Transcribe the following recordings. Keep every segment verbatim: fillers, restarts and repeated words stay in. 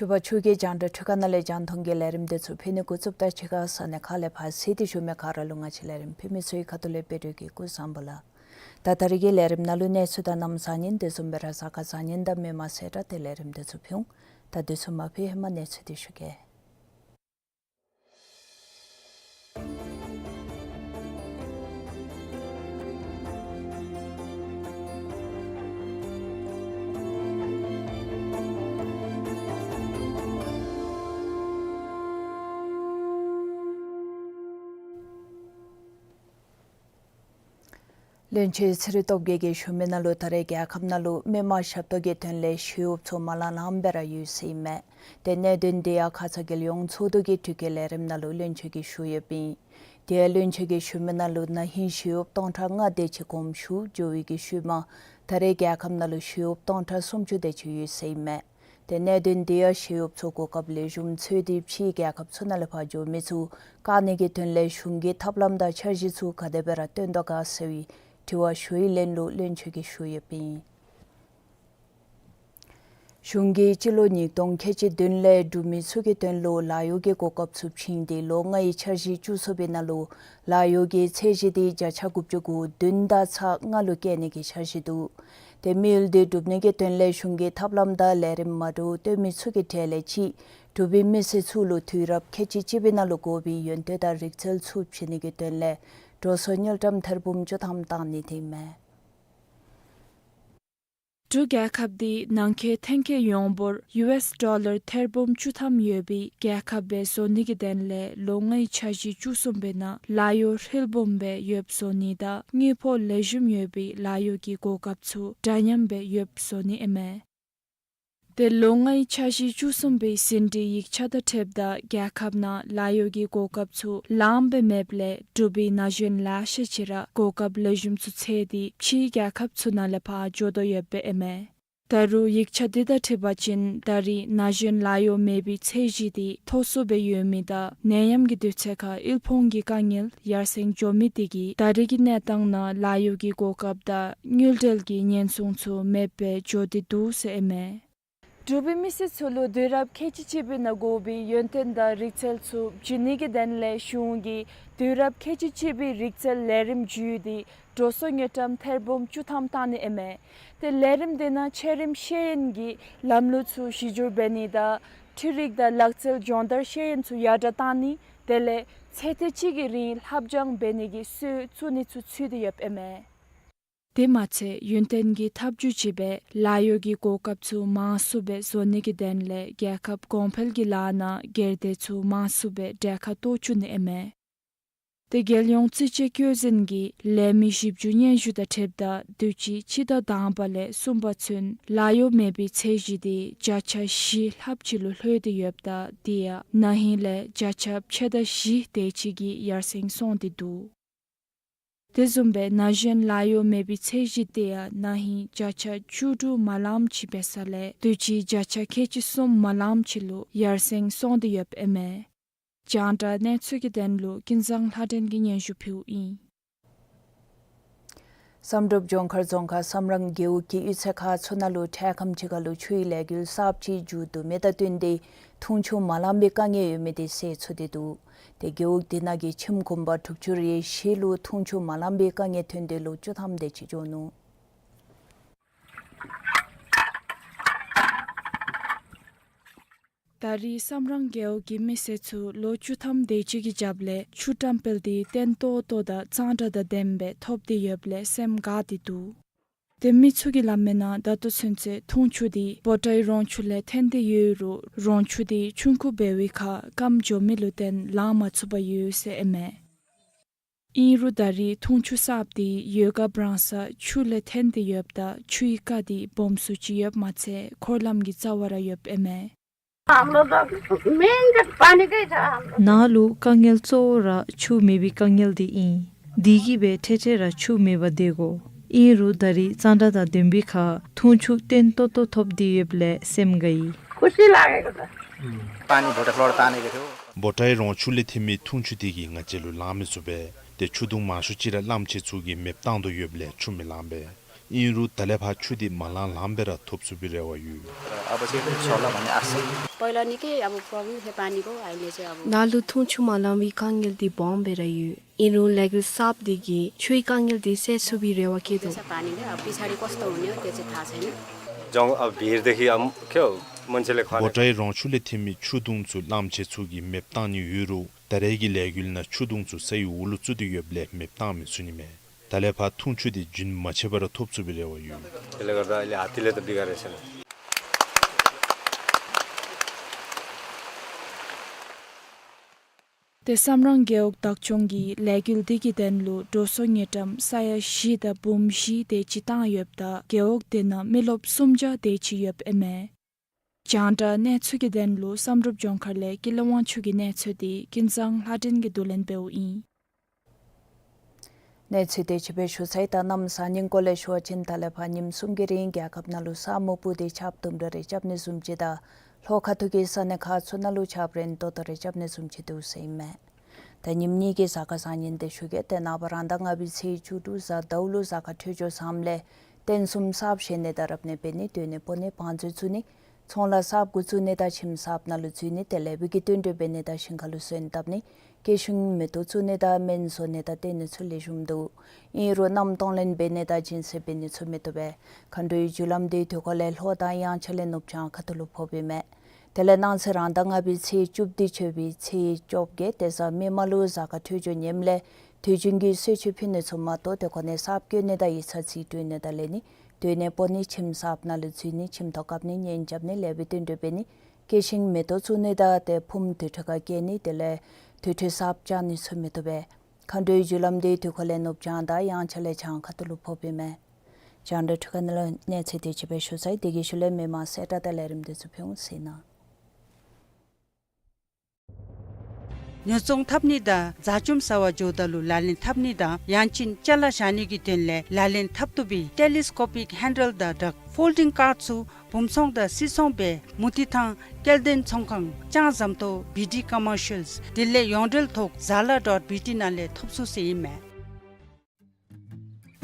ཆུ་བ་ཆུ་གི་རྒྱང་བསྒྲགས་འཕྲུལ་ཁང་ནང་ལས་རྒྱང་མཐོང་གི་ལས་རིམ་འདི་ཚུ་ཕུལ་ནི་འགོ་བཙུགསཔ་ད་ཕྱི་ཁ་ས་གནས་ཁག་ལས་ཕར་གཟིགས་ཏེ་བཞུགས་མི་ག་ར་ལུ་ང་བཅས་ལས་རིམ་ཕུལ་མི་ཚུ་གི་ཁ་ཐུག་ལས་བཀྲིས་བདེ་ལེགས་སྐུ་གཟུགས་བཟང་པོ་ལགས། ད་ད་རིས་ཀྱི་ལས་རིམ་ནང་ལུ་གནས་ཚུལ་དང་གནམ་བཟང་ངན་དེ་བཟུམ་སྦེ་ར་གཟའ་སྐར་བཟང་ངན་དང་མི་མང་གསལ་བསྒྲགས་ཏེ་ལས་རིམ་འདི་ཚུ་ཕུལ་འོང་། ད་འདི་ཚུ་མ་ཕུལ་ཧེ་མ་གནས་ཚུལ་འདི་ཞུ་གེ། བློན་ཆེན་ཚེ་རིང་སྟོབས་རྒྱས་ཀྱིས་ཞུ་མི་ནང་ལུ་ད་རེས་རྒྱལ་ཁབ་ནང་ལུ་མི་མང་ཞབས་ཏོག་གི་དོན་ལས་ཞི་གཡོགཔ་ཚུ་མ་ལང་ལངམ་སྦེ་ར་ཡོད་ཟེར་ཨིན་མས། ཏེ་གནད་དོན་འདི་ཡང་ཁ་ཙ་རྒྱལ་ཡོངས་ཚོགས་འདུ་གི་དྲི་བཀོད་ལས་རིམ་ནང་ལུ་བློན་ཆེན་གྱིས་ཞུ་ཡོདཔ་ཨིན། དེ་ཡང་བློན་ཆེན་གྱིས་ཞུ་མི་ནང་ལུ་ན་ཧིང་ཞི་གཡོགཔ་སྟོང་ཕྲག་ལྔ་དེ་ཅིག་གོངམ་ཞུ་འགྱོ་བའི་གི་ཤུལ་མ་ད་རེས་རྒྱལ་ཁབ་ནང་ལུ་ཞི་གཡོགཔ་སྟོང་ཕྲག་སུམ་ཅུ་དེ་ཅིག་ཡོད་ཟེར་ཨིན་མས། ཏེ་གནད་དོན་འདི་ཡང་ཞི་གཡོགཔ་ཚུ་གོ་སྐབས་ལེགས་ཤོམ་འཚོལ་ཏེ་ཕྱིའི་རྒྱལ་ཁབ་ཚུ་ནང་ལས་ཕར་འགྱོ་མི་ཚུ་བཀག་ནི་གི་དོན་ལས་གཞུང་གི་ཐབས་ལམ་དང་འཆར་གཞི་ཚུ་ག་དེ་སྦེ་ར་བཏོན་དོ་ག་ཟེར་བའི་དྲི་བ་ཞུ་བའི་ལན་ལུ་བློན་ཆེན་གྱིས་ཞུ་ཡོདཔ་ཨིན། གཞུང་གིས་སྤྱི་ལོ་ཉིས་སྟོང་ཁལ་གཅིག་བདུན་ལས་འབྲུག་མི་ཚུ་གི་དོན་ལུ་ལཱ་གཡོག་གི་གོ་སྐབས་ཚུ་བྱིན་ཏེ་ལོ་ལྔའི་འཆར་གཞི་བཅུ་གསུམ་པའི་ནང་ལུ་ལཱ་གཡོག་གི་ཚད་གཞི་དེ་བརྒྱ་ཆ་དགུ་བཅུ་གོ་བདུན་དང་ཚག་ལྔ་ལུ་བཀལ་ནི་གི་འཆར་གཞི་འདུག། ཏེ་དམིགས་ཡུལ་དེ་སྒྲུབ་ནི་གི་དོན་ལས་གཞུང་གི་ཐབས་ལམ་དང་ལས་རིམ་མ་འདྲཝ་བཏོན་མི་ཚུ་གི་གྲས་ལས་གཅིག་འབྲུག་པའི་མི་སེར་ཚུ་ལུ་དུས་རབས་ཁལ་གཅིག་གཅིག་པའི་ནང་ལུ་དགོ་པའི་ཡོན་ཏན་དང་རིག་རྩལ་ཚུ་བྱིན་ནི་གི་དོན་ལས་འགྲོ་སོང་དངུལ་ཀྲམ་ཐེར་འབུམ་བཅུ་ཐམ་བཏང་ནི་དེ་ཨིན་མས། འབྲུག་རྒྱལ་ཁབ་དེ་ནང་འཁོད་ཐོན་སྐྱེད་ཡོངས་འབོར་ཡུ་ཨེསི་ཌོ་ལར་ཐེར་འབུམ་བཅུ་ཐམ་ཡོད་པའི་རྒྱལ་ཁབ་སྦེ་བཟོ་ནི་གི་དོན་ལས་ལོ་ལྔའི་འཆར་གཞི་བཅུ་གསུམ་པའི་ནང་ལཱ་གཡོག་ཧྲིལ་བུམ་སྦེ་ཡོདཔ་བཟོ་ནི་དང་དངུལ་ཕོགས་ལེགས་ཤོམ་ཡོད་པའི་ལཱ་གཡོག་གི་གོ་སྐབས་ཚུ་འདྲ་མཉམ་སྦེ་ཡོདཔ་བཟོ་ནི་ཨིན་མས། ཏེ་ལོ་ལྔའི་འཆར་གཞི་བཅུ་གསུམ་པའི་ཟིན་བྲིས་ཡིག་ཆ་དང་འཁྲིལཝ་ད་རྒྱལ་ཁབ་ནང་ལཱ་གཡོག་གི་གོ་སྐབས་ཚུ་ལངམ་སྦེ་མེདཔ་ལས་འབྲུག་པའི་ན་གཞོན་ལེ་ཤ་ཅིག་ར་གོ་སྐབས་ལེགས་ཤོམ་ཚུ་འཚོལ་ཏེ་ཕྱིའི་རྒྱལ་ཁབ་ཚུ་ནང་ལས་ཕར་འགྱོ་དོ་ཡོདཔ་ཨིན་མས། ད་རུང་ཡིག་ཆ་འདི་དང་འཁྲིལ་བ་ཅིན་ད་རེས་ན་གཞོན་ལཱ་གཡོག་མེད་པའི་ཚད་གཞི་དེ་མཐོ་སུ་སྦེ་ཡོད་མི་དང་ནད་ཡམས་ཀྱི་དུས་ཚོད་ཁར་དབུལ་ཕོངས་ཀྱི་དཀའ་ངལ་ཡར་སེང་འགྱོ་མི་དེ་གིས་ད་རེས་ཀྱི་གནས་སྟངས་ནང་ལཱ་གཡོག་གི་གོ་སྐབས་དང་དངུལ་འབྲེལ་གྱི་ཉེན་སྲུང་ཚུ་མེདཔ་སྦེ་འགྱོ་སྟེ་འདུག་ཟེར་ཨིན་མས། འབྲུག་པའི་མི་སེར་ཚུ་ལུ་དུས་རབས་ཁལ་གཅིག་གཅིག་པའི་ནང་དགོ་པའི་ཡོན་ཏན་དང་རིག་རྩལ་ཚུ་བྱིན་ནི་གི་དོན་ལས་གཞུང་གིས་དུས་རབས་ཁལ་གཅིག་གཅིག་པའི་རིག་རྩལ་ལས་རིམ་བརྒྱུད་དེ་འགྲོ་སོང་དངུལ་ཀྲམ་ཐེར་འབུམ་བཅུ་ཐམ་བཏང་ནི་ཨིན་མས། ཏེ་ལས་རིམ་དེ་ནང་ཆེ་རིམ་ཤེས་ཡོན་གྱི་ལམ་ལུགས་ཚུ་གཞི་བསྒྱུར་འབད་ནི་དང་འཕྲུལ་རིག་དང་ལག་རྩལ་སྦྱོང་བརྡར་ཤེས་ཡོན་ཚུ་ཡར་དྲགས་བཏང་ནི་དེ་ལས་ཚེ་ཐེངས་གཅིག་གི་རིང་ལྷབ་སྦྱང་འབད་ནི་གི་སྲོལ་བཙུགས་ནི་ཚུ་ཚུད་དེ་ཡོདཔ་ཨིན་མས། དེ་མ་ཚད་ཡུན་བརྟན་གྱི་ཐབས་བྱུས་ཅིག་སྦེ་ལཱ་གཡོག་གི་གོ་སྐབས་ཚུ་མང་སུ་སྦེ་བཟོ་ནི་གི་དོན་ལས་རྒྱལ་ཁབ་གོང་འཕེལ་གྱི་ལཱ་ནང་སྒེར་སྡེ་ཚུ་མང་སུ་སྦེ་གྲལ་ཁར་གཏོགས་བཅུག་ནི་ཨིན་མས། ཏེ་རྒྱལ་ཡོངས་རྩིས་དཔྱད་བཀོད་འཛིན་གྱི་ལས་མི་ཞིབ་འཇུག་སྙན་ཞུ་དང་འཁྲིལཝ་ད་དུས་ཅི་སྤྱི་ཟླ་དང་པ་ལས་གསུམ་པ་ཚུན་ལཱ་གཡོག་མེད་པའི་ཚད་གཞི་དེ་བརྒྱ་ཆ་བཞི་ལྷགཔ་ཅིག་ལུ་ལྷོད་དེ་ཡོདཔ་ད་དེ་ཡང་ན་ཧིང་ལས་བརྒྱ་ཆ་ཕྱེད་དང་བཞི་དེ་ཅིག་གིས་ཡར་སེང་སོང་སྟེ་འདུག། དེ་བཟུམ་སྦེ་ན་གཞོན་ལཱ་གཡོག་མེད་པའི་ཚད་གཞི་དེ་ཡང་ན་ཧིང་བརྒྱ་ཆ་བཅུ་དྲུག་མ་ལངམ་ཅིག་འབད་ས་ལས་དུས་ཅི་བརྒྱ་ཆ་ཁལ་གཅིག་གསུམ་མ་ལངམ་ཅིག་ལུ་ཡར་སེང་སོང་སྟེ་ཡོདཔ་ཨིན་མས། རྒྱང་བསྒྲགས་གནས་ཚུལ་གྱི་དོན་ལུ་ཀུན་བཟང་ལྷ་སྒྲོན་གྱིས་སྙན་ཞུ་ཕུལཝ་ཨིན། བསམ་གྲུབ་ལྗོངས་མཁར་རྫོང་ཁག་བསམ་རང་རྒེད་འོག་གི་གཡུས་ཚན་ཁག་ཚུ་ནང་ལུ་འཕྲལ་ཁམས་ཅིག་ཁར་ལུ་ཆུའི་ལས་འགུལ་གསརཔ་ཅིག་མཇུག་བསྡུ་མི་དང་བསྟུན་ཏེ་འཐུང་ཆུ་མ་ལང་པའི་དཀའ་ངལ་ཡོད་མི་དེ་སེལ་ཚུགས་ཏེ་འདུག། ཏེ་རྒེད་འོག་དེ་ནང་གི་ཁྱིམ་གུང་པ་དྲུག་ཅུ་རེ་བཞི་ལུ་འཐུང་ཆུ་མ་ལང་པའི་དཀའ་ངལ་ཐོན་ཏེ་ལོ་བཅུ་ཐམ་དེ་ཅིག་འགྱོ་ནུག། ད་རེས་བསམ་རང་རྒེད་འོག་གི་མི་སེར་ཚུ་ལོ་བཅུ་ཐམ་དེ་ཅིག་གི་རྒྱབ་ལས་ཆུ་བཀྲམ་སྤེལ་དེ་བརྟན་ཏོག་ཏོ་དང་གཙང་སྦྲ་དང་ལྡནམ་སྦེ་ཐོབ་སྟེ་ཡོདཔ་ལས་སེམས་དགའ་སྟེ་འདུག། ཏེ་མི་ཚུ་གིས་སླབ་མིའི་ནང་ད་ལྟོ་ཚུན་ཚོད་འཐུང་ཆུ་དེ་བོ་ཊའི་རོང་ཆུ་ལས་ཐོན་ཏེ་ཡོད་རུང་རོང་ཆུ་དེ་ཆུང་ཀུ་འབད་བའི་ཁར་སྐམ་འགྱོ་མི་ལུ་བརྟེན་ལང་མ་ཚུགས་པར་ཡོད་ཟེར་ཨིན་མས། ཨིན་རུང་ད་རེས་འཐུང་ཆུ་གསརཔ་དེ་ཡོད་ག་འབྲང་ས་ཆུ་ལས་ཐོན་ཏེ་ཡོདཔ་ད་ཆུའི་རྐ་དེ་སྦོམ་སུ་ཅིག་ཡོདཔ་མ་ཚད་འཁོར་ལམ་གྱི་རྩ་བར་ཡོདཔ་ཨིན་མས། हम लोग तो मेन का पानी का ही था हम लोग। ནཱ་ལུ་དཀའ་ངལ་གཙོ་བོ་ར་ཆུ་མེད་པའི་དཀའ་ངལ་དེ་ཨིན། དེ་གིས་སྦེ་འཕྲལ་འཕྲལ་ར་ཆུ་མེད་པར་སྡོད་དགོ། ཨིན་རུང་ད་རེས་གཙང་སྦྲ་དང་ལྡན་པའི་ཁར་འཐུང་ཆུ་བརྟན་ཏོག་ཏོ་ཐོབ་སྟེ་ཡོདཔ་ལས་སེམས་དགའ་ཡི། खुशी लागेको छ। पानी भोटे फ्लोर ताने के थियो। བོ་ཊའི་རོང་ཆུ་ལས་ཐོན་མི་འཐུང་ཆུ་དེ་གིས་ང་བཅས་ལུ་ལང་མི་ཚུགས་པས། ཏེ་ཆུ་དུང་མང་ཤོས་ཅིག་ར་བླམ་ཆེ་ཚུ་གིས་མེདཔ་བཏང་དོ་ཡོདཔ་ལས་ཆུ་མི་ལང་པས། ཨིན་རུང་ད་ལས་ཕར་ཆུ་དེ་མ་ལང་ལངམ་སྦེ་ར་ཐོབ་ཚུགས་པའི་རེ་བ་ཡོད། अब चाहिँ छोड्ला भन्ने आशा। पहिला निकै अब प्रब्लम थियो पानीको, अहिले चाहिँ अब ནཱ་ལུ་འཐུང་ཆུ་མ་ལང་པའི་དཀའ་ངལ་དེ་སྦོམ་སྦེ་ར་ཡོད། ཨིན་རུང་ལས་འགུལ་གསརཔ་དེ་གིས་ཆུའི་དཀའ་ངལ་དེ་སེལ་ཚུགས་པའི་རེ་བ་བསྐྱེད་དོ། पानीले अब पछाडि कस्तो हुने हो त्यो चाहिँ थाहा छैन। जङ अब भिरदेखि अब के हो मान्छेले खाने। བོ་ཊའི་རོང་ཆུ་ལས་ཐོན་མི་ཆུ་དུང་ཚུ་བླམ་ཆེ་ཚུ་གིས་མེདཔ་བཏང་ནི་ཡོད་རུང་ད་རེས་ཀྱི་ལས་འགུལ་ནང་ཆུ་དུང་ཚུ་སའི་འོག་ལུ་བཙུགས་ཏེ་ཡོདཔ་ལས་མེདཔ་བཏང་མི་ཚུགས་ནི་མས། ད་ལས་ཕར་འཐུང་ཆུ་དེ་རྒྱུན་མ་ཆད་པར་ཐོབ་ཚུགས་པའི་རེ་བ་ཡོད། त्यसले गर्दा अहिले हात्तीले त बिगारेको छैन। ཏེ་བསམ་རང་རྒེད་འོག་བདག་སྐྱོང་གིས་ལས་འགུལ་དེ་གི་དོན་ལུ་འགྲོ་སོང་དངུལ་ཀྲམ་ས་ཡ་བཞི་དང་འབུམ་བཞི་དེ་ཅིག་བཏང་ཡོདཔ་ད་རྒེད་འོག་དེ་ནང་མི་རློབས་སུམ་བརྒྱ་དེ་ཅིག་ཡོདཔ་ཨིན་མས། རྒྱང་བསྒྲགས་གནས་ཚུལ་གྱི་དོན་ལུ་བསམ་གྲུབ་ལྗོངས་མཁར་ལས་ཀུན་ལེགས་དབང་ཕྱུག་གི་གནས་ཚུལ་དེ་ཀུན་བཟང་ལྷ་སྒྲོན་གྱིས་བསྡུ་ལེན་འབདཝ་ཨིན། གནས་ཚུལ་དེ་ཅིག་སྦེ་ཞུ་ཚར་ཡི། ད་གནམ་གཤིས་སྙིང་སྐོར་ལས་ཞུ་བ་ཅིན་ད་ལས་ཕར་ཉིནམ་གསུམ་གྱི་རིང་རྒྱལ་ཁབ་ནང་ལུ་ས་སྨུག་སྤུབས་ཏེ་ཆརཔ་དུམ་གྲ་རེ་རྐྱབ་ནི་བཟུམ་ཅིག་དང་ལྷོ་ཁ་ཐུག་གི་ས་གནས་ཁག་ཚུ་ནང་ལུ་ཆརཔ་རན་ཏོག་ཏོ་རེ་རྐྱབ་ནི་བཟུམ་ཅིག་འདུག་ཟེར་ཨིན་མས། ད་ཉིནམ་གཉིས་ཀྱི་གཟའ་སྐར་བཟང་ངན་དེ་ཞུ་གེ། ཏེ་ནངས་པ་རང་ཟླ་ལྔ་པའི་ཚེས་བཅུ་དྲུག་གཟའ་ཟླཝ་ལུ་གཟའ་སྐར་འཕྲོད་སྦྱོར་བཟངམ་ལས་རྟེན་གསུམ་གསརཔ་བཞེངས་ནི་དང་རབ་གནས་འབད་ནི་སྡོད་གནས་སྤོ་ནི་བང་མཛོད་བཙུགས་ནི་ཚོང་ལཱ་གསརཔ་འགོ་བཙུགས་ནི་དང་ཁྱིམ་གསརཔ་ནང་ལུ་འཛུལ་ནི་ཏེ་ལེགས་པའི་གི་བསྟུན་གྲོས་འབད་ནི་དང་ཞིང་ཁ་ལུ་སོན་བཏབ་ནི་སྐྱེད་ཤིང་མེ་ཏོག་བཙུགས་ནི་དང་སྨན་བཟོ་ནི་དང་བརྟེན་ནི་ཚུ་ལེགས་ཤོམ་འདུག། ཨིན་རུང་གནམ་གཏོང་ལེན་འབད་ནི་དང་སྦྱིན་སྲེག་འབད་ནི་ཚུ་མི་བཏུབ་པས། མཁའ་འགྲོའི་རྒྱུ་ལམ་དེ་དུས་འཁོར་ལས་ལྷོ་དང་དབྱངས་འཆར་ལས་ནུབ་བྱང་ཁ་ཐུག་ལུ་ཕོགཔ་ཨིན་མས། དེ་ལས་གནངས་ཚེ་རང་ཟླ་ལྔ་པའི་ཚེས་བཅུ་དེ་ཆོད་པའི་ཚེས་བཅོ་བརྒྱད་ཏེ་གཟའ་མིག་དམར་ལུ་གཟའ་སྐར་འཕྲོད་སྦྱོར་ངནམ་ལས་དུས་རྒྱུན་གྱི་གསོལ་མཆོད་ཕུལ་ནི་ཚུ་མ་གཏོགས་ཏེ་ཁོ་ནས་གསརཔ་བསྐོ་ནི་དང་ཡིག་ཚང་རྩིས་སྤྲོད་ནི་དང་ལེན་ནི་སྡོད་གནས་སྤོ་ནི་ཁྱིམ་གསརཔ་ནང་ལུ་འཛུལ་ནི་ཁྱིམ་ཐོག་བཀབ་ནི་གཉེན་རྐྱབ་ནི་ལེགས་པའི་བསྟུན་གྲོས་འབད་ནི་སྐྱེད་ཤིང་མེ་ཏོག་བཙུགས་ནི་དང་ཏེ་ཕུངམ་དུར་ཁྲོད་ཁར་བསྐྱལ་ནི་དེ་ལས་དུར་ཁྲོད་གསརཔ་བཅག་ནི་ཚུ་མི་བཏུབ་པས། མཁའ་འགྲོའི་རྒྱུ་ལམ་དེ་དུས་འཁོར་ལས་ནུབ་བྱང་དང་དབྱངས་འཆར་ལས་བྱང་ཁ་ཐུག་ལུ་ཕོགཔ་ཨིན་མས། རྒྱང་བསྒྲགས་འཕྲུལ་ཁང་ནང་ལས་གནས་ཚུལ་དེ་ཅིག་སྦེ་ཞུ་ཚར་ཡི། དེ་གི་ཤུལ་ལས་མི་མང་གསལ་བསྒྲགས་དང་ལས་རིམ་དེ་ཚུ་ཕུལ་འོང་ཟེར་ཨིན། ཉོ་ཚོང་འཐབ་ནི་དང་བཟའ་བཅོམ་ཟ་བར་འགྱོཝ་ད་ལུ་ལག་ལེན་འཐབ་ནི་དང་ཡང་ཅིན་ཅ་ལ་བཞག་ནི་གི་དོན་ལས་ལག་ལེན་འཐབ་བཏུབ་པའི་ཊེ་ལི་སི་ཀོ་པིག་ཧེན་ཌལ་དང་བྲག་ཕོལ་ཌིང་ཀརཊ་ཚུ་བུམ་ཚོང་དང་སིལ་ཚོང་སྦེ་མུ་ཏིག་ཐང་སྐྱེལ་འདྲེན་ཚོང་ཁང་ལྕང་ཟམ་ཏོག་བི་ཌི་ཀོ་མར་ཤལ། དེ་ལས་ཡོངས་འབྲེལ་ཐོག་ཛ་ལ་ཌོཊ་བི་ཊི་ནང་ལས་ཐོབ་ཚུགས་ཟེར་ཨིན་མས།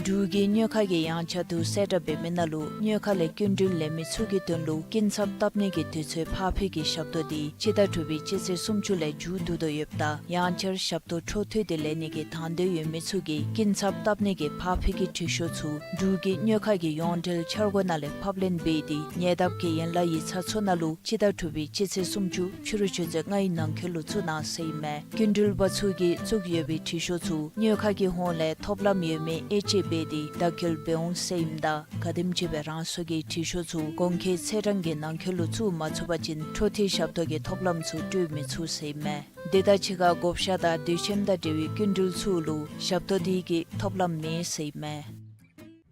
འབྲུག་གི་སྨྱོ་ཁ་གི་ཡངས་ཆག་དུ་གསལ་བསྒྲགས་འབད་མི་ནང་ལུ་སྨྱོ་ཁ་ལས་སྐྱིན་འགྲུལ་ལེན་མི་ཚུ་གི་དོན་ལུ་སྐྱིན་ཚབ་བཏབ་ནི་གི་དུས་ཚོད་ཕར་འཕུལ་གྱི་ཞབས་ཏོག་དེ་སྤྱི་ཟླ་དྲུག་པའི་སྤྱི་ཚེས་སུམ་ཅུ་ལས་མཇུག་བསྡུ་དོ་ཡོདཔ་ད་ཡང་བསྐྱར་ཞབས་ཏོག་འཕྲོ་མཐུད་དེ་ལེན་ནི་གི་དང་འདོད་ཡོད་མི་ཚུ་གིས་སྐྱིན་ཚབ་བཏབ་ནི་གི་ཕར་འཕུལ་གྱི་འབྲི་ཤོག་ཚུ་འབྲུག་གི་སྨྱོ་ཁ་གི་ཡོངས་འབྲེལ་འཆར་སྒོ་ནང་ལས་ཕབ་ལེན་འབད་དེ་ཉེ་འདབས་ཀྱི་ཡན་ལག་ཡིག་ཚང་ཚུ་ནང་ལུ་སྤྱི་ཟླ་དྲུག་པའི་སྤྱི་ཚེས་སུམ་ཅུ་ཕྱི་རུ་ཆུ་ཚོད་ལྔའི་ནང་འཁོད་ལུ་བཙུགས་གནང་ཟེར་ཨིན་མས། སྐྱིན་འགྲུལ་པ་ཚུ་གིས་བཙུགས་ཡོད་པའི་འབྲི་ཤོག་ཚུ་སྨྱོ་ཁ་གི་ཧོངས་ལས་ཐོབ་ལམ་ཡོད་མེད་དབྱེ་དཔྱད་འབད་དེ་བརྡ་འཁྱོལ་འབད་འོང་ཟེར་ཨིནམ་ད་ག་དེམ་ཅིག་སྦེ་རང་སོ་གི་འབྲི་ཤོག་ཚུ་གོང་འཁོད་ཚེས་གྲངས་ཀྱི་ནང་འཁོད་ལུ་བཙུགས་མ་ཚུགས་པ་ཅིན་འཕྲོ་མཐུད་ཞབས་ཏོག་གི་ཐོབ་ལམ་ཚུ་སྤྲོད་མི་ཚུགས་ཟེར་ཨིན་མས། དེ་དང་གཅིག་ཁར་བགོ་བཤའ་དང་དུས་ཆེན་དང་འབྲེལ་བའི་སྐྱིན་འགྲུལ་ཚུ་ལུ་ཞབས་ཏོག་དེ་གིས་ཐོབ་ལམ་མེད་ཟེར་ཨིན་མས།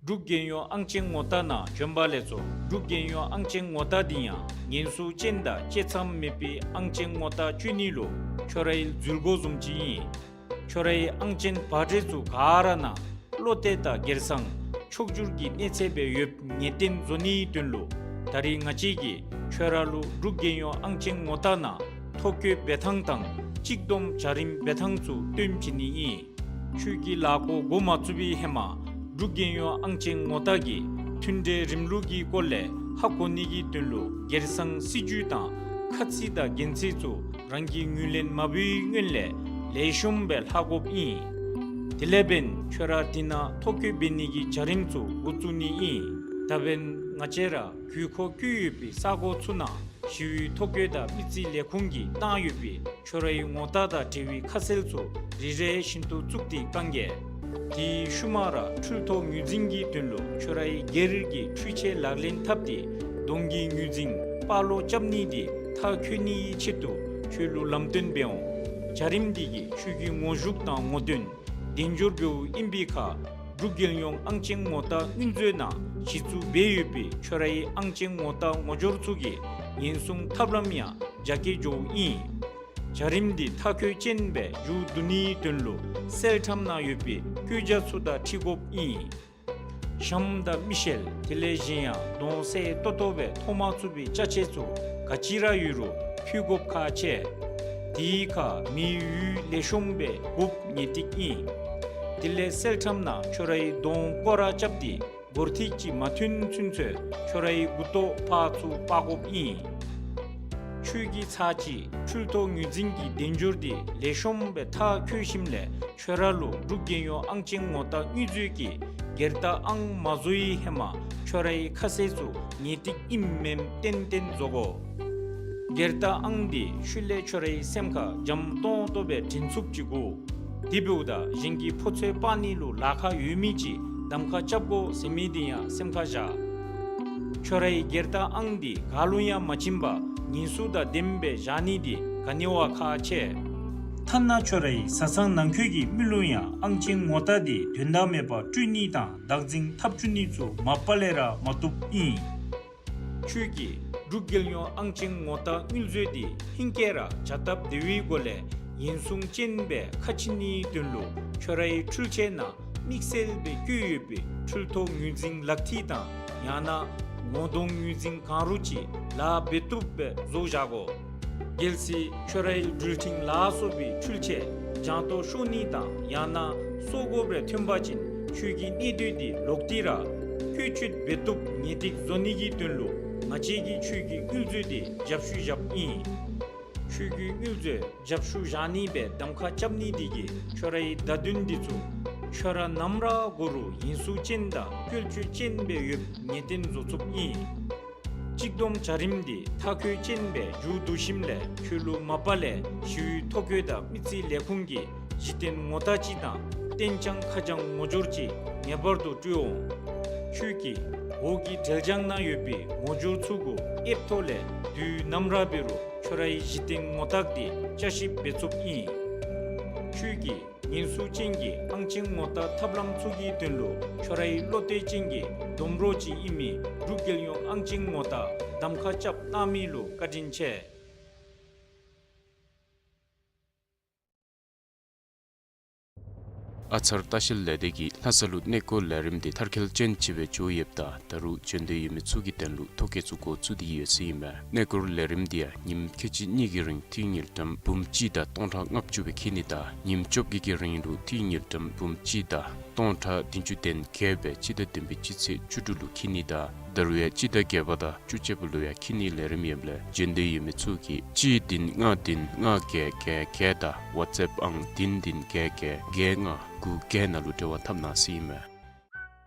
འབྲུག་རྒྱལ་ཡོངས་ཨང་ཅན་ངོ་རྟགས་ནང་བྱོན་པ་ལེགས་སོ། འབྲུག་རྒྱལ་ཡོངས་ཨང་ཅན་ངོ་རྟགས་འདི་ཡང་ངན་སྲུང་ཅན་དང་བཅད་མཚམས་མེད་པའི་ཨང་ཅན་ངོ་རྟགས་སྤྱོད་ནི་ལུ་ཁྱོད་རའི་འཛུལ་སྒོ་བཟུམ་ཅིག་ཨིན། ཁྱོད་རའི་ཨང་ཅན་བར་འདྲེ་ཚུ་ག་ར་ནང་བློ་གཏད་དང་སྒེར་སང་ཕྱོགས་བསྒྱུར་གྱི་གནས་ཚད་སྦེ་ཡོདཔ་ངེས་གཏན་བཟོ་ནིའི་དོན་ལུ་ད་རིས་ང་བཅས་ཀྱིས་ཁྱོད་ར་ལུ་འབྲུག་རྒྱལ་ཡོངས་ཨང་ཅན་ངོ་རྟགས་ནང་ཐོ་བཀོད་འབད་ཐངས་དང་གཅིག་བསྡོམས་བྱ་རིམ་འབད་ཐངས་ཚུ་སྟོན་བྱིན་ནི་ཨིན། ཁྱོད་ཀྱིས་ལཱ་འགོ་འགོ་མ་བཙུགས་པའི་ཧེ་མ་འབྲུག་རྒྱལ་ཡོངས་ཨང་ཅན་ངོ་རྟགས་ཀྱི་མཐུན་འབྲེལ་རིམ་ལུགས་ཀྱི་སྐོར་ལས་ཧ་གོ་ནི་གི་དོན་ལུ་སྒེར་སང་སྲིད་བྱུས་དང་ཁ་ཚིག་དང་འགན་འཁྲི་ཚུ་རང་གི་ངོས་ལེན་མ་འབད་བའི་སྔོན་ལས་ལེགས་ཤོམ་སྦེ་ལྷག་དགོཔ་ཨིན། དེ་ལས་འབདན་ཁྱོད་ར་དེ་ནང་ཐོ་བཀོད་འབད་ནི་གི་བྱ་རིམ་ཚུ་འགོ་བཙུགས་ནི་ཨིན། ད་འབདན་ང་བཅས་ར་དགོས་མཁོ་བཀོད་ཡོད་པའི་ས་གོ་ཚུ་ནང་ཞི་བའི་ཐོ་བཀོད་དང་མི་རྩིས་ལས་ཁུངས་ཀྱིས་བཏང་ཡོད་པའི་ཁྱོད་རའི་ངོ་རྟགས་དང་འབྲེལ་བའི་ཁ་གསལ་ཚུ་རེ་རེ་བཞིན་དུ་བཙུགས་ཏེ་བཀང་གེ། དེའི་ཤུལ་མ་ར་འཕྲུལ་ཐོ་ངོས་འཛིན་གྱི་དོན་ལུ་ཁྱོད་རའི་སྒེར་གྱི་འཕྲུལ་ཆས་ལག་ལེན་འཐབ་སྟེ་གདོང་གི་ངོས་འཛིན་པར་ལོག་རྐྱབ་ནི་དེ་མཐར་འཁྱོལ་ནིའི་ཆེད་དུ་ཁྱོད་ལུ་ལམ་སྟོན་འབད་འོང་། བྱ་རིམ་དེ་གིས་ཁྱོད་ཀྱི་ངོ་ཤུགས་དང་ངོ་འདོན་དལ་འབྱོར་འབདཝ་ཨིན་པའི་ཁར་འབྲུག་རྒྱལ་ཡོངས་ཨང་ཅན་ངོ་རྟགས་དངུལ་མཛོད་ནང་གཞི་བཙུགས་འབད་ཡོད་པའི་ཁྱོད་རའི་ཨང་ཅན་ངོ་རྟགས་ངོ་སྦྱོར་ཚུ་གི་ཉེན་སྲུང་ཐབས་ལམ་ཡང་རྒྱ་སྐྱེད་འགྱོཝ་ཨིན། བྱ་རིམ་འདི་མཐར་འཁྱོལ་ཅན་སྦེ་མཇུག་བསྡུ་ནིའི་དོན་ལུ་གསལ་ཁྲམ་ནང་ཡོད་པའི་བཀོད་རྒྱ་ཚུ་དང་འཁྲིལ་དགོཔ་ཨིན། ཞྭམོ་དང་མིག་ཤེལ་དེ་ལས་གཞན་ཡང་གདོང་གསལ་ཏོག་ཏོ་སྦེ་མཐོང་མ་ཚུགས་པའི་ཅ་ཆས་ཚུ་ག་ཅི་ར་ཡོད་རུང་ཕུལ་དགོཔ་ཁག་ཆེ། དེའི་ཁར་མེའི་ཡུལ་ལེགས་ཤོམ་སྦེ་དགོཔ་ངེས་ཏིག་ཨིན། དེ་ལས་གསལ་ཁྲམ་ནང་ཁྱོད་རའི་གདོང་སྐོར་ར་རྐྱབ་སྟེ་སྒོར་ཐིག་ཅིག་མ་ཐོན་ཚུན་ཚོད་ཁྱོད་རའི་མགུ་ཏོ་ཕར་ཚུར་སྤར་དགོཔ་ཨིན། ཁྱོད་ཀྱི་ཚར་གཅིག་འཕྲུལ་ཐོ་ངོས་འཛིན་གྱི་དལ་འབྱོར་དེ་ལེགས་ཤོམ་སྦེ་མཐར་འཁྱོལ་ཞིནམ་ལས་ཁྱོད་ར་ལུ་འབྲུག་རྒྱལ་ཡོངས་ཨང་ཅན་ངོ་རྟགས་དངུལ་མཛོད་ཀྱི་སྒེར་རྟགས་ཨང་མ་བཟོ་བའི་ཧེ་མ་ཁྱོད་རའི་ཁ་གསལ་ཚུ་ངེས་ཏིག་ཨིནམ་མེནམ་ཏན་ཏན་བཟོ་དགོ། སྒེར་རྟགས་ཨང་དེ་ཤུལ་ལས་ཁྱོད་རའི་སེམས་ཁར་འཇམ་ཏོང་ཏོ་སྦེ་དྲན་ཚུགསཔ་ཅིག་དགོ། དེ་འབདཝ་ད་གཞན་གྱི་ཕོ་ཚོད་སྤར་ནི་ལུ་ལཱ་ཁག་ཡོད་མི་ཅིག་གདམ་ཁ་རྐྱབ་དགོ་ཟེར་མི་དེ་ཡང་སེམས་ཁར་བཞག། ཁྱོད་རའི་སྒེར་རྟགས་ཨང་དེ་ག་ལུ་ཡང་མ་བྱིན་པར་ཉེན་སྲུང་དང་ལྡནམ་སྦེ་བཞག་ནི་དེ་ག་ནི་བ་ཁག་ཆེ། ཐ་ན་ཁྱོད་རའི་བཟའ་ཚང་ནང་འཁོད་ཀྱི་མི་ལུ་ཡང་ཨང་ཅན་ངོ་རྟགས་དེ་དོན་དག་མེད་པར་སྤྲོད་ནི་དང་བདག་འཛིན་འཐབ་བཅུག་ནི་ཚུ་མ་པ་ལས་ར་མ་བཏུབ་ཨིན། ཁྱོད་ཀྱིས་འབྲུག་རྒྱལ་ཡོངས་ཨང་ཅན་ངོ་རྟགས་དངུལ་མཛོད་དེ་ཧེང་སྐལ་ར་བྱ་སྟབས་བདེ་བའི་སྒོ་ལས་ཉེན་སྲུང་ཅན་སྦེ་ཁ་ཕྱེ་ནིའི་དོན་ལུ་ཁྱོད་རའི་འཕྲུལ་ཆས་ནང་དམིགས་བསལ་སྦེ་བཀོད་ཡོད་པའི་འཕྲུལ་ཐོ་ངོས་འཛིན་ལག་ཐིག་དང་ཡང་ན་ངོ་གདོང་ངོས་འཛིན་གང་རུང་ཅིག་ལཱ་འབད་བཏུབ་སྦེ་བཟོ་བཞག་དགོ། གལ་སྲིད་ཁྱོད་རའི་འགྲུལ་འཕྲིན་ལ་སོགས་པའི་འཕྲུལ་ཆས་རྒྱང་ཐོག་ཤོར་ནི་དང་ཡང་ན་སོར་དགོཔ་རེ་ཐོན་པ་ཅིན་ཁྱོད་ཀྱི་གནས་སྡོད་དེ་ལོག་སྟེ་ར་བཀོལ་སྤྱོད་འབད་བཏུབ་ངེས་ཏིག་བཟོ་ནི་གི་དོན་ལུ་ང་བཅས་ཀྱིས་ཁྱོད་ཀྱི་དངུལ་མཛོད་དེ་རྒྱབ་བཤུད་བཞགཔ་ཨིན། ཁྱོད་ཀྱི་དངུལ་མཛོད་རྒྱབ་བཤུད་བཞག་ནི་སྦེ་གདམ་ཁ་རྐྱབ་ནི་དེ་གིས་ཁྱོད་རའི་བརྡ་དོན་འདི་ཚུ་ཁྱོད་ར་ནམ་ར་འགོར་རུང་ཉེན་སྲུང་ཅན་དང་བཀོལ་སྤྱོད་ཅན་སྦེ་ཡོདཔ་ངེས་གཏན་བཟོ་ཚུགསཔ་ཨིན། གཅིག་བསྡོམས་བྱ་རིམ་འདི་མཐར་འཁྱོལ་ཅན་སྦེ་མཇུག་བསྡུ་ཞིནམ་ལས་ཁྱོད་ལུ་མ་པ་ལས་ཞི་བའི་ཐོ་བཀོད་དང་མི་རྩིས་ལས་ཁུངས་ཀྱི་གཞི་རྟེན་ངོ་རྟགས་ཅིག་དང་རྟེན་བྱང་ཁ་བྱང་ངོ་སྦྱོར་ཅིག་ངེས་པར་དུ་སྤྲོད་འོང་། ཁྱོད་ཀྱིས་འོག་གི་འབྲེལ་བྱང་ནང་ཡོད་པའི་ངོ་སྦྱོར་ཚུ་གུ་ཨེཔ་ཐོག་ལས་དུས་ནམ་ར་འབད་རུང་ཁྱོད་རའི་གཞི་རྟེན་ངོ་རྟགས་དེ་བསྐྱར་ཞིབ་འབད་ཚུགསཔ་ཨིན། ཁྱོད་ཀྱིས་ཉེན་སྲུང་ཅན་གྱི་ཨང་ཅན་ངོ་རྟགས་ཐབས་ལམ་ཚུ་གི་དོན་ལུ་ཁྱོད་རའི་བློ་གཏད་ཅན་གྱི་སྡོམ་གྲོགས་ཅིག་ཨིན་མི་འབྲུག་རྒྱལ་ཡོངས་ཨང་ཅན་ངོ་རྟགས་གདམ་ཁ་རྐྱབ་གནང་མི་ལུ་བཀའ་དྲིན་ཆེ། ཨ་ཚར་ལྟ་བཤལ་ལས་སྡེ་གིས་ལྷ་ས་ལུ་གནས་སྐོར་ལས་རིམ་འདི་མཐར་འཁྱོལ་ཅན་ཅིག་སྦེ་འགྱོ་ཡོདཔ་ད་ད་རུང་འབྱོན་འདོད་ཡོད་མི་ཚུ་གི་དོན་ལུ་ཐོ་བཀོད་ཚུ་འགོ་བཙུགས་ཏེ་ཡོད་ཟེར་ཨིན་མས། གནས་སྐོར་ལས་རིམ་འདི་ཡང་ཉིནམ་ཁལ་གཅིག་གཉིས་ཀྱི་རིང་ཏི་རུ་དངུལ་ཀྲམ་འབུམ་གཅིག་དང་སྟོང་ཕྲག་ལྔ་བཅུ་སྦེ་འཁྱིད་ནི་དང་ཉིནམ་བཅོ་བརྒྱད་ཀྱི་རིང་ལུ་ཏི་རུ་དངུལ་ཀྲམ་འབུམ་གཅིག་དང་སྟོང་ཕྲག་བདུན་ཅུ་དོན་བརྒྱད་སྦེ་སྤྱི་ཟླ་བདུན་པའི་སྤྱི་ཚེས་བཅུ་དྲུག་ལུ་འཁྱིད་ནི་དང་ད་རུང་ཡང་སྤྱི་ཟླ་བརྒྱད་པ་དང་བཅུ་གཅིག་པ་ལུ་ཡང་འཁྱིད་ནིའི་ལས་རིམ་ཡོདཔ་ལས་འབྱོན་འདོད་ཡོད་མི་ཚུ་གིས་གཅིག་བདུན་ལྔ་བདུན་ལྔ་བརྒྱད་བརྒྱད་བརྒྱད་དང་ཝཊས་ཨེཔ་ཨང་བདུན་བདུན་བརྒྱད་བརྒྱད་བརྒྱད་ལྔ་དགུ་བརྒྱད་ནང་ལུ་འབྲེལ་བ་འཐབ་གནང་ཟེར་ཨིན་མས།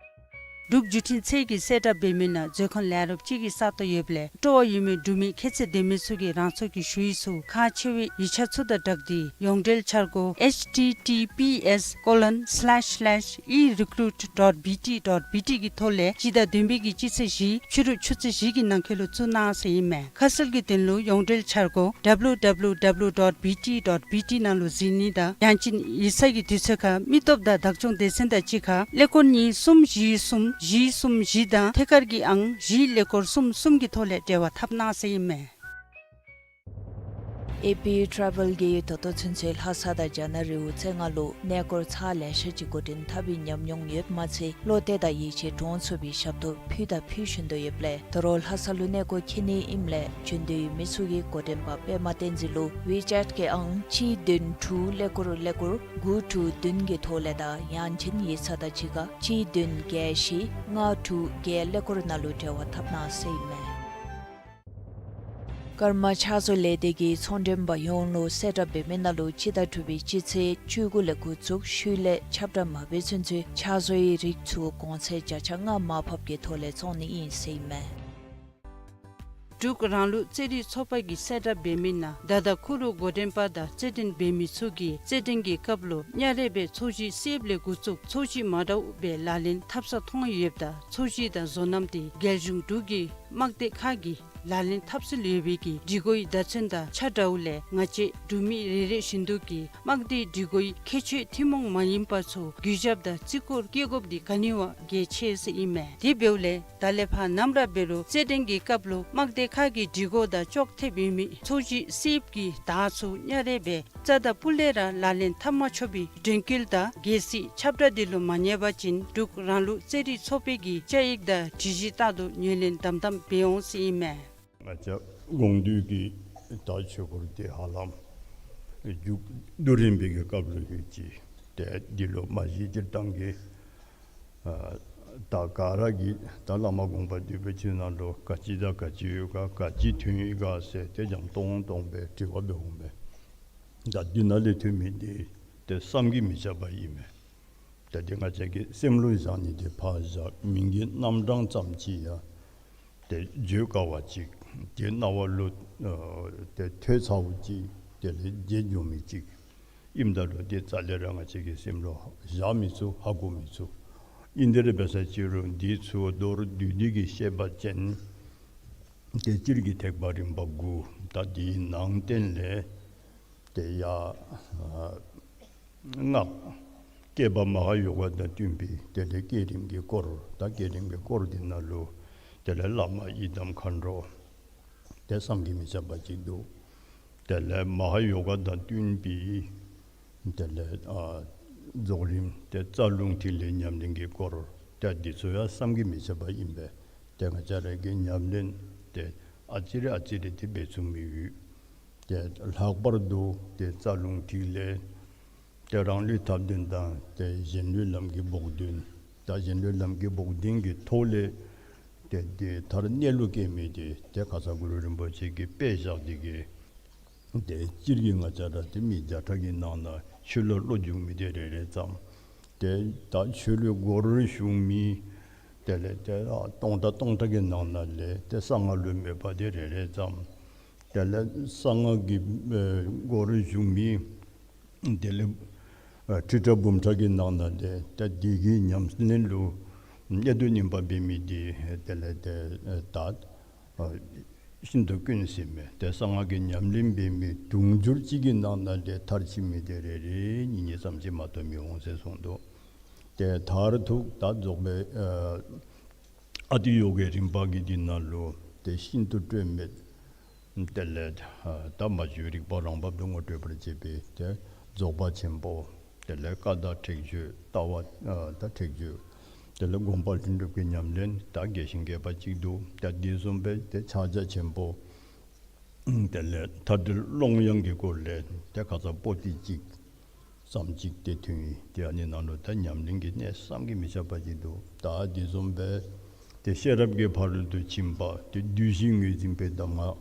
འབྲུག་བརྒྱུད་འཕྲིན་ཚད་ཀྱིས་གསལ་བསྒྲགས་འབད་མི་ནང་མཛོད་ཁང་ལས་རོགསཔ་ཅིག་གི་ས་སྟོང་ཡོདཔ་ལས་སྤྲོ་བ་ཡོད་མི་འབྲུག་མི་ཁྱད་ཚད་ལྡན་མི་ཚུ་གིས་རང་སོའི་ཞུ་ཡིག་ཚུ་ཁག་ཆེ་བའི་ཡིག་ཆ་ཚུ་དང་སྦྲགས་ཏེ་ཡོངས་འབྲེལ་འཆར་སྒོ་ཨེཆ་ཊི་ཊི་པི་ཨེསི་ཀོ་ལོན་སི་ལེཤ་སི་ལེཤ་ཨི་རི་ཀུ་རུཊ་ཌོཊ་བི་ཊི་ཌོཊ་བི་ཊི་གི་ཐོག་ལས་སྤྱི་ཟླ་བདུན་པའི་གི་སྤྱི་ཚེས་བཞི་ཕྱི་རུ་ཆུ་ཚོད་བཞི་གི་ནང་འཁོད་ལུ་བཙུགས་གནང་ཟེར་ཨིན་མས། ཁ་གསལ་གྱི་དོན་ལུ་ཡོངས་འབྲེལ་འཆར་སྒོ་ཌབ་ལུ་ཌབ་ལུ་ཌབ་ལུ་ཌོཊ་བི་ཊི་ཌོཊ་བི་ཊི་ནང་ལུ་གཟིགས་ནི་དང་ཡང་ཅིན་ཡིག་ཚང་གི་དུས་ཚོད་ཁར་མི་སྟོབས་དང་བདག་སྐྱོང་སྡེ་ཚན་དང་གཅིག་ཁར་ཀླད་ཀོར་གཉིས་གསུམ་བཞི་གསུམ་བཞི་གསུམ་བཞི་དང་ཐད་ཀར་གྱི་ཨང་བཞི་ཀླད་ཀོར་གསུམ་གསུམ་གྱི་ཐོག་ལས་འབྲེལ་བ་འཐབ་གནང་ཟེར་ཨིན་མས། ཨེ་པི་ཊེ་རེ་བཱལ་གྱིས་ད་ལྟོ་ཚུན་ཚོད་ལྷ་ས་དང་རྒྱ་ནག་རི་བོ་རྩེ་ལྔ་ལུ་གནས་སྐོར་ཚར་ལེ་ཤ་ཅིག་འགོ་འདྲེན་འཐབ་པའི་ཉམས་མྱོང་ཡོདཔ་མ་ཚད་བློ་གཏད་དང་ཡིད་ཆེས་འདྲོངས་ཚུགས་པའི་ཞབས་ཏོག་ཕུལ་དང་ཕུལ་བཞིན་དུ་ཡོདཔ་ལས། ད་རུང་ལྷ་ས་ལུ་གནས་སྐོར་འཁྱིད་ནི་ཨིནམ་ལས་བྱོན་འདོད་ཡོད་མི་ཚུ་གིས་འགོ་འདྲེན་པ་པདྨ་བསྟན་འཛིན་ལུ་ཝི་ཅེཊ་གི་ཨང་གཅིག་བདུན་དྲུག་ཀླད་ཀོར་ཀླད་ཀོར་དགུ་དྲུག་བདུན་གྱི་ཐོག་ལས་དང་ཡང་ཅིན་ཡིག་ཚང་དང་གཅིག་ཁར་གཅིག་བདུན་བརྒྱད་བཞི་ལྔ་དྲུག་བརྒྱད་ཀླད་ཀོར་ནང་ལུ་འབྲེལ་བ་འཐབ་གནང་ཟེར་ཨིན་མས། ཀརྨ་ཕྱག་བཟོ་ལས་སྡེ་གིས་ཚོང་འབྲེལ་པ་ཡོངས་ལུ་གསལ་བསྒྲགས་འབད་མི་ནང་ལུ་སྤྱི་ཟླ་དྲུག་པའི་སྤྱི་ཚེས་བཅུ་དགུ་ལས་འགོ་བཙུགས་ཤུལ་ལས་ཁྱབ་བསྒྲགས་མ་འབད་ཚུན་ཚོད་ཕྱག་བཟོའི་རིགས་ཚུ་གོང་ཚད་བརྒྱ་ཆ་ལྔ་མར་ཕབ་ཀྱི་ཐོག་ལས་བཙོང་ནི་ཨིན་ཟེར་ཨིན་མས། འབྲུག་རང་ལུགས་རྩེད་རིགས་ཚོགས་པ་གིས་གསལ་བསྒྲགས་འབད་མི་ནང་ད་ལྟོ་ཁུ་རུ་འགོ་འདྲེན་པ་དང་རྩེད་འགྲན་འབད་མི་ཚུ་གིས་རྩེད་འགྲན་གྱི་སྐབས་ལུ་གཉའ་རས་པའི་ཚོས་གཞི་བསདཔ་ལས་འགོ་བཙུགས་ཚོས་གཞི་མ་འདྲཝ་སྦེ་ལག་ལེན་འཐབ་ས་མཐོང་ཡོདཔ་ད་ཚོས་གཞི་དང་བཟོ་རྣམ་དེ་རྒྱལ་གཞུང་འབྲུག་གི་དམག་སྡེ་ཁག་གི་ལག་ལེན་འཐབ་སྲོལ་ཡོད་པའི་གི་སྒྲིག་གོའི་བརྡ་མཚོན་དང་ཆ་འདྲཝ་ལས་ང་བཅས་འབྲུག་མི་རེ་རེ་བཞིན་དུ་གིས་དམག་སྡེའི་སྒྲིག་གོའི་ཁྱད་ཆོས་ཐུན་མོང་མ་ཡིན་པ་ཚུ་གུས་ཞབས་དང་བརྩི་བཀུར་བསྐྱེད་དགོཔ་འདི་ག་ནི་བ་གལ་ཆེ་ཟེར་ཨིན་མས། དེ་འབདཝ་ལས་ད་ལས་ཕར་ནམ་ར་འབད་རུང་རྩེད་འགྲན་གྱི་སྐབས་ལུ་དམག་སྡེ་ཁག་གི་སྒྲིག་གོ་དང་ཅོག་འཐདཔ་ཡོད་མི་ཚོས་གཞི་བསདཔ་གི་དར་ཚུ་གཉའ་རས་པའི་རྩ་དང་སྤུ་ལས་ར་ལག་ལེན་འཐབ་མ་ཆོག་པའི་དྲན་སྐུལ་དང་གལ་སྲིད་ཁྱབ་བསྒྲགས་འདི་ལུ་མ་ཉན་པ་ཅིན་འབྲུག་རང་ལུགས་རྩེད་རིགས་ཚོགས་པའི་གི་བཅའ་ཡིག་དང་སྒྲིག་གཞི་ལྟར་དུ་ངོས་ལེན་དམ་དམ་འབད་འོང་ཟེར་ཨིན་མས། ང་བཅས་དགོངས་འདུས་ཀྱི་ད་ཆོས་སྐོར་དེ་ཧ་ལམ་མཇུག་བསྡུ་རན་པའི་གི་སྐབས་ལུ་ཡོད་ཅི། ཏེ་འདི་ལུ་མ་གཞི་སྤྱིར་བཏང་གི་ཨ་ད་ག་ར་གིས་ད་བླ་མ་དགོངས་པ་འདུས་པའི་ཆོས་ནང་ལུ་ག་ཅི་དང་ག་ཅི་ཡོད་ག་ག་ཅི་ཐོན་ཡི་ག་ཟེར་ཏེ་འཇམ་ཏོང་ཏོ་སྦེ་དྲི་བ་འབད་འོང་པས། ད་འདི་ནང་ལས་ཐོན་མི་འདི་ཏེ་བསམ་གྱིས་མི་ཁྱབ་པ་ཨིན་མས། ཏེ་འདི་ང་བཅས་ཀྱི་སེམས་ལུ་བཞག་ནི་འདི་ཕར་བཞག་མིང་གི་རྣམ་གྲངས་ཙམ་ཅིག་ཡང་ཏེ་བརྗོད་དཀའ་བ་ཅིག་ཏེ་རྣ་བ་ལུ་ཨ་ཏེ་ཐོས་ཚརཝ་ཅིག་དེ་ལས་བརྗེད་འགྱོ་མི་ཅིག་ཨིནམ་ད་ལུ་ཏེ་རྩ་ལས་ར་ང་བཅས་ཀྱི་སེམས་ལུ་བཞག་མི་ཚུགས་ཧ་གོ་མི་ཚུགས། ཨིན་དེ་ར་འབད་ས་ཅིག་རུང་འདི་ཚུ་མདོར་བསྡུས་ཏེ་གི་བཤད་པ་ཅིན་ཏེ་སྤྱིར་གྱི་ཐེག་པ་རིམ་པ་དགུ། ད་འདིའི་ནང་བསྟན་ལས་ཏེ་ཡ་ཨ་སྔགས་བསྐྱེད་པ་མ་ཧཱ་ཡོ་ག་དང་བསྟུན་པའི་དེ་ལས་བསྐྱེད་རིམ་གྱི་སྐོར། ད་བསྐྱེད་རིམ་གྱི་སྐོར་འདི་ནང་ལུ་དེ་ལས་བླ་མ་ཡི་དམ་མཁའ་འགྲོ་ཏེ་བསམ་གྱིས་མི་ཁྱབ་པ་ཅིག་འདུག། དེ་ལས་མ་ཧཱ་ཡོ་ག་དང་བསྟུན་པའི་དེ་ལས་ཨ་རྫོགས་རིམ་ཏེ་རྩ་རླུང་ཐིག་ལེ་ཉམས་ལེན་གྱི་སྐོར། ཏེ་འདི་ཚུ་ཡང་བསམ་གྱིས་མི་ཁྱབ་པ་ཨིན་པས། ཏེ་ང་བཅས་ར་གིས་ཉམས་ལེན་ཏེ་ཨ་ཙི་རེ་ཨ་ཙི་རེ་ཏེ་འབད་ཚུགས་མི་ཡོད། ཏེ་ལྷག་པར་དུ་ཏེ་རྩ་རླུང་ཐིག་ལེ་ཏེ་རང་ལུས་ཐབས་ལྡན་དང་ཏེ་གཞན་ལུས་ལམ་གྱི་བོགས་འདོན། ད་གཞན་ལུས་ལམ་གྱི་བོགས་འདོན་གྱི་ཐོག་ལས་ཏེ་ཏེ་མཐར་གནས་ལུགས་སྐྱེ་མི་དེ་ཏེ་ཁ་ཙ་གུ་རུ་རིན་པོ་ཆེ་གིས་དཔེ་བཞག་སྟེ་གི་ཏེ་སྤྱིར་གྱིས་ང་བཅས་ར་ཏེ་མི་བརྒྱ་ཕྲག་གི་ནང་ན་ཆོས་ལུ་བློ་འཇུག་མི་དེ་རེ་རེ་ཙམ། ཏེ་ད་ཆོས་ལུ་སྒོར་ཞུགས་མི་དེ་ལས་ཏེ་ཨ་སྟོང་ཕྲག་སྟོང་ཕྲག་གི་ནང་ན་ལས་ཏེ་གསང་སྔགས་ལུ་མོས་པ་དེ་རེ་རེ་ཙམ། དེ་ལས་གསང་སྔགས་ཀྱི་ཨེ་སྒོར་ཞུགས་མི་དེ་ལས་ཨ་ཁྲི་ཕྲག་འབུམ་ཕྲག་གི་ནང་ན་ལས་ཏེ་འདི་གི་ཉམས་ལེན་ལུ་གནད་དུ་སྨིན་པ་འབད་མི་དེ་དེ་ལས་ཏེ་ཨེ་ད་ཨ་ཤིན་ཏུ་དཀོན་ཟེར་མས། ཏེ་གསང་སྔགས་ཀྱི་ཉམས་ལེན་འབད་མི་དུང་ཕྱུར་གཅིག་གི་ནང་ན་ལས་མཐར་ཕྱིན་མི་དེ་རེ་རེ་གཉིས་གཉིས་ཙམ་ཅིག་མ་གཏོགས་མི་འོང་ཟེར་གསུངས་འདུག། ཏེ་མཐར་ཐུག་ད་རྫོགས་པའི་ཨ་ཨ་ཏི་ཡོ་གའི་རིམ་པ་གི་འདི་ནང་ལུ་ཏེ་ཤིན་ཏུ་སྤྲོས་མེད། དེ་ལས་ཨ་ད་མ་བཅོས་རིག་པ་རང་བབས་སུ་ངོ་སྤྲོད་པར་བྱེད་པའི་ཏེ་རྫོགས་པ་ཆེན་པོ། དེ་ལས་བཀའ་དང་ཁྲེགས་ཆོད་ལྟ་བ་ཨ་ད་ཁྲེགས་ཆོད། དེ་ལས་སྒོམ་པ་ལྷུན་གྲུབ་ཀྱི་ཉམས་ལེན་ད་རྒྱས་ཤིང་རྒྱས་པ་ཅིག་འདུག། ད་འདི་བཟུམ་སྦེ་ཏེ་ཕྱག་རྒྱ་ཆེན་པོ། དེ་ལས་མཐའ་བྲལ་ཀློང་ཡངས་ཀྱི་སྐོར་ལས་ཏེ་ཁ་ཙ་པོ་ཏི་གཅིག་ཙམ་ཅིག་ཏེ་ཐོན་ཡི། ཏེ་ཨ་ནི་ནང་ལུ་ད་ཉམས་ལེན་གྱི་གནད་བསམ་གྱིས་མི་ཁྱབ་པ་ཅིག་འདུག། ད་འདི་བཟུམ་སྦེ་ཏེ་ཤེས་རབ་ཀྱི་ཕ་རོལ་ཏུ་ཕྱིན་པ་ཏེ་བསྡུས་གཞི་ངོས་འཛིན་པའི་གདམས་ངག་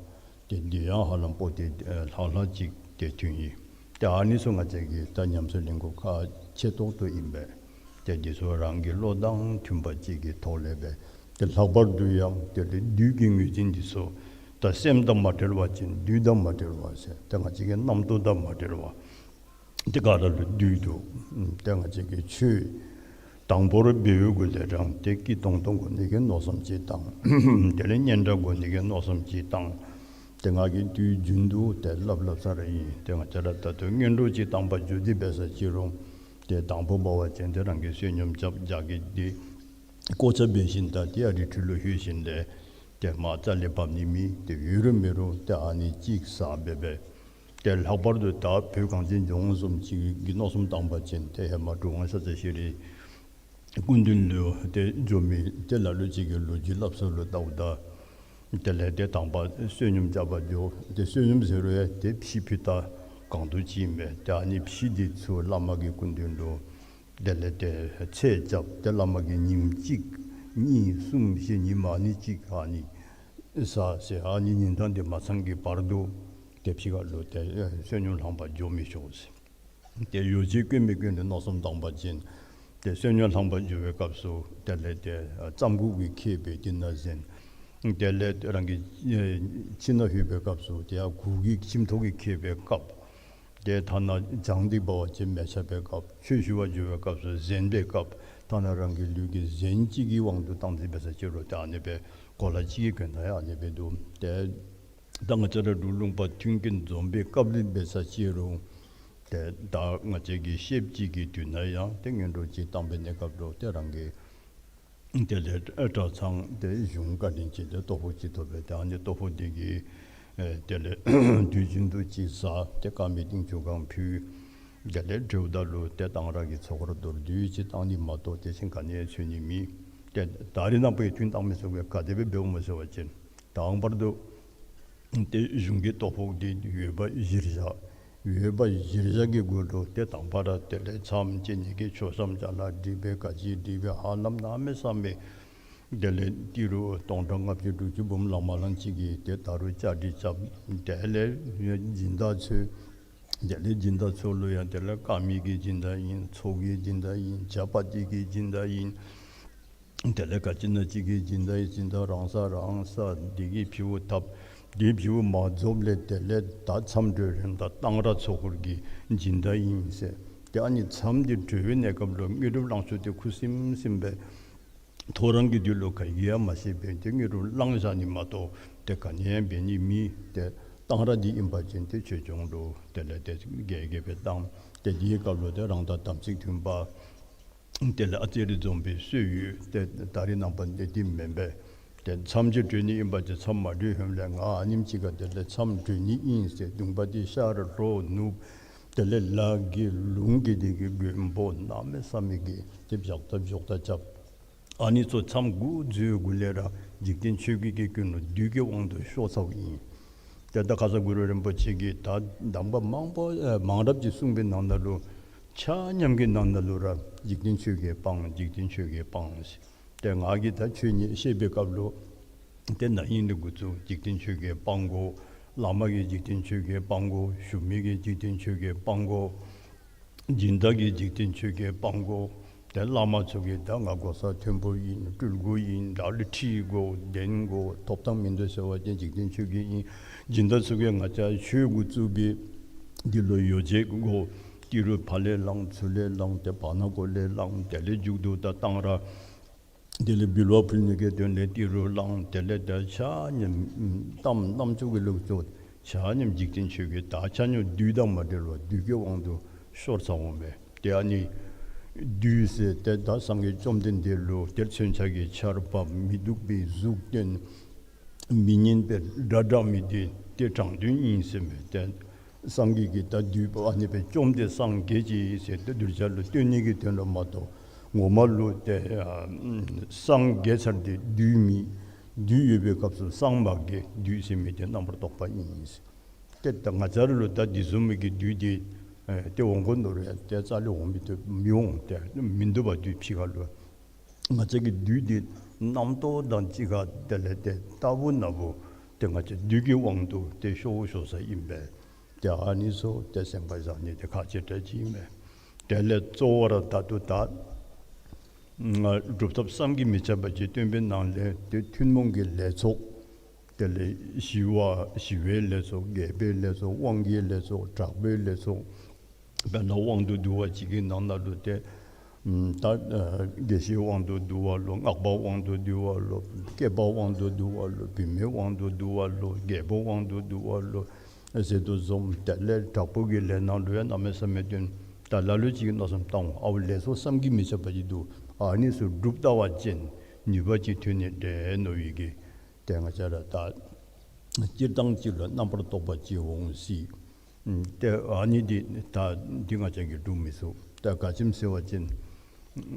ཏེ་འདི་ཡང་ཧ་ལམ་པོ་ཏི་ཨེ་ལྷག་ལྷག་ཅིག་ཏེ་ཐོན་ཡི། ཏེ་ཨ་ནི་ཚུ་ང་བཅས་ཀྱིས་ད་ཉམས་སུ་ལེན་དགོ་ཁག་ཆེ་ཏོག་ཏོ་ཨིན་པས། ཏེ་འདི་ཚུ་རང་གི་བློ་དང་མཐུན་པ་ཅིག་གི་ཐོག་ལས་སྦེ་ཏེ་ལྷག་པར་དུ་ཡང་དེ་ལས་བསྡུས་ཀྱི་ངོས་འཛིན་འདི་ཚུ་ད་སེམས་དང་མ་བྲལ་བ་ཅིན་བསྡུས་དང་མ་བྲལ་བ་ཟེར་ཏེ་ང་བཅས་ཀྱི་རྣམ་རྟོག་དང་མ་བྲལ་བ་ཏེ་ག་ར་ལུ་བསྡུས་འདུག། ཏེ་ང་བཅས་ཀྱིས་ཆོས་དང་པོར་འབད་བའི་གུ་ལས་རང་ཏེ་སྐྱིད་ཏོང་ཏོ་དགོ་ནི་གི་མནོ་བསམ་ཅིག་བཏང་། དེ་ལས་སྙན་གྲགས་དགོ་ནི་གི་མནོ་བསམ་ཅིག་བཏང་། ཏེ་ང་གིས་དུས་རྒྱུན་དུ་ཏེ་སླབ་སླབ་ས་ར་ཨིན། ཏེ་ང་བཅས་ར་ད་ལྟོ་སྔོན་འགྲོ་ཅིག་བཏང་པ་བརྒྱུད་དེ་འབད་ས་ཅིག་རུང་ཏེ་དང་པོ་འབད་བ་ཅིན་ཏེ་རང་གི་བསོད་སྙོམས་རྐྱབ་རྒྱགས་ཀྱི་ཏེ་གོ་ཆ་འབད་ཞིནམ་ད་ཏེ་ཨ་རི་ཁྲོད་ལུ་ལྷོད་ཞིནམ་ལས་ཏེ་མར་རྩ་ལས་བབས་ནི་མེད། ཏེ་ཡོད་རུང་མེད་རུང་ཏེ་ཨ་ནི་ཅིག་ཟ་སྦེ་སྦེ་ ཏེ་ལྷག་པར་དུ་ད་བོད་གངས་ཅན་ལྗོངས་བཟུམ་ཅིག་གི་མནོ་བསམ་བཏང་པ་ཅིན་ཏེ་ཧེ་མ་གྲུབ་དབང་ཤཱཀྱ་ཤྲཱི་སྐུ་མདུན་ལུ་ཏེ་འགྱོ་མི་ཏེ་ལ་ལུ་ཅིག་གིས་ལོ་རྒྱུས་སླབ་ས་ལུ་བལྟཝ་ད་དེ་ལས་ཏེ་དང་པ་བསོད་སྙོམས་རྐྱབ་པར་འགྱོ། ཏེ་བསོད་སྙོམས་ཟེར་རུང་ཡང་ཏེ་ཕྱེ་ཕུད་ད་གང་དུ་ཅིག་མས། ཏེ་ཨ་ནི་ཕྱེ་འདི་ཚུ་བླ་མ་གི་སྐུ་མདུན་ལུ་དེ་ལས་ཏེ་ཚད་རྐྱབ། ཏེ་བླ་མ་གིས་ཉིནམ་གཅིག་གཉིས་གསུམ་བཞི་ཉིནམ་ཨ་ནི་ཅིག་ཨ་ནི་ས་ཟེར་ཨ་ནི་ཉིན་གྲངས་འདི་མ་ཚང་གི་བར་དུ་ཏེ་ཕྱི་ཁ་ལུ་ཏེ་ཨེ་བསོད་སྙོམས་ལྷང་པར་འགྱོ་མི་ཆོག་ཟེར། ཏེ་ཡོ་བྱད་གྱོན་མི་གྱོན་ཏེ་མནོ་བསམ་བཏང་པ་ཅིན་ཏེ་བསོད་སྙོམས་ལྷང་པར་འགྱོ་བའི་སྐབས་སུ་དེ་ལས་ཏེ་ཨ་རྩམ་ཁུག་གིས་ཁེབས་པའི་ཏེ་ན་གཟན། དེ་ལས་རང་གི་ཨེ་ཁྱིམ་ནང་ལྷོད་པའི་སྐབས་སུ་ཏེ་ཡར་གུར་གྱིས་ཁྱིམ་ཐོག་གིས་ཁེབས་པའི་ཁབ། ཏེ་ཐ་ན་ལྕང་སྡིག་འབག་པ་ཅིན་མེ་ཆ་པའི་ཁབ། ཆོས་ཞུ་བར་འགྱོ་བའི་སྐབས་སུ་གཟན་པའི་ཁབ། ཐ་ན་རང་གི་ལུས་ཀྱི་གཟན་གཅིག་གི་དབང་དུ་བཏང་སྟེ་འབད་ས་ཅིག་རུང་ཏེ་ཨ་ནི་སྦེ་གོ་ལ་གཅིག་གིས་གྱོན་ད་ཡང་ཨ་ནི་སྦེ་འདུག། ཏེ་ད་ང་བཅས་ར་འབྲུག་ལུང་པ་མཐུན་རྐྱེན་འཛོམས་པའི་སྐབས་ལུ་འབད་ས་ཅིག་རུང་ཏེ་ད་ང་བཅས་ཀྱི་ཤེསཔ་ཅིག་གི་དུས་ན་ཡང་ཏེ་སྔོན་འགྲོ་ཅིག་བཏང་པའི་གནས་སྐབས་ལུ་ཏེ་རང་གི་དེ་ལས་གྲྭ་ཚང་ཏེ་གཞུང་བཀའ་དྲིན་ཅན་ཏེ་ལྟོ་ཕོགས་ཅིག་ཐོབ་པས། ཏེ་ཨ་ནི་ལྟོ་ཕོགས་འདི་གིས་ཨེ་དེ་ལས་དུས་རྒྱུན་དུ་ཅིག་བཟའ། ཏེ་དཀར་མེ་ཏིང་ཆུ་གང་ཕུལ། དེ་ལས་འབྲེལཝ་ད་ལུ་ཏེ་གཏང་རག་གི་ཚོགས་ར་མདོར་བསྡུས་ཅིག་བཏང་ནི་མ་གཏོགས་དེ་བཞིན་ག་ནི་ཡང་འཚོལ་ནི་མེད། ཏེ་ད་རེས་ནངས་པ་ཡང་ཐུན་བཏང་མི་ཚུ་གིས་ག་དེ་སྦེ་འབདཝ་སྨོ་ཟེར་བ་ཅིན་དང་པར་དུ་ཏེ་གཞུང་གི་ལྟོ་ཕོགས་འདི་ཡོད་པ་གཞིར་བཞག། ཡོད་པ་གཞིར་བཞག་གི་སྒོ་ལུ་ཏེ་དང་པ་ར་དེ་ལས་མཚམས་བཅད་ནི་གི་མཆོད་བཤམས་ཅ་ལ་སྒྲིག་སྦེ་ག་ཅི་སྒྲིག་སྦེ་ཧ་ལམ་གནམ་མེད་ས་མེད། དེ་ལས་ཏི་རུ་སྟོང་ཕྲག་ལྔ་བཅུ་དྲུག་ཅུ་འབུམ་ལང་མ་ལང་ཅིག་གིས་ཏེ་ད་རུང་བཅའ་སྒྲིག་རྐྱབ། དེ་ལས་སྦྱིན་བདག་ཚུ་དེ་ལས་སྦྱིན་བདག་ཚུ་ལུ་ཡང་དེ་ལས་དཀར་མེ་གི་སྦྱིན་བདག་ཨིན། ཚོགས་ཀྱི་སྦྱིན་བདག་ཨིན། ཇ་པ་ཏི་གི་སྦྱིན་བདག་ཨིན། དེ་ལས་ག་ཅི་ན་ཅིག་གི་སྦྱིན་བདག་ཨིན། སྦྱིན་བདག་རང་ས་རང་ས་འདི་གིས་ཕྱི་བོ་བཏབ། འདི་ཕྱི་བོ་མ་རྫོགས་ལས་དེ་ལས་ད་མཚམས་གྲོལ་རན་ད་གཏང་རག་ཚོགས་འཁོར་གྱི་སྦྱིན་བདག་ཨིན་ཟེར། ཏེ་ཨ་ནི་མཚམས་འདི་གྲོལ་བའི་གནས་སྐབས་ལུ་དངོས་གྲུབ་བླང་ཆོག་འདི་ཁུ་སིམ་སིམ་སྦེ་ཐོ་རངས་ཀྱི་དུས་ལུ་ག་གིས་ཡང་མ་ཤེས་པས། ཏེ་དངོས་གྲུབ་བླངས་བཞག་ནི་མ་གཏོགས་ཏེ་ག་ནི་ཡང་འབད་ནི་མེད། ཏེ་གཏང་རག་འདི་ཨིན་པ་ཅིན་ཏེ་ཆོས་སྐྱོང་ལུ་དེ་ལས་ཏེ་རྒྱས་རྒྱས་སྦེ་བཏང་། ཏེ་འདིའི་སྐབས་ལུ་ཏེ་རང་དང་དམ་ཚིག་མཐུན་པ་དེ་ལས་ཨ་ཙི་རེ་འཛོམས་པའི་སྲོལ་ཡོད། ཏེ་ད་རེས་ནངས་པ་འདི་འདི་མེན་པས། ཏེ་མཚམས་ཅིག་གྲོལ་ནི་ཨིན་པ་ཅིན་མཚམས་མ་གྲོལ་ཧེ་མ་ལས་ང་ཨ་ནེམ་ཅིག་ཁར་དེ་ལས་མཚམས་གྲོལ་ནི་ཨིན་ཟེར་གདུང་པ་འདི་ཤར་ལྷོ་ནུབ་དེ་ལས་ལ་གི་ལུང་གི་འདི་གི་མགོན་པོ་གནམ་མེད་ས་མེད་ཀྱི་ཏེ་བཞག་ཐབས་བཞག་ཐབས་རྐྱབ། ཨ་ནི་ཚུ་མཚམས་འགོ་བཙུགས་གུ་ལས་ར་འཇིག་རྟེན་ཆོས་བརྒྱད་ཀྱི་ཀུན་སློང་བདུད་ཀྱི་དབང་དུ་ཤོར་ཚརཝ་ཨིན། ཏེ་ད་ཁ་ས་གུ་རུ་རིན་པོ་ཆེ་གིས་ད་གདམས་པ་མང་པོ་ཨེ་མང་རབས་ཅིག་གསུངས་པའི་ནང་ན་ལུ་ཆ་མཉམ་གྱི་ནང་ན་ལུ་ར་འཇིག་རྟེན་ཆོས་བརྒྱད་སྤང་། འཇིག་རྟེན་ཆོས་བརྒྱད་སྤང་ཟེར། ཏེ་ང་གིས་ད་ཆོས་ཉིད་བཤད་པའི་སྐབས་ལུ་ཏེ་ན་ཧིང་ལས་འགོ་བཙུགས་འཇིག་རྟེན་ཆོས་བརྒྱད་སྤང་དགོ། བླ་མ་གིས་འཇིག་རྟེན་ཆོས་བརྒྱད་སྤང་དགོ། ཞུ་མི་གིས་འཇིག་རྟེན་ཆོས་བརྒྱད་སྤང་དགོ། སྦྱིན་བདག་གིས་འཇིག་རྟེན་ཆོས་བརྒྱད་སྤང་དགོ། ཏེ་བླ་མ་ཚུ་གིས་ད་ང་གོ་ས་མཐོན་པོ་ཨིན། སྤྲུལ་སྐུ་ཨིན། བདག་ལུ་ཁྲི་དགོ། གདན་དགོ། ཐོབ་ཐང་མིན་འདུག་ཟེར་བ་ཅིན་འཇིག་རྟེན་ཆོས་བརྒྱད་ཨིན། སྦྱིན་བདག་ཚུ་གིས་ང་བཅས་ཆོས་འགོ་བཙུགས་པའི་འདི་ལུ་ཡོ་བྱད་དགོ། ཏི་རུ་ཕར་ལས་བླངས་ཚུར་ལས་བླངས་ཏེ་བར་ན་གོ་ལས་བླངས། དེ་ལས་མཇུག་ཏུ་ད་གཏང་རག་དེ་ལས་འབུལ་བ་ཕུལ་ནི་གི་དོན་ལས་ཏི་རུ་བླངས། དེ་ལས་ད་ཆ་མཉམ་གཏམ་རྣམ་ཅོ་གི་ལུགས་སུ་ཆ་མཉམ་འཇིག་རྟེན་ཆོས་བརྒྱད་ད་ཆ་མཉམ་བདུད་དང་མ་འབྲེལ་བར་བདུད་ཀྱི་དབང་དུ་ཤོར་ཚརཝ་མས། ཏེ་ཨ་ནི་བདུད་ཟེར་ཏེ་ད་སངས་རྒྱས་བཅོམ་ལྡན་འདས་ལུ་ཏེ་མཚོན་ཆ་གི་ཆརཔ་མི་སྡུག་པའི་གཟུགས་སྟོན། མི་སྙན་པའི་སྒྲ་བསྒྲགས་མི་འདི་ཏེ་དྲང་དོན་ཨིན་ཟེར་མས། ཏེ་སངས་རྒྱས་ཀྱིས་ད་བདུད་པོ་ཨ་ནི་སྦེ་བཅོམ་སྟེ་སངས་རྒྱས་ཅི་ཟེར་ཏེ་གདུལ་བྱ་ལུ་སྟོན་ནི་གི་དོན་ལུ་མ་གཏོགས་ངོ་མ་ལུ་ཏེ་ཨ་སངས་རྒྱས་ཚར་ཏེ་བདུད་མེད། བདུད་ཡོད་པའི་སྐབས་སུ་སངས་མ་རྒྱས། བདུད་ཟེར་མི་འདི་རྣམ་པར་རྟོག་པ་ཨིན་ཟེར། ཏེ་ད་ང་བཅས་ར་ལུ་ད་འདི་བཟུམ་མའི་གི་བདུད་འདི་ཨེ་ཏེ་འོང་དགོ་མནོ་རུང་ཏེ་རྩ་ལས་འོང་མི་བཏུབ་མི་འོང་། ཏེ་མིན་འདུག་པ་བདུད་ཕྱི་ཁ་ལུ། ང་བཅས་ཀྱི་བདུད་འདི་རྣམ་རྟོག་དང་གཅིག་ཁར་དེ་ལས་ཏེ་རྟག་བུ་ན་བུ་ཏེ་ང་བཅས་བདུད་ཀྱི་དབང་དུ་ཏེ་ཤོར་ཤོར་ས་ཨིན་པས། ཏེ་ཨ་ནི་ཚུ་ཏེ་སེམས་ཁར་བཞག་ནི་འདི་ཁག་ཆེ་དྲགས་ཅིག་ཨིན་པས། དེ་ལས་གཙོ་བོ་ར་ད་ལྟོ་ད་སྒྲུབ་ཐབས་བསམ་གྱིས་མི་ཁྱབ་པ་ཅིག་སྟོན་པའི་ནང་ལས་ཏེ་ཐུན་མོང་གི་ལས་ཚོགས། དེ་ལས་ཞི་བ་ཞི་བའི་ལས་ཚོགས། རྒྱས་པའི་ལས་ཚོགས། དབང་གི་ལས་ཚོགས། དྲག་པོའི་ལས་ཚོགས། དཔེར་ན་དབང་དུ་བསྡུ་བ་ཅིག་གི་ནང་ན་ལུ་ཏེ་ཨམ་ད་ཨ་དགེ་བཤེས་དབང་དུ་བསྡུ་བ་ལོ། སྔགས་པ་དབང་དུ་བསྡུ་བ་ལོ། སྐྱེས་པ་དབང་དུ་བསྡུ་བ་ལོ། བུད་མེད་དབང་དུ་བསྡུ་བ་ལོ། རྒྱལ་པོ་དབང་དུ་བསྡུ་བ་ལོ་ཟེར་དོ་བཟུམ། དེ་ལས་དྲག་པོ་གི་ལས་ནང་ལུ་ཡང་གནམ་མེད་ས་མེད་སྟོན། ད་ལ་ལུ་ཅིག་གིས་མནོ་བསམ་བཏང་འོང་། ཨའུ་ལས་ཚོགས་བསམ་གྱིས་མི་ཁྱབ་པ་ཅིག་འདུག། ཨ་ནི་ཚུ་སྒྲུབ་ལྟ་བ་ཅིན་ནུས་པ་ཅིག་ཐོན་ནི་འདྲས་མནོ་བའི་གི་ཏེ་ང་བཅས་ར་ད་སྤྱིར་བཏང་ཅིག་ལུ་རྣམ་པར་རྟོག་པ་ཅིག་འོང་སྲིད། ཏེ་ཨ་ནི་འདི་ད་འདི་ང་བཅས་ཀྱིས་སྒྲུབ་མི་ཚུགས། ད་ག་ཅི་སྨོ་ཟེར་བ་ཅིན་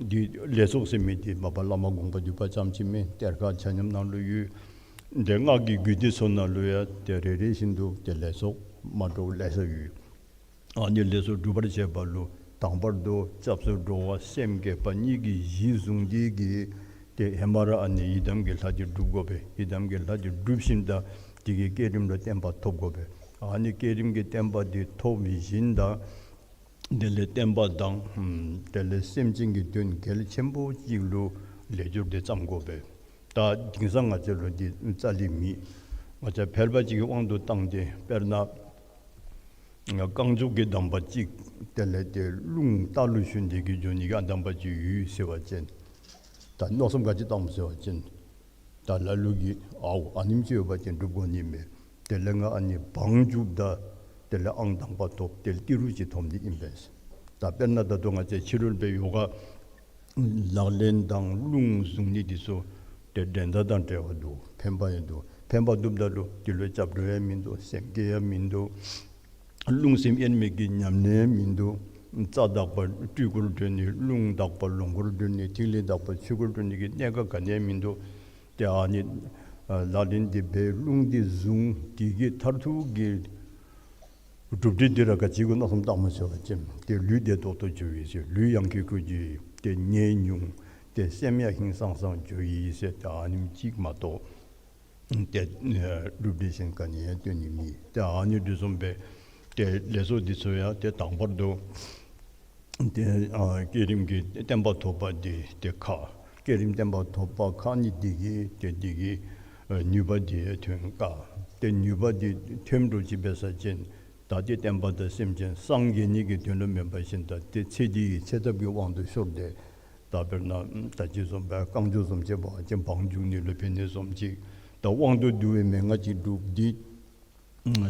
འདི་ལས་ཚོགས་ཟེར་མི་འདི་མ་པ་བླ་མ་དགོངས་པ་འདུས་པ་ཙམ་ཅིག་མེན། གཏེར་ཁ་ཆ་མཉམ་ནང་ལུ་ཡོད། ཏེ་སྔགས་ཀྱི་རྒྱུད་སྡེ་ཚུ་ནང་ལུ་ཡང་ཏེ་རེ་རེ་བཞིན་དུ་ཏེ་ལས་ཚོགས་མ་འདྲཝ་ལེ་ཤ་ཡོད། ཨ་ནི་ལས་ཚོགས་སྒྲུབ་པར་བྱེད་པ་ལུ་དང་པར་དུ་སྐྱབས་སུ་འགྲོ་བ་སེམས་བསྐྱེད་པ་གཉིས་ཀྱི་གཞི་བཟུང་སྟེ་གིས་ཏེ་ཧེ་མ་ར་ཨ་ནི་ཡི་དམ་གྱི་ལྷ་འདི་སྒྲུབ་དགོ་པས། ཡི་དམ་གྱི་ལྷ་འདི་སྒྲུབ་ཞིནམ་ད་དེ་གི་བསྐྱེད་རིམ་ལུ་བརྟན་པ་ཐོབ་དགོ་པས། ཨ་ནི་བསྐྱེད་རིམ་གྱི་བརྟན་པ་འདི་ཐོབ་ཞིནམ་ད་དེ་ལས་བསྟན་པ་དང་ཨམ་དེ་ལས་སེམས་ཅན་གྱི་དོན་གལ་ཆེན་པོ་ཅིག་ལུ་ལས་སྦྱོར་འདི་བརྩམ་དགོ་པས། ད་དེང་སང་ང་བཅས་ལུ་འདི་རྩ་ལས་མེད། ང་བཅས་ཕལ་པ་ཅིག་གི་དབང་དུ་བཏང་སྟེ་དཔེར་ན་རྐང་མགྱོགས་ཀྱི་གདམས་པ་ཅིག་དེ་ལས་ཏེ་རླུང་རྟ་ལུ་ཞོན་ཏེ་གིས་འགྱོ་ནི་གི་ཨ་གདམས་པ་ཅིག་ཡོད་ཟེར་བ་ཅིན་ད་མནོ་བསམ་ག་ཅི་བཏངམ་ཟེར་བ་ཅིན་ད་ལ་ལུ་གིས་ཨའོ་ཨ་ནེམ་ཅིག་ཡོད་པ་ཅིན་སྒྲུབ་དགོ་ནི་མས། དེ་ལས་ང་ཨ་ནི་བང་རྒྱུགཔ་ད་དེ་ལས་ཨང་དང་པ་ཐོབ། དེ་ལས་ཏི་རུ་ཅིག་ཐོབ་ནི་ཨིན་པས། ད་དཔེར་ན་ད་ལྟོ་ང་བཅས་ཕྱི་རོལ་པའི་ཡོ་ག་ལག་ལེན་དང་རླུང་བཟུང་ནི་འདི་ཚུ་ཏེ་འགྲན་ཟླ་དང་བྲལ་བ་འདུག། ཕན་པ་ཡང་འདུག། ཕན་པ་འདུགཔ་ད་ལུ་འདི་ལུ་སྐྱབས་འགྲོ་ཡང་མིན་འདུག། སེམས་བསྐྱེད་ཡང་མིན་འདུག། རླུང་སེམས་དབྱེར་མེད་ཀྱི་ཉམས་ལེན་ཡང་མིན་འདུག། རྩ་དག་པ་སྤྲུལ་སྐུར་གྲོལ་ནི། རླུང་དག་པ་ལོངས་སྐུར་གྲོལ་ནི། ཐིག་ལེ་དག་པ་ཆོས་སྐུར་གྲོལ་ནི་གི་གནད་འགག་ག་ནི་ཡང་མིན་འདུག། ཏེ་ཨ་ནི་ཨ་ལག་ལེན་འདི་འབད་རླུང་འདི་བཟུང་འདི་གིས་མཐར་ཐུག་གི་གྲུབ་འབྲས་འདི་ར་ག་ཅི་གུ་མནོ་བསམ་བཏངམ་ཟེར་བ་ཅིན་ཏེ་ལུས་བདེ་ཏོག་ཏོ་འགྱོ་ཡི་ཟེར། ལུས་ཡང་ཁེ་ཁུ་འགྱོ་ཡི། ཏེ་ནད་ཉུང་། ཏེ་སེམས་ཡང་ཧིང་སངས་སངས་འགྱོ་ཡི་ཟེར། ཏེ་ཨ་ནེམ་ཅིག་མ་གཏོགས་ཏེ་ཨ་གྲུབ་འབྲས་གཞན་ག་ནི་ཡང་སྟོན་ནི་མེད། ཏེ་ཨ་ནི་འདི་བཟུམ་སྦེ་ཏེ་ལས་ཚོགས་འདི་ཚུ་ཡང་ཏེ་དང་པར་དུ་ཏེ་ཨ་བསྐྱེད་རིམ་གྱི་བརྟན་པ་ཐོབ་པ་འདི་ཏེ་ཁག། བསྐྱེད་རིམ་བརྟན་པ་ཐོབ་པ་ཁག་ནི་འདི་གིས་ཏེ་འདི་གིས་ཨ་ནུས་པ་འདི་ཐོན་དཀའ། ཏེ་ནུས་པ་འདི་ཐོན་འགྱོ་ཅི་འབད་ས་ཅིན་ད་ཏེ་བསྟན་པ་དང་སེམས་ཅན་སངས་རྒྱས་ནི་གི་དོན་ལུ་མེན་པར་ཞིནམ་ད་ཏེ་ཚེ་འདི་གི་ཆེ་ཐབས་ཀྱི་དབང་དུ་ཤོར་ཏེ་ད་དཔེར་ན་ད་ཅི་བཟུམ་སྦེ་རྐང་མགྱོགས་བཟུམ་ཅིག་འབད་བ་ཅིན་བང་རྒྱུག་ནི་ལུ་ཕན་ནི་བཟུམ་ཅིག། ད་དབང་དུ་བསྡུ་བའི་མན་ངག་ཅིག་སྒྲུབ་སྟེ་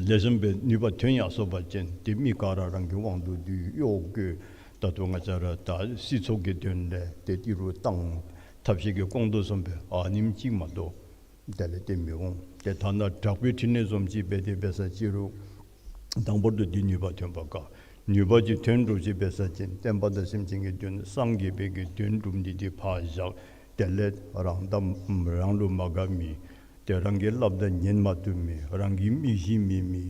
ལེགས་ཤོམ་སྦེ་ནུས་པ་ཐོན་ཡར་སོང་པ་ཅིན་ཏེ་མི་ག་ར་རང་གི་དབང་དུ་བསྡུ་གཡོག་བཀོལ། ད་ལྟོ་ང་བཅས་ར་ད་སྲིད་ཚོགས་ཀྱི་དོན་ལས་ཏེ་ཏི་རུ་བཏང་། ཐབས་ཤེས་ཀྱིས་སྐོང་དོ་བཟུམ་སྦེ་ཨ་ནེམ་ཅིག་མ་གཏོགས་དེ་ལས་ཏེ་མི་འོང་། ཏེ་ཐ་ན་དྲག་པོའི་ཕྲིན་ལས་བཟུམ་ཅིག་འབད་དེ་འབད་ས་ཅི་རུང་དང་པོ་དུ་འདི་ནུས་པ་ཐོན་པ་དཀའ། ནུས་པ་ཅིག་ཐོན་འགྱོ་ཅི་འབད་ས་ཅིན་བསྟན་པ་དང་སེམས་ཅན་གྱི་དོན་སངས་རྒྱས་པའི་གི་དོན་སྒྲུབ་ནི་འདི་ཕར་བཞག། དེ་ལས་རང་དང་རང་ལུ་མ་དགའ་མི་ཏེ་རང་གི་སླབ་དང་ཉན་མ་བཏུབ་མི་རང་གི་མི་གཞི་མེད་མི་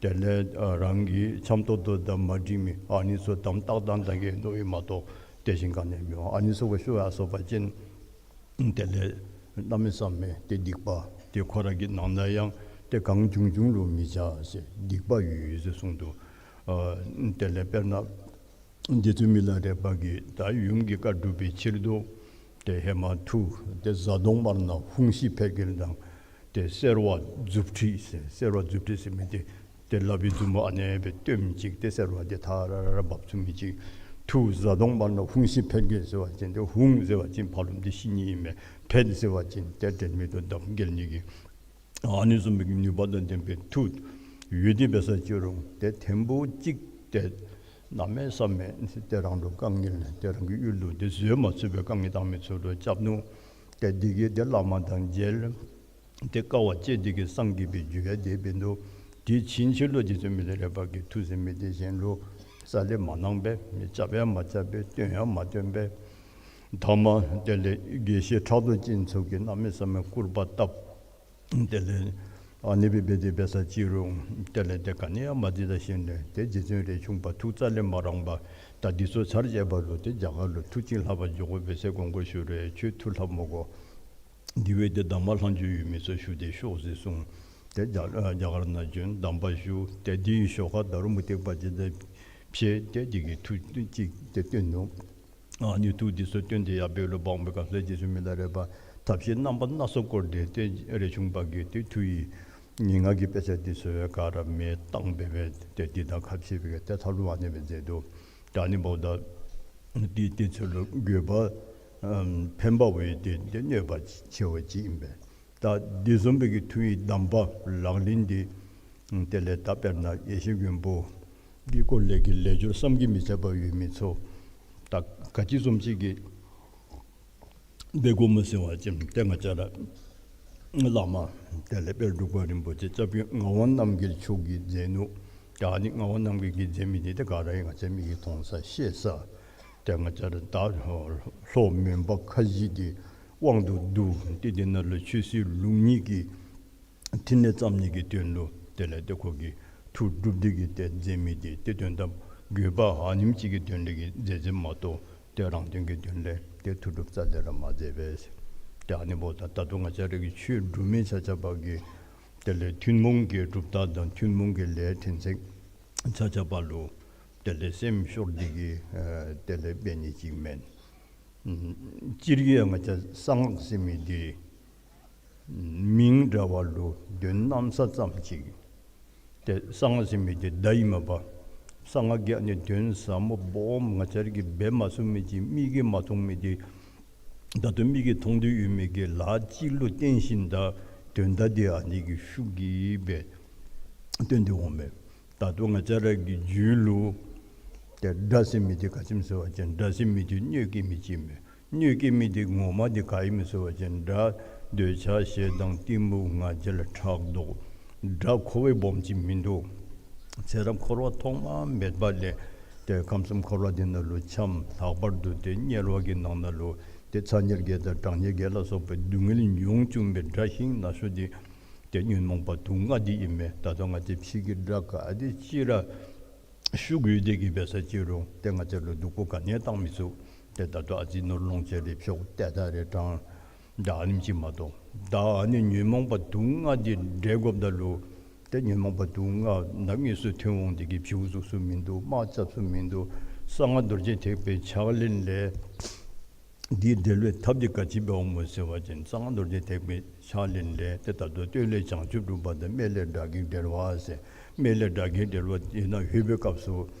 དེ་ལས་ཨ་རང་གི་འཆམ་ཏོག་ཏོ་དང་མ་འགྲིག་མི་ཨ་ནི་ཚུ་དམ་ཏག་ཏག་ད་གི་མནོ་ཡི་མ་གཏོགས་དེ་བཞིན་ག་ནི་ཡང་མི་འོང་། ཨ་ནི་ཚུ་ག་ཤོར་ཡར་སོང་པ་ཅིན་དེ་ལས་གནམ་མེད་ས་མེད་ཏེ་སྡིག་པ་ཏེ་ཁོ་ར་གི་ནང་ན་ཡང་ཏེ་གང་བྱུང་བྱུང་ལུ་མི་བྱ་ཟེར་སྡིག་པ་ཡོད་ཡོད་ཟེར་གསུངས་འདུག། ཨ་དེ་ལས་དཔེར་ན་རྗེ་བཙུན་མི་ལ་རས་པ་གིས་ད་ཡུམ་གྱི་བཀའ་སྒྲུབ་པའི་ཕྱིར་དུ་ཏེ་ཧེ་མ་མཐུ་ཏེ་གཟའ་གདོང་དམར་ནག་ཧཱུྃ་ཤི་འཕེལ་རྒྱས་དང་ཏེ་སེར་བ་མཛུབ་ཁྲིད་ཟེར། སེར་བ་མཛུབ་ཁྲིད་ཟེར་མི་འདི་ཏེ་ལག་པའི་མཛུབ་མོ་ཨ་ནེ་སྦེ་སྟོནམ་ཅིག་ཏེ་སེར་བ་འདི་ཐ་ར་ར་ར་འབབ་ཚུགས་མི་ཅིག། མཐུ་གཟའ་གདོང་དམར་ནག་ཧཱུྃ་ཤི་འཕེལ་རྒྱས་ཟེར་བ་ཅིན་ཏེ་ཧཱུྃ་ཟེར་བ་ཅིན་ཕ་རོལ་ཏེ་ཤི་ནི་ཨིན་མས། འཕེལ་ཟེར་བ་ཅིན་ཏེ་དྲན་མེད་དུ་འདམ་འགྱེལ་ནི་གི་ཨ་ནི་བཟུམ་མའི་ནུས་པ་དང་ལྡན་པའི་མཐུ་ཡོད་དེ་འབད་ས་ཅི་རུང་ཏེ་ཐེངས་པོ་གཅིག་ཏེ་གནམ་མེད་ས་མེད་ཏེ་རང་ལུ་དཀའ་ངལ་ཏེ་རང་གི་ཡུལ་ལུ་ཏེ་བཟོད་མ་ཚུགས་པའི་དཀའ་ངལ་བཏང་མི་ཚུ་ལུ་སྐྱབས་ནུག། ཏེ་འདི་གིས་ཏེ་བླ་མ་དང་མཇལ། ཏེ་དཀའ་བ་སྤྱད་དེ་གིས་སངས་རྒྱས་པའི་རྒྱུ་ཡང་དེ་འབད་ནུག། དེ་ཕྱིན་ཆད་ལུ་རྗེ་བཙུན་མི་ལ་རས་པ་གིས་མཐུ་ཟེར་མི་འདི་གཞན་ལུ་རྩ་ལས་མ་གནང་པས། མི་རྐྱབ་ཡང་མ་རྐྱབ་པས། སྟོན་ཡང་མ་སྟོན་པས། ཐ་མ་དེ་ལས་དགེ་བཤེས་ཕྲག་དོག་ཅན་ཚུ་གིས་གནམ་མེད་ས་མེད་སྐུར་པ་བཏབ། དེ་ལས་ཨ་ནི་སྦེ་འབད་དེ་འབད་ས་ཅི་རུང་དེ་ལས་ཏེ་ག་ནི་ཡང་མ་འདི་ད་ཤེས་ནས་ཏེ་རྗེ་བཙུན་རས་ཆུང་པ་ཐུགས་རྩ་ལས་མ་རངས་པར་ད་འདི་ཚུ་ཚར་བཅད་པ་ལུ་ཏེ་རྒྱ་གར་ལུ་མཐུ་ཅིག་ལྷབ་པར་འགྱོ་དགོ་པས་ཟེར་དགོངས་སྐོར་ཞུ་རུང་ཁྱོད་མཐུ་ལྷབ་མི་དགོ། འདི་བས་ཏེ་གདམས་པ་ལྷག་མཇུག་ཡོད་མི་ཚུ་ཞུ་སྟེ་ཤོག་ཟེར་གསུངས། ཏེ་རྒྱ་རྒྱ་གར་ནང་བྱོན་གདམས་པ་ཞུ། ཏེ་འདི་ཡི་ཞོར་ཁར་ད་རུང་མུ་སྟེགས་པ་ཅིག་དང་ཕྱད་དེ་འདི་གི་མཐུ་ཅིག་ཏེ་བཏོན་ནུག། ཨ་ནི་མཐུ་འདི་ཚུ་བཏོན་ཏེ་ཡར་འབད་རུང་འབག་པའི་སྐབས་སུ་རྗེ་བཙུན་མི་ལ་རས་པ་ཐབས་ཤེས་རྣམ་པ་སྣ་ཚོགས་བསྐོར་ཏེ་ཏེ་རས་ཆུང་པ་གིས་ཏེ་མཐུ་ཡི་ངན་སྔགས་ཀྱི་དཔེ་ཆ་འདི་ཚུ་ཡང་ག་ར་མེ་བཏང་འབད་འབད་ཏེ་འདི་དང་ཁ་ཕྱེ་བའི་ཏེ་ཐབས་ལུ་ཨ་ནི་སྦེ་མཛད་དོ། ད་ཨ་ནི་འབདཝ་ད་འདི་ཏེ་ཚུ་ལུ་དགོས་པ་ཨམ་ཕན་པ་བས་ཏེ་ཏེ་གནོད་པ་ཆེ་བ་ཅིག་ཨིན་པས། ད་འདི་བཟུམ་སྦེ་གི་མཐུ་ཡི་གདམས་པ་ལག་ལེན་འདི་དེ་ལས་ད་དཔེར་ན་ཡེ་ཤེས་མགོན་པོ་གི་སྐོར་ལས་ཀྱི་ལས་སྦྱོར་བསམ་གྱིས་མི་ཁྱབ་པ་ཡོད་མི་ཚུ་ད་ག་ཅི་བཟུམ་ཅིག་གིས་འབད་དགོཔ་སྨོ་ཟེར་བ་ཅིན་ཏེ་ང་བཅས་ར་བླ་མ་དེ་ལས་དཔལ་འབྲུག་པ་རིན་པོ་ཆེ་སྐྱབས་རྗེ་ངག་དབང་རྣམ་རྒྱལ་མཆོག་གིས་མཛད་ནུག། ད་ཨ་ནི་ངག་དབང་རྣམ་རྒྱལ་གྱིས་མཛད་མི་འདི་ཏེ་ག་ར་ཡང་ང་བཅས་མིག་གིས་མཐོང་ས་ཤེས་ས། ཏེ་ང་བཅས་ར་ད་ལྷོ་མོན་པ་ཁ་བཞི་འདི་དབང་དུ་བསྡུ་སྟེ་འདི་ནང་ལུ་ཆོས་སྲིད་ལུགས་གཉིས་ཀྱི་ཕྲིན་ལས་བརྩམ་ནི་གི་དོན་ལུ་དེ་ལས་ཏེ་ཁོ་གིས་ཐུགས་སྒྲུབ་སྟེ་གིས་ཏེ་མཛད་མི་འདི་ཏེ་དོན་དམ་དགོས་པ་ཨ་ནེམ་ཅིག་གི་དོན་ལས་ཀྱི་མཛད་མཛདཔ་མ་གཏོགས་ཏེ་རང་དོན་གྱི་དོན་ལས་ཏེ་ཐུགས་སྒྲུབ་རྩ་ལས་ར་མ་མཛད་པས། ཏེ་ཨ་ནི་འབདཝ་ད་ད་ལྟོ་ང་བཅས་ར་གི་ཆོས་སྒྲུབ་མི་ཆ་ཁྱབ་ཀྱིས་དེ་ལས་ཐུན་མོང་གི་གྲུབ་རྟགས་དང་ཐུན་མོང་གི་ལས་ཕྲན་ཚེགས་ཆ་ཁྱབ་ལུ་དེ་ལས་སེམས་ཤོར་ཏེ་གིས་ཨ་དེ་ལས་འབད་ནི་ཅིག་མེན། ཨམ་སྤྱིར་གྱིས་ཡང་ང་བཅས་གསང་སྔགས་ཟེར་མི་འདི་མིང་འདྲ་བ་ལུ་དོན་གནམ་ས་ཙམ་ཅིག། ཏེ་གསང་སྔགས་ཟེར་མི་འདི་བརྡ་ཨིན་མས་པ། གསང་སྔགས་ཀྱི་ཨ་ནི་དོན་ཟབ་མོ་སྦོམ་ང་བཅས་ར་གིས་འབད་མ་ཚུགས་མི་ཅིག་མིག་གིས་མ་མཐོང་མི་འདི་ད་ལྟོ་མིག་གིས་མཐོང་སྟེ་ཡོད་མི་གི་ལཱ་ཅིག་ལུ་བརྟེན་ཞིནམ་ད་དོན་དག་འདི་ཨ་ནི་གི་ཤུགས་ཀྱིས་སྦེ་སྟོན་ཏེ་འོང་མས། ད་ལྟོ་ང་བཅས་ར་གི་རྒྱུད་ལུ་ཏེ་དགྲ་ཟེར་མི་འདི་ག་ཅི་སྨོ་ཟེར་བ་ཅིན་དགྲ་ཟེར་མི་འདི་གནོད་སྐྱེལ་མི་ཅིག་མས། གནོད་སྐྱེལ་མི་འདི་ངོ་མ་འདི་ག་ཨིན་སྨོ་ཟེར་བ་ཅིན་དགྲ་འདོད་ཆགས་ཞེ་སྡང་གཏི་མུག་ང་རྒྱལ་ཕྲག་དོག། དགྲ་ཁོ་བ་སྦོམ་ཅིག་མིན་འདུག། ཚེ་རབས་འཁོར་བ་ཐོག་མ་མེད་པ་ལས་ཏེ་ཁམས་གསུམ་འཁོར་བ་འདི་ནང་ལུ་འཁྱམས། ལྷག་པར་དུ་ཏེ་དམྱལ་བ་གི་ནང་ན་ལུ་ཏེ་ཚ་དམྱལ་བརྒྱད་དང་གྲང་དམྱལ་བརྒྱད་ལ་སོགས་པའི་སྡུག་བསྔལ་མྱོང་བཅུག་པའི་དགྲ་ཤིང་ན་ཤོས་འདི་ཏེ་ཉོན་མོངས་པ་དུག་ལྔ་འདི་ཨིན་མས། ད་ལྟོ་ང་བཅས་ཕྱི་གི་དགྲ་ག་དེ་ཅིག་ར་ཤུགས་ཡོད་དེ་གིས་འབད་ས་ཅིག་རུང་ཏེ་ང་བཅས་ལུ་སྡུག་པོ་ག་ནི་ཡང་བཏང་མི་ཚུགས། ཏེ་ད་ལྟོ་ཨ་ཙི་ནོར་ལོངས་སྤྱོད་རེ་འཕྱོག་ཏེ་ད་རེ་དྲང་ད་ཨ་ནེམ་ཅིག་མ་གཏོགས། ད་ཨ་ནི་ཉོན་མོངས་པ་དུག་ལྔ་འདི་བསྒྲལ་དགོཔ་ད་ལུ་ཏེ་ཉོན་མོངས་པ་དུག་ལྔ་ནམ་དངོས་སུ་ཐོན་འོང་དེ་གིས་བྱིའུ་བཙུགས་ས་མིན་འདུག། དམག་རྐྱབ་ས་མིན་འདུག། གསང་སྔགས་རྡོ་རྗེ་ཐེག་པའི་ཕྱག་ལེན་ལས་འདི་བསྒྲལ་བའི་ཐབས་འདི་ག་ཅི་འབད་འོང་སྨོ་ཟེར་བ་ཅིན་གསང་སྔགས་རྡོ་རྗེ་ཐེག་པའི་ཕྱག་ལེན་ལས་ཏེ་ད་ལྟོ་སྟོད་ལས་བྱང་ཆུབ་སྒྲུབ་པ་དང་སྨད་ལས་དགྲ་བགེགས་བསྒྲལ་བ་ཟེར། སྨད་ལས་དགྲ་བགེགས་བསྒྲལ་བ་ཨིན་ན་ལྷོད་པའི་སྐབས་སུ་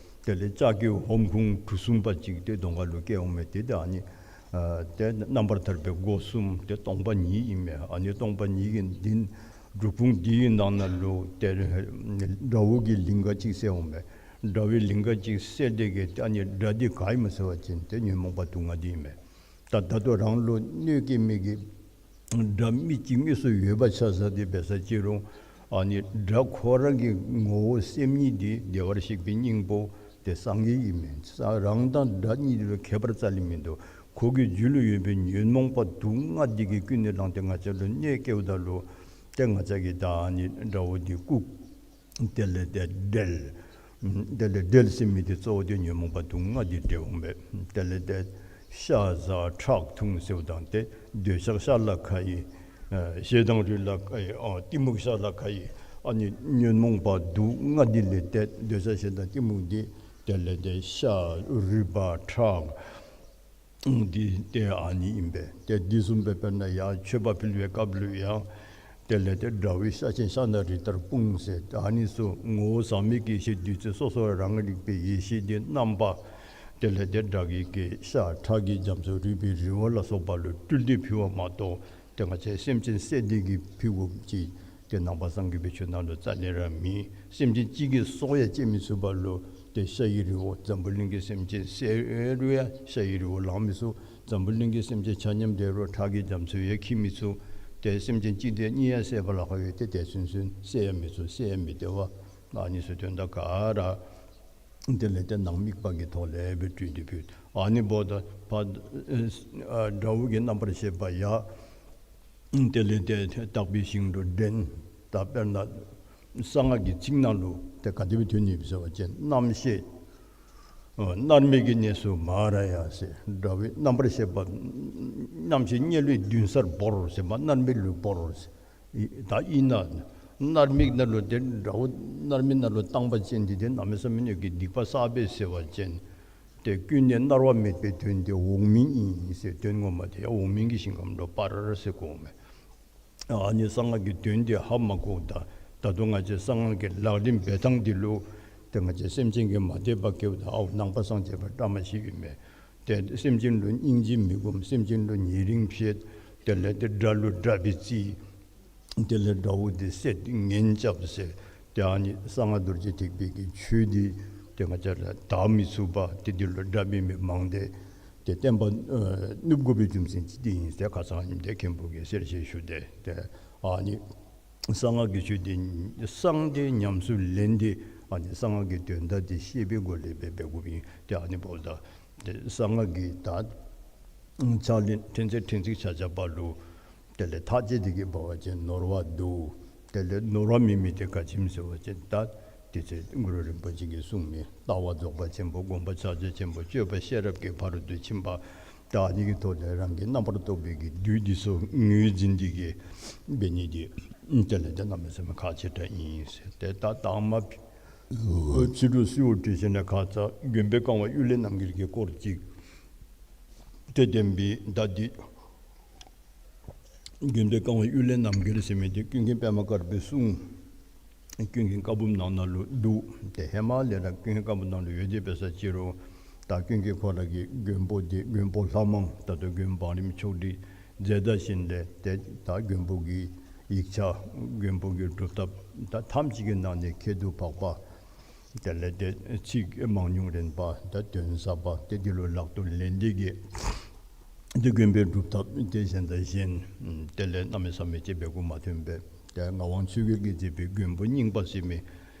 དེ་ལས་ལྕགས་ཀྱི་ཧོམ་ཁུང་གྲུ་གསུམ་པ་ཅིག་ཏེ་གདོང་ཁ་ལུ་བཀལ་འོང་མས། ཏེ་ད་ཨ་ནི་ཨ་ཏེ་རྣམ་པར་ཐར་པའི་སྒོ་གསུམ་ཏེ་སྟོང་པ་ཉིད་ཨིན་མས། ཨ་ནི་སྟོང་པ་ཉིད་ཀྱི་འདི་སྒྲུབ་ཁུང་འདི་གི་ནང་ན་ལུ་ཏེ་དགྲ་བོ་གི་ལིང་ག་ཅིག་གསལ་འོང་མས། དགྲ་བོའི་ལིང་ག་ཅིག་གསལ་ཏེ་གིས་ཏེ་ཨ་ནི་དགྲ་འདི་ག་ཨིན་སྨོ་ཟེར་བ་ཅིན་ཏེ་ཉོན་མོངས་པ་དུག་ལྔ་འདི་ཨིན་མས། ད་ད་ལྟོ་རང་ལུ་གནོད་སྐྱེལ་མི་གི་དགྲ་མི་གཅིག་དངོས་སུ་ཡོད་པ་ཆ་བཞག་སྟེ་འབད་ས་ཅིག་རུང་ཨ་ནི་དགྲ་ཁོ་ར་གི་ངོ་བོ་སེམས་ཉིད་འདི་བདེ་བར་གཤེགས་པའི་སྙིང་པོ་ཏེ་སངས་རྒྱས་ཨིན་མས། ས་རང་དང་དགྲ་གཉིས་ལུ་ཁྱད་པར་རྩ་ལས་མིན་འདུག། ཁོ་གི་རྒྱུད་ལུ་ཡོད་པའི་ཉོན་མོངས་པ་དུག་ལྔ་འདི་གིས་ཀུན་ནས་བསླངས་ཏེ་ང་བཅས་ལུ་གནོད་སྐྱེལཝ་ད་ལུ་ཏེ་ང་བཅས་ཀྱིས་ད་ཨ་ནི་དགྲ་བོ་འདི་བཀུག། དེ་ལས་ཏེ་བསྒྲལ། དེ་ལས་བསྒྲལ་ཟེར་མི་འདི་གཙོ་བོ་འདི་ཉོན་མོངས་པ་དུག་ལྔ་འདི་བསྒྲལ་འོང་མས། དེ་ལས་ཏེ་ཤ་ཟ་ཁྲག་འཐུང་ཟེརཝ་དང་ཏེ་འདོད་ཆགས་ཤ་ལ་ཁ་ཡི། ཨ་ཞེ་སྡང་རུས་ལ་ཁ་ཡི། ཨ་གཏི་མུག་ཤ་ལ་ཁ་ཡི། ཨ་ནི་ཉོན་མོངས་པ་དུག་ལྔ་འདི་ལས་ཏེ་འདོད་ཆགས་ཞེ་སྡང་གཏི་མུག་འདི་དེ་ལས་ཏེ་ཤ་རུས་པ་ཁྲག་འདི་ཏེ་ཨ་ནི་ཨིན་པས། ཏེ་འདི་བཟུམ་སྦེ་དཔེར་ན་ཡང་མཆོད་པ་ཕུལ་བའི་སྐབས་ལུ་ཡང་དེ་ལས་ཏེ་དགྲ་བོའི་ཤ་ཆེན་ཤ་ནང་རི་ལྟར་སྤུངས་ཟེར། ཨ་ནི་ཚུ་ངོ་བོ་ཟག་མེད་ཀྱི་ཡེ་ཤེས་བདུད་རྩི་སོ་སོ་རང་རིག་པའི་ཡེ་ཤེས་འདི་རྣམ་པ་དེ་ལས་ཏེ་དགྲ་བགེགས་ཀྱི་ཤ་ཁྲག་གི་རྒྱ་མཚོ་རུས་པའི་རི་བོ་ལ་སོགས་པ་ལུ་སྤྲུལ་ཏེ་ཕུལ་བ་མ་གཏོགས་ཏེ་ང་བཅས་སེམས་ཅན་བསད་དེ་གིས་ཕུལ་དགོཔ་ཅིག་ཏེ་ནང་པ་སངས་རྒྱས་པའི་ཆོས་ནང་ལུ་རྩ་ལས་ར་མེད། སེམས་ཅན་གཅིག་གི་སྲོག་ཡང་བཅད་མི་ཚུགས་པ་ལུ་ཏེ་ཤ་ཡི་རི་བོ་འཛམ་བུ་གླིང་གི་སེམས་ཅན་བསད་རུང་ཡང་ཤ་ཡི་རི་བོ་ལང་མི་ཚུགས། འཛམ་བུ་གླིང་གི་སེམས་ཅན་ཆ་མཉམ་བསྒྲལ་རུང་ཁྲག་གི་རྒྱ་མཚོ་ཡང་འཁྱིལ་མི་ཚུགས། ཏེ་སེམས་ཅན་གཅིག་དང་གཉིས་ཡང་བསད་པ་ལ་ཁག་ཡོད། ཏེ་དེ་ཚུན་ཚོད་བསད་ཡང་མི་ཚུགས། བསད་ཡང་མི་བདེ་བ། ཨ་ནི་ཚུ་དོན་དག་ག་ར་དེ་ལས་ཏེ་ནང་དམིགས་པ་གི་ཐོག་ལས་སྦེ་སྤྲུལ་ཏེ་ཕུལ། ཨ་ནི་འབདཝ་ད་ཕར་ཨ་དགྲ་བོ་གི་རྣམ་པར་ཤེས་པ་ཡང་དེ་ལས་ཏེ་དག་པའི་ཞིང་དུ་འདྲེན། ད་དཔེར་ན་གསང་སྔགས་ཀྱི་ཚིག་ནང་ལུ་ཏེ་ག་དེ་སྦེ་ཐོན་ནུག་ཟེར་བ་ཅིན་རྣམ་ཤེས་ཨ་མནར་མེད་ཀྱི་གནས་སུ་མ་ར་ཡ་ཟེར། དགྲ་བོའི་རྣམ་པར་ཤེས་པ་རྣམ་ཤེས་དམྱལ་བའི་མདུན་སར་བོར་ཟེར་མ་མནར་མེད་ལུ་བོར་ཟེར། ད་ཨིན་ན་མནར་མེད་ནང་ལུ་ཏེ་དགྲ་བོ་མནར་མེད་ནང་ལུ་བཏང་པ་ཅིན་འདི་ཏེ་གནམ་མེད་ས་མེད་ཀྱི་སྡིག་པ་བསགས་པས་ཟེར་བ་ཅིན་ཏེ་ཀུན་ནས་མནར་བ་མེད་པའི་དོན་དེ་འོག་མིན་ཨིན་ཟེར། དོན་ངོ་མ་དེ་ཡང་འོག་མིན་གྱི་ཞིང་ཁམས་ལུ་སྤར་ཟེར་གོཝ་མས། ཨ་ནི་གསང་སྔགས་ཀྱི་དོན་དེ་ཧ་མ་གོཝ་ད་ད་ལྟོ་ང་བཅས་གསང་སྔགས་ཀྱི་ལག་ལེན་འབད་ཐངས་འདི་ལུ་ཏེ་ང་བཅས་སེམས་ཅན་གྱིས་མ་དད་པ་སྐྱེཝ་ད་ཨའོ་ནང་པ་སངས་རྒྱས་པ་བཀྲ་མ་ཤིས་ཨིན་མས། ཏེ་སེམས་ཅན་ལུ་སྙིང་རྗེ་མི་སྒོམ། སེམས་ཅན་ལུ་ཉེ་རིང་བྱེད། དེ་ལས་ཏེ་དགྲ་ལུ་དགྲ་སྦེ་བརྩི། དེ་ལས་དགྲ་བོ་འདི་བསད་ངན་རྐྱབ་ཟེར། ཏེ་ཨ་ནི་གསང་སྔགས་རྡོ་རྗེ་ཐེག་པའི་གི་ཆོས་འདི་ཏེ་ང་བཅས་ལུ་དག་མི་ཚུགས་པ་ཏེ་འདི་ལུ་དགྲ་འབད་མི་མང་སྟེ། ཏེ་བསྟན་པ་ཨ་ནུབ་དགོ་པའི་རྒྱུ་མཚན་ཅིག་འདི་ཨིན་ཟེར་ཁ་ཙ་ཉིནམ་ཏེ་མཁན་པོ་གིས་གསལ་བཤད་ཞུ་སྟེ། ཏེ་ཨ་ནི་གསང་སྔགས་ཀྱི་ཆོས་འདི་གསང་སྟེ་ཉམས་སུ་ལེན་ཏེ་ ཨ་ནི་གསང་སྔགས་ཀྱི་དོན་དག་འདི་ཤེས་པའི་སྒོ་ལས་འབད་འབད་དགོཔ་ཨིན། ཏེ་ཨ་ནི་འབདཝ་ད་ཏེ་གསང་སྔགས་ཀྱི་ད་ཕྱག་ལེན་ཕྲན་ཚེགས་ཕྲན་ཚེགས་ཆ་ཁྱབ་པ་ལུ་དེ་ལས་ཐག་བཅད་དེ་གིས་འབད་བ་ཅིན་ནོར་བ་འདུག། དེ་ལས་ནོར་བ་མེད་མི་དེ་ག་ཅི་སྨོ་ཟེར་བ་ཅིན་ད་དེ་ཚེ་གུ་རུ་རིན་པོ་ཆེ་གིས་གསུངས་མི་ལྟ་བ་རྫོགས་པ་ཆེན་པོ་སྒོམ་པ་ཕྱག་རྒྱ་ཆེན་པོ་སྤྱོད་པ་ཤེས་རབ་ཀྱི་ཕ་རོལ་ཏུ་ཕྱིན་པ། ད་ཨ་ནི་གི་ཐོག་ལས་རང་གི་རྣམ་པར་རྟོག་པའི་གི་བདུད་འདི་ཚུ་ངོས་འཛིན་འདི་གིས་འབད་ནི་འདི་དེ་ལས་ཏེ་གནམ་མེད་ས་མེད་ཁག་ཆེ་དྲགས་ཨིན་ཟེར། ཏེ་ད་དང་མ་ཕྱི་དྲོ་གསོལཝ་བཏབ་ཞིནམ་ལས་ཁ་ཙ་མགོན་པོའི་བཀའ་དབང་གཡུལ་ལས་རྣམ་རྒྱལ་གྱི་སྐོར་ཅིག་ཏེ་བསྟན་པའི་ད་འདི་མགོན་པོའི་བཀའ་དབང་གཡུལ་ལས་རྣམ་རྒྱལ་ཟེར་མི་འདི་ཀུན་མཁྱེན་པདྨ་དཀར་པོའི་གསུང་ཀུན་མཁྱེན་བཀའ་འབུམ་ནང་ན་ལུ་འདུག། ཏེ་ཧེ་མ་ལས་ར་ཀུན་མཁྱེན་བཀའ་འབུམ་ནང་ལུ་ཡོད་དེ་འབད་ས་ཅི་རུང་ད་ཀུན་མཁྱེན་ཁོ་ར་གི་མགོན་པོ་འདི་མགོན་པོ་ལྷ་མང་ད་ལྟོ་མགོན་བང་རིམ་ཕྱོགས་སྒྲིག་མཛད་ད་ཞིནམ་ལས་ཏེ་ད་མགོན་པོ་གི་ཡིག་ཆ་མགོན་པོ་གི་སྒྲུབ་ཐབས་ད་ཐམས་ཅད་ཀྱི་ནང་ནས་ཁྱད་དུ་འཕགས་པ། དེ་ལས་ཏེ་ཚིག་མང་ཉུང་རན་པ་ད་དོན་ཟབ་པ་ཏེ་འདི་ལུ་ལག་ཏུ་ལེན་ཏེ་གིས་ཏེ་མགོན་པོའི་སྒྲུབ་ཐབས་ཏེ་གཞན་དང་གཞན་དེ་ལས་གནམ་མེད་ས་མེད་ཅིག་འབད་དགོཔ་མ་ཐོན་པས། ཏེ་ངག་དབང་ཆོས་རྒྱལ་གྱིས་མཛད་པའི་མགོན་པོ་རྙིང་པ་ཟེར་མི་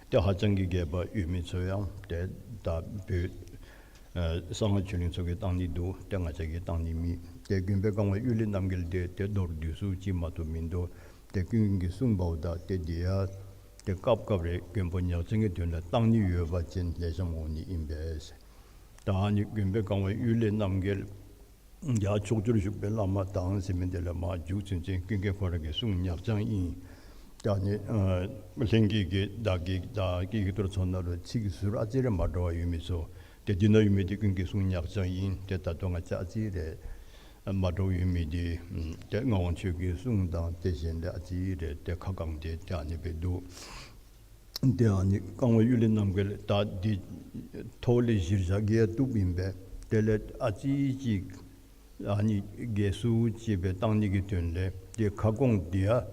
ཏེ་ཧ་ཅང་གི་རྒྱས་པ་ཡོད་མི་ཚུ་ཡང་ཏེ་ད་བོད་ཨ་གསང་སྔགས་ཆོས་གླིང་ཚུ་གིས་བཏང་ནི་འདུག། ཏེ་ང་བཅས་ཀྱིས་བཏང་ནི་མེད། ཏེ་མགོན་པོའི་བཀའ་དབང་གཡུལ་ལས་རྣམ་རྒྱལ་འདི་ཏེ་མདོར་བསྡུས་སུ་ཅིག་མ་གཏོགས་མིན་འདུག། ཏེ་ཀུན་མཁྱེན་གྱིས་གསུངས་པ་འོ་ད་ཏེ་འདི་ཡང་ཏེ་སྐབས་སྐབས་རེ་མགོན་པོ་ཉག་ཅན་གྱི་དོན་ལུ་བཏང་ནི་ཡོད་པ་ཅིན་ལེགས་ཤོམ་འོང་ནི་ཨིན་པས། ད་ཨ་ནི་མགོན་པོའི་བཀའ་དབང་གཡུལ་ལས་རྣམ་རྒྱལ་ཡར་ཕྱོགས་བཅུར་བཞུགས་པའི་བླ་མ་དང་ཟེར་མི་འདི་ལས་མར་མཇུག་ཚུན་ཚོད་ཀུན་མཁྱེན་ཁོ་ར་གི་གསུང་ཉག་རྐྱང་ཨིན། ད་ཨ་ནི་ཨ་ལྷན་རྒྱས་ཀྱི་བདག་གི་བདག་གི་ཡིག་ཐོར་ཚུ་ནང་ལུ་ཚིག་ཟུར་ཨ་ཙི་རེ་མ་འདྲཝ་ཡོད་མི་ཚུ་ཏེ་འདི་ནང་ཡོད་མི་འདི་ཀུན་མཁྱེན་གསུང་ཉག་རྐྱང་ཨིན། ཏེ་ད་ལྟོ་ང་བཅས་ཨ་ཙི་རེ་མ་འདྲཝ་ཡོད་མི་འདི་ཏེ་ངག་དབང་ཆོས་རྒྱལ་གྱི་གསུང་དང་ཏེ་གཞན་ལས་ཨ་ཙི་རེ་ཏེ་ཁ་བསྐངས་ཏེ་ཏེ་ཨ་ནི་སྦེ་འདུག། ཏེ་ཨ་ནི་བཀའ་དབང་གཡུལ་ལས་རྣམ་རྒྱལ་ད་འདི་ཐོག་ལས་གཞིར་བཞག་གི་ཡང་བཏུབ་ཨིན་པས། དེ་ལས་ཨ་ཙི་ཅིག་ཨ་ནི་རྒྱས་སུ་ཅིག་སྦེ་བཏང་ནི་གི་དོན་ལས་ཏེ་ཁ་སྐོང་འདི་ཡང་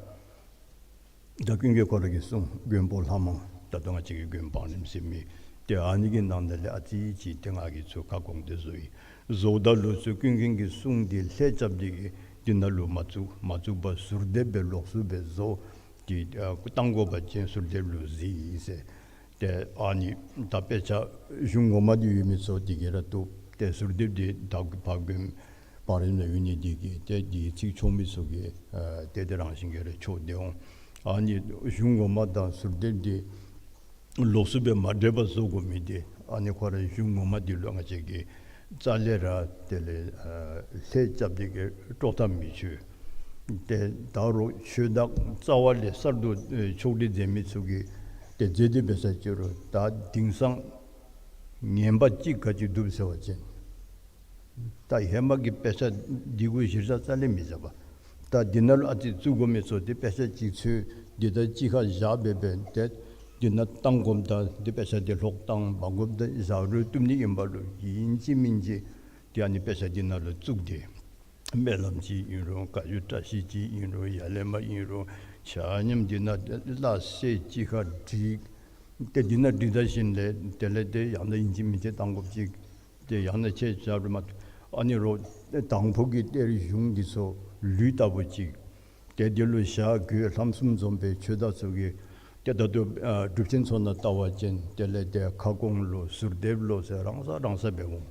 ད་ཀུན་མཁྱེན་ཁོ་ར་གི་གསུང་མགོན་པོ་ལྷ་མང་ད་ལྟོ་ང་བཅས་ཀྱི་མགོན་བང་རིམ་ཟེར་མི་ཏེ་ཨ་ནི་གི་ནང་ན་ལས་ཨ་ཙི་ཅིག་ཏེ་ང་གིས་ཚུར་ཁ་སྐོང་སྟེ་བཟོ་ཡི། བཟོཝ་ད་ལུ་ཚུར་ཀུན་མཁྱེན་གྱི་གསུང་འདི་ལྷད་རྐྱབ་སྟེ་གིས་འདི་ནང་ལུ་མ་བཙུགས། མ་བཙུགས་པར་ཟུར་འདེབས་སྦེ་ལོགས་སུ་སྦེ་བཟོ། ཏེ་ཨ་བཏང་དགོ་པ་ཅིན་ཟུར་འདེབས་ལུ་གཟིགས་ཟེར། ཏེ་ཨ་ནི་ད་དཔེ་ཆ་གཞུང་ངོ་མ་འདི་ཡོད་མི་ཚུ་འདི་གིས་ར་བཏུབ། ཏེ་ཟུར་འདེབས་འདི་ད་ཕར་མགོན་བང་རིམ་ནང་ཡོད་ནི་འདི་གིས་ཏེ་འདི་ཚིག་ཆོག་མི་ཚུ་གིས་ཨ་ཏེ་དེ་རང་བཞིན་གྱིས་ར་ཆོག་སྟེ་འོང་། ཨ་ནི་གཞུང་ངོ་མ་དང་ཟུར་འདེབས་འདི་ལོགས་སུ་སྦེ་མ་འདྲེས་པར་བཟོ་དགོ་མི་འདི་ཨ་ནི་ཁོ་ར་གཞུང་ངོ་མ་འདི་ལུ་ང་བཅས་ཀྱིས་རྩ་ལས་ར་དེ་ལས་ཨ་ལྷད་རྐྱབ་སྟེ་གིས་དཀྲོག་ཐབས་མི་ཆོག། ཏེ་ད་རུང་ཆོས་བདག་རྩ་བ་ལས་གསར་དུ་ཨེ་ཕྱོགས་སྒྲིག་མཛད་མི་ཚུ་གིས་ཏེ་མཛད་དེ་འབད་ས་ཅི་རུང་ད་དེང་སང་ངན་པ་ཅིག་ག་ཅི་འདུག་ཟེར་བ་ཅིན་ད་ཧེ་མ་གི་དཔེ་ཆ་འདི་གུ་གཞིར་བཞག་རྩ་ལས་མི་བཞག་པས། ད་འདི་ནང་ལུ་ཨ་ཙི་བཙུགས་དགོ་མི་ཚུ་འདི་དཔེ་ཆ་ཅིག་ཚུར་འདི་ད་གཅིག་ཁར་བཞག་སྦེ་སྦེ་ཏེ་འདི་ནང་བཏང་དགོཔ་དང་འདི་དཔེ་ཆ་འདི་ལྷོག་བཏང་མ་དགོཔ་དང་བཞག་རུང་བཏུབ་ནི་ཨིན་པ་ལུ་ཨིན་ཅི་མིན་ཅི་ཏེ་ཨ་ནི་དཔེ་ཆ་འདི་ནང་ལུ་བཙུགས་ཏེ་སྨོན་ལམ་ཅིག་ཨིན་རུང་བཀའ་བརྒྱུད་བཀྲ་ཤིས་ཅིག་ཨིན་རུང་ཡ་ལས་མ་ཨིན་རུང་ཆ་མཉམ་འདི་ནང་སླ་བསྲེ་གཅིག་ཁར་བསྒྲིགས། ཏེ་འདི་ནང་བསྒྲིགས་ད་ཞིནམ་ལས་དེ་ལས་ཏེ་ཡང་ན་ཨིན་ཅི་མིན་ཅི་བཏང་དགོཔ་ཅིག་ཏེ་ཡང་ན་ཁྱེད་ཅག་རུ་མ་ཨ་ནི་རོགས་དང་ཕུ་གི་གཏེར་གཞུང་འདི་ཚུ་ལུད་ལྟ་བུ་ཅིག་ཏེ་འདི་ལུ་བཞག་དགོས། ལྷམ་གསུམ་འཛོམས་པའི་ཆོས་བདག་ཚུ་གིས་ཏེ་ད་ལྟོ་ཨ་སྒྲུབ་ཆེན་ཚུ་ནང་བལྟ་བ་ཅིན་དེ་ལས་ཏེ་ཁ་སྐོང་ལོ་ཟུར་འདེབས་ལོ་ཟེར་རང་ས་རང་ས་འབད་འོང་།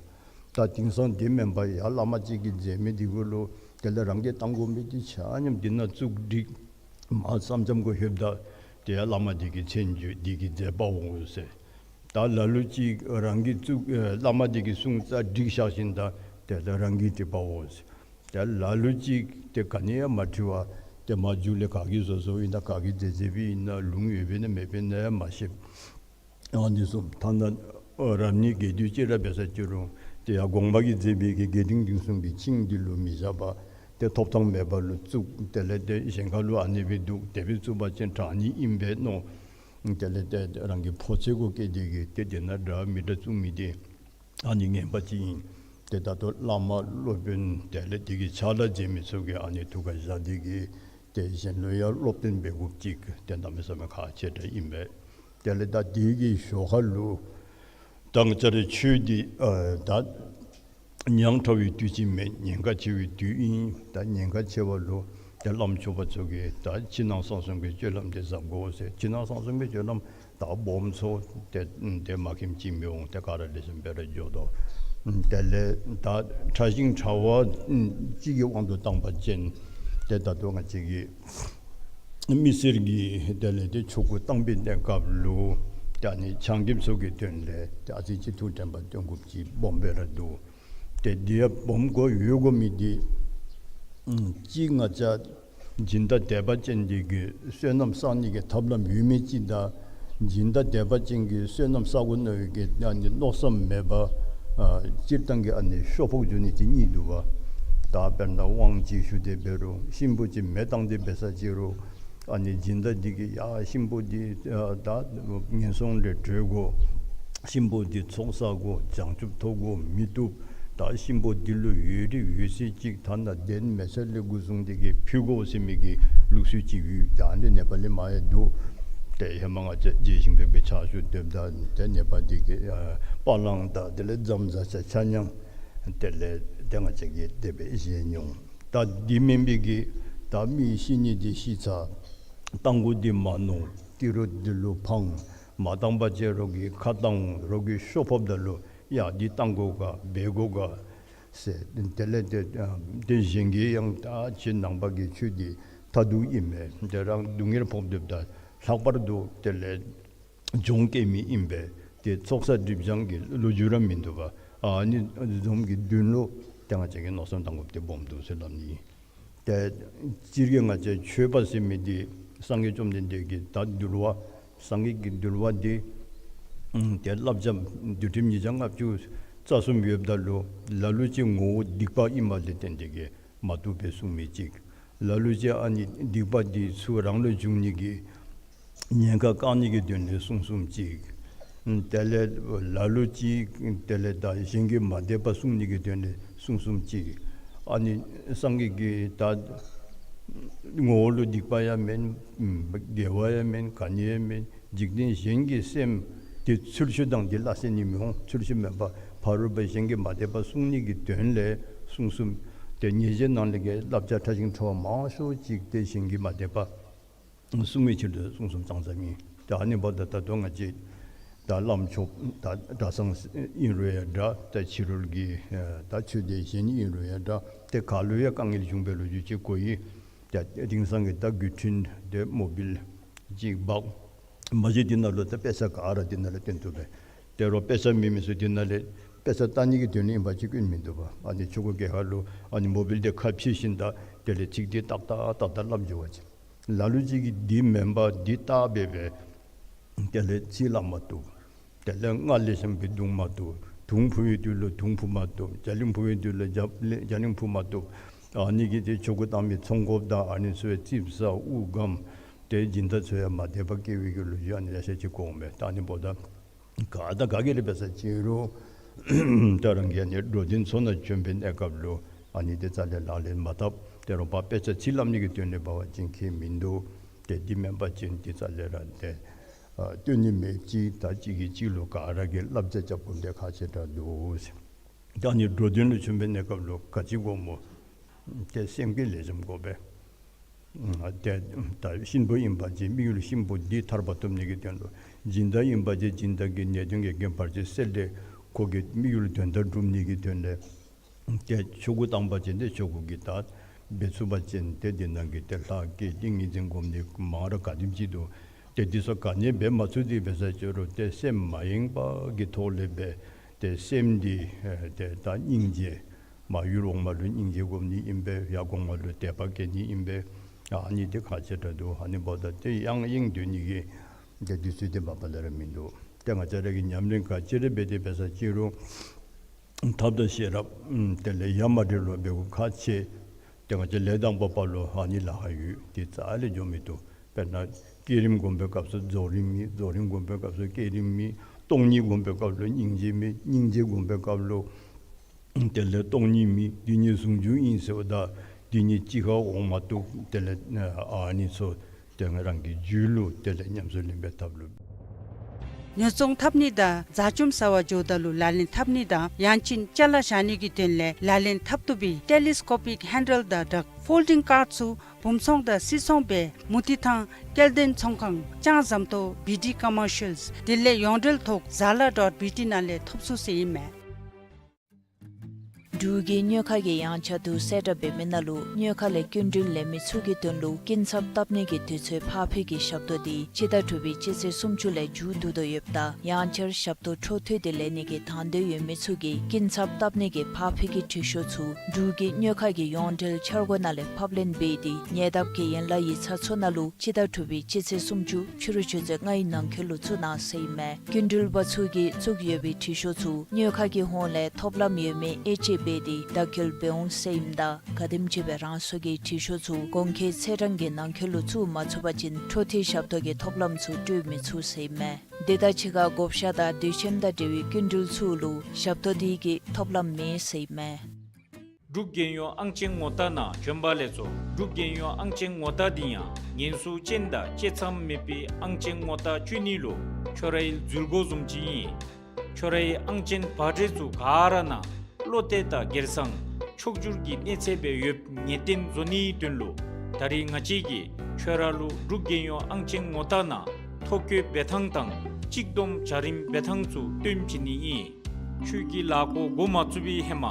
ད་དེང་སང་འདི་མེན་པར་ཡར་བླ་མ་ཅིག་གིས་མཛད་མི་འདི་གུ་ལུ་དེ་ལས་རང་གིས་བཏང་དགོ་མི་འདི་ཆ་མཉམ་འདི་ནང་བཙུགས་བསྒྲིགས། མར་སེམས་ཙམ་གུ་ལྷོདཔ་ད་ཏེ་ཡར་བླ་མ་འདི་གི་མཚན་བརྗོད་འདི་གིས་མཛད་པ་འོང་ཟེར། ད་ལ་ལུ་ཅིག་རང་གིས་བཙུགས་ཨེ་བླ་མ་འདི་གི་གསུང་རྩ་བསྒྲིགས་བཞག་ཞིནམ་ད་དེ་ལས་རང་གིས་བྲིས་པ་འོང་ཟེར། ཏེ་ལ་ལུ་ཅིག་ཏེ་ག་ནི་ཡང་མ་བྲི་བར་ཏེ་མར་མཇུག་ལས་ག་གིས་བཟོ་བཟོཝ་ཨིན་ན་ག་གིས་མཛད་མཛདཔ་ཨིན་ན་ལུང་ཡོདཔ་ཨིན་ན་མེདཔ་ཨིན་ན་ཡང་མ་ཤེས། ཨ་ནི་བཟུམ་ཐ་ན་ཨ་རབ་གནས་རྒྱས་བསྡུས་ཅིག་ར་འབད་ས་ཅི་རུང་ཏེ་ཡར་དགོངས་པ་གིས་མཛད་པའི་གི་རྒྱས་འབྲིང་བསྡུས་གསུམ་གྱི་ཆིངས་འདི་ལུ་མི་བཞག་པར་ཏེ་ཐོབ་ཐང་མེད་པ་ལུ་བཙུགས། དེ་ལས་ཏེ་གཞན་ཁ་ལུ་ཨ་ནི་སྦེ་འདུག་དེ་སྦེ་བཙུགས་པ་ཅིན་དྲག་ནི་ཨིན་པས་མནོ། དེ་ལས་ཏེ་རང་གི་ཕོ་ཚོད་གུ་བསྐྱེད་དེ་གིས་ཏེ་དེ་ནང་འདྲ་མི་འདྲ་བཙུགས་མི་འདི་ཨ་ནི་ངན་པ་ཅིག་ཨིན། ཏེ་ད་ལྟོ་བླ་མ་སློབ་དཔོན་དེ་ལས་འདི་གི་ཕྱག་ལཱ་མཛད་མི་ཚུ་གིས་ཨ་ནི་ཐུགས་ཁར་བཞག་སྟེ་གིས་ཏེ་གཞན་ལུ་ཡང་སློབ་སྟོན་འབད་དགོཔ་ཅིག་ཏེ་གནམ་མེད་ས་མེད་ཁག་ཆེ་དྲགས་ཨིན་པས། དེ་ལས་ད་འདི་གི་ཞོར་ཁ་ལུ་ད་ང་བཅས་རའི་ཆོས་འདི་ཨ་ད་ཉག་ཕྲ་བའི་དུས་ཅིག་མེན། ཉེན་ཁ་ཆེ་བའི་དུས་ཨིན། ད་ཉེན་ཁ་ཆེ་བ་ལུ་ ཏེ་བླམ་ཆོསཔ་ཚུ་གིས་ད་ཕྱི་ནང་གསང་གསུམ་གྱི་སྤྱོད་ལམ་འདི་བཟའ་དགོ་ཟེར། ཕྱི་ནང་གསང་གསུམ་གྱི་སྤྱོད་ལམ་ད་སྦོམ་ཚུ་ཏེ་ཏེ་མ་མཁྱེནམ་ཅིག་མི་འོང་། ཏེ་ག་ར་ལེགས་ཤོམ་སྦེ་ར་འགྱོ་དོ། དེ་ལས་ད་ཕྲ་ཞིང་ཕྲ་བ་གཅིག་གི་དབང་དུ་བཏང་བ་ཅིན་ཏེ་ད་ལྟོ་ང་བཅས་ཀྱི་མི་སེར་གྱིས་དེ་ལས་ཏེ་ཆོ་ག་བཏང་པའི་གནས་སྐབས་ལུ་ད་ཨ་ནི་ཆ་མཉམ་ཚུ་གི་དོན་ལས་ཏེ་ཨ་ཙི་ཅིག་ཐུགས་དྲན་པ་བཏོན་དགོཔ་ཅིག་སྦོམ་སྦེ་ར་འདུག། ཏེ་འདི་ཡང་སྦོམ་དགོ་ཡོད་དགོ་མི་འདི་ཨམ་གཅིག་ང་བཅས་སྦྱིན་བདག་དད་པ་ཅན་འདི་གིས་བསོད་ནམས་བསག་ནི་གི་ཐབས་ལམ་ཡོད་མི་ཅིག་དང་སྦྱིན་བདག་དད་པ་ཅན་གྱིས་བསོད་ནམས་བསག་དགོ་མནོ་བའི་གི་ཨ་ནི་མནོ་བསམ་མེད་པ་ཨ་སྤྱིར་བཏང་གི་ཨ་ནི་ཤོ་ཕོག་འགྱོ་ནི་ཅིག་གཉིས་འདུག་པ། ད་དཔེར་ན་དབང་ཅིག་ཞུ་སྟེ་འབད་རུང་གཤིན་པོ་ཅིག་མེ་བཏང་སྟེ་འབད་ས་ཅིག་རུང་ཨ་ནི་སྦྱིན་བདག་འདི་གིས་ཡ་གཤིན་པོ་འདི་ཨ་ད་ངན་སོང་ལས་གྲོལ་དགོ། གཤིན་པོ་འདི་ཚོགས་བསགས་དགོ། བྱང་ཆུབ་ཐོབ་དགོ་མི་བཏུབ། ད་གཤིན་པོ་འདི་ལུ་འོས་རིགས་འོས་ཚད་ཅིག་ཐ་ན་གདན་མལ་ཆ་ལས་འགོ་བཟུང་སྟེ་གི་ཕུལ་དགོ་ཟེར་མི་གི་ལུགས་སྲོལ་ཅིག་ཡོད། ད་ཨ་ནི་ནེ་པ་ལི་མ་ཡང་འདུག། ཏེ་ཧེ་མ་ང་བཅས་རྗེ་ཞིང་སྡེ་པའི་ཕྱག་ཞུ་སྡོདཔ་ད་ཏེ་ནེ་པ་འདི་གིས་ཨ་པ་ལང་དང་དེ་ལས་རྫམ་བཟའ་བྱ་ཆ་མཉམ་དེ་ལས་ཏེ་ང་བཅས་ཀྱིས་དེ་སྦེ་བཞེས་མྱོང་། ད་འདི་མེན་པའི་གི་ད་མི་ཤི་ནི་འདི་ཤི་ཚར། རྟ་མགོ་འདི་མ་ནོར། ཏི་རུ་འདི་ལུ་འཕང་། མ་བཏང་པ་ཅིན་རོགས་ཀྱིས་ཁ་བཏང་འོང་། རོགས་ཀྱིས་ཤོ་ཕོགཔ་ད་ལུ་ཡ་འདི་བཏང་དགོ་ག་འབད་དགོ་ག་ཟེར། དེ་ལས་ཏེ་ཨ་ཏེ་གཞན་གྱིས་ཡང་ད་ཁྱེད་ནང་པ་གི་ཆོས་འདི་མཐར་ཐུག་ཨིན་མས། ཏེ་རང་སྡུག་བསྔལ་ཕོག་སྡོདཔ་ད་ལྷག་པར་དུ་དེ་ལས་གྱོང་བཀལ་མི་ཨིན་པས། ཏེ་ཚོགས་བསགས་སྒྲིབ་སྦྱང་གི་ལོ་རྒྱུས་ར་མིན་འདུག་པ། ཨ་ནི་བཟུམ་གྱི་དོན་ལུ་ཏེ་ང་བཅས་ཀྱིས་མནོ་བསམ་བཏང་དགོཔ་འདི་སྦོམ་འདུག་ཟེར་སླབ་ནི། ཏེ་སྤྱིར་གྱིས་ང་བཅས་ཆོས་པ་ཟེར་མི་འདི་སངས་རྒྱས་བཅོམ་ལྡན་འདས་ཀྱི་ད་འདུལ་བ་སངས་རྒྱས་ཀྱི་འདུལ་བ་འདི་ཨམ་ཏེ་བསླབ་བྱ་འདུལ་ཁྲིམས་ཉིས་བརྒྱ་ལྔ་བཅུ་རྩ་གསུམ་ཡོདཔ་ད་ལུ་ལ་ལུ་ཅིག་ངོ་བོ་སྡིག་པ་ཨིནམ་ལས་བརྟེན་ཏེ་གི་མ་བཏུབ་པའི་གསུང་མི་ཅིག། ལ་ལུ་ཅིག་ཨ་ནི་སྡིག་པ་འདི་ཚུ་རང་ལུ་འབྱུང་ནི་གི་ཉེན་ཁ་བཀག་ནི་གི་དོན་ལས་གསུང་གསུངམ་ཅིག། དེ་ལས་ལ་ལུ་ཅིག་དེ་ལས་ད་གཞན་གྱིས་མ་དད་པ་སྲུང་ནི་གི་དོན་ལས་གསུང་གསུངམ་ཅིག། ཨ་ནི་སངས་རྒྱས་ཀྱིས་ད་ངོ་བོ་ལུ་སྡིག་པ་ཡང་མེན། དགེ་བ་ཡང་མེན། ག་ནི་ཡང་མེན། འཇིག་རྟེན་གཞན་གྱི་སེམས་འདི་ཚུལ་ཤུལ་དང་འདི་སླ་བསྲེ་ནི་མི་འོང་། ཚུལ་ཤུལ་མེན་པར་ཕ་རོལ་པོ་གཞན་གྱིས་མ་དད་པ་སྲུང་ནི་གི་དོན་ལས་གསུང་གསུངམ། ཏེ་ཉེས་བྱས་ནང་ལས་ཀྱི་བསླབ་བྱ་ཕྲ་ཞིང་ཕྲ་བ་མང་ཤོས་ཅིག་ཏེ་གཞན་གྱིས་མ་དད་པ་གསུང་བའི་ཕྱིར་དུ་གསུང་གསུངམ་ཙང་ཙ་ཨིན། ཏེ་ཨ་ནི་འབདཝ་ད་ད་ལྟོ་ང་བཅས་ད་བླམ་ཆོསཔ་ད་གྲྭ་ཚང་ཨིན་རུང་ཡང་འདྲ། ད་ཕྱི་རོལ་གྱི་ཨེ་ད་ཆོས་སྡེ་གཞན་ཨིན་རུང་ཡང་འདྲ། ཏེ་ག་ལུ་ཡང་དཀའ་ངལ་བྱུང་བའི་ལོ་རྒྱུས་ཅིག་གོ་ཡི། ཏེ་དེང་སང་གི་ད་འགོ་འདྲེན་ཏེ་མོ་བཱའིལ་ཅིག་འབག། མ་གཞི་འདི་ནང་ལུ་ད་དཔེ་ཆ་ག་ར་འདི་ནང་ལུ་སྟོན་བཏུབ་པས། དེ་རུང་དཔེ་ཆ་མེད་མི་ཚུ་འདི་ནང་ལས་དཔེ་ཆ་ལྟ་ནི་གི་དོན་ལས་ཨིན་པ་ཅིན་སྐྱོན་མིན་འདུག་པ། ཨ་ནི་ཆོ་ག་གི་ཁར་ལུ་ཨ་ནི་མོ་བཱའིལ་འདི་ཁ་ཕྱེ་ཞིནམ་ད་དེ་ལས་ཚིག་འདི་ཏག་ཏག་ཏག་ཏག་སླབ་འགྱོ་བ་ཅིན། ལ་ལུ་ཅིག་གིས་འདི་མེན་པར་འདི་བལྟ་སྦེ་སྦེ་དེ་ལས་ཚིག་སླབ་མ་བཏུབ། དེ་ལས་སྔགས་ལེགས་ཤོམ་སྦེ་བརྡུང་མ་བཏུབ། དུང་ཕུ་བའི་དུས་ལུ་དུང་ཕུ་མ་བཏུབ། རྒྱ་གླིང་ཕུ་བའི་དུས་ལུ་རྒྱ་རྒྱ་གླིང་ཕུ་མ་བཏུབ། ཨ་ནི་གིས་ཏེ་ཆོ་ག་བཏང་མི་ཚོང་དཔོན་དང་ཨ་ནི་ཚུ་ཡང་ཙིགཔ་ཟ་དབུགས་སྒམ། ཏེ་སྦྱིན་བདག་ཚུ་ཡང་མ་དད་པ་སྐྱེ་བའི་གི་ལོ་རྒྱུས་ཨ་ནི་ལེ་ཤ་ཅིག་གོཝ་མས། ད་ཨ་ནི་འབདཝ་ད་ག་དང་ག་གིས་ར་འབད་ས་ཅིག་རུང་ད་རང་གིས་ཨ་ནི་འགྲོ་དོན་ཚུ་ནང་བྱོན་པའི་གནས་སྐབས་ལུ་ཨ་ནི་འདི་རྩ་ལས་ལག་ལེན་མ་འཐབ། དེ་རུང་ཕར་དཔེ་ཆ་ཚིག་སླབ་ནི་གི་དོན་ལས་འབད་བ་ཅིན་ཁྱད་མིན་འདུག། ཏེ་འདི་མེན་པ་ཅིན་འདི་རྩ་ལས་ར་ཏེ་ཨ་སྟོན་ནི་མེདཔ་ཅིག། ད་གཅིག་གིས་གཅིག་ལུ་ག་ར་གིས་བསླབ་བྱ་རྐྱབ་དགོཔ་འདི་ཁག་ཆེ་དྲགས་འདུག་ཟེར། ད་ཨ་ནི་འགྲོ་དོན་ལུ་བྱོན་པའི་གནས་སྐབས་ལུ་ག་ཅི་དགོཔ་སྨོ། ཏེ་སེམས་ཀྱིས་ལེགས་ཤོམ་དགོ་པས། ཨ་ཏེ་ད་གཤིན་པོ་ཨིན་པ་ཅིན་དམིགས་ཡུལ་གཤིན་པོ་འདི་ཐར་པ་ཐོབ་ནི་གི་དོན་ལུ། སྦྱིན་བདག་ཨིན་པ་ཅིན་སྦྱིན་བདག་གི་ནད་གདོན་གྱི་རྐྱེན་བར་ཆད་སེལ་ཏེ་ཁོ་གི་དམིགས་ཡུལ་དོན་དག་སྒྲུབ་ནི་གི་དོན་ལས། ཏེ་ཆོ་ག་བཏང་པ་ཅིན་ཏེ་ཆོ་ག་གི་ད་འབད་ཚུགས་པ་ཅིན་ཏེ་འདི་ནང་གི་ཏེ་ལྷ་བསྐྱེད་ཏིང་ངེ་འཛིན་སྒོམ་ནི་མང་རབས་ག་དེམ་ཅིག་འདུག། ཏེ་འདི་ཚུ་ག་ནི་འབད་མ་ཚུགས་ཏེ་འབད་ས་ཅིག་རུང་ཏེ་སེམས་མ་ཡེངས་པ་གི་ཐོག་ལས་འབད། ཏེ་སེམས་འདི་ཨེ་ཏེ་ད་སྙིང་རྗེ། མ་ཡུལ་འོག་མ་ལུ་སྙིང་རྗེ་སྒོམ་ནི་ཨིན་པས། ཡར་གོང་མ་ལུ་དད་པ་བསྐྱེད་ནི་ཨིན་པས། ཨ་ནི་འདི་ཁག་ཆེ་དྲགས་འདུག། ཨ་ནི་འབདཝ་ད་ཏེ་ཡང་ཡེངས་སྡོད་ནི་གི་ཏེ་དུས་ཚོད་འདི་མ་པ་ལས་ར་མིན་འདུག། ཏེ་ང་བཅས་ར་གིས་ཉམས་ལེན་ག་ཅི་ར་འབད་དེ་འབད་ས་ཅིག་རུང་ཐབས་དང་ཤེས་རབ་ཨམ་དེ་ལས་ཡ་མ་བྲལ་བར་འབད་དགོཔ་ཁག་ཆེ། ཏེ་ང་བཅས་ལས་དང་པོ་པ་ལུ་ཨ་ནི་ལཱ་ཁག་ཡོད། ཏེ་རྩ་ལས་འགྱོ་མི་བཏུབ། དཔེར་ན་བསྐྱེད་རིམ་སྒོམ་པའི་སྐབས་སུ་རྫོགས་རིམ་མེད། རྫོགས་རིམ་སྒོམ་པའི་སྐབས་སུ་བསྐྱེད་རིམ་མེད། སྟོང་ཉིད་སྒོམ་པའི་སྐབས་ལུ་སྙིང་རྗེ་མེད། སྙིང་རྗེ་སྒོམ་པའི་སྐབས་ལུ་དེ་ལས་སྟོང་ཉིད་མེད། འདི་གཉིས་ཟུང་འཇུག་ཨིན་ཟེརཝ་ད་འདི་གཉིས་གཅིག་ཁར་འོང་མ་བཏུབ། དེ་ལས་ཨ་ནི་ཚུ་ཏེ་ང་རང་གི་རྒྱུད་ལུ་དེ་ལས་ཉམས་སུ་ལེན་པའི་ཐབས་ལུ། ཉོ་ཚོང་འཐབ་ནི་དང་བཟའ་བཅོམ་ཟ་བར་འགྱོཝ་ད་ལུ་ལག་ལེན་འཐབ་ནི་དང་ཡང་ཅིན་ཅ་ལ་བཞག་ནི་གི་དོན་ལས་ལག་ལེན་འཐབ་བཏུབ་པའི་ཊེ་ལི་སི་ཀོ་པིག་ཧེན་ཌལ་དང་སྦྲགས་ཕོལ་ཌིང་ཀཱཌ་ཚུ་ བུམ་ཚོང་དང་སིལ་ཚོང་སྦེ་མུ་ཏིག་ཐང་སྐལ་ལྡན་ཚོང་ཁང་ལྕང་ཟམ་ཏོག་བི་ཌི་ཀོ་མར་ཤལ། དེ་ལས་ཡོངས་འབྲེལ་ཐོག་ཛ་ལ་ཌོཊ་བི་ཊི་ནང་ལས་ཐོབ་ཚུགས་ཟེར་ཨིན་མས། འབྲུག་གི་སྨྱོ་ཁ་གི་ཡང་ཆ་བསྡུ་གསལ་བསྒྲགས་འབད་མི་ནང་ལུ་སྨྱོ་ཁ་ལས་སྐྱིན་འགྲུལ་ལེན་མི་ཚུ་གི་དོན་ལུ་སྐྱིན་ཚབ་བཏབ་ནི་གི་དུས་ཚོད་ཕར་འཕུལ་གྱི་ཞབས་ཏོག་འདི་སྤྱི་ཟླ་དྲུག་པའི་སྤྱི་ཚེས་སུམ་ཅུ་ལས་མཇུག་བསྡུ་དོ་ཡོདཔ་ད་ཡང་བསྐྱར་ཞབས་ཏོག་འཕྲོ་མཐུད་དེ་ལེན་ནི་གི་དང་འདོད་ཡོད་མི་ཚུ་གིས་སྐྱིན་ཚབ་བཏབ་ནི་གི་ཕར་འཕུལ་གྱི་འབྲི་ཤོག་ཚུ་འབྲུག་གི་སྨྱོ་ཁ་གི་ཡོངས་འབྲེལ་འཆར་སྒོ་ནང་ལས་ཕབ་ལེན་འབད་དེ་ཉེ་འདབས་ཀྱི་ཡན་ལག་ཡིག་ཚང་ཚུ་ནང་ལུ་སྤྱི་ཟླ་དྲུག་པའི་སྤྱི་ཚེས་སུམ་ཅུ་ཕྱི་རུ་ཆུ་ཚོད་ལྔའི་ནང་འཁོད་ལུ་བཙུགས་གནང་ཟེར་ཨིན་མས། སྐྱིན་འགྲུལ་པ་ཚུ་གིས་བཙུགས་ཡོད་པའི་འབྲི་ཤོག་ཚུ་སྨྱོ་ཁ་གི་ཧོངས་ལས་ཐོབ་ལམ་ཡོད་མེད་དབྱེ་དཔྱད་འབད་དེ་བརྡ་འཁྱོལ་འབད་འོང་ཟེར་ཨིནམ་ད་ག་དེམ་ཅིག་སྦེ་རང་སོ་གི་འབྲི་ཤོག་ཚུ་གོང་འཁོད་ཚེས་གྲངས་ཀྱི་ནང་འཁོད་ལུ་བཙུགས་མ་ཚུགས་པ་ཅིན་འཕྲོ་མཐུད་ཞབས་ཏོག་གི་ཐོབ་ལམ་ཚུ་སྤྲོད་མི་ཚུགས་ཟེར་ཨིན་མས། དེ་དང་གཅིག་ཁར་བགོ་བཤའ་དང་དུས་ཆེན་དང་འབྲེལ་བའི་སྐྱིན་འགྲུལ་ཚུ་ལུ་ཞབས་ཏོག་དེ་གི་ཐོབ་ལམ་མེད་ཟེར་ཨིན་མས། འབྲུག་རྒྱལ་ཡོངས་ཨང་ཅན་ངོ་རྟགས་ནང་བྱོན་པ་ལས་ཚོགས་འབྲུག་རྒྱལ་ཡོངས་ཨང་ཅན་ངོ་རྟགས་འདི་ཡང་ཉེན་སྲུང་ཅན་དང་བཅད་མཚམས་མེད་པའི་ཨང་ཅན་ངོ་རྟགས་སྤྱོད་ནི་ལུ་ཁྱོད་རའི་འཛུལ་སྒོ་བཟུམ་ཅིག་ཨིན། ཁྱོད་རའི་ཨང་ཅན་པར་ཊི་ཚུ་ག་ར་ནང་བློ་གཏད་དང་སྒེར་སང་ཕྱོགས་བསྒྱུར་གྱི་གནས་ཚད་སྦེ་ཡོདཔ་ངེས་གཏན་བཟོ་ནིའི་དོན་ལུ་ད་རིས་ང་བཅས་ཀྱིས་ཁྱོད་ར་ལུ་འབྲུག་རྒྱལ་ཡོངས་ཨང་ཅན་ངོ་རྟགས་ནང་ཐོ་བཀོད་འབད་ཐངས་དང་གཅིག་བསྡོམས་བྱ་རིམ་འབད་ཐངས་ཚུ་སྟོན་བྱིན་ནི་ཨིན། ཁྱོད་ཀྱི་ལཱ་འགོ་འགོ་མ་བཙུགས་པའི་ཧེ་མ་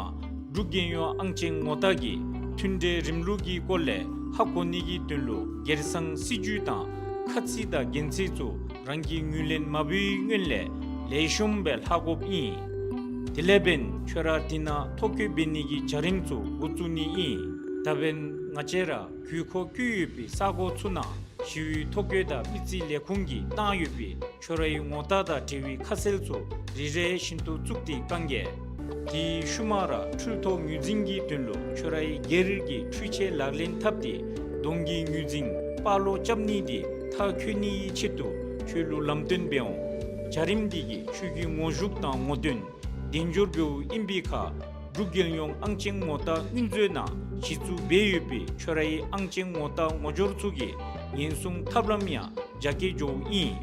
འབྲུག་རྒྱལ་ཡོངས་ཨང་ཅན་ངོ་རྟགས་ཀྱི་མཐུན་འབྲེལ་རིམ་ལུགས་ཀྱི་སྐོར་ལས་ཧ་གོ་ནི་གི་དོན་ལུ་སྒེར་སང་སྲིད་བྱུས་དང་ཁ་ཚིག་དང་འགན་འཁྲི་ཚུ་རང་གིས་ངོས་ལེན་མ་འབད་བའི་སྔོན་ལས་ལེགས་ཤོམ་སྦེ་ལྷག་དགོཔ་ཨིན། དེ་ལས་འབདན་ཁྱོད་ར་འདི་ནང་ཐོ་བཀོད་འབད་ནི་གི་བྱ་རིམ་ཚུ་འགོ་བཙུགས་ནི་ཨིན། ད་འབདན་ང་བཅས་ར་དགོས་མཁོ་བཀོད་ཡོད་པའི་ས་གོ་ཚུ་ནང་ཞི་བའི་ཐོ་བཀོད་དང་མི་རྩིས་ལས་ཁུངས་ཀྱིས་གནང་ཡོད་པའི་ཁྱོད་རའི་ངོ་རྟགས་དང་འབྲེལ་བའི་ཁ་གསལ་ཚུ་རེ་རེ་བཞིན་དུ་བཙུགས་ཏེ་བཀང་གེ། དེའི་ཤུལ་མ་ར་འཕྲུལ་ཐོག་ངོས་འཛིན་གྱི་དོན་ལུ་ཁྱོད་རའི་སྒེར་གྱི་འཕྲུལ་ཆས་ལག་ལེན་འཐབ་སྟེ་གདོང་གི་ངོས་འཛིན་པར་ལོག་རྐྱབ་ནི་དེ་མཐར་འཁྱོལ་ནིའི་ཆེད་དུ་ཁྱོད་ལུ་ལམ་སྟོན་འབད་འོང་། བྱ་རིམ་འདི་གིས་ཁྱོད་ཀྱི་ངོ་ཤུགས་དང་ངོ་འདོན་དལ་འབྱོར་འབདཝ་ཨིན་པའི་ཁར་འབྲུག་རྒྱལ་ཡོངས་ཨང་ཅན་ངོ་རྟགས་དངུལ་མཛོད་ནང་གཞི་བཙུགས་འབད་ཡོད་པའི་ཁྱོད་རའི་ཨང་ཅན་ངོ་རྟགས་ངོ་སྦྱོར་ཚུ་གི་ཉེན་སྲུང་ཐབས་ལམ་ཡང་རྒྱ་སྐྱེད་འགྱོཝ་ཨིན།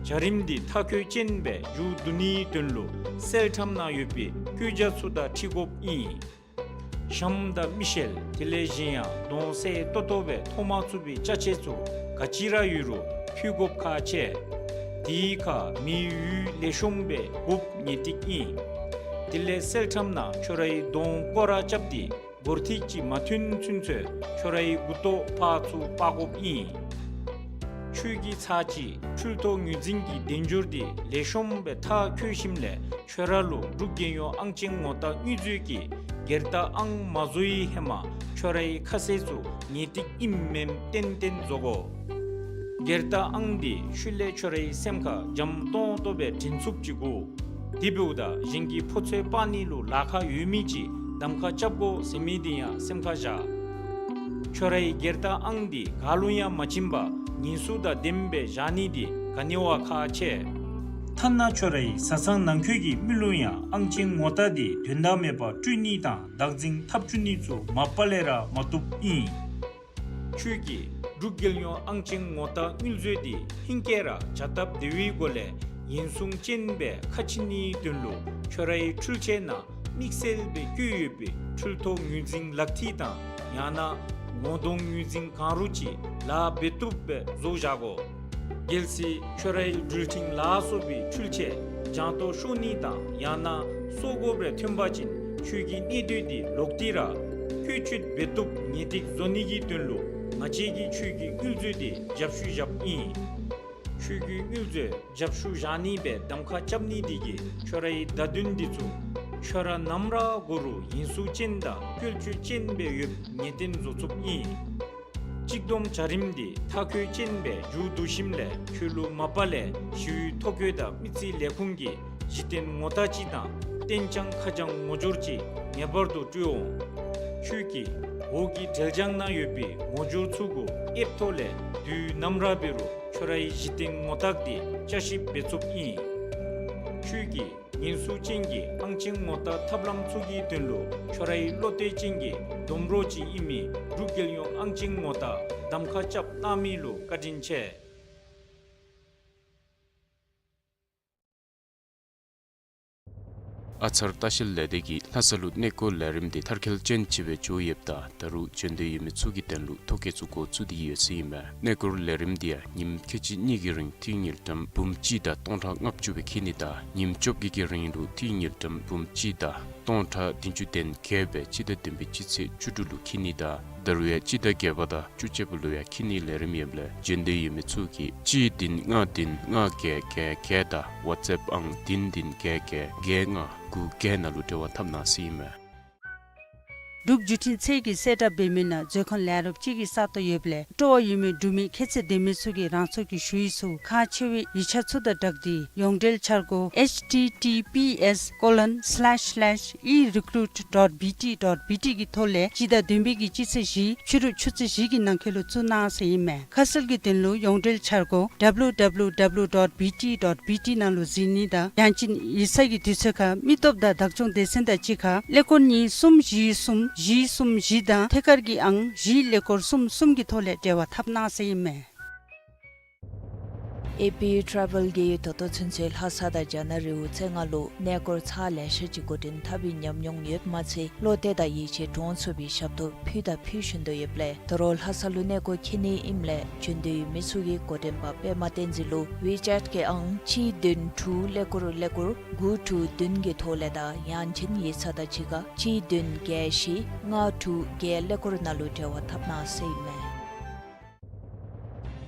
བྱ་རིམ་འདི་མཐའ་འཁྱོལ་ཅན་སྦེ་མཇུག་བསྡུ་ནིའི་དོན་ལུ་གསལ་ཁྲམ་ནང་ཡོད་པའི་བཀོད་རྒྱ་ཚུ་དང་འཁྲིལ་དགོཔ་ཨིན། ཞྭམོ་དང་མི་ཤེལ་དེ་ལས་གཞན་ཡང་གདོང་གསལ་ཏོག་ཏོ་སྦེ་མཐོང་མ་ཚུགས་པའི་ཅ་ཆས་ཚུ་ག་ཅི་ར་ཡོད་རུང་ཕུལ་དགོཔ་ཁག་ཆེ། དེའི་ཁར་མེའི་འོད་ལེགས་ཤོམ་སྦེ་དགོཔ་ངེས་ཏིག་ཨིན། དེ་ལས་གསལ་ཁྲམ་ནང་ཁྱོད་རའི་གདོང་སྐོར་ར་རྐྱབ་སྟེ་སྒོར་ཐིག་ཅིག་མ་ཐོན་ཚུན་ཚོད་ཁྱོད་རའི་མགུ་ཏོ་ཕར་ཚུར་སྤར་དགོཔ་ཨིན། ཁྱོད་ཀྱི་ཚར་གཅིག་འཕྲུལ་ཐོག་ངོས་འཛིན་གྱི་དལ་འབྱོར་དེ་ལེགས་ཤོམ་སྦེ་མཐར་འཁྱོལ་ཞིནམ་ལས་ཁྱོད་ར་ལུ་འབྲུག་རྒྱལ་ཡོངས་ཨང་ཅན་ངོ་རྟགས་དངུལ་མཛོད་ཀྱིས་སྒེར་རྟགས་ཨང་མ་བཟོ་བའི་ཧེ་མ་ཁྱོད་རའི་ཁ་གསལ་ཚུ་ངེས་ཏིག་ཨིནམ་མེནམ་ཏན་ཏན་བཟོ་དགོ། སྒེར་རྟགས་ཨང་དེ་ཤུལ་ལས་ཁྱོད་རའི་སེམས་ཁར་འཇམ་ཏོང་ཏོ་སྦེ་དྲན་ཚུགསཔ་ཅིག་དགོ། དེ་འབདཝ་ད་གཞན་གྱི་ཕོ་ཚོད་སྤར་ནི་ལུ་ལཱ་ཁག་ཡོད་མི་ཅིག་གདམ་ཁ་རྐྱབ་དགོ་ཟེར་མི་དེ་ཡང་སེམས་ཁར་བཞག། ཁྱོད་རའི་སྒེར་རྟགས་ཨང་དེ་ག་ལུ་ཡང་མ་བྱིན་པར་ཉེན་སྲུང་དང་ལྡནམ་སྦེ་བཞག་ནི་དེ་ག་ནི་བ་ཁག་ཆེ། ཐ་ན་ཁྱོད་རའི་བཟའ་ཚང་ནང་འཁོད་ཀྱི་མི་ལུ་ཡང་ཨང་ཅན་ངོ་རྟགས་དེ་དོན་དག་མེད་པར་སྤྲོད་ནི་དང་བདག་འཛིན་འཐབ་བཅུག་ནི་ཚུ་མ་པ་ལས་ར་མ་བཏུབ་ཨིན། ཁྱོད་ཀྱིས་འབྲུག་རྒྱལ་ཡོངས་ཨང་ཅན་ངོ་རྟགས་དངུལ་མཛོད་དེ་ཧེང་སྐལ་ར་བྱ་སྟབས་བདེ་བའི་སྒོ་ལས་ཉེན་སྲུང་ཅན་སྦེ་ཁ་ཕྱེ་ནིའི་དོན་ལུ་ཁྱོད་རའི་འཕྲུལ་ཆས་ནང་དམིགས་བསལ་སྦེ་བཀོད་ཡོད་པའི་འཕྲུལ་ཐོག་ངོས་འཛིན་ལག་ཐིག་དང་ཡང་ན་ངོ་གདོང་ངོས་འཛིན་གང་རུང་ཅིག་ལཱ་འབད་བཏུབ་སྦེ་བཟོ་བཞག་དགོ། གལ་སྲིད་ཁྱོད་རའི་འགྲུལ་འཕྲིན་ལ་སོགས་པའི་འཕྲུལ་ཆས་ལྗང་ཏོག་ཤོར་ནི་དང་ཡང་ན་སོར་དགོཔ་རེ་ཐོན་པ་ཅིན་ཁྱོད་ཀྱི་གནས་སྡོད་དེ་ལོག་སྟེ་ར་བཀོལ་སྤྱོད་འབད་བཏུབ་ངེས་ཏིག་བཟོ་ནི་གི་དོན་ལུ་ང་བཅས་ཀྱིས་ཁྱོད་ཀྱི་དངུལ་མཛོད་དེ་རྒྱབ་བཤུད་བཞགཔ་ཨིན། ཁྱོད་ཀྱི་དངུལ་མཛོད་རྒྱབ་བཤུད་བཞག་ནི་སྦེ་གདམ་ཁ་རྐྱབ་ནི་དེ་གིས་ཁྱོད་རའི་བརྡ་དོན་འདི་ཚུ་ཁྱོད་ར་ནམ་ར་འགོར་རུང་ཉེན་སྲུང་ཅན་དང་བཀོལ་སྤྱོད་ཅན་སྦེ་ཡོདཔ་ངེས་གཏན་བཟོ་ཚུགསཔ་ཨིན། གཅིག་བསྡོམས་བྱ་རིམ་འདི་མཐའ་འཁྱོལ་ཅན་སྦེ་མཇུག་བསྡུ་ཞིནམ་ལས་ཁྱོད་ལུ་མ་པ་ལས་ཞི་བའི་ཐོ་བཀོད་དང་མི་རྩིས་ལས་ཁུངས་ཀྱི་གཞི་རྟེན་ངོ་རྟགས་ཅིག་དང་རྟེན་བྱང་ཁ་བྱང་ངོ་སྦྱོར་ཅིག་ངེས་པར་དུ་སྤྲོད་འོང་། ཁྱོད་ཀྱིས་འོག་གི་འབྲེལ་བྱང་ནང་ཡོད་པའི་ངོ་སྦྱོར་ཚུ་གུ་ཨེཔ་ཐོག་ལས་དུས་ནམ་ར་འབད་རུང་ཁྱོད་རའི་གཞི་རྟེན་ངོ་རྟགས་དེ་བསྐྱར་ཞིབ་འབད་ཚུགསཔ་ཨིན། ཁྱོད་ཀྱིས་ཉེན་སྲུང་ཅན་གྱི་ཨང་ཅན་ངོ་རྟགས་ཐབས་ལམ་ཚུ་གི་དོན་ལུ་ཁྱོད་རའི་བློ་གཏད་ཅན་གྱི་སྡོམ་གྲོགས་ཅིག་ཨིན་མི་འབྲུག་རྒྱལ་ཡོངས་ཨང་ཅན་ངོ་རྟགས་གདམ་ཁ་རྐྱབ་གནང་མི་ལུ་བཀའ་དྲིན་ཆེ། ཨ་ཚར་ལྟ་བཤལ་ལས་སྡེ་གིས་ལྷ་ས་ལུ་གནས་སྐོར་ལས་རིམ་འདི་མཐར་འཁྱོལ་ཅན་ཅིག་སྦེ་འགྱོ་ཡོདཔ་ད་ད་རུང་འབྱོན་འདོད་ཡོད་མི་ཚུ་གི་དོན་ལུ་ཐོ་བཀོད་ཚུ་འགོ་བཙུགས་ཏེ་ཡོད་ཟེར་ཨིན་མས། གནས་སྐོར་ལས་རིམ་འདི་ཡང་ཉིནམ་ཁལ་གཅིག་གཉིས་ཀྱི་རིང་ཏི་རུ་དངུལ་ཀྲམ་འབུམ་གཅིག་དང་སྟོང་ཕྲག་ལྔ་བཅུ་སྦེ་འཁྱིད་ནི་དང་ཉིནམ་བཅོ་བརྒྱད་ཀྱི་རིང་ལུ་ཏི་རུ་དངུལ་ཀྲམ་འབུམ་གཅིག་དང་སྟོང་ཕྲག་བདུན་ཅུ་དོན་བརྒྱད་སྦེ་སྤྱི་ཟླ་བདུན་པའི་སྤྱི་ཚེས་བཅུ་དྲུག་ལུ་འཁྱིད་ནི་དང་ད་རུང་ཡང་སྤྱི་ཟླ་བརྒྱད་པ་དང་བཅུ་གཅིག་པ་ལུ་ཡང་འཁྱིད་ནིའི་ལས་རིམ་ཡོདཔ་ལས་འབྱོན་འདོད་ཡོད་མི་ཚུ་གིས་གཅིག་བདུན་ལྔ་བདུན་ལྔ་བརྒྱད་བརྒྱད་བརྒྱད་དང་ཝཊས་ཨེཔ་ཨང་བདུན་བདུན་བརྒྱད་བརྒྱད་བརྒྱད་ལྔ་དགུ་བརྒྱད་ནང་ལུ་འབྲེལ་བ་འཐབ་གནང་ཟེར་ཨིན་མས། འབྲུག་བརྒྱུད་འཕྲིན་ཚད་ཀྱིས་གསལ་བསྒྲགས་འབད་མི་ནང་མཛོད་ཁང་ལས་རོགསཔ་ཅིག་གི་ས་སྟོང་ཡོདཔ་ལས་སྤྲོ་བ་ཡོད་མི་འབྲུག་མི་ཁྱད་ཚད་ལྡན་མི་ཚུ་གིས་རང་སོའི་ཞུ་ཡིག་ཚུ་ཁག་ཆེ་བའི་ཡིག་ཆ་ཚུ་དང་སྦྲགས་ཏེ་ཡོངས་འབྲེལ་འཆར་སྒོ་H T T P S colon slash slash e recruit dot B T dot B T གི་ཐོག་ལས་སྤྱི་ཟླ་བདུན་པའི་གི་སྤྱི་ཚེས་བཞི་ཕྱི་རུ་ཆུ་ཚོད་བཞི་གི་ནང་འཁོད་ལུ་བཙུགས་གནང་ཟེར་ཨིན་མས། ཁ་གསལ་གྱི་དོན་ལུ་ཡོངས་འབྲེལ་འཆར་སྒོ་W W W dot B T dot B T ནང་ལུ་གཟིགས་ནི་དང་ཡང་ཅིན་ཡིག་ཚང་གི་དུས་ཚོད་ཁར་མི་སྟོབས་དང་བདག་སྐྱོང་སྡེ་ཚན་དང་གཅིག་ཁར་ཀླད་ཀོར་གཉིས་གསུམ་བཞི་གསུམ་བཞི་གསུམ་བཞི་དང་ཐད་ཀར་གྱི་ཨང་བཞི་ཀླད་ཀོར་གསུམ་གསུམ་གྱི་ཐོག་ལས་འབྲེལ་བ་འཐབ་གནང་ཟེར་ཨིན་མས། ཨེ་པི་ཊེ་རེ་ཝེལ་གྱིས་ད་ལྟོ་ཚུན་ཚོད་ལྷ་ས་དང་རྒྱ་ནག་རི་བོ་རྩེ་ལྔ་ལུ་གནས་སྐོར་ཚར་ལེ་ཤ་ཅིག་འགོ་འདྲེན་འཐབ་པའི་ཉམས་མྱོང་ཡོད་མ་ཚད་བློ་གཏད་དང་ཡིད་ཆེས་འདྲོངས་ཚུགས་པའི་ཞབས་ཏོག་ཕུལ་དང་ཕུལ་བཞིན་དུ་ཡོདཔ་ལས་ད་རུང་ལྷ་ས་ལུ་གནས་སྐོར་འཁྱིད་ནི་ཨིནམ་ལས་འབྱོན་འདོད་ཡོད་མི་ཚུ་གིས་འགོ་འདྲེན་པ་པདྨ་བསྟན་འཛིན་ལུ་ཝི་ཅེཊ་གི་ཨང་གཅིག་བདུན་དྲུག་ཀླད་ཀོར་ཀླད་ཀོར་དགུ་དྲུག་བདུན་གྱི་ཐོག་ལས་དང་ཡང་ཅིན་ཡིག་ཚང་དང་གཅིག་ཁར་གཅིག་བདུན་བརྒྱད་བཞི་ལྔ་དྲུག་བརྒྱད་ཀླད་ཀོར་ནང་ལུ་འབྲེལ་བ་འཐབ་གནང་ཟེར་ཨིན་མས།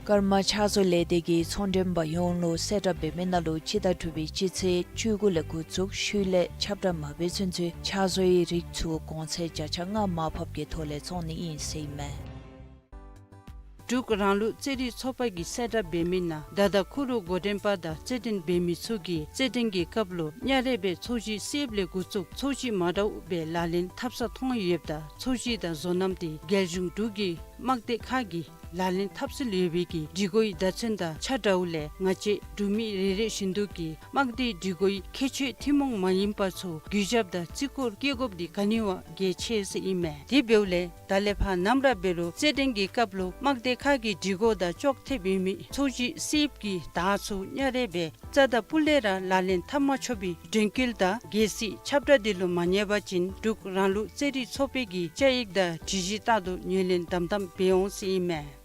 ཀརྨ་ཕྱག་བཟོ་ལས་སྡེ་གིས་ཚོང་འབྲེལ་པ་ཡོངས་ལུ་གསལ་བསྒྲགས་འབད་མི་ནང་ལུ་སྤྱི་ཟླ་དྲུག་པའི་སྤྱི་ཚེས་བཅུ་དགུ་ལས་འགོ་བཙུགས་ཤུལ་ལས་ཁྱབ་བསྒྲགས་མ་འབད་ཚུན་ཚོད་ཕྱག་བཟོའི་རིགས་ཚུ་གོང་ཚད་བརྒྱ་ཆ་ལྔ་མར་ཕབ་ཀྱི་ཐོག་ལས་བཙོང་ནི་ཨིན་ཟེར་ཨིན་མས། འབྲུག་རང་ལུགས་རྩེད་རིགས་ཚོགས་པ་གིས་གསལ་བསྒྲགས་འབད་མི་ནང་ད་ལྟོ་ཁུ་རུ་འགོ་འདྲེན་པ་དང་རྩེད་འགྲན་འབད་མི་ཚུ་གིས་རྩེད་འགྲན་གྱི་སྐབས་ལུ་གཉའ་རས་སྦེ་ཚོས་གཞི་གསརཔ་ལས་འགོ་བཙུགས་ཚོས་གཞི་མ་འདྲཝ་སྦེ་ལག་ལེན་འཐབ་ས་མཐོང་ཡོདཔ་ད་ཚོས་གཞི་དང་བཟོ་རྣམ་དེ་རྒྱལ་གཞུང་འབྲུག་གི་དམག་སྡེ་ཁག་གི་ལག་ལེན་འཐབ་སྲོལ་ཡོད་པའི་གི་སྒྲིག་གོའི་བརྡ་མཚོན་དང་ཆ་འདྲཝ་ལས་ང་བཅས་འབྲུག་མི་རེ་རེ་བཞིན་དུ་གིས་དམག་སྡེའི་སྒྲིག་གོའི་ཁྱད་ཆོས་ཐུན་མོང་མ་ཡིན་པ་ཚུ་གུས་ཞབས་དང་བརྩི་བཀུར་བསྐྱེད་དགོཔ་འདི་ག་ནི་བ་གལ་ཆེ་ཟེར་ཨིན་མས། དེ་འབདཝ་ལས་ད་ལས་ཕར་ནམ་ར་འབད་རུང་རྩེད་འགྲན་གྱི་སྐབས་ལུ་དམག་སྡེ་ཁག་གི་སྒྲིག་གོ་དང་ཅོག་འཐདཔ་ཡོད་མི་ཚོས་གཞི་གསརཔ་གི་དར་ཚུ་གཉའ་རས་སྦེ་རྩ་དང་སྤུ་ལས་ར་ལག་ལེན་འཐབ་མ་ཆོག་པའི་དྲན་སྐུལ་དང་རྒྱལ་སྲིད་ཁྱབ་བསྒྲགས་འདི་ལུ་མ་ཉན་པ་ཅིན་འབྲུག་རང་ལུགས་རྩེད་རིགས་ཚོགས་པའི་གི་བཅའ་ཡིག་དང་སྒྲིག་གཞི་ལྟར་དུ་ངོས་ལེན་དམ་དམ་འབད་འོང་ཟེར་ཨིན་མས།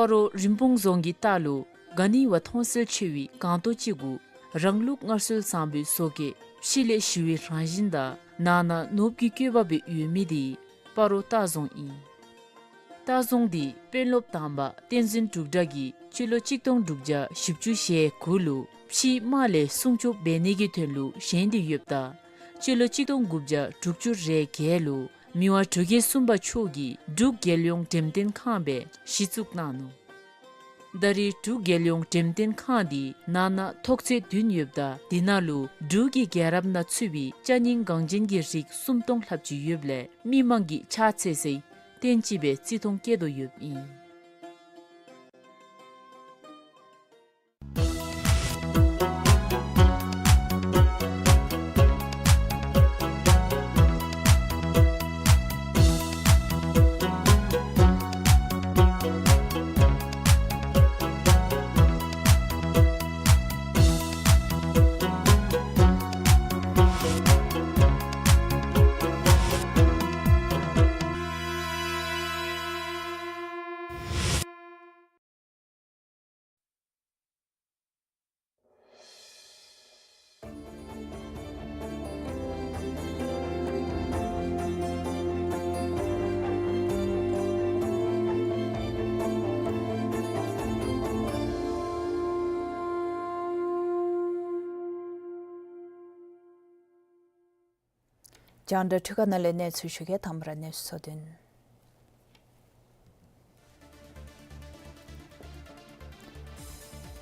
སྤ་རོ་རིན་སྤུངས་རྫོང་གི་ལྟག་ལུ་ག་ནི་བ་མཐོང་གསལ་ཆེ་བའི་སྒང་ཏོག་ཅིག་གུ་རང་ལུགས་སྔར་སྲོལ་བཟང་པོའི་བཟོ་བཀོད་ཕྱི་ལས་ཞི་བའི་རང་བཞིན་དང་ནང་ན་ནོར་བུ་གི་བཀོད་པ་སྦེ་ཡོད་མི་དེ་སྤ་རོ་ལྟ་རྫོང་ཨིན། ལྟ་རྫོང་འདི་དཔོན་སློབ་དང་པ་བསྟན་འཛིན་འབྲུག་གྲགས་ཀྱིས་སྤྱི་ལོ་གཅིག་སྟོང་དྲུག་བརྒྱ་བཞི་བཅུ་ཞེ་དགུ་ལུ་ཕྱིའི་དམག་ལས་སྲུང་སྐྱོབ་འབད་ནི་གི་དོན་ལུ་བཞེངས་ཏེ་ཡོདཔ་ད་སྤྱི་ལོ་གཅིག་སྟོང་དགུ་བརྒྱ་དྲུག་ཅུ་རེ་བརྒྱད་ལུ་མི་དབང་འབྲུག་རྒྱལ་གསུམ་པ་མཆོག་གིས་འབྲུག་རྒྱལ་ཡོངས་འགྲེམས་སྟོན་ཁང་སྦེ་གཞི་བཙུགས་གནང་ནུག། ད་རེས་འབྲུག་རྒྱལ་ཡོངས་འགྲེམས་སྟོན་ཁང་འདི་ནང་ན་ཐོག་ཚད་བདུན་ཡོདཔ་ད་དེ་ནང་ལུ་འབྲུག་གི་རྒྱལ་རབས་ནང་ཚུད་པའི་ཅ་རྙིང་འགངས་ཅན་གྱི་རིགས་སུམ་སྟོང་ལྷགཔ་ཅིག་ཡོདཔ་ལས་མི་མང་གིས་ཕྱག་འཚལ་སའི་རྟེན་ཅིག་སྦེ་བརྩི་མཐོང་བསྐྱེད་དོ་ཡོདཔ་ཨིན། རྒྱང་བསྒྲགས་འཕྲུལ་ཁང་ནང་ལས་གནས་ཚུལ་ཞུ་གེ། དང་པ་ར་གནས་ཚུལ་གཙོ་དོན།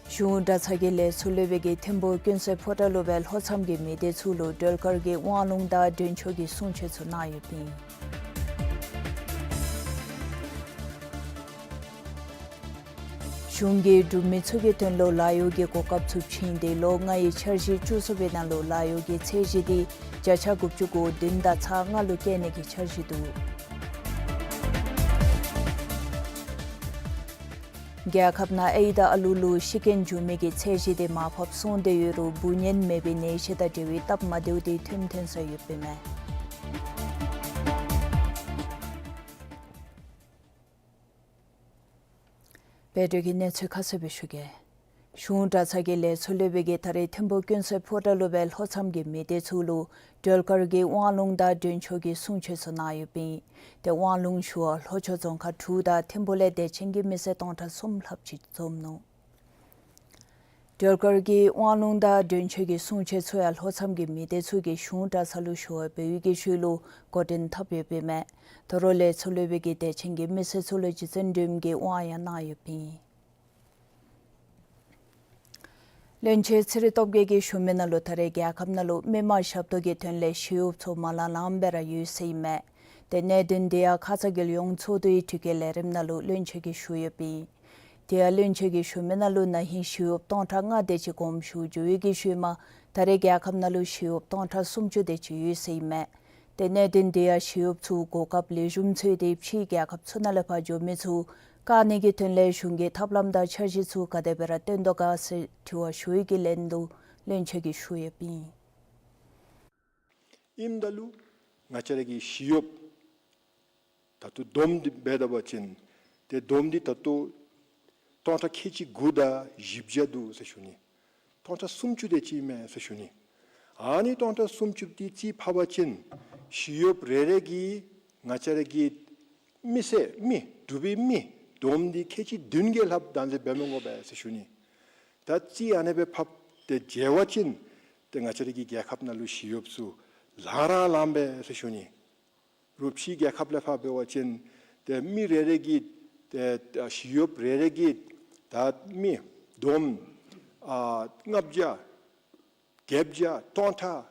གཞུང་གྲྭ་ཚང་གི་ལས་ཚོགས་སློབ་དཔོན་གྱིས་ཐིམ་ཕུག་ཀུན་གསལ་ཕོ་བྲང་ལུ་སྦེ་ལྷོ་མཚམས་ཀྱི་མི་སྡེ་ཚུ་ལུ་སྒྲོལ་དཀར་གྱི་དབང་ལུང་དང་མགྲོན་མཆོག་གི་གསུང་ཆོག་ཚུ་གནང་ཡོདཔ་ཨིན། གཞུང་གིས་འབྲུག་མི་ཚུ་གི་དོན་ལུ་ལཱ་གཡོག་གི་གོ་སྐབས་ཚུ་བྱིན་ཏེ་ལོ་ལྔའི་འཆར་གཞི་བཅུ་གསུམ་པའི་ནང་ལུ་ལཱ་གཡོག་གི་ཚད་གཞི་དེ་བརྒྱ་ཆ་དགུ་བཅུ་གོ་བདུན་དང་ཚག་ལྔ་ལུ་བཀལ་ནི་གི་འཆར་གཞི་འདུག། རྒྱལ་ཁབ་ནང་ཨའི་དང་ཨ་ལུ་ལུ་ཤི་རྐྱེན་འབྱུང་མི་གི་ཚད་གཞི་དེ་མར་ཕབ་སོང་སྟེ་ཡོད་རུང་འབུ་གཉན་མེད་པའི་ནད་གཞི་དང་འབྲེལ་བའི་སྟབས་མ་བདེཝ་དེ་ཐོན་ཐོན་ས་ཡོདཔ་ཨིན་མས། ལས་སྒྲོལ་གྱི་གནས་ཚུལ་ཁ་གསལ་སྦེ་ཞུ་གེ། གཞུང་གྲྭ་ཚང་གི་ལས་ཚོགས་ལས་སྦེ་གི་ད་རེས་ཐིམ་ཕུ་ཀུན་གསལ་ཕོ་བྲང་ལུ་སྦེ་ལྷོ་མཚམས་ཀྱི་མི་སྡེ་ཚུ་ལུ་སྒྲོལ་དཀར་གྱི་དབང་ལུང་དང་མགྲོན་ཆོས་ཀྱི་གསུང་ཆོག་ཚུ་གནང་ཡོདཔ་ཨིན། ཏེ་དབང་ལུང་ཞུ་བར་ལྷོ་ཕྱོགས་རྫོང་ཁག་དྲུག་དང་ཐིམ་ཕུ་ལས་དད་ཅན་གྱི་མི་སེར་སྟོང་ཕྲག་གསུམ་ལྷགཔ་ཅིག་འཛོམས་ནུག། སྒྲོལ་དཀར་གྱི་དབང་ལུང་དང་མགྲོན་ཆོས་ཀྱི་གསུང་ཆོག་ཚུ་ཡང་ལྷོ་མཚམས་ཀྱི་མི་སྡེ་ཚུ་གིས་གཞུང་གྲྭ་ཚང་ལུ་ཞུ་བ་འབད་བའི་གི་ཤུལ་ལུ་འགོ་འདྲེན་འཐབ་ཡོདཔ་ཨིན་མས། དོ་རུང་ལས་ཚོགས་ལུ་སྦེ་གི་དད་ཅན་གྱི་མི་སེར་ཚུ་ལུ་རྗེ་བཙུན་སྒྲོལ་མའི་དབང་ཡང་གནང་ཡོདཔ་ཨིན། བློན་ཆེན་ཚེ་རིང་སྟོབས་རྒྱས་ཀྱིས་ཞུ་མི་ནང་ལུ་ད་རེས་རྒྱལ་ཁབ་ནང་ལུ་མི་མང་ཞབས་ཏོག་གི་དོན་ལས་ཞི་གཡོགཔ་ཚུ་མ་ལང་ལངམ་སྦེ་ར་ཡོད་ཟེར་ཨིན་མས། ཏེ་གནད་དོན་འདི་ཡང་ཁ་ཙ་རྒྱལ་ཡོངས་ཚོགས་འདུའི་དྲི་བཀོད་ལས་རིམ་ནང་ལུ་བློན་ཆེན་གྱིས་ཞུ་ཡོདཔ་ཨིན། དེ་ཡང་བློན་ཆེན་གྱིས་ཞུ་མི་ནང་ལུ་ན་ཧིང་ཞི་གཡོགཔ་སྟོང་ཕྲག་ལྔ་དེ་ཅིག་དགོངསམ་ཞུ་བྱོན་ཡོད་པའི་གི་ཤུལ་མ་ད་རེས་རྒྱལ་ཁབ་ནང་ལུ་ཞི་གཡོགཔ་སྟོང་ཕྲག་སུམ་ཅུ་དེ་ཅིག་ཡོད་ཟེར་ཨིན་མས། ཏེ་གནད་དོན་འདི་ཡང་ཞི་གཡོགཔ་ཚུ་གོ་སྐབས་ལེགས་ཤོམ་འཚོལ་ཏེ་ཕྱིའི་རྒྱལ་ཁབ་ཚུ་ནང་ལས་ཕར་འགྱོ་མི་ཚུ་བཀག་ནི་གི་དོན་ལས་གཞུང་གི་ཐབས་ལམ་དང་འཆར་གཞི་ཚུ་ག་དེ་སྦེ་ར་བཏོན་དོ་ག་ཟེར་དྲི་བ་ཞུ་བའི་གི་ལན་དུ་བློན་ཆེན་གྱིས་ཞུ་ཡོདཔ་ཨིན། ཨིནམ་ད་ལུ་ང་བཅས་ར་གི་ཞི་གཡོགཔ་ད་ལྟོ་བསྡོམས་ཏེ་འབད་བ་ཅིན་ཏེ་བསྡོམས་ཏེ་ད་ལྟོ་སྟོང་ཕྲག་ཁལ་གཅིག་དགུ་དང་བཞི་བརྒྱ་འདུག་ཟེར་ཞུ་ནི། སྟོང་ཕྲག་སུམ་ཅུ་དེ་ཅིག་མས་ཟེར་ཞུ་ནི། ཨ་ནི་སྟོང་ཕྲག་སུམ་ཅུ་དེ་རྩིས་ཕབ་པ་ཅིན་ཞི་གཡོགཔ་རེ་རེ་གིས་ང་བཅས་ར་གི་མི་སེར་མི་འབྲུག་པའི་མི་བསྡོམས་ཏེ་ཁལ་གཅིག་བདུན་གྱི་ལྷགཔ་བདག་འཛིན་འབད་མི་དགོ་པས་ཟེར་ཞུ་ནི། ད་རྩིས་ཨ་ནེ་སྦེ་ཕབ་སྟེ་འཇལ་བ་ཅིན་ཏེ་ང་བཅས་ར་གི་རྒྱལ་ཁབ་ནང་ལུ་ཞི་གཡོགཔ་ཚུ་ལང་ར་ལངམ་པས་ཟེར་ཞུ་ནི། རུང་ཕྱིའི་རྒྱལ་ཁབ་ལས་ཕར་འབད་བ་ཅིན་ཏེ་མི་རེ་རེ་གིས་ཏེ་ཞི་གཡོགཔ་རེ་རེ་གིས་ད་མི་བསྡོམས་ཨ་ལྔ་བརྒྱ་བརྒྱད་བརྒྱ་སྟོང་ཕྲག་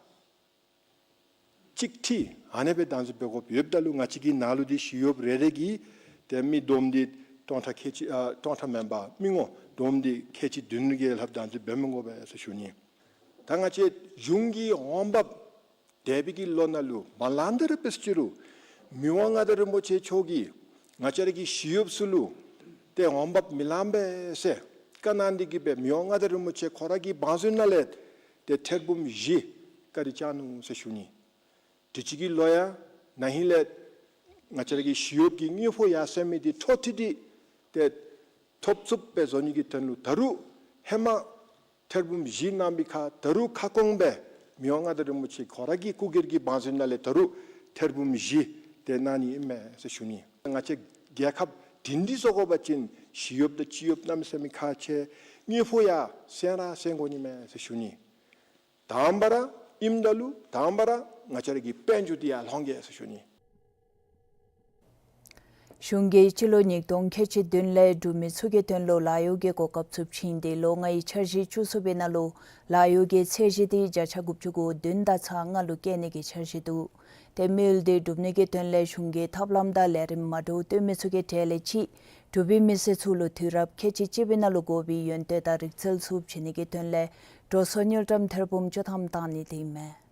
གཅིག་ཁྲི་ཨ་ནེ་སྦེ་བདག་འཛིན་འབད་དགོཔ་ཡོདཔ་ད་ལུ་ང་བཅས་ཀྱི་ནང་ལུ་འདི་ཞི་གཡོགཔ་རེ་རེ་གིས་ཏེ་མི་བསྡོམས་ཏེ་སྟོང་ཕྲག་ཁལ་གཅིག་ཨ་སྟོང་ཕྲག་མེན་པར་མི་ངོ་བསྡོམས་ཏེ་ཁལ་གཅིག་བདུན་གྱི་ལྷགཔ་བདག་འཛིན་འབད་མི་དགོ་པས་ཟེར་ཞུ་ནི། ད་ང་བཅས་གཞུང་གི་འོང་འབབ་འདས་པའི་གི་ལོ་ནང་ལུ་མ་ལང་སྟེ་ར་འབད་ཅི་རུང་མི་དབང་མངའ་བདག་རིན་པོ་ཆེ་མཆོག་གིས་ང་བཅས་ར་གི་ཞི་གཡོགཔ་ཚུ་ལུ་ཏེ་འོང་འབབ་མི་ལང་པས་ཟེར་བཀའ་གནང་སྟེ་གི་སྦེ་མི་དབང་མངའ་བདག་རིན་པོ་ཆེ་ཁོ་ར་གི་བང་མཛོད་ནང་ལས་ཏེ་ཐེར་འབུམ་བཞི་བཀའ་དྲིན་བསྐྱངས་ནུག་ཟེར་ཞུ་ནི། དུས་ཅི་གི་ལོ་ཡང་ན་ཧིང་ལས་ང་བཅས་ར་གི་ཞི་གཡོགཔ་གི་དངུལ་ཕོགས་ཡར་སེང་མི་འདི་འཕྲོ་མཐུད་དེ་ཏེ་ཐོབ་ཚུགསཔ་སྦེ་བཟོ་ནི་གི་དོན་ལུ་ད་རུང་ཧེ་མ་ཐེར་འབུམ་བཞི་གནང་བའི་ཁར་ད་རུང་ཁ་སྐོང་སྦེ་མི་དབང་མངའ་བདག་རིན་པོ་ཆེ་ཁོ་ར་གི་སྐུ་སྒེར་གྱི་བང་མཛོད་ནང་ལས་ད་རུང་ཐེར་འབུམ་བཞི་ཏེ་གནང་ནི་ཨིན་མས་ཟེར་ཞུ་ནི། ང་བཅས་རྒྱལ་ཁབ་སྒྲིང་སྒྲི་བཟོ་དགོ་པ་ཅིན་ཞི་གཡོགཔ་དང་སྤྱི་གཡོགཔ་གནམ་མེད་ས་མེད་ཁག་ཆེ། དངུལ་ཕོགས་ཡང་སེང་ར་སེང་དགོ་ནི་མས་ཟེར་ཞུ་ནི། དང་པ་ར་ཨིནམ་ད་ལུ་དང་པ་ར་ང་བཅས་ར་གི་དཔལ་འབྱོར་འདི་ཡར་ལྷོང་གེ་ཟེར་ཞུ་ནི། གཞུང་གིས་སྤྱི་ལོ་ཉིས་སྟོང་ཁལ་གཅིག་བདུན་ལས་འབྲུག་མི་ཚུ་གི་དོན་ལུ་ལཱ་གཡོག་གི་གོ་སྐབས་ཚུ་བྱིན་ཏེ་ལོ་ལྔའི་འཆར་གཞི་བཅུ་གསུམ་པའི་ནང་ལུ་ལཱ་གཡོག་གི་ཚད་གཞི་འདི་བརྒྱ་ཆ་དགུ་བཅུ་གོ་བདུན་དང་ཚག་ལྔ་ལུ་བཀལ་ནི་གི་འཆར་གཞི་འདུག། ཏེ་དམིགས་ཡུལ་འདི་སྒྲུབ་ནི་གི་དོན་ལས་གཞུང་གིས་ཐབས་ལམ་དང་ལས་རིམ་མ་འདྲཝ་བཏོན་མི་ཚུ་གི་གྲས་ལས་གཅིག་འབྲུག་པའི་མི་སེར་ཚུ་ལུ་དུས་རབས་ཁལ་གཅིག་གཅིག་པའི་ནང་ལུ་དགོ་པའི་ཡོན་ཏན་དང་རིག་རྩལ་ཚུ་བྱིན་ནི་གི་དོན་ལས་འགྲོ་སོང་དངུལ་ཀྲམ་ཐེར་འབུམ་བཅུ་ཐམ་བཏང་ནི་དེ་ཨིན་མས།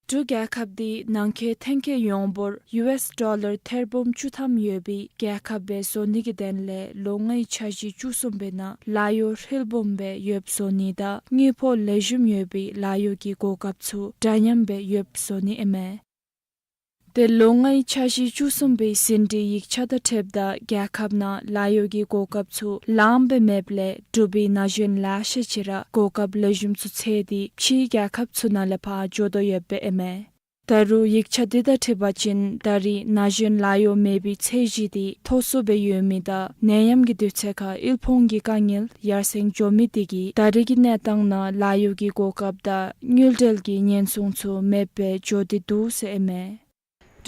འབྲུག་རྒྱལ་ཁབ་འདི་ནང་འཁོད་ཐོན་སྐྱེད་ཡོངས་འབོར་ཡུ་ཨེསི་ཌོ་ལར་ཐེར་འབུམ་བཅུ་ཐམ་ཡོད་པའི་རྒྱལ་ཁབ་སྦེ་བཟོ་ནི་གི་དོན་ལས་ལོ་ལྔའི་འཆར་གཞི་བཅུ་གསུམ་པའི་ནང་ལཱ་གཡོག་ཧྲིལ་བུམ་སྦེ་ཡོདཔ་བཟོ་ནི་དང་དངུལ་ཕོགས་ལེགས་ཤོམ་ཡོད་པའི་ལཱ་གཡོག་གི་གོ་སྐབས་ཚུ་འདྲ་མཉམ་སྦེ་ཡོདཔ་བཟོ་ནི་ཨིན་མས། ཏེ་ལོ་ལྔའི་འཆར་གཞི་བཅུ་གསུམ་པའི་ཟིན་བྲིས་ཡིག་ཆ་དང་འཁྲིལཝ་ད་རྒྱལ་ཁབ་ནང་ལཱ་གཡོག་གི་གོ་སྐབས་ཚུ་ལངམ་སྦེ་མེདཔ་ལས་འབྲུག་པའི་ན་གཞོན་ལེ་ཤ་ཅིག་ར་གོ་སྐབས་ལེགས་ཤོམ་ཚུ་འཚོལ་ཏེ་ཕྱིའི་རྒྱལ་ཁབ་ཚུ་ནང་ལས་ཕར་འགྱོ་དོ་ཡོདཔ་ཨིན་མས། ད་རུང་ཡིག་ཆ་འདི་དང་འཁྲིལ་བ་ཅིན་ད་རེས་ན་གཞོན་ལཱ་གཡོག་མེད་པའི་ཚད་གཞི་འདི་མཐོ་སུ་སྦེ་ཡོད་མི་དང་ནད་ཡམས་ཀྱི་དུས་ཚོད་ཁར་དབུལ་ཕོངས་ཀྱི་དཀའ་ངལ་ཡར་སེང་འགྱོ་མི་དེ་གིས་ད་རེས་ཀྱི་གནས་སྟངས་ནང་ལཱ་གཡོག་གི་གོ་སྐབས་དང་དངུལ་འབྲེལ་གྱི་ཉེན་སྲུང་ཚུ་མེདཔ་སྦེ་འགྱོ་སྟེ་འདུག་ཟེར་ཨིན་མས།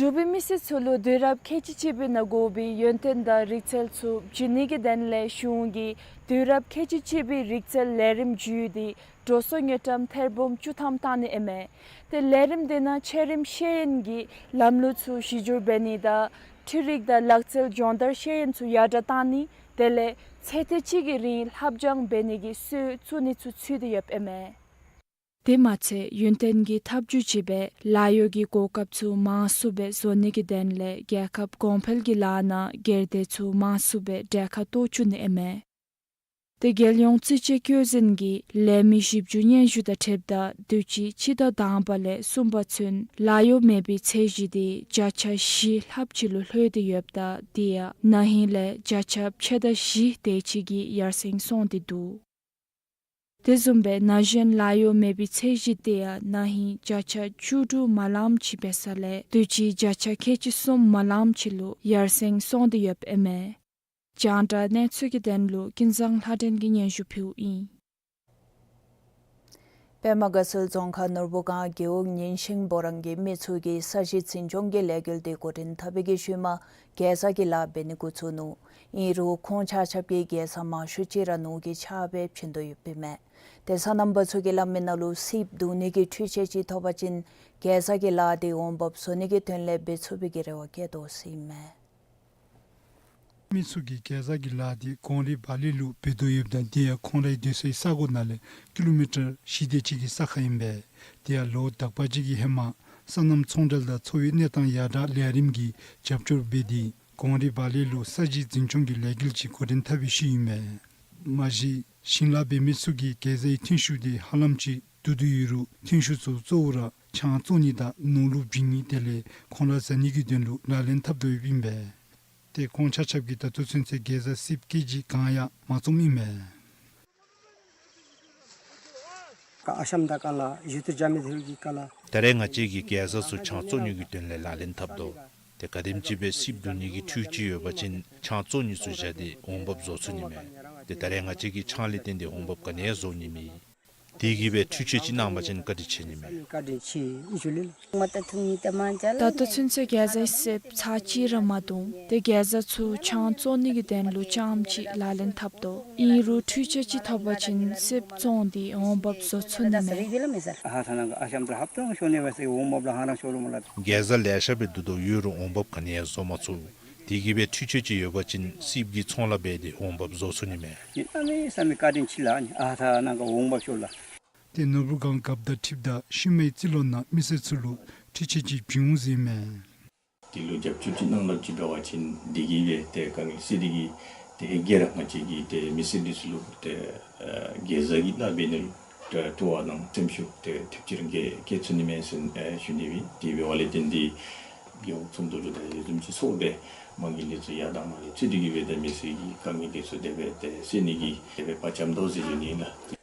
འབྲུག་པའི་མི་སེར་ཚུ་ལུ་དུས་རབས་ཁལ་གཅིག་གཅིག་པའི་ནང་དགོ་པའི་ཡོན་ཏན་དང་རིག་རྩལ་ཚུ་བྱིན་ནི་གི་དོན་ལས་གཞུང་གིས་དུས་རབས་ཁལ་གཅིག་གཅིག་པའི་རིག་རྩལ་ལས་རིམ་བརྒྱུད་དེ་འགྲོ་སོང་དངུལ་ཀྲམ་ཐེར་འབུམ་བཅུ་ཐམ་བཏང་ནི་ཨིན་མས། ཏེ་ལས་རིམ་དེ་ནང་ཆེ་རིམ་ཤེས་ཡོན་གྱི་ལམ་ལུགས་ཚུ་གཞི་བསྒྱུར་འབད་ནི་དང་འཕྲུལ་རིག་དང་ལག་རྩལ་སྦྱོང་བརྡར་ཤེས་ཡོན་ཚུ་ཡར་དྲག་བཏང་ནི་དེ་ལས་ཚེ་ཐེངས་གཅིག་གི་རིང་ལྷབ་སྦྱང་འབད་ནི་གི་སྲོལ་བཙུགས་ནི་ཚུ་ཚུད་དེ་ཡོདཔ་ཨིན་མས། དེ་མ་ཚད་ཡུན་བརྟན་གྱི་ཐབས་བྱུས་ཅིག་སྦེ་ལཱ་གཡོག་གི་གོ་སྐབས་ཚུ་མང་སུ་སྦེ་བཟོ་ནི་གི་དོན་ལས་རྒྱལ་ཁབ་གོང་འཕེལ་གྱི་ལཱ་ནང་སྒེར་སྡེ་ཚུ་མང་སུ་སྦེ་གྲལ་ཁར་གཏོགས་བཅུག་ནི་ཨིན་མས། ཏེ་རྒྱལ་ཡོངས་རྩིས་དཔྱད་བཀོད་འཛིན་གྱི་ལས་མི་བཞི་བཅུ་སྙན་ཞུ་དང་འཁྲིལཝ་ད་དུས་ཅི་སྤྱི་ཟླ་དང་པ་ལས་གསུམ་པ་ཚུན་ལཱ་གཡོག་མེད་པའི་ཚད་གཞི་དེ་བརྒྱ་ཆ་བཞི་ལྷགཔ་ཅིག་ལུ་ལྷོད་དེ་ཡོདཔ་ད་དེ་ཡང་ན་ཧིང་ལས་བརྒྱ་ཆ་ཕྱེད་དང་བཞི་དེ་ཅིག་གིས་ཡར་སེང་སོང་སྟེ་འདུག། དེ་བཟུམ་སྦེ་ན་གཞོན་ལཱ་གཡོག་མེད་པའི་ཚད་གཞི་དེ་ཡང་ན་ཧིང་བརྒྱ་ཆ་བཅུ་དྲུག་མ་ལངམ་ཅིག་འབད་ས་ལས་དུས་ཅི་བརྒྱ་ཆ་ཁལ་གཅིག་གསུམ་མ་ལངམ་ཅིག་ལུ་ཡར་སེང་སོང་སྟེ་ཡོདཔ་ཨིན་མས། རྒྱང་བསྒྲགས་གནས་ཚུལ་གྱི་དོན་ལུ་ཀུན་བཟང་ལྷ་སྒྲོན་གྱིས་སྙན་ཞུ་ཕུལཝ་ཨིན། པདྨ་དགའ་ཚལ་རྫོང་ཁག་ནོར་བུ་སྒང་རྒེད་འོག་ཉིང་ཤིང་བོ་རང་གི་མི་ཚུ་གིས་ས་གཞི་འཛིན་སྐྱོང་གི་ལས་འགུལ་དེ་འགོ་འདྲེན་འཐབ་པའི་གི་ཤུལ་མ་གེ་ཛ་གི་ལཱ་འབད་ནི་འགོ་བཙུགས་ནུག། ཨིན་རུང་ཁོང་ཆ་ཁྱབ་ཀྱིས་གེ་ཛ་མང་ཤོས་ཅིག་ར་ནོར་གྱི་ཆརཔ་སྦེ་བྱིན་དོ་ཡོདཔ་ཨིན་མས། ཏེ་སོ་ནམ་པ་ཚུ་གིས་སླབ་མི་ནང་ལུ་སིབ་བརྡུང་ནི་གི་འཕྲུལ་ཆས་ཅིག་ཐོབ་པ་ཅིན་གེ་ཛ་གི་ལཱ་དེ་འོང་འབབ་བཟོ་ནི་གི་དོན་ལས་འབད་ཚུགས་པའི་གི་རེ་བ་བསྐྱེད་དོ་ཟེར་ཨིན་མས། མི་ཚུ་གིས་གེ་ཛ་གི་ལཱ་དེ་གོང་རི་བ་ལི་ལུ་འབད་དོ་ཡོདཔ་ད་དེ་ཡང་ཁོང་རའི་སྡོད་སའི་ས་གོ་ནང་ལས་ཀི་ལོ་མི་ཊར་བཞི་དེ་ཅིག་གི་ས་ཁར་ཨིན་པས། དེ་ཡང་ལོ་དག་པ་ཅིག་གི་ཧེ་མ་སོ་ནམ་ཚོང་འབྲེལ་དང་འཚོ་བའི་གནས་སྟངས་ཡར་དྲག་ལས་རིམ་གྱིས་རྒྱབ་སྐྱོར་འབད་དེ་གོང་རི་བ་ལི་ལུ་ས་གཞི་འཛིན་སྐྱོང་གི་ལས་འགུལ་ཅིག་འགོ་འདྲེན་འཐབ་པའི་ཤུལ་ཨིན་མས། མ་གཞི་ཞིང་ལཱ་འབད་མི་ཚུ་གིས་གེ་ཛའི་ཐོན་ཤུགས་དེ་ཧ་ལམ་ཅིག་བསྡུ་དོ་ཡོད་རུང་ཐོན་ཤུགས་ཚུ་གཙོ་བོ་ར་ཆང་བཙོང་ནི་དང་ནོར་ལུ་བྱིན་ནི་དེ་ལས་ཁོང་ར་ཟ་ནི་གི་དོན་ལུ་ལག་ལེན་འཐབ་དོ་ཡོདཔ་ཨིན་པས། ཏེ་ཁོང་ཆ་ཁྱབ་ཀྱིས་ད་ལྟོ་ཚུན་ཚོད་གེ་ཛ་སིབ་ཀེ་ཇི་གང་ཡང་མ་བཙོངམ་ཨིན་མས། ད་རེས་ང་བཅས་ཀྱིས་གེ་ཛ་ཚུ་ཆང་བཙོང་ནི་གི་དོན་ལས་ལག་ལེན་འཐབ་དོ། ཏེ་ག་དེམ་ཅིག་སྦེ་སིབ་བརྡུང་ནི་གི་འཕྲུལ་ཆས་ཡོད་པ་ཅིན་ཆང་བཙོང་ནི་ཚུ་བཞག་སྟེ་འོང་འབབ་བཟོ་ཚུགས་ནི་མས། ཏེ་ད་རེས་ང་བཅས་ཀྱིས་ཆང་ལས་བརྟེན་ཏེ་འོང་འབབ་ག་ནི་ཡང་བཟོ་ནི་མེད། དེ་གིས་སྦེ་འཕྲུལ་ཆས་ཅིག་གནང་པ་ཅིན་བཀའ་དྲིན་ཆེ་ནི་མས། བཀའ་དྲིན་ཆེ་ཨིན་ཞུ་ལེ། ད་ལྟོ་ཚུན་ཚོད་གེ་ཛའི་སིབ་ཚར་གཅིག་ར་མ་བརྡུང་། ཏེ་གེ་ཛ་ཚུ་ཆང་བཙོང་ནི་གི་དོན་ལུ་རྐྱངམ་ཅིག་ལག་ལེན་འཐབ་དོ། ཨིན་རུང་འཕྲུལ་ཆས་ཅིག་ཐོབ་པ་ཅིན་སིབ་བཙོང་སྟེ་འོང་འབབ་བཟོ་ཚུགས་ནི་མས། གེ་ཛ་ལེ་ཤ་སྦེ་བརྡུང་དོ་ཡོད་རུང་འོང་འབབ་ག་ནི་ཡང་བཟོ་མ་ཚུགས། དེ་གིས་སྦེ་འཕྲུལ་ཆས་ཅིག་ཡོད་པ་ཅིན་སིབ་ཀྱི་ཚོང་ལཱ་འབད་དེ་འོང་འབབ་བཟོ་ཚུགས་ནི་མས། ཏེ་ནོར་བུ་སྒང་རྒཔོ་དང་འཁྲིལཝ་ད་ཤུལ་མའི་རྩིས་ལོ་ནང་མི་སེར་ཚུ་ལུ་འཕྲུལ་ཆས་ཅིག་བྱིན་འོང་ཟེར་ཨིན་མས། དེ་ལུ་རྒྱབ་སྐྱོར་ཅིག་གནང་ལོ་ཅིག་འབད་བ་ཅིན་དེ་གིས་སྦེ་ཏེ་དཀའ་ངལ་སེལ་ནི་གི་ཏེ་ཧེ་གེ་ར་ང་བཅས་ཀྱིས་ཏེ་མི་སེར་འདི་ཚུ་ལུ་ཏེ་ཨ་གེ་ཛ་གི་ལཱ་འབད་ནི་ལུ་ཏེ་སྤྲོ་བ་དང་སེམས་ཤུགས་ཏེ་ཐེབས་ཅིག་ར་བསྐྱེད་བསྐྱེད་ཚུགས་ནི་མས་ཟེར་ཨེ་ཞུ་ནི་ཨིན། དེ་འབདཝ་ལས་བརྟེན་ཏེ་རྒེད་འོག་ཚོགས་འདུ་ལུ་ད་ཡོད་བཟུམ་ཅིག་ཚོགས་ཏེ་མ་གི་ལས་ཚུ་ཡར་དང་མར་ལུ་ཚུད་དེ་གིས་སྦེ་ཏེ་མི་སེར་གྱི་དཀའ་ངལ་འདི་ཚུ་དེ་སྦེ་ཏེ་སེལ་ནི་གི་དེ་སྦེ་བར་འཁྱམས་དོ་ཟེར་ཞུ་ནི་ཨིན་ལགས།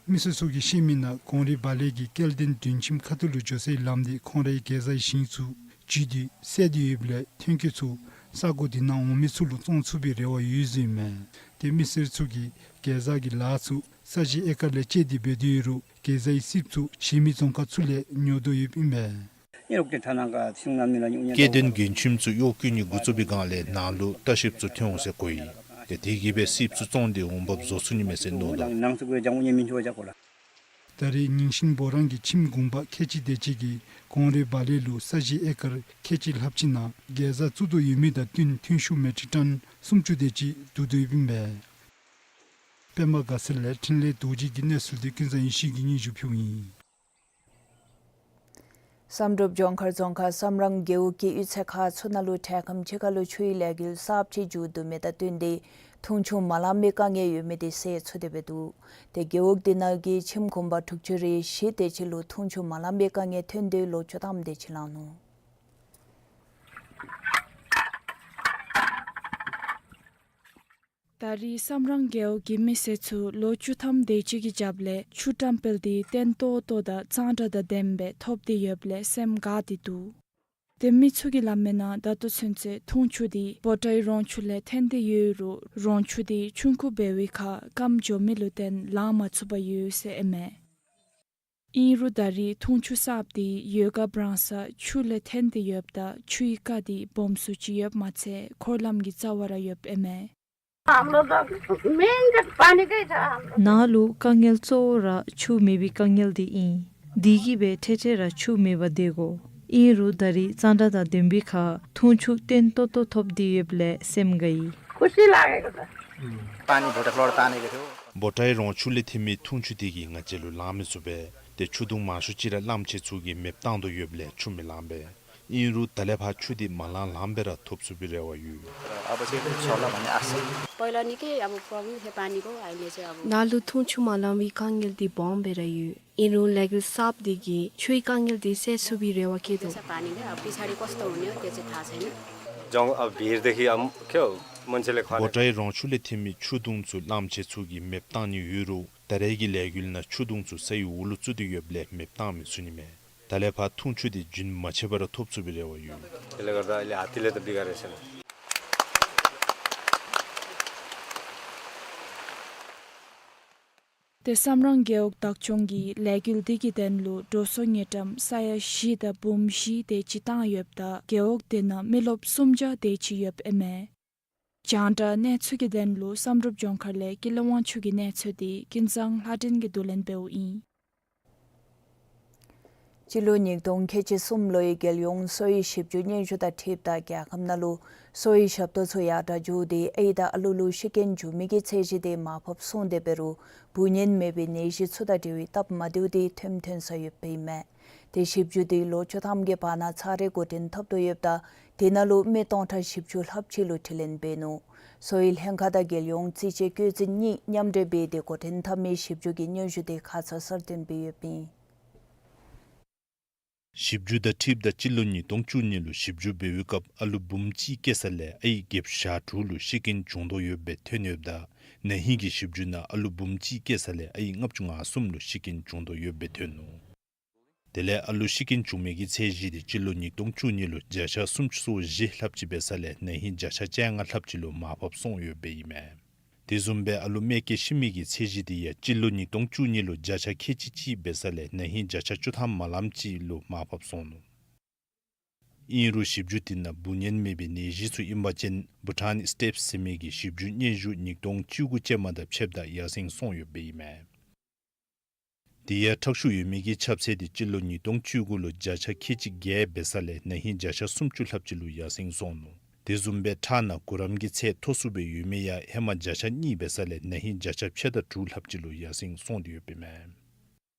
མི་སེར་ཚུ་གིས་བཤད་མི་ནང་གོང་རི་བ་ལི་གི་སྐྱེ་ལྡན་མདུན་ཁྱིམ་ཁ་ཐུག་ལུ་འགྱོ་སའི་ལམ་དེ་ཁོང་རའི་གེ་ཛའི་ཞིང་ཚུ་བརྒྱུད་དེ་སེལ་ཏེ་ཡོདཔ་ལས་ཐོན་སྐྱེད་ཚུ་ས་གོ་དེ་ནང་འོང་མི་ཚུ་ལུ་བཙོང་ཚུགས་པའི་རེ་བ་ཡོད་ཟེར་ཨིན་མས། ཏེ་མི་སེར་ཚུ་གིས་གེ་ཛ་གི་ལཱ་ཚུ་ས་གཞི་ཨེ་ཀར་ལས་བཅད་དེ་འབད་དོ་ཡོད་རུང་གེ་ཛའི་སིབ་ཚུ་གཞན་མི་རྫོང་ཁག་ཚུ་ལས་ཉོ་དོ་ཡོདཔ་ཨིན་མས། སྐྱེ་ལྡན་མདུན་ཁྱིམ་ཚུ་གཡོག་བཀོལ་ནི་འགོ་བཙུགས་པའི་སྒང་ལས་ནང་ལུ་ལྟ་བཤལཔ་ཚུ་ཐོན་འོང་ཟེར་གོ་ཡི། ཏེ་དེ་གིས་སྦེ་སིབ་ཚུ་བཙོང་སྟེ་འོང་འབབ་བཟོ་ཚུགས་ནི་མས་ཟེར་མནོ་དོ། ད་རེས་ཉིང་ཤིང་བོ་རང་གི་ཁྱིམ་གུང་པ་ཁལ་གཅིག་དེ་ཅིག་གིས་གོང་རི་བ་ལི་ལུ་ས་གཞི་ཨེ་ཀར་ཁལ་གཅིག་ལྷགཔ་ཅིག་ནང་གེ་ཛ་བཙུགས་དོ་ཡོད་མི་དང་བསྟུན་ཐོན་ཤུགས་མེ་ཊིག་ཊོན་སུམ་ཅུ་དེ་ཅིག་བསྡུ་དོ་ཡོདཔ་ཨིན་པས། པདྨ་དགའ་ཚལ་ལས་འཕྲིན་ལས་རྡོ་རྗེ་གིས་གནས་ཚུལ་དེ་ཀུན་བཟང་ཡེ་ཤེས་ཀྱིས་སྙན་ཞུ་ཕུལཝ་ཨིན། བསམ་གྲུབ་ལྗོངས་མཁར་རྫོང་ཁག་བསམ་རང་རྒེད་འོག་གི་གཡུས་ཚན་ཁག་ཚུ་ནང་ལུ་འཕྲལ་ཁམས་ཅིག་ཁར་ལུ་ཆུའི་ལས་འགུལ་གསརཔ་ཅིག་མཇུག་བསྡུ་མི་དང་བསྟུན་ཏེ་འཐུང་ཆུ་མ་ལང་མི་དཀའ་ངལ་ཡོད་མི་དེ་སེལ་ཚུགས་ཏེ་འབད་འདུག། ཏེ་རྒེད་འོག་དེ་ནང་གི་ཁྱིམ་གུང་པ་དྲུག་ཅུ་རེ་བཞི་དེ་ཅིག་ལུ་འཐུང་ཆུ་མ་ལང་མི་དཀའ་ངལ་ཐོན་ཏེ་ལོ་བཅུ་ཐམ་དེ་ཅིག་ལང་ནུག། ད་རེས་བསམ་རང་རྒེད་འོག་གི་མི་སེར་ཚུ་ལོ་བཅུ་ཐམ་དེ་ཅིག་གི་རྒྱབ་ལས་ཆུ་བཀྲམ་སྤེལ་དེ་བརྟན་ཏོག་ཏོ་དང་གཙང་སྦྲ་དང་ལྡནམ་སྦེ་ཐོབ་སྟེ་ཡོདཔ་ལས་སེམས་དགའ་སྟེ་འདུག། ཏེ་མི་ཚུ་གིས་སླབ་མི་ནང་ད་ལྟོ་ཚུན་ཚོད་འཐུང་ཆུ་དེ་བོ་ཊའི་རོང་ཆུ་ལས་ཐོན་ཏེ་ཡོད་རུང་རོང་ཆུ་དེ་ཆུང་ཀུ་འབད་བའི་ཁར་སྐམ་འགྱོ་མི་ལུ་བརྟེན་ལང་མ་ཚུགས་པར་ཡོད་ཟེར་ཨིན་མས། ཨིན་རུང་ད་རེས་འཐུང་ཆུ་གསརཔ་དེ་ཡོད་ག་འབྲང་ས་ཆུ་ལས་ཐོན་ཏེ་ཡོདཔ་ད་ཆུའི་རྐ་དེ་སྦོམ་སུ་ཅིག་ཡོདཔ་མ་ཚད་འཁོར་ལམ་གྱི་རྩ་བར་ར་ཡོདཔ་ཨིན་མས། ནང་ལུ་དཀའ་ངལ་གཙོ་བོ་ར་ཆུ་མེད་པའི་དཀའ་ངལ་དེ་ཨིན། དེ་གིས་སྦེ་འཕྲལ་འཕྲལ་ར་ཆུ་མེད་པར་སྡོད་དགོ། ཨིན་རུང་ད་རེས་གཙང་སྦྲ་དང་ལྡན་པའི་ཁར་འཐུང་ཆུ་བརྟན་ཏོག་ཏོ་ཐོབ་སྟེ་ཡོདཔ་ལས་སེམས་དགའ་ཡི། བོ་ཊའི་རོང་ཆུ་ལས་ཐོན་མི་འཐུང་ཆུ་དེ་གིས་ང་བཅས་ལུ་ལང་མི་ཚུགས་པས། ཏེ་ཆུ་དུང་མང་ཤོས་ཅིག་ར་གླངམོ་ཆེ་ཚུ་གིས་མེདཔ་བཏང་དོ་ཡོདཔ་ལས་ཆུ་མི་ལང་པས། ཨིན་རུང་ད་ལས་ཕར་ཆུ་དེ་མ་ལང་ལངམ་སྦེ་ར་ཐོབ་ཚུགས་པའི་རེ་བ་ཡོད། अब चाहिँ छोड्ला भने आशा। पहिला निकै अब problem थियो पानीको, अहिले चाहिँ अब ནཱ་ལུ་འཐུང་ཆུ་མ་ལང་བའི་དཀའ་ངལ་འདི་སྦོམ་སྦེ་ར་ཡོད། ཨིན་རུང་ལས་འགུལ་གསརཔ་འདི་གིས་ཆུའི་དཀའ་ངལ་འདི་སེལ་ཚུགས་པའི་རེ་བ་བསྐྱེད་དོ། पानीले अब पछाडि कस्तो हुने हो त्यो चाहिँ थाहा छैन। जङ अब भिरदेखि अब के हो, मान्छेले खाने। འབོ་ཊའི་རོང་ཆུ་ལས་ཐོན་མི་ཆུ་དུང་ཚུ་གླངམོ་ཆེ་ཚུ་གིས་མེདཔ་བཏང་ནི་ཡོད་རུང་ད་རེས་ཀྱི་ལས་འགུལ་ནང་ཆུ་དུང་ཚུ་སའི་འོག་ལུ་བཙུགས་ཏེ་ཡོདཔ་ལས་མེདཔ་བཏང་མི་ཚུགས་ནི་མས། ད་ལས་ཕར་འཐུང་ཆུ་དེ་རྒྱུན་མ་ཆད་པར་ཐོབ་ཚུགས་པའི་རེ་བ་ཡོད། त्यसले गर्दा अहिले हात्तीले त बिगारेको छैन। ཏེ་སམ་རང་རྒེད་འོག་བདག་སྐྱོང་གིས་ལས་འགུལ་འདི་གི་དོན་ལུ་འགྲོ་སོང་དངུལ་ཀྲམ་ས་ཡ་བཞི་དང་འབུམ་བཞི་དེ་ཅིག་བཏང་ཡོདཔ་ད་རྒེད་འོག་དེ་ནང་མི་རློབས་སུམ་བརྒྱ་དེ་ཅིག་ཡོདཔ་ཨིན་མས། རྒྱང་བསྒྲགས་གནས་ཚུལ་གྱི་དོན་ལུ་བསམ་གྲུབ་ལྗོངས་མཁར་ལས་ཀུན་ལེགས་དབང་ཕྱུག་གི་གནས་ཚུལ་འདི་ཀུན་བཟང་ལྷ་སྒྲོན་གྱིས་བསྡུ་ལེན་འབདཝ་ཨིན། སྤྱི་ལོ་ཉིས་སྟོང་ཁལ་གཅིག་གསུམ་ལོའི་རྒྱལ་ཡོངས་གསོ་བའི་ཞིབ་འཇུག་སྙན་ཞུ་དང་འཁྲིལཝ་ད་རྒྱལ་ཁབ་ནང་ལུ་གསོ་བའི་ཞབས་ཏོག་ཚུ་ཡར་དྲག་འགྱོ་སྟེ་ཨའི་དང་ཨ་ལུ་ལུ་ཤི་རྐྱེན་འབྱུང་མི་གི་ཚད་གཞི་དེ་མར་ཕབ་སོང་སྟེ་འབད་རུང་འབུ་ཉལ་མེད་པའི་ནད་གཞི་ཚུ་དང་འབྲེལ་བའི་སྟབས་མ་བདེཝ་དེ་ཐོནམ་ཐོན་ས་ཡོདཔ་ཨིན་མས། ཏེ་ཞིབ་འཇུག་དེ་ལོ་བཅུ་ཐམ་གྱི་བར་ན་ཚར་རེ་འགོ་འདྲེན་འཐབ་དོ་ཡོདཔ་ད་དེ་ནང་ལུ་མི་སྟོང་ཕྲག་བཞི་བཅུ་ལྷགཔ་ཅིག་ལུ་དྲི་ལན་འབད་ནུག། གསོ་བའི་ལྷན་ཁག་དང་རྒྱལ་ཡོངས་རྩིས་དཔྱད་བཀོད་འཛིན་གཉིས་མཉམ་འབྲེལ་འབད་དེ་འགོ་འདྲེན་འཐབ་མི་ཞིབ་འཇུག་གི་སྙན་ཞུ་དེ་ཁ་ཙ་གསར་བཏོན་འབད་ཡོདཔ་ཨིན། ཞིབ་འཇུག་དང་འཁྲིལཝ་ད་སྤྱི་ལོ་ཉིས་སྟོང་བཅུ་གཉིས་ལུ་ཞིབ་འཇུག་འབད་བའི་སྐབས་ཨ་ལུ་འབུམ་གཅིག་སྐྱེ་ས་ལས་ཨའི་བརྒྱད་ཅུ་གྱ་དྲུག་ལུ་ཤི་རྐྱེན་བྱུང་དོ་ཡོདཔ་སྦེ་ཐོན་ཡོདཔ་ད་ན་ཧིང་གི་ཞིབ་འཇུག་ནང་ཨ་ལུ་འབུམ་གཅིག་སྐྱེ་ས་ལས་ཨའི་ལྔ་བཅུ་ང་གསུམ་ལུ་ཤི་རྐྱེན་བྱུང་དོ་ཡོདཔ་སྦེ་ཐོན་ནུག། དེ་ལས་ཨ་ལུ་ཤི་རྐྱེན་བྱུང་མི་གི་ཚད་གཞི་དེ་སྤྱི་ལོ་ཉིས་སྟོང་བཅུ་གཉིས་ལུ་བརྒྱ་ཆ་སུམ་ཅུ་སོ་བཞི་ལྷགཔ་ཅིག་འབད་ས་ལས་ན་ཧིང་བརྒྱ་ཆ་བཅོ་ལྔ་ལྷགཔ་ཅིག་ལུ་མར་ཕབ་སོང་ཡོདཔ་ཨིན་མས། དེ་བཟུམ་སྦེ་ཨ་ལུ་མི་སྐྱེ་ཤི་མི་གི་ཚད་གཞི་དེ་ཡང་སྤྱི་ལོ་ཉིས་སྟོང་བཅུ་གཉིས་ལུ་བརྒྱ་ཆ་ཁལ་གཅིག་གཅིག་འབད་ས་ལས་ན་ཧིང་བརྒྱ་ཆ་བཅུ་ཐམ་མ་ལངམ་ཅིག་ལུ་མར་ཕབ་སོང་ནུག། ཨིན་རུང་ཞིབ་འཇུག་དེ་ནང་འབུ་ཉལ་མེད་པའི་ནད་གཞི་ཚུ་ཨིན་པ་ཅིན་བྷུ་ཊཱན་སི་ཊེབས་ཟེར་མི་གི་ཞིབ་འཇུག་སྙན་ཞུ་ཉིས་སྟོང་བཅུ་དགུ་ཅན་མ་དང་ཕྱདཔ་ད་ཡར་སེང་སོང་ཡོདཔ་ཨིན་མས། དེ་ཡང་ཁྲག་ཤུགས་ཡོད་མི་གི་ཁྱབ་ཚད་དེ་སྤྱི་ལོ་ཉིས་སྟོང་བཅུ་དགུ་ལུ་བརྒྱ་ཆ་ཁལ་གཅིག་བརྒྱད་འབད་ས་ལས་ན་ཧིང་བརྒྱ་ཆ་སུམ་ཅུ་ལྷགཔ་ཅིག་ལུ་ཡར་སེང་སོང་ནུག། དེ་བཟུམ་སྦེ་ཁྲག་ནང་གུ་རམ་གྱི་ཚད་མཐོ་སུ་སྦེ་ཡོད་མི་ཡང་ཧེ་མ་བརྒྱ་ཆ་གཉིས་འབད་ས་ལས་ན་ཧིང་བརྒྱ་ཆ་ཕྱེད་དང་དྲུག་ལྷགཔ་ཅིག་ལུ་ཡར་སེང་སོང་སྟེ་ཡོདཔ་ཨིན་མས།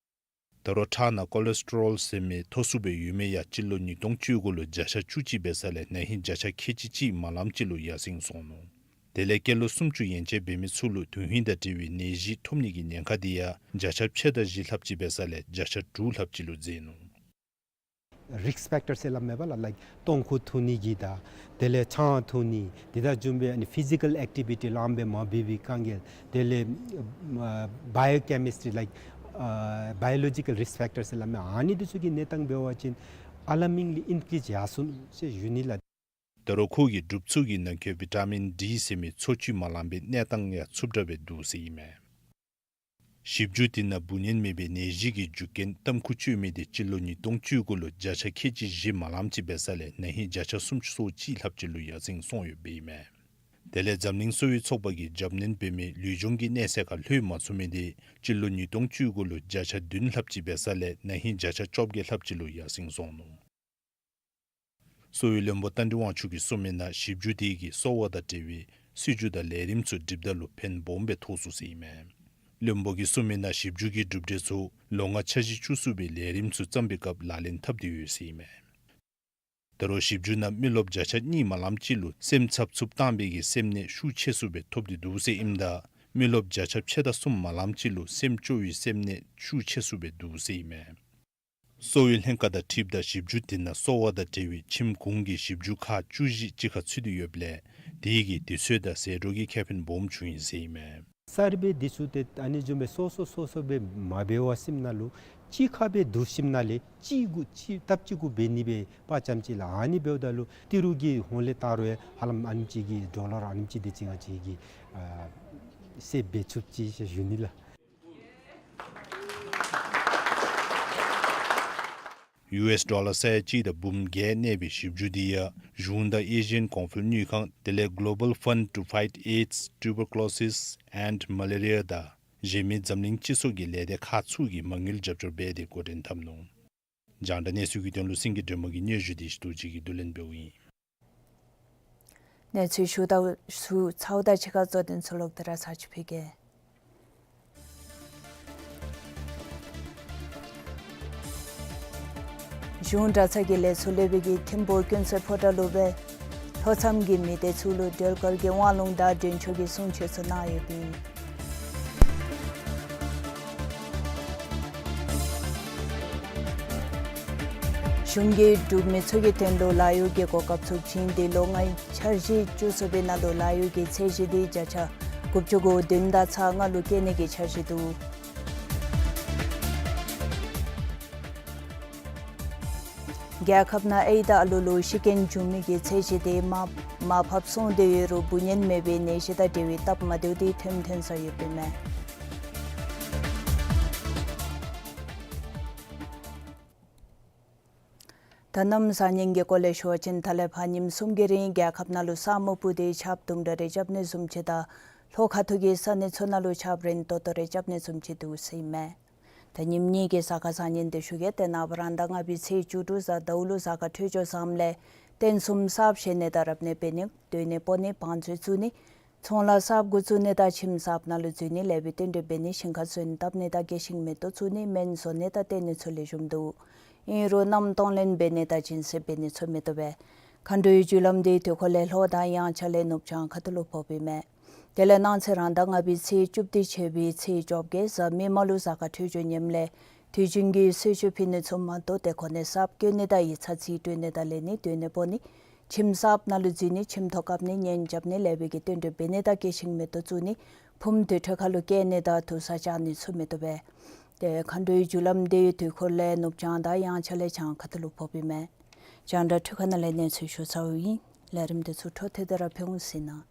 ད་རུང་ཁྲག་ནང་ཀོ་ལེས་ཊོ་རོལ་ཟེར་མི་མཐོ་སུ་སྦེ་ཡོད་མི་ཡང་སྤྱི་ལོ་ཉིས་སྟོང་བཅུ་དགུ་ལུ་བརྒྱ་ཆ་བཅུ་གཅིག་འབད་ས་ལས་ན་ཧིང་བརྒྱ་ཆ་ཁལ་གཅིག་གཅིག་མ་ལངམ་ཅིག་ལུ་ཡར་སེང་སོང་ནུག། དེ་ལས་སྐྱེས་ལོ་སུམ་ཅུ་ཡན་ཆད་འབད་མི་ཚུ་ལུ་དོན་ཧིང་དང་འབྲེལ་བའི་ནད་གཞི་ཐོབ་ནི་གི་ཉེན་ཁ་དེ་ཡང་བརྒྱ་ཆ་ཕྱེད་དང་བཞི་ལྷགཔ་ཅིག་འབད་ས་ལས་བརྒྱ་ཆ་དྲུག་ལྷགཔ་ཅིག་ལུ་འཛེགས་ནུག། རིསཀ་ཕེཀ་ཊར་ཟེར་སླབ་མས་པ་ལགས། ལའིཀ་སྟོང་ཁུ་འཐུང་ནི་གི་དང་དེ་ལས་ཆང་འཐུང་ནི་དེ་དང་བཟུམ་སྦེ་ཨ་ནི་ཕི་ཟི་ཀཱལ་ཨེཀ་ཊི་བི་ཊི་ལངམ་སྦེ་མ་འབད་བའི་དཀའ་ངལ། དེ་ལས་ཨ་བའི་ཡོ་ཀེ་མིསི་ཊི་རི་ལའིཀ་ཨ་བའི་ཡོ་ལོ་ཇི་ཀཱལ་རིསཀ་ཕེཀ་ཊར་ཟེར་སླབ་མས། ཨ་ནི་འདི་ཚུ་གི་གནས་སྟངས་འབད་བ་ཅིན་ཨ་ལར་མིང་ལི་ཨིན་ཀི་རིས་ཡར་སོང་ནུག་ཟེར་ཞུ་ནི་ལགས། ད་རུང་ཁོ་གིས་སྒྲུབ་ཚུགས་ཀྱི་ནང་འཁོད་བི་ཊ་མིན་ཌི་ཟེར་མི་འཚོ་བཅུད་མ་ལང་པའི་གནས་སྟངས་ཡང་ཚུབ་དྲགས་སྦེ་འདུག་ཟེར་ཨིན་མས། ཞིབ་འཇུག་དེ་ནང་འབུ་ཉལ་མེད་པའི་ནད་གཞི་གི་རྒྱུ་རྐྱེན་ཏམ་ཁུ་སྤྱོད་མི་དེ་སྤྱི་ལོ་ཉིས་སྟོང་བཅུ་དགུ་ལུ་བརྒྱ་ཆ་ཁལ་གཅིག་བཞི་མ་ལངམ་ཅིག་འབད་ས་ལས་ན་ཧིང་བརྒྱ་ཆ་སུམ་ཅུ་སོ་གཅིག་ལྷགཔ་ཅིག་ལུ་ཡར་སེང་སོང་ཡོདཔ་ཨིན་མས། དེ་ལས་འཛམ་གླིང་གསོ་བའི་ཚོགས་པ་གིས་རྒྱབ་སྣོན་འབད་མི་ལུས་སྦྱོང་གི་གནས་ཚད་ཁར་ལྷོད་མ་ཚུགས་མི་དེ་སྤྱི་ལོ་ཉིས་སྟོང་བཅུ་དགུ་ལུ་བརྒྱ་ཆ་བདུན་ལྷགཔ་ཅིག་འབད་ས་ལས་ན་ཧིང་བརྒྱ་ཆ་བཅོ་བརྒྱད་ལྷགཔ་ཅིག་ལུ་ཡར་སེང་སོང་ནུག། གསོ་བའི་བློན་པོ་རྟ་མགྲིན་དབང་ཕྱུག་གིས་གསུངས་མི་ནང་ཞིབ་འཇུག་དེ་གིས་གསོ་བ་དང་འབྲེལ་བའི་སྲིད་བྱུས་དང་ལས་རིམ་ཚུ་སྒྲིག་ད་ལུ་ཕན་སྦོམ་སྦེ་ཐོགས་ཚུགས་ཟེར་ཨིན་མས། བློན་པོ་གིས་གསུངས་མི་ནང་ཞིབ་འཇུག་གི་གྲུབ་འབྲས་ཚུ་ལོ་ལྔ་འཆར་གཞི་བཅུ་གསུམ་པའི་ལས་རིམ་ཚུ་བརྩམ་པའི་སྐབས་ལག་ལེན་འཐབ་སྟེ་ཡོད་ཟེར་ཨིན་མས། ད་རུང་ཞིབ་འཇུག་ནང་མི་རློབས་བརྒྱ་ཆ་གཉིས་མ་ལངམ་ཅིག་ལུ་སེམས་འཚབ་འཚུབ་བཏང་བའི་གི་སེམས་ནད་ཤུགས་ཆེ་སུ་སྦེ་ཐོབ་སྟེ་འདུག་ཟེར་ཨིནམ་ད་མི་རློབས་བརྒྱ་ཆ་ཕྱེད་དང་གསུམ་མ་ལངམ་ཅིག་ལུ་སེམས་སྐྱོ་བའི་སེམས་ནད་ཤུགས་ཆེ་སུ་སྦེ་འདུག་ཟེར་ཨིན་མས། གསོ་བའི་ལྷན་ཁག་དང་འཁྲིལཝ་ད་ཞིབ་འཇུག་དེ་ནང་གསོ་བ་དང་འབྲེལ་བའི་ཁྱིམ་གུང་གི་ཞིབ་འཇུག་ཁག་བཅུ་བཞི་གཅིག་ཁར་ཚུད་དེ་ཡོདཔ་ལས་དེ་གིས་དུས་ཚོད་དང་ཟད་འགྲོ་གི་ཁེ་ཕན་སྦོམ་བྱུང་ཡི་ཟེར་ཨིན་མས། གསརཔ་སྦེ་འདི་ཚུ་ཏེ་ཨ་ནི་བཟུམ་སྦེ་སོ་སོ་སོ་སོ་སྦེ་མ་འབད་བ་ཅིན་ནང་ལུ་གཅིག་ཁར་སྦེ་བསྡུ་ཞིནམ་ལས་གཅིག་གུ་གཅིག་སྟབས་གཅིག་གུ་འབད་ནི་སྦེ་དཔའ་བཅམ་ཅིག་ལགས། ཨ་ནི་འབདཝ་ད་ལུ་ཏི་རུ་གི་ཧོང་ལས་བལྟ་རུང་ཧ་ལམ་ཨ་ནེམ་ཅིག་གི་ཌོ་ལར་ཨ་ནེམ་ཅིག་དེ་ཅིག་ང་བཅས་ཀྱིས་ཨ་སེབ་འབད་ཚུགས་ཅི་ཟེར་ཞུ་ནི་ལགས། ཡུ་ཨེསི་ཌོ་ལར་ས་ཡ་གཅིག་དང་འབུམ་བརྒྱད་གནས་པའི་ཞིབ་འཇུག་དེ་ཡང་གཞུང་དང་ཨེ་ཤི་ཡན་གོང་འཕེལ་དངུལ་ཁང་དེ་ལས་Global Fund to Fight AIDS, Tuberculosis and Malaria དང་གཞན་མི་འཛམ་གླིང་སྤྱི་ཚོགས་ཀྱི་ལས་སྡེ་ཁག་ཚུ་གིས་མ་དངུལ་རྒྱབ་སྐྱོར་འབད་དེ་འགོ་འདྲེན་འཐབ་ནུག། རྒྱང་བསྒྲགས་གནས་ཚུལ་གྱི་དོན་ལུ་སེང་གེ་སྒྲོལ་མ་གི་སྙན་ཞུ་དེ་ཞུ་དོ་ཅིག་གིས་བསྡུ་ལེན་འབདཝ་ཨིན། གནས་ཚུལ་ཞུ་དག་ཚུ་ཚརཝ་ད་ཕྱི་ཁར་གཙོ་དོན་ཚུ་ལོག་སྟེ་ར་ཚར་ཅིག་ཕུལ་གེ། གཞུང་གྲྭ་ཚང་གི་ལས་ཚོགས་ལས་སྦེ་གི་ཐིམ་ཕུག་ཀུན་གསལ་ཕོ་བྲང་ལུ་སྦེ་ལྷོ་མཚམས་ཀྱི་མི་སྡེ་ཚུ་ལུ་སྒྲོལ་དཀར་གྱི་དབང་ལུང་དང་མགྲོན་ཆོས་ཀྱི་གསུང་ཆོག་ཚུ་གནང་ཡོདཔ་ཨིན། གཞུང་གིས་འབྲུག་མི་ཚུ་གི་དོན་ལུ་ལཱ་གཡོག་གི་གོ་སྐབས་ཚུ་བྱིན་ཏེ་ལོ་ལྔའི་འཆར་གཞི་བཅུ་གསུམ་པའི་ནང་ལུ་ལཱ་གཡོག་གི་ཚད་གཞི་དེ་བརྒྱ་ཆ་དགུ་བཅུ་གོ་བདུན་དང་ཚག་ལྔ་ལུ་བཀལ་ནི་གི་འཆར་གཞི་འདུག། རྒྱལ་ཁབ་ནང་ཨེ་ཌི་ཨ་ལུ་ལུ་ཤི་རྐྱེན་བྱུང་མི་གི་ཚད་གཞི་དེ་མར་མར་ཕབ་སོང་སྟེ་ཡོད་རུང་འབུ་ཉལ་མེད་པའི་ནད་གཞི་དང་འབྲེལ་བའི་སྟབས་མ་བདེཝ་དེ་ཐོན་ཐོན་ས་ཡོདཔ་ཨིན་མས། ད་གནམ་བཟང་ངན་གྱི་སྐོར་ལས་ཞུ་བ་ཅིན་ད་ལས་ཕར་ཉིནམ་གསུམ་གྱི་རིང་རྒྱལ་ཁབ་ནང་ལུ་ས་སྨུག་སྤུབས་ཏེ་ཆརཔ་དུམ་གྲ་རེ་རྐྱབ་ནི་བཟུམ་ཅིག་དང་ལྷོ་ཁ་ཐུག་གི་ས་གནས་ཚུ་ནང་ལུ་ཆརཔ་རན་ཏོག་ཏོ་རེ་རྐྱབ་ནི་བཟུམ་ཅིག་འདུག་ཟེར་ཨིན་མས། ད་ཉིནམ་གཉིས་ཀྱི་གཟའ་སྐར་བཟང་ངན་དེ་ཞུ་གེ། ཏེ་ནངས་པ་རང་ཟླ་ལྔ་པའི་ཚེས་བཅུ་དྲུག་གཟའ་ཟླཝ་ལུ་གཟའ་སྐར་འཕྲོད་སྦྱོར་བཟངམ་ལས་རྟེན་གསུམ་གསརཔ་བཞེངས་ནི་དང་རབ་གནས་འབད་ནི་སྡོད་གནས་སྤོ་ནི་བང་མཛོད་བཙུགས་ནི་ཚོང་ལཱ་གསརཔ་འགོ་བཙུགས་ནི་དང་ཁྱིམ་གསརཔ་ནང་ལུ་འཛུལ་ནི་ལེགས་པའི་རྟེན་འབྲེལ་འབད་ནི་ཞིང་ཁར་སོན་བཏབ་ནི་དང་སྐྱེ་ཤིང་མེ་ཏོག་བཙུགས་ནི་སྨན་བཟོ་ནི་དང་བསྟེན་ནི་ཚུ་ལེགས་ཤོམ་འདུག། ཨིན་རུང་གནམ་གཏོང་ལེན་འབད་ནི་དང་སྦྱིན་སྲེག་འབད་ནི་ཚུ་མི་བཏུབ་པས། མཁའ་འགྲོའི་རྒྱུ་ལམ་དེ་དུས་འཁོར་ལས་ལྷོ་དང་དབྱངས་འཆར་ལས་ནུབ་བྱང་ཁ་ཐུག་ལུ་ཕོགཔ་ཨིན་མས། དེ་ལས་གནངས་ཚེ་རང་ཟླ་ལྔ་པའི་ཚེས་བཅུ་བདུན་ཕྱི་པའི་ཚེས་བཅོ་བརྒྱད་གཟའ་མིག་དམར་ལུ་གཟའ་སྐར་འཕྲོད་སྦྱོར་ངནམ་ལས་དུས་རྒྱུན་གྱི་གསོལ་མཆོད་ཕུལ་ནི་ཚུ་མ་གཏོགས་ཏེ་གོ་གནས་གསརཔ་བསྐོ་ནི་དང་ཡིག་ཚང་རྩིས་སྤྲོད་ནི་དང་ལེན་ནི་སྡོད་གནས་སྤོ་ནི་ཁྱིམ་གསརཔ་ནང་ལུ་འཛུལ་ནི་ཁྱིམ་ཐོག་བཀབ་ནི་གཉེན་རྐྱབ་ནི་ལེགས་པའི་གི་རྟེན་འབྲེལ་འབད་ནི་དང་སྐྱེ་ཤིང་མེ་ཏོག་བཙུགས་ནི་ཕུངམ་དུར་ཁྲོད་ཁར་ལུ་བསྐྱལ་ནི་དང་དུར་ས་བཅག་ནི་ཚུ་མི་བཏུབ་པས། ཏེ་མཁའ་འགྲོའི་རྒྱུ་ལམ་དེ་དུས་འཁོར་ལས་ནུབ་བྱང་དང་དབྱངས་འཆར་ལས་བྱང་ཁ་ཐུག་ལུ་ཕོགཔ་ཨིན་མས། རྒྱང་བསྒྲགས་འཕྲུལ་ཁང་ནང་ལས་གནས་ཚུལ་ཞུ་ཚརཝ་ཨིན། ལས་རིམ་དེ་ཚུ་འཕྲོ་མཐུད་དེ་ར་ཕུལ་འོང་ཟེར་ཨིན།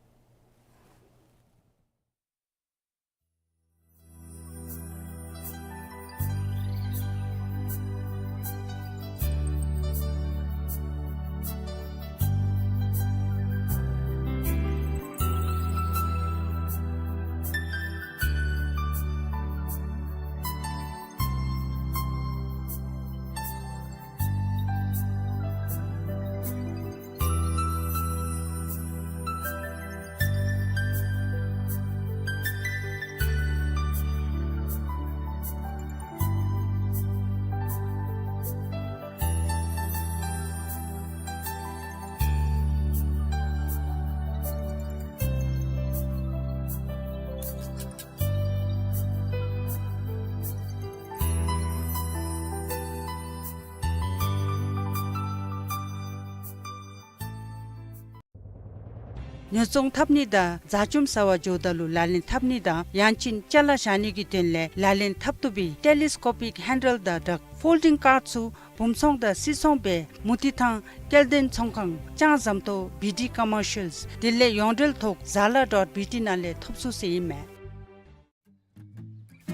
ཉོ་ཚོང་འཐབ་ནི་དང་བཟའ་བཅོམ་ཟ་བར་འགྱོཝ་ད་ལུ་ལག་ལེན་འཐབ་ནི་དང་ཡང་ཅིན་ཅ་ལ་བཞག་ནི་གི་དོན་ལས་ལག་ལེན་འཐབ་བཏུབ་པའི་ཊེ་ལི་སི་ཀོ་པིག་ཧེན་ཌལ་དང་བྲག་ཕོལ་ཌིང་ཀཱརཊ་ཚུ་བུམ་ཚོང་དང་སིལ་ཚོང་སྦེ་མུ་ཏིག་ཐང་སྐྱེལ་འདྲེན་ཚོང་ཁང་ལྕང་ཟམ་ཏོག་བི་ཌི་ཀོ་མར་ཤལ། དེ་ལས་ཡོངས་འབྲེལ་ཐོག་ཛ་ལ་ཌོཊ་བི་ཊི་ནང་ལས་ཐོབ་ཚུགས་ཟེར་ཨིན་མས།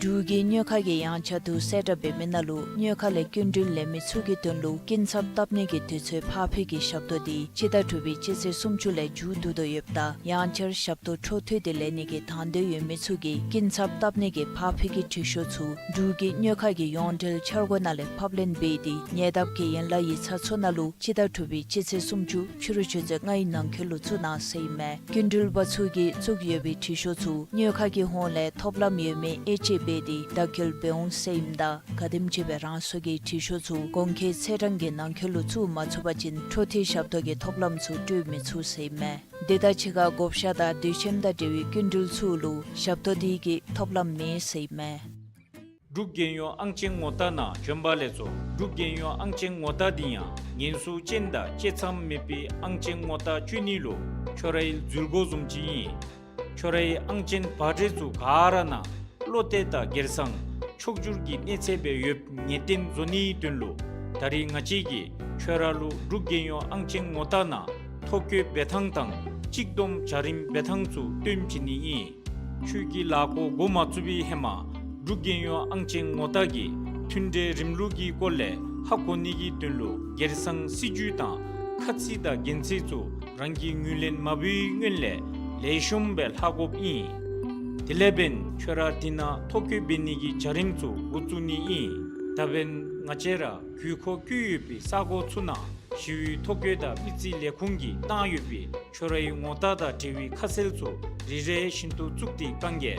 འབྲུག་གི་སྨྱོ་ཁ་གི་ཡངས་ཆག་དུ་གསལ་བསྒྲགས་འབད་མི་ནང་ལུ་སྨྱོ་ཁ་ལས་སྐྱིན་འགྲུལ་ལེན་མི་ཚུ་གི་དོན་ལུ་སྐྱིན་ཚབ་བཏབ་ནི་གི་དུས་ཚོད་ཕར་འཕུལ་གྱི་ཞབས་ཏོག་དེ་སྤྱི་ཟླ་དྲུག་པའི་སྤྱི་ཚེས་སུམ་ཅུ་ལས་མཇུག་བསྡུ་དོ་ཡོདཔ་ད་ཡངས་ཆག་ཞབས་ཏོག་འཕྲོ་མཐུད་དེ་ལེན་ནི་གི་དང་འདོད་ཡོད་མི་ཚུ་གིས་སྐྱིན་ཚབ་བཏབ་ནི་གི་ཕར་འཕུལ་གྱི་འབྲི་ཤོག་ཚུ་འབྲུག་གི་སྨྱོ་ཁ་གི་ཡོངས་འབྲེལ་འཆར་སྒོ་ནང་ལས་ཕབ་ལེན་འབད་དེ་ཉེ་འདབས་ཀྱི་ཡན་ལག་ཡིག་ཚང་ཚུ་ནང་ལུ་སྤྱི་ཟླ་དྲུག་པའི་སྤྱི་ཚེས་སུམ་ཅུ་ཕྱི་རུ་ཆུ་ཚོད་ལྔའི་ནང་འཁོད་ལུ་བཙུགས་གནང་ཟེར་ཨིན་མས། སྐྱིན་འགྲུལ་པ་ཚུ་གིས་བཙུགས་ཡོད་པའི་འབྲི་ཤོག་ཚུ་སྨྱོ་ཁ་གི་ཧོངས་ལས་ཐོབ་ལམ་ཡོད་མེད་དབྱེ་དཔྱད་འབད་དེ་བརྡ་འཁྱོལ་འབད་འོང་ཟེར་ཨིནམ་ད་ག་དེམ་ཅིག་སྦེ་རང་སོའི་འབྲི་ཤོག་ཚུ་གོང་འཁོད་ཚེས་གྲངས་ཀྱི་ནང་འཁོད་ལུ་བཙུགས་མ་ཚུགས་པ་ཅིན་འཕྲོ་མཐུད་ཞབས་ཏོག་གི་ཐོབ་ལམ་ཚུ་སྤྲོད་མི་ཚུགས་ཟེར་ཨིན་མས། དེ་དང་གཅིག་ཁར་བགོ་བཤའ་དང་དུས་ཆེན་དང་འབྲེལ་བའི་སྐྱིན་འགྲུལ་ཚུ་ལུ་ཞབས་ཏོག་དེ་གིས་ཐོབ་ལམ་མེད་ཟེར་ཨིན་མས། འབྲུག་རྒྱལ་ཡོངས་ཨང་ཅན་ངོ་རྟགས་ནང་བྱོན་པ་ལེགས་སོ། འབྲུག་རྒྱལ་ཡོངས་ཨང་ཅན་ངོ་རྟགས་འདི་ཡང་ཉེན་སྲུང་ཅན་དང་བཅད་མཚམས་མེད་པའི་ཨང་ཅན་ངོ་རྟགས་སྤྱོད་ནི་ལུ་ཁྱོད་རའི་འཛུལ་སྒོ་བཟུམ་ཅིག་ཨིན། ཁྱོད་རའི་ཨང་ཅན་པར་ཊི་ཚུ་ག་ར་ནང་བློ་གཏད་དང་སྒེར་སང་ཕྱོགས་བསྒྱུར་གྱི་གནས་ཚད་སྦེ་ཡོདཔ་ངེས་གཏན་བཟོ་ནིའི་དོན་ལུ་ད་རིས་ང་བཅས་ཀྱིས་ཁྱོད་ར་ལུ་འབྲུག་རྒྱལ་ཡོངས་ཨང་ཅན་ངོ་རྟགས་ནང་ཐོ་བཀོད་འབད་ཐངས་དང་གཅིག་བསྡོམས་བྱ་རིམ་འབད་ཐངས་ཚུ་སྟོན་བྱིན་ནི་ཨིན། ཁྱོད་ཀྱི་ལཱ་འགོ་འགོ་མ་བཙུགས་པའི་ཧེ་མ་འབྲུག་རྒྱལ་ཡོངས་ཨང་ཅན་ངོ་རྟགས་ཀྱི་མཐུན་འབྲེལ་རིམ་ལུགས་ཀྱི་སྐོར་ལས་ཧ་གོ་ནི་གི་དོན་ལུ་སྒེར་སང་སྲིད་བྱུས་དང་ཁ་ཚིག་དང་འགན་འཁྲི་ཚུ་རང་གིས་ངོས་ལེན་མ་འབད་བའི་སྔོན་ལས་ལེགས་ཤོམ་སྦེ་ལྷག་དགོཔ་ཨིན། དེ་ལས་འབདན་ཁྱོད་ར་འདི་ནང་ཐོ་བཀོད་འབད་ནི་གི་བྱ་རིམ་ཚུ་འགོ་བཙུགས་ནི་ཨིན། ད་འབདན་ང་བཅས་ར་དགོས་མཁོ་བཀོད་ཡོད་པའི་ས་གོ་ཚུ་ནང་ཞི་བའི་ཐོ་བཀོད་དང་མི་རྩིས་ལས་ཁུངས་ཀྱིས་བཏང་ཡོད་པའི་ཁྱོད་རའི་ངོ་རྟགས་དང་འབྲེལ་བའི་ཁ་གསལ་ཚུ་རེ་རེ་བཞིན་དུ་བཙུགས་ཏེ་བཀང་གེ།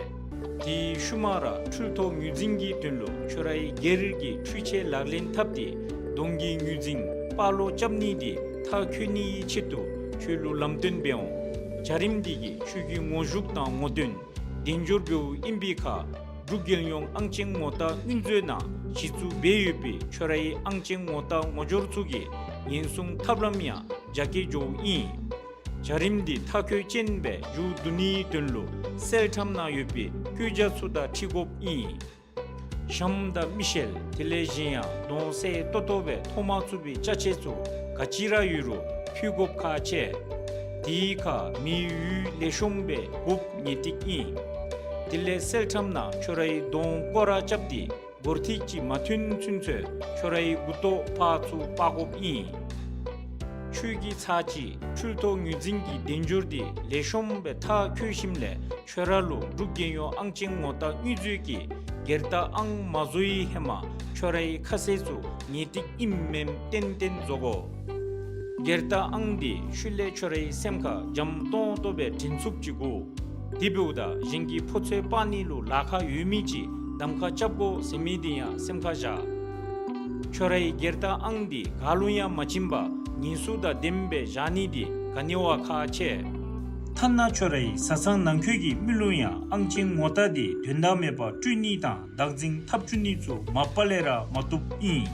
དེའི་ཤུལ་མ་ར་འཕྲུལ་ཐོག་ངོས་འཛིན་གྱི་དོན་ལུ་ཁྱོད་རའི་སྒེར་གྱི་འཕྲུལ་ཆས་ལག་ལེན་འཐབ་སྟེ་ གདོང་གི་ངོས་འཛིན་པར་ལོག་རྐྱབ་ནི་འདི་མཐར་འཁྱོལ་ནིའི་ཆེད་དུ་ཁྱོད་ལུ་ལམ་སྟོན་འབད་འོང་། བྱ་རིམ་འདི་གིས་ཁྱོད་ཀྱི་ངོ་ཞུགས་དང་ངོ་སྟོན་དལ་འབྱོར་འབདཝ་ཨིན་པའི་ཁར་འབྲུག་རྒྱལ་ཡོངས་ཨང་ཅན་ངོ་རྟགས་དངུལ་མཛོད་ནང་གཞི་བཙུགས་འབད་ཡོད་པའི་ཁྱོད་རའི་ཨང་ཅན་ངོ་རྟགས་ངོ་སྦྱོར་ཚུ་གི་ཉེན་སྲུང་ཐབས་ལམ་ཡང་རྒྱ་སྐྱེད་འགྱོཝ་ཨིན། བྱ་རིམ་འདི་མཐའ་འཁྱོལ་ཅན་སྦེ་མཇུག་བསྡུ་ནིའི་དོན་ལུ་གསེར་ཁྲམ་ནང་ཡོད་པའི་བཀོད་རྒྱ་ཚུ་དང་འཁྲིལ་དགོཔ་ཨིན། ཞྭམོ་དང་མི་ཤེལ་དེ་ལས་གཞན་ཡང་གདོང་གསལ་ཏོག་ཏོ་སྦེ་མཐོང་མ་ཚུགས་པའི་ཅ་ཆས་ཚུ་ག་ཅི་ར་ཡོད་རུང་ཕུལ་དགོཔ་ཁག་ཆེ། དེའི་ཁར་མི་ཡུལ་ལེགས་ཤོམ་སྦེ་དགོཔ་ངེས་ཏིག་ཨིན། དེ་ལས་གསེར་ཁྲམ་ནང་ཁྱོད་རའི་གདོང་སྐོར་ར་རྐྱབ་སྟེ་སྒོར་ཐིག་ཅིག་མ་ཐོན་ཚུན་ཚོད་ཁྱོད་རའི་མགུ་ཏོ་ཕར་ཚུར་སྤར་དགོཔ་ཨིན། ཁྱོད་ཀྱི་ཚར་གཅིག་འཕྲུལ་ཐོག་ངོས་འཛིན་གྱི་དལ་འབྱོར་འདི་ལེགས་ཤོམ་སྦེ་མཐར་འཁྱོལ་ཞིནམ་ལས་ཁྱོད་ར་ལུ་འབྲུག་རྒྱལ་ཡོངས་ཨང་ཅན་ངོ་རྟགས་དངུལ་མཛོད་ཀྱིས་སྒེར་རྟགས་ཨང་མ་བཟོ་བའི་ཧེ་མ་ཁྱོད་རའི་ཁ་གསལ་ཚུ་ངེས་ཏིག་ཨིནམ་མེནམ་ཏན་ཏན་བཟོ་དགོ། སྒེར་རྟགས་ཨང་འདི་ཤུལ་ལས་ཁྱོད་རའི་སེམས་ཁར་འཇམ་ཏོང་ཏོ་སྦེ་དྲན་ཚུགསཔ་ཅིག་དགོ། དེ་འབདཝ་ད་གཞན་གྱི་ཕོ་ཚོད་སྤར་ནི་ལུ་ལཱ་ཁག་ཡོད་མི་ཅིག་གདམ་ཁ་རྐྱབ་དགོ་ཟེར་མི་འདི་ཡང་སེམས་ཁར་བཞག། ཁྱོད་རའི་སྒེར་རྟགས་ཨང་འདི་ག་ལུ་ཡང་མ་བྱིན་པར་ཉེན་སྲུང་དང་ལྡནམ་སྦེ་བཞག་ནི་འདི་ག་ནི་བ་ཁག་ཆེ། ཐ་ན་ཁྱོད་རའི་བཟའ་ཚང་ནང་འཁོད་ཀྱི་མི་ལུ་ཡང་ཨང་ཅན་ངོ་རྟགས་འདི་དོན་དག་མེད་པར་སྤྲོད་ནི་དང་བདག་འཛིན་འཐབ་བཅུག་ནི་ཚུ་མ་པ་ལས་ར་མ་བཏུབ་ཨིན།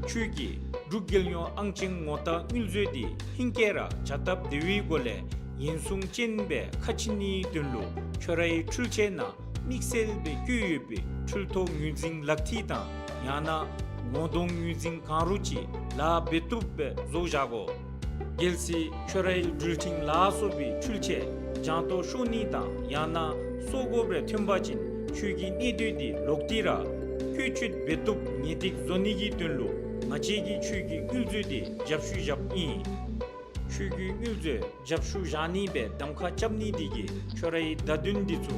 ཁྱོད་ཀྱིས་འབྲུག་རྒྱལ་ཡོངས་ཨང་ཅན་ངོ་རྟགས་དངུལ་མཛོད་འདི་ཧིང་སྐལ་ར་བྱ་སྟབས་བདེ་བའི་སྒོ་ལས་ཉེན་སྲུང་ཅན་སྦེ་ཁ་ཕྱེ་ནིའི་དོན་ལུ་ཁྱོད་རའི་འཕྲུལ་ཆས་ནང་དམིགས་བསལ་སྦེ་བཀོད་ཡོད་པའི་འཕྲུལ་ཐོག་ངོས་འཛིན་ལག་མཐིལ་དང་ཡང་ན་ངོ་གདོང་ངོས་འཛིན་གང་རུང་ཅིག་ལཱ་འབད་བཏུབ་སྦེ་བཟོ་བཞག་དགོ། གལ་སྲིད་ཁྱོད་རའི་འགྲུལ་འཕྲིན་ལ་སོགས་པའི་འཕྲུལ་ཆས་ལྗང་མདོག་ཤོར་ནི་དང་ཡང་ན་སོར་དགོཔ་རེ་ཐོན་པ་ཅིན་ཁྱོད་ཀྱི་གནས་སྡོད་འདི་ལོག་སྟེ་ར་བཀོལ་སྤྱོད་འབད་བཏུབ་ངེས་ཏིག་བཟོ་ནི་གི་དོན་ལུ་ང་བཅས་ཀྱིས་ཁྱོད་ཀྱི་དངུལ་མཛོད་འདི་རྒྱབ་བཤུད་བཞགཔ་ཨིན། ཁྱོད་ཀྱི་དངུལ་མཛོད་རྒྱབ་བཤུད་བཞག་ནི་སྦེ་གདམ་ཁ་རྐྱབ་ནི་འདི་གིས་ཁྱོད་རའི་བརྡ་དོན་འདི་ཚུ་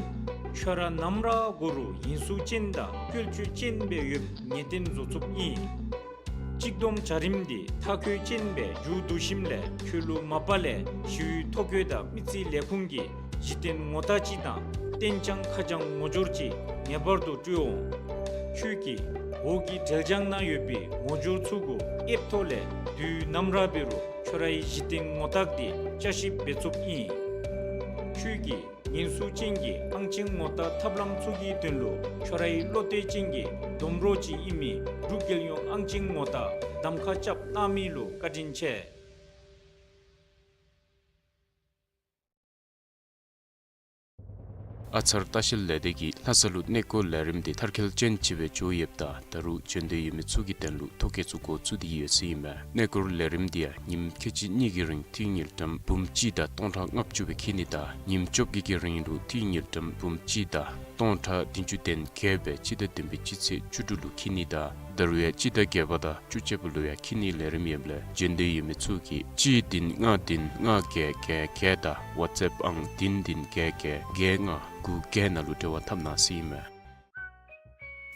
ཁྱོད་ར་ནམ་ར་འགོར་རུང་ཉེན་སྲུང་ཅན་དང་བཀོལ་སྤྱོད་ཅན་སྦེ་ཡོདཔ་ངེས་གཏན་བཟོ་ཚུགསཔ་ཨིན། གཅིག་བསྡོམས་བྱ་རིམ་འདི་མཐའ་འཁྱོལ་ཅན་སྦེ་མཇུག་བསྡུ་ཞིནམ་ལས་ཁྱོད་ལུ་མ་པ་ལས་ཞི་གཡོག་ཐོ་བཀོད་དང་མི་རྩིས་ལས་ཁུངས་ཀྱི་གཞི་རྟེན་ངོ་རྟགས་ཅིག་དང་རྟེན་བྱང་ཁ་བྱང་ངོ་སྦྱོར་ཅིག་ངེས་པར་དུ་སྤྲོད་འོང་། ཁྱོད་ཀྱིས་འོག་གི་འབྲེལ་བྱང་ནང་ཡོད་པའི་ངོ་སྦྱོར་ཚུ་གུ་ཨེཔ་ཐོག་ལས་དུས་ནམ་ར་འབད་རུང་ཁྱོད་རའི་གཞི་རྟེན་ངོ་རྟགས་འདི་བསྐྱར་ཞིབ་འབད་ཚུགསཔ་ཨིན། ཁྱོད་ཀྱིས་ཉེན་སྲུང་ཅན་གྱི་ཨང་ཅན་ངོ་རྟགས་ཐབས་ལམ་ཚུ་གི་དོན་ལུ་ཁྱོད་རའི་བློ་གཏད་ཅན་གྱི་སྡོམ་གྲོགས་ཅིག་ཨིན་མི་འབྲུག་རྒྱལ་ཡོངས་ཨང་ཅན་ངོ་རྟགས་གདམ་ཁ་རྐྱབ་གནང་མི་ལུ་བཀའ་དྲིན་ཆེ། ཨ་ཚར་ལྟ་བཤལ་ལས་སྡེ་གིས་ལྷ་ས་ལུ་གནས་སྐོར་ལས་རིམ་འདི་མཐར་འཁྱོལ་ཅན་ཅིག་སྦེ་འགྱོ་ཡོདཔ་ད་ད་རུང་འབྱོན་འདོད་ཡོད་མི་ཚུ་གི་དོན་ལུ་ཐོ་བཀོད་ཚུ་འགོ་བཙུགས་ཏེ་ཡོད་ཟེར་ཨིན་མས། གནས་སྐོར་ལས་རིམ་འདི་ཡང་ཉིནམ་ཁལ་གཅིག་གཉིས་ཀྱི་རིང་ཏིང་ངེ་འགྲམ་འབུམ་གཅིག་དང་སྟོང་ཕྲག་ལྔ་བཅུ་སྦེ་འཁྱིད་ནི་དང་ཉིནམ་བཅོ་བརྒྱད་ཀྱི་རིང་ལུ་ཏིང་ངེ་འགྲམ་འབུམ་གཅིག་དང་སྟོང་ཕྲག་བདུན་ཅུ་དོན་བརྒྱད་སྦེ་སྤྱི་ཟླ་བདུན་པའི་སྤྱི་ཚེས་བཅུ་དྲུག་ལུ་འཁྱིད་ནི་དང་ད་རུང་ཡང་སྤྱི་ཟླ་བརྒྱད་པ་དང་བཅུ་གཅིག་པ་ལུ་ཡང་འཁྱིད་ནིའི་ལས་རིམ་ཡོདཔ་ལས་འབྱོན་འདོད་ཡོད་མི་ཚུ་གིས་གཅིག་བདུན་ལྔ་བདུན་ལྔ་བརྒྱད་བརྒྱད་བརྒྱད་དང་ཝཊས་ཨེཔ་ཨང་བདུན་བདུན་བརྒྱད་བརྒྱད་བརྒྱད་ལྔ་དགུ་བརྒྱད་ནང་ལུ་འབྲེལ་བ་འཐབ་གནང་ཟེར་ཨིན་མས།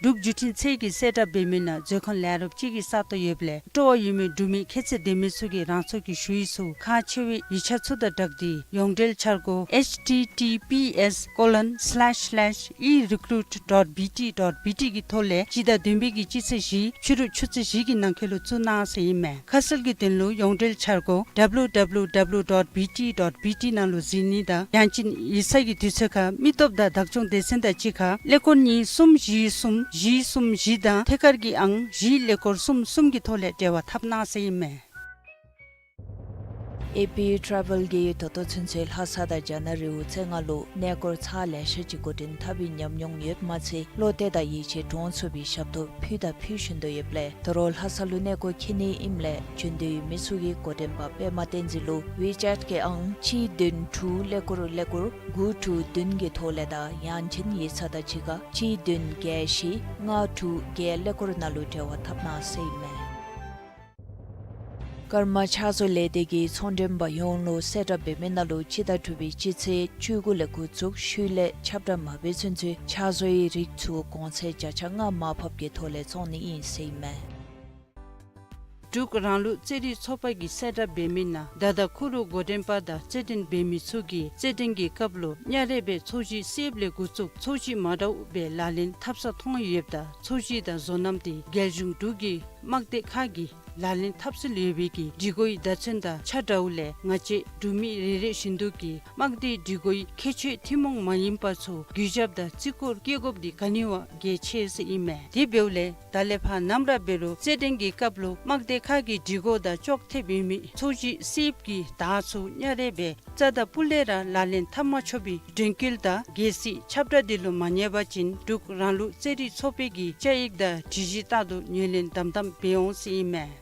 འབྲུག་བརྒྱུད་འཕྲིན་ཚད་ཀྱིས་གསལ་བསྒྲགས་འབད་མི་ནང་མཛོད་ཁང་ལས་རོགསཔ་ཅིག་གི་ས་སྟོང་ཡོདཔ་ལས་སྤྲོ་བ་ཡོད་མི་འབྲུག་མི་ཁྱད་ཚད་ལྡན་མི་ཚུ་གིས་རང་སོའི་ཞུ་ཡིག་ཚུ་ཁག་ཆེ་བའི་ཡིག་ཆ་ཚུ་དང་སྦྲགས་ཏེ་ཡོངས་འབྲེལ་འཆར་སྒོ་ཨེཆ་ཊི་ཊི་པི་ཨེསི་ཀོ་ལོན་སི་ལེཤ་སི་ལེཤ་ཨི་རི་ཀུ་རུཊ་ཌོཊ་བི་ཊི་ཌོཊ་བི་ཊི་གི་ཐོག་ལས་སྤྱི་ཟླ་བདུན་པའི་གི་སྤྱི་ཚེས་བཞི་ཕྱི་རུ་ཆུ་ཚོད་བཞི་གི་ནང་འཁོད་ལུ་བཙུགས་གནང་ཟེར་ཨིན་མས། ཁ་གསལ་གྱི་དོན་ལུ་ཡོངས་འབྲེལ་འཆར་སྒོ་ཌབ་ལུ་ཌབ་ལུ་ཌབ་ལུ་ཌོཊ་བི་ཊི་ཌོཊ་བི་ཊི་ནང་ལུ་གཟིགས་ནི་དང་ཡང་ཅིན་ཡིག་ཚང་གི་དུས་ཚོད་ཁར་མི་སྟོབས་དང་བདག་སྐྱོང་སྡེ་ཚན་དང་གཅིག་ཁར་ཀླད་ཀོར་གཉིས་གསུམ་བཞི་གསུམ་བཞི་གསུམ་བཞི་དང་ཐད་ཀར་གྱི་ཨང་བཞི་ཀླད་ཀོར་གསུམ་གསུམ་གྱི་ཐོག་ལས་འབྲེལ་བ་འཐབ་གནང་ཟེར་ཨིན་མས། ཨེ་པི་ཊ་རེ་ཝེལ་གྱིས་ད་ལྟོ་ཚུན་ཚོད་ལྷ་ས་དང་རྒྱ་ནག་རི་བོ་རྩེ་ལྔ་ལུ་གནས་སྐོར་ཚར་ལེ་ཤ་ཅིག་འགོ་འདྲེན་འཐབ་པའི་ཉམས་མྱོང་ཡོདཔ་མ་ཚད་བློ་གཏད་དང་ཡིད་ཆེས་འདྲོངས་ཚུགས་པའི་ཞབས་ཏོག་ཕུལ་དང་ཕུལ་བཞིན་དུ་ཡོདཔ་ལས་ད་རུང་ལྷ་ས་ལུ་གནས་སྐོར་འཁྱིད་ནི་ཨིནམ་ལས་འབྱོན་འདོད་ཡོད་མི་ཚུ་གིས་འགོ་འདྲེན་པ་པདྨ་བསྟན་འཛིན་ལུ་ཝི་ཅེཊ་གི་ཨང་གཅིག་བདུན་དྲུག་ཀླད་ཀོར་ཀླད་ཀོར་དགུ་དྲུག་བདུན་གྱི་ཐོག་ལས་དང་ཡང་ཅིན་ཡིག་ཚང་དང་གཅིག་ཁར་གཅིག་བདུན་བརྒྱད་བཞི་ལྔ་དྲུག་བརྒྱད་ཀླད་ཀོར་ནང་ལུ་འབྲེལ་བ་འཐབ་གནང་ཟེར་ཨིན་མས། ཀརྨ་ཕྱག་བཟོ་ལས་སྡེ་གིས་ཚོང་འབྲེལ་པ་ཡོངས་ལུ་གསལ་བསྒྲགས་འབད་མི་ནང་ལུ་སྤྱི་ཟླ་དྲུག་པའི་སྤྱི་ཚེས་བཅུ་དགུ་ལས་འགོ་བཙུགས་ཤུལ་ལས་ཁྱབ་བསྒྲགས་མ་འབད་ཚུན་ཚོད་ཕྱག་བཟོའི་རིགས་ཚུ་གོང་ཚད་བརྒྱ་ཆ་ལྔ་མར་ཕབ་ཀྱི་ཐོག་ལས་བཙོང་ནི་ཨིན་ཟེར་ཨིན་མས། འབྲུག་རང་ལུགས་རྩེད་རིགས་ཚོགས་པ་གིས་གསལ་བསྒྲགས་འབད་མི་ནང་ད་ལྟོ་ཁུ་རུ་འགོ་འདྲེན་པ་དང་རྩེད་འགྲན་འབད་མི་ཚུ་གིས་རྩེད་འགྲན་གྱི་སྐབས་ལུ་གཉའ་རེ་སྦེ་ཚོས་གཞི་བསིལཝ་ལས་འགོ་བཙུགས་ཚོས་གཞི་མ་འདྲཝ་སྦེ་ལག་ལེན་འཐབ་ས་མཐོང་ཡོདཔ་ད་ཚོས་གཞི་དང་བཟོ་རྣམ་དེ་རྒྱལ་གཞུང་འབྲུག་གི་དམག་སྡེ་ཁག་གིས་ལག་ལེན་འཐབ་སྲོལ་ཡོད་པའི་གི་སྒྲིག་གོའི་བརྡ་མཚོན་དང་ཆ་འདྲཝ་ལས་ང་བཅས་འབྲུག་མི་རེ་རེ་བཞིན་དུ་གི་དམག་སྡེའི་སྒྲིག་གོའི་ཁྱད་ཆོས་ཐུན་མོང་མ་ཡིན་པ་ཚུ་གུས་ཞབས་དང་བརྩི་བཀུར་བསྐྱེད་དགོཔ་འདི་ག་ནི་བ་གལ་ཆེ་ཟེར་ཨིན་མས། དེ་འབདཝ་ལས་ད་ལས་ཕར་ནམ་ར་འབད་རུང་རྩེད་འགྲན་གྱི་སྐབས་ལུ་དམག་སྡེ་ཁག་གི་སྒྲིག་གོ་དང་ཅོག་འཐདཔ་ཡོད་མི་ཚོས་གཞི་བསིལཝ་གི་དར་ཚུ་གཉའ་རེ་སྦེ་རྩ་དང་སྤུ་ལས་ར་ལག་ལེན་འཐབ་མ་ཆོག་པའི་དྲན་སྐུལ་དང་རྒྱལ་སྲིད་ཁྱབ་བསྒྲགས་འདི་ལུ་མ་ཉན་པ་ཅིན་འབྲུག་རང་ལུགས་རྩེད་རིགས་ཚོགས་པའི་གི་བཅའ་ཡིག་དང་སྒྲིག་གཞི་ལྟར་དུ་ངོས་ལེན་དམ་དམ་འབད་འོང་ཟེར་ཨིན་མས།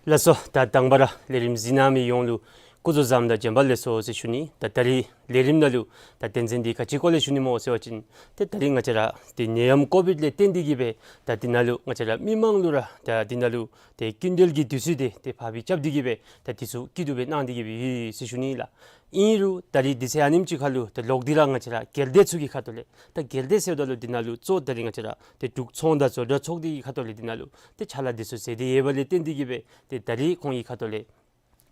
ལགས་སོ། ད་དང་པ་ར་ལས་རིམ་གཟིགས་གནང་མི་ཡོངས་ལུ་སྐུ་གཟུགས་བཟང་དང་བྱོན་པ་ལེགས་སོ་ཟེར་ཞུ་ནི། ད་ད་རིས་ལས་རིམ་ནང་ལུ་ད་དོན་ཚན་འདི་ག་ཅི་སྐོར་ལས་ཞུ་ནི་སྨོ་ཟེར་བ་ཅིན་ཏེ་ད་རིས་ང་བཅས་ར་ཏེ་ནད་ཡམས་ཀོ་བིཌ་ལས་བརྟེན་ཏེ་གིས་སྦེ་ད་འདི་ནང་ལུ་ང་བཅས་ར་མི་མང་ལུ་ར་ད་འདི་ནང་ལུ་ཏེ་སྐྱིན་འགྲུལ་གྱི་དུས་ཚོད་འདི་ཏེ་ཕར་སྦེ་རྐྱབ་སྟེ་གིས་སྦེ་ད་འདི་ཚུ་སྐྱིད་སྡུག་སྦེ་གནང་སྟེ་གིས་སྦེ་ཡོད་ཟེར་ཞུ་ནི་ལགས། ཨིན་རུང་ད་རིས་དུས་ཚོད་ཨ་ནེམ་ཅིག་ཁར་ལུ་ད་ལོག་སྟེ་ར་ང་བཅས་ར་སྒེར་སྡེ་ཚུ་གི་ཁ་ཐུག་ལས་ད་སྒེར་སྡེ་ཟེརཝ་ད་ལུ་འདི་ནང་ལུ་གཙོ་ད་རིས་ང་བཅས་ར་ཏེ་འབྲུག་ཚོང་དང་བཟོ་གྲྭ་ཚོགས་སྡེ་གི་ཁ་ཐུག་ལས་འདི་ནང་ལུ་ཏེ་ཕྱག་ལཱ་འདི་ཚུ་མཛད་དེ་ཡོད་པ་ལས་བརྟེན་ཏེ་གིས་སྦེ་ཏེ་ད་རིས་ཁོང་གི་ཁ་ཐུག་ལས་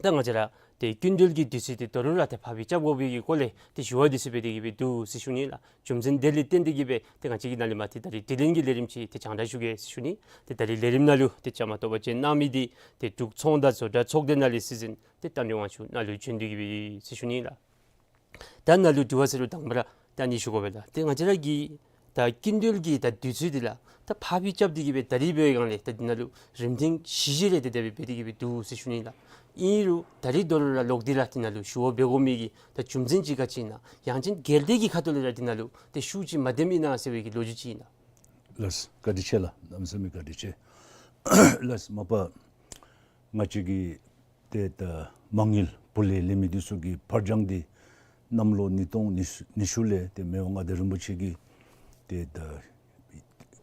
ད་ང་བཅས་ར་ཏེ་སྐྱིན་འགྲུལ་གྱི་དུས་ཚོད་འདི་ད་རུང་ར་ཏེ་ཕར་སྦེ་རྐྱབ་དགོ་པའི་གི་སྐོར་ལས་ཏེ་ཞུ་བ་འདི་ཚུ་འབད་དེ་གིས་སྦེ་འདུག་ཟེར་ཞུ་ནི་ལགས། རྒྱུ་མཚན་དེ་ལས་བརྟེན་ཏེ་གིས་སྦེ་ཏེ་ང་བཅས་ཀྱིས་ནཱ་ལས་མར་ཏེ་ད་རིས་དྲི་ལན་གྱི་ལས་རིམ་ཅིག་ཏེ་སྤྱན་འདྲེན་ཞུ་གེ་ཟེར་ཞུ་ནི། ཏེ་ད་རིས་ལས་རིམ་ནང་ལུ་ཏེ་བཅའ་མར་གཏོགས་པ་ཅིན་གནང་མི་འདི་ཏེ་འབྲུག་ཚོང་དང་བཟོ་གྲྭ་ཚོགས་སྡེ་ནང་ལས་སྲིད་འཛིན་ཏེ་རྟ་མགྲིན་དབང་ཕྱུག་ནཱ་ལུ་བྱོན་ཏེ་གིས་སྦེ་ཡོད་ཟེར་ཞུ་ནི་ལགས། ད་ནཱ་ལུ་དྲི་བ་ཟེར་རུང་དང་པ་ར་ད་ནི་ཞུ་དགོ་པས་ལགས། ཏེ་ང་བཅས་ར་གི་ད་སྐྱིན་འགྲུལ་གྱི་ད་དུས་ཚོད་འདི་ལགས་ད་ཕར་སྦེ་རྐྱབ་སྟེ་གིས་སྦེ་ད་རིས་འབད་བའི་སྒང་ལས་ད་འདི་ནང་ལུ་རིམ་ཐེངས་བཞི་བཞི་རེ་ཏེ་དེ་སྦེ་འབད་དེ་གིས་སྦེ་འདུག་ཟེར་ཞུ་ནི་ལགས། ཨིན་རུང་ད་རིས་ད་རུང་ར་ལོག་སྟེ་ར་འདི་ནང་ལུ་ཞུ་བ་འབད་དགོ་མི་གི་ད་རྒྱུ་མཚན་ཅིག་ག་ཅི་ཨིན་ན། ཡང་ཅིན་སྒེར་སྡེ་གི་ཁ་ཐུག་ལས་ར་འདི་ནང་ལུ་ཏེ་ཤུགས་ཅིག་མ་བཏོན་མི་ཨིན་ན་ཟེར་བའི་གི་ལོ་རྒྱུས་ཅིག་ཨིན་ན། ལགས། བཀའ་དྲིན་ཆེ་ལགས། གནམ་མེད་ས་མེད་བཀའ་དྲིན་ཆེ། ལགས། མ་པ་ང་བཅས་ཀྱི་ཏེ་ད་མ་དངུལ་བུ་ལས་ལེན་མི་འདི་ཚུ་གི་ཕར་འགྱངས་འདི་གནམ་ལོ་ཉིས་སྟོང་ཉི་ཤུ་ལས་ཏེ་མི་དབང་མངའ་བདག་རིན་པོ་ཆེ་གིས་ཏེ་ད་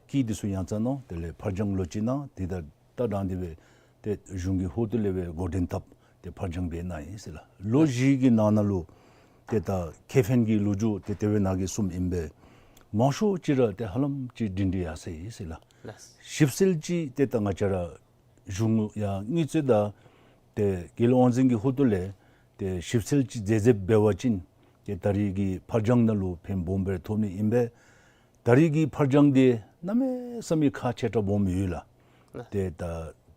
སྐྱིད་འདི་ཚུ་ཡང་ཚ་ནོ་དེ་ལས་ཕར་འགྱངས་ལོ་གཅིག་ནང་ཏེ་ད་ད་དྲང་སྟེ་སྦེ་ཏེ་གཞུང་གི་ཧོངས་ལས་སྦེ་འགོ་འདྲེན་འཐབ་སྟེ་ཕར་འགྱངས་འབད་གནང་ཡི་ཟེར་ལགས། ལོ་བཞི་གི་ནང་ན་ལུ་ཏེ་ད་ཁེ་ཕན་གྱི་ལོ་རྒྱུས་ཏེ་དེ་སྦེ་ནང་གི་གསུངམ་ཨིན་པས། མང་ཤོས་ཅིག་ར་ཏེ་ཧ་ལམ་ཅིག་སྒྲིང་སྒྲི་ཡར་སོ་ཡི་ཟེར་ལགས། ལགས། ཞིབ་འཚོལ་ཅིག་ཏེ་ད་ང་བཅས་ར་གཞུང་ཡང་དངུལ་རྩིས་དང་ཏེ་རྒྱལ་ཡོངས་དབང་འཛིན་གྱི་ཧོངས་ལས་ཏེ་ཞིབ་འཚོལ་ཅིག་མཛད་མཛདཔ་འབད་བ་ཅིན་ཏེ་ད་རིས་ཀྱི་ཕར་འགྱངས་ནང་ལུ་ཕན་སྦོམ་སྦེ་ཐོབ་ནི་ཨིན་པས། ད་རིས་ཀྱི་ཕར་འགྱངས་འདི་གནམ་མེད་ས་མེད་ཁག་ཆེ་དྲགས་སྦོམ་ཡོད་ལགས། ལགས། ཏེ་ད་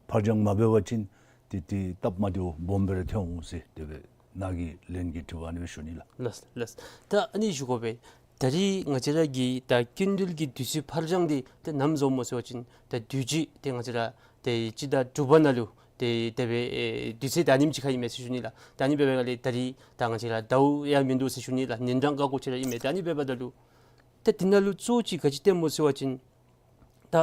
ཕར་འགྱངས་མ་འབད་བ་ཅིན་ཏེ་ཏེ་སྟབས་མ་བདེཝ་སྦོམ་སྦེ་ར་ཐོན་འོང་ཟེར་དེ་སྦེ་ནཱ་གི་ལན་གྱི་དྲི་བ་ཨ་ནི་སྦེ་ཞུ་ནི་ལགས། ལགས་ལགས། ད་ཨ་ནི་ཞུ་དགོ་པས། ད་རིས་ང་བཅས་ར་གི་ད་སྐྱིན་འགྲུལ་གྱི་དུས་ཚོད་ཕར་འགྱངས་འདི་ཏེ་ནམ་བཟོཝ་སྨོ་ཟེར་བ་ཅིན་ད་དུས་ཅི་ཏེ་ང་བཅས་ར་ཏེ་སྤྱི་ཟླ་དྲུག་པ་ནང་ལུ་ཏེ་དེ་སྦེ་ཨེ་དུས་ཚོད་ད་ཨ་ནེམ་ཅིག་ཁར་ཨིན་མས་ཟེར་ཞུ་ནི་ལགས། ད་ཨ་ནི་འབད་བའི་སྒང་ལས་ད་རིས་ད་ང་བཅས་ར་ཟླཝ་ཡང་མིན་འདུག་ཟེར་ཞུ་ནི་ལགས། ཉིན་གྲངས་ཁ་ཁོ་ཅིག་ར་ཨིན་མས། ད་ཨ་ནི་འབདཝ་ད་ལུ་ཏེ་འདི་ནང་ལུ་གཙོ་ཅིག་ག་ཅི་སྟོནམ་སྨོ་ཟེར་བ་ཅིན་ད་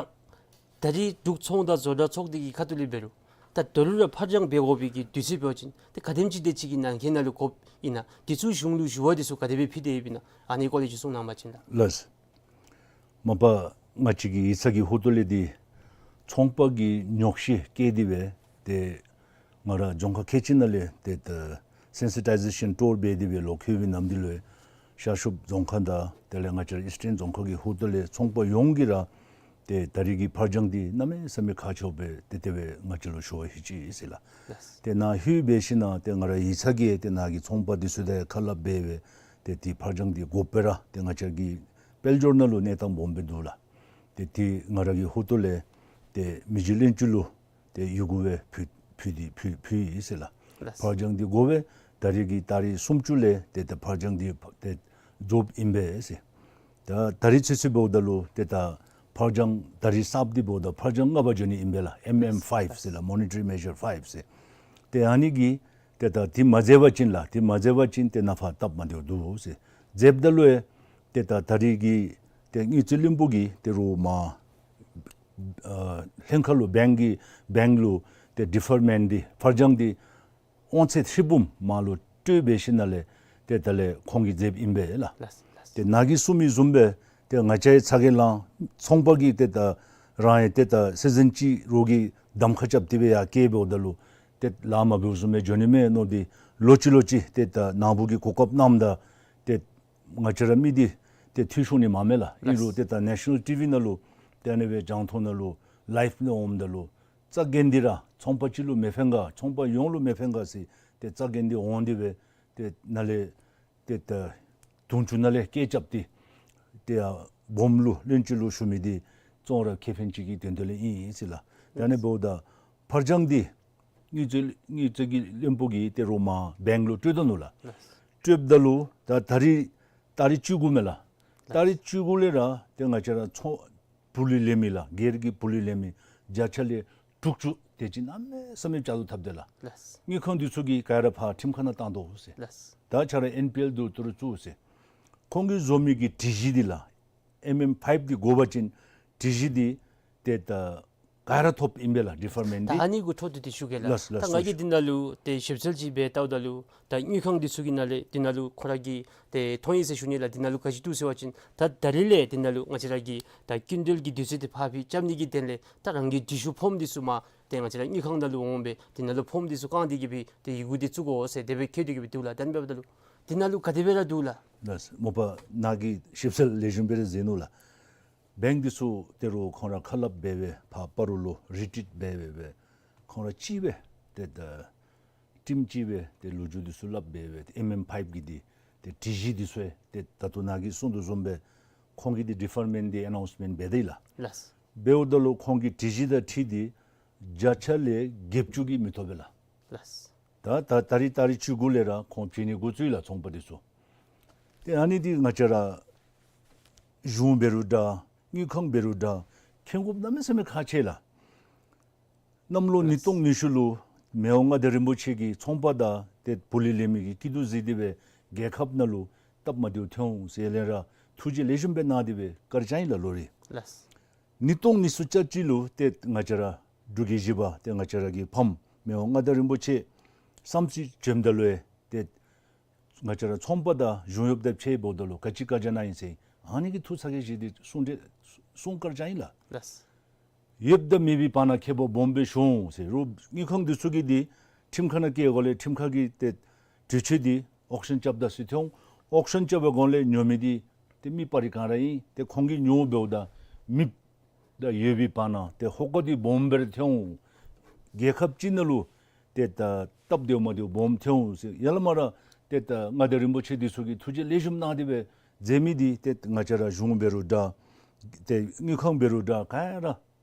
ད་རིས་འབྲུག་ཚོང་དང་བཟོ་གྲྭ་ཚོགས་སྡེ་གི་ཁ་ཐུག་ལས་འབད་རུང་ད་ད་རུང་ར་ཕར་འགྱངས་འབད་དགོ་པའི་གི་དུས་ཚོད་འབད་བ་ཅིན་ཏེ་ག་དེམ་ཅིག་དེ་ཅིག་གི་ནང་འཁོད་ནང་ལུ་དགོཔ་ཨིན་ན། དེ་ཚུ་གཞུང་ལུ་ཞུ་བ་དེ་ཚུ་ག་དེ་སྦེ་ཕུལ་ཏེ་ཡོདཔ་ཨིན་ན། ཨ་ནི་སྐོར་ལས་ཅིག་གསུང་གནང་བ་ཅིན་ལགས། ལགས། མ་པ་ང་བཅས་ཀྱི་ཡིག་ཚང་གི་ཧོངས་ལས་འདི་ཚོང་པ་གི་ཉོགས་བཤད་བཀལ་ཏེ་སྦེ་ཏེ་ང་ར་རྫོང་ཁག་ཁལ་གཅིག་ནང་ལས་ཏེ་ད་སེན་སི་ཊའི་ཟེ་ཤཱན་ཊུར་འབད་དེ་སྦེ་ལོག་འཁོད་པའི་ནམ་དུས་ལུ་ཤར་ཕྱོགས་རྫོང་ཁག་དང་དེ་ལས་ང་བཅས་ར་ཨིསི་ཊརན་རྫོང་ཁག་གི་ཧོངས་ལས་ཚོང་པ་ཡོངས་ཀྱིས་ར་ཏེ་ད་རིས་ཀྱི་ཕར་འགྱངས་འདི་གནམ་མེད་ས་མེད་ཁག་ཆེཝ་སྦེ་ཏེ་དེ་སྦེ་ང་བཅས་ལུ་ཞུ་བ་ཕུལ་ཅི་ཟེར་ལགས། ལགས། ཏེ་ནཱ་ལྷོད་འབད་ཞིནམ་ཏེ་ང་ར་ཡིག་ཚང་གིས་ཏེ་ནཱ་གི་ཚོང་པ་འདི་ཚུ་དང་ཁ་སླབ་འབད་སྦེ་ཏེ་ཏེ་ཕར་འགྱངས་འདི་དགོ་པའི་ར་ཏེ་ང་བཅས་ཀྱི་དཔལ་འབྱོར་ནང་ལུ་གནས་སྟངས་སྦོམ་སྦེ་འདུག་ལགས། ཏེ་ཏེ་ང་ར་གི་ཧོངས་ལས་ཏེ་མི་རྗེ་བློན་ཆེན་ལུ་ཏེ་ཡི་གུ་སྦེ་ཕུལ་ཕུལ་ཏེ་ཕུལ་ཕུལ་ཡི་ཟེར་ལགས། ལགས། ཕར་འགྱངས་འདི་དགོ་པས། ད་རིས་ཀྱི་ཏ་རིག་སུམ་ཅུ་ལས་ཏེ་ད་ཕར་འགྱངས་འདི་ཏེ་རྫོགསཔ་ཨིན་པས་ཟེར། ད་ད་རིས་ཚུན་ཚོད་འབདཝ་ད་ལུ་ཏེ་ད་ཕར་འགྱངས་ད་རིས་གསརཔ་འདི་འབདཝ་ད་ཕར་འགྱངས་ལྔ་པ་འགྱོ་ནི་ཨིན་པས་ལགས། ཨེམ་ཨེམ་ཕའིབ་ཟེར་ལགས། མོ་ནི་ཊ་རི་མེ་ཞར་ཕའིབ་ཟེར། ཏེ་ཨ་ནི་གིས་ཏེ་ད་འདི་མ་མཛད་པ་ཅིན་ལགས། འདི་མ་མཛད་པ་ཅིན་ཏེ་ནཱ་ཕར་སྟབས་མ་བདེཝ་འདུག་ཟེར། མཛདཔ་ད་ལུ་ཡང་ཏེ་ད་ད་རིས་ཀྱི་ཏེ་དངུལ་རྩིས་བློན་པོ་གིས་ཏེ་རོགས་མར་ཨ་ལྷན་ཁག་ལུ་བེངཀ་གི་བེངཀ་ལུ་ ཏེ་ཌི་ཕར་མེནཊ་འདི་ཕར་འགྱངས་འདི་དབང་ཚད་ཧྲིལ་བུམ་མར་ལུ་སྤྲོད་འབད་ཞིནམ་ལས་ཏེ་ད་ལས་ཁོང་གིས་མཛདཔ་ཨིན་པས་ལགས། ལགས་ལགས། ཏེ་ནཱ་གིས་གསུངས་མི་བཟུམ་སྦེ་ཏེ་ང་བཅས་ཚ་གྱང་ལང་ཚོང་པ་གིས་ཏེ་ད་རང་ཡང་ཏེ་ད་སི་ཛིན་ཅིག་རོགས་ཀྱིས་གདམ་ཁ་རྐྱབ་སྟེ་སྦེ་ཡར་བསྐྱལ་འབདཝ་ད་ལུ་ཏེ་ལཱ་མ་འབདཝ་བཟུམ་སྦེ་འགྱོ་ནི་མས་མནོ་སྟེ་ལོ་གཅིག་ལོ་གཅིག་ཏེ་ད་ནཱ་བུ་གིས་གོ་སྐབས་གནངམ་ད་ཏེ་ང་བཅས་ར་མི་འདི་ཏེ་འཐུས་ཤོར་ནི་མས་མས་ལགས། ཨིན་རུང་ཏེ་ད་ནེ་ཤ་ནཱལ་ཊི་ཝི་ནང་ལུ་ཏེ་ཨ་ནི་སྦེ་རྒྱང་མཐོང་ནང་ལུ་ལའིབ་ནང་འོངམ་ད་ལུ་རྩ་འགེངས་ཏེ་ར་ཚོང་པ་ཅིག་ལུ་མི་ཕན་ག་ཚོང་པ་ཡོངས་ལུ་མི་ཕན་ག་ཟེར་ཏེ་རྩ་འགེངས་ཏེ་འོང་སྟེ་སྦེ་ཏེ་ནཱ་ལས་ཏེ་ད་དུང་ཕྱུར་ནང་ལས་བཀལ་རྐྱབ་སྟེ་ཏེ་ཡར་སྦོམ་ལུ་བློན་ཅིག་ལུ་ཞུ་མི་འདི་ཙོང་ར་ཁེ་ཕན་ཅིག་གི་དོན་དག་ལས་ཨིན་ཟེར་ལགས། ཏེ་ཨ་ནི་འབདཝ་ད་ཕར་འགྱངས་འདི་དངུལ་རྩིས་དངུལ་རྩིས་ཀྱི་བློན་པོ་གིས་ཏེ་རོགས་མར་བེངཀ་ལུ་སྤྲོད་ད་ནུག་ལགས། སྤྲོདཔ་ད་ལུ་ད་ད་རིས་ཏ་རིག་བཅུ་དགུ་མས་ལགས། ཏ་རིག་བཅུ་དགུ་ལས་ར་ཏེ་ང་བཅས་ར་ཚོང་བུ་ལི་ལེན་མི་ལགས་སྒེར་གྱི་བུ་ལི་ལེན་མི་བརྒྱ་ཆ་ལས་དྲུག་ཅུ་དེ་ཅིག་གནམ་མེད་ས་མེད་བཅག་ལུ་འཐབ་སྟེ་ལགས། ལགས། དངུལ་ཁང་འདི་ཚུ་གིས་ག་ར་ཕར་ཁྲིམས་ཁང་ནང་བཏང་དོ་ཟེར། ལགས། ད་ཁྱོད་ར་ཨེན་པི་ཨེལ་འདི་ལྟོ་རུ་བཙུགས་ཟེར། ཁོང་གིས་བཟོ་མི་གི་དྲི་གཞི་འདི་ལགས་ཨེམ་ཨེམ་ཕའིབ་འདི་དགོ་པ་ཅིན་དྲི་གཞི་འདི་ཏེ་ད་ག་ར་ཐོབ་ཨིན་པས་ལགས་ཌི་ཕར་མེནཊ་ད་འདི། ཨ་ནི་གུ་འཕྲོ་མཐུད་དེ་ཞུ་གེ་ལགས། ལགས་ལགས། ད་ང་གིས་འདི་ནང་ལུ་ཏེ་ཞིབ་འཚོལ་ཅིག་འབད་བལྟཝ་ད་ལུ་ད་དངུལ་ཁང་འདི་ཚུ་གི་ནང་ལས་འདི་ནང་ལུ་ཁོ་ར་གི་ཏེ་མཐོང་ཡི་ཟེར་ཞུ་ནི་ལགས། འདི་ནང་ལུ་ག་ཅི་འདུག་ཟེར་བ་ཅིན་ད་ད་རིས་ལས་འདི་ནང་ལུ་ང་བཅས་ར་གི་ད་སྐྱིན་འགྲུལ་གྱི་དུས་ཚོད་འདི་ཕར་འགྱངས་རྐྱབ་ནི་གི་དོན་ལས་ད་རང་གི་འབྲི་ཤོག་ཕོརམ་འདི་ཚུ་མར་ཏེ་ང་བཅས་ར་དངུལ་ཁང་ནང་ལུ་འོང་སྦེ་འདི་ནང་ལུ་ཕོརམ་འདི་ཚུ་བཀང་སྟེ་གི་སྦེ་ཏེ་ཡི་གུ་འདི་བཙུགས་དགོ་ཟེར་དེ་སྦེ་བཀོད་དེ་གི་སྦེ་འདུག་ལགས། ད་ཨ་ནི་འབདཝ་ད་ལུ་འདི་ནང་ལུ་ག་དེ་སྦེ་ར་འདུག་ལགས། ལགས། མོ་པ་ནཱ་གིས་ཞིབ་འཚོལ་ལེགས་ཤོམ་སྦེ་ར་མཛད་ནུག་ལགས། བེངཀ་འདི་ཚུ་ཏེ་རོགས་ཁོང་ར་ཁ་སླབ་འབད་སྦེ་ཕར་སྤ་རོ་ལུ་རི་ཊིཊ་འབད་སྦེ་སྦེ་ཁོང་ར་གཅིག་སྦེ་ཏེ་ད་ཊིམ་གཅིག་སྦེ་ཏེ་ལོ་རྒྱུས་འདི་ཚུ་སླབ་འབད་སྦེ་ཏེ་ཨེམ་ཨེམ་ཕའིབ་ཀྱི་འདི་ཏེ་དྲི་གཞི་འདི་ཚུ་ཏེ་ད་ལྟོ་ནཱ་གིས་གསུངས་དོ་བཟུམ་སྦེ་ཁོང་གིས་འདི་ཌི་ཕར་མེནཊ་འདི་ཨ་ནའུནསི་མེནཊ་འབད་དེ་ལགས། ལགས། འབདཝ་ད་ལུ་ཁོང་གི་དྲི་གཞི་དང་འཁྲིལ་ཏེ་བརྒྱ་ཆ་ལས་བརྒྱད་ཅུ་གིས་མི་ཐོབ་པས་ལགས། ལགས། ད་ད་ད་རིས་ཏ་རིག་བཅུ་དགུ་ལས་ར་ཁོང་བྱིན་ནི་འགོ་བཙུགས་ཡི་ལགས་ཚོང་པ་འདི་ཚུ། ཏེ་ཨ་ནི་འདི་ང་བཅས་ར་གཞུང་འབད་རུང་འདྲ་དངུལ་ཁང་འབད་རུང་འདྲ་མཁྱེན་དགོཔ་གནམ་མེད་ས་མེད་ཁག་ཆེ་ལགས། གནམ་ལོ་ཉིས་སྟོང་ཉི་ཤུ་ལུ་མི་དབང་མངའ་བདག་རིན་པོ་ཆེ་གིས་ཚོང་པ་དང་ཏེ་བུ་ལི་ལེན་མི་གི་སྐྱིད་སྡུག་གཟིགས་ཏེ་སྦེ་རྒྱལ་ཁབ་ནང་ལུ་སྟབས་མ་བདེཝ་ཐོན་འོང་ཟེར་ལས་ར་ཐུགས་རྗེ་ལེགས་ཤོམ་སྦེ་གནང་སྟེ་སྦེ་བཀའ་དྲིན་ཨིན་ལགས་ལོ་རེ། ལགས། ཉིས་སྟོང་ཉི་ཤུ་རྩ་གཅིག་ལུ་ཏེ་ང་བཅས་ར་འབྲུག་རྒྱལ་བཞི་པ་ཏེ་ང་བཅས་ར་གི་ཕམ་མི་དབང་མངའ་བདག་རིན་པོ་ཆེ་བསམ་རྩེ་བྱོནམ་ད་ལུ་ཏེ་ང་བཅས་ར་ཚོང་པ་དང་གཞུང་གཡོགཔ་དང་ཕྱད་འབདཝ་ད་ལུ་ག་ཅི་བཀའ་རྒྱ་གནང་ཡི་ཟེར་ཨ་ནི་གི་ཐུགས་ཚ་གྱང་བཞེས་ཏེ་གསུང་གྲོས་གསུང་བཀའ་རྒྱ་ཨིན་ལགས། ལགས། ཡོདཔ་དང་མེད་པའི་བར་ན་ཁེ་པོ་སྦོམ་སྦེ་ཤོར་འོང་ཟེར། རོགས་དངུལ་ཁང་འདི་ཚུ་གིས་འདི་ཁྲིམས་ཁང་ནང་བསྐྱལ་དགོ་ལས་ཁྲིམས་ཁང་གིས་ཏེ་གྲོས་ཆོད་འདི་ཨོག་ཤན་རྐྱབ་ད་ཟེར་ཐོན་འོང་། ཨོག་ཤན་རྐྱབ་པའི་གོང་ལས་ཉོ་མི་འདི་ཏེ་མི་སྤར་རི་ག་ར་ཨིན། ཏེ་ཁོང་གིས་ཉོ་འབདཝ་ད་མེདཔ་དང་ཡོད་པའི་བར་ན་ཏེ་ཧོ་ཀ་འདི་སྦོམ་སྦེ་ར་ཐོན་འོང་། རྒྱལ་ཁབ་ཅིག་ནང་ལུ་ཏེ་ད་སྟབས་བདེཝ་མ་བདེཝ་སྦོམ་ཐོན་འོང་ཟེར། ཡར་ལས་མར་ར་ཏེ་ད་མངའ་བདག་རིན་པོ་ཆེ་འདི་ཚུ་གིས་ཐུགས་རྗེ་ལེགས་ཤོམ་གནང་སྟེ་སྦེ་མཛད་མི་འདི་ཏེ་ང་བཅས་ར་གཞུང་འབད་རུང་འདྲ་ཏེ་དངུལ་ཁང་འབད་རུང་འདྲ་ག་ར་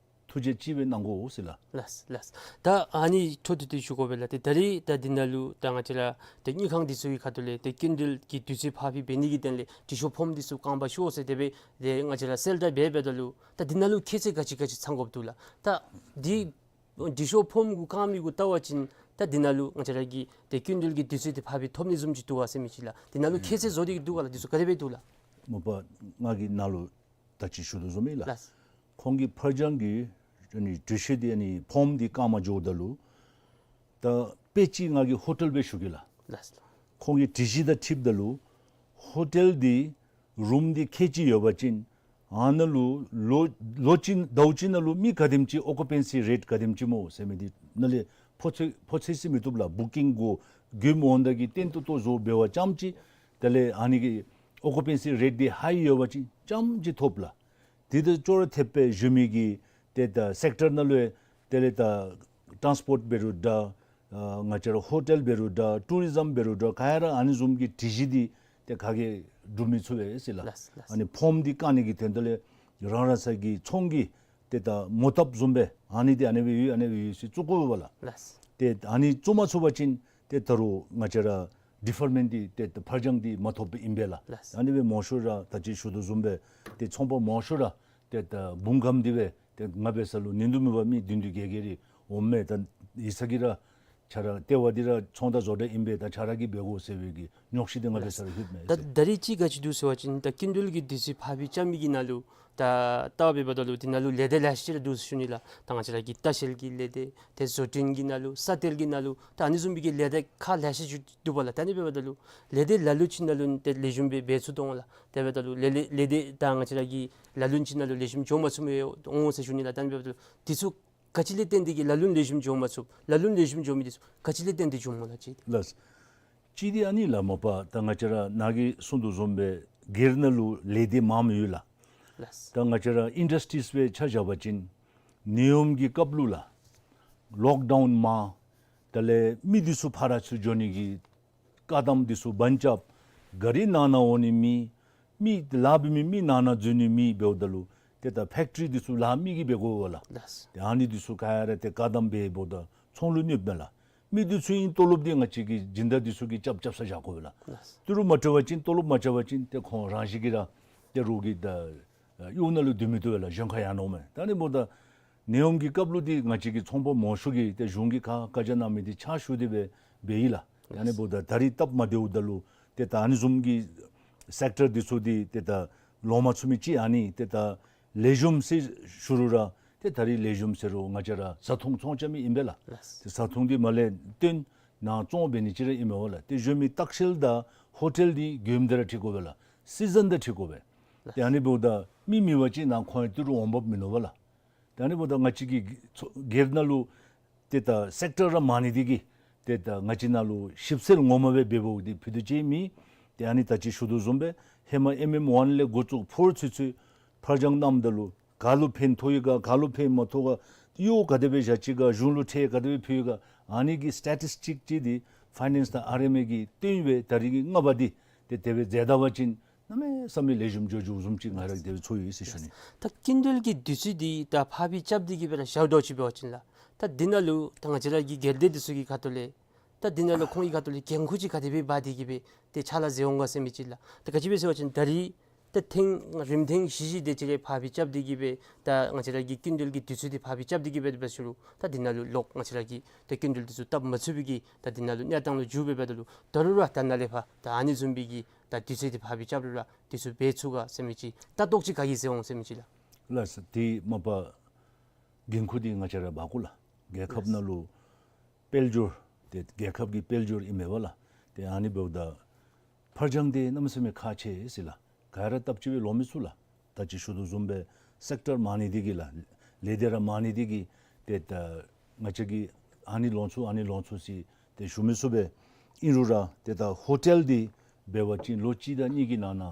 ཐུགས་རྗེ་ཅིག་སྦེ་གནང་དགོ་ཟེར་ལགས། ལགས་ལགས། ད་ཨ་ནི་འཕྲོ་མཐུད་དེ་ཞུ་དགོ་པས་ལགས། ཏེ་ད་རིས་ད་འདི་ནང་ལུ་ད་ང་བཅས་ར་ཏེ་དངུལ་ཁང་འདི་ཚུ་གི་ཁ་ཐུག་ལས་ཏེ་སྐྱིན་འགྲུལ་གྱི་དུས་ཚོད་ཕར་འཕུལ་འབད་ནི་གི་དོན་ལས་འབྲི་ཤོག་ཕོརམ་འདི་ཚུ་བཀང་པར་ཤོག་ཟེར་དེ་སྦེ་ཏེ་ང་བཅས་ར་གསལ་བསྒྲགས་འབད་འབདཝ་ད་ལུ་ད་འདི་ནང་ལུ་ཁྱད་ཚད་ག་ཅི་ག་ཅི་ཚང་དགོཔ་འདུག་ལགས། ད་འདི་འབྲི་ཤོག་ཕོརམ་གུ་བཀང་མི་གུ་བལྟ་བ་ཅིན་ད་འདི་ནང་ལུ་ང་བཅས་ར་གི་ཏེ་སྐྱིན་འགྲུལ་གྱི་དུས་ཚོད་འདི་ཕར་འཕུལ་ཐོབ་ནི་བཟུམ་ཅིག་འདུག་ག་ཟེར་མི་ཅིག་ལགས། འདི་ནང་ལུ་ཁྱད་ཚད་བཟོ་སྟེ་གི་འདུག་ག་ལགས། འདི་ཚུ་ག་དེ་སྦེ་འདུག་ལགས། མོ་པ་ང་གིས་ནཱ་ལུ་ད་ཅི་ཞུ་དོ་བཟུམ་ཨིན་ལགས། ལགས། ཁོང་གིས་ཕར་འགྱངས་ཀྱི་ཨ་ནི་འབྲི་ཤོག་འདི་ཨ་ནི་ཕོརམ་འདི་བཀང་མ་འགྱོཝ་ད་ལུ་ད་དཔེ་ཅིག་ང་གིས་ཧོ་ཊེལ་སྦེ་ཞུ་གེ་ལགས། ལགས། ཁོང་གི་དྲི་གཞི་དང་འཁྲིལཝ་ད་ལུ་ཧོ་ཊེལ་འདི་རུམ་འདི་ཁལ་གཅིག་ཡོད་པ་ཅིན་ཨ་ནཱ་ལུ་ལོ་ལོ་གཅིག་ཟླཝ་གཅིག་ནང་ལུ་མི་ག་དེམ་ཅིག་ཨོ་ཀུ་པེན་སི་རེཊ་ག་དེམ་ཅིག་སྨོ་ཟེར་མི་འདི་ནཱ་ལས་ཕོ་ཚོད་ཕོ་ཚོད་ཟེར་མི་བཏུབ་ལགས། བུ་ཀིང་གུ་གོངམ་འོང་ད་གི་བརྟན་ཏོག་ཏོ་བཟོ་འབད་བ་ཙམ་ཅིག་དེ་ལས་ཨ་ནི་གི་ཨོ་ཀུ་པེན་སི་རེཊ་འདི་ཧའི་ཡོད་པ་ཅིན་ཙམ་ཅིག་ཐོབ་ལགས། དེ་དང་ཅོག་ར་འཐདཔ་སྦེ་གཞན་མི་གི་ཏེ་ད་སེཀ་ཊར་ནང་ལུ་དེ་ལས་ད་ཊཱནསི་པོརཊ་འབད་རུང་འདྲ་ཨ་ང་བཅས་ར་ཧོ་ཊེལ་འབད་རུང་འདྲ་ཊུ་རི་ཛམ་འབད་རུང་འདྲ་ག་ར་ཨ་ནི་བཟུམ་གྱི་དྲི་གཞི་འདི་ཏེ་ག་གིས་སྒྲུབ་མི་ཚུགས་པས་ཟེར་ལགས། ལགས་ལགས། ཨ་ནི་ཕོརམ་འདི་བཀང་ནི་གི་དོན་དག་ལས་རང་རང་སོ་གི་ཚོང་གི་ཏེ་ད་མོ་བཏབ་བཟུམ་སྦེ་ཨ་ནི་འདི་ཨ་ནི་སྦེ་ཡོད་ཨ་ནི་སྦེ་ཡོད་ཟེར་བཙུགས་དགོ་པས་ལགས། ལགས། ཏེ་ཨ་ནི་བཙུགས་མ་ཚུགས་པ་ཅིན་ཏེ་ད་རུང་ང་བཅས་ར་ཌི་ཕར་མེནཊ་འདི་ཏེ་ད་ཕར་འགྱངས་འདི་མ་ཐོབ་པའི་ཨིན་པས་ལགས། ལགས། ཨ་ནི་སྦེ་མང་ཤོས་ར་ད་ཅི་ཞུ་དོ་བཟུམ་སྦེ་ཏེ་ཚོང་པ་མང་ཤོས་ར་ཏེ་ད་འབུངས་སྒམ་འདི་སྦེ་ཏེ་ང་འབད་ས་ལུ་ནིང་དུ་མེད་པར་མི་བདུན་བདུན་བརྒྱད་བརྒྱད་རེ་འོངམ་མས། ད་ཡིག་ཚང་གི་ར་ ཁྱོད་ར་ལྟེ་བ་འདི་ར་ཚོང་དང་བཟོ་གྲྭ་ཨིན་པས། ད་ཁྱོད་ར་གིས་འབད་དགོ་ཟེར་བའི་གི་རྙོག་གཞི་འདི་ང་འབད་ས་ར་ལྷོདཔ་མས་ད། ཟེར། ད་རིས་ཅིག་ག་ཅི་འདུག་ཟེར་བ་ཅིན་ད་སྐྱིན་འགྲུལ་གྱི་དུས་ཚོད་ཕར་འབད་རྐྱབ་མི་གི་ནང་ལུ་ད་ལྟ་འབདཝ་ད་ལུ་འདི་ནང་ལུ་ལས་སྡེ་ལེ་ཤ་ཅིག་ར་འདུག་ཟེར་ཞུ་ནི་ལགས། ད་ང་བཅས་ར་གི་ལྟ་བཤལ་གྱི་ལས་སྡེ་ཏེ་བཟོ་སྐྲུན་གྱི་ནང་ལུ་ས་གཏེར་གྱི་ནང་ལུ་ད་ཨ་ནི་བཟུམ་མའི་གི་ལས་སྡེ་ཁག་ལེ་ཤ་ཅིག་འདུག་པ་ལགས། ད་ཨ་ནི་འབདཝ་ད་ལུ་ལས་སྡེ་ལ་ལུ་ཅིག་ནང་ལུ་ཏེ་ལེགས་ཤོམ་སྦེ་འབད་ཚུགས་དོ་འོང་ལགས། དེ་འབདཝ་ད་ལུ་ལས་ལས་ལས་སྡེ་ད་ང་བཅས་ར་གི་ལ་ལུ་ཅིག་ནང་ལུ་ལེགས་ཤོམ་འགྱོ་མ་ཚུགསཔ་མས་འོང་ཟེར་ཞུ་ནི་ལགས། ད་ཨ་ནི་འབདཝ་ད་ལུ་འདི་ཚུ་ག་ཅི་ལས་བརྟེན་ཏེ་གིས་ལ་ལུ་ལེགས་ཤོམ་འགྱོ་མ་ཚུགས། ལ་ལུ་ལེགས་ཤོམ་འགྱོ་མི་འདི་ཚུ་ག་ཅི་ལས་བརྟེན་ཏེ་འགྱོཝ་སྨོ་ལགས། ཅིག་ལགས། ཅིག་འདི་ཨ་ནི་ལགས་མ་པ་ད་ང་བཅས་ར་ནཱ་གིས་གསུངས་དོ་བཟུམ་སྦེ་སྒེར་ནང་ལུ་ལས་སྡེ་མངམ་ཡོད་ལགས། ལགས། ད་ང་བཅས་ར་ཨིན་ཌསི་ཊིསི་སྦེ་ཆ་བཞག་པ་ཅིན་ནད་ཡམས་ཀྱི་སྐབས་ལུ་ལགས་ལོག་ཌའུན་མང་། དེ་ལས་མི་འདི་ཚུ་ཕར་ཚུར་འགྱོ་ནི་གི་བཀག་དམ་འདི་ཚུ་བར་ཆད། གཱ་རི་ནང་ན་འོང་ནི་མེད། མི་ལཱ་འབད་མི་མི་ནང་ན་འཛུལ་ནི་མེད། འབདཝ་ད་ལུ་ཏེ་ད་ཕེཀ་ཊི་རི་འདི་ཚུ་ལཱ་མི་གིས་འབད་དགོ་པས་ལགས། ལགས། ཏེ་ཨ་ནི་འདི་ཚུ་ག་ར་ཏེ་བཀག་དམ་འབད་འབདཝ་ད་ཚོང་ལུ་གནོདཔ་མས་ལགས། མི་འདི་ཚུ་ཨིན་ཏོ་ལོབ་འདི་ང་བཅས་ཀྱི་སྦྱིན་བདག་འདི་ཚུ་གིས་རྐྱབ་རྐྱབ་ས་བཞག་དགོ་པས་ལགས། ལགས། ཏི་རུ་མ་སྤྲོད་པ་ཅིན་ཏོ་ལོབ་མ་རྐྱབ་པ་ཅིན་ཏེ་ཁོང་རང་བཞིན་གྱིས་ར་ཏེ་རོགས་ཀྱི་ད་གཡོག་ནང་ལུ་སྡོད་མི་བཏུབ་པས་ལགས། གཞན་ཁར་ཡར་འོངམ་མས། ད་ཨ་ནི་འབདཝ་ད་ནད་ཡམས་ཀྱི་སྐབས་ལུ་འདི་ང་བཅས་ཀྱི་ཚོང་པ་མང་ཤོས་ཀྱིས་ཏེ་གཞུང་གི་ཁར་བཀའ་རྒྱ་གནང་མི་འདི་ཕྱག་ཞུ་སྟེ་སྦེ་འབད་ཡི་ལགས། ཨ་ནི་འབདཝ་ད་ད་རིས་སྟབས་མ་བདེཝ་ད་ལུ་ཏེ་ད་ཨ་ནི་བཟུམ་གྱི་སེཀ་ཊར་འདི་ཚུ་འདི་ཏེ་ད་ལོང་མ་ཚུགས་མི་ཅིག་ཨ་ནི་ཏེ་ད་ལེགས་ཤོམ་ཟེར་ཞུ་རུང་ར་ཏེ་ད་རིས་ལེགས་ཤོམ་ཟེར་རུང་ང་བཅས་ར་བཟའ་འཐུང་ཚོང་རྐྱབ་མི་ཨིན་པས་ལགས། ལགས། ཏེ་བཟའ་འཐུང་འདི་མར་ལས་བཏོན་ནཱ་བཙོང་འབད་ནི་ཅིག་ར་ཨིན་མས་པ་ལགས། ཏེ་གཞན་མི་ལྟ་བཤལ་དང་ཧོ་ཊེལ་འདི་མགྱོནམ་ད་ར་འཁྲིད་དགོ་པས་ལགས། སི་ཛན་དང་འཁྲིད་དགོ་པས། ལགས། ཏེ་ཨ་ནི་འབདཝ་ད་མི་མེད་པ་ཅིན་ནཱ་ཁོང་ཡང་ཏི་རུ་འོང་འབབ་མིན་ནུག་པ་ལགས། ཏེ་ཨ་ནི་འབདཝ་ད་ང་བཅས་ཀྱི་ཚོ་སྒེར་ནང་ལུ་ཏེ་ད་སེཀ་ཊར་ར་མང་ནི་འདི་གིས་ཏེ་ད་ང་བཅས་ནང་ལུ་ཞིབ་འཚོལ་ངོ་མ་སྦེ་འབད་འབདཝ་འདི་ཕུལ་དོ་ཅིག་མེད། ཏེ་ཨ་ནི་ད་ཅི་ཞུ་དོ་བཟུམ་སྦེ་ཧེ་མ་ཨེམ་ཨེམ་ཝན་ལས་འགོ་བཙུགས་ཕོར་ཚུན་ཚོད་ཕར་འགྱངས་གནངམ་ད་ལུ་ག་ལུ་ཕན་ཐོགས་ཡི་ག་ག་ལུ་ཕན་མ་ཐོགས་ག་གཡོག་ག་དེ་སྦེ་བཞག་ཅི་ག་གཞུང་ལུ་ཁྲལ་ག་དེ་སྦེ་ཕུལ་ཡི་ག་ཨ་ནི་གི་སི་ཊེ་ཊིསི་ཊིཀ་ཅིག་འདི་ཕའི་ནེནསི་དང་ཨར་ཨེམ་ཨེ་གིས་བཏོན་སྦེ་ད་རིས་ཀྱི་ལྔ་པ་འདི་ཏེ་དེ་སྦེ་མཛད་ད་པ་ཅིན་གནམ་མེད་ས་མེད་ལེགས་ཤོམ་འགྱོ་འགྱོཝ་བཟུམ་ཅིག་ང་ར་གིས་དེ་སྦེ་ཚོར་ཡི་ཟེར་ཞུ་ནི། ད་སྐྱིན་འགྲུལ་གྱི་དུས་ཚོད་འདི་ད་ཕར་འབད་རྐྱབ་སྟེ་གིས་སྦེ་ར་བཞག་དོ་ཅིག་འབད་བ་ཅིན་ལགས། ད་འདི་ནང་ལུ་ད་ང་བཅས་ར་གི་སྒེར་སྡེ་འདི་ཚུ་གི་ཁ་ཐུག་ལས་ད་འདི་ནང་ལུ་ཁོང་གི་ཁ་ཐུག་ལས་འགན་ཁུར་ཅིག་ག་དེ་སྦེ་འབག་སྟེ་གིས་སྦེ་ཏེ་ཕྱག་ལཱ་མཛད་འོང་ག་ཟེར་མི་ཅིག་ལགས། ད་ག་ཅི་སྦེ་ཟེར་བ་ཅིན་ད་རིས་ད་ཐེངས་རིམ་ཐེངས་བཞི་བཞི་དེ་ཅིག་ར་ཕར་འབད་རྐྱབ་སྟེ་གིས་སྦེ་ད་ང་བཅས་ར་གི་སྐྱིན་འགྲུལ་གྱི་དུས་ཚོད་འདི་ཕར་འབད་རྐྱབ་སྟེ་གིས་སྦེ་འབད་ཞུ་རུང་ད་འདི་ནང་ལུ་ལོག་ང་བཅས་ར་གི་ད་སྐྱིན་འགྲུལ་འདི་ཚུ་བཏབ་མ་ཚུགས་པའི་གི་ད་འདི་ནང་ལུ་གནས་སྟངས་ལུ་འགྱུར་སྦེ་འབདཝ་ད་ལུ་ད་རུང་ར་ད་ནཱ་ལས་ཕར་ད་ཨ་ནི་བཟུམ་སྦེ་གི་ད་དུས་ཚོད་འདི་ཕར་འབད་རྐྱབ་རུང་ར་དུས་ཚོད་འབད་ཚུགས་ག་ཟེར་མི་ཅིག་ལྟ་རྟོག་ཅིག་ག་གིས་མཛད་འོང་ཟེར་མི་ཅིག་ལགས། ལགས་སོ། དེ་མ་པ་འགན་ཁུར་འདི་ང་བཅས་ར་འབག་དགོ་ལགས། རྒྱལ་ཁབ་ནང་ལུ་དཔལ་འབྱོར་ཏེ་རྒྱལ་ཁབ་ཀྱི་དཔལ་འབྱོར་ཨིན་མས་པ་ལགས། ཏེ་ཨ་ནི་འབདཝ་ད་ཕར་འགྱངས་འདི་གནམ་མེད་ས་མེད་ཁག་ཆེ་ཟེར་ལགས། ག་ར་སྟབས་གཅིག་སྦེ་ལོང་མི་ཚུགས་ལགས། ད་ཅི་ཞུ་དོ་བཟུམ་སྦེ་སེཀ་ཊར་མང་ནི་འདི་གིས་ལགས། ལས་སྡེ་ར་མང་ནི་འདི་གིས་ཏེ་ད་ང་བཅས་ཀྱིས་ཨ་ནི་ལོང་ཚུགས་ཨ་ནི་ལོང་ཚུགས་ཟེར་ཏེ་ཞུ་མི་ཚུགས་པས། ཨིན་རུང་ར་ཏེ་ད་ཧོ་ཊེལ་འདི་འབད་བ་ཅིན་ལོ་གཅིག་དང་གཉིས་ཀྱི་ནང་ན་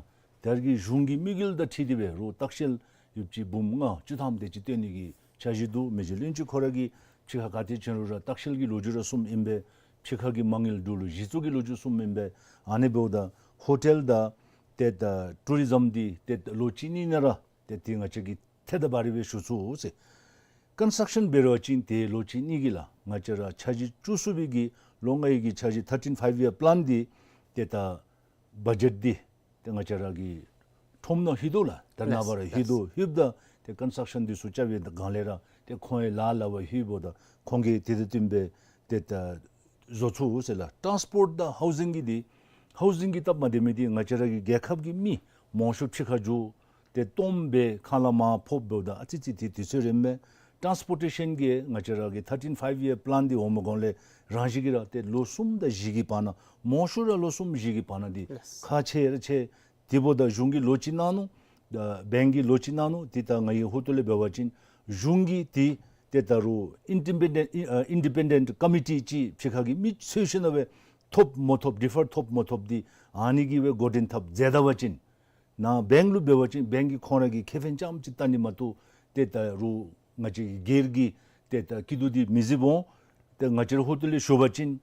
ད་རིས་ཀྱི་གཞུང་གི་དམིགས་ཡུལ་དང་འཁྲིལ་ཏེ་སྦེ་རོགས་ལྟ་བཤལ་ཡོདཔ་ཅིག་འབུམ་ལྔ་བཅུ་ཐམ་དེ་ཅིག་བཏོན་ནི་གི་འཆར་གཞི་འདུག། མི་རྗེ་བློན་ཆེན་ཁོ་ར་གིས་ཕྱི་ཁར་ག་ཏེ་བྱོན་རུང་ར་ལྟ་བཤལ་གྱི་ལོ་རྒྱུས་ར་གསུངམ་ཨིན་པས། ཕྱི་ཁ་གི་མ་དངུལ་འབྲུག་ལུ་གཞི་བཙུགས་ཀྱི་ལོ་རྒྱུས་གསུངམ་ཨིན་པས། ཨ་ནི་འབདཝ་ད་ཧོ་ཊེལ་དང་ཏེ་ད་ཊུ་རི་ཛམ་འདི་ཏེ་ལོ་གཅིག་གཉིས་ནང་ར་ཏེ་འདི་ང་བཅས་ཀྱིས་ཐད་ཀར་སྦེ་ར་སྦེ་ཞུ་ཚུགས་ཟེར། ཀོན་སི་ཊྲག་ཤཱན་འབད་རུང་ཅིན་ཏེ་ལོ་གཅིག་གཉིས་ཀྱི་ལགས། ང་བཅས་ར་འཆར་གཞི་བཅུ་གསུམ་པའི་གི་ལོ་ལྔའི་གི་འཆར་གཞི་ཐར་ཊིན་ཕའིབ་ཡར་པ་ལཱན་འདི་ཏེ་ད་བ་ཇེཊ་འདི་ཏེ་ང་བཅས་ར་གི་ཁྲོམ་ནང་ལྷོད་དོ་ལགས། ད་ནངས་པ་ར་ལྷོད་དོ། ལྷོདཔ་ད་ཏེ་ཀོན་སི་ཊྲག་ཤཱན་འདི་ཚུ་རྐྱབ་པའི་སྒང་ལས་ར་ཏེ་ཁོང་ཡང་ལཱ་ལཱ་བ་ལྷོདཔ་ད་ཁོང་གིས་དེ་དང་བསྟུན་སྦེ་ཏེ་ད་བཟོ་ཚུགས་ཟེར་ལགས། ཊཱནསི་པོརཊ་དང་ཧའུ་ཟིང་གི་འདི་ཧའུ་ཟིང་གི་སྟབས་མ་བདེ་མི་འདི་ང་བཅས་ར་གི་རྒྱལ་ཁབ་ཀྱི་མི་མང་ཤོས་ཕྱི་ཁར་འགྱོ་སྟེ་སྟོངམ་སྦེ་ཁང་གླ་མར་ཕབ་འབདཝ་ད་ཨ་ཙི་ཙི་དེ་དུས་ཚོད་རནམ་མས། ཊཱནསི་པོར་ཊེ་ཤཱན་གྱི་ང་བཅས་ར་གི་ཐར་ཊིན་ཕའིབ་ཡར་པ་ལཱན་འདི་འོངམ་གོང་ལས་རང་བཞིན་གྱིས་ར་ཏེ་ལོ་གསུམ་དང་བཞི་གི་བར་ན་མང་ཤོས་ར་ལོ་གསུམ་བཞི་གི་བར་ན་འདི་ལགས། ཁག་ཆེ་ར་ཆེ། དེ་འབདཝ་ད་གཞུང་གིས་ལོ་གཅིག་གནང་ནུག། ཨ་བེངཀ་གིས་ལོ་གཅིག་གནང་ནུག། དེ་ད་ང་གི་ཧོ་ཏོ་ལས་འབད་བ་ཅིན་གཞུང་གིས་དེ་ཏེ་ད་རུང་ཨིན་ཌི་པེན་ཌེནཊ་ཨ་ཨིན་ཌི་པེན་ཌེནཊ་ཀོ་མི་ཊི་ཅིག་ཕྱི་ཁ་གི་མི་འཚོལ་ཞིནམ་ལས་ཐོབ་མ་ཐོབ་ཌི་ཕར་ཐོབ་མ་ཐོབ་འདི་ཨ་ནི་གིས་སྦེ་འགོ་འདྲེན་འཐབ་མཛད་ད་པ་ཅིན་ནཱ་བེངཀ་ལུ་འབད་བ་ཅིན་བེངཀ་གིས་ཁོང་ར་གི་ཁེ་ཕན་རྐྱངམ་ཅིག་བལྟ་ནི་མ་གཏོགས་ཏེ་ད་རུང་ང་བཅས་ཀྱི་སྒེར་གྱི་ཏེ་ད་སྐྱིད་སྡུག་འདི་མི་གཟིགས་འོང་། ཏེ་ང་བཅས་ར་ཧོ་ཏོ་ལས་ཞུ་བ་ཅིན་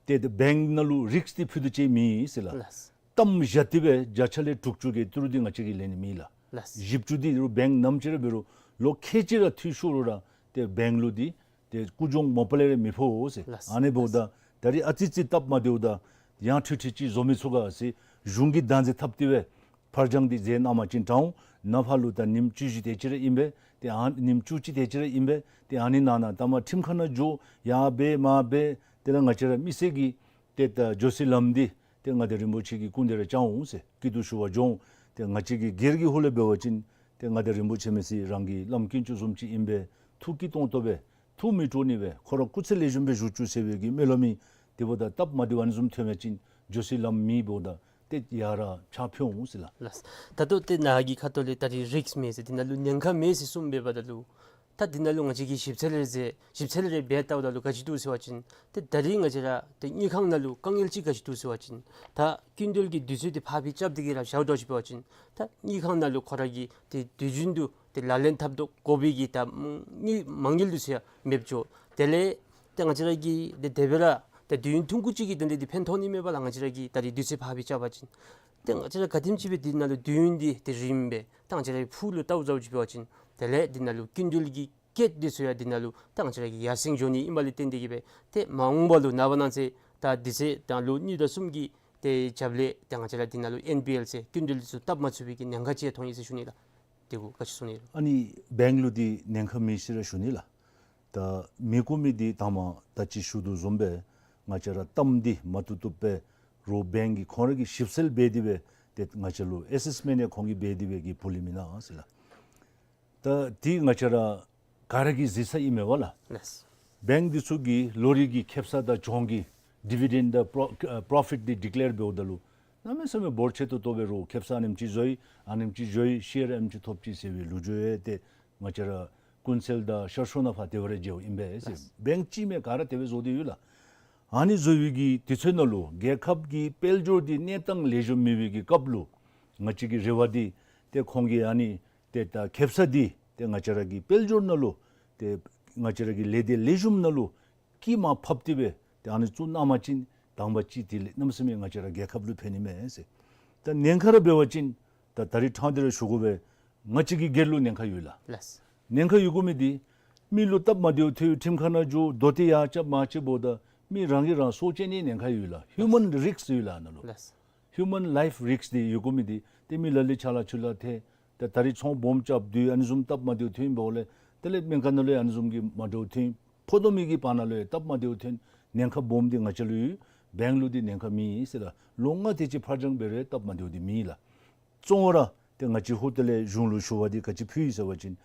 ཏེ་ད་བེངཀ་ནང་ལུ་རིསཀ་འདི་ཕུད་དོ་ཅིག་མེད་ཟེར་ལགས། ལགས། གཏམ་བཞག་སྟེ་སྦེ་བརྒྱ་ཆ་ལས་དྲུག་ཅུ་གི་ཏི་རུ་འདི་ང་བཅས་ཀྱིས་ལེན་ནི་མེད་ལགས། ལགས། བཞི་བཅུ་འདི་རུང་བེངཀ་ནམ་ཅིག་ར་འབད་རུང་ལོ་ཁལ་གཅིག་ར་འཐུས་ཤོར་རུང་ར་ཏེ་བེངཀ་ལུ་འདི་ཏེ་སྐུ་གྱོང་མ་པ་ལས་ར་མི་ཕོག་ཟེར། ལགས། ཨ་ནི་འབདཝ་ད་ད་རིས་ཨ་ཙི་ཙི་སྟབས་མ་བདེཝ་ད་ཡང་ཁྲིག་ཁྲི་ཅིག་བཟོ་མི་ཚུགས་ག་ཟེར་གཞུང་གིས་བདག་འཛིན་འཐབ་སྟེ་སྦེ་ཕར་འགྱངས་འདི་མཛད་གནང་བ་ཅིན་དྲག་འོང་། ནངས་པ་ལུ་ད་ཉིནམ་བཅུ་བཞི་དེ་ཅིག་ར་ཨིན་པས། ཏེ་ཨ་ཉིནམ་བཅུ་གཅིག་དེ་ཅིག་ར་ཨིན་པས། ཏེ་ཨ་ནི་ནང་ན་ད་མར་ཁྲིམས་ཁང་ནང་འགྱོ་ཡར་འབད་མར་འབད་ དེ་ལས་ང་བཅས་ར་མི་སེར་གྱིས་ཏེ་ད་འགྱོ་སའི་ལམ་འདི་ཏེ་མངའ་བདག་རིན་པོ་ཆེ་གི་སྐུ་མདུན་ར་བཅར་འོང་ཟེར་སྐྱིད་སྡུག་ཞུ་བར་འགྱོ་འོང་། ཏེ་ང་བཅས་ཀྱི་སྒེར་གྱི་ཧོངས་ལས་འབད་བ་ཅིན་ཏེ་མངའ་བདག་རིན་པོ་ཆེ་མི་སེར་རང་གི་བླམ་དཀོན་མཆོག་བཟུམ་ཅིག་ཨིན་པས། ཐུགས་སྐྱིད་ཏོང་ཏོ་སྦེ་ཐུགས་མི་སྤྲོ་ནི་སྦེ་ཁོ་ར་སྐུ་ཚེ་ལེགས་ཤོམ་སྦེ་བཞུགས་བཅུག་ཟེར་བའི་གི་སྨོན་ལམ་ཨིན། དེ་འབདཝ་ད་སྟབས་མ་བདེཝ་ཨ་ནི་བཟུམ་ཐོན་པ་ཅིན་འགྱོ་སའི་ལམ་མེདཔ་འབདཝ་ད་ཏེ་ཡར་ར་ཕྱག་ཕུལ་འོང་ཟེར་ལགས། ལགས། ད་ལྟོ་ཏེ་ནཱ་གི་ཁ་ཐུག་ལས་ད་རིས་རིསཀ་མེད་ཟེར་འདི་ནང་ལུ་ཉེན་ཁ་མེད་ཟེར་གསུངས་པའི་བར་ད་ལུ་ད་འདི་ནང་ལུ་ང་བཅས་ཀྱིས་ཞིབ་འཚོལ་རེ་ཟེར་ཞིབ་འཚོལ་རེ་འབད་བལྟཝ་ད་ལུ་ག་ཅི་འདུག་ཟེར་བ་ཅིན་ཏེ་ད་རིས་ང་བཅས་ར་ཏེ་དངུལ་ཁང་ནང་ལུ་དཀའ་ངལ་ཅིག་ག་ཅི་འདུག་ཟེར་བ་ཅིན་ད་སྐྱིན་འགྲུལ་གྱི་དུས་ཚོད་འདི་ཕར་སྦེ་རྐྱབ་སྟེ་གི་ར་བཞག་དོ་ཟེར་བ་ཅིན་ད་དངུལ་ཁང་ནང་ལུ་ཁོ་ར་གིས་ཏེ་དུས་རྒྱུན་དུ་ཏེ་ལག་ལེན་འཐབ་དོ་དགོ་པའི་གི་ད་དངུལ་མ་དངུལ་འདི་ཚུ་ཡང་མེདཔ་འགྱོ། དེ་ལས་ཏེ་ང་བཅས་ར་གིས་ཏེ་དེ་སྦེ་ར་ཏེ་དུས་ཡུན་ཐུང་ཀུ་ཅིག་གི་དོན་ལས་འདི་ཕན་ཐོགས་ནི་མས་པ་ལགས། ང་བཅས་ར་གིས་ད་རིས་དུས་ཚོད་ཕར་སྦེ་རྐྱབ་པ་ཅིན་ཏེ་ང་བཅས་ར་ག་དེམ་ཅིག་སྦེ་འདི་ནང་ལུ་དུས་ཡུན་འདི་ཏེ་རིངམ་སྦེ་ད་ང་བཅས་ར་ཕུགས་ལུ་ལྟཝ་ཟེར་བ་ཅིན་དེ་ལས་འདི་ནང་ལུ་སྐྱིན་འགྲུལ་གྱི་སྐད་འདི་ཚུ་ཡང་འདི་ནང་ལུ་ད་ང་བཅས་ར་གི་ཡར་སེང་འགྱོ་ནི་ཨིནམ་ལས་བརྟེན་ཏེ་གི་སྦེ་ཏེ་མ་འོངས་པ་ལུ་ནངས་པ་གནངས་ཚེ་ད་དུས་ཚོད་ད་ལོ་གཉིས་དང་གསུམ་གྱི་ཏེ་རྒྱབ་ལས་ཏེ་ང་བཅས་ར་འདི་ནང་ལུ་ཨེན་པི་ཨེལ་ཟེར་སྐྱིན་འགྲུལ་འདི་ཚུ་བཏབ་མ་ཚུགས་པའི་གི་ཉེན་ཁ་ཅིག་ཡང་མཐོང་ཡི་ཟེར་ཞུ་ནི་ལགས། དེ་གུ་ག་ཅི་གསུང་ནི་ལགས། ཨ་ནི་བེངཀ་ལུ་འདི་ཉེན་ཁ་མེད་ཟེར་ར་ཞུ་ནི་ལགས། ད་མི་དགོ་མི་འདི་ད་མ་ད་ཅི་ཞུ་དོ་བཟུམ་སྦེ་ང་བཅས་ར་གཏམ་འདི་མ་བཏུབ་བཏུབ་སྦེ་རོགས་བེངཀ་གིས་ཁོང་ར་གིས་ཞིབ་འཚོལ་འབད་དེ་སྦེ་ཏེ་ང་བཅས་ལུ་ཨེ་སེསི་མེནཊ་ཡང་ཁོང་གིས་འབད་དེ་སྦེ་གི་ཕུལ་ལི་མེན་ན་ཟེར་ལགས། ད་འདི་ང་བཅས་ར་ག་ར་གིས་གཟིགས་ས་ཨིན་མས་པ་ལགས། ལགས། བེངཀ་འདི་ཚུ་གིས་ལོ་རེ་གི་ཁེབ་ས་དང་གྱོང་གི་ཌི་བི་ཌེནཊ་དང་པོ་ཨ་པོརོ་ཕིཊ་འདི་ཌི་ཀི་ལེར་འབདཝ་ད་ལུ་གནམ་མེད་ས་མེད་འབོར་ཆེ་ཏོག་ཏོ་སྦེ་རོགས་ཁེབ་ས་ཨ་ནེམ་ཅིག་བཟོ་ཡི་ཨ་ནེམ་ཅིག་བཟོ་ཡི་ཤེར་ཨ་ནེམ་ཅིག་ཐོབ་ཅི་ཟེར་བའི་ལོ་རྒྱུས་ཡང་ཏེ་ང་བཅས་ར་ཀུན་གསལ་དང་ཤར་ཕྱོགས་ནང་ཕར་དེ་སྦེ་ར་མཇལཝ་ཨིན་པས་ཟེར། ལགས། བེངཀ་གཅིག་མེན་ག་ར་དེ་སྦེ་བཟོ་སྟེ་ཡོད་ལགས། ཨ་ནི་བཟོ་བའི་གི་དུས་ཚོད་ནང་ལུ་རྒྱལ་ཁབ་ཀྱི་དཔལ་འབྱོར་འདི་གནས་སྟངས་ལེགས་ཤོམ་མེད་པའི་གི་སྐབས་ལུ་ང་བཅས་ཀྱི་རེ་བ་འདི་ཏེ་ཁོང་གིས་ཨ་ནི་ཏེ་ད་ཁེབ་ས་འདི་ཏེ་ང་བཅས་ར་གི་དཔལ་འབྱོར་ནང་ལུ་ཏེ་ང་བཅས་ར་གི་ལས་སྡེ་ལེགས་ཤོམ་ནང་ལུ་དཀྱིས་མ་ཕབ་སྟེ་སྦེ་ཏེ་ཨ་ནི་བཙུགས་གནང་པ་ཅིན་དང་པ་ཅིག་དེ་ལས་གནམ་མེད་ས་མེད་ང་བཅས་ར་རྒྱལ་ཁབ་ལུ་ཕན་ནི་མས་ཟེར། ད་ཉེན་ཁ་ར་འབད་བ་ཅིན་ད་ད་རིས་ཕྲང་སྟེ་ར་ཞུ་དགོ་པས། ང་བཅས་ཀྱི་སྒེར་ལུ་ཉེན་ཁ་ཡོད་ལགས། ལགས། ཉེན་ཁ་ཡོད་དགོ་མི་འདི་མི་ལུ་སྟབས་མ་བདེཝ་ཐོན་ཁྲིམས་ཁང་ནང་འགྱོ་རྡོ་ཏེ་ཡར་རྐྱབ་མར་རྐྱབ་འབདཝ་ད་མི་རང་གིས་རང་སྲོག་བཅད་ནིའི་ཉེན་ཁ་ཡོད་ལགས། ཧིའུ་མཱན་རིསཀ་ཡོད་ལགས་ཨ་ནཱ་ལུ། ལགས། ཧིའུ་མཱན་ལའིཕ་རིསཀ་འདི་ཡོད་དགོ་མི་འདི་ཏེ་མི་ལ་ལུ་ཆ་ལ་ཆུ་ལ་ཐལ། ཏེ་ད་རིས་ཚོང་སྦོམ་རྐྱབ་དུས་ཨ་ནི་བཟུམ་སྟབས་མ་བདེཝ་ཐོན་འབདཝ་ལས་དེ་ལས་སྨན་ཁང་ནང་ལུ་ཡང་ཨ་ནི་བཟུམ་གྱི་མ་འདྲཝ་ཐོན། ཕོ་དང་མོ་གི་བར་ན་ལུ་ཡང་སྟབས་མ་བདེཝ་ཐོན། ཉེན་ཁ་སྦོམ་འདི་ང་བཅས་ལུ་ཡོད། བེངཀ་ལུ་འདི་ཉེན་ཁ་མེད་ཟེར་ལགས། ལོ་ལྔ་དེ་ཅིག་ཕར་འགྱངས་འབད་རུང་སྟབས་མ་བདེཝ་འདི་མེད་ལགས། གཙོ་བོ་ར་ཏེ་ང་བཅས་ཧོངས་ལས་གཞུང་ལུ་ཞུ་བ་འདི་ག་ཅི་ཕུལ་ཡི་ཟེར་བ་ཅིན་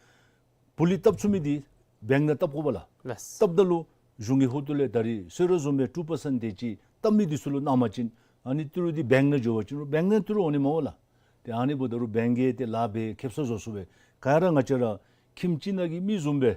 བུ་ལི་བཏབ་ཚུགས་མི་འདི་བེངཀ་ནང་བཏབ་དགོ་པས་ལགས། ལགས། བཏབ་ད་ལུ་གཞུང་གིས་ཧོངས་ལས་ད་རིས་གསོལ་རས་བཟུམ་སྦེ་ཊུ་པར་སེནཊ་དེ་ཅིག་བཏབ་མི་འདི་ཚུ་ལུ་གནང་པ་ཅིན་ཨ་ནི་ཏི་རུ་འདི་བེངཀ་ནང་འགྱོ་བ་ཅིན་བེངཀ་ནང་ཏི་རུ་འོང་ནི་མས་པ་ལགས། ཏེ་ཨ་ནི་འབདཝ་ད་རུང་བེངཀ་གིས་ཏེ་ལཱ་འབད་ཁེབ་ས་བཟོ་ཚུགས་པས། ག་ར་ང་བཅས་ར་ཁྱིམ་གཅིག་ནང་གི་མི་བཟུམ་སྦེ་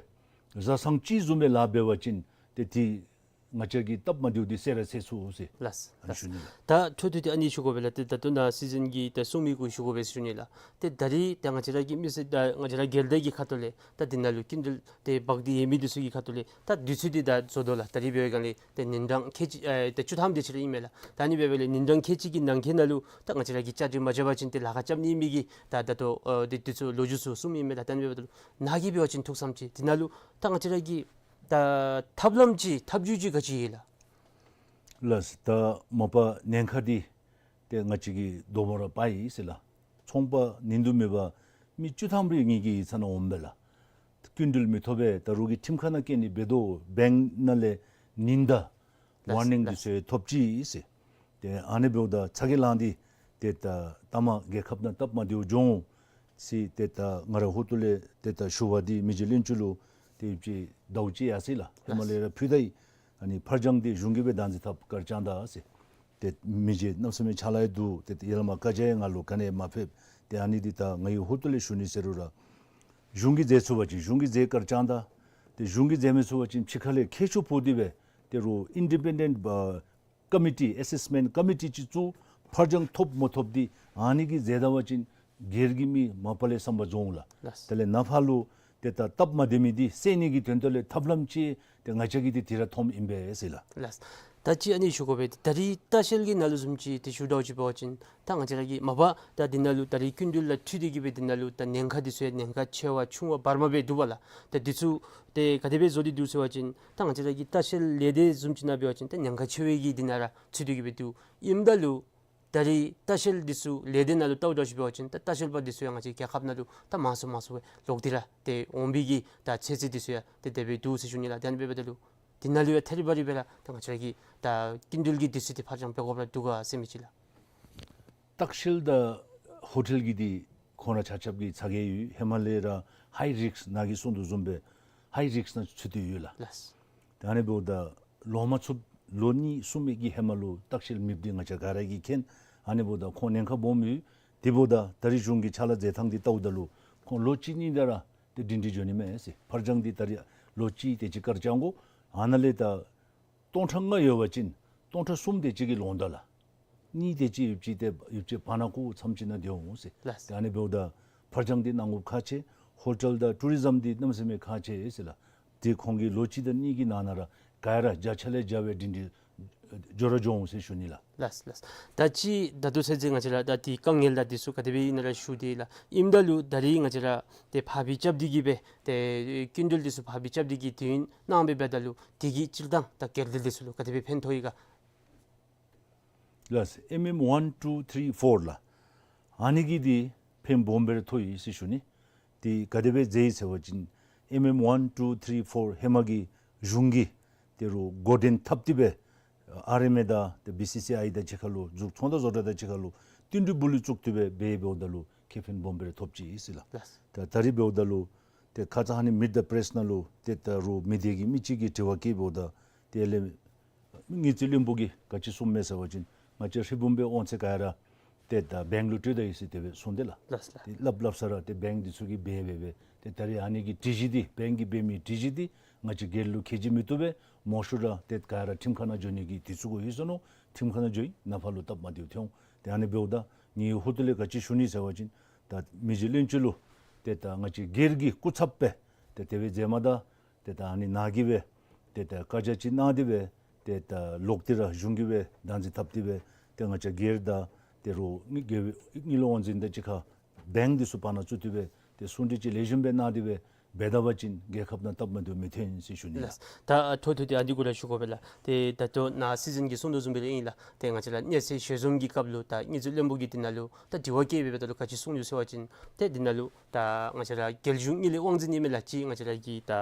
བཟའ་ཚང་གཅིག་བཟུམ་སྦེ་ལཱ་འབད་བ་ཅིན་ཏེ་འདི་ང་བཅས་ཀྱི་སྟབས་མ་བདེཝ་འདི་སེལ་ར་སེལ་ཚུགས་ཟེར། ལགས། ཨ་ནི་ཞུ་ནི་ལགས། ད་འཕྲོ་མཐུད་དེ་ཨ་ནི་ཞུ་དགོ་པས་ལགས། ཏེ་ད་ལྟོ་ནཱ་སྲིད་འཛིན་གྱིས་ད་གསུང་མི་གུ་ཞུ་དགོ་པས་ཞུ་ནི་ལགས། ཏེ་ད་རིས་ད་ང་བཅས་ར་གི་མི་སེར་ད་ང་བཅས་ར་སྒེར་སྡེ་གི་ཁ་ཐུག་ལས་ད་འདི་ནང་ལུ་སྐྱིན་འགྲུལ་ཏེ་འབག་སྟེ་ཡོད་མི་འདི་ཚུ་གི་ཁ་ཐུག་ལས་ད་དུས་ཚོད་འདི་ད་བཟོ་དོ་ལགས། ད་རིས་འབད་བའི་སྒང་ལས་ཏེ་ཉིན་གྲངས་ཁལ་གཅིག་ཨེ་ད་བཅུ་ཐམ་དེ་ཅིག་ར་ཨིན་མས་ལགས། ད་ཨ་ནི་འབད་བ་ལས་ཉིན་གྲངས་ཁལ་གཅིག་གི་ནང་འཁོད་ནང་ལུ་ད་ང་བཅས་ར་གིས་བཅའ་སྒྲིག་མ་རྐྱབ་པ་ཅིན་ཏེ་ལཱ་ཁག་རྐྱབ་ནི་མེད་གི་ད་ད་ལྟོ་ཨེ་ཏེ་དུས་ཚོད་ལོ་རྒྱུས་ཚུ་གསུངམ་ཨིན་མས་ལགས། ད་ཨ་ནི་འབད་བ་ད་ལུ་ནཱ་གིས་འབད་བ་ཅིན་ཐུགས་བསམ་ཅིག་འདི་ནང་ལུ་ད་ང་བཅས་ར་གི་ད་ཐབས་ལམ་ཅིག་ཐབས་བྱུས་ཅིག་ག་ཅི་ཡོད་ལགས། ལགས། ད་མ་པ་ཉེན་ཁ་འདི་ཏེ་ང་བཅས་ཀྱིས་དོ་མོ་ར་པ་ཡི་ཟེར་ལགས། ཚོང་པ་ཉིད་དུ་མེད་པར་མི་བཅུ་ཐམ་རེ་ངེ་གི་ཡིག་ཚང་ནང་འོངམ་མས་ལགས། སྐྱིན་འགྲུལ་མི་ཐོབ་པས། ད་རོགས་ཀྱིས་ཁྲིམས་ཁང་ནང་བཀལ་ནི་འབད་དོ། བེངཀ་ནང་ལས་ཉེན་བརྡ་ལགས། ཝར་ནིང་འདི་ཚུ་ཡང་ཐོབ་ཅི་ཟེར། ཏེ་ཨ་ནི་འབདཝ་ད་ཚ་གྱང་ལངས་ཏེ་ཏེ་ད་ལྟ་མ་རྒྱལ་ཁབ་ནང་སྟབས་མ་བདེཝ་འབྱུང་འོང་ཟེར་ཏེ་ད་ང་ར་ཧོངས་ལས་ཏེ་ད་ཞུ་བ་འདི་མི་རྗེ་བློན་ཆེན་ལུ་ཏེ་ཅིག་ཟླཝ་གཅིག་ཡར་སོ་ཡི་ལགས། ཧེ་མ་ལས་ར་ཕུལ་ད་ཡི། ཨ་ནི་ཕར་འགྱངས་འདི་གཞུང་གིས་སྦེ་བདག་འཛིན་འཐབ་བཀའ་རྐྱང་ད་ཟེར། ཏེ་མི་རྗེ་གནམ་མེད་ས་མེད་ཕྱག་ལཱ་ཡང་བསྡུ། ཏེ་ཡར་ལས་མར་བཀའ་རྒྱ་ཡང་ང་ལུ་ག་ནི་ཡང་མ་ཕེབས། ཏེ་ཨ་ནི་འདི་ད་ང་གིས་ཧོངས་ལས་ཞུ་ནི་ཟེར་རུང་ར་གཞུང་གིས་མཛད་ཚུགས་པ་ཅིན་གཞུང་གིས་མཛད་བཀའ་རྐྱང་ད། ཏེ་གཞུང་གིས་མཛད་མི་ཚུགས་པ་ཅིན་ཕྱི་ཁ་ལས་མཁས་མཆོག་འབོ་སྟེ་སྦེ་ཏེ་རོགས་ཨིན་ཌི་པེན་ཌེནཊ་ཨ་ཀོ་མི་ཊི་ཨེ་སེསི་མེནཊ་ཀོ་མི་ཊི་ཅིག་བཙུགས། ཕར་འགྱངས་ཐོབ་མ་ཐོབ་འདི་ཨ་ནི་གིས་མཛད་ད་པ་ཅིན་སྒེར་གྱི་མི་མ་པ་ལས་བསམ་པ་རྫོགས་འོང་ལགས། ལགས། དེ་ལས་ནཱ་ཕར་ལུ་ཏེ་ད་སྟབས་མ་བདེ་མི་འདི་སེལ་ནི་གི་དོན་དག་ལས་ཐབས་ལམ་ཅིག་ཏེ་ང་བཅས་ཀྱིས་འདི་དེ་ར་མཐོངམ་ཨིན་པས་ཟེར་ལགས། ལགས། ད་ཅི་ཨ་ནི་ཞུ་དགོ་པས། ད་རིས་ལྟ་བཤལ་གྱི་ནང་ལུ་བཟུམ་ཅིག་ཏེ་ཞུ་དགོཔ་ཅིག་འབད་བ་ཅིན་ད་ང་བཅས་ར་གི་མ་པ་ད་འདི་ནང་ལུ་ད་རིས་སྐྱིན་འགྲུལ་ལུ་འཁྲིལ་ཏེ་གི་སྦེ་འདི་ནང་ལུ་ད་ཉེན་ཁ་འདི་ཚུ་ཡང་ཉེན་ཁ་ཆེ་བ་ཆུང་བ་བར་མ་སྦེ་འདུག་པ་ལགས། ད་འདི་ཚུ་ཏེ་ག་དེ་སྦེ་བཟོ་སྟེ་འདུག་ཟེར་བ་ཅིན་ད་ང་བཅས་ར་གི་ལྟ་བཤལ་ལས་སྡེ་བཟུམ་ཅིག་ནང་འབད་བ་ཅིན་ད་ཉེན་ཁ་ཆེ་བའི་གི་འདི་ནང་ར་ཚུད་དེ་གི་སྦེ་འདུག། ཨིནམ་ད་ལུ་ད་རིས་ལྟ་བཤལ་འདི་ཚུ་ལས་སྡེ་ནང་ལུ་ལྟཝ་ད་ཅིག་འབད་བ་ཅིན་ད་ལྟ་བཤལ་པ་འདི་ཚུ་ཡང་ང་བཅས་རྒྱལ་ཁབ་ནང་ལུ་ད་མང་སུ་མང་སུ་སྦེ་ལོག་སྟེ་ར་ཏེ་འོང་པའི་གི་ད་ཚོད་བསྲེ་འདི་ཚུ་ཡང་ཏེ་དེ་སྦེ་འདུག་ཟེར་ཞུ་ནི་ལགས། དེ་ཨ་ནི་འབདཝ་ད་ལུ་ དེ་ནང་ལུ་ཡང་ཐད་རི་བ་རི་སྦེ་ར་ད་ང་བཅས་ར་གི་ད་སྐྱིན་འགྲུལ་གྱི་དུས་ཚོད་འདི་ཕར་འགྱངས་འབད་དགོཔ་ར་འདུག་ག་ཟེར་མི་ཅིག་ལགས། ལྟ་བཤལ་དང་ཧོ་ཊེལ་གྱི་འདི་ཁོང་ར་ཆ་ཁྱབ་ཀྱི་ཚ་གྱང་ཡོད། ཧེ་མ་ལས་ར་ཧའི་རིསཀ་ནཱ་གིས་གསུང་དོ་བཟུམ་སྦེ་ཧའི་རིསཀ་ནང་ཚུད་དེ་ཡོད་ལགས། ལགས། ད་ཨ་ནི་འབདཝ་ད་ལོ་མ་ཚུདཔ་ལོ་གཉིས་གསུམ་གྱི་ཧེ་མ་ལུ་ལྟ་བཤལ་མེདཔ་འདི་ང་བཅས་ག་ར་གིས་མཁྱེན། ཨ་ནི་འབདཝ་ད་ཁོང་ཉེན་ཁ་སྦོམ་ཡོད། དེ་འབདཝ་ད་ད་རིས་གཞུང་གི་ཕྱག་ལཱ་མཛད་ཐངས་འདི་བལྟཝ་ད་ལུ་ཁོང་ལོ་གཅིག་གཉིས་ད་ར་ཏེ་སྒྲིང་སྒྲིང་འགྱོ་ནི་མས་ཟེར། ཕར་འགྱངས་འདི་ད་རིས་ལོ་གཅིག་དེ་ཅིག་བཀག་བྱ་དགོ། ཨ་ནཱ་ལས་ད་སྟོང་ཕྲག་ལྔ་ཡོད་པ་ཅིན་སྟོང་ཕྲག་གསུམ་དེ་ཅིག་གིས་ལོངས་ད་ལགས། གཉིས་དེ་ཅིག་ཡོདཔ་ཅིག་ཏེ་ཡོདཔ་ཅིག་བར་ན་ཁོ་མཚམས་ཅིག་ནང་སྡོད་འོང་ཟེར། ལགས། ཏེ་ཨ་ནི་འབདཝ་ད་ཕར་འགྱངས་འདི་གནང་དགོཔ་ཁག་ཆེ། ཧོ་ཊེལ་དང་ཊུ་རི་ཛམ་འདི་གནམ་མེད་ས་མེད་ཁག་ཆེ་ཟེར་ལགས། ཏེ་ཁོང་གིས་ལོ་གཅིག་དང་གཉིས་ཀྱི་ནང་ན་ར་ག་ར་བརྒྱ་ཆ་ལས་བརྒྱ་སྦེ་སྒྲིང་སྒྲིང་འགྱོ་ར་འགྱོ་འོང་ཟེར་ཞུ་ནི་ལགས། ལགས་ལགས། ད་ཅི་ད་ལྟོ་ཚུན་ཚོད་ང་བཅས་ར་ད་འདི་དཀའ་ངལ་དང་འདི་ཚུ་ག་དེ་སྦེ་ཨིན་ན་ར་ཞུ་དེས་ལགས། ཨིནམ་ད་ལུ་ད་རིས་ང་བཅས་ར་ཏེ་ཕབ་སྦེ་རྐྱབ་སྟེ་གིས་སྦེ་ཏེ་སྐྱིན་འགྲུལ་འདི་ཚུ་ཕབ་སྦེ་རྐྱབ་སྟེ་གིས་དུས་ཡུན་གནང་སྦེ་འབདཝ་ད་ལུ་དེ་གི་སྤྱིར་བཏང་ད་སྒེར་སྡེ་འདི་ཚུ་ལུ་ག་དེ་སྦེ་ཕན་ཐོགས་ཡི་ག། ལགས། ཨེམ་ཨེམ་ཝན་ཊུ་ཐི་རི་ཕོར་ལགས། ཨ་ནི་གིས་འདི་ཕན་སྦོམ་སྦེ་ར་ཐོགས་ཡི་ཟེར་ཞུ་ནི། དེ་ག་དེ་སྦེ་མཛད་ཡི་ཟེར་བ་ཅིན་ཨེམ་ཨེམ་ཝན་ཊུ་ཐི་རི་ཕོར་ཧེ་མ་གི་གཞུང་གིས་ད་རུང་འགོ་འདྲེན་འཐབ་སྟེ་སྦེ་ཨར་ཨེམ་ཨེ་དང་ཏེ་བི་སི་སི་ཨའི་དང་གཅིག་ཁར་ལུ་མཛུབ་ཚོང་དང་བཟོ་གྲྭ་དང་གཅིག་ཁར་ལུ་བསྟུན་གྲོས་འབུལ་ལུ་བཙུགས་ཏེ་སྦེ་འབད་འབདཝ་ད་ལུ་ཁེ་ཕན་སྦོམ་སྦེ་ར་ཐོབ་ཅི་ཟེར་ལགས། ལགས། ད་ད་རིས་འབདཝ་ད་ལུ་ཏེ་ཁ་ཙ་ཨ་ནི་མི་ཌི་པེ་རེསི་ནང་ལུ་ཏེ་ད་རུང་མི་སྡེ་གི་མི་ཅིག་གིས་དྲི་བ་བཀོདཔ་ད་དེ་ལས་དངུལ་རྩིས་བློན་པོ་གིས་ག་ཅི་གསུངམ་མས་ཟེར་བ་ཅིན་ང་བཅས་ཧྲིལ་བུམ་སྦེ་དབང་ཚད་ག་ར་ཏེ་ད་བེངཀ་ལུ་སྤྲོད་ད་ཡི་ཟེར་དེ་སྦེ་གསུངས་ཏེ་ལགས། ལགས་ལགས། ཏེ་སླབ་སླབ་ས་ར་ཏེ་བེངཀ་འདི་ཚུ་གིས་འབད་འབད་འབད་ཏེ་ད་རིས་ཨ་ནི་གི་སྒྲིག་གཞི་འདི་བེངཀ་གིས་འབད་མི་སྒྲིག་གཞི་འདི་ང་བཅས་སྒེར་ལུ་ཁྱད་གཞི་མི་བཏུབ་པས། མང་ཤོས་ར་ཏེ་ག་ར་ཁྲིམས་ཁང་ནང་འགྱོ་ནི་གི་དུས་ཚོད་གུ་ལྷོད་སོ་ནུག། ཁྲིམས་ཁང་ནང་འགྱོ་ཡི། ནཱ་ཕར་ལུ་སྟབས་མ་བདེཝ་ཐོན་འོང་། ཏེ་ཨ་ནི་འབདཝ་ད་ངེའི་ཧོངས་ལས་ག་ཅི་ཞུ་ནི་ཟེར་བ་ཅིན་ད་མི་རྗེ་བློན་ཆེན་ལུ་ཏེ་ད་ང་བཅས་སྒེར་གྱི་སྐུ་ཚབ་སྦེ་ཏེ་དེ་སྦེ་མཛད་མ་ད་ཏེ་ད་ཨ་ནི་ནཱ་གིས་སྦེ་ཏེ་ད་བཀའ་རྒྱ་ཅིག་གནང་སྟེ་སྦེ་ཏེ་ད་ལོག་སྟེ་ར་གཞུང་གིས་སྦེ་བདག་འཛིན་འཐབ་སྟེ་སྦེ་ཏེ་ང་བཅས་སྒེར་དང་ད་རུང་དངུལ་དངུལ་དངུལ་དབང་འཛིན་དང་གཅིག་ཁར་བེངཀ་འདི་ཚུ་བར་ན་བཙུགས་ཏེ་སྦེ་ཏེ་གསུང་གྲོས་ཅིག་ལེགས་ཤོམ་སྦེ་གནང་སྟེ་སྦེ་འབད་ད་པ་ཅིན་རྒྱལ་ཁབ་ནང་སྟབས་མ་བདེཝ་མི་ཐོན་ཟེར་ཞུ་ནི་ལགས། ལགས། ད་ཐོག་ཐོག་ཏེ་ཨ་འདི་གུ་ར་ཞུ་དགོ་པས་ལགས། ཏེ་ད་ལྟོ་ནཱ་སྲིད་འཛིན་གྱིས་གསུང་དོ་བཟུམ་སྦེ་ར་ཨིན་ལགས། ཏེ་ང་བཅས་ར་གནས་ཚད་ཞལ་འཛོམས་ཀྱི་སྐབས་ལུ་ད་དངུལ་རྩིས་བློན་པོ་གིས་འདི་ནང་ལུ་ད་དྲི་བ་བཀོད་སྦེ་འབདཝ་ད་ལུ་ག་ཅི་གསུངས་ཡོད་ཟེར་བ་ཅིན་ཏེ་འདི་ནང་ལུ་ད་ང་བཅས་ར་རྒྱལ་གཞུང་དངུལ་ལས་དབང་འཛིན་ཨིན་མས་ལགས། ཅིག་ང་བཅས་ར་གི་ད་ཨ་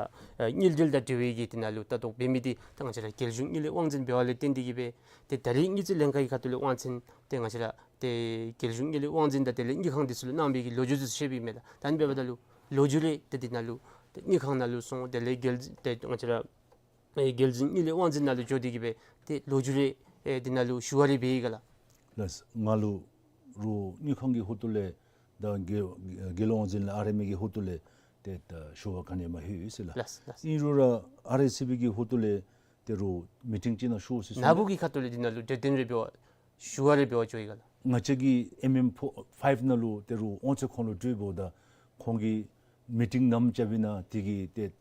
དངུལ་འབྲེལ་དང་འབྲེལ་བའི་གི་འདི་ནང་ལུ་ལྟ་རྟོག་འབད་མི་འདི་ད་ང་བཅས་ར་རྒྱལ་གཞུང་དངུལ་ལས་དབང་འཛིན་འབདཝ་ལས་བརྟེན་ཏེ་གིས་སྦེ་ཏེ་ད་རིས་དངུལ་རྩིས་ལྷན་ཁག་གི་ཁ་ཐུག་ལས་དབང་ཚད་ཏེ་ང་བཅས་ར་ཏེ་རྒྱལ་གཞུང་དངུལ་ལས་དབང་འཛིན་དང་དེ་ལས་དངུལ་ཁང་འདི་ཚུ་ལུ་གནང་བའི་གི་ལོ་རྒྱུས་ཚུ་བཤད་པའི་མས་ལགས། ད་ཨ་ནི་འབདཝ་ད་ལུ་ལོ་རྒྱུས་རེ་ཏེ་འདི་ནང་ལུ་ཏེ་དངུལ་ཁང་ནང་ལུ་སོང་དེ་ལས་རྒྱལ་ཏེ་ང་བཅས་ར་ཨེ་རྒྱལ་གཞུང་དངུལ་ལས་དབང་འཛིན་ནང་ལུ་འགྱོ་སྟེ་གིས་སྦེ་ཏེ་ལོ་རྒྱུས་རེ་ཨེ་འདི་ནང་ལུ་ཞུ་བ་རེ་འབད་ཡི་ག་ལགས། ལགས། ང་ལུ་རུང་དངུལ་ཁང་གི་ཧོངས་ལས་དང་རྒྱལ་རྒྱལ་ཡོངས་དབང་འཛིན་ལགས་ཨར་ཨེམ་ཨེ་གི་ཧོངས་ལས་ཏེ་ད་ཞུ་བ་ག་ནི་མ་ལྷོད་ཡོད་ཟེར་ལགས། ལགས་ལགས། ཨིན་རུང་ར་ཨར་ཨེ་སི་བི་གི་ཧོངས་ལས་ད་རུང་མི་ཊིང་ཅིག་ནང་ཞུ་ཟེར་གསུངས། ནཱ་བུ་གི་ཁ་ཐུག་ལས་འདི་ནང་ལུ་གྲོས་བསྟུན་རེ་འབད་བ་ཞུ་བ་རེ་འབད་བ་འགྱོ་ཡི་ག་ལགས། ང་བཅས་ཀྱི་ཨེམ་ཨེམ་ཕོ་ཕའིབ་ནང་ལུ་ད་རུང་དབང་ཚད་ཁོང་ལུ་སྤྲོད་འབདཝ་ད་ཁོང་གིས་མི་ཊིང་ནམ་རྐྱབ་ཨིན་ན་དེ་གི་ཏེ་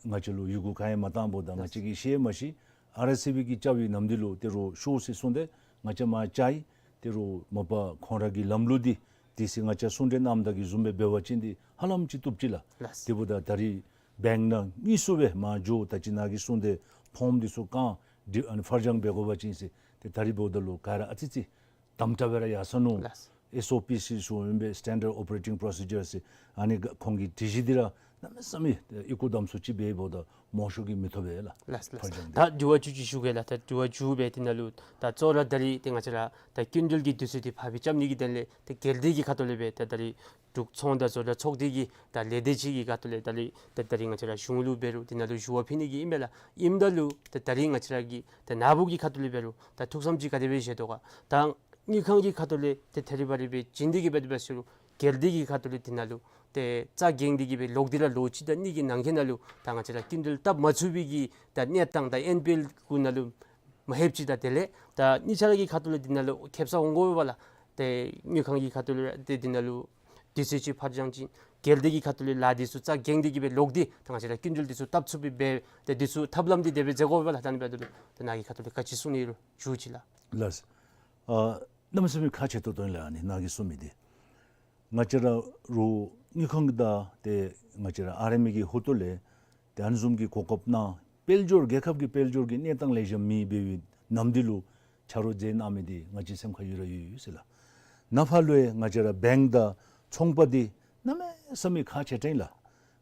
ང་བཅས་ལུ་ཡི་གུ་ག་ཡང་མ་བཏང་འབདཝ་ད་ང་བཅས་ཀྱིས་ཤེས་མ་ཤེས། ཨར་ཨེ་སི་བི་གིས་རྐྱབ་པའི་ནམ་དུས་ལུ་ད་རུང་ཞུ་ཟེར་གསུངས་ཏེ་ང་བཅས་མར་བཅར་ཡི། ད་རུང་མ་པ་ཁོང་ར་གི་ལམ་ལུགས་འདི་དེ་སྦེ་ང་བཅས་གསུང་གྲོས་གནངམ་ད་གི་བཟུམ་སྦེ་འབད་བ་ཅིན་འདི་ཧ་ལམ་ཅིག་བཏུབ་ཅི་ལགས། ལགས། དེ་འབདཝ་ད་ད་རིས་བེངཀ་ནང་དངོས་སུ་སྦེ་མར་འགྱོ་ད་ཅི་ནཱ་གིས་གསུངས་ཏེ་ཕོརམ་འདི་ཚུ་བཀང་སྟེ་ཨ་ནི་ཕར་འགྱངས་འབད་དགོ་པ་ཅིན་ཟེར་ཏེ་ད་རིས་འབདཝ་ད་ལུ་ག་ར་ཨ་ཙི་ཙི་དམ་དྲག་སྦེ་ར་ཡར་སོ་ནུག། ལགས། ཨེསི་ཨོ་པི་ཟེར་ཞུཝ་ཨིན་པས། སི་ཊེན་ཌརཌ་ཨོ་པ་རེ་ཊིང་པོ་རོ་སི་ཇར་ཟེར་ཨ་ནི་ག་ཁོང་གི་སྒྲིག་གཞི་འདི་ར་གནམ་མེད་ས་མེད་ཨེ་ཡི་གུ་དམ་སུ་ཅིག་འབདཝ་ད་མང་ཤོས་ཀྱིས་མི་ཐོབ་པས་ལགས། ལགས་ལགས། ཕར་འགྱངས་ཏེ། ད་དྲི་བ་བཅུ་གཅིག་ཞུ་གེ་ལགས། ད་དྲི་བ་བཅུ་སྦེ་འདི་ནང་ལུ་ད་གཙོ་བོ་ར་ད་རིས་ཏེ་ང་བཅས་ར་ད་སྐྱིན་འགྲུལ་གྱི་དུས་ཚོད་འདི་ཕར་སྦེ་རྐྱབ་ནི་གི་དོན་ལས་ད་སྒེར་སྡེ་གི་ཁ་ཐུག་ལས་སྦེ་ད་ད་རིས་འབྲུག་ཚོང་དང་བཟོ་གྲྭ་ཚོགས་སྡེ་གི་ད་ལས་སྡེ་ཅིག་གི་ཁ་ཐུག་ལས་ད་རིས་ད་ད་རིས་ང་བཅས་ར་གཞུང་ལུ་འབད་རུང་འདི་ནང་ལུ་ཞུ་བ་ཕུལ་ནི་གི་ཨིན་པས་ལགས། ཨིནམ་ད་ལུ་ད་ད་རིས་ང་བཅས་ར་གི་ད་ནཱ་བུ་གི་ཁ་ཐུག་ལས་འབད་རུང་ད་ཐུགས་བསམ་ཅིག་ག་དེ་སྦེ་བཞེས་དོ་ག། ད་དངུལ་ཁང་གི་ཁ་ཐུག་ལས་ཏེ་ཐད་རི་བ་རི་སྦེ་བྱིན་ཏེ་གིས་འབད་དེ་འབད་ཟེར་རུང་སྒེར་སྡེ་གི་ཁ་ཐུག་ལས་འདི་ནང་ལུ་ཏེ་རྩ་འགེངས་ཏེ་གིས་སྦེ་ལོག་སྟེ་ར་ལོ་གཅིག་དང་གཉིས་ཀྱི་ནང་འཁོད་ནང་ལུ་ད་ང་བཅས་ར་སྐྱིན་འགྲུལ་བཏབ་མ་ཚུགས་པའི་གི་ད་གནས་སྟངས་ད་ཨེན་པི་ཨེལ་གུ་ནང་ལུ་མ་ལྷོདཔ་ཅིག་དང་དེ་ལས་ད་གཉིས་ཆ་ར་གི་ཁ་ཐུག་ལས་འདི་ནང་ལུ་ཁེབ་ས་འོང་དགོ་པས་ལགས། ཏེ་དངུལ་ཁང་གི་ཁ་ཐུག་ལས་ཏེ་འདི་ནང་ལུ་དུས་ཚོད་ཅིག་ཕར་འགྱངས་ཅིག་སྒེར་སྡེ་གི་ཁ་ཐུག་ལས་ལཱ་འདི་ཚུ་རྩ་འགེངས་ཏེ་གིས་སྦེ་ལོག་སྟེ་ད་ང་བཅས་ར་སྐྱིན་འགྲུལ་འདི་ཚུ་བཏབ་ཚུགས་པའི་སྦེ་ཏེ་འདི་ཚུ་ཐབས་ལམ་འདི་དེ་སྦེ་མཛད་དགོ་པས་ལགས། ད་ཨ་ནི་འབདཝ་ད་ལུ་ད་ནཱ་གི་ཁ་ཐུག་ལས་ག་ཅི་གསུང་ནི་ཡོད་རུང་ཞུ་ཅིག་ལགས། ལགས། ཨ་གནམ་མེད་ས་མེད་ཁག་ཆེ་ཏོག་ཏོ་ཨིན་ལགས། ཨ་ནི་ནཱ་གིས་གསུང་མི་འདི་ང་བཅས་ར་རུང་དངུལ་ཁང་གི་ད་ཏེ་ང་བཅས་ར་ཨར་ཨེམ་ཨེ་གི་ཧོངས་ལས་ཏེ་ཨ་ནི་བཟུམ་གྱི་གོ་སྐབས་གནང་དཔལ་འབྱོར་རྒྱལ་ཁབ་ཀྱི་དཔལ་འབྱོར་གྱི་གནས་སྟངས་ལེགས་ཤོམ་མེད་པའི་ནམ་དུས་ལུ་ཆ་རོགས་མཛད་གནང་མི་འདི་ང་བཅས་སེམས་ཁར་ཡོད་ར་ཡོད་ཡོད་ཟེར་ལགས། ནཱ་ཕར་ལུ་ཡང་ང་བཅས་ར་བེངཀ་དང་ཚོང་པ་འདི་གནམ་མེད་ས་མེད་ཁག་ཆེ་དྲགས་ཨིན་ལགས།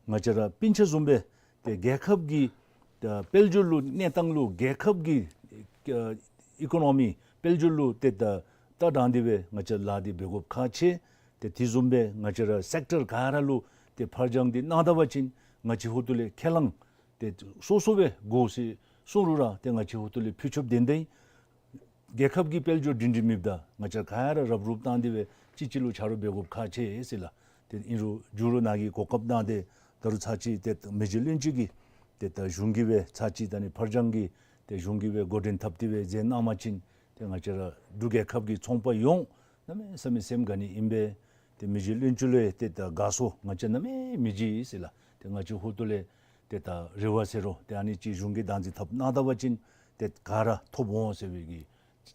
ང་བཅས་ར་སྤུན་ཆ་བཟུམ་སྦེ་ཏེ་རྒྱལ་ཁབ་ཀྱི་ ད་དཔལ་འབྱོར་ལུ་གནས་སྟངས་ལུ་རྒྱལ་ཁབ་ཀྱི་ཨ་ཨི་ཀོ་ནོ་མི་དཔལ་འབྱོར་ལུ་ཏེ་ད་ལྟ་དྲང་སྟེ་སྦེ་ང་བཅས་ལཱ་འདི་འབད་དགོཔ་ཁག་ཆེ། ཏེ་དེ་བཟུམ་སྦེ་ང་བཅས་ར་སེཀ་ཊར་ག་ར་ལུ་ཏེ་ཕར་འགྱངས་འདི་གནང་ད་པ་ཅིན་ང་བཅས་ཧོ་ཏོ་ལས་ཁས་བླངས་ཏེ་སོ་སོ་སྦེ་དགོ་ཟེར་གསུང་རུང་ར་ཏེ་ང་བཅས་ཧོ་ཏོ་ལས་ཕུལ་ཆོགཔ་དེ་འདི་རྒྱལ་ཁབ་ཀྱི་དཔལ་འབྱོར་སྒྲིང་སྒྲིང་མེདཔ་ད་ང་བཅས་ག་ར་རབ་རུབ་བཏང་སྟེ་སྦེ་གཅིག་གཅིག་ལུ་ཆ་རོགས་འབད་དགོཔ་ཁག་ཆེ་ཟེར་ལགས། ཏེ་ཨིན་རུང་མཇུག་ར་ནཱ་གིས་གོ་སྐབས་གནང་སྟེ་ད་རུང་ཚར་གཅིག་ཏེ་མི་རྗེ་བློན་ཆེན་གྱིས་ཏེ་ད་གཞུང་གིས་སྦེ་ཚར་གཅིག་ད་ནི་ཕར་འགྱངས་ཀྱི་ཏེ་གཞུང་གིས་སྦེ་འགོ་འདྲེན་འཐབ་སྟེ་སྦེ་མཛད་གནང་པ་ཅིན་ཏེ་ང་བཅས་ར་འབྲུག་རྒྱལ་ཁབ་ཀྱི་ཚོང་པ་ཡོངས་གནམ་མེད་ས་མེད་སེམས་དགའ་ནི་ཨིན་པས། ཏེ་མི་རྗེ་བློན་ཆེན་ལུ་ཏེ་ད་དགའ་ཚོར་ང་བཅས་གནམ་མེད་མི་བརྗེད་ཟེར་ལགས། ཏེ་ང་བཅས་ཧོ་ཏོ་ལས་ཏེ་ད་རེ་བ་ཟེར་རུང་ཏེ་ཨ་ནི་ཅིག་གཞུང་གིས་བདག་འཛིན་འཐབ་གནང་ད་པ་ཅིན་ཏེ་ག་ར་ཐོབ་འོང་ཟེར་བའི་གི་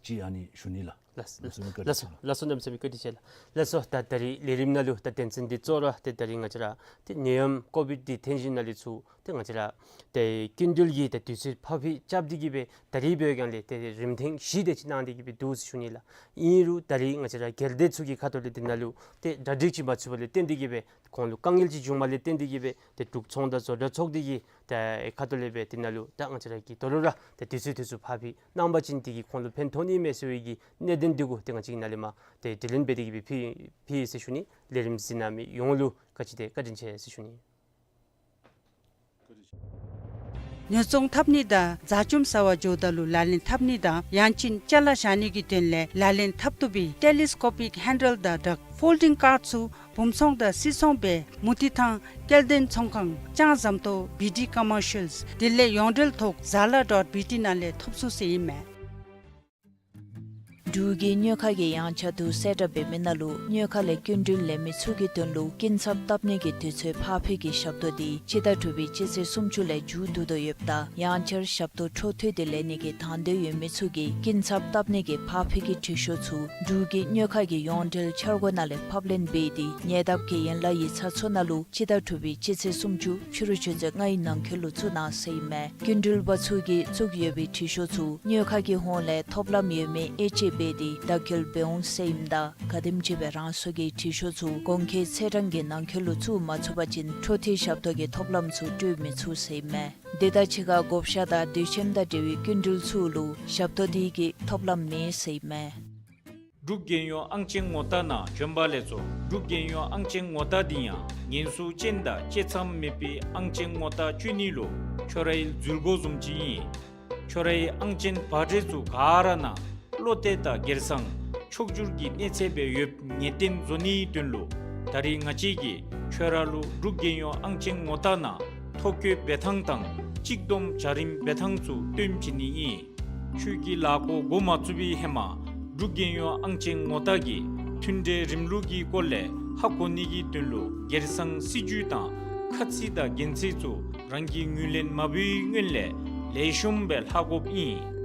ཅིག་ཨ་ནི་ཞུ་ནི་ལགས། ལགས་སོ། ལགས་སོ། ལགས་སོ། གནམ་མེད་ས་མེད་བཀའ་དྲིན་ཆེ་ལགས། ལགས་སོ། ད་ད་རིས་ལས་རིམ་ནང་ལུ་ད་དོན་ཚན་འདི་གཙོ་བོ་ར་ཏེ་ད་རིས་ང་བཅས་ར་ཏེ་ནད་ཡམས་ཀོ་བིཌ་འདི་ཐོན་ཞིནམ་ལས་ཚུར་ཏེ་ང་བཅས་ར་ཏེ་སྐྱིན་འགྲུལ་གྱི་ཏེ་དུས་ཚོད་ཕར་འགྱངས་རྐྱབ་སྟེ་གི་སྦེ་ད་རིས་འབད་བའི་སྒང་ལས་ཏེ་རིམ་ཐེངས་བཞི་དེ་ཅིག་གནང་སྟེ་གི་སྦེ་འདུག་ཟེར་ཞུ་ནི་ལགས། ཨིན་རུང་ད་རིས་ང་བཅས་ར་སྒེར་སྡེ་ཚུ་གི་ཁ་ཐུག་ལས་འདི་ནང་ལུ་ཏེ་གྲ་སྒྲིག་ཅིག་མ་ཚུད་པ་ལས་བརྟེན་ཏེ་གི་སྦེ་ཁོང་ལུ་དཀའ་ངལ་ཅིག་བྱུངམ་ལས་བརྟེན་ཏེ་གི་སྦེ་ཏེ་འབྲུག་ཚོང་དང་བཟོ་གྲྭ་ཚོགས་སྡེ་གི་ཏེ་ཁ་ཐུག་ལས་སྦེ་འདི་ནང་ལུ་ད་ང་བཅས་ར་གིས་དོ་རུང་ར་ཏེ་དུས་ཚོད་དེ་ཚུ་ཕར་འགྱངས་གནང་པ་ཅིན་དེ་གིས་ཁོང་ལུ་ཕན་ཐོགས་ནི་མས་ཟེར་བའི་གི་གནད་དོན་འདི་གུ་ཏེ་ང་བཅས་ཀྱིས་ནཱ་ལས་མར་ཏེ་དྲི་ལན་འབད་དེ་གི་སྦེ་ཕུལ་ཕུལ་ཡི་ཟེར་ཞུ་ནི། ལས་རིམ་གཟིགས་གནང་མི་ཡོངས་ལུ་ག་ཅི་དེ་བཀའ་དྲིན་ཆེ་ཟེར་ཞུ་ནི། ཉོ་ཚོང་འཐབ་ནི་དང་བཟའ་འཆམ་ཟ་བར་འགྱོཝ་ད་ལུ་ལག་ལེན་འཐབ་ནི་དང་ཡང་ཅིན་ཅ་ལ་བཞག་ནི་གི་དོན་ལས་ལག་ལེན་འཐབ་བཏུབ་པའི་ཊེ་ལི་སི་ཀོ་པིག་ཧེན་ཌལ་དང་སྦྲགས་ཕོལ་ཌིང་ཀཱརཌ་ཚུ་བུམ་ཚོང་དང་སིལ་ཚོང་སྦེ་མུ་ཏིག་ཐང་སྐྱེ་ལྡན་ཚོང་ཁང་ལྕང་ཟམ་ཏོག་བི་ཌི་ཀོ་མར་ཤལ། དེ་ལས་ཡོངས་འབྲེལ་ཐོག་ཛ་ལ་ཌོཊ་བི་ཊི་ནང་ལས་ཐོབ་ཚུགས་ཟེར་ཨིན་མས། འབྲུག་གི་སྨྱོ་ཁ་གི་ཡངས་ཆག་བསྡུ་གསལ་བསྒྲགས་འབད་མི་ནང་ལུ་སྨྱོ་ཁ་ལས་སྐྱིན་འགྲུལ་ལེན་མི་ཚུ་གི་དོན་ལུ་སྐྱིན་ཚབ་བཏབ་ནི་གི་དུས་ཚོད་ཕར་འགྱངས་ཀྱི་ཞབས་ཏོག་འདི་སྤྱི་ཟླ་དྲུག་པའི་སྤྱི་ཚེས་སུམ་ཅུ་ལས་མཇུག་བསྡུ་དོ་ཡོདཔ་ད་ཡང་བསྐྱར་ཞབས་ཏོག་འཕྲོ་མཐུད་དེ་ལེན་ནི་གི་དང་འདོད་ཡོད་མི་ཚུ་གིས་སྐྱིན་ཚབ་བཏབ་ནི་གི་ཕར་འགྱངས་ཀྱི་དྲི་ཤོག་ཚུ་འབྲུག་གི་སྨྱོ་ཁ་གི་ཡོངས་འབྲེལ་འཆར་སྒོ་ནང་ལས་ཕབ་ལེན་འབད་དེ་ཉེ་འདབས་ཀྱི་ཡན་ལག་ཡིག་ཚང་ཚུ་ནང་ལུ་སྤྱི་ཟླ་དྲུག་པའི་སྤྱི་ཚེས་སུམ་ཅུ་ཕྱི་རུ་ཆུ་ཚོད་ལྔའི་ནང་འཁོད་ལུ་བཙུགས་གནང་ཟེར་ཨིན་མས། སྐྱིན་འགྲུལ་པ་ཚུ་གིས་བཙུགས་ཡོད་པའི་དྲི་ཤོག་ཚུ་སྨྱོ་ཁ་གི་ཧོངས་ལས་ཐོབ་ལམ་ཡོད་མེད་དབྱེ་དཔྱད་འབད་དེ་དག་སྐྱེལ་འབད་འོང་ཟེར་ཨིནམ་ད་ག་དེམ་ཅིག་སྦེ་རང་སོའི་དྲི་ཤོག་ཚུ་གོང་འཁོད་ཚེས་གྲངས་ཀྱི་ནང་འཁོད་ལུ་བཙུགས་མ་ཚུགས་པ་ཅིན་འཕྲོ་མཐུད་ཞབས་ཏོག་གི་ཐོབ་ལམ་ཚུ་སྤྲོད་མི་ཚུགས་ཟེར་ཨིན་མས། དེ་དང་གཅིག་ཁར་བགོ་བཤའ་དང་དུས་ཆེན་དང་འབྲེལ་བའི་སྐྱིན་འགྲུལ་ཚུ་ལུ་ཞབས་ཏོག་འདི་གི་ཐོབ་ལམ་མེད་ཟེར་ཨིན་མས། འབྲུག་རྒྱལ་ཡོངས་ཨང་ཅན་ངོ་རྟགས་ནང་བྱོན་པ་ལས་ཚོགས། འབྲུག་རྒྱལ་ཡོངས་ཨང་ཅན་ངོ་རྟགས་འདི་ཡང་ཉེན་སྲུང་ཅན་དང་བཅད་མཚམས་མེད་པའི་ཨང་ཅན་ངོ་རྟགས་སྤྱོད་ནི་ལུ་ཁྱོད་རའི་འཛུལ་སྒོ་བཟུམ་ཅིག་ཨིན། ཁྱོད་རའི་ཨང་ཅན་པར་ཊི་ཚུ་ག་ར་ནང་བློ་གཏད་དང་སྒེར་སང་ཕྱོགས་བསྒྱུར་གྱི་གནས་ཚད་སྦེ་ཡོདཔ་ངེས་གཏན་བཟོ་ནིའི་དོན་ལུ་ད་རིས་ང་བཅས་ཀྱིས་ཁྱོད་ར་ལུ་འབྲུག་རྒྱལ་ཡོངས་ཨང་ཅན་ངོ་རྟགས་ནང་ཐོ་བཀོད་འབད་ཐངས་དང་གཅིག་བསྡོམས་བྱ་རིམ་འབད་ཐངས་ཚུ་སྟོན་བྱིན་ནི་ཨིན། ཁྱོད་ཀྱི་ལཱ་འགོ་འགོ་མ་བཙུགས་པའི་ཧེ་མ་འབྲུག་རྒྱལ་ཡོངས་ཨང་ཅན་ངོ་རྟགས་ཀྱི་མཐུན་འབྲེལ་རིམ་ལུགས་ཀྱི་སྐོར་ལས་ཧ་གོ་ནི་གི་དོན་ལུ་སྒེར་སང་སྲིད་བྱུས་དང་ཁ་ཚིག་དང་འགན་འཁྲི་ཚུ་རང་གིས་ངོས་ལེན་མ་འབད་བའི་སྔོན་ལས་ལེགས་ཤོམ་སྦེ་ལྷག་དགོཔ་ཨིན།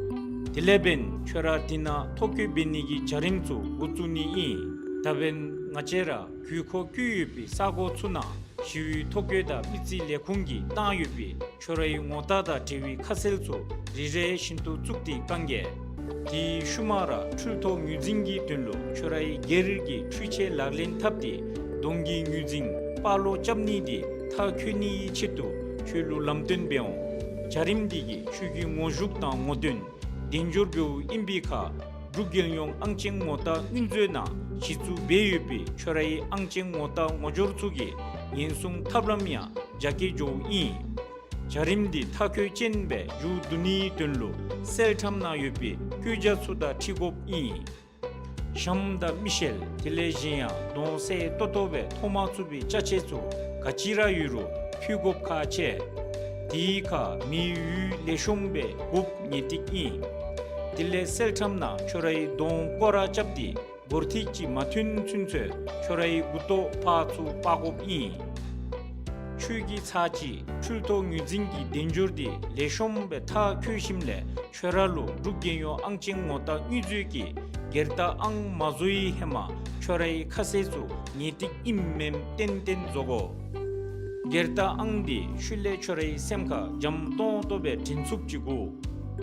དེ་ལས་འབདན་ཁྱོད་ར་འདི་ནང་ཐོ་བཀོད་འབད་ནི་གི་བྱ་རིམ་ཚུ་འགོ་བཙུགས་ནི་ཨིན། ད་འབདན་ང་བཅས་ར་དགོས་མཁོ་བཀོད་ཡོད་པའི་ས་གོ་ཚུ་ནང་ཞི་བའི་ཐོ་བཀོད་དང་མི་རྩིས་ལས་ཁུངས་ཀྱིས་བཏང་ཡོད་པའི་ཁྱོད་རའི་ངོ་རྟགས་དང་འབྲེལ་བའི་ཁ་གསལ་ཚུ་རེ་རེ་བཞིན་དུ་བཙུགས་ཏེ་བཀང་གེ། དེའི་ཤུལ་མ་ར་འཕྲུལ་ཐོག་ངོས་འཛིན་གྱི་དོན་ལུ་ཁྱོད་རའི་སྒེར་གྱི་འཕྲུལ་ཆས་ལག་ལེན་འཐབ་སྟེ་གདོང་གི་ངོས་འཛིན་པར་ལོག་རྐྱབ་ནི་འདི་མཐར་འཁྱོལ་ནིའི་ཆེད་དུ་ཁྱོད་ལུ་ལམ་སྟོན་འབད་འོང་། བྱ་རིམ་འདི་གིས་ཁྱོད་ཀྱི་ངོ་ཤུགས་དང་ངོ་འདོན་དལ་འབྱོར་འབདཝ་ཨིན་པའི་ཁར་འབྲུག་རྒྱལ་ཡོངས་ཨང་ཅན་ངོ་རྟགས་དངུལ་མཛོད་ནང་གཞི་བཙུགས་འབད་ཡོད་པའི་ཁྱོད་རའི་ཨང་ཅན་ངོ་རྟགས་ངོ་སྦྱོར་ཚུ་གི་ཉེན་སྲུང་ཐབས་ལམ་ཡང་རྒྱ་སྐྱེད་འགྱོཝ་ཨིན། བྱ་རིམ་འདི་མཐར་འཁྱོལ་ཅན་སྦེ་མཇུག་བསྡུ་ནིའི་དོན་ལུ་གསལ་ཁྲམ་ནང་ཡོད་པའི་བཀོད་རྒྱ་ཚུ་དང་འཁྲིལ་དགོཔ་ཨིན། ཞྭམོ་དང་མི་ཤེལ་དེ་ལས་གཞན་ཡང་གདོང་གསལ་ཏོག་ཏོ་སྦེ་མཐོང་མ་ཚུགས་པའི་ཅ་ཆས་ཚུ་ག་ཅི་ར་ཡོད་རུང་ཕུལ་དགོཔ་ཁག་ཆེ། དེའི་ཁར་མེ་ཡོད་ལེགས་ཤོམ་སྦེ་དགོཔ་ངེས་ཏིག་ཨིན། དེ་ལས་གསལ་ཁྲམ་ནང་ཁྱོད་རའི་གདོང་སྐོར་ར་རྐྱབ་སྟེ་སྒོར་ཐིག་ཅིག་མ་ཐོན་ཚུན་ཚོད་ཁྱོད་རའི་མགུ་ཏོ་ཕར་ཚུར་སྤར་དགོཔ་ཨིན། ཁྱོད་ཀྱིས་ཚར་གཅིག་འཕྲུལ་ཐོག་ངོས་འཛིན་གྱི་དལ་འབྱོར་འདི་ལེགས་ཤོམ་སྦེ་མཐར་འཁྱོལ་ཞིནམ་ལས་ཁྱོད་ར་ལུ་འབྲུག་རྒྱལ་ཡོངས་ཨང་ཅན་ངོ་རྟགས་དངུལ་མཛོད་ཀྱིས་སྒེར་རྟགས་ཨང་མ་བཟོ་བའི་ཧེ་མ་ཁྱོད་རའི་ཁ་གསལ་ཚུ་ངེས་ཏིག་ཨིནམ་མེནམ་ཏན་ཏན་བཟོ་དགོ། སྒེར་རྟགས་ཨང་འདི་ཤུལ་ལས་ཁྱོད་རའི་སེམས་ཁར་འཇམ་ཏོང་ཏོ་སྦེ་དྲན་ཚུགསཔ་ཅིག་དགོ།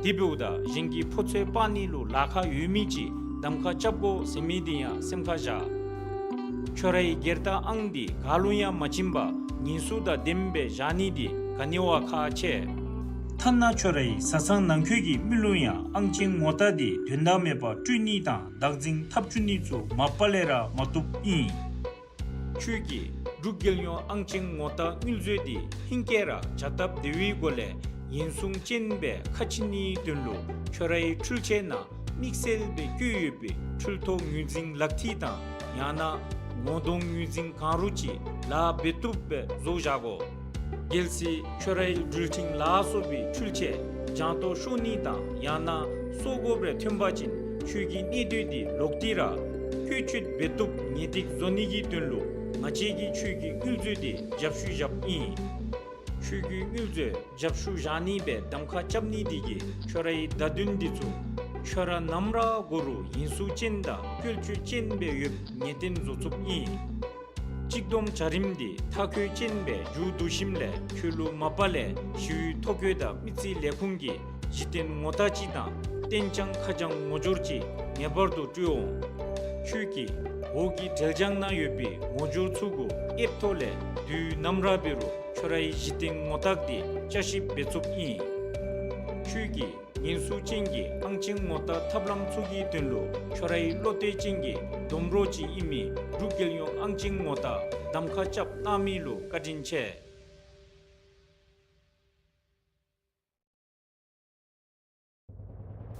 དེ་འབདཝ་ད་གཞན་གྱི་ཕོ་ཚོད་སྤར་ནི་ལུ་ལཱ་ཁག་ཡོད་མི་ཅིག་གདམ་ཁ་རྐྱབ་དགོ་ཟེར་མི་འདི་ཡང་སེམས་ཁར་བཞག། ཁྱོད་རའི་སྒེར་རྟགས་ཨང་འདི་ག་ལུ་ཡང་མ་བྱིན་པར་ཉེན་སྲུང་དང་ལྡནམ་སྦེ་བཞག་ནི་འདི་ག་ནི་བ་ཁག་ཆེ། ཐ་ན་ཁྱོད་རའི་བཟའ་ཚང་ནང་འཁོད་ཀྱི་མི་ལུ་ཡང་ཨང་ཅན་ངོ་རྟགས་དེ་དོན་དག་མེད་པར་སྤྲོད་ནི་དང་བདག་འཛིན་འཐབ་བཅུག་ནི་ཚུ་མ་པ་ལས་ར་མ་བཏུབ་ཨིན། ཁྱོད་ཀྱིས་འབྲུག་རྒྱལ་ཡོངས་ཨང་ཅན་ངོ་རྟགས་དངུལ་མཛོད་དེ་ཧིང་ཀེ་ར་བྱ་སྟབས་བདེ་བའི་སྒོ་ལས་ཉེན་སྲུང་ཅན་སྦེ་ཁ་ཕྱེ་ནིའི་དོན་ལུ་ཁྱོད་རའི་འཕྲུལ་ཆས་ནང་དམིགས་བསལ་སྦེ་བཀོད་ཡོད་པའི་འཕྲུལ་ཐོག་ངོས་འཛིན་ལག་མཐིལ་དང་ཡང་ན་ངོ་གདོང་ངོས་འཛིན་གང་རུང་ཅིག་ལཱ་འབད་བཏུབ་སྦེ་བཟོ་བཞག་དགོ། གལ་སྲིད་ཁྱོད་རའི་འགྲུལ་འཕྲིན་ལ་སོགས་པའི་འཕྲུལ་ཆས་རྒྱང་ཐོག་ཤོར་ནི་དང་ཡང་ན་སོར་དགོཔ་རེ་ཐོན་པ་ཅིན་ཁྱོད་ཀྱི་གནས་སྡོད་དེ་ལོག་སྟེ་ར་བཀོལ་སྤྱོད་འབད་བཏུབ་ངེས་ཏིག་བཟོ་ནི་གི་དོན་ལུ་ང་བཅས་ཀྱིས་ཁྱོད་ཀྱི་དངུལ་མཛོད་དེ་རྒྱབ་བཤུད་བཞགཔ་ཨིན། ཁྱོད་ཀྱི་དངུལ་མཛོད་རྒྱབ་བཤུད་བཞག་ནི་སྦེ་གདམ་ཁ་རྐྱབ་ནི་དེ་གིས་ཁྱོད་རའི་བརྡ་དོན་དེ་ཚུ་ཁྱོད་ར་ནམ་ར་དགོ་རུང་ཉེན་སྲུང་ཅན་དང་བཀོལ་སྤྱོད་ཅན་སྦེ་ཡོདཔ་ངེས་གཏན་བཟོ་ཚུགསཔ་ཨིན། གཅིག་བསྡོམས་བྱ་རིམ་དེ་མཐའ་འཁྱོལ་ཅན་སྦེ་མཇུག་བསྡུ་ཞིནམ་ལས་ཁྱོད་ལུ་མ་པ་ལས་ཞི་བའི་ཐོ་འགོད་དང་མི་རྩིས་ལས་ཁུངས་ཀྱི་གཞི་རྟེན་ངོ་རྟགས་ཅིག་དང་གཏན་འཇགས་ཁ་བྱང་ངོ་སྦྱོར་ཅིག་ངེས་པར་དུ་སྤྲོད་འོང་། ཁྱོད་ཀྱིས་འོག་གི་འབྲེལ་བྱང་ནང་ཡོད་པའི་ངོ་སྦྱོར་ཚུ་གུ་ཨེཔ་ཐོག་ལས་དུས་ནམ་ར་འབད་རུང་ཁྱོད་རའི་གཞི་རྟེན་ངོ་རྟགས་དེ་བསྐྱར་ཞིབ་འབད་ཚུགསཔ་ཨིན། ཁྱོད་ཀྱིས་ཉེན་སྲུང་ཅན་གྱི་ཨང་ཅན་ངོ་རྟགས་ཐབས་ལམ་ཚུ་གི་དོན་ལུ་ཁྱོད་རའི་བློ་གཏད་ཅན་གྱི་སྡོམ་གྲོགས་ཅིག་ཨིན་མི་འབྲུག་རྒྱལ་ཡོངས་ཨང་ཅན་ངོ་རྟགས་གདམ་ཁ་རྐྱབ་གནང་མི་ལུ་བཀའ་དྲིན་ཆེ།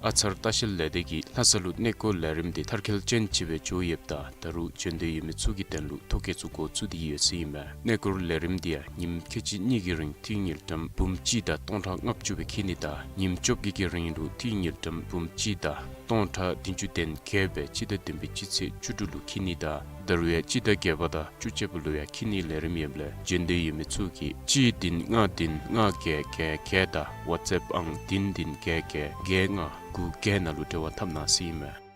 ཨ་ཚར་ལྟ་བཤལ་ལས་སྡེ་གིས་ལྷ་ས་ལུ་གནས་སྐོར་ལས་རིམ་དེ་མཐར་འཁྱོལ་ཅན་ཅིག་སྦེ་འགྱོ་ཡོདཔ་ད་ད་རུང་བྱོན་འདོད་ཡོད་མི་ཚུ་གི་དོན་ལུ་ཐོ་བཀོད་ཚུ་འགོ་བཙུགས་ཏེ་ཡོད་ཟེར་ཨིན་མས། གནས་སྐོར་ལས་རིམ་དེ་ཡང་ཉིནམ་ཁལ་གཅིག་གཉིས་ཀྱི་རིང་ཏིང་ངེ་འགྲམ་འབུམ་གཅིག་དང་སྟོང་ཕྲག་ལྔ་བཅུ་སྦེ་འཁྱིད་ནི་དང་ཉིནམ་བཅོ་བརྒྱད་ཀྱི་རིང་ལུ་ཏིང་ངེ་འགྲམ་འབུམ་གཅིག་དང་སྟོང་ཕྲག་བདུན་ཅུ་དོན་བརྒྱད་སྦེ་སྤྱི་ཟླ་བདུན་པའི་སྤྱི་ཚེས་བཅུ་དྲུག་ལུ་འཁྱིད་ནི་དང་ད་རུང་ཡང་སྤྱི་ཟླ་བརྒྱད་པ་དང་བཅུ་གཅིག་པ་ལུ་ཡང་འཁྱིད་ནིའི་ལས་རིམ་ཡོདཔ་ལས་བྱོན་འདོད་ཡོད་མི་ཚུ་གིས་གཅིག་བདུན་ལྔ་བདུན་ལྔ་བརྒྱད་བརྒྱད་བརྒྱད་དང་ཝཊས་ཨེཔ་ཨང་བདུན་བདུན་བརྒྱད་བརྒྱད་བརྒྱད་ལྔ་དགུ་བརྒྱད་ནང་ལུ་འབྲེལ་བ་འཐབ་གནང་ཟེར་ཨིན་མས།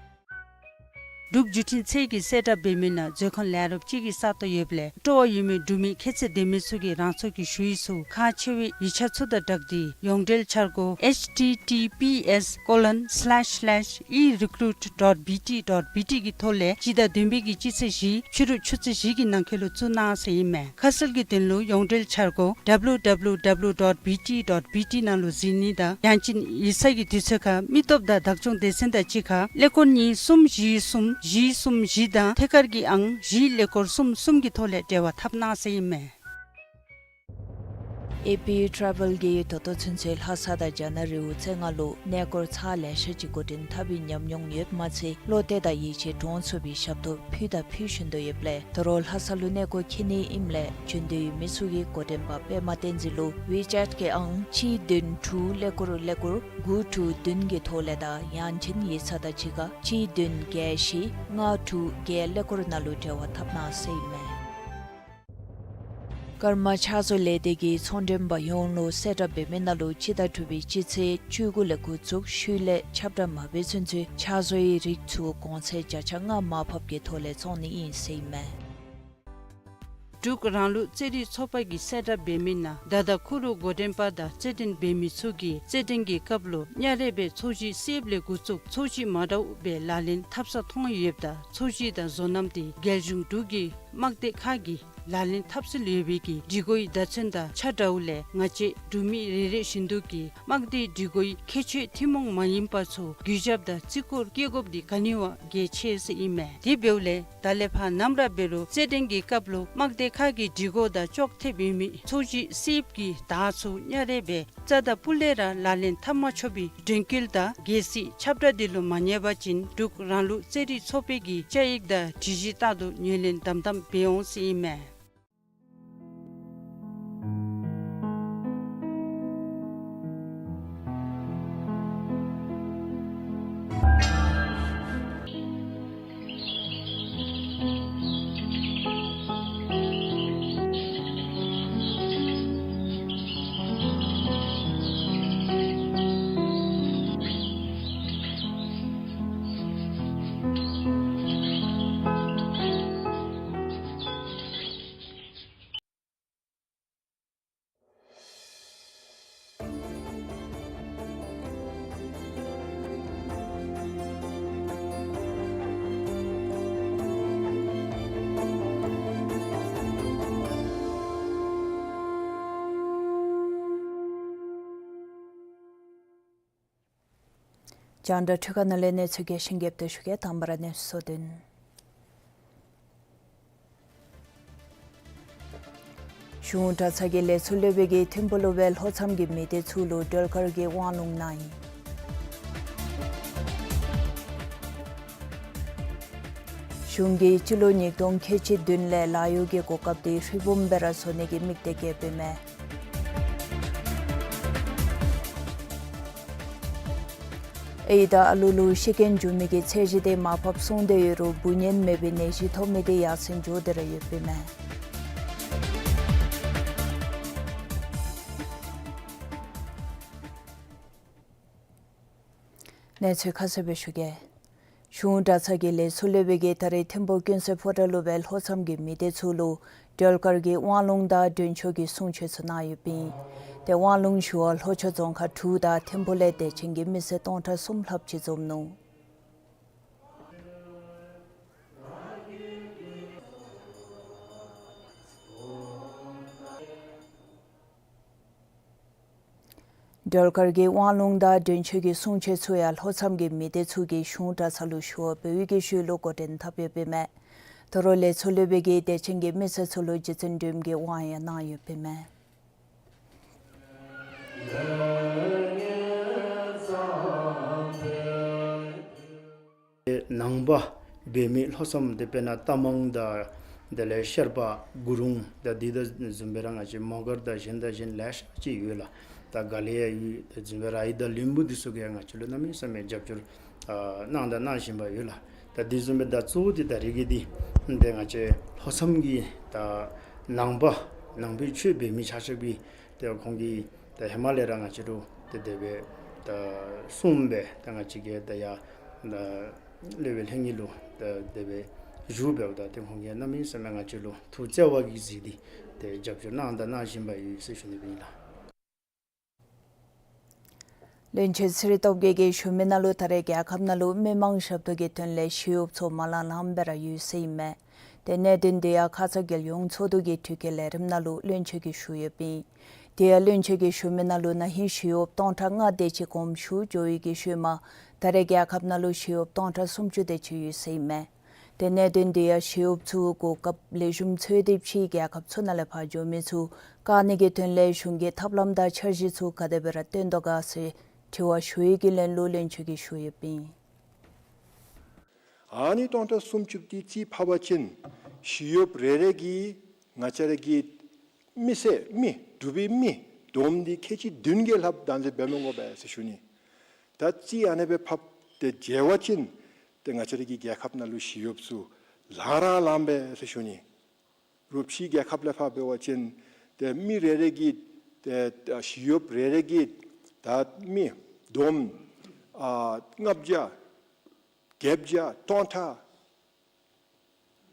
འབྲུག་བརྒྱུད་འཕྲིན་ཚད་ཀྱིས་གསལ་བསྒྲགས་འབད་མི་ནང་མཛོད་ཁང་ལས་རོགསཔ་ཅིག་གི་ས་སྟོང་ཡོདཔ་ལས་སྤྲོ་བ་ཡོད་མི་འབྲུག་མི་ཁྱད་ཚད་ལྡན་མི་ཚུ་གིས་རང་སོའི་ཞུ་ཡིག་ཚུ་ཁག་ཆེ་བའི་ཡིག་ཆ་ཚུ་དང་སྦྲགས་ཏེ་ཡོངས་འབྲེལ་འཆར་སྒོ་H T T P S colon slash slash e recruit dot B T dot B T གི་ཐོག་ལས་སྤྱི་ཟླ་བདུན་པའི་གི་སྤྱི་ཚེས་བཞི་ཕྱི་རུ་ཆུ་ཚོད་བཞི་གི་ནང་འཁོད་ལུ་བཙུགས་གནང་ཟེར་ཨིན་མས། ཁ་གསལ་གྱི་དོན་ལུ་ཡོངས་འབྲེལ་འཆར་སྒོ་W W W dot B T dot B T ནང་ལུ་གཟིགས་ནི་དང་ཡང་ཅིན་ཡིག་ཚང་གི་དུས་ཚོད་ཁར་མི་སྟོབས་དང་བདག་སྐྱོང་སྡེ་ཚན་དང་གཅིག་ཁར་ཀླད་ཀོར་གཉིས་གསུམ་བཞི་གསུམ་བཞི་གསུམ་བཞི་དང་ཐད་ཀར་གྱི་ཨང་བཞི་ཀླད་ཀོར་གསུམ་གསུམ་གྱི་ཐོག་ལས་འབྲེལ་བ་འཐབ་གནང་ཟེར་ཨིན་མས། ཨེ་པི་ཊེ་རེ་ཝེལ་གྱིས་ད་ལྟོ་ཚུན་ཚོད་ལྷ་ས་དང་རྒྱ་ནག་རི་བོ་རྩེ་ལྔ་ལུ་གནས་སྐོར་ཚར་ལེ་ཤ་ཅིག་འགོ་འདྲེན་འཐབ་པའི་ཉམས་མྱོང་ཡོདཔ་མ་ཚད་བློ་གཏད་དང་ཡིད་ཆེས་འདྲོངས་ཚུགས་པའི་ཞབས་ཏོག་ཕུལ་དང་ཕུལ་བཞིན་དུ་ཡོདཔ་ལས་ད་རུང་ལྷ་ས་ལུ་གནས་སྐོར་འཁྱིད་ནི་ཨིནམ་ལས་བྱོན་འདོད་ཡོད་མི་ཚུ་གིས་འགོ་འདྲེན་པ་པདྨ་བསྟན་འཛིན་ལུ་ཝི་ཅེཊ་གི་ཨང་གཅིག་བདུན་དྲུག་ཀླད་ཀོར་ཀླད་ཀོར་དགུ་དྲུག་བདུན་གྱི་ཐོག་ལས་དང་ཡང་ཅིན་ཡིག་ཚང་དང་གཅིག་ཁར་གཅིག་བདུན་བརྒྱད་བཞི་ལྔ་དྲུག་བརྒྱད་ཀླད་ཀོར་ནང་ལུ་འབྲེལ་བ་འཐབ་གནང་ཟེར་ཨིན་མས། ཀརྨ་ཕྱག་བཟོ་ལས་སྡེ་གིས་ཚོང་འབྲེལ་པ་ཡོངས་ལུ་གསལ་བསྒྲགས་འབད་མི་ནང་ལུ་སྤྱི་ཟླ་དྲུག་པའི་སྤྱི་ཚེས་བཅུ་དགུ་ལས་འགོ་བཙུགས་ཤུལ་ལས་ཁྱབ་བསྒྲགས་མ་འབད་ཚུན་ཚོད་ཕྱག་བཟོའི་རིགས་ཚུ་གོང་ཚད་བརྒྱ་ཆ་ལྔ་མར་ཕབ་ཀྱི་ཐོག་ལས་བཙོང་ནི་ཨིན་ཟེར་ཨིན་མས། འབྲུག་རང་ལུགས་རྩེད་རིགས་ཚོགས་པ་གིས་གསལ་བསྒྲགས་འབད་མི་ནང་ད་ལྟོ་ཁུ་རུ་འགོ་འདྲེན་པ་དང་རྩེད་འགྲན་འབད་མི་ཚུ་གིས་རྩེད་འགྲན་གྱི་སྐབས་ལུ་གཉའ་རལ་སྦེ་ཚོས་གཞི་བསདཔ་ལས་འགོ་བཙུགས་ཚོས་གཞི་མ་འདྲཝ་སྦེ་ལག་ལེན་འཐབ་ས་མཐོང་ཡོདཔ་ད་ཚོས་གཞི་དང་བཟོ་རྣམ་དེ་རྒྱལ་གཞུང་འབྲུག་གི་དམག་སྡེ་ཁག་གི་ལག་ལེན་འཐབ་སྲོལ་ཡོད་པའི་གི་སྒྲིག་གོའི་བརྡ་མཚོན་དང་ཆ་འདྲཝ་ལས་ང་བཅས་འབྲུག་མི་རེ་རེ་བཞིན་དུ་གིས་དམག་སྡེའི་སྒྲིག་གོའི་ཁྱད་ཆོས་ཐུན་མོང་མ་ཡིན་པ་ཚུ་གུས་ཞབས་དང་བརྩི་བཀུར་བསྐྱེད་དགོཔ་དེ་ག་ནི་བ་གལ་ཆེ་ཟེར་ཨིན་མས། དེ་འབདཝ་ལས་ད་ལས་ཕར་ནམ་ར་འབད་རུང་རྩེད་འགྲན་གྱི་སྐབས་ལུ་དམག་སྡེ་ཁག་གི་སྒྲིག་གོ་དང་ཅོག་འཐདཔ་ཡོད་མི་ཚོས་གཞི་བསདཔ་གི་དར་ཚུ་གཉའ་རལ་སྦེ་རྩ་དང་སྤུ་ལས་ར་ལག་ལེན་འཐབ་མ་ཆོག་པའི་དྲན་སྐུལ་དང་གལ་སྲིད་ཁྱབ་བསྒྲགས་འདི་ལུ་མ་ཉན་པ་ཅིན་འབྲུག་རང་ལུགས་རྩེད་རིགས་ཚོགས་པའི་གི་བཅའ་ཡིག་དང་སྒྲིག་གཞི་ལྟར་དུ་ངོས་ལེན་དམ་དམ་འབད་འོང་ཟེར་ཨིན་མས། རྒྱང་བསྒྲགས་འཕྲུལ་ཁང་ནང་ལས་གནས་ཚུལ་རྒྱས་ཤིང་རྒྱསཔ་སྦེ་ཞུ་གེ། དང་པ་ར་གནས་ཚུལ་གཙོ་དོན། གཞུང་གྲྭ་ཚང་གི་ལས་ཚོགས་སློབ་དཔོན་གྱིས་ཐིམ་ཕུག་ལུ་སྦེ་ལྷོ་མཚམས་ཀྱི་མི་སྡེ་ཚུ་ལུ་སྒྲོལ་དཀར་གྱི་དབང་ལུང་གནང་ཡི། གཞུང་གིས་སྤྱི་ལོ་ཉིས་སྟོང་ཁལ་གཅིག་བདུན་ལས་ལཱ་གཡོག་གི་གོ་སྐབས་འདི་ཧྲིལ་བུམ་སྦེ་ར་བཟོ་ནི་གི་དམིགས་གཏད་བསྐྱེདཔ་ཨིན་མས། ཨའི་དང་ཨ་ལུ་ལུ་ཤི་རྐྱེན་འབྱུང་མི་གི་ཚད་གཞི་དེ་མར་ཕབ་སོང་སྟེ་ཡོད་རུང་འབུ་ནད་མེད་པའི་ནད་གཞི་ཐོབ་མི་དེ་ཡར་སེང་འགྱོ་སྟེ་ར་ཡོདཔ་ཨིན་མས། གནས་ཚུལ་ཁ་གསལ་སྦེ་ཞུ་གེ། གཞུང་གྲྭ་ཚང་གི་ལས་ཚོགས་སློབ་དཔོན་གྱིས་ད་རེས་ཐིམ་ཕུག་ཀུན་གསལ་ཕོ་བྲང་ལུ་སྦེ་ལྷོ་མཚམས་ཀྱི་མི་སྡེ་ཚུ་ལུ་སྒྲོལ་དཀར་གྱི་དབང་ལུང་དང་མགྲོན་ཤོག་གི་གསུང་ཆོག་ཚུ་གནང་ཡོདཔ་ཨིན། ཏེ་དབང་ལུང་ཞུ་བར་ལྷོ་ཕྱོགས་རྫོང་ཁག་དྲུག་དང་ཐིམ་ཕུག་ལས་དད་ཅན་གྱི་མི་སེར་སྟོང་ཕྲག་གསུམ་ལྷགཔ་ཅིག་འཛོམས་ནུག། སྒྲོལ་དཀར་གྱི་དབང་ལུང་དང་མགྲོན་ཤོག་གི་གསུང་ཆོག་ཚུ་ཡང་ལྷོ་མཚམས་ཀྱི་མི་སྡེ་ཚུ་གིས་གཞུང་གྲྭ་ཚང་ལུ་ཞུ་བ་འབད་བའི་གི་ཤུལ་ལུ་འགོ་འདྲེན་འཐབ་ཡོདཔ་ཨིན་མས། ད་རུང་ལས་ཚོགས་སློབ་དཔོན་གྱིས་དད་ཅན་གྱི་མི་སེར་ཚུ་ལུ་རྗེ་བཙུན་སྒྲོལ་མའི་དབང་ཡང་གནང་ཡོདཔ་ཨིན་མས། ནང་པ་འབད་མི་ལྷོ་མཚམས་དེ་དཔེར་ན་རྟ་མང་དང་དེ་ལས་ཤར་པ་གུ་རུང་དང་དེ་དང་བཟུམ་སྦེ་ར་ང་བཅས་མོ་སྒར་དང་གཞན་དང་གཞན་ལེ་ཤ་ཅིག་ཡོད་ལགས། ད་ག་ལི་ཡ་ཡུལ་དེ་བཟུམ་སྦེ་ར་ཨའི་དང་བློན་པོ་དེ་ཚུ་གིས་ང་བཅས་ལུ་གནམ་མེད་ས་མེད་རྒྱབ་སྐྱོར་ཨ་གནང་དང་གནང་བཞིན་པ་ཡོད་ལགས། ད་དེ་བཟུམ་སྦེ་ད་གཙོ་བོ་དེ་ད་རེས་ཀྱི་དེ་དེ་ང་བཅས་ལྷོ་མཚམས་ཀྱི་ད་ནང་པ་ནང་པའི་ཆོས་འབད་མི་ཆ་ཁྱབ་ཀྱིས་ཏེ་ཁོང་གིས་ཏེ་ཧེ་མ་ལས་ར་ང་བཅས་ལུ་ཏེ་དེ་སྦེ་ད་གསུངས་སྦེ་ད་ང་བཅས་ཀྱིས་ད་ཡར་ད་སློབ་དཔོན་ལྷན་རྒྱས་ལུ་ད་དེ་སྦེ་ཞུ་འབདཝ་ད་ཏེ་ཁོང་གིས་གནམ་མེད་ས་མེད་ང་བཅས་ལུ་ཐུགས་བརྩེ་བ་གིས་གཟིགས་ཏེ་ཏེ་རྒྱབ་སྐྱོར་གནང་དང་གནང་བཞིན་པ་ཡོད་ཟེར་ཞུ་ནི་སྦེ་ཨིན་ལགས། བློན་ཆེན་ཚེ་རིང་སྟོབས་རྒྱས་ཀྱིས་ཞུ་མི་ནང་ལུ་ད་རེས་རྒྱལ་ཁབ་ནང་ལུ་མི་མང་ཞབས་ཏོག་གི་དོན་ལས་ཞི་གཡོགཔ་ཚུ་མ་ལང་ལངམ་སྦེ་ར་ཡོད་ཟེར་ཨིན་མས། ཏེ་གནད་དོན་དེ་ཡང་ཁ་ཙ་རྒྱལ་ཡོངས་ཚོགས་འདུ་གི་དྲི་བཀོད་ལས་རིམ་ནང་ལུ་བློན་ཆེན་གྱིས་ཞུ་ཡོདཔ་ཨིན། དེ་ཡང་བློན་ཆེན་གྱིས་ཞུ་མི་ནང་ལུ་ན་ཧིང་ཞི་གཡོགཔ་སྟོང་ཕྲག་ལྔ་དེ་ཅིག་གོངམ་ཞུ་འགྱོ་བའི་གི་ཤུལ་མ་ད་རེས་རྒྱལ་ཁབ་ནང་ལུ་ཞི་གཡོགཔ་སྟོང་ཕྲག་སུམ་ཅུ་དེ་ཅིག་ཡོད་ཟེར་ཨིན་མས། ཏེ་གནད་དོན་དེ་ཡང་ཞི་གཡོགཔ་ཚུ་གོ་སྐབས་ལེགས་ཤོམ་འཚོལ་ཏེ་ཕྱིའི་རྒྱལ་ཁབ་ཚུ་ནང་ལས་ཕར་འགྱོ་མི་ཚུ་བཀག་ནི་གི་དོན་ལས་གཞུང་གིས་ཐབས་ལམ་དང་འཆར་གཞི་ཚུ་ག་དེ་སྦེ་ར་བཏོན་དོ་ག་ཟེར་དྲི་བ་ཞུ་བའི་གི་ལན་ལུ་བློན་ཆེན་གྱིས་ཞུ་ཡོདཔ་ཨིན། ཨ་ནི་སྟོང་ཕྲག་སུམ་ཅུ་དེ་རྩིས་ཕབ་པ་ཅིན་ཞི་གཡོགཔ་རེ་རེ་གིས་ང་བཅས་ར་གི་མི་སེར་མི་འབྲུག་པའི་མི་བསྡོམས་ཏེ་ཁལ་གཅིག་བདུན་གྱི་ལྷགཔ་བདག་འཛིན་འབད་མི་དགོ་པས་ཟེར་ཞུ་ནི། ད་རྩིས་ཨ་ནེ་སྦེ་ཕབ་སྟེ་འཇལ་བ་ཅིན་ཏེ་ང་བཅས་ར་གི་རྒྱལ་ཁབ་ནང་ལུ་ཞི་གཡོགཔ་ཚུ་ལང་ར་ལངམ་པས་ཟེར་ཞུ་ནི། རོགས་ཕྱིའི་རྒྱལ་ཁབ་ལས་ཕར་འབད་བ་ཅིན་ཏེ་མི་རེ་རེ་གིས་ཏེ་ཞི་གཡོགཔ་རེ་རེ་གིས་ད་མི་བསྡོམས་ཨ་ལྔ་བརྒྱ་བརྒྱད་བརྒྱ་སྟོང་ཕྲག་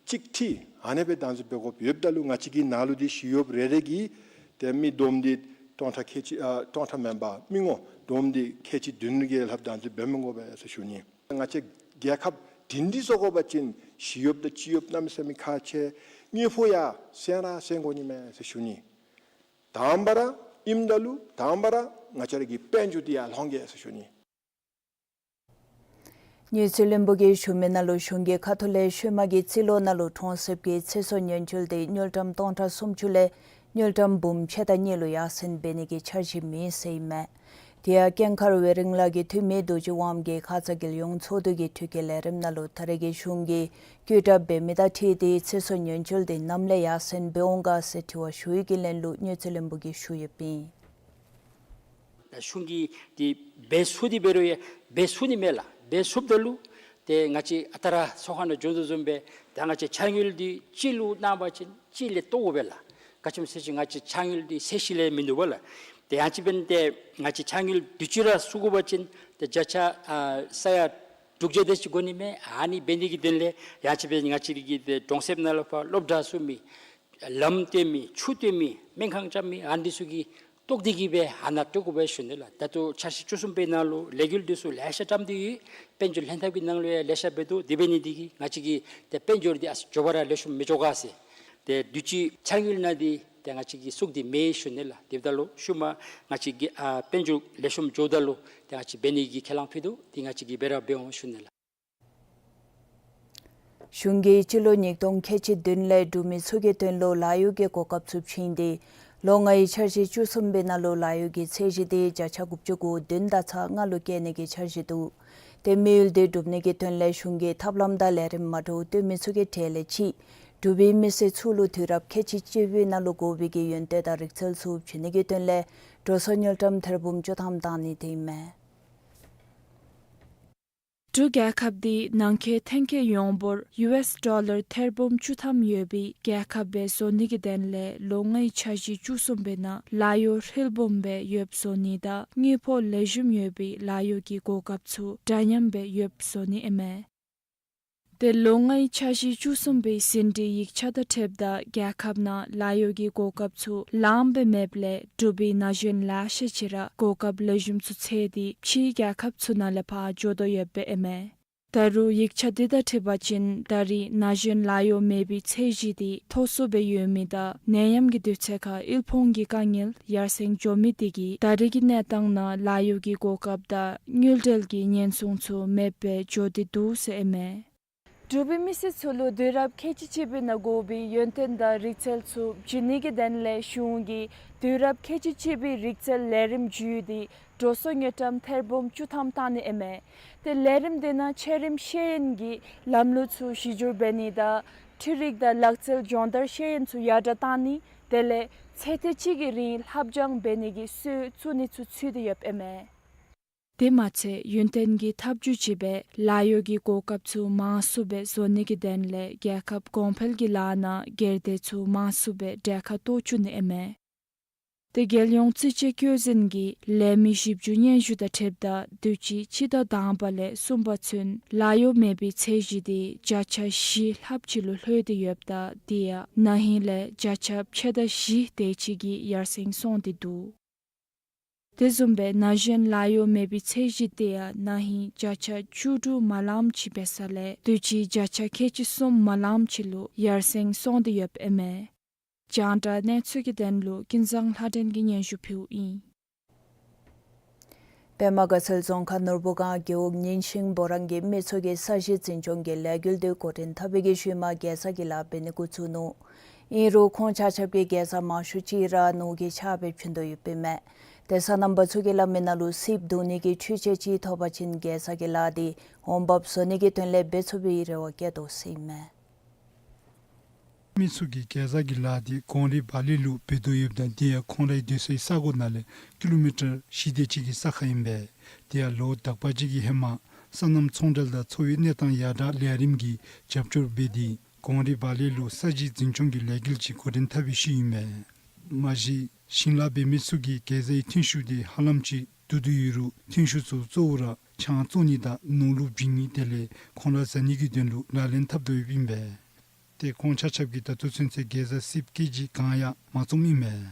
གཅིག་ཁྲི་ཨ་ནེ་སྦེ་བདག་འཛིན་འབད་དགོཔ་ཡོདཔ་ད་ལུ་ང་བཅས་ཀྱི་ནང་ལུ་འདི་ཞི་གཡོགཔ་རེ་རེ་གིས་ཏེ་མི་བསྡོམས་ཏེ་སྟོང་ཕྲག་ཁལ་གཅིག་ཨ་སྟོང་ཕྲག་མེན་པར་མི་ངོ་བསྡོམས་ཏེ་ཁལ་གཅིག་བདུན་གྱི་ལྷགཔ་བདག་འཛིན་འབད་མི་དགོ་པས་ཟེར་ཞུ་ནི། ང་བཅས་རྒྱལ་ཁབ་སྒྲིང་སྒྲི་བཟོ་དགོ་པ་ཅིན་ཞི་གཡོགཔ་དང་སྤྱི་གཡོགཔ་གནམ་མེད་ས་མེད་ཁག་ཆེ། དངུལ་ཕོགས་ཡང་སེང་ར་སེང་དགོ་ནི་མས་ཟེར་ཞུ་ནི། དང་པ་ར་ཨིནམ་ད་ལུ་དང་པ་ར་ང་བཅས་ར་གི་དཔལ་འབྱོར་འདི་ཡར་ལོང་གེ་ཟེར་ཞུ་ནི། དངུལ་རྩིས་བློན་པོ་གིས་ཞུ་མི་ནང་ལུ་གཞུང་གིས་ཁ་ཐུག་ལས་ཤུལ་མ་གི་རྩིས་ལོ་ནང་ལུ་གྲོང་གསེབ་ཀྱི་ཚེ་སྲོག་ཉེན་བཅོལ་དེ་དངུལ་ཀྲམ་སྟོང་ཕྲག་སུམ་ཅུ་ལས་དངུལ་ཀྲམ་འབུམ་ཕྱེད་དང་གཉིས་ལུ་ཡར་སེང་འབད་ནི་གི་འཆར་གཞི་མེད་ཟེར་ཨིན་མས། དེ་ཡང་ཀུན་མཁྱེན་ཝེ་རིང་ལགས་ཀྱི་འཐུས་མི་རྡོ་རྗེ་དབངམོ་གིས་ཁ་ཙ་རྒྱལ་ཡོངས་ཚོགས་འདུ་གི་དྲི་བཀོད་ལས་རིམ་ནང་ལུ་ད་རེས་ཀྱི་གཞུང་གིས་བཀོད་གྲབས་འབད་མི་དང་འཁྲིལ་ཏེ་ཚེ་སྲོག་ཉེན་བཅོལ་དེ་ནམ་ལས་ཡར་སེང་འབད་འོང་ག་ཟེར་དྲི་བ་ཞུ་བའི་གི་ལན་ལུ་དངུལ་རྩིས་བློན་པོ་གིས་ཞུ་ཡོདཔ་ཨིན། ད་གཞུང་གིས་འདི་འབད་ཚུགས་ཏེ་འབད་རུང་ཡང་འབད་ཚུགས་ནི་མས་ལགས། འབད་ཚུགསཔ་ད་ལུ་ཏེ་ང་བཅས་ཨ་རྟག་ར་ཚོགས་ཁང་ནང་བྱོན་དོ་བཟུམ་སྦེ་ད་ང་བཅས་ཕྱག་དངུལ་འདི་གཅིག་ལུ་གནང་བ་ཅིན་གཅིག་ལས་བཏོག་དགོ་པས་ལགས། ག་ཅི་སྨོ་ཟེར་བ་ཅིན་ང་བཅས་ཕྱག་དངུལ་འདི་ཚད་གཞི་ལས་མིན་འདུག་པ་ལགས། ཏེ་ཡང་ཅིན་འབདན་ཏེ་ང་བཅས་ཕྱག་དངུལ་དུས་ཅི་ར་ཚུད་དགོ་པ་ཅིན་ཏེ་བརྒྱ་ཆ་ཨ་ས་ཡ་དྲུག་བརྒྱ་དེ་ཅིག་དགོ་ནི་མས། ཨ་ནི་འབད་ནི་གི་དོན་ལས་ཡང་ཅིན་འབདན་ང་བཅས་ར་གི་ཏེ་གྲོང་གསེབ་ནང་ལུ་ཕར་སློབ་གྲྭ་ཚུགས་མི་ལམ་བཏོན་མི་ཆུ་བཏོན་མི་སྨན་ཁང་རྐྱབ་མི་ཨ་ནི་ཚུ་གི་བཏོག་སྟེ་གི་སྦེ་ཨ་ནཱ་སྤྲོད་དགོ་པས་ཞུ་ནི་ལགས། ད་ལྟོ་འཆར་གཞི་བཅུ་གསུམ་པའི་ནང་ལུ་ལས་འགུལ་འདི་ཚུ་ལེ་ཤ་བཀྲམ་སྟེ་ཡོད། དཔལ་འབྱོར་ལྷན་ཐབས་ཀྱི་ནང་ལུ་ཡང་ལེ་ཤ་འབད་དོ། དེ་འབད་ནི་འདི་གིས་ང་བཅས་ཀྱི་ཏེ་དཔལ་འབྱོར་འདི་ཨ་ཙི་མགྱོགས་པ་ར་ལེགས་ཤོམ་མི་འགྱོ་ག་ཟེར། ཏེ་དུས་ཅི་ཕྱག་དངུལ་ནང་འདི་ ཏེ་ང་བཅས་ཀྱིས་ཟུག་སྟེ་མེད་ཞུ་ནི་ལགས། དེ་འབདཝ་ད་ལུ་ཤུལ་མ་ང་བཅས་ཀྱིས་ཨ་དཔལ་འབྱོར་ལེགས་ཤོམ་འགྱོཝ་ད་ལུ་ཏེ་ང་བཅས་འབད་ནི་གི་ཁས་བླངས་ཕུལ་དོ། ཏེ་ང་བཅས་ཀྱིས་འབད་ར་འབད་འོང་ཞུ་ནི་ལགས། གཞུང་གིས་སྤྱི་ལོ་ཉིས་སྟོང་ཁལ་གཅིག་བདུན་ལས་འབྲུག་མི་ཚུ་གི་དོན་ལུ་ལཱ་གཡོག་གི་གོ་སྐབས་ཚུ་བྱིན་ཏེ་ལོ་ལྔའི་འཆར་གཞི་བཅུ་གསུམ་པའི་ནང་ལུ་ལཱ་གཡོག་གི་ཚད་གཞི་དེ་བརྒྱ་ཆ་དགུ་བཅུ་གོ་བདུན་དང་ཚག་ལྔ་ལུ་བཀལ་ནི་གི་འཆར་གཞི་འདུག། ཏེ་དམིགས་ཡུལ་དེ་སྒྲུབ་ནི་གི་དོན་ལས་གཞུང་གིས་ཐབས་ལམ་དང་ལས་རིམ་མ་འདྲཝ་སྟོན་མི་ཚུ་གི་གྲས་ལས་གཅིག་འབྲུག་པའི་མི་སེར་ཚུ་ལུ་དུས་རབས་ཁལ་གཅིག་གཅིག་པའི་ནང་ལུ་དགོ་པའི་གི་ཡོན་ཏན་དང་རིག་རྩལ་ཚུ་བྱིན་ནི་གི་དོན་ལས་འགྲོ་སོང་དངུལ་ཀྲམ་ཐེར་འབུམ་བཅུ་ཐམ་བཏང་ནི་དེ་ཨིན་མས། འབྲུག་རྒྱལ་ཁབ་འདི་ནང་འཁོད་ཐོན་སྐྱེད་ཡོངས་འབོར་ཡུ་ཨེསི་ཌོ་ལར་ཐེར་འབུམ་བཅུ་ཐམ་ཡོད་པའི་རྒྱལ་ཁབ་སྦེ་བཟོ་ནི་གི་དོན་ལས་ལོ་ལྔའི་འཆར་གཞི་བཅུ་གསུམ་པའི་ནང་ལཱ་གཡོག་ཧྲིལ་བུམ་སྦེ་ཡོདཔ་བཟོ་ནི་དང་དངུལ་ཕོགས་ལེགས་ཤོམ་ཡོད་པའི་ལཱ་གཡོག་གི་གོ་སྐབས་ཚུ་འདྲ་མཉམ་སྦེ་ཡོདཔ་བཟོ་ནི་ཨིན་མས། ཏེ་ལོ་ལྔའི་འཆར་གཞི་བཅུ་གསུམ་པའི་ཟིན་བྲིས་ཡིག་ཆ་དང་འཁྲིལཝ་ད་རྒྱལ་ཁབ་ནང་ལཱ་གཡོག་གི་གོ་སྐབས་ཚུ་ལངམ་སྦེ་མེདཔ་ལས་འབྲུག་པའི་ན་གཞོན་ལེ་ཤ་ཅིག་ར་གོ་སྐབས་ལེགས་ཤོམ་ཚུ་ཚེས་ཏེ་ཕྱིའི་རྒྱལ་ཁབ་ཚུ་ནང་ལས་ཕར་འགྱོ་དོ་ཡོདཔ་ཨིན་མས། ད་རུང་ཡིག་ཆ་འདི་དང་འཁྲིལ་བ་ཅིན་ད་རེས་ན་གཞོན་ལཱ་གཡོག་མེད་པའི་ཚད་གཞི་དེ་མཐོ་སུ་སྦེ་ཡོད་མི་དང་ནད་ཡམས་ཀྱི་དུས་ཚོད་ཁར་དབུལ་ཕོངས་ཀྱི་དཀའ་ངལ་ཡར་སེང་འགྱོ་མི་དེ་གིས་ད་རེས་ཀྱི་གནས་སྟངས་ནང་ལཱ་གཡོག་གི་གོ་སྐབས་དང་དངུལ་འབྲེལ་གྱི་ཉེན་སྲུང་ཚུ་མེདཔ་སྦེ་འགྱོ་སྟེ་འདུག་ཟེར་ཨིན་མས། འབྲུག་པའི་མི་སེར་ཚུ་ལུ་དུས་རབས་ཁལ་གཅིག་གཅིག་པའི་ནང་དགོ་པའི་ཡོན་ཏན་དང་རིག་རྩལ་ཚུ་བྱིན་ནི་གི་དོན་ལས་གཞུང་གིས་དུས་རབས་ཁལ་གཅིག་གཅིག་པའི་རིག་རྩལ་ལས་རིམ་བརྒྱུད་དེ་འགྲོ་སོང་དངུལ་ཀྲམ་ཐེར་འབུམ་བཅུ་ཐམ་བཏང་ནི་ཨིན་མས། ཏེ་ལས་རིམ་དེ་ནང་ཆེ་རིམ་ཤེས་ཡོན་གྱི་ལམ་ལུགས་ཚུ་གཞི་བསྒྱུར་འབད་ནི་དང་འཕྲུལ་རིག་དང་ལག་རྩལ་སྦྱོང་བརྡར་ཤེས་ཡོན་ཚུ་ཡར་དྲགས་བཏང་ནི་དེ་ལས་ཚེ་ཐེངས་གཅིག་གི་རིང་ལྷབ་སྦྱང་འབད་ནི་གི་སྲོལ་བཙུགས་ནི་ཚུ་ཚུད་དེ་ཡོདཔ་ཨིན་མས། དེ་མ་ཚད་ཡུན་བརྟན་གྱི་ཐབས་བྱུས་ཅིག་སྦེ་ལཱ་གཡོག་གི་གོ་སྐབས་ཚུ་མང་སུ་སྦེ་བཟོ་ནི་གི་དོན་ལས་རྒྱལ་ཁབ་གོང་འཕེལ་གྱི་ལཱ་ནང་སྒེར་སྡེ་ཚུ་མང་སུ་སྦེ་གྲལ་ཁར་གཏོགས་བཅུག་ནི་ཨིན་མས། ཏེ་རྒྱལ་ཡོངས་རྩིས་དཔྱད་བཀོད་འཛིན་གྱི་ལས་མི་ཞིབ་འཇུག་སྙན་ཞུ་དང་འཁྲིལཝ་ད་དུས་ཅི་སྤྱི་ཟླ་དང་པ་ལས་གསུམ་པ་ཚུན་ལཱ་གཡོག་མེད་པའི་ཚད་གཞི་དེ་བརྒྱ་ཆ་བཞི་ལྷགཔ་ཅིག་ལུ་ལྷོད་དེ་ཡོདཔ་ད་དེ་ཡང་ན་ཧིང་ལས་བརྒྱ་ཆ་ཕྱེད་དང་བཞི་དེ་ཅིག་གིས་ཡར་སེང་སོང་སྟེ་འདུག། དེ་བཟུམ་སྦེ་ན་གཞོན་ལཱ་གཡོག་མེད་པའི་ཚད་གཞི་དེ་ཡང་ན་ཧིང་བརྒྱ་ཆ་བཅུ་དྲུག་མ་ལངམ་ཅིག་འབད་ས་ལས་དུས་ཅི་བརྒྱ་ཆ་ཁལ་གཅིག་གསུམ་མ་ལངམ་ཅིག་ལུ་ཡར་སེང་སོང་སྟེ་ཡོདཔ་ཨིན་མས། རྒྱང་བསྒྲགས་གནས་ཚུལ་གྱི་དོན་ལུ་ཀུན་བཟང་ལྷ་སྒྲོན་གྱིས་སྙན་ཞུ་ཕུལཝ་ཨིན། པདྨ་དགའ་ཚལ་རྫོང་ཁག་ནོར་བུ་སྒང་རྒེད་འོག་ཉིན་ཤིང་བོ་རང་གི་མི་ཚུ་གིས་ས་གཞི་འཛིན་སྐྱོང་གི་ལས་འགུལ་དེ་འགོ་འདྲེན་འཐབ་པའི་གི་ཤུལ་མ་གེ་ཛ་གི་ལཱ་འབད་ནི་འགོ་བཙུགས་ནུག། ཨིན་རུང་ཁོང་ཆ་ཁྱབ་ཀྱིས་གེ་ཛ་མང་ཤོས་ཅིག་ར་ནོར་གྱི་ཆརཔ་སྦེ་བྱིན་དོ་ཡོདཔ་ཨིན་མས། ཏེ་སོ་ནམ་པ་ཚུ་གིས་སླབ་མི་ནང་ལུ་སྲིབ་བརྡུང་ནི་གི་འཕྲུལ་ཆས་ཅིག་ཐོབ་པ་ཅིན་གེ་ཛ་གི་ལཱ་དེ་འོང་འབབ་བཟོ་ནི་གི་དོན་ལས་འབད་ཚུགས་པའི་རེ་བ་བསྐྱེད་དོ་ཟེར་ཨིན་མས། མི་ཚུ་གིས་གེ་ཛ་གི་ལཱ་དེ་གོང་རིམ་བག་ལེབ་ལུ་འབད་དོ་ཡོདཔ་ད་དེ་ཡང་ཁོང་རའི་སྡོད་སའི་ས་གོ་ནང་ལས་ཀི་ལོ་མི་ཊར་བཞི་དེ་ཅིག་གི་ས་ཁར་ཨིན་པས། དེ་ཡང་ལོ་དག་པ་ཅིག་གི་ཧེ་མ་སོ་ནམ་ཚོང་འབྲེལ་དང་འཚོ་བའི་གནས་སྟངས་ཡར་དྲག་ལས་རིམ་གྱི་རྒྱབ་སྐྱོར་འབད་དེ་གོང་རིམ་བག་ལེབ་ལུ་ས་གཞི་འཛིན་སྐྱོང་གི་ལས་འགུལ་ཅིག་འགོ་འདྲེན་འཐབ་པའི་ཤུལ་ཨིན་མས། མ་གཞི་ཞིང་ལཱ་འབད་མི་ཚུ་གིས་གེ་ཛའི་ཐོན་ཤུགས་དེ་ཧ་ལམ་ཅིག་བསྡུ་དོ་ཡོད་རུང་ཐོན་ཤུགས་ཚུ་གཙོ་བོ་ར་ཆང་བཙོང་ནི་དང་ནོར་ལུ་བྱིན་ནི་དེ་ལས་ཁོང་ར་ཟ་ནི་གི་དོན་ལུ་ལག་ལེན་འཐབ་དོ་ཡོདཔ་ཨིན་པས། ཏེ་ཁོང་ཆ་ཁྱབ་ཀྱིས་ད་ལྟོ་ཚུན་ཚོད་གེ་ཛ་སྲིབ་ཀེ་ཇི་གང་ཡང་མ་བཙོངམ་ཨིན་མས།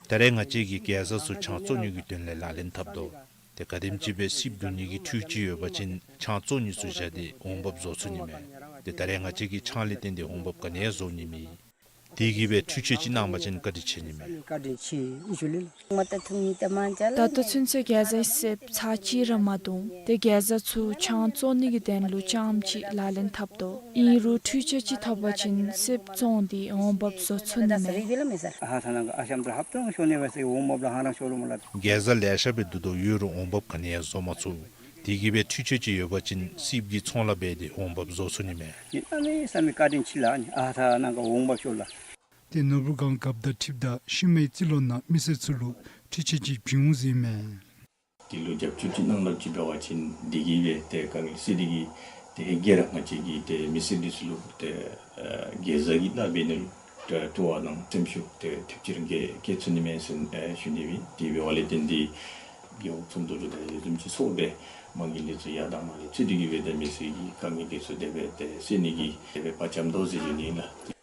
ད་རེས་ང་བཅས་ཀྱིས་གེ་ཛ་ཚུ་ཆང་བཙོང་ནི་གི་དོན་ལས་ལག་ལེན་འཐབ་དོ། ཏེ་ག་དེམ་ཅིག་སྦེ་སྲིབ་བརྡུང་ནི་གི་འཕྲུལ་ཆས་ཡོད་པ་ཅིན་ཆང་བཙོང་ནི་ཚུ་བཞག་སྟེ་འོང་འབབ་བཟོ་ཚུགས་ནི་མས། ཏེ་ད་རེས་ང་བཅས་ཀྱིས་ཆང་ལས་བརྟེན་ཏེ་འོང་འབབ་ག་ནི་ཡང་བཟོ་ནི་མེད། དེ་གིས་སྦེ་འཕྲུལ་ཆས་ཅིག་གནང་པ་ཅིན་བཀའ་དྲིན་ཆེ་ནི་མས། ད་ལྟོ་ཚུན་ཚོད་གེ་ཛའི་སྲིབ་ཚར་གཅིག་ར་མ་བརྡུང་། ཏེ་གེ་ཛ་ཚུ་ཆང་བཙོང་ནི་གི་དོན་ལུ་རྐྱངམ་ཅིག་ལག་ལེན་འཐབ་དོ། ཨིན་རུང་འཕྲུལ་ཆས་ཅིག་ཐོབ་པ་ཅིན་སྲིབ་བཙོང་སྟེ་འོང་འབབ་བཟོ་ཚུགས་ནི་མས། གེ་ཛ་ལེ་ཤ་སྦེ་བརྡུང་དོ་ཡོད་རུང་འོང་འབབ་ག་ནི་ཡང་བཟོ་མ་ཚུགས། དེ་གིས་སྦེ་འཕྲུལ་ཆས་ཅིག་ཡོད་པ་ཅིན་སྲིབ་ཀྱི་ཚོང་ལཱ་འབད་དེ་འོང་འབབ་བཟོ་ཚུགས་ནི་མས། ཏེ་ནོར་བུ་སྒང་རྒཔོ་དང་འཁྲིལཝ་ད་ཤུལ་མའི་རྩིས་ལོ་ནང་མི་སེར་ཚུ་ལུ་འཕྲུལ་ཆས་ཅིག་བྱིན་འོང་ཟེར་ཨིན་མས། དེ་ལུ་རྒྱབ་སྐྱོར་ཅིག་གནང་སླབ་ཅིག་འབད་བ་ཅིན་དེ་གིས་སྦེ་ཏེ་དཀའ་ངལ་སེལ་ཏེ་གིས་ཏེ་ཧེ་གིས་ར་ང་བཅས་ཀྱི་ཏེ་མི་སེར་འདི་ཚུ་ལུ་ཏེ་ཨ་གེ་ཛ་གི་ལཱ་འབད་ནི་ལུ་ཏེ་སྤྲོ་བ་དང་སེམས་ཤུགས་ཏེ་ཐེབས་ཅིག་ར་བསྐྱེད་ཚུགས་ནི་མས་ཟེར་ཨེ་ཞུ་ནི་ཨིན། དེ་འབདཝ་ལས་བརྟེན་ཏེ་རྒེད་འོག་ཚོགས་འདུ་ལུ་ཏེ་ཡོད་བཟུམ་ཅིག་སོང་སྦེ་མ་གི་ལས་ཚུ་ཡར་དང་མར་ལས་ཚུད་དེ་གིས་སྦེ་ཏེ་མི་སེར་གྱི་དཀའ་ངལ་འདི་ཚུ་དེ་སྦེ་ཏེ་སེལ་ནི་གི་དེ་སྦེ་བར་འཆམ་དོ་ཟེར་ཞུ་ནི་ཨིན་ལགས།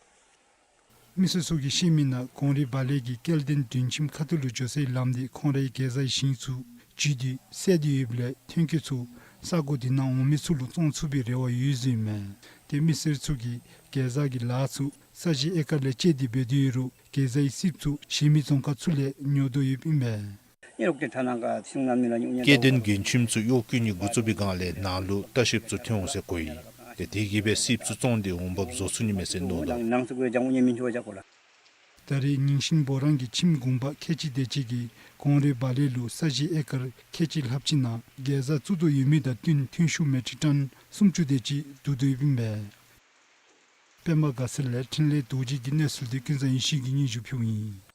མི་སེར་ཚུ་གིས་བཤད་མི་ནང་གོང་རིམ་བག་ལེབ་ཀྱིས་སྐྱེལ་འདྲེན་དོན་ཁྱིམ་ཁ་ཐུག་ལུ་འགྱོ་སའི་ལམ་དེ་ཁོང་རའི་གེ་ཛའི་ཞིང་ཚུ་བརྒྱུད་དེ་སེལ་ཏེ་ཡོདཔ་ལས་ཐོན་སྐྱེད་ཚུ་ ས་གོ་དེ་ནང་འོང་མི་ཚུ་ལུ་བཙོང་ཚུགས་པའི་རེ་བ་ཡོད་ཟེར་ཨིན་མས། ཏེ་མི་སེར་ཚུ་གིས་གེ་ཛ་གི་ལཱ་ཚུ་ས་གཞི་ཨེ་ཀར་ལས་བཅད་དེ་འབད་དེ་ཡོད་རུང་གེ་ཛའི་སིབ་ཚུ་གཞན་མི་རྫོང་ཁག་ཚུ་ལས་ཉོ་དོ་ཡོདཔ་ཨིན་མས། སྐྱེ་ལྡན་རྒན་ཁྱིམ་ཚུ་གཡོག་བཀོལ་ནི་འགོ་བཙུགས་པའི་སྒང་ལས་ནང་ལུ་ལྟ་བཤལཔ་ཚུ་ཐོན་འོང་ཟེར་གོ་ཡི། ཏེ་དེ་གིས་སྦེ་སིབ་ཚུ་བཙོང་སྟེ་འོང་འབབ་བཟོ་ཚུགས་ནི་མས་ཟེར་མནོ་དོ། ད་རེས་ཉིང་ཤིང་བོ་རང་གི་ཁྱིམ་གུང་པ་ཁལ་གཅིག་དེ་ཅིག་གིས་ཀོང་རེ་བ་ལེ་ལུ་ས་གཞི་ཨེ་ཀར་ཁལ་གཅིག་ལྷགཔ་ཅིག་ནང་གེ་ཛ་བཙུགས་དོ་ཡོད་མི་དང་བསྟུན་ཐོན་ཤུགས་མེ་ཊིག་ཊོན་སུམ་ཅུ་དེ་ཅིག་བསྡུ་དོ་ཡོདཔ་ཨིན་པས། པདྨ་དགའ་ཚལ་ལས་འཕྲིན་ལས་རྡོ་རྗེ་གི་གནས་ཚུལ་འདི་ཀུན་བཟང་ཡེ་ཤེས་ཀྱིས་སྙན་ཞུ་ཕུལཝ་ཨིན།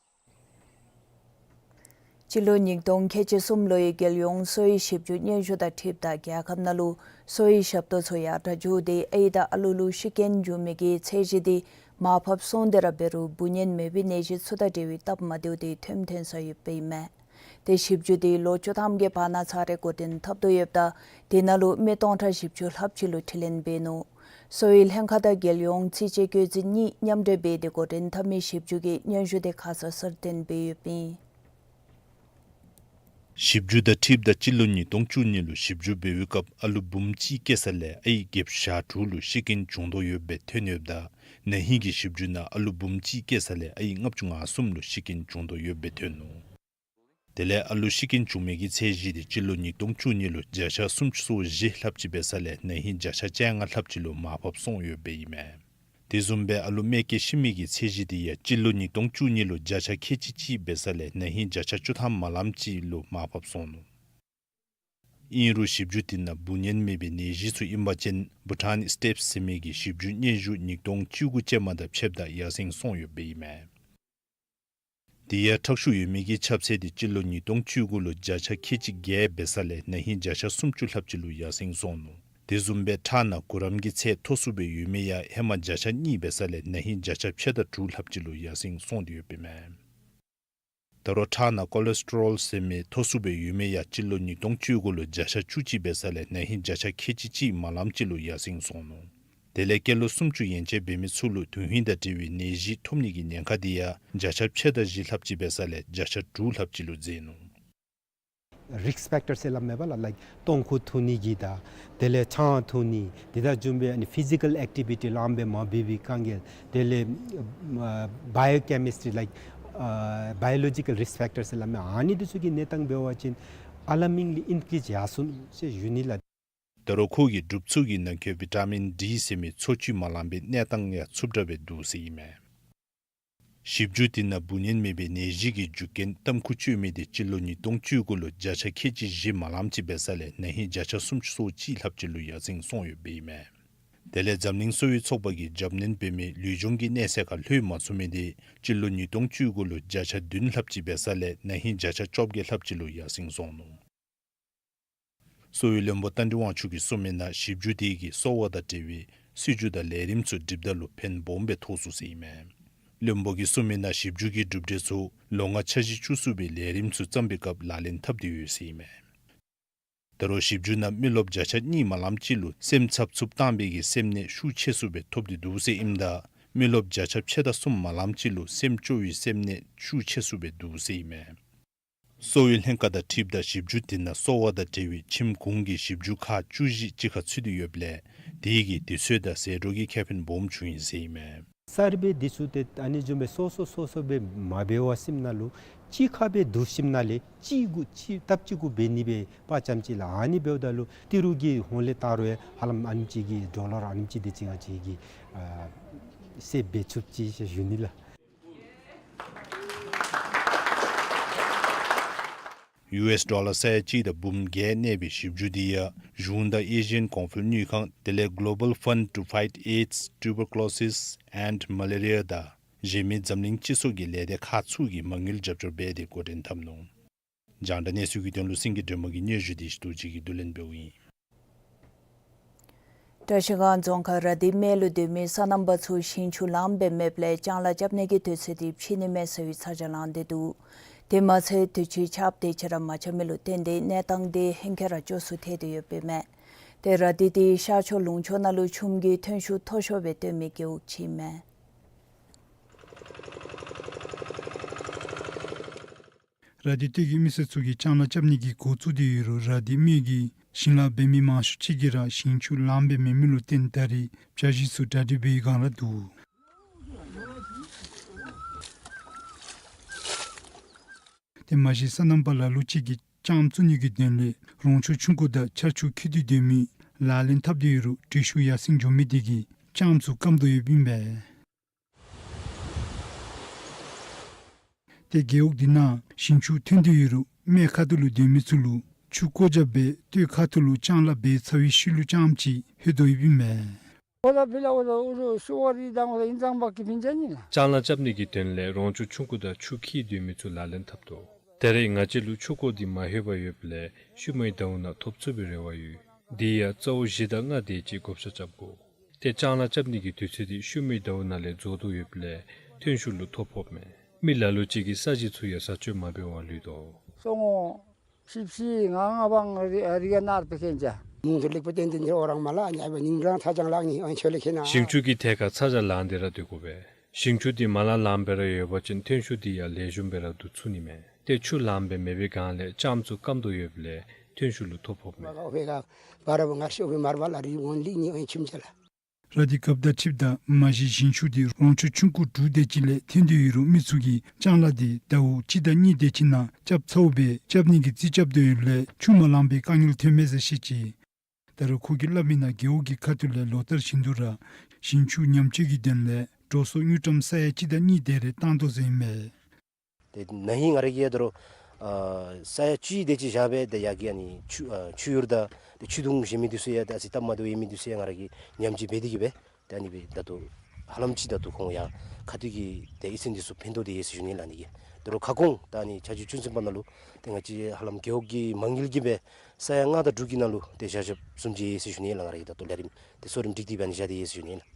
སྤྱི་ལོ་ཉིས་སྟོང་ཁལ་གཅིག་གསུམ་ལོའི་རྒྱལ་ཡོངས་གསོ་བའི་ཞིབ་འཇུག་སྙན་ཞུ་དང་འཁྲིལཝ་ད་རྒྱལ་ཁབ་ནང་ལུ་གསོ་བའི་ཞབས་ཏོག་ཚུ་ཡར་དྲག་འགྱོ་སྟེ་ཨའི་དང་ཨ་ལུ་ལུ་ཤི་རྐྱེན་འབྱུང་མི་གི་ཚད་གཞི་འདི་མར་ཕབ་སོང་སྟེ་ར་འབད་རུང་འབུ་ངན་མེད་པའི་ནད་གཞི་ཚུ་དང་འབྲེལ་བའི་སྟབས་མ་བདེཝ་འདི་ཐོནམ་ཐོན་ས་ཡོདཔ་ཨིན་མས། ཏེ་ཞིབ་འཇུག་འདི་ལོ་བཅུ་ཐམ་གྱི་བར་ན་ཚར་རེ་འགོ་འདྲེན་འཐབ་དོ་ཡོདཔ་ད་དེ་ནང་ལུ་མི་སྟོང་ཕྲག་བཞི་བཅུ་ལྷགཔ་ཅིག་ལུ་འཕྲི་ལེན་འབད་ནུག། གསོ་བའི་ལྷན་ཁག་དང་རྒྱལ་ཡོངས་རྩིས་དཔྱད་བཀོད་འཛིན་གཉིས་མཉམ་འབྲེལ་འབད་དེ་འགོ་འདྲེན་འཐབ་མི་ཞིབ་འཇུག་གི་སྙན་ཞུ་འདི་ཁ་ཙ་གསར་བཏོན་འབད་ཡོདཔ་ཨིན། ཞིབ་འཇུག་དང་འཁྲིལཝ་ད་སྤྱི་ལོ་ཉིས་སྟོང་བཅུ་གཉིས་ལུ་ཞིབ་འཇུག་འབད་བའི་སྐབས་ཨ་ལུ་འབུམ་གཅིག་སྐྱེ་ས་ལས་ཨའི་བརྒྱད་ཅུ་གྱ་དྲུག་ལུ་ཤི་རྐྱེན་བྱུང་དོ་ཡོདཔ་སྦེ་ཐོན་ཡོདཔ་ད་ན་ཧིང་གི་ཞིབ་འཇུག་ནང་ཨ་ལུ་འབུམ་གཅིག་སྐྱེ་ས་ལས་ཨའི་ལྔ་བཅུ་ང་གསུམ་ལུ་ཤི་རྐྱེན་བྱུང་དོ་ཡོདཔ་སྦེ་ཐོན་ནུག། དེ་ལས་ཨ་ལུ་ཤི་རྐྱེན་བྱུང་མི་གི་ཚད་གཞི་འདི་སྤྱི་ལོ་ཉིས་སྟོང་བཅུ་གཉིས་ལུ་བརྒྱ་ཆ་སུམ་ཅུ་སོ་བཞི་ལྷགཔ་ཅིག་འབད་ས་ལས་ན་ཧིང་བརྒྱ་ཆ་བཅོ་ལྔ་ལྷགཔ་ཅིག་ལུ་མར་ཕབ་སོང་ཡོདཔ་ཨིན་མས། དེ་བཟུམ་སྦེ་ཨ་ལུ་མེ་བཀལ་ཤི་མི་གི་ཚད་གཞི་འདི་ཡང་སྤྱི་ལོ་ཉིས་སྟོང་བཅུ་གཉིས་ལུ་བརྒྱ་ཆ་ཁལ་གཅིག་གཅིག་འབད་ས་ལས་ན་ཧིང་བརྒྱ་ཆ་བཅུ་ཐམ་མ་ལངམ་ཅིག་ལུ་མར་ཕབ་སོང་ནུག། ཨིན་རུང་ཞིབ་འཇུག་དེ་ནང་འབུ་ངན་མེད་པའི་ནད་གཞི་ཚུ་ཨིན་པ་ཅིན་བྷུ་ཊཱན་སི་ཊེབས་ཟེར་མི་གི་ཞིབ་འཇུག་སྙན་ཞུ་ཉིས་སྟོང་བཅུ་དགུ་ཅན་མ་དང་ཕྱདཔ་ད་ཡར་སེང་སོང་ཡོདཔ་ཨིན་མས། དེ་ཡང་ཁྲག་ཤུགས་ཡོད་མི་གི་ཁྱབ་ཚད་འདི་སྤྱི་ལོ་ཉིས་སྟོང་བཅུ་དགུ་ལུ་བརྒྱ་ཆ་ཁལ་གཅིག་བརྒྱད་འབད་ས་ལས་ན་ཧིང་བརྒྱ་ཆ་སུམ་ཅུ་ལྷགཔ་ཅིག་ལུ་ཡར་སེང་སོང་ནུག། དེ་བཟུམ་སྦེ་ཁྲག་ནང་གུ་རམ་གྱི་ཚད་མཐོ་སུ་སྦེ་ཡོད་མི་ཡང་ཧེ་མ་བརྒྱ་ཆ་གཉིས་འབད་ས་ལས་ན་ཧིང་བརྒྱ་ཆ་ཕྱེད་དང་དྲུག་ལྷགཔ་ཅིག་ལུ་ཡར་སེང་སོང་སྟེ་ཡོདཔ་ཨིན་མས། ད་རུང་ཁྲག་ནང་ཀོ་ལེསི་ཊོ་རོལ་ཟེར་མི་མཐོ་སུ་སྦེ་ཡོད་མི་ཡང་སྤྱི་ལོ་ཉིས་སྟོང་བཅུ་དགུ་ལུ་བརྒྱ་ཆ་བཅུ་གཅིག་འབད་ས་ལས་ན་ཧིང་བརྒྱ་ཆ་ཁལ་གཅིག་གཅིག་མ་ལངམ་ཅིག་ལུ་ཡར་སེང་སོང་ནུག། དེ་ལས་སྐྱེས་ལོ་སུམ་ཅུ་ཡན་ཆད་འབད་མི་ཚུ་ལུ་དོན་ཧིང་དང་འབྲེལ་བའི་ནད་གཞི་ཐོབ་ནི་གི་ཉེན་ཁ་འདི་ཡང་བརྒྱ་ཆ་ཕྱེད་དང་བཞི་ལྷགཔ་ཅིག་འབད་ས་ལས་བརྒྱ་ཆ་དྲུག་ལྷགཔ་ཅིག་ལུ་འཛེགས་ནུག། རིསཀ་ཕེཀ་ཊར་ཟེར་སླབ་མས་པ་ལགས། ལའིཀ་སྟོང་ཁུག་འཐུང་ནི་གི་དང་དེ་ལས་ཆང་འཐུང་ནི་དེ་དང་བཟུམ་སྦེ་ཨ་ནི་ཕི་ཟི་ཀཱལ་ཨེཀ་ཊི་བི་ཊི་ལངམ་སྦེ་མ་འབད་བའི་དཀའ་ངལ། དེ་ལས་བའི་ཡོ་ཀེ་མིསི་ཊི་རི་ལའིཀ་བའི་ཡོ་ལོ་ཇི་ཀཱལ་རིསཀ་ཕེཀ་ཊར་ཟེར་སླབ་མས། ཨ་ནི་འདི་ཚུ་གི་གནས་སྟངས་འབད་བ་ཅིན་ཨ་ལར་མིང་ལི་ཨིན་ཀི་རིསི་ཡར་སོང་ཟེར་ཞུ་ནི་ལགས། ད་རུང་ཁོ་གི་སྒྲུབ་ཚུགས་ཀྱི་ནང་འཁོད་བི་ཊ་མིན་ཌི་ཟེར་མི་འཚོ་བཅུད་མ་ལང་པའི་གནས་སྟངས་ཡང་ཚུབ་དྲགས་སྦེ་འདུག་ཟེར་ཨིན་མས། ཞིབ་འཇུག་དེ་ནང་འབུ་ངན་མེད་པའི་ནད་གཞི་གི་རྒྱུ་རྐྱེན་ཏམ་ཁུ་སྤྱོད་མི་དེ་སྤྱི་ལོ་ཉིས་སྟོང་བཅུ་དགུ་ལུ་བརྒྱ་ཆ་ཁལ་གཅིག་བཞི་མ་ལངམ་ཅིག་འབད་ས་ལས་ན་ཧིང་བརྒྱ་ཆ་སུམ་ཅུ་སོ་གཅིག་ལྷགཔ་ཅིག་ལུ་ཡར་སེང་སོང་ཡོདཔ་ཨིན་མས། དེ་ལས་འཛམ་གླིང་གསོ་བའི་ཚོགས་པ་གིས་རྒྱབ་སྣོན་འབད་མི་ལུས་སྦྱོང་གི་གནས་ཚད་ཁར་ལྷོད་མ་ཚུགས་མི་དེ་སྤྱི་ལོ་ཉིས་སྟོང་བཅུ་དགུ་ལུ་བརྒྱ་ཆ་བདུན་ལྷགཔ་ཅིག་འབད་ས་ལས་ན་ཧིང་བརྒྱ་ཆ་བཅོ་བརྒྱད་ལྷགཔ་ཅིག་ལུ་ཡར་སེང་སོང་ནུག། གསོ་བའི་བློན་པོ་རྟ་མགྲིན་དབང་ཕྱུག་གིས་གསུངས་མི་ནང་ཞིབ་འཇུག་དེ་གིས་གསོ་བ་དང་འབྲེལ་བའི་སྲིད་བྱུས་དང་ལས་རིམ་ཚུ་སྒྲིགཔ་ད་ལུ་ཕན་སྦོམ་སྦེ་ཐོགས་ཚུགས་ཟེར་ཨིན་མས། བློན་པོ་གིས་གསུངས་མི་ནང་ཞིབ་འཇུག་གི་གྲུབ་འབྲས་ཚུ་ལོ་ལྔ་འཆར་གཞི་བཅུ་གསུམ་པའི་ལས་རིམ་ཚུ་བརྩམ་པའི་སྐབས་ལག་ལེན་འཐབ་སྟེ་ཡོད་ཟེར་ཨིན་མས། ད་རུང་ཞིབ་འཇུག་ནང་མི་རློབས་བརྒྱ་ཆ་གཉིས་མ་ལངམ་ཅིག་ལུ་སེམས་འཚབ་འཚུབ་བཏང་བའི་གི་སེམས་ནད་ཤུགས་ཆེ་སུ་སྦེ་ཐོབ་སྟེ་འདུག་ཟེར་ཨིནམ་ད་མི་རློབས་བརྒྱ་ཆ་ཕྱེད་དང་གསུམ་མ་ལངམ་ཅིག་ལུ་སེམས་སྐྱོ་བའི་སེམས་ནད་ཤུགས་ཆེ་སུ་སྦེ་འདུག་ཟེར་ཨིན་མས། གསོ་བའི་ལྷན་ཁག་དང་འཁྲིལཝ་ད་ཞིབ་འཇུག་དེ་ནང་གསོ་བ་དང་འབྲེལ་བའི་ཁྱིམ་གུང་གི་ཞིབ་འཇུག་ཁག་བཅུ་བཞི་གཅིག་ཁར་ཚུད་དེ་ཡོདཔ་ལས་དེ་གིས་དུས་ཚོད་དང་ཟད་འགྲོ་གི་ཁེ་ཕན་སྦོམ་བྱུང་ཡི་ཟེར་ཨིན་མས། གསརཔ་སྦེ་འདི་ཚུ་ཏེ་ཨ་ནི་བཟུམ་སྦེ་སོ་སོ་སོ་སོ་སྦེ་མ་འབད་བར་སེམས་ནང་ལུ་གཅིག་ཁར་སྦེ་བསྡུ་ཞིནམ་ལས་གཅིག་གུ་གཅིག་སྟབས་གཅིག་གུ་འབད་ནི་སྦེ་དཔའ་བཅམ་ཅིག་ལགས། ཨ་ནི་འབདཝ་ད་ལུ་ཏི་རུ་གི་ཧོང་ལས་བལྟ་རུང་ཡང་ཧ་ལམ་ཨ་ནེམ་ཅིག་གི་ཌོ་ལར་ཨ་ནེམ་ཅིག་དེ་ཅིག་ང་བཅས་ཀྱིས་ཨ་སེབ་འབད་ཚུགས་ཅི་ཟེར་ཞུ་ནི་ལགས། ཡུ་ཨེསི་ཌོ་ལར་ས་ཡ་གཅིག་དང་འབུམ་བརྒྱད་གནས་པའི་ཞིབ་འཇུག་དེ་ཡང་གཞུང་དང་ཨེ་ཤི་ཡཱན་ཀོང་ཕིལ་དངུལ་ཁང་དེ་ལས་Global Fund to Fight AIDS, Tuberculosis and Malaria དང་གཞན་མི་འཛམ་གླིང་སྤྱི་ཚོགས་ཀྱི་ལས་སྡེ་ཁག་ཚུ་གིས་མ་དངུལ་རྒྱབ་སྐྱོར་འབད་དེ་འགོ་འདྲེན་འཐབ་ནུག། རྒྱང་བསྒྲགས་གནས་ཚུལ་གྱི་དོན་ལུ་སེང་གེ་སྒྲོལ་མ་གི་སྙན་ཞུ་དེ་ཞི་རྡོ་རྗེ་གིས་བསྡུ་ལེན་འབདཝ་ཨིན། བཀྲ་ཤིས་སྒང་རྫོང་ཁག་ར་དྷི་སྨད་ལུ་སྡོད་མི་སོ་ནམ་པ་ཚུ་ཞིང་ཆུ་ལངམ་སྦེ་མེདཔ་ལས་ལྕང་ལཱ་རྐྱབ་ནི་གི་དུས་ཚོད་དེ་ཕྱིས་ནི་མས་ཟེར་བའི་ཚ་གྱང་ལང་སྟེ་འདུག། དེ་མ་ཚད་དུས་ཅི་ཆརཔ་དེ་ཅིག་ར་མ་རྐྱབ་མི་ལུ་བརྟེན་ཏེ་གནས་སྟངས་དེ་ཧེང་སྐལ་ར་སྐྱོ་སུ་ཐལ་ཏེ་ཡོདཔ་ཨིན་མས། ཏེ་ར་དྷི་དེ་ཤར་ཕྱོགས་ལུང་ཕྱོགས་ནང་ལུ་ཆུམ་གྱི་ཐོན་ཤུགས་མཐོ་ཤོས་སྦེ་སྟོན་མི་རྒེད་འོག་ཅིག་ཨིན་མས། ར་དྷི་སྟོད་ཀྱི་མི་སེར་ཚུ་གིས་ལྕང་ལཱ་རྐྱབ་ནི་གི་འགོ་བཙུགས་ཏེ་ཡོད་རུང་ར་དྷི་མི་གི་ཞིང་ལཱ་འབད་མི་མང་ཤོས་ཅིག་གིས་ར་ཞིང་ཆུ་ལངམ་སྦེ་མེད་མི་ལུ་བརྟེན་ད་རེས་བྱ་བཞི་ཚུ་གྲ་སྒྲིག་འབད་བའི་སྒང་ར་འདུག། ཏེ་མ་གཞི་སོ་ནམ་པ་ལ་ལུ་ཅིག་གིས་ལྕངམ་བཙུགས་ནི་གི་དོན་ལས་རོང་ཆུ་ཆུང་ཀུ་དང་ཆར་ཆུ་འཁྱིལ་ཏེ་སྡོད་མི་ལག་ལེན་འཐབ་སྟེ་ཡོད་རུང་འགྲུལ་བཞུད་ཡར་སེང་འགྱོ་མི་དེ་གིས་ལྕངམ་ཚུ་སྐམ་དོ་ཡོདཔ་ཨིན་པས། ཏེ་རྒེད་འོག་འདི་ནང་ཞིང་ཆུ་ཐོན་ཏེ་ཡོད་རུང་སྨད་ཁ་ཐུག་ལུ་སྡོད་མི་ཚུ་ལུ་ཆུ་བཀོ་བཞག་སྦེ་སྟོད་ཁ་ཐུག་ལུ་ལྕང་ལཱ་འབད་ཚར་བའི་ཤུལ་ལུ་ལྕངམ་ཅིག་ལྷོད་དོ་ཡོདཔ་ཨིན་མས། ཨོ་ད་ཕི་ལ་ཨོ་ད་ཨུ་རུ་ཤུ་ཝར་རི་དང་ཨོ་ད་ཨིན་ཙང་བག་གི་ཕིན་ཅ་ནི་ལགས། ལྕང་ལཱ་རྐྱབ་ནི་གི་དོན་ལས་རོང་ཆུ་ཆུང་ཀུ་དང་ཆུ་འཁྱིལ་སྡོད་མི་ཚུ་ལག་ལེན་འཐབ་དོ། ད་རེས་ང་བཅས་ལུ་ཆུ་བཀོ་སྟེ་མ་ལྷོད་པར་ཡོདཔ་ལས་ཤུལ་མའི་ཟླཝ་ནང་ཐོབ་ཚུགས་པའི་རེ་བ་ཡོད། དེ་ཡང་རྩ་བོ་བཞི་དང་ལྔ་དེ་ཅིག་བགོ་བཤའ་རྐྱབ་དགོ། ཏེ་ལྕང་ལཱ་རྐྱབ་ནི་གི་དུས་ཚོད་དེ་ཤུལ་མའི་ཟླཝ་ནང་ལས་རྫོགས་དོ་ཡོདཔ་ལས་ཐོན་ཤུགས་ལུ་ཐོ་ཕོགཔ་མས། མི་ལ་ལུ་ཅིག་གིས་ས་གཞི་ཚུ་ཡང་བཟའ་སྤྱོད་མ་འབད་བར་ལུས་དོ། སོ་ངོ་བཞི་བཞི་ལྔ་ལྔ་བང་རི་རི་ག་ནར་པེ་ཁེན་ཅ། མུང་དུ་ལེགས་པོ་བསྟན་ཏེ་འདི་ཨོ་རང་མ་ལ་ཨ་ནི་ཨ་བ་ཉིང་རང་ཚ་ཅང་ལགས་ནི་ཨོ་ཆོ་ལེ་ཁེ་ན། ཞིང་ཆུ་གི་ཐད་ཁར་ཚ་གྱང་ལངས་ཏེ་ར་སྡོད་དགོ་པས། ཞིང་ཆུ་དེ་མ་ལངམ་ལངམ་སྦེ་ར་ཡོད་པ་ཅིན་ཐོན་ཤུགས་དེ་ཡང་ལེགས་ཤོམ་སྦེ་ར་བསྡུ་ཚུགས་ནི་མས། ཏེ་ཆུ་ལངམ་སྦེ་མེད་པའི་སྒང་ལས་ལྕངམ་ཚུ་སྐམ་དོ་ཡོདཔ་ལས་ཐོན་ཤུགས་ལུ་ཐོ་ཕོགཔ་མས། ཨོ་ཧེ་ག་བ་ར་བ་ངར་ཤོ་བི་མར་བ་ལ་རི་ཝོན་ལི་ནི་ཨོ་ཆུམ་ཅ་ལ། ར་དྷི་རྒཔ་དང་འཁྲིལཝ་ད་མ་གཞི་ཞིང་ཆུ་དེ་རོང་ཆུ་ཆུང་ཀུ་དྲུག་དེ་ཅིག་ལས་ཐོན་ཏེ་ཡོད་རུང་མི་ཚུ་གིས་ལྕང་ལཱ་དེ་ཟླཝ་གཅིག་དང་གཉིས་དེ་ཅིག་ནང་རྐྱབ་ཚརཝ་སྦེ་རྐྱབ་ནི་གི་རྩིས་རྐྱབ་དོ་ཡོདཔ་ལས་ཆུ་མ་ལངམ་པའི་དཀའ་ངལ་ཐོན་མས་ཟེར་བཤད་ཅི། ད་རུང་ཁོ་གིས་སླབ་མི་ནང་རྒེད་འོག་གི་ཁ་ཐུག་ལས་ལོ་ལྟར་བཞིན་དུ་ར་ཞིང་ཆུ་ཉམས་བཅོས་ཀྱི་དོན་ལས་འགྲོ་སོང་དངུལ་ཀྲམ་ས་ཡ་གཅིག་དང་གཉིས་དེ་རེ་བཏང་དོ་ཟེར་ཨིན་མས། ཏེ་ན་ཧིང་ང་ར་གིས་ཡ་ད་རུང་ཨ་ས་ཡ་བཅུ་དེ་ཅིག་བཞག་སྦེ་ཏེ་ཡ་གི་ཨ་ནི་ཆུ་ཨ་ཆུ་ཡུར་དང་ཏེ་ཆུ་དུང་བཞེས་མི་འདི་ཚུ་ཡང་ཏེ་ཨ་ཙི་སྟབས་མ་བདེཝ་ཡོད་མི་འདི་ཚུ་ཡང་ང་ར་གིས་ཉམས་བཅོས་འབད་དེ་གིས་སྦེ་ཏེ་ཨ་ནི་སྦེ་ད་ལྟོ་ཧ་ལམ་ཅིག་ད་ལྟོ་ཁོང་ཡང་ཁ་ཐུག་གི་ཏེ་ཨི་ཚན་འདི་ཚུ་ཕན་ཐོགས་ཏེ་ཡོད་ཟེར་ཞུ་ནི་ལགས་ནི་གི། ད་རུང་ཁ་སྐོང་ད་ཨ་ནི་ཆ་རྒྱུས་ཚུན་ཚོད་པ་ནང་ལུ་ཏེ་ང་བཅས་ཧ་ལམ་རྒེད་འོག་གི་མ་དངུལ་གྱིས་སྦེ་ས་ཡ་ལྔ་དང་དྲུག་གི་ནང་ལུ་ཏེ་བཞག་བཞགཔ་བཟུམ་ཅིག་ཡོད་ཟེར་ཞུ་ནི་ལགས། ང་ར་གིས་ད་ལྟོ་ལས་རིམ་ཏེ་གསོ་རིམ་སྒྲིག་སྟེ་སྦེ་ཨ་ནི་བཞག་སྟེ་ཡོད་ཟེར་ཞུ་ནི་ལགས།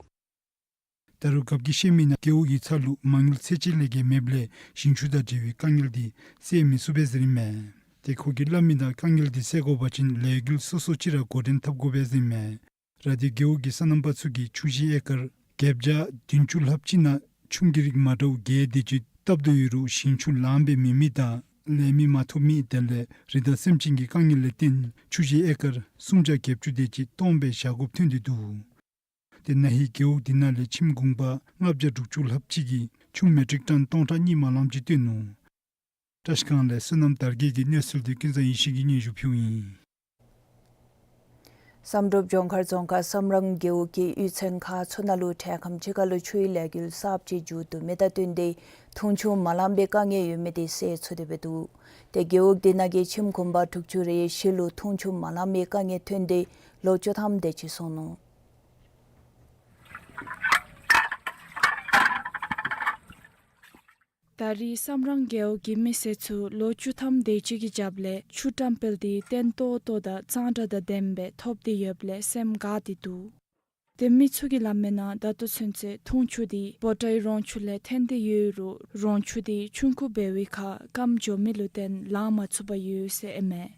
ད་རུང་རྒཔ་གིས་བཤད་མི་ནང་རྒེད་འོག་གི་ཚབ་ལུ་མ་དངུལ་ཚད་ཅིག་ལས་བརྒལ་མེདཔ་ལས་ཞིང་ཆུ་དང་འབྲེལ་བའི་དཀའ་ངལ་འདི་སེལ་མི་ཚུགས་པས་ཟེར་ཨིན་མས། ཏེ་ཁོ་གིས་སླབ་མི་ནང་དཀའ་ངལ་འདི་སེལ་དགོ་པ་ཅིན་ལས་འགུལ་སོ་སོ་ཅིག་ར་འགོ་འདྲེན་འཐབ་དགོ་པས་ཟེར་ཨིན་མས། ར་དྷི་རྒེད་འོག་གི་སོ་ནམ་པ་ཚུ་གིས་ཆུ་བཞི་ཨེ་ཀར་བརྒྱད་བརྒྱ་བདུན་ཅུ་ལྷགཔ་ཅིག་ནང་ཆུམ་གྱི་རིགས་མ་འདྲཝ་བརྒྱད་དེ་ཅིག་བཏབ་དོ་ཡོད་རུང་ཞིང་ཆུ་ལངམ་སྦེ་མེད་མི་དང་ལས་མི་མ་ཐོབ་མི་དེ་ལས་རི་དྭགས་སེམས་ཅན་གྱི་དཀའ་ངལ་ལས་བརྟེན་ཆུ་བཞི་ཨེ་ཀར་སུམ་བརྒྱ་བརྒྱད་ཅུ་དེ་ཅིག་སྟོངམ་སྦེ་བཞག་དགོཔ་ཐོན་ཏེ་འདུག། ཏེ་ན་ཧིང་རྒེད་འོག་འདི་ནང་ལས་ཁྱིམ་གུང་པ་ལྔ་བརྒྱ་དྲུག་ཅུ་ལྷགཔ་ཅིག་གིས་ཆུ་མེ་ཊིག་ཊོན་སྟོང་ཕྲག་གཉིས་མ་ལངམ་ཅིག་བཏོན་ནུག། བཀྲིས་སྒང་ལས་བསོད་ནམས་དར་རྒྱས་ཀྱིས་གནས་ཚུལ་འདི་ཀུན་བཟང་ཡེ་ཤེས་ཀྱིས་སྙན་ཞུ་ཕུལཝ་ཨིན། བསམ་གྲུབ་ལྗོངས་མཁར་རྫོང་ཁག་བསམ་རང་རྒེད་འོག་གི་གཡུས་ཚན་ཁག་ཚུ་ནང་ལུ་འཕྲལ་ཁམས་ཅིག་ཁར་ལུ་ཆུའི་ལས་འགུལ་གསརཔ་ཅིག་མཇུག་བསྡུ་མི་དང་བསྟུན་ཏེ་འཐུང་ཆུ་མ་ལངམ་པའི་དཀའ་ངལ་ཡོད་མི་དེ་སེལ་ཚུགས་ཏེ་སྦེ་འདུག། ཏེ་རྒེད་འོག་དེ་ནང་གི་ཁྱིམ་གུང་པ་དྲུག་ཅུ་རེ་བཞི་ལུ་འཐུང་ཆུ་མ་ལངམ་པའི་དཀའ་ངལ་ཐོན་ཏེ་ལོ་བཅུ་ཐམ་དེ་ཅིག་སོང་ནུག། ད་རེས་བསམ་རང་རྒེད་འོག་གི་མི་སེར་ཚུ་ལོ་བཅུ་ཐམ་དེ་ཅིག་གི་རྒྱབ་ལས་ཆུ་བཀྲམ་སྤེལ་འདི་བརྟན་ཏོག་ཏོ་དང་གཙང་སྦྲ་དང་ལྡནམ་སྦེ་ཐོབ་སྟེ་ཡོདཔ་ལས་སེམས་དགའ་སྟེ་འདུག། ཏེ་མི་ཚུ་གིས་སླབ་མི་ནང་ད་ལྟོ་ཚུན་ཚོད་འཐུང་ཆུ་འདི་བོ་ཊའི་རོང་ཆུ་ལས་ཐོན་ཏེ་ཡོད་རུང་རོང་ཆུ་འདི་ཆུང་ཀུ་འབད་བའི་ཁར་སྐམ་འགྱོ་མི་ལུ་བརྟེན་ལང་མ་ཚུགས་པར་ཡོད་ཟེར་ཨིན་མས།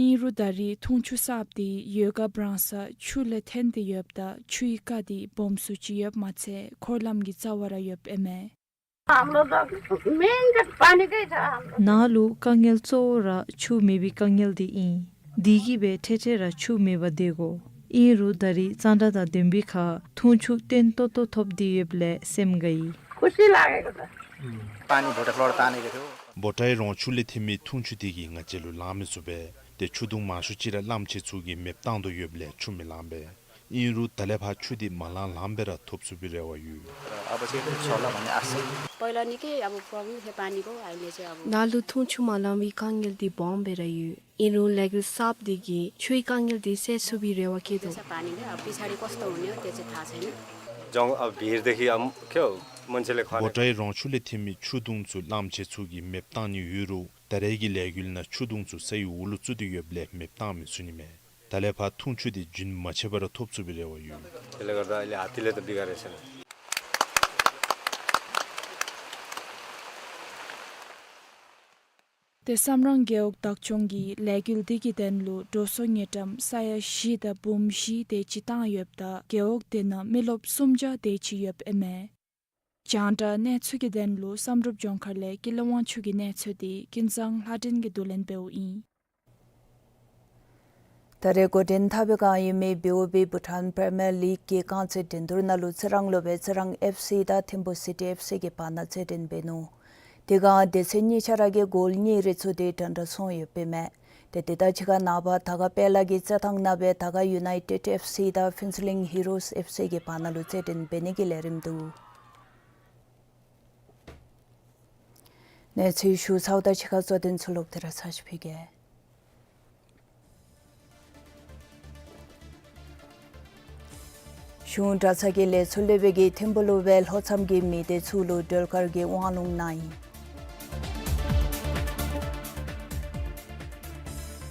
ཨིན་རུང་ད་རེས་འཐུང་ཆུ་གསརཔ་འདི་ཡོད་ག་འབྲང་ས་ཆུ་ལས་ཐོན་ཏེ་ཡོདཔ་ད་ཆུའི་རྐ་འདི་སྦོམ་སུ་ཅིག་ཡོདཔ་མ་ཚད་འཁོར་ལམ་གྱི་རྩ་བར་ར་ཡོདཔ་ཨིན་མས། हम लोग तो मेन का पानी का ही था। ང་ལུ་དཀའ་ངལ་གཙོ་བོ་ར་ཆུ་མེད་པའི་དཀའ་ངལ་འདི་ཨིན། དེ་གིས་སྦེ་འཕྲལ་འཕྲལ་ར་ཆུ་མེད་པར་སྡོད་དགོ། ཨིན་རུང་ད་རེས་གཙང་སྦྲ་དང་ལྡན་པའི་ཁར་འཐུང་ཆུ་བརྟན་ཏོག་ཏོ་ཐོབ་སྟེ་ཡོདཔ་ལས་སེམས་དགའ་ཡི། खुशी लागेको छ। पानी भोटे फ्लोर तानेको थियो। བོ་ཊའི་རོང་ཆུ་ལས་ཐོན་མི་འཐུང་ཆུ་དེ་གིས་ང་བཅས་ལུ་ལང་མི་ཚུགས་པས། ཏེ་ཆུ་དུང་མང་ཤོས་ཅིག་ར་བླམ་ཆེན་ཚུ་གིས་མེདཔ་བཏང་དོ་ཡོདཔ་ལས་ཆུ་མི་ལང་པས། ཨིན་རུང་ད་ལས་ཕར་ཆུ་དེ་མ་ལང་ལངམ་སྦེ་ར་ཐོབ་ཚུགས་པའི་རེ་བ་ཡོད། अब चाहिँ छोला भन्ने आशा। पहिला निकै अब प्रब्लम थियो पानीको, अहिले चाहिँ अब ང་ལུ་འཐུང་ཆུ་མ་ལང་བའི་དཀའ་ངལ་འདི་སྦོམ་སྦེ་ར་ཡོད། ཨིན་རུང་ལས་འགུལ་གསརཔ་འདི་གིས་ཆུའི་དཀའ་ངལ་འདི་སེལ་ཚུགས་པའི་རེ་བ་བསྐྱེད་དོ། पानीले अब पछाडि कस्तो हुने हो त्यो चाहिँ थाहा छैन। जङ अब भिरदेखि अब के हो, मान्छेले खाने। བོ་ཊའི་རོང་ཆུ་ལས་ཐོན་མི་ཆུ་དུང་ཚུ་བླམ་ཆེན་ཚུ་གིས་མེདཔ་བཏང་ནི་ཡོད་རུང་ད་རེས་ཀྱི་ལས་འགུལ་ནང་ཆུ་དུང་ཚུ་སའི་འོག་ལུ་བཙུགས་ཏེ་ཡོདཔ་ལས་མེདཔ་བཏང་མི་ཚུགས་ནི་མས། ད་ལས་ཕར་འཐུང་ཆུ་དེ་རྒྱུན་མ་ཆད་པར་ཐོབ་ཚུགས་པའི་རེ་བ་ཡོད། त्यसले गर्दा अहिले हात्तीले त बिगारेको छैन। ཏེ་བསམ་རང་རྒེད་འོག་བདག་སྐྱོང་གིས་ལས་འགུལ་འདི་གི་དོན་ལུ་འགྲོ་སོང་དངུལ་ཀྲམ་ས་ཡ་བཞི་དང་འབུམ་བཞི་དེ་ཅིག་བཏང་ཡོདཔ་ད་རྒེད་འོག་དེ་ནང་མི་རློབས་སུམ་བརྒྱ་དེ་ཅིག་ཡོདཔ་ཨིན་མས། རྒྱང་བསྒྲགས་གནས་ཚུལ་གྱི་དོན་ལུ་བསམ་གྲུབ་ལྗོངས་མཁར་ལས་ཀུན་ལེགས་དབང་ཕྱུག་གི་གནས་ཚུལ་དེ་ཀུན་བཟང་ལྷ་སྒྲོན་གྱིས་བསྡུ་ལེན་འབདཝ་ཨིན། ད་རེས་འགོ་འདྲེན་འཐབ་པའི་བསྒང་ཨིན་མི་བི་ཨོ་བི་བྷུ་ཊཱན་པི་རི་མི་ཡར་ལིག་གི་རྐང་རྩེད་འགྲན་བསྡུར་ནང་ལུ་རྩི་རང་ལུ་སྦེ་རྩི་རང་ཨེཕ་སི་དང་ཐིམ་ཕུ་སི་ཊི་ཨེཕ་སི་གི་བར་ན་རྩེད་འགྲན་འབད་ནུག། དེ་བསྒང་སྡེ་ཚན་གཉིས་ཆ་ར་གི་གོལ་གཉིས་རེ་ཚུ་དེ་འདྲ་འདྲ་སོང་ཡོདཔ་ཨིན་མས། ཏེ་དེ་དང་གཅིག་ཁར་ནངས་པ་དར་དཀར་དཔལ་ལ་གི་རྩེད་ཐང་ནང་སྦེ་དར་དཀར་ཡུ་ནའི་ཊེཌ་ཨེཕ་སི་དང་ཕུན་ཚོགས་གླིང་ཧི་རོས་ཨེཕ་སི་གི་བར་ན་ལུ་རྩེད་འགྲན་འབད་ནི་གི་ལས་རིམ་འདུག། གནས་ཚུལ་ཞུ་ཚརཝ་དང་གཅིག་ཁར་གཙོ་དོན་ཚུ་ལོག་སྟེ་ར་ཚར་ཅིག་ཕུལ་གེ། གཞུང་གྲྭ་ཚང་གི་ལས་ཚོགས་ལས་སྦེ་གི་ཐིམ་ཕུ་ལུ་སྦེ་ལྷོ་མཚམས་ཀྱི་མི་སྡེ་ཚུ་ལུ་སྒྲོལ་དཀར་གྱི་དབང་ལུང་གནང་ཡི།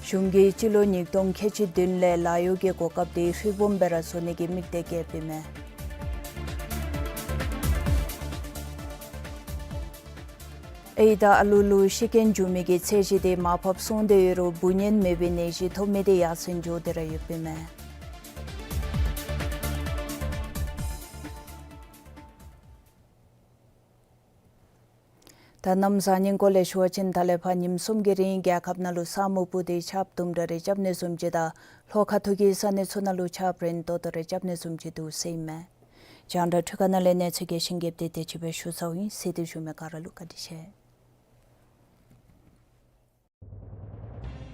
གཞུང་གིས་སྤྱི་ལོ་ཉིས་སྟོང་ཁལ་གཅིག་བདུན་ལས་ལཱ་གཡོག་གི་གོ་སྐབས་དེ་ཧྲིལ་བུམ་སྦེ་ར་བཟོ་ནི་གི་དམིགས་གཏད་བསྐྱེདཔ་ཨིན་མས། ཨའི་དང་ཨ་ལུ་ལུ་ཤི་རྐྱེན་བྱུང་མི་གི་ཚད་གཞི་དེ་མར་ཕབ་སོང་སྟེ་ཡོད་རུང་འབུ་གཉན་མེད་པའི་ནད་གཞི་ཐོབ་མི་དེ་ཡར་སེང་འགྱོ་སྟེ་ར་ཡོདཔ་ཨིན་མས། ད་གནམ་བཟང་ངན་སྐོར་ལས་ཞུ་བ་ཅིན་ད་ལས་ཕར་ཉིནམ་གསུམ་གྱི་རིང་རྒྱལ་ཁབ་ནང་ལུ་ས་སྨུག་སྤུབས་ཏེ་ཆརཔ་དུམ་གྲ་རེ་རྐྱབ་ནི་བཟུམ་ཅིག་དང་ལྷོ་ཁ་ཐུག་གི་ས་གནས་ཚུ་ནང་ལུ་ཆརཔ་རན་ཏོག་ཏོ་རེ་རྐྱབ་ནི་བཟུམ་ཅིག་འདུག་ཟེར་ཨིན་མས། རྒྱང་བསྒྲགས་འཕྲུལ་ཁང་ནང་ལས་གནས་ཚུལ་རྒྱས་ཤིང་རྒྱསཔ་དེ་དེ་ཅིག་སྦེ་ཞུ་ཚརཝ་ཨིན། གསན་ཏེ་བཞུགས་མི་ག་ར་ལུ་བཀའ་དྲིན་ཆེ།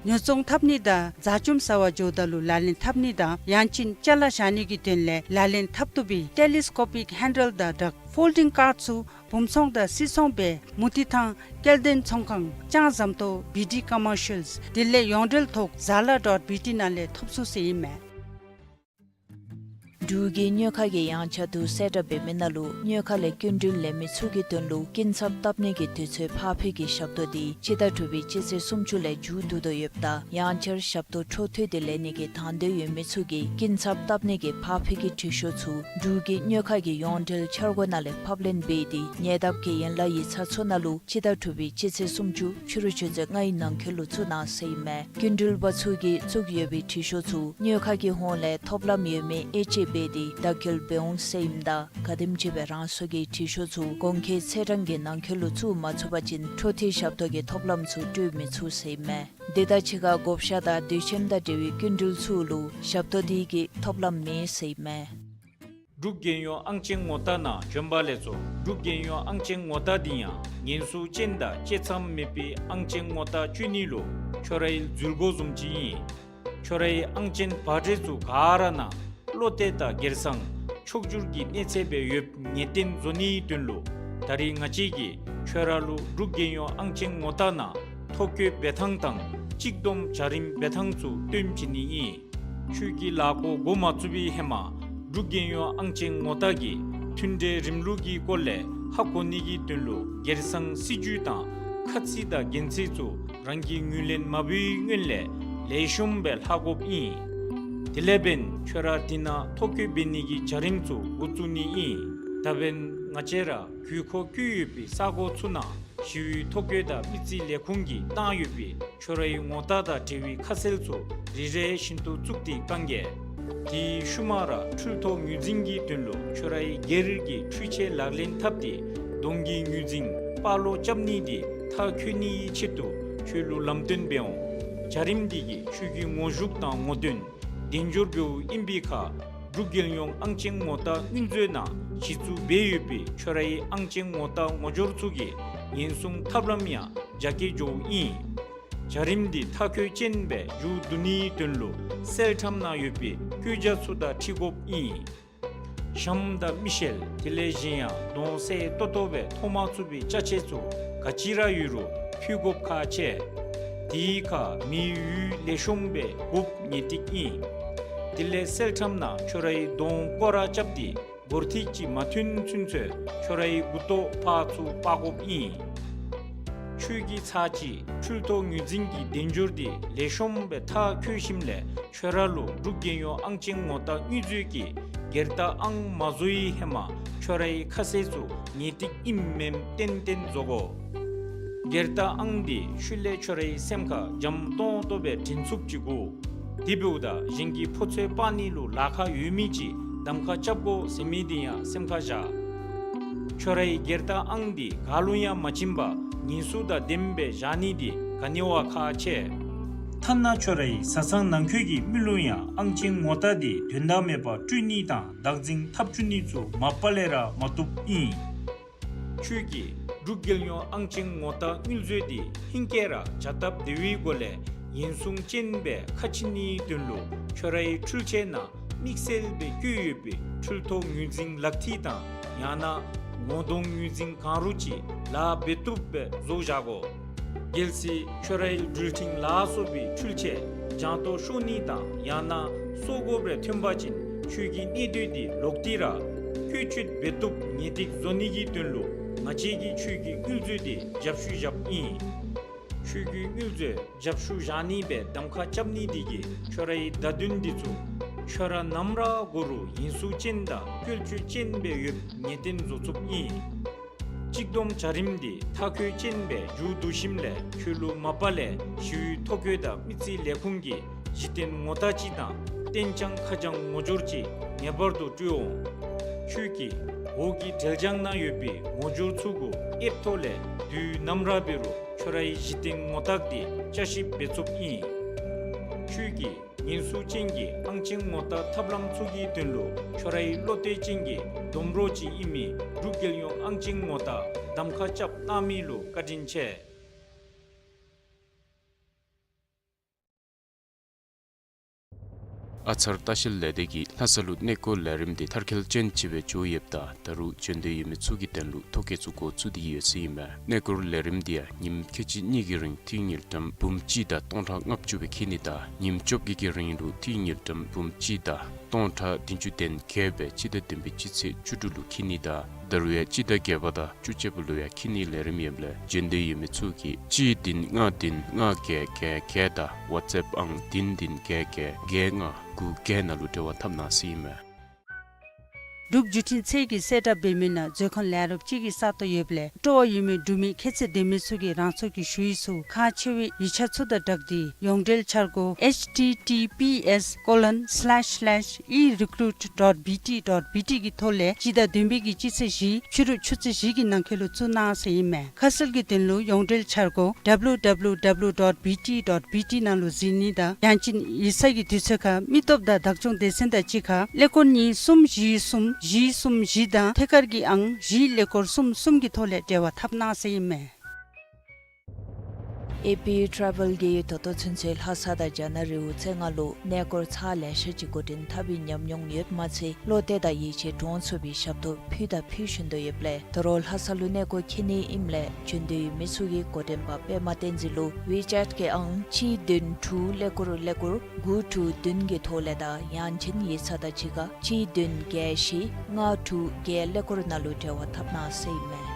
ཉོ་ཚོང་འཐབ་ནི་དང་བཟའ་བཅོམ་ཟ་བར་འགྱོཝ་ད་ལུ་ལག་ལེན་འཐབ་ནི་དང་ཡང་ཅིན་ཅ་ལ་བཞག་ནི་གི་དོན་ལས་ལག་ལེན་འཐབ་བཏུབ་པའི་ཊེ་ལི་སི་ཀོ་པིག་ཧེན་ཌལ་དང་སྦྲགས་ཕོལ་ཌིང་ཀཱརཌ་ཚུ་བུམ་ཚོང་དང་སིལ་ཚོང་སྦེ་མུ་ཏིག་ཐང་སྐྱེ་ལྡན་ཚོང་ཁང་ལྕང་ཟམ་ཏོག་བི་ཌི་ཀོ་མར་ཤལ་དེ་ལས་ཡོངས་འབྲེལ་ཐོག་ཛ་ལ་ཌོཊ་བི་ཊི་ནང་ལས་ཐོབ་ཚུགས་ཟེར་ཨིན་མས། འབྲུག་གི་སྨྱོ་ཁ་གི་ཡང་ཆ་དུ་གསལ་བསྒྲགས་འབད་མི་ནང་ལུ་སྨྱོ་ཁ་ལས་སྐྱིན་འགྲུལ་ལེན་མི་ཚུ་གི་དོན་ལུ་སྐྱིན་ཚབ་བཏབ་ནི་གི་དུས་ཚོད་ཕར་འཕུལ་གྱི་ཞབས་ཏོག་དེ་སྤྱི་ཟླ་དྲུག་པའི་སྤྱི་ཚེས་སུམ་ཅུ་ལས་མཇུག་བསྡུ་དོ་ཡོདཔ་ད་ཡང་བསྐྱར་ཞབས་ཏོག་འཕྲོ་མཐུད་དེ་ལེན་ནི་གི་དང་འདོད་ཡོད་མི་ཚུ་གིས་སྐྱིན་ཚབ་བཏབ་ནི་གི་ཕར་འཕུལ་གྱི་དྲི་ཤོག་ཚུ་འབྲུག་གི་སྨྱོ་ཁ་གི་ཡོངས་འབྲེལ་འཆར་སྒོ་ནང་ལས་ཕབ་ལེན་འབད་དེ་ཉེ་འདབས་ཀྱི་ཡན་ལག་ཡིག་ཚང་ཚུ་ནང་ལུ་སྤྱི་ཟླ་དྲུག་པའི་སྤྱི་ཚེས་སུམ་ཅུ་ཕྱི་རུ་ཆུ་ཚོད་ལྔའི་ནང་འཁོད་ལུ་བཙུགས་གནང་ཟེར་ཨིན་མས། སྐྱིན་འགྲུལ་པ་ཚུ་གིས་བཙུགས་ཡོད་པའི་དྲི་ཤོག་ཚུ་སྨྱོ་ཁ་གི་ཧོངས་ལས་ཐོབ་ལམ་ཡོད་མི་ཨེ་ཅེ་འབད་དེ་བརྡ་འཁྱོལ་འབད་འོང་ཟེར་ཨིནམ་ད་ག་དེམ་ཅིག་སྦེ་རང་སོ་གི་དྲི་ཤོག་ཚུ་གོང་འཁོད་ཚེས་གྲངས་ཀྱི་ནང་འཁོད་ལུ་བཙུགས་མ་ཚུགས་པ་ཅིན་འཕྲོ་མཐུད་ཞབས་ཏོག་གི་ཐོབ་ལམ་ཚུ་སྤྲོད་མི་ཚུགས་ཟེར་ཨིན་མས། དེ་དང་གཅིག་ཁར་བགོ་བཤའ་དང་དུས་ཆེན་དང་འབྲེལ་བའི་སྐྱིན་འགྲུལ་ཚུ་ལུ་ཞབས་ཏོག་དེ་གི་ཐོབ་ལམ་མེད་ཟེར་ཨིན་མས། འབྲུག་རྒྱལ་ཡོངས་ཨང་ཅན་ངོ་རྟགས་ནང་བྱོན་པ་ལེགས་སོ། འབྲུག་རྒྱལ་ཡོངས་ཨང་ཅན་ངོ་རྟགས་འདི་ཡང་ཉེན་སྲུང་ཅན་དང་བཅད་མཚམས་མེད་པའི་ཨང་ཅན་ངོ་རྟགས་སྤྱོད་ནི་ལུ་ཁྱོད་རའི་འཛུལ་སྒོ་བཟུམ་ཅིག་ཨིན། ཁྱོད་རའི་ཨང་ཅན་པར་ཊི་ཚུ་ག་ར་ནང་བློ་གཏད་དང་སྒེར་སང་ཕྱོགས་བསྒྱུར་གྱི་གནས་ཚད་སྦེ་ཡོདཔ་ངེས་གཏན་བཟོ་ནིའི་དོན་ལུ་ད་རིས་ང་བཅས་ཀྱིས་ཁྱོད་ར་ལུ་འབྲུག་རྒྱལ་ཡོངས་ཨང་ཅན་ངོ་རྟགས་ནང་ཐོ་བཀོད་འབད་ཐངས་དང་གཅིག་བསྡོམས་བྱ་རིམ་འབད་ཐངས་ཚུ་སྟོན་བྱིན་ནི་ཨིན། ཁྱོད་ཀྱི་ལཱ་འགོ་འགོ་མ་བཙུགས་པའི་ཧེ་མ་འབྲུག་རྒྱལ་ཡོངས་ཨང་ཅན་ངོ་རྟགས་ཀྱི་མཐུན་འབྲེལ་རིམ་ལུགས་ཀྱི་སྐོར་ལས་ཧ་གོ་ནི་གི་དོན་ལུ་སྒེར་སང་སྲིད་བྱུས་དང་ཁ་ཚིག་དང་འགན་འཁྲི་ཚུ་རང་གིས་ངོས་ལེན་མ་འབད་བའི་སྔོན་ལས་ལེགས་ཤོམ་སྦེ་ལྷག་དགོཔ་ཨིན། དེ་ལས་འབདན་ཁྱོད་ར་འདི་ནང་ཐོ་བཀོད་འབད་ནི་གི་བྱ་རིམ་ཚུ་འགོ་བཙུགས་ནི་ཨིན། ད་འབདན་ང་བཅས་ར་དགོས་མཁོ་བཀོད་ཡོད་པའི་ས་གོ་ཚུ་ནང་ཞི་གཡོག་ཐོ་བཀོད་དང་མི་རྩིས་ལས་ཁུངས་ཀྱིས་བཏང་ཡོད་པའི་ཁྱོད་རའི་ངོ་རྟགས་དང་འབྲེལ་བའི་ཁ་གསལ་ཚུ་རེ་རེ་བཞིན་དུ་བཙུགས་ཏེ་བཀང་གེ། དེའི་ཤུལ་མ་ར་འཕྲུལ་ཐོག་ངོས་འཛིན་གྱི་དོན་ལུ་ཁྱོད་རའི་སྒེར་གྱི་འཕྲུལ་ཆས་ལག་ལེན་འཐབ་སྟེ་གདོང་གི་ངོས་འཛིན་པར་ལོག་རྐྱབ་ནི་དེ་མཐར་འཁྱོལ་ནིའི་ཆེད་དུ་ཁྱོད་ལུ་ལམ་སྟོན་འབད་འོང་། བྱ་རིམ་འདི་གིས་ཁྱོད་ཀྱི་ངོ་ཞུགས་དང་ངོ་འདོན་གདེང་འཇོག་འབདཝ་ཨིན་པའི་ཁར་འབྲུག་རྒྱལ་ཡོངས་ཨང་ཅན་ངོ་རྟགས་དངུལ་མཛོད་ནང་གཞི་བཙུགས་འབད་ཡོད་པའི་ཁྱོད་རའི་ཨང་ཅན་ངོ་རྟགས་ངོ་སྦྱོར་ཚུ་གི་ཉེན་སྲུང་ཐབས་ལམ་ཡང་རྒྱ་སྐྱེད་འགྱོཝ་ཨིན། བྱ་རིམ་འདི་མཐའ་འཁྱོལ་ཅན་སྦེ་མཇུག་བསྡུ་ནིའི་དོན་ལུ་གསལ་ཁྲམ་ནང་ཡོད་པའི་བཀོད་རྒྱ་ཚུ་དང་འཁྲིལ་དགོཔ་ཨིན། ཞྭམོ་དང་མིག་ཤེལ་དེ་ལས་གཞན་ཡང་གདོང་གསལ་ཏོག་ཏོ་སྦེ་མཐོང་མ་ཚུགས་པའི་ཅ་ཆས་ཚུ་ག་ཅི་ར་ཡོད་རུང་ཕུལ་དགོཔ་ཁག་ཆེ། དེའི་ཁར་མེ་ཡོད་ལེགས་ཤོམ་སྦེ་སྒོབ་ངེས་ཏིག་ཨིན། དེ་ལས་གསལ་ཁྲམ་ནང་ཁྱོད་རའི་གདོང་སྐོར་ར་རྐྱབ་སྟེ་སྒོར་ཐིག་ཅིག་མ་ཐོན་ཚུན་ཚོད་ཁྱོད་རའི་མགུ་ཏོ་ཕར་ཚུར་སྤར་དགོཔ་ཨིན། ཁྱོད་ཀྱི་ཚར་གཅིག་འཕྲུལ་ཐོག་ངོས་འཛིན་གྱི་གདེང་འཇོག་དེ་ལེགས་ཤོམ་སྦེ་མཐར་འཁྱོལ་ཞིནམ་ལས་ཁྱོད་ར་ལུ་འབྲུག་རྒྱལ་ཡོངས་ཨང་ཅན་ངོ་རྟགས་དངུལ་མཛོད་ཀྱིས་སྒེར་རྟགས་ཨང་མ་བཟོ་བའི་ཧེ་མ་ཁྱོད་རའི་ཁ་གསལ་ཚུ་ངེས་ཏིག་ཨིནམ་མེནམ་ཏན་ཏན་བཟོ་དགོ། སྒེར་རྟགས་ཨང་དེ་ཤུལ་ལས་ཁྱོད་རའི་སེམས་ཁར་འཇམ་ཏོང་ཏོ་སྦེ་དྲན་ཚུགསཔ་ཅིག་དགོ། དེ་འབདཝ་ད་གཞན་གྱིས་ཕོ་ཚོད་སྤར་ནི་ལུ་ལཱ་ཁག་ཡོད་མི་ཅིག་གདམ་ཁ་རྐྱབ་དགོ་ཟེར་མི་དེ་ཡང་སེམས་ཁར་བཞག། ཁྱོད་རའི་སྒེར་བདག་ཨང་འདི་ག་ལུ་ཡང་མ་བྱིན་པར་ཉེན་སྲུང་དང་ལྡནམ་སྦེ་བཞག་ནི་འདི་ག་ནི་བ་ཁག་ཆེ། ཐ་ན་ཁྱོད་རའི་བཟའ་ཚང་ནང་འཁོད་ཀྱི་མི་ལུ་ཡང་ཨང་ཆེན་ངོ་རྟགས་འདི་དོན་དག་མེད་པར་སྤྲོད་ནི་དང་བདག་འཛིན་འཐབ་བཅུག་ནི་ཚུ་མ་པ་ལས་ར་མ་བཏུབ་ཨིན། ཁྱོད་ཀྱིས་འབྲུག་རྒྱལ་ཡོངས་ཨང་ཆེན་ངོ་རྟགས་དངུལ་མཛོད་འདི་ཧིང་སྐལ་ར་བྱ་སྟབས་བདེ་བའི་སྒོ་ལས་ཉེན་སྲུང་ཅན་སྦེ་ཁ་ཕྱེ་ནིའི་དོན་ལུ་ཁྱོད་རའི་འཕྲུལ་ཆས་ནང་དམིགས་བསལ་སྦེ་བཀོད་ཡོད་པའི་འཕྲུལ་ཐོག་ངོས་འཛིན་ལག་མཐིལ་དང་ཡང་ན་ངོ་གདོང་ངོས་འཛིན་གང་རུང་ཅིག་ལཱ་འབད་བཏུབ་སྦེ་བཟོ་བཞག་དགོ། གལ་སྲིད་ཁྱོད་རའི་འགྲུལ་འཕྲིན་ལ་སོགས་པའི་འཕྲུལ་ཆས་རྒྱང་ཐོག་ཤོར་ནི་དང་ཡང་ན་སོར་དགོཔ་རེ་ཐོན་པ་ཅིན་ཁྱོད་ཀྱི་གནས་སྡོད་འདི་ལོག་སྟེ་ར་བཀོལ་སྤྱོད་འབད་བཏུབ་ངེས་ཏིག་བཟོ་ནི་གི་དོན་ལུ་ང་བཅས་ཀྱིས་ཁྱོད་ཀྱི་དངུལ་མཛོད་འདི་རྒྱབ་བཤུད་རྐྱབ་ཨིན། ཁྱོད་ཀྱི་དངུལ་མཛོད་རྒྱབ་བཤུད་བཞག་ནི་སྦེ་གདམ་ཁ་རྐྱབ་ནི་འདི་གིས་ཁྱོད་རའི་བརྡ་དོན་འདི་ཚུ་ཁྱོད་ར་ནམ་ར་འགོར་རུང་ཉེན་སྲུང་ཅན་དང་བཀོལ་སྤྱོད་ཅན་སྦེ་ཡོདཔ་ངེས་གཏན་བཟོ་ཚུགསཔ་ཨིན། གཅིག་བསྡོམས་བྱ་རིམ་འདི་མཐའ་འཁོར་ཅན་སྦེ་མཇུག་བསྡུ་ཞིནམ་ལས་ཁྱོད་ལུ་མ་པ་ལས་ཞི་གཡོག་ཐོ་བཀོད་དང་མི་རྩིས་ལས་ཁུངས་ཀྱི་གཞི་རྟེན་ངོ་རྟགས་ཅིག་དང་གཏན་འཇགས་ཁ་བྱང་ངོ་སྦྱོར་ཅིག་ངེས་པར་དུ་སྤྲོད་འོང་། ཁྱོད་ཀྱིས་འོག་གི་འབྲེལ་བྱང་ནང་ཡོད་པའི་ངོ་སྦྱོར་ཚུ་གུ་ཨེབ་ཐོག་ལས་དུས་ནམ་ར་འབད་རུང་ཁྱོད་རའི་གཞི་རྟེན་ངོ་རྟགས་འདི་བསྐྱར་ཞིབ་འབད་ཚུགསཔ་ཨིན། ཁྱོད་ཀྱིས་ཉེན་སྲུང་ཅན་གྱི་ཨང་ཆེན་ངོ་རྟགས་ཐབས་ལམ་ཚུ་གི་དོན་ལུ་ཁྱོད་རའི་བློ་གཏད་ཅན་གྱི་སྡོམ་གྲོགས་ཅིག་ཨིན་མི་འབྲུག་རྒྱལ་ཡོངས་ཨང་ཆེན་ངོ་རྟགས་གདམ་ཁ་རྐྱབ་གནང་མི་ལུ་བཀའ་དྲིན་ཆེ། ཨ་ཚར་ལྟ་བཤལ་ལས་སྡེ་གིས་ལྷ་ས་ལུ་གནས་སྐོར་ལས་རིམ་འདི་མཐར་འཁྱོལ་ཅན་ཅིག་སྦེ་འགྱོ་ཡོདཔ་ད་ད་རུང་འབྱོན་འདོད་ཡོད་མི་ཚུ་གི་དོན་ལུ་ཐོ་བཀོད་ཚུ་འགོ་བཙུགས་ཏེ་ཡོད་ཟེར་ཨིན་མས། གནས་སྐོར་ལས་རིམ་འདི་ཡང་ཉིནམ་ཁལ་གཅིག་གཉིས་ཀྱི་རིང་ཏིང་དངུལ་ཀྲམ་འབུམ་གཅིག་དང་སྟོང་ཕྲག་ལྔ་བཅུ་སྦེ་འཁྱིད་ནི་དང་ཉིནམ་བཅོ་བརྒྱད་ཀྱི་རིང་ལུ་ཏིང་དངུལ་ཀྲམ་འབུམ་གཅིག་དང་སྟོང་ཕྲག་བདུན་ཅུ་དོན་བརྒྱད་སྦེ་སྤྱི་ཟླ་བདུན་པའི་སྤྱི་ཚེས་བཅུ་དྲུག་ལུ་འཁྱིད་ནི་དང་ད་རུང་ཡང་སྤྱི་ཟླ་བརྒྱད་པ་དང་བཅུ་གཅིག་པ་ལུ་ཡང་འཁྱིད་ནིའི་ལས་རིམ་ཡོདཔ་ལས་འབྱོན་འདོད་ཡོད་མི་ཚུ་གིས་གཅིག་བདུན་ལྔ་བདུན་ལྔ་བརྒྱད་བརྒྱད་བརྒྱད་དང་ཝཊས་ཨེབ་ཨང་བདུན་བདུན་བརྒྱད་བརྒྱད་བརྒྱད་ལྔ་དགུ་བརྒྱད་ནང་ལུ་འབྲེལ་བ་འཐབ་གནང་ཟེར་ཨིན་མས། འབྲུག་བརྒྱུད་འཕྲིན་ཚད་ཀྱིས་གསལ་བསྒྲགས་འབད་མི་ནང་མཛོད་ཁང་ལས་རོགསཔ་ཅིག་གི་ས་སྟོང་ཡོདཔ་ལས་སྤྲོ་བ་ཡོད་མི་འབྲུག་མི་ཁྱད་ཚད་ལྡན་མི་ཚུ་གིས་རང་སོའི་ཞུ་ཡིག་ཚུ་ཁག་ཆེ་བའི་ཡིག་ཆ་ཚུ་དང་སྦྲགས་ཏེ་ཡོངས་འབྲེལ་འཆར་སྒོ་H T T P S colon slash slash e recruit dot B T dot B T གི་ཐོག་ལས་སྤྱི་ཟླ་བདུན་པའི་གི་སྤྱི་ཚེས་བཞི་ཕྱི་རུ་ཆུ་ཚོད་བཞི་གི་ནང་འཁོད་ལུ་བཙུགས་གནང་ཟེར་ཨིན་མས། ཁ་གསལ་གྱི་དོན་ལུ་ཡོངས་འབྲེལ་འཆར་སྒོ་W W W dot B T dot B T ནང་ལུ་གཟིགས་ནི་དང་ཡང་ཅིན་ཡིག་ཚང་གི་དུས་ཚོད་ཁར་མི་སྟོབས་དང་བདག་སྐྱོང་སྡེ་ཚན་དང་གཅིག་ཁར་ཀླད་ཀོར་གཉིས་གསུམ་བཞི་གསུམ་བཞི་གསུམ་བཞི་དང་ཐད་ཀར་གྱི་ཨང་བཞི་ཀླད་ཀོར་གསུམ་གསུམ་གྱི་ཐོག་ལས་འབྲེལ་བ་འཐབ་གནང་ཟེར་ཨིན་མས། ཨེ་པི་ཊེ་རེ་ཝེལ་གྱིས་ད་ལྟོ་ཚུན་ཚོད་ལྷ་ས་དང་རྒྱ་ནག་རི་བོ་རྩེ་ལྔ་ལུ་གནས་སྐོར་ཚར་ལེ་ཤ་ཅིག་འགོ་འདྲེན་འཐབ་པའི་ཉམས་མྱོང་ཡོདཔ་མ་ཚད་བློ་གཏད་དང་ཡིད་ཆེས་འདྲོངས་ཚུགས་པའི་ཞབས་ཏོག་ཕུལ་དང་ཕུལ་བཞིན་དུ་ཡོདཔ་ལས་ད་རུང་ལྷ་ས་ལུ་གནས་སྐོར་འཁྱིད་ནི་ཨིནམ་ལས་འབྱོན་འདོད་ཡོད་མི་ཚུ་གིས་འགོ་འདྲེན་པ་པདྨ་བསྟན་འཛིན་ལུ་ཝི་ཅེཊ་གི་ཨང་གཅིག་བདུན་དྲུག་ཀླད་ཀོར་ཀླད་ཀོར་དགུ་དྲུག་བདུན་གྱི་ཐོག་ལས་དང་ཡང་ཅིན་ཡིག་ཚང་དང་གཅིག་ཁར་གཅིག་བདུན་བརྒྱད་བཞི་ལྔ་དྲུག་བརྒྱད་ཀླད་ཀོར་ནང་ལུ་འབྲེལ་བ་འཐབ་གནང་ཟེར་ཨིན་མས།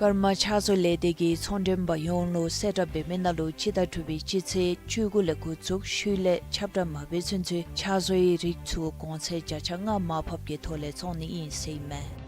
ཀརྨ་ཕྱག་བཟོ་ལས་སྡེ་གིས་ཚོང་མགྲོན་པ་ཡོངས་ལུ་གསལ་བསྒྲགས་འབད་མི་ནང་ལུ་སྤྱི་ཟླ་དྲུག་པའི་སྤྱི་ཚེས་བཅུ་དགུ་ལས་འགོ་བཙུགས་ཤུལ་ལས་ཁྱབ་བསྒྲགས་མ་འབད་ཚུན་ཚོད་ཕྱག་བཟོའི་རིགས་ཚུ་གོང་ཚད་བརྒྱ་ཆ་ལྔ་མར་ཕབ་ཀྱི་ཐོག་ལས་བཙོང་ནི་ཨིན་ཟེར་ཨིན་མས།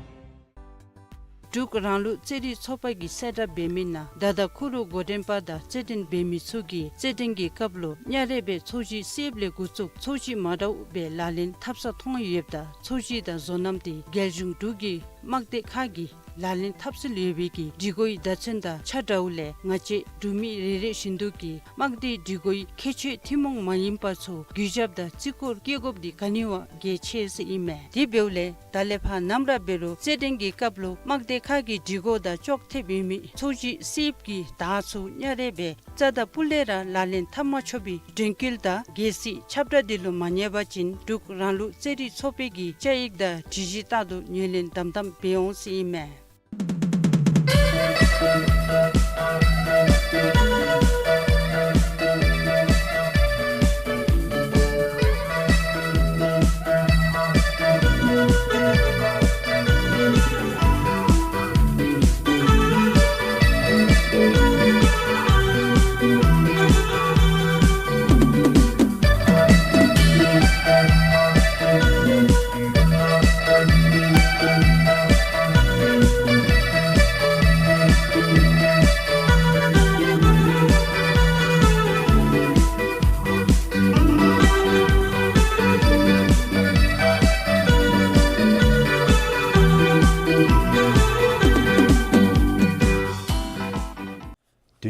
འབྲུག་རང་ལུགས་རྩེད་རིགས་ཚོགས་པ་གིས་གསལ་བསྒྲགས་འབད་མི་ནང་ད་ལྟོ་ཁུ་རུ་འགོ་འདྲེན་པ་དང་རྩེད་འགྲན་འབད་མི་ཚུ་གིས་རྩེད་འགྲན་གྱི་སྐབས་ལུ་གཉའ་རེ་སྦེ་ཚོས་གཞི་བསིལཝ་ལས་འགོ་བཙུགས་ཚོས་གཞི་མ་འདྲཝ་སྦེ་ལག་ལེན་འཐབ་ས་མཐོང་ཡོདཔ་ད་ཚོས་གཞི་དང་བཟོ་རྣམ་དེ་རྒྱལ་གཞུང་འབྲུག་གི་དམག་སྡེ་ཁག་གིས་ལག་ལེན་འཐབ་སྲོལ་ཡོད་པའི་གི་སྒྲིག་གོའི་བརྡ་མཚོན་དང་ཆ་འདྲཝ་ལས་ང་བཅས་འབྲུག་མི་རེ་རེ་བཞིན་དུ་གིས་དམག་སྡེའི་སྒྲིག་གོའི་ཁྱད་ཆོས་ཐུན་མོང་མ་ཡིན་པ་ཚུ་གུས་ཞབས་དང་བརྩི་བཀུར་བསྐྱེད་དགོཔ་འདི་ག་ནི་བ་གལ་ཆེ་ཟེར་ཨིན་མས། དེ་འབདཝ་ལས་ད་ལས་ཕར་ནམ་ར་འབད་རུང་རྩེད་འགྲན་གྱི་སྐབས་ལུ་དམག་སྡེ་ཁག་གི་སྒྲིག་གོ་དང་ཅོག་འཐདཔ་ཡོད་མི་ཚོས་གཞི་བསིལཝ་གི་དར་ཚུ་གཉའ་རེ་སྦེ་རྩ་དང་སྤུ་ལས་ར་ལག་ལེན་འཐབ་མ་ཆོག་པའི་དྲན་སྐུལ་དང་རྒྱལ་སྲིད་ཁྱབ་བསྒྲགས་འདི་ལུ་མ་ཉན་པ་ཅིན་འབྲུག་རང་ལུགས་རྩེད་རིགས་ཚོགས་པའི་གི་བཅའ་ཡིག་དང་སྒྲིག་གཞི་ལྟར་དུ་ངོས་ལེན་དམ་དམ་འབད་འོང་ཟེར་ཨིན་མས།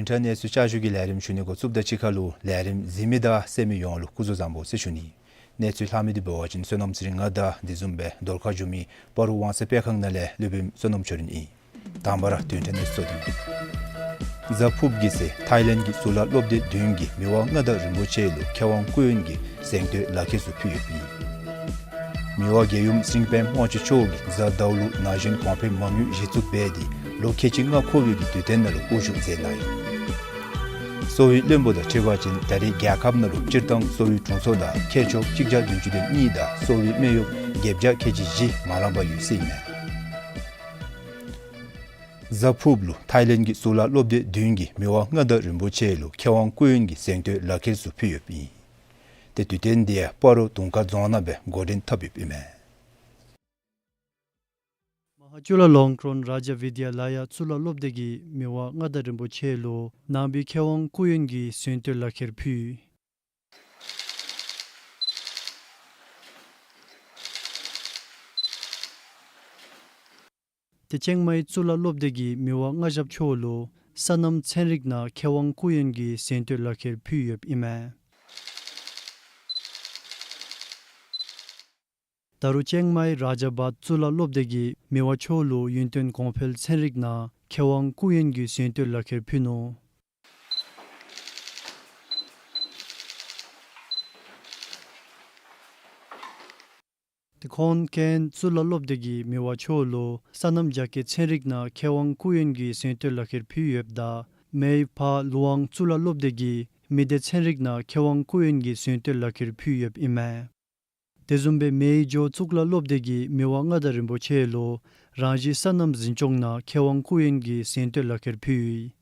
ད་གནས་ཚུལ་བསྐྱར་ཞུ་གི་ལས་རིམ་ཞུ་ནི་འགོ་བཙུགས་དོ། ཅིག་ཁར་ལུ་ལས་རིམ་གཟིགས་མི་དང་གསན་མི་ཡོངས་ལུ་སྐུ་གཟུགས་བཟང་པོ་ཟེར་ཞུ་ནི། གནས་ཚུལ་ལྷག་མི་འདི་འབད་བ་ཅིན་བསོད་ནམས་ཚེ་རིང་ང་དང་དེ་བཟུམ་སྦེ་རྡོར་ཁ་འགྱོ་མི་སྤ་རོ་ཝང་སེ་སྤེལ་ཁང་ནང་ལས་སློབ་དཔོན་བསོད་ནམས་ཆོས་སྒྲོན་ཨིན། དང་པ་ར་དོན་ཕྲན་ནང་གསལ་སྟོན། གཟའ་ཕུརཔ་གི་ཚེ་ཐའི་ལེནཌ་གི་གཙུག་ལག་སློབ་སྡེ་བདུན་གྱིས་མི་དབང་མངའ་བདག་རིན་པོ་ཆེ་ལུ་མཁས་དབང་སྐུ་ཡོན་གྱི་གཟེངས་བསྟོད་ལག་ཁྱེར་ཚུ་ཕུལ་ཡོདཔ་ཨིན། མི་དབང་རྒྱལ་ཡུམ་ཚེ་རིང་དཔལམོ་དབང་ཕྱུག་མཆོག་གིས་གཟའ་ཟླཝ་ལུ་ན་གཞོན་གོང་འཕེལ་མ་དངུལ་གཞི་བཙུགས་འབད་དེ་ལོ་ཁལ་གཅིག་ལྔ་འཁོར་བའི་གི་དུས་སྟོན་ནང་ལུ་དབུ་བཞུགས་མཛད་གནང་ཡི། གསོ་བའི་བློན་པོ་དང་འཁྲིལ་བ་ཅིན་ད་རེས་རྒྱལ་ཁབ་ནང་ལུ་སྤྱིར་བཏང་གསོ་བའི་དྲུང་འཚོ་དང་ཁྱད་ཆོས་གཅིག་བརྒྱ་བདུན་ཅུ་དོན་གཉིས་དང་གསོ་བའི་སྨན་གཡོག་བརྒྱད་བརྒྱ་ཁལ་གཅིག་བཞི་མ་ལང་པར་ཡོད་ཟེར་ཨིན་མས། གཟའ་ཕུརཔ་ལུ་ཐའི་ལེནཌ་གི་གཙུག་ལག་སློབ་སྡེ་བདུན་གྱིས་མི་དབང་མངའ་བདག་རིན་པོ་ཆེ་ལུ་མཁས་དབང་སྐུ་ཡོན་གྱི་གཟེངས་བསྟོད་ལག་ཁྱེར་ཚུ་ཕུལ་ཡོདཔ་ཨིན། ཏེ་དུས་སྟོན་འདི་ཡང་སྤ་རོ་དུང་དཀར་རྫོང་ནང་སྦེ་འགོ་འདྲེན་འཐབ་ཡོདཔ་ཨིན་མས། མ་ཧཱ་ཅུ་ལ་ལོང་ཀྲོན་རཱ་ཇ་བི་དྱ་ལ་ཡ་གཙུག་ལག་སློབ་སྡེ་གིས་མི་དབང་མངའ་བདག་རིན་པོ་ཆེ་ལུ་ནང་པའི་མཁས་དབང་སྐུ་ཡོན་གྱི་གཟེངས་བསྟོད་ལག་ཁྱེར་ཕུལ། ཏེ་ཅིང་མའི་གཙུག་ལག་སློབ་སྡེ་གིས་མི་དབང་མངའ་ཞབས་མཆོག་ལུ་སོ་ནམ་ཚན་རིག་ནང་མཁས་དབང་སྐུ་ཡོན་གྱི་གཟེངས་བསྟོད་ལག་ཁྱེར་ཕུལ་ཡོདཔ་ཨིན་མས། ད་རུང་ཅིང་མའི་རཱ་ཇ་བཱད་གཙུག་ལག་སློབ་སྡེ་གིས་མི་དབང་མཆོག་ལུ་ཡུན་བརྟན་གོང་འཕེལ་ཚན་རིག་ནང་མཁས་དབང་སྐུ་ཡོན་གྱི་གཟེངས་བསྟོད་ལག་ཁྱེར་ཕུལ་ནུག། ཏེ་ཁོན་ཀེན་གཙུག་ལག་སློབ་སྡེ་གིས་མི་དབང་མཆོག་ལུ་སོ་ནམ་རྒྱ་སྐྱེད་ཚན་རིག་ནང་མཁས་དབང་སྐུ་ཡོན་གྱི་གཟེངས་བསྟོད་ལག་ཁྱེར་ཕུལ་ཡོདཔ་ད་མེའི་ཕཱ་ལུའང་གཙུག་ལག་སློབ་སྡེ་གིས་མི་སྡེ་ཚན་རིག་ནང་མཁས་དབང་སྐུ་ཡོན་གྱི་གཟེངས་བསྟོད་ལག་ཁྱེར་ཕུལ་ཡོདཔ་ཨིན་མས། དེ་བཟུམ་སྦེ་མེའི་ཇོ་གཙུག་ལག་སློབ་སྡེ་གིས་མི་དབང་མངའ་བདག་རིན་པོ་ཆེ་ལུ་རང་བཞིན་སོ་ནམ་འཛིན་སྐྱོང་ནང་མཁས་དབང་སྐུ་ཡོན་གྱི་གཟེངས་བསྟོད་ལག་ཁྱེར་ཕུལ།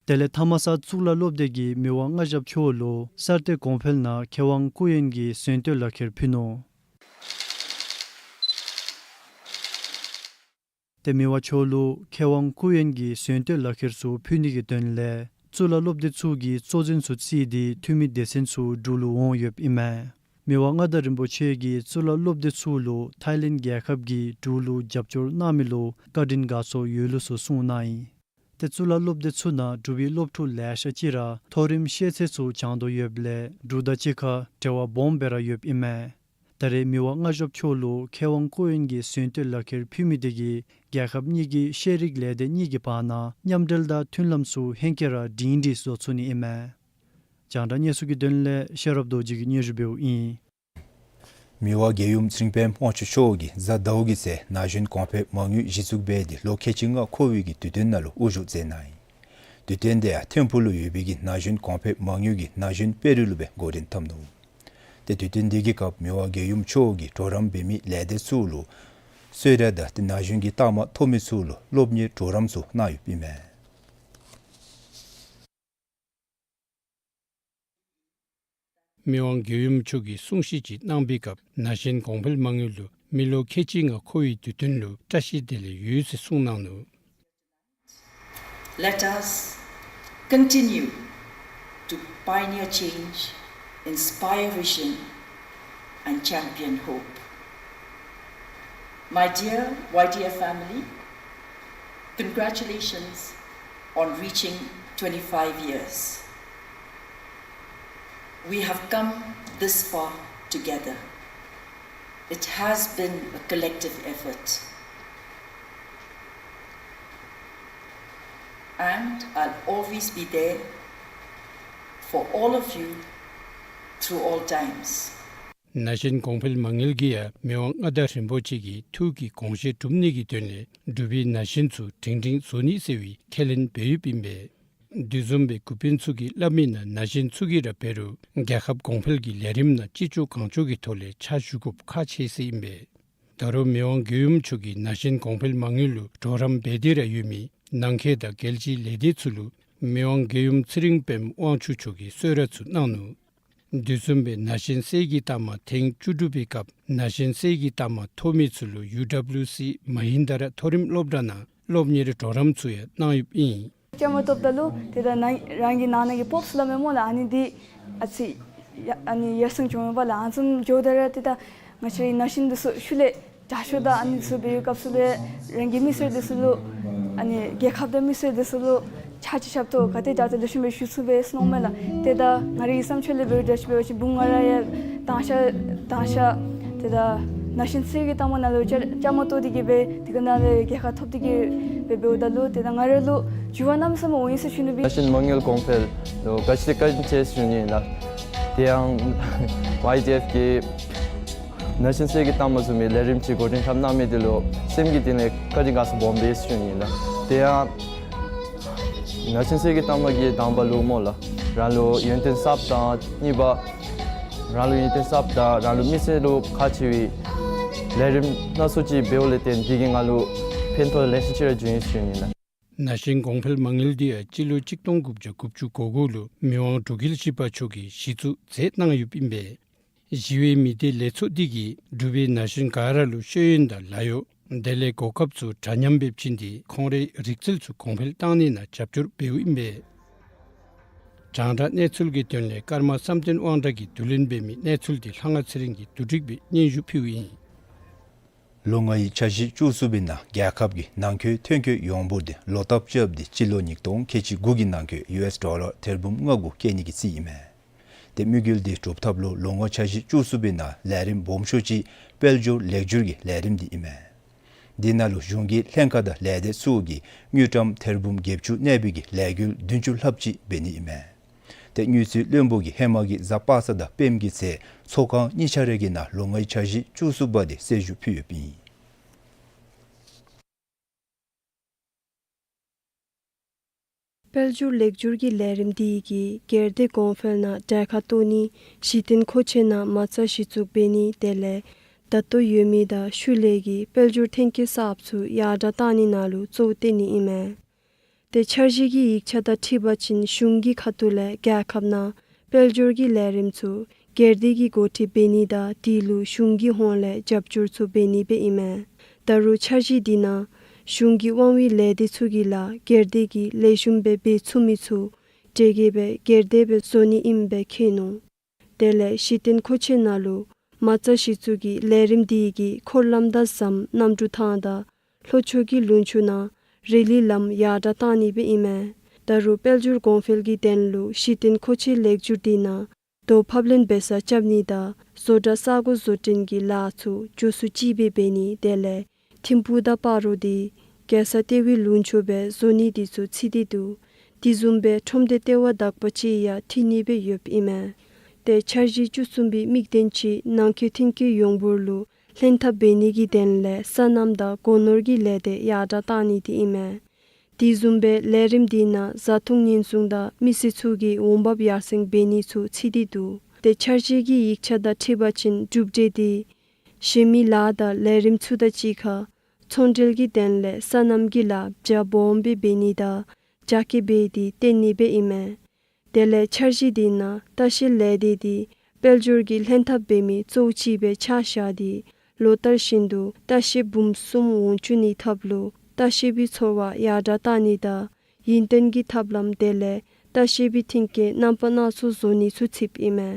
དེ་ལས་ཐ་མ་ས་གཙུག་ལག་སློབ་སྡེ་གིས་མི་དབང་མངའ་ཞབས་མཆོག་ལུ་གསར་གཏོད་གོང་འཕེལ་ནང་མཁས་དབང་སྐུ་ཡོན་གྱི་གཟེངས་བསྟོད་ལག་ཁྱེར་ཕུལ་ནུག། ཏེ་མི་དབང་མཆོག་ལུ་མཁས་དབང་སྐུ་ཡོན་གྱི་གཟེངས་བསྟོད་ལག་ཁྱེར་ཚུ་ཕུལ་ནི་གི་དོན་ལས་གཙུག་ལག་སློབ་སྡེ་ཚུ་གི་གཙོ་འཛིན་ཚུ་བརྩིས་ཏེ་འཐུས་མི་སྡེ་ཚན་ཚུ་འབྲུག་ལུ་འོང་ཡོདཔ་ཨིན་མས། མི་དབང་མངའ་བདག་རིན་པོ་ཆེ་གིས་གཙུག་ལག་སློབ་སྡེ་ཚུ་ལུ་ཐའི་ལེནཌ་རྒྱལ་ཁབ་ཀྱིས་འབྲུག་ལུ་རྒྱབ་སྐྱོར་གནང་མི་ལུ་བཀའ་དྲིན་དགའ་ཚོར་ཡོད་ལུགས་སུ་གསུངས་གནང་ཡི། ཏེ་གཙུག་ལག་སློབ་སྡེ་ཚུ་ནང་འབྲུག་པའི་སློབ་ཕྲུག་ལེ་ཤ་ཅིག་ར་མཐོ་རིམ་ཤེས་ཚད་ཚུ་སྦྱང་དོ་ཡོདཔ་ལས་འབྲུག་དང་གཅིག་ཁར་འབྲེལ་བ་སྦོམ་སྦེ་ར་ཡོདཔ་ཨིན་མས། ད་རེས་མི་དབང་མངའ་ཞབས་མཆོག་ལུ་མཁས་དབང་སྐུ་ཡོན་གྱི་གཟེངས་བསྟོད་ལག་ཁྱེར་ཕུལ་མི་དེ་གིས་རྒྱལ་ཁབ་གཉིས་ཀྱི་ཤེས་རིག་ལས་སྡེ་གཉིས་ཀྱི་བར་ན་མཉམ་འབྲེལ་དང་མཐུན་ལམ་ཚུ་ཧེང་སྐལ་ར་སྒྲིང་སྒྲིང་བཟོ་ཚུགས་ནི་ཨིན་མས། རྒྱང་བསྒྲགས་གནས་ཚུལ་གྱི་དོན་ལས་ཤེས་རབ་རྡོ་རྗེ་གིས་སྙན་ཞུ་འབདཝ་ཨིན། མི་དབང་རྒྱལ་ཡུམ་ཚེ་རིང་དཔལམོ་དབང་ཕྱུག་མཆོག་གིས་གཟའ་ཟླཝ་གི་ཚེ་ན་གཞོན་གོང་འཕེལ་མ་དངུལ་གཞི་བཙུགས་འབད་དེ་ལོ་ཁལ་གཅིག་ལྔ་འཁོར་བའི་གི་དུས་སྟོན་ནང་ལུ་དབུ་བཞུགས་མཛད་གནང་ཡི། དུས་སྟོན་དེ་ཡང་ཐིམ་ཕུག་ལུ་ཡོད་པའི་གི་ན་གཞོན་གོང་འཕེལ་མ་དངུལ་གྱི་ན་གཞོན་དཔོན་རིགས་ལུ་སྦེ་འགོ་འདྲེན་འཐབ་ནུག། ཏེ་དུས་སྟོན་དེ་གི་སྐབས་མི་དབང་རྒྱལ་ཡུམ་མཆོག་གིས་གྲོགས་རམ་འབད་མི་ལས་སྡེ་ཚུ་ལུ་གསོལ་རས་དང་ཏེ་ན་གཞོན་གྱི་རྟགས་མ་ཐོབ་མི་ཚུ་ལུ་སློབ་གཉེར་གྲོགས་རམ་ཚུ་གནང་ཡོདཔ་ཨིན་མས། མི་དབང་རྒྱལ་ཡུམ་མཆོག་གིས་གསུང་བཤད་ཅིག་གནང་པའི་སྐབས་ན་གཞོན་གོང་འཕེལ་མ་དངུལ་ལུ་མི་ལོ་ཁལ་གཅིག་ལྔ་འཁོར་བའི་དུས་སྟོན་ལུ་བཀྲ་ཤིས་བདེ་ལེགས་ཡོད་ཟེར་གསུངས་གནང་ནུག། Let us continue to pioneer change, inspire vision, and champion hope. My dear Y D F family, congratulations on reaching twenty-five years. We have come this far together. It has been a collective effort. And I'll always be there for all of you through all times. ན་གཞོན་གོང་འཕེལ་མ་དངུལ་གྱིས་ཡང་མི་དབང་མངའ་བདག་རིན་པོ་ཆེ་གི་ཐུགས་ཀྱི་དགོངས་བཞེད་སྒྲུབ་ནི་གི་དོན་ལས་འབྲུག་པའི་ན་གཞོན་ཚུ་སྒྲིང་སྒྲིང་བཟོ་ནི་ཟེར་བའི་ཁས་ལེན་འབད་ཡོདཔ་ཨིན་པས། དེ་བཟུམ་སྦེ་འགོ་དཔོན་ཚུ་གིས་སླབ་མི་ནང་ན་གཞོན་ཚུ་གིས་ར་འབད་རུང་རྒྱལ་ཁབ་གོང་འཕེལ་གྱི་ལས་རིམ་ནང་ཅི་ལྕོགས་གང་ལྕོགས་ཀྱི་ཐོག་ལས་ཕྱག་ཞུ་དགོཔ་ཁག་ཆེ་ཟེར་ཨིན་པས། ད་རུང་མི་དབང་རྒྱལ་ཡུམ་མཆོག་གིས་ན་གཞོན་གོང་འཕེལ་མ་དངུལ་ལུ་གྲོགས་རམ་འབད་དེ་ར་ཡོད་མི་ནང་འཁོད་དང་རྒྱལ་སྤྱིའི་ལས་སྡེ་ཚུ་ལུ་མི་དབང་རྒྱལ་ཡུམ་ཚེ་རིང་དཔལམོ་དབང་ཕྱུག་མཆོག་གིས་གསོལ་རས་ཚུ་གནང་ནུག། དེ་བཟུམ་སྦེ་ན་གཞོན་གསེར་གྱི་རྟགས་མ་ཐེངས་བཅུ་དྲུག་པའི་སྐབས་ན་གཞོན་གསེར་གྱི་རྟགས་མ་ཐོབ་མི་ཚུ་ལུ་ཡུ་ཌབ་ལུ་སི་མ་ཧིན་དཱ་ར་མཐོ་རིམ་སློབ་གྲྭ་ནང་སློབ་གཉེར་གྲོགས་རམ་ཚུ་ཡང་གནང་ཡོདཔ་ཨིན། བཅའ་མར་གཏོགསཔ་ད་ལུ་ཏེ་ད་ནཱ་རང་གི་ནང་ན་གི་སྤོབས་སླབ་མས་སྨོ་ལགས། ཨ་ནི་འདི་ཨ་ཙི་ཡ་ཨ་ནི་ཡར་སེང་འགྱོ་མས་པ་ལགས། ཨ་ཙམ་འགྱོཝ་ད་ར་ཏེ་ད་ང་བཅས་རའི་ན་གཞོན་འདི་ཚུ་ཤུལ་ལས་ རྒྱབ་སྐྱོར་དང་ཨ་ནི་ཚུ་འབད་བའི་སྐབས་སུ་ལས་རང་གི་མི་སེར་འདི་ཚུ་ལུ་ཨ་ནི་རྒྱལ་ཁབ་དང་མི་སེར་འདི་ཚུ་ལུ་ཕྱག་ཕྱིད་རྐྱབ་ཐོག་ག་དེ་དྲག་ཏེ་ལེགས་ཤོམ་སྦེ་ཞུ་ཚུགས་པས་ཟེར་མནོཝ་མས་ལགས། ཏེ་ད་ང་རའི་བསམ་ཚུལ་ལས་འབད་རུང་འདྲ་ཅིག་འབད་བ་ཅིན་བུམོ་ང་ར་ཡང་དང་ཤ་དང་ཤ་ཏེ་ད་ན་གཞོན་ཚུ་གི་ལྟག་མ་ནང་ལུ་བཅའ་མར་གཏོགས་ཏེ་གིས་སྦེ་དེ་ཁར་ནང་ལས་རྒྱལ་ཁ་ཐོབ་སྟེ་གིས་སྦེ་འབདཝ་ད་ལུ་ཏེ་ད་ང་ར་ལུ་འགྱུར་བ་གནམ་མེད་ས་མེད་འོང་ཡི་ཟེར་ཞུ་ནི་སྦེ། ན་གཞོན་མ་དངུལ་གོང་འཕེལ་ལུ་ག་ཅི་དང་ག་ཅི་ཅིག་ཞུ་ནི་ལགས། དེ་ཡང་ཝའི་ཌི་ཨེཕ་གིས་ན་གཞོན་ཚུ་གི་ལྟག་མ་བཟུམ་མའི་ལས་རིམ་ཅིག་འགོ་འདྲེན་འཐབ་གནང་མི་འདི་ལུ་སེམས་ཀྱི་གཏིང་ལས་བཀའ་དྲིན་དགའ་ཚོར་སྦོམ་སྦེ་ཞུ་ནི་ལགས། དེ་ཡང་ན་གཞོན་ཚུ་གི་ལྟག་མ་གི་དང་པ་ལུ་སྨོ་ལགས། རང་ལུ་ཡོན་ཏན་གསརཔ་དང་གཉིས་པ་རང་ལུ་ཡོན་ཏན་གསརཔ་དང་རང་ལུ་མི་སེར་ལུ་ཁག་ཆེ་བའི་ལས་རིམ་སྣ་ཚོགས་ཅིག་འབདཝ་ལས་བརྟེན་དེ་གིས་ང་ལུ་ཕན་ཐོགས་ལེ་ཤ་ཅིག་ར་བྱུང་ཡི་ཞུ་ནི་ལགས། ན་གཞོན་གོང་འཕེལ་མ་དངུལ་འདི་ཡང་སྤྱི་ལོ་གཅིག་སྟོང་དགུ་བརྒྱ་དགུ་བཅུ་གོ་དགུ་ལུ་མི་དབང་འབྲུག་རྒྱལ་བཞི་པ་མཆོག་གིས་གཞི་བཙུགས་མཛད་གནང་ཡོདཔ་ཨིན་པས། ཞི་བའི་མི་སྡེ་ལས་ཚོགས་འདི་གིས་འབྲུག་པའི་ན་གཞོན་ག་ར་ལུ་ཤེས་ཡོན་དང་ལཱ་གཡོག་དེ་ལས་གོ་སྐབས་ཚུ་འདྲ་མཉམ་སྦེ་བྱིན་ཏེ་ཁོང་རའི་རིག་རྩལ་ཚུ་གོང་འཕེལ་གཏང་ནི་ནང་རྒྱབ་སྐྱོར་འབདཝ་ཨིན་པས། རྒྱང་བསྒྲགས་གནས་ཚུལ་གྱི་དོན་ལས་ཀརྨ་བསམ་གཏན་དབང་གྲགས་ཀྱིས་བསྡུ་ལེན་འབད་མི་གནས་ཚུལ་འདི་ལྷ་དབང་ཚེ་རིང་གིས་བསྡུ་སྒྲིག་སྦེ་སྙན་ཞུ་ཕུལཝ་ཨིན། ལོ་ལྔའི་འཆར་གཞི་བཅུ་གསུམ་པའི་ནང་རྒྱལ་ཁབ་ཀྱི་ནང་འཁོད་ཐོན་སྐྱེད་ཡོངས་འབོར་འདི་ལོག་བཏབ་རྐྱབ་སྟེ་སྤྱི་ལོ་ཉིས་སྟོང་ཁལ་གཅིག་དགུ་གི་ནང་འཁོད་ཡུ་ཨེསི་ཌོ་ལར་ཐེར་འབུམ་ལྔ་དགུ་བསྐྱེད་ནི་གི་རྩིས་ཨིན་མས། ཏེ་དམིགས་ཡུལ་འདི་འགྲུབ་ཐབས་ལུ་ལོ་ལྔ་འཆར་གཞི་བཅུ་གསུམ་པའི་ནང་ལས་རིམ་སྦོམ་ཤོས་ཅིག་དཔལ་འབྱོར་ལེགས་བསྒྱུར་གྱི་ལས་རིམ་འདི་ཨིན་མས། འདི་ནང་ལུ་གཞུང་གི་ལྷན་ཁག་དང་ལས་སྡེ་ཚུ་གིས་དངུལ་ཀྲམ་ཐེར་འབུམ་བརྒྱད་ཅུ་གནས་པའི་གི་ལས་འགུལ་བདུན་ཅུ་ལྷགཔ་ཅིག་འབད་ནི་ཨིན་མས། ཏེ་དངུལ་རྩིས་བློན་པོ་གིས་ཧེ་མ་གི་གཟའ་པ་སངས་དང་སྤེནམ་གི་ཚེས་ཚོགས་ཁང་གཉིས་ཆ་ར་གི་ནང་ལོ་ལྔའི་འཆར་གཞི་བཅུ་གསུམ་པ་འདི་གསལ་ཞུ་ཕུལ་ཡོདཔ་ཨིན། དཔལ་འབྱོར་ལེགས་བསྒྱུར་གྱི་ལས་རིམ་འདི་གིས་སྒེར་སྡེ་གོང་འཕེལ་ནང་གྲལ་ཁར་གཏོགས་ནི་གཞི་རྟེན་མཁོ་ཆས་ནང་མ་རྩ་གཞི་བཙུགས་འབད་ནི་དེ་ལས་ད་ལྟོ་ཡོད་མི་དང་ཤུལ་ལས་ཀྱི་དཔལ་འབྱོར་ཐོན་སྐྱེད་གསརཔ་ཚུ་ཡར་དྲགས་གཏང་ནི་ནང་ལུ་གཙོ་བོ་བཏོན་ནི་ཨིན་མས། ཏེ་འཆར་གཞི་གི་ཡིག་ཆ་དང་འཁྲིལ་བ་ཅིན་གཞུང་གི་ཁ་ཐུག་ལས་རྒྱལ་ཁབ་ནང་དཔལ་འབྱོར་གྱི་ལས་རིམ་ཚུ་སྒེར་སྡེ་གིས་འགོ་ཁྲིད་འབད་ནི་དང་དེ་ལུ་གཞུང་གི་ཧོངས་ལས་རྒྱབ་སྐྱོར་ཚུ་འབད་ནི་སྦེ་ཨིན་མས། ད་རུང་འཆར་གཞི་འདི་ནང་གཞུང་གི་དབང་བའི་ལས་སྡེ་ཚུ་གི་ལཱ་སྒེར་སྡེ་གིས་ལེགས་ཤོམ་སྦེ་འབད་ཚུགས་མི་ཚུ་གྲལ་བརྒྱད་སྦེ་སྒེར་སྡེ་སྦེ་བཟོ་ནི་ཨིནམ་སྦེ་བཀོད་ནུག། དེ་ལས་གཞི་རྟེན་མཁོ་ཆས་ནང་ལུ་མ་རྩ་གཞི་བཙུགས་ཀྱི་ལས་རིམ་འདི་གིས་འཁོར་ལམ་དང་ཟམ་གནམ་གྲུ་ཐང་དང་ལྷོ་ཕྱོགས་ཀྱི་ལུང་ཕྱོགས་ནང་རི་ལི་ལམ་ཡར་དྲགས་གཏང་ནི་སྦེ་ཨིན་མས། ད་རུང་དཔལ་འབྱོར་གོང་འཕེལ་གྱི་དོན་ལུ་གཞི་རྟེན་མཁོ་ཆས་ལེགས་བསྒྱུར་འདི་ནང་རྡོ་ཕབ་ལེན་འབད་ས་རྐྱབ་ནི་དང་བཟོ་གྲྭ་ས་སྒོ་བཟོ་སྐྲུན་གྱི་ལཱ་ཚུ་མགྱོགས་སུ་ཅིག་སྦེ་འབད་ནི་དེ་ལས་ཐིམ་ཕུག་དང་སྤ་རོ་འདི་རྒྱལ་ས་ལྟེ་བའི་ལུང་ཕྱོགས་སྦེ་བཟོ་ནི་འདི་ཚུ་ཚུད་དེ་འདུག། དེ་བཟུམ་སྦེ་ཁྲོམ་སྡེ་ལྟེ་བ་དག་པ་ཅིག་ཡང་འཐུས་ནི་སྦེ་ཡོདཔ་ཨིན་མས། ཏེ་འཆར་གཞི་བཅུ་གསུམ་པའི་དམིགས་དོན་ཅིག་ནང་འཁོད་ཐོན་སྐྱེད་ཡོངས་འབོར་ལུ་ལྷན་ཐབས་འབད་ནི་གི་དོན་ལས་སོ་ནམ་དང་སྒོ་ནོར་གྱི་ལས་སྡེ་ཡར་དྲགས་གཏང་ནི་འདི་ཨིན་མས། དེ་བཟུམ་སྦེ་ལས་རིམ་འདི་ནང་བཟའ་འཐུང་ཉེན་སྲུང་དང་མི་སེར་ཚུ་གི་འོང་འབབ་ཡར་སེང་འབད་ནི་ཚུ་ཚུད་དེ་འདུག། ཏེ་འཆར་གཞི་གི་ཡིག་ཆ་དང་འཁྲིལ་བ་ཅིན་གྲུབ་འབྲས་འདི་གཞན་མི་ལཱ་དང་ལས་རིམ་ཚུ་དང་གཅིག་ཁར་ཚོང་འབྲེལ་གྱི་དོན་ལས་སོ་ནམ་གྱི་ལཱ་རྒྱ་སྦོམ་སྦེ་འབད་ནི་དང་རྒྱ་སྐྱེད་འབད་དེ་བཏོན་ནི་སྦེ་ཨིན་མས། དེ་ལས་འཆར་གཞི་འདི་ནང་ལྟ་བཤལ་ལས་སྡེ་འདི་དཔལ་འབྱོར་གྱི་ལྷན་ཐབས་འབད་མི་གཙོ་བོ་ཅིག་སྦེ་ཆ་བཞག་སྟེ་ལོ་ལྟར་བཞིན་དུ་ལྟ་བཤལ་འབུམ་གསུམ་འོང་བཅུག་ནིའི་ཐབས་ལུ་ལྟ་བཤལ་པའི་ཚོར་བ་ཡར་དྲགས་གཏང་ནི་དང་ཡུན་བརྟན་གྱི་ཐབས་ལམ་དེ་ལས་ལྟ་བཤལ་པའི་མཐུན་རྐྱེན་རྣམ་པ་སྣ་ཚོགས་བཟོ་ནི་ཚུ་ཚུདཔ་ཨིན་མས།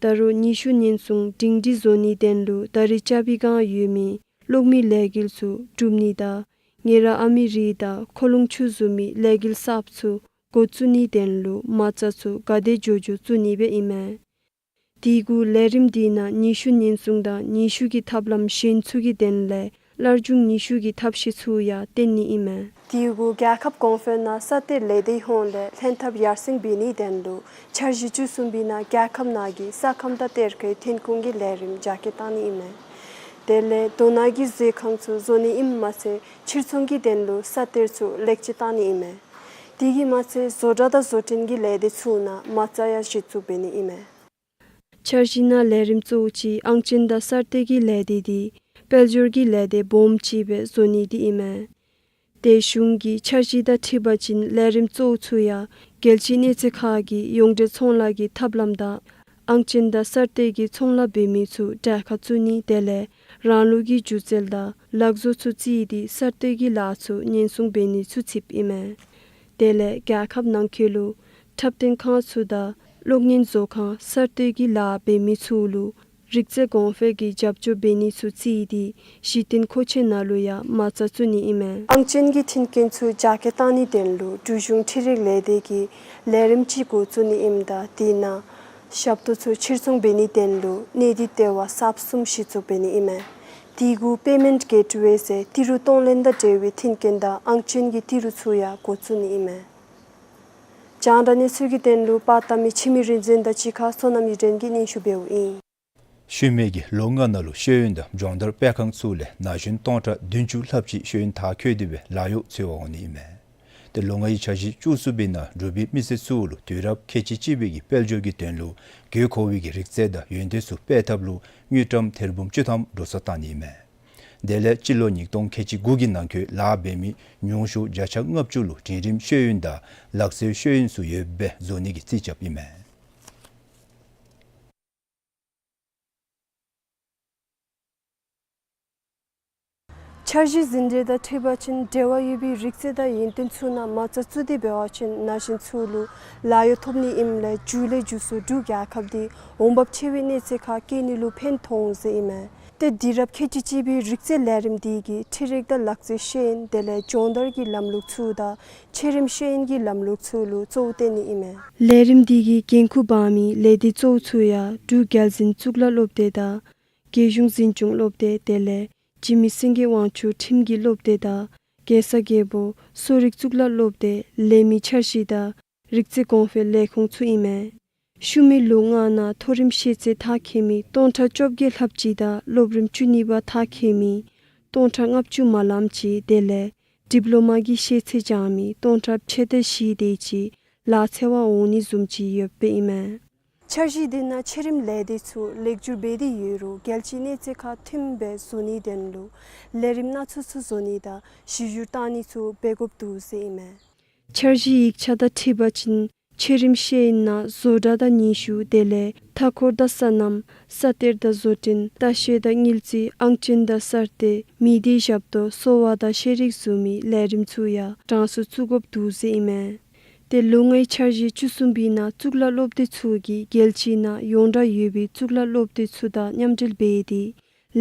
ད་རུང་ནུས་ཤུགས་ཉེན་སྲུང་སྒྲིང་སྒྲིང་བཟོ་ནིའི་དོན་ལུ་ད་རིས་རྐྱབ་པའི་བསྒང་ཡོད་མི་གློག་མེའི་ལས་འགུལ་ཚུ་སྒྲུབ་ནི་དང་ངེ་ར་ཨ་མི་རི་དང་ཁོ་ལོང་ཆུ་བཟོ་མི་ལས་འགུལ་གསརཔ་ཚུ་འགོ་བཙུགས་ནིའི་དོན་ལུ་མ་རྩ་ཚུ་ག་དེ་མགྱོགས་མགྱོགས་བཙུགས་ནི་སྦེ་ཨིན་མས། དེ་གུ་ལས་རིམ་འདི་ནང་ནུས་ཤུགས་ཉེན་སྲུང་དང་ནུས་ཤུགས་ཀྱི་ཐབས་ལམ་གཞན་ཚུ་གི་དོན་ལས་སླར་འབྱུང་ནུས་ཤུགས་ཀྱི་ཐབས་ཤེས་ཚུ་ཡང་བཏོན་ནི་ཨིན་མས། དེ་གུ་རྒྱལ་ཁབ་གོང་འཕེལ་ནང་ས་གཏེར་ལས་སྡེའི་ཧོངས་ལས་ལྷན་ཐབས་ཡར་སེང་འབད་ནིའི་དོན་ལུ་འཆར་གཞི་བཅུ་གསུམ་པའི་ནང་རྒྱལ་ཁབ་ནང་གི་ས་ཁམས་དང་གཏེར་ཁའི་ཐོན་ཁུངས་ཀྱི་ལས་རིམ་རྒྱ་སྐྱེད་གཏང་ནི་ཨིན་མས། དེ་ལས་རྡོ་ནང་གི་མཛོད་ཁང་ཚུ་བཟོ་ནི་ཨིནམ་མ་ཚད་ཕྱིར་ཚོང་གི་དོན་ལུ་ས་གཏེར་ཚུ་ལེགས་བཅོས་གཏང་ནི་ཨིན་མས། དེ་གིས་མ་ཚད་བཟོ་གྲྭ་དང་བཟོ་སྐྲུན་གྱི་ལས་སྡེ་ཚུ་ནང་མ་རྩ་ཡང་གཞི་བཙུགས་འབད་ནི་ཨིན་མས། འཆར་གཞི་ནང་ལས་རིམ་གཙོ་བོ་ཅིག་ཨང་ཅན་དང་གསར་གཏོད་ཀྱི་ལས་སྡེ་འདི་དཔལ་འབྱོར་གྱི་ལས་སྡེ་སྦོམ་ཅིག་སྦེ་བཟོ་ནི་འདི་ཨིན་མས། ཏེ་གཞུང་གི་འཆར་གཞི་དང་འཁྲིལ་བ་ཅིན་ལས་རིམ་གཙོ་བོ་ཚུ་ཡང་རྒྱལ་སྤྱིའི་གནས་ཚད་ཁག་གི་ཡོངས་འབྲེལ་ཚོང་ལཱ་གི་ཐབས་ལམ་དང་ཨང་ཅན་དང་གསར་གཏོད་ཀྱི་ཚོང་ལཱ་འབད་མི་ཚུ་གྲལ་ཁར་བཙུགས་ནི་དེ་ལས་རང་ལུགས་ཀྱི་སྒྱུ་རྩལ་དང་ལག་བཟོ་ཚུ་བརྩིས་ཏེ་གསར་གཏོད་ཀྱི་ལཱ་ཚུ་ཉེན་སྲུང་འབད་ནི་ཚུ་ཚུདཔ་ཨིན་མས། དེ་ལས་རྒྱལ་ཁབ་ནང་འཁོད་ལུ་འཁྲབ་སྟོན་ཁང་ཚུ་དང་གློག་བརྙན་བཟོ་ཁང་གསར་གཏོད་ཀྱི་ལཱ་འབད་མི་ཚུ་ལུ་ རིག་རྩལ་གོང་འཕེལ་གྱི་རྒྱབ་སྐྱོར་འབད་ནི་ཚུ་བརྩིས་ཏེ་གཞི་རྟེན་མཁོ་ཆས་ནང་ལུ་ཡང་མ་རྩ་བཙུགས་ནི་ཨིན་མས། ཨང་ཅན་གྱི་མཐུན་རྐྱེན་ཚུ་རྒྱ་སྐྱེད་གཏང་ནིའི་དོན་ལུ་འབྲུག་གཞུང་འཕྲུལ་རིག་ལས་སྡེ་གིས་ལས་རིམ་ཅིག་འགོ་བཙུགས་ནི་ཨིནམ་ད་དེ་ནང་ཞབས་ཏོག་ཚུ་ཕྱིར་ཚོང་འབད་ནིའི་དོན་ལུ་གནས་སྡུད་ལྟེ་བ་གསརཔ་གསུམ་གཞི་བཙུགས་འབད་ནི་ཨིན་མས། དེ་གུ་པེ་མེནཊ་གེཊ་ཝེ་ཟེར་ཏི་རུ་གཏོང་ལེན་དང་འབྲེལ་བའི་མཐུན་རྐྱེན་དང་ཨང་ཅན་གྱི་ཏི་རུ་ཚུ་ཡང་འགོ་བཙུགས་ནི་ཨིན་མས། རྒྱང་བསྒྲགས་གནས་ཚུལ་གྱི་དོན་ལུ་པར་བཏབ་མི་འཆི་མེད་རིག་འཛིན་དང་གཅིག་ཁར་བསོད་ནམས་ཡིད་བརྟན་གྱིས་སྙན་ཞུ་འབདཝ་ཨིན། ཤུལ་མའི་གི་ལོ་ལྔ་ནང་ལུ་ཤེས་ཡོན་དང་སྦྱོང་བརྡར་སྤེལ་ཁང་ཚུ་ལས་ན་གཞོན་སྟོང་ཕྲག་བདུན་ཅུ་ལྷགཔ་ཅིག་ཤེས་ཡོན་མཐར་འཁྱོལ་ཏེ་སྦེ་ལཱ་གཡོག་འཚོལ་བར་འོང་ནི་ཨིན་མས། ཏེ་ལོ་ལྔའི་འཆར་གཞི་བཅུ་གསུམ་པའི་ནང་འབྲུག་པའི་མི་སེར་ཚུ་ལུ་དུས་རབས་ཁལ་གཅིག་གཅིག་པའི་གི་དཔལ་འབྱོར་གྱི་དོན་ལུ་དགོས་མཁོ་བའི་གི་རིག་རྩལ་དང་ཡོན་ཏན་ཚུ་སྤེལ་ཐབས་ལུ་དངུལ་ཀྲམ་ཐེར་འབུམ་བཅུ་ཐམ་འགྲོ་སོང་བཏང་ནི་ཨིན་མས། དེ་ལས་སྤྱི་ལོ་ཉིས་སྟོང་ཁལ་གཅིག་དགུ་གི་ནང་འཁོད་ལཱ་འབད་མི་ཉུང་ཤོས་བརྒྱ་ཆ་ལྔ་བཅུ་ལུ་འབྲིང་རིམ་ཤེས་ཡོན་དང་ལག་རྩལ་ཤེས་ཡོན་ཚུ་ཡོདཔ་སྦེ་བཟོ་ནི་གི་རྩིས་རྐྱབ་ཨིན་མས། འཆར་གཞི་ཟིན་བྲིས་དང་འཁྲིལ་བ་ཅིན་འབྲེལ་བ་ཡོད་པའི་རིག་རྩལ་དང་ཡོན་ཏན་ཚུ་ནང་མ་རྩ་བཙུགས་ཏེ་འབད་བ་ཅིན་ན་གཞོན་ཚུ་ལུ་ལཱ་གཡོག་ཐོབ་ནི་ཨིནམ་ལས་མཇུག་ལས་མཇུག་སུ་འབྲུག་རྒྱལ་ཁབ་འདི་འོང་འབབ་ཆེ་བའི་གནས་ཚད་ཁར་བསྐྱལ་ནི་ལུ་ཕན་ཐོགས་འོང་ཟེར་ཨིན་མས། ཏེ་དུས་རབས་ཁལ་གཅིག་གཅིག་པའི་རིག་རྩལ་ལས་རིམ་འདི་གིས་འཕྲུལ་རིག་དང་ལག་རྩལ་ཤེས་ཡོན་དེ་ལས་སྦྱོང་བརྡར་གྱི་ལམ་ལུགས་ཚུ་དང་ཆེ་རིམ་ཤེས་ཡོན་གྱི་ལམ་ལུགས་ཚུ་ལུ་གཙོ་བོ་བསྟེན་ནི་ཨིན་མས། ལས་རིམ་འདི་གི་འགན་ཁུར་འབག་མི་ལས་སྡེ་གཙོ་བོ་ཚུ་ཡང་འབྲུག་རྒྱལ་འཛིན་གཙུག་ལག་སློབ་སྡེ་དང་རྒྱལ་གཞུང་འཛིན་སྐྱོང་སློབ་སྡེ་དེ་ལས་འཇིགས་མེད་སེང་གེ་དབང་ཕྱུག་ཁྲིམས་ཀྱི་སློབ་སྡེ་དང་རྒྱལ་ས་རྒྱལ་པོ་གསོ་རིག་གཙུག་ལག་སློབ་སྡེ་ལས་མི་འཆར་གཞི་དང་རིག་རྩལ་གོང་འཕེལ་ལས་ཁུངས་ཚུ་ཨིན་མས། ཤུལ་མའི་ལོ་ལྔ་ནང་མཐོ་རིམ་ཤེས་ཚད་མཐར་འཁྱོལ་མི་སྟོང་ཕྲག་བཅོ་བརྒྱད་ལྷགཔ་ཅིག་དང་སློབ་རིམ་བཅུ་གཉིས་པ་མཐར་འཁྱོལ་མི་སྟོང་ཕྲག་ལྔ་བཅུ་མ་ལངམ་ཅིག་དེ་ལས་ཌིབ་ལོ་མ་གི་ཤེས་ཚད་སྦྱང་མི་སྟོང་ཕྲག་ཕྱེད་དང་བཞི་དེ་ཅིག་ལཱ་འཚོལ་བར་འོང་ནི་བཟུམ་ཅིག་ཡོདཔ་ཨིན་མས། འཆར་གཞི་འདི་ནང་ཆེ་རིམ་ལས་སྡེ་ཚུ་ལེགས་བསྒྱུར་འབད་དེ་ཡོད་རུང་རྒྱལ་སྤྱིའི་གནས་ཚད་ཁར་མཐུནམ་སྦེ་བཟོ་ནིའི་དོན་ལུ་ལས་རིམ་སྣ་ཚོགས་ཚུ་བཟོ་ནི་དང་གཞི་བསྒྱུར་བཏང་ནི་ཚུ་འབད་དགོཔ་འདུག་ཟེར་ཨིན་མས། འཆར་གཞིའི་ཡིག་ཆ་དང་འཁྲིལ་བ་ཅིན་ཆེ་རིམ་ཤེས་ཡོན་ནང་བཟོ་གྲྭ་དང་ཉི་ཤུ་དེ་ལས་མཐའ་འཁོར་དང་སོ་ནམ་ས་གཏེར་དང་བཟོ་སྐྲུན་ལྟ་བཤལ་དང་དངུལ་རྩིས་ཨང་ཅན་དང་གསར་གཏོད་མི་སྡེའི་ཞབས་ཏོག་གསོ་བ་དང་ཤེས་རིག་བཟུམ་མའི་ལས་རིམ་ཚུ་ཡང་གྲངས་སུ་བཙུགས་དགོཔ་འདུག་ཟེར་ཨིན་མས། ཏེ་ལོ་ལྔའི་འཆར་གཞི་བཅུ་གསུམ་པའི་ནང་གཙུག་ལག་སློབ་སྡེ་ཚུ་གིས་རྒྱལ་སྤྱིའི་ནང་ཡོངས་གྲགས་ཡོད་པའི་གཙུག་ལག་སློབ་སྡེ་ཚུ་དང་མཉམ་འབྲེལ་འབད་དེ་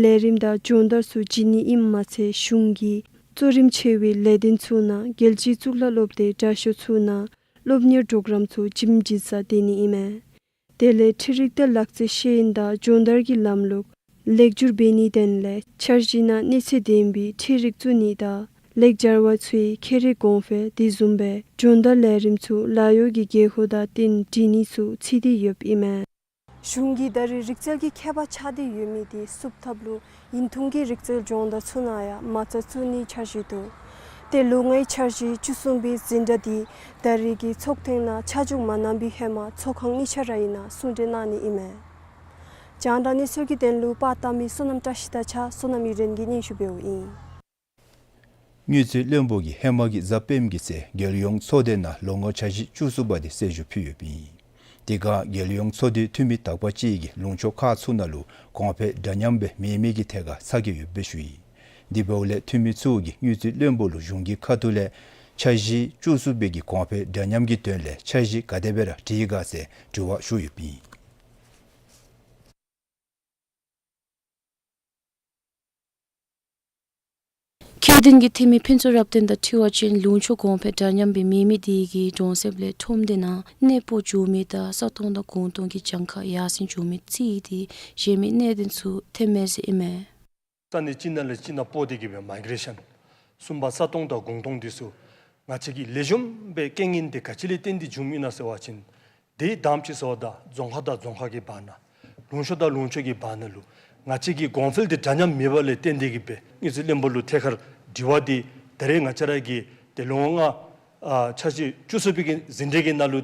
ལས་རིམ་དང་སྦྱོང་བརྡར་ཚུ་བྱིན་ནི་ཨིནམ་མ་ཚད་གཞུང་གི་གཙོ་རིམ་ཆེ་བའི་ལས་དོན་ཚུ་ནང་རྒྱལ་སྤྱིའི་གཙུག་ལག་སློབ་སྡེ་དྲག་ཤོས་ཚུ་ནང་སློབ་གཉེར་གྲོགས་རམ་ཚུ་བྱིནམ་བྱིན་ས་སྡོད་ནི་ཨིན་མས། དེ་ལས་འཕྲུལ་རིག་དང་ལག་རྩལ་ཤེས་ཡོན་དང་སྦྱོང་བརྡར་གྱི་ལམ་ལུགས་ལེགས་བསྒྱུར་འབད་ནིའི་དོན་ལས་འཆར་གཞི་ནང་གནས་ཚད་ལྡན་པའི་འཕྲུལ་རིག་བཙུགས་ནི་དང་ལེགས་སྦྱར་བ་ཚུའི་ཁྱད་རིག་གོང་འཕེལ་དེ་བཟུམ་སྦེ་སྦྱོང་བརྡར་ལས་རིམ་ཚུ་ལཱ་གཡོག་གི་དགོས་མཁོ་དང་བསྟུན་འབྲི་ནི་ཚུ་བརྩིས་ཏེ་ཡོདཔ་ཨིན་མས། གཞུང་གིས་ད་རེས་རིག་རྩལ་གྱི་ཁྱད་པར་ཆགས་ཏེ་ཡོད་མི་དེ་བསུབ་ཐབས་ལུ་ཡུན་ཐུང་གི་རིག་རྩལ་སྦྱོང་བརྡར་ཚུ་ནང་ཡང་མ་རྩ་བཙུགས་ནིའི་འཆར་གཞི་འདུག། ཏེ་ལོ་ལྔའི་འཆར་གཞི་བཅུ་གསུམ་པའི་འཛིན་གྲྭ་འདི་ད་རེས་ཀྱི་ཚོགས་ཐེངས་ནང་ཆ་འཇོག་མ་གནང་བའི་ཧེ་མ་ཚོགས་ཁང་གཉིས་ཆ་ར་ཨིན་ན་གསུང་གྲོས་གནང་ནི་ཨིན་མས། རྒྱང་བསྒྲགས་གནས་ཚུལ་གྱི་དོན་ལུ་པར་བཏབ་མི་བསོད་ནམས་བཀྲ་ཤིས་དང་གཅིག་ཁར་བསོད་ནམས་ཡིད་བརྟན་གྱིས་སྙན་ཞུ་འབདཝ་ཨིན། དངུལ་རྩིས་བློན་པོ་གིས་ཧེ་མ་གི་གཟའ་སྤེནམ་གི་ཚེ་རྒྱལ་ཡོངས་ཚོགས་སྡེ་ནང་ལོ་ལྔའི་འཆར་གཞི་བཅུ་གསུམ་པ་དེ་གསལ་ཞུ་ཕུལ་ཡོདཔ་ཨིན། དེ་སྒང་རྒྱལ་ཡོངས་ཚོགས་སྡེའི་འཐུས་མི་དག་པ་ཅིག་གིས་ལུང་ཕྱོགས་ཁག་ཚུ་ནང་ལུ་གོང་འཕེལ་འདྲ་མཉམ་སྦེ་མེད་མི་གི་ཐད་ཁར་ཚ་གྱང་ཡོདཔ་སྦེ་ཞུ་ཡི། དེ་འབདཝ་ལས་འཐུས་མི་ཚུ་གིས་དངུལ་རྩིས་བློན་པོ་ལུ་གཞུང་གི་ཁ་ཐུག་ལས་འཆར་གཞི་བཅུ་གསུམ་པའི་གི་གོང་འཕེལ་འདྲ་མཉམ་གྱི་དོན་ལས་འཆར་གཞི་ག་དེ་སྦེ་ར་བྲིས་ག་ཟེར་དྲི་བ་ཞུ་ཡོདཔ་ཨིན། ཁྱད་ལྡན་གྱི་འཐུས་མི་ཕུན་ཚོགས་རབ་བརྟན་དང་འཁྲིལ་བ་ཅིན་ལུང་ཕྱོགས་གོང་འཕེལ་འདྲ་མཉམ་སྦེ་མེད་མི་དེ་གིས་གྲོང་གསེབ་ལས་ཁྲོམ་སྡེ་ནང་གནས་སྤོ་འགྱོ་མི་དང་ས་སྟོང་དང་གུང་སྟོང་གི་གྱངས་ཁ་ཡར་སེང་འགྱོ་མི་བརྩིས་ཏེ་གཞན་མི་གནད་དོན་ཚུ་ཐོནམ་མས་ཟེར་ཨིན་མས། ས་གནས་གཅིག་ནང་ལས་གཅིག་ནང་སྤོ་སྟེ་གི་སྦེ་མའི་གེ་རེ་ཤཱན། གསུམ་པ་ས་སྟོང་དང་གུང་སྟོང་འདི་ཚུ་ང་བཅས་ཀྱི་ལེགས་ཤོམ་སྦེ་རྐྱེན་ངན་དེ་ག་ཅི་ལས་བརྟེན་ཏེ་བྱུངམ་ཨིན་ན་ཟེར་བ་ཅིན་དེ་དང་པ་ཅིག་ཟེརཝ་ད་རྫོང་ཁག་དང་རྫོང་ཁག་གི་བར་ན་ལུང་ཕྱོགས་དང་ལུང་ཕྱོགས་ཀྱི་བར་ན་ལུ་ང་བཅས་ཀྱི་གོང་འཕེལ་དེ་འདྲ་མཉམ་མེདཔ་ལས་བརྟེན་ཏེ་གི་སྦེ་དངུལ་རྩིས་བློན་པོ་ལུ་ཐད་ཀར་དྲི་བ་འདི་ད་རེས་ང་བཅས་ར་གི་དེ་ལོ་ལྔ་ཨ་འཆར་གཞི་བཅུ་གསུམ་པའི་གི་འཛིན་གྲྭ་གི་ནང་ལུ་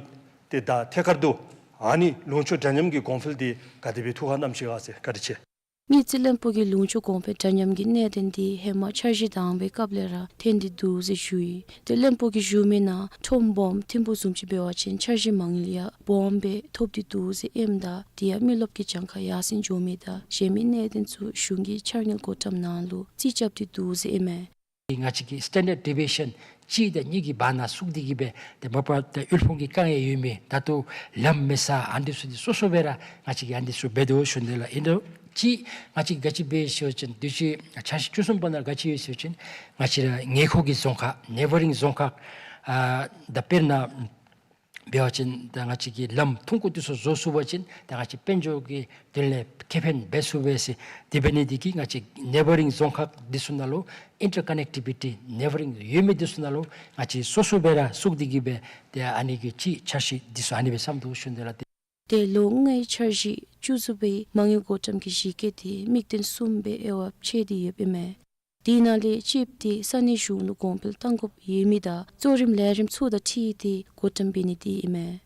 དེ་ད་ཐད་ཀར་དུ་ཨ་ནི་ལུང་ཕྱོགས་འདྲ་མཉམ་གྱི་གོང་འཕེལ་དེ་ག་དེ་སྦེ་ཐུགས་ཁར་བསྣམས་ཅི་ག་ཟེར། བཀའ་དྲིན་ཆེ། དངུལ་རྩིས་བློན་པོ་གིས་ལུང་ཕྱོགས་གོང་འཕེལ་འདྲ་མཉམ་གྱི་གནད་དོན་འདི་ཧེ་མ་འཆར་གཞི་དང་པའི་སྐབས་ལས་ར་ཐོན་ཏེ་འདུག་ཟེར་ཞུ་ཡི། ཏེ་བློན་པོ་གིས་ཞུ་མི་ནང་ཁྲོམ་སྦོམ་ཐིམ་ཕུག་བཟུམ་ཅིག་འབད་བ་ཅིན་འཆར་གཞི་མ་དངུལ་ཡང་སྦོམ་སྦེ་ཐོབ་སྟེ་འདུག་ཟེར་ཨིནམ་ད་དེ་ཡང་མི་རློབས་ཀྱི་གྱངས་ཁ་ཡར་སེང་འགྱོ་མི་དང་གཞན་མི་གནད་དོན་ཚུ་གཞུང་གི་འཆར་དངུལ་བགོ་བཀྲམ་ནང་ལུ་རྩིས་རྐྱབ་སྟེ་འདུག་ཟེར་ཨིན་མས། ང་བཅས་ཀྱི་standard deviation གཅིག་དང་གཉིས་ཀྱི་བར་ན་ཟུག་སྟེ་གི་སྦེ་ཏེ་མ་པ་ཏེ་དབུལ་ཕོངས་ཀྱི་དཀའ་ངལ་ཡོད་མི་ད་ལྟོ་ལམ་མེད་ས་ཨ་ནི་ཚུ་འདི་སོ་སོ་སྦེ་ར་ང་བཅས་ཀྱིས་ཨ་ནི་ཚུ་འབད་དོ་ཞུ་ནི་ལགས། ཨིན་རུང་ཅིག་ང་བཅས་ག་ཅི་འབད་ཟེར་བ་ཅིན་དུས་ཅི་འཆར་གཞི་བཅུ་གསུམ་པ་ནང་ག་ཅི་ཡོད་ཟེར་བ་ཅིན་ང་བཅས་ར་ཉེ་འཁོར་གྱི་རྫོང་ཁག་ནེ་བ་རིང་རྫོང་ཁག་ཨ་ད་དཔེར་ན་འབད་བ་ཅིན་ད་ང་བཅས་ཀྱི་ལམ་ཐུང་ཀུ་འདི་ཚུ་བཟོ་ཚུགས་པ་ཅིན་ད་ང་བཅས་དཔལ་འབྱོར་གྱི་དོན་ལས་ཁེ་ཕན་འབད་ཚུགས་པས་ཟེར། དེ་འབད་ནི་འདི་གིས་ང་བཅས་ནེ་བ་རིང་རྫོང་ཁག་འདི་ཚུ་ནང་ལུ་ཨིན་ཊར་ཀ་ནེག་ཊི་བི་ཊི་ནེ་བ་རིང་ཡོད་མི་འདི་ཚུ་ནང་ལུ་ང་བཅས་སོ་སོ་སྦེ་ར་ཟུག་སྟེ་གི་སྦེ་ཏེ་ཨ་ནི་གི་ཅིག་འཆར་གཞི་འདི་ཚུ་ཨ་ནི་སྦེ་བརྩམ་དོ་ཞུ་ནི་ལགས། ཏེ་ལོ་ལྔའི་འཆར་གཞི་བཅུ་གསུམ་པའི་མ་དངུལ་བགོ་བཀྲམ་གྱི་གཞི་བཀོད་དེ་དམིགས་དོན་གསུམ་སྦེ་དབྱེ་བ་ཕྱེ་སྟེ་ཡོདཔ་ཨིན་མས། དེ་ནང་ལས་གཅིག་དེ་ས་གནས་གཞུང་ལུ་གོང་འཕེལ་གཏང་དགོཔ་ཡོད་མི་དང་གཙོ་རིམ་ལས་རིམ་ཚུ་དང་འཁྲིལ་ཏེ་བགོ་བཀྲམ་འབད་ནི་དེ་ཨིན་མས།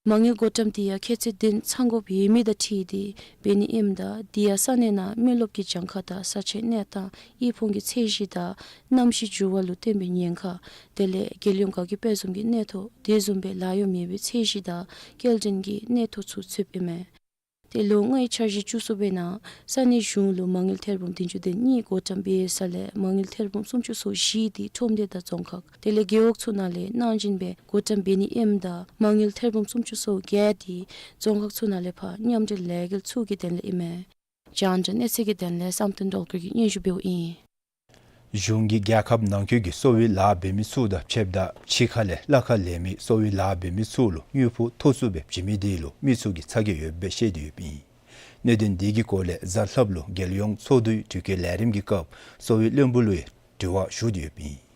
མ་དངུལ་བགོ་བཀྲམ་དེ་ཡང་ཁྱད་ཚད་བདུན་ཚང་དགོཔ་ཡོད་མི་དང་འཁྲིལ་ཏེ་འབད་ནི་ཨིནམ་ད་དེ་ཡང་ས་གནས་ནང་མི་རློབས་ཀྱི་གྱངས་ཁ་དང་ས་ཆའི་གནས་སྟངས་དབུལ་ཕོངས་ཀྱི་ཚད་གཞི་དང་གནམ་གཤིས་འགྱུར་བ་ལུ་བརྟེན་པའི་ཉེན་ཁ་དེ་ལས་རྒྱལ་ཡོངས་དགའ་སྐྱིད་དཔལ་འཛོམས་ཀྱི་གནས་ཐོ་དེ་བཟུམ་སྦེ་ལཱ་གཡོག་མེད་པའི་ཚད་གཞི་དང་སྐྱེལ་འདྲེན་གྱི་གནས་ཐོ་ཚུ་ཚུདཔ་ཨིན་མས། ཏེ་ལོ་ལྔའི་འཆར་གཞི་བཅུ་གསུམ་པའི་ནང་ས་གནས་གཞུང་ལུ་མ་དངུལ་ཐེར་འབུམ་བདུན་ཅུ་དོན་གཉིས་བགོ་བཀྲམ་འབད་ས་ལས་མ་དངུལ་ཐེར་འབུམ་སུམ་ཅུ་སོ་བཞི་དེ་ཁྲོམ་སྡེ་དང་རྫོང་ཁག་དེ་ལས་རྒེད་འོག་ཚུ་ནང་ལས་གནང་སྦྱིན་སྦེ་བགོ་བཀྲམ་འབད་ནི་ཨིནམ་ད་མ་དངུལ་ཐེར་འབུམ་སུམ་ཅུ་སོ་བརྒྱད་དེ་རྫོང་ཁག་ཚུ་ནང་ལས་ཕར་མཉམ་འབྲེལ་ལས་འགུལ་ཚུ་གི་དོན་ལས་ཨིན་མས། རྒྱང་བསྒྲགས་གནས་ཚུལ་གྱི་དོན་ལས་བསམ་གཏན་སྒྲོལ་དཀར་གྱིས་སྙན་ཞུ་འབདཝ་ཨིན། གཞུང་གིས་རྒྱལ་ཁབ་ནང་འཁོད་ཀྱི་གསོ་བའི་ལཱ་འབད་མི་ཚུ་དང་ཕྱདཔ་ད་ཕྱི་ཁ་ལས་གླ་ཁར་ལེན་མི་གསོ་བའི་ལཱ་འབད་མི་ཚུ་ལུ་དངུལ་ཕོགས་མཐོ་སུ་སྦེ་བྱིན་མི་དེ་ལུ་མི་ཚུ་གིས་ཚ་གྱང་ཡོདཔ་སྦེ་བཤད་དེ་ཡོདཔ་ཨིན། གནད་དོན་དེ་གི་སྐོར་ལས་གཟའ་ལྷགཔ་ལུ་རྒྱལ་ཡོངས་ཚོགས་འདུའི་དྲི་བཀོད་ལས་རིམ་གྱི་སྐབས་གསོ་བའི་བློན་པོ་ལུ་ཡང་དྲི་བ་ཞུ་དེ་ཡོདཔ་ཨིན།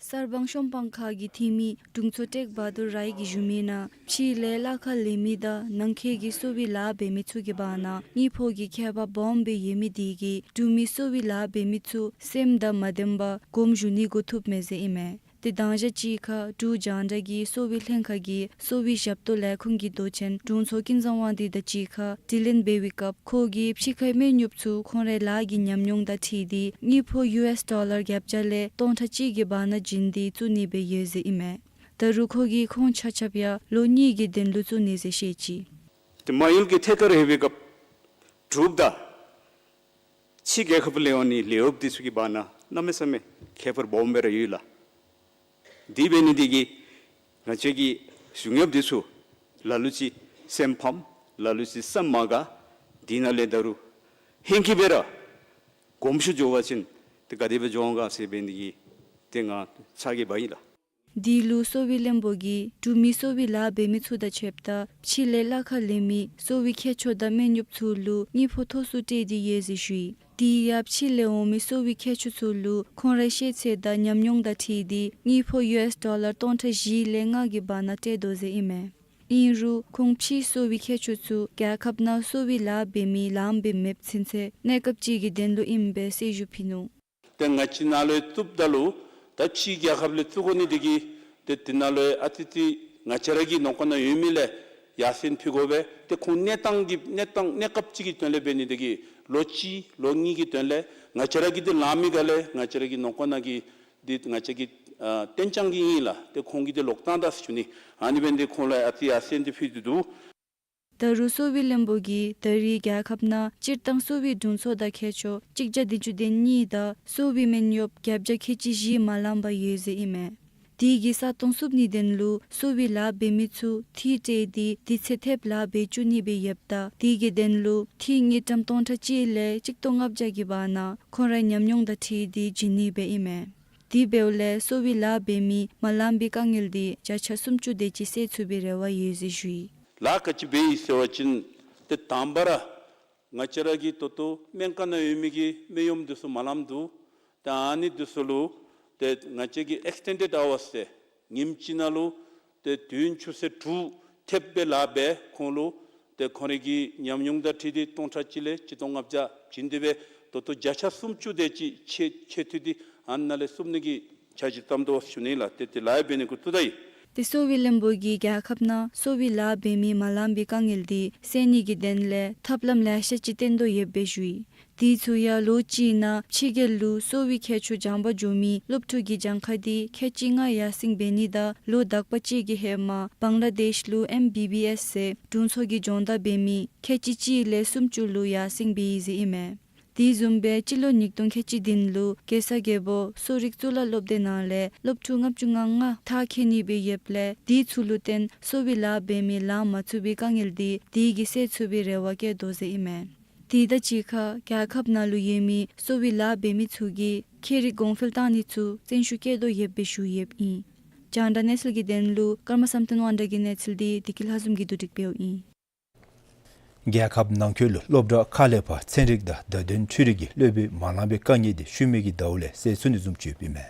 གསར་སྤང་ཤོམ་སྤང་ཁག་གི་འཐུས་མི་དྲུང་འཚོ་ཊེག་བྷ་དུར་རའི་གིས་ཞུ་མི་ནང་ཕྱི་ལས་གླ་ཁར་ལེན་མི་དང་ནང་འཁོད་ཀྱི་གསོ་བའི་ལཱ་འབད་མི་ཚུ་གི་བར་ན་དངུལ་ཕོགས་ཀྱི་ཁྱད་པར་སྦོམ་སྦེ་ཡོད་མི་དེ་གིས་འབྲུག་མི་གསོ་བའི་ལཱ་འབད་མི་ཚུ་སེམས་དང་མ་ལྡནམ་སྦེ་དགོངསམ་ཞུ་ནི་འགོ་བཙུགས་མས་ཟེར་ཨིན་མས། ཏེ་དང་ཞག་གཅིག་ཁར་འབྲུག་རྒྱང་བསྒྲགས་ཀྱི་གསོ་བའི་ལྷན་ཁག་གི་གསོ་བའི་ཞབས་ཏོག་ལས་ཁུངས་ཀྱི་མདོ་ཆེན་དྲུང་འཚོ་ཀུན་བཟང་དབང་འདུས་དང་གཅིག་ཁར་དྲི་ལན་འབད་བའི་སྐབས་ཁོ་གིས་ཕྱི་ཁའི་སྨན་གཡོགཔ་ཚུ་ཁོང་རའི་ལཱ་གི་ཉམས་མྱོང་དང་འཁྲིལ་ཏེ་དངུལ་ཕོགས་ཡུ་ཨེསི་ཌོ་ལར་བརྒྱད་བརྒྱ་ལས་སྟོང་ཕྲག་གཅིག་གི་བར་ན་བྱིན་ཏེ་བཙུགས་ནི་སྦེ་ཡོད་ཟེར་ཨིན་མས། ད་རུང་ཁོ་གིས་ཁོང་ཆ་ཁྱབ་ཡང་ལོ་གཉིས་ཀྱི་དོན་ལུ་བཙུགས་ནི་ཟེར་བཤད་ཅི། ཏེ་མ་དངུལ་གྱི་ཐད་ཁར་ལྷོད་པའི་སྐབས་འབྲུག་དང་ཕྱི་རྒྱལ་ཁབ་ལས་འོང་ནི་ལཱ་གཡོགཔ་དེ་ཚུ་གི་བར་ན་གནམ་མེད་ས་མེད་ཁྱད་པར་སྦོམ་སྦེ་ར་ཡོད་ལགས། དེ་འབད་ནི་དེ་གིས་ང་བཅས་ཀྱི་གཞུང་གཡོགཔ་དེ་ཚུ་ལ་ལུ་ཅིག་སེམས་ཕམ་ལ་ལུ་ཅིག་སེམས་མ་དགའ། དེ་ནང་ལས་ད་རུང་ཧེང་སྐལ་སྦེ་ར་དགོངསམ་ཞུ་འགྱོ་བ་ཅིན་ཏེ་ག་དེ་སྦེ་འགྱོ་འོང་ག་ཟེར་འབད་ནི་དེ་གིས་ཏེ་ང་ཚ་གྱང་འབག་ཡི་ལགས། དེ་ལུ་གསོ་བའི་བློན་པོ་གིས་འབྲུག་མི་གསོ་བའི་ལཱ་འབད་མི་ཚུ་དང་ཕྱདཔ་ད་ཕྱི་ལས་གླ་ཁར་ལེན་མི་གསོ་བའི་མཁས་མཆོག་དང་སྨན་གཡོགཔ་ཚུ་ལུ་དངུལ་ཕོགས་མཐོ་སུ་སྤྲོད་དེ་ཡོད་ཟེར་ཞུ་ཡི། དེ་ཡང་ཕྱི་ལས་འོང་མི་གསོ་བའི་མཁས་མཆོག་ཚུ་ལུ་ཁོང་རའི་ཤེས་ཚད་དང་ཉམས་མྱོང་དང་འཁྲིལ་ཏེ་དངུལ་ཕོགས་ཡུ་ཨེསི་ཌོ་ལར་སྟོང་ཕྲག་བཞི་ལས་ལྔ་གི་བར་ན་སྤྲོད་དོ་ཟེར་ཨིན་མས། ཨིན་རུང་ཁོང་ཕྱིའི་གསོ་བའི་མཁས་མཆོག་ཚུ་རྒྱལ་ཁབ་ནང་གསོ་བའི་ལཱ་འབད་མི་ལངམ་སྦེ་མེདཔ་ཚུན་ཚོད་གནས་སྐབས་ཅིག་གི་དོན་ལུ་ཨིནམ་སྦེ་གསལ་ཞུ་ཕུལ་ནུག། ཏེ་ང་བཅས་ནཱ་ལུ་བཙུགསཔ་ད་ལུ་ད་ཕྱིའི་རྒྱལ་ཁབ་ལས་བཙུགས་དགོ་ནི་དེ་གིས་ཏེ་དེ་ནང་ལུ་ཨ་ཙི་ཙི་ང་བཅས་ར་གི་ནང་འཁོད་ནང་ཡོད་མི་ལས་ཡར་སེང་ཕུལ་དགོ་པས། ཏེ་ཁོང་གནས་སྟངས་ཀྱི་གནས་སྟངས་གནས་སྐབས་ཅིག་གི་དོན་ལས་འབད་ནི་དེ་གིས་ལོ་གཅིག་ལོ་གཉིས་ཀྱི་དོན་ལས་ང་བཅས་ར་གིས་ཏེ་ལང་མི་ག་ལས་ང་བཅས་ར་གི་ནང་འཁོད་ནང་གི་འདི་ང་བཅས་ཀྱི་ཨ་གཏན་འཇགས་ཀྱི་ཨིན་ལགས། ཏེ་ཁོང་གིས་ཏེ་ལོག་བཏང་ད་ཟེར་ཞུ་ནི། ཨ་ནི་འབད་ནི་དེ་ཁོང་ལུ་ཨ་ཙི་ཡར་སེང་འདི་ཕུལ་ཏེ་འདུག། ད་རུང་གསོ་བའི་བློན་པོ་གིས་ད་རེས་རྒྱལ་ཁབ་ནང་སྤྱིར་བཏང་གསོ་བའི་དྲུང་འཚོ་དང་མཁས་མཆོག་གཅིག་བརྒྱ་བདུན་ཅུ་དོན་གཉིས་དང་གསོ་བའི་སྨན་གཡོགཔ་བརྒྱད་བརྒྱ་ཁལ་གཅིག་བཞི་མ་ལངམ་སྦེ་ཡོད་ཟེར་ཨིན་མས། དེ་གི་ས་སྟོང་བསུབ་ནིའི་དོན་ལུ་གསོ་བའི་ལཱ་འབད་མི་ཚུ་འཐུས་སྤྲོད་དེ་དུས་ཚོད་ཐེབས་ལཱ་འབད་བཅུག་ནི་སྦེ་ཡོདཔ་ད་དེ་གི་དོན་ལུ་འཐུས་དངུལ་ཀྲམ་སྟོང་ཕྲག་གཅིག་ལས་གཅིག་སྟོང་ལྔ་བརྒྱ་གི་བར་ན་ཁོང་རའི་ཉམས་མྱོང་དང་འཁྲིལ་ཏེ་བྱིན་ནི་སྦེ་ཨིན་མས། དེ་འབདཝ་ལས་གསོ་བའི་ལཱ་འབད་མི་མ་ལངམ་པའི་དཀའ་ངལ་དེ་བརྒྱ་ཆ་སུམ་ཅུ་དེ་ཅིག་སེལ་ཚུགས་པའི་རེ་བ་ཡོད་ཟེར་ཞུ་ཡི། ལཱ་ག་ཅི་འབད་ཡི་ཟེར་བ་ཅིན་ཏེ་དང་པ་ར་ང་བཅས་ར་གི་ད་ལྟོ་སྨན་ཁང་ནང་ཡོད་མི་གི་སྨན་གཡོགཔ་འདི་ཚུ་མ་ལངམ་འདུག། ཏེ་ཨ་ནི་འདི་ཚུ་ལུ་ཏེ་ང་བཅས་ཀྱིས་ཨེགསི་ཊེན་ཌེཌ་ཨ་ཝརསི་ཟེར་ཉིནམ་གཅིག་ནང་ལུ་ཏེ་བདུན་ཆུ་ཚོད་དྲུག་ཐེབས་སྦེ་ལཱ་འབད་ཁོང་ལུ་ཏེ་ཁོང་རའི་གི་ཉམས་མྱོང་དང་འཁྲིལ་ཏེ་སྟོང་ཕྲག་གཅིག་ལས་གཅིག་སྟོང་ལྔ་བརྒྱ་བྱིན་ཏེ་སྦེ་ད་ལྟོ་བརྒྱ་ཆ་སུམ་ཅུ་དེ་ཅིག་ཆེ་ཆེ་ཐུབ་སྟེ་ཨ་ནཱ་ལས་བསུབ་ནི་གི་འཆར་གཞི་བརྩམ་དོ་ཞུ་ནི་ལགས། ཏེ་དེ་ལཱ་འབད་ནི་འགོ་བཙུགས་ད་ཡི། ཏེ་གསོ་བའི་བློན་པོ་གིས་རྒྱལ་ཁབ་ནང་གསོ་བའི་ལཱ་འབད་མི་མ་ལང་པའི་དཀའ་ངལ་འདི་སེལ་ནི་གི་དོན་ལས་ཐབས་ལམ་ལེ་ཤ་ཅིག་བཏོན་དོ་ཡོདཔ་སྦེ་ཞུ་ཡི། དེ་ཚུ་ཡང་ལོ་གཅིག་ནང་ཕྱི་རྒྱལ་ལུ་གསོ་བའི་ཁྱད་ཆོས་སྦྱང་པར་འགྱོ་མི་སློབ་ཕྲུག་གི་གྱངས་ཁ་འདི་ཁལ་གཅིག་ལྔ་ཡར་སེང་འབད་ནི་དང་ལོ་དག་པ་ཅིག་གི་ཧེ་མ་བང་ལ་དེཤ་ལུ་ཨེམ་བི་བི་ཨེསི་ཟེར་དྲུང་འཚོ་གི་སྦྱོང་བརྡར་འབད་མི་ཁལ་གཅིག་གཅིག་ལས་སུམ་ཅུ་ལུ་ཡར་སེང་འབད་ཡི་ཟེར་ཨིན་མས། དེ་བཟུམ་སྦེ་སྤྱི་ལོ་ཉིས་སྟོང་ཁལ་གཅིག་བདུན་ལུ་གེ་སར་རྒྱལ་པོ་གསོ་རིག་གཙུག་ལག་སློབ་སྡེ་ནང་ལས་སློབ་ཕྲུག་ལྔ་བཅུ་ང་ལྔ་མཐར་འཁྱོལ་ནི་སྦེ་ཡོདཔ་ལས་དེ་ཚུ་ལུ་བརྟེན་གསོ་བའི་ལཱ་འབད་མི་ལང་མ་ཚུགས་པའི་དཀའ་ངལ་འདི་དེ་གིས་སེལ་ཚུགས་པའི་རེ་བ་བསྐྱེད་དོ་ཟེར་ཨིན་མས། དེ་དང་གཅིག་ཁར་རྒྱལ་ཁབ་ནང་ལུ་ཡོད་མི་གསོ་བའི་ལཱ་འབད་མི་ཚུ་གིས་ཁྱད་རིག་གོང་འཕེལ་གཏང་ནི་ཚུ་བརྩོན་ཤུགས་བསྐྱེད་དོ་ཡོདཔ་སྦེ་ཞུ་ཡོདཔ་ཨིན། རྒྱང་བསྒྲགས་གནས་ཚུལ་གྱི་དོན་ལུ་ཀརྨ་བསམ་གཏན་དབང་གྲགས་ཀྱི་གནས་ཚུལ་འདི་བདེ་སྐྱིད་ལྷ་འཛོམས་ཀྱིས་བསྡུ་སྒྲིག་འབདཝ་ཨིན། རྒྱལ་ཁབ་ནང་འཁོད་ལུ་སློབ་གྲྭ་ཁག་ལས་ཕར་ཚན་རིག་དང་བརྡ་དོན་འཕྲུལ་རིག་གི་སློབ་དཔོན་མ་ལང་པའི་དཀའ་ངལ་འདི་ཤུལ་མའི་གི་ཟླཝ་ལས་སེལ་ཚུགས་ནི་བཟུམ་ཅིག་ཡོདཔ་ཨིན་མས།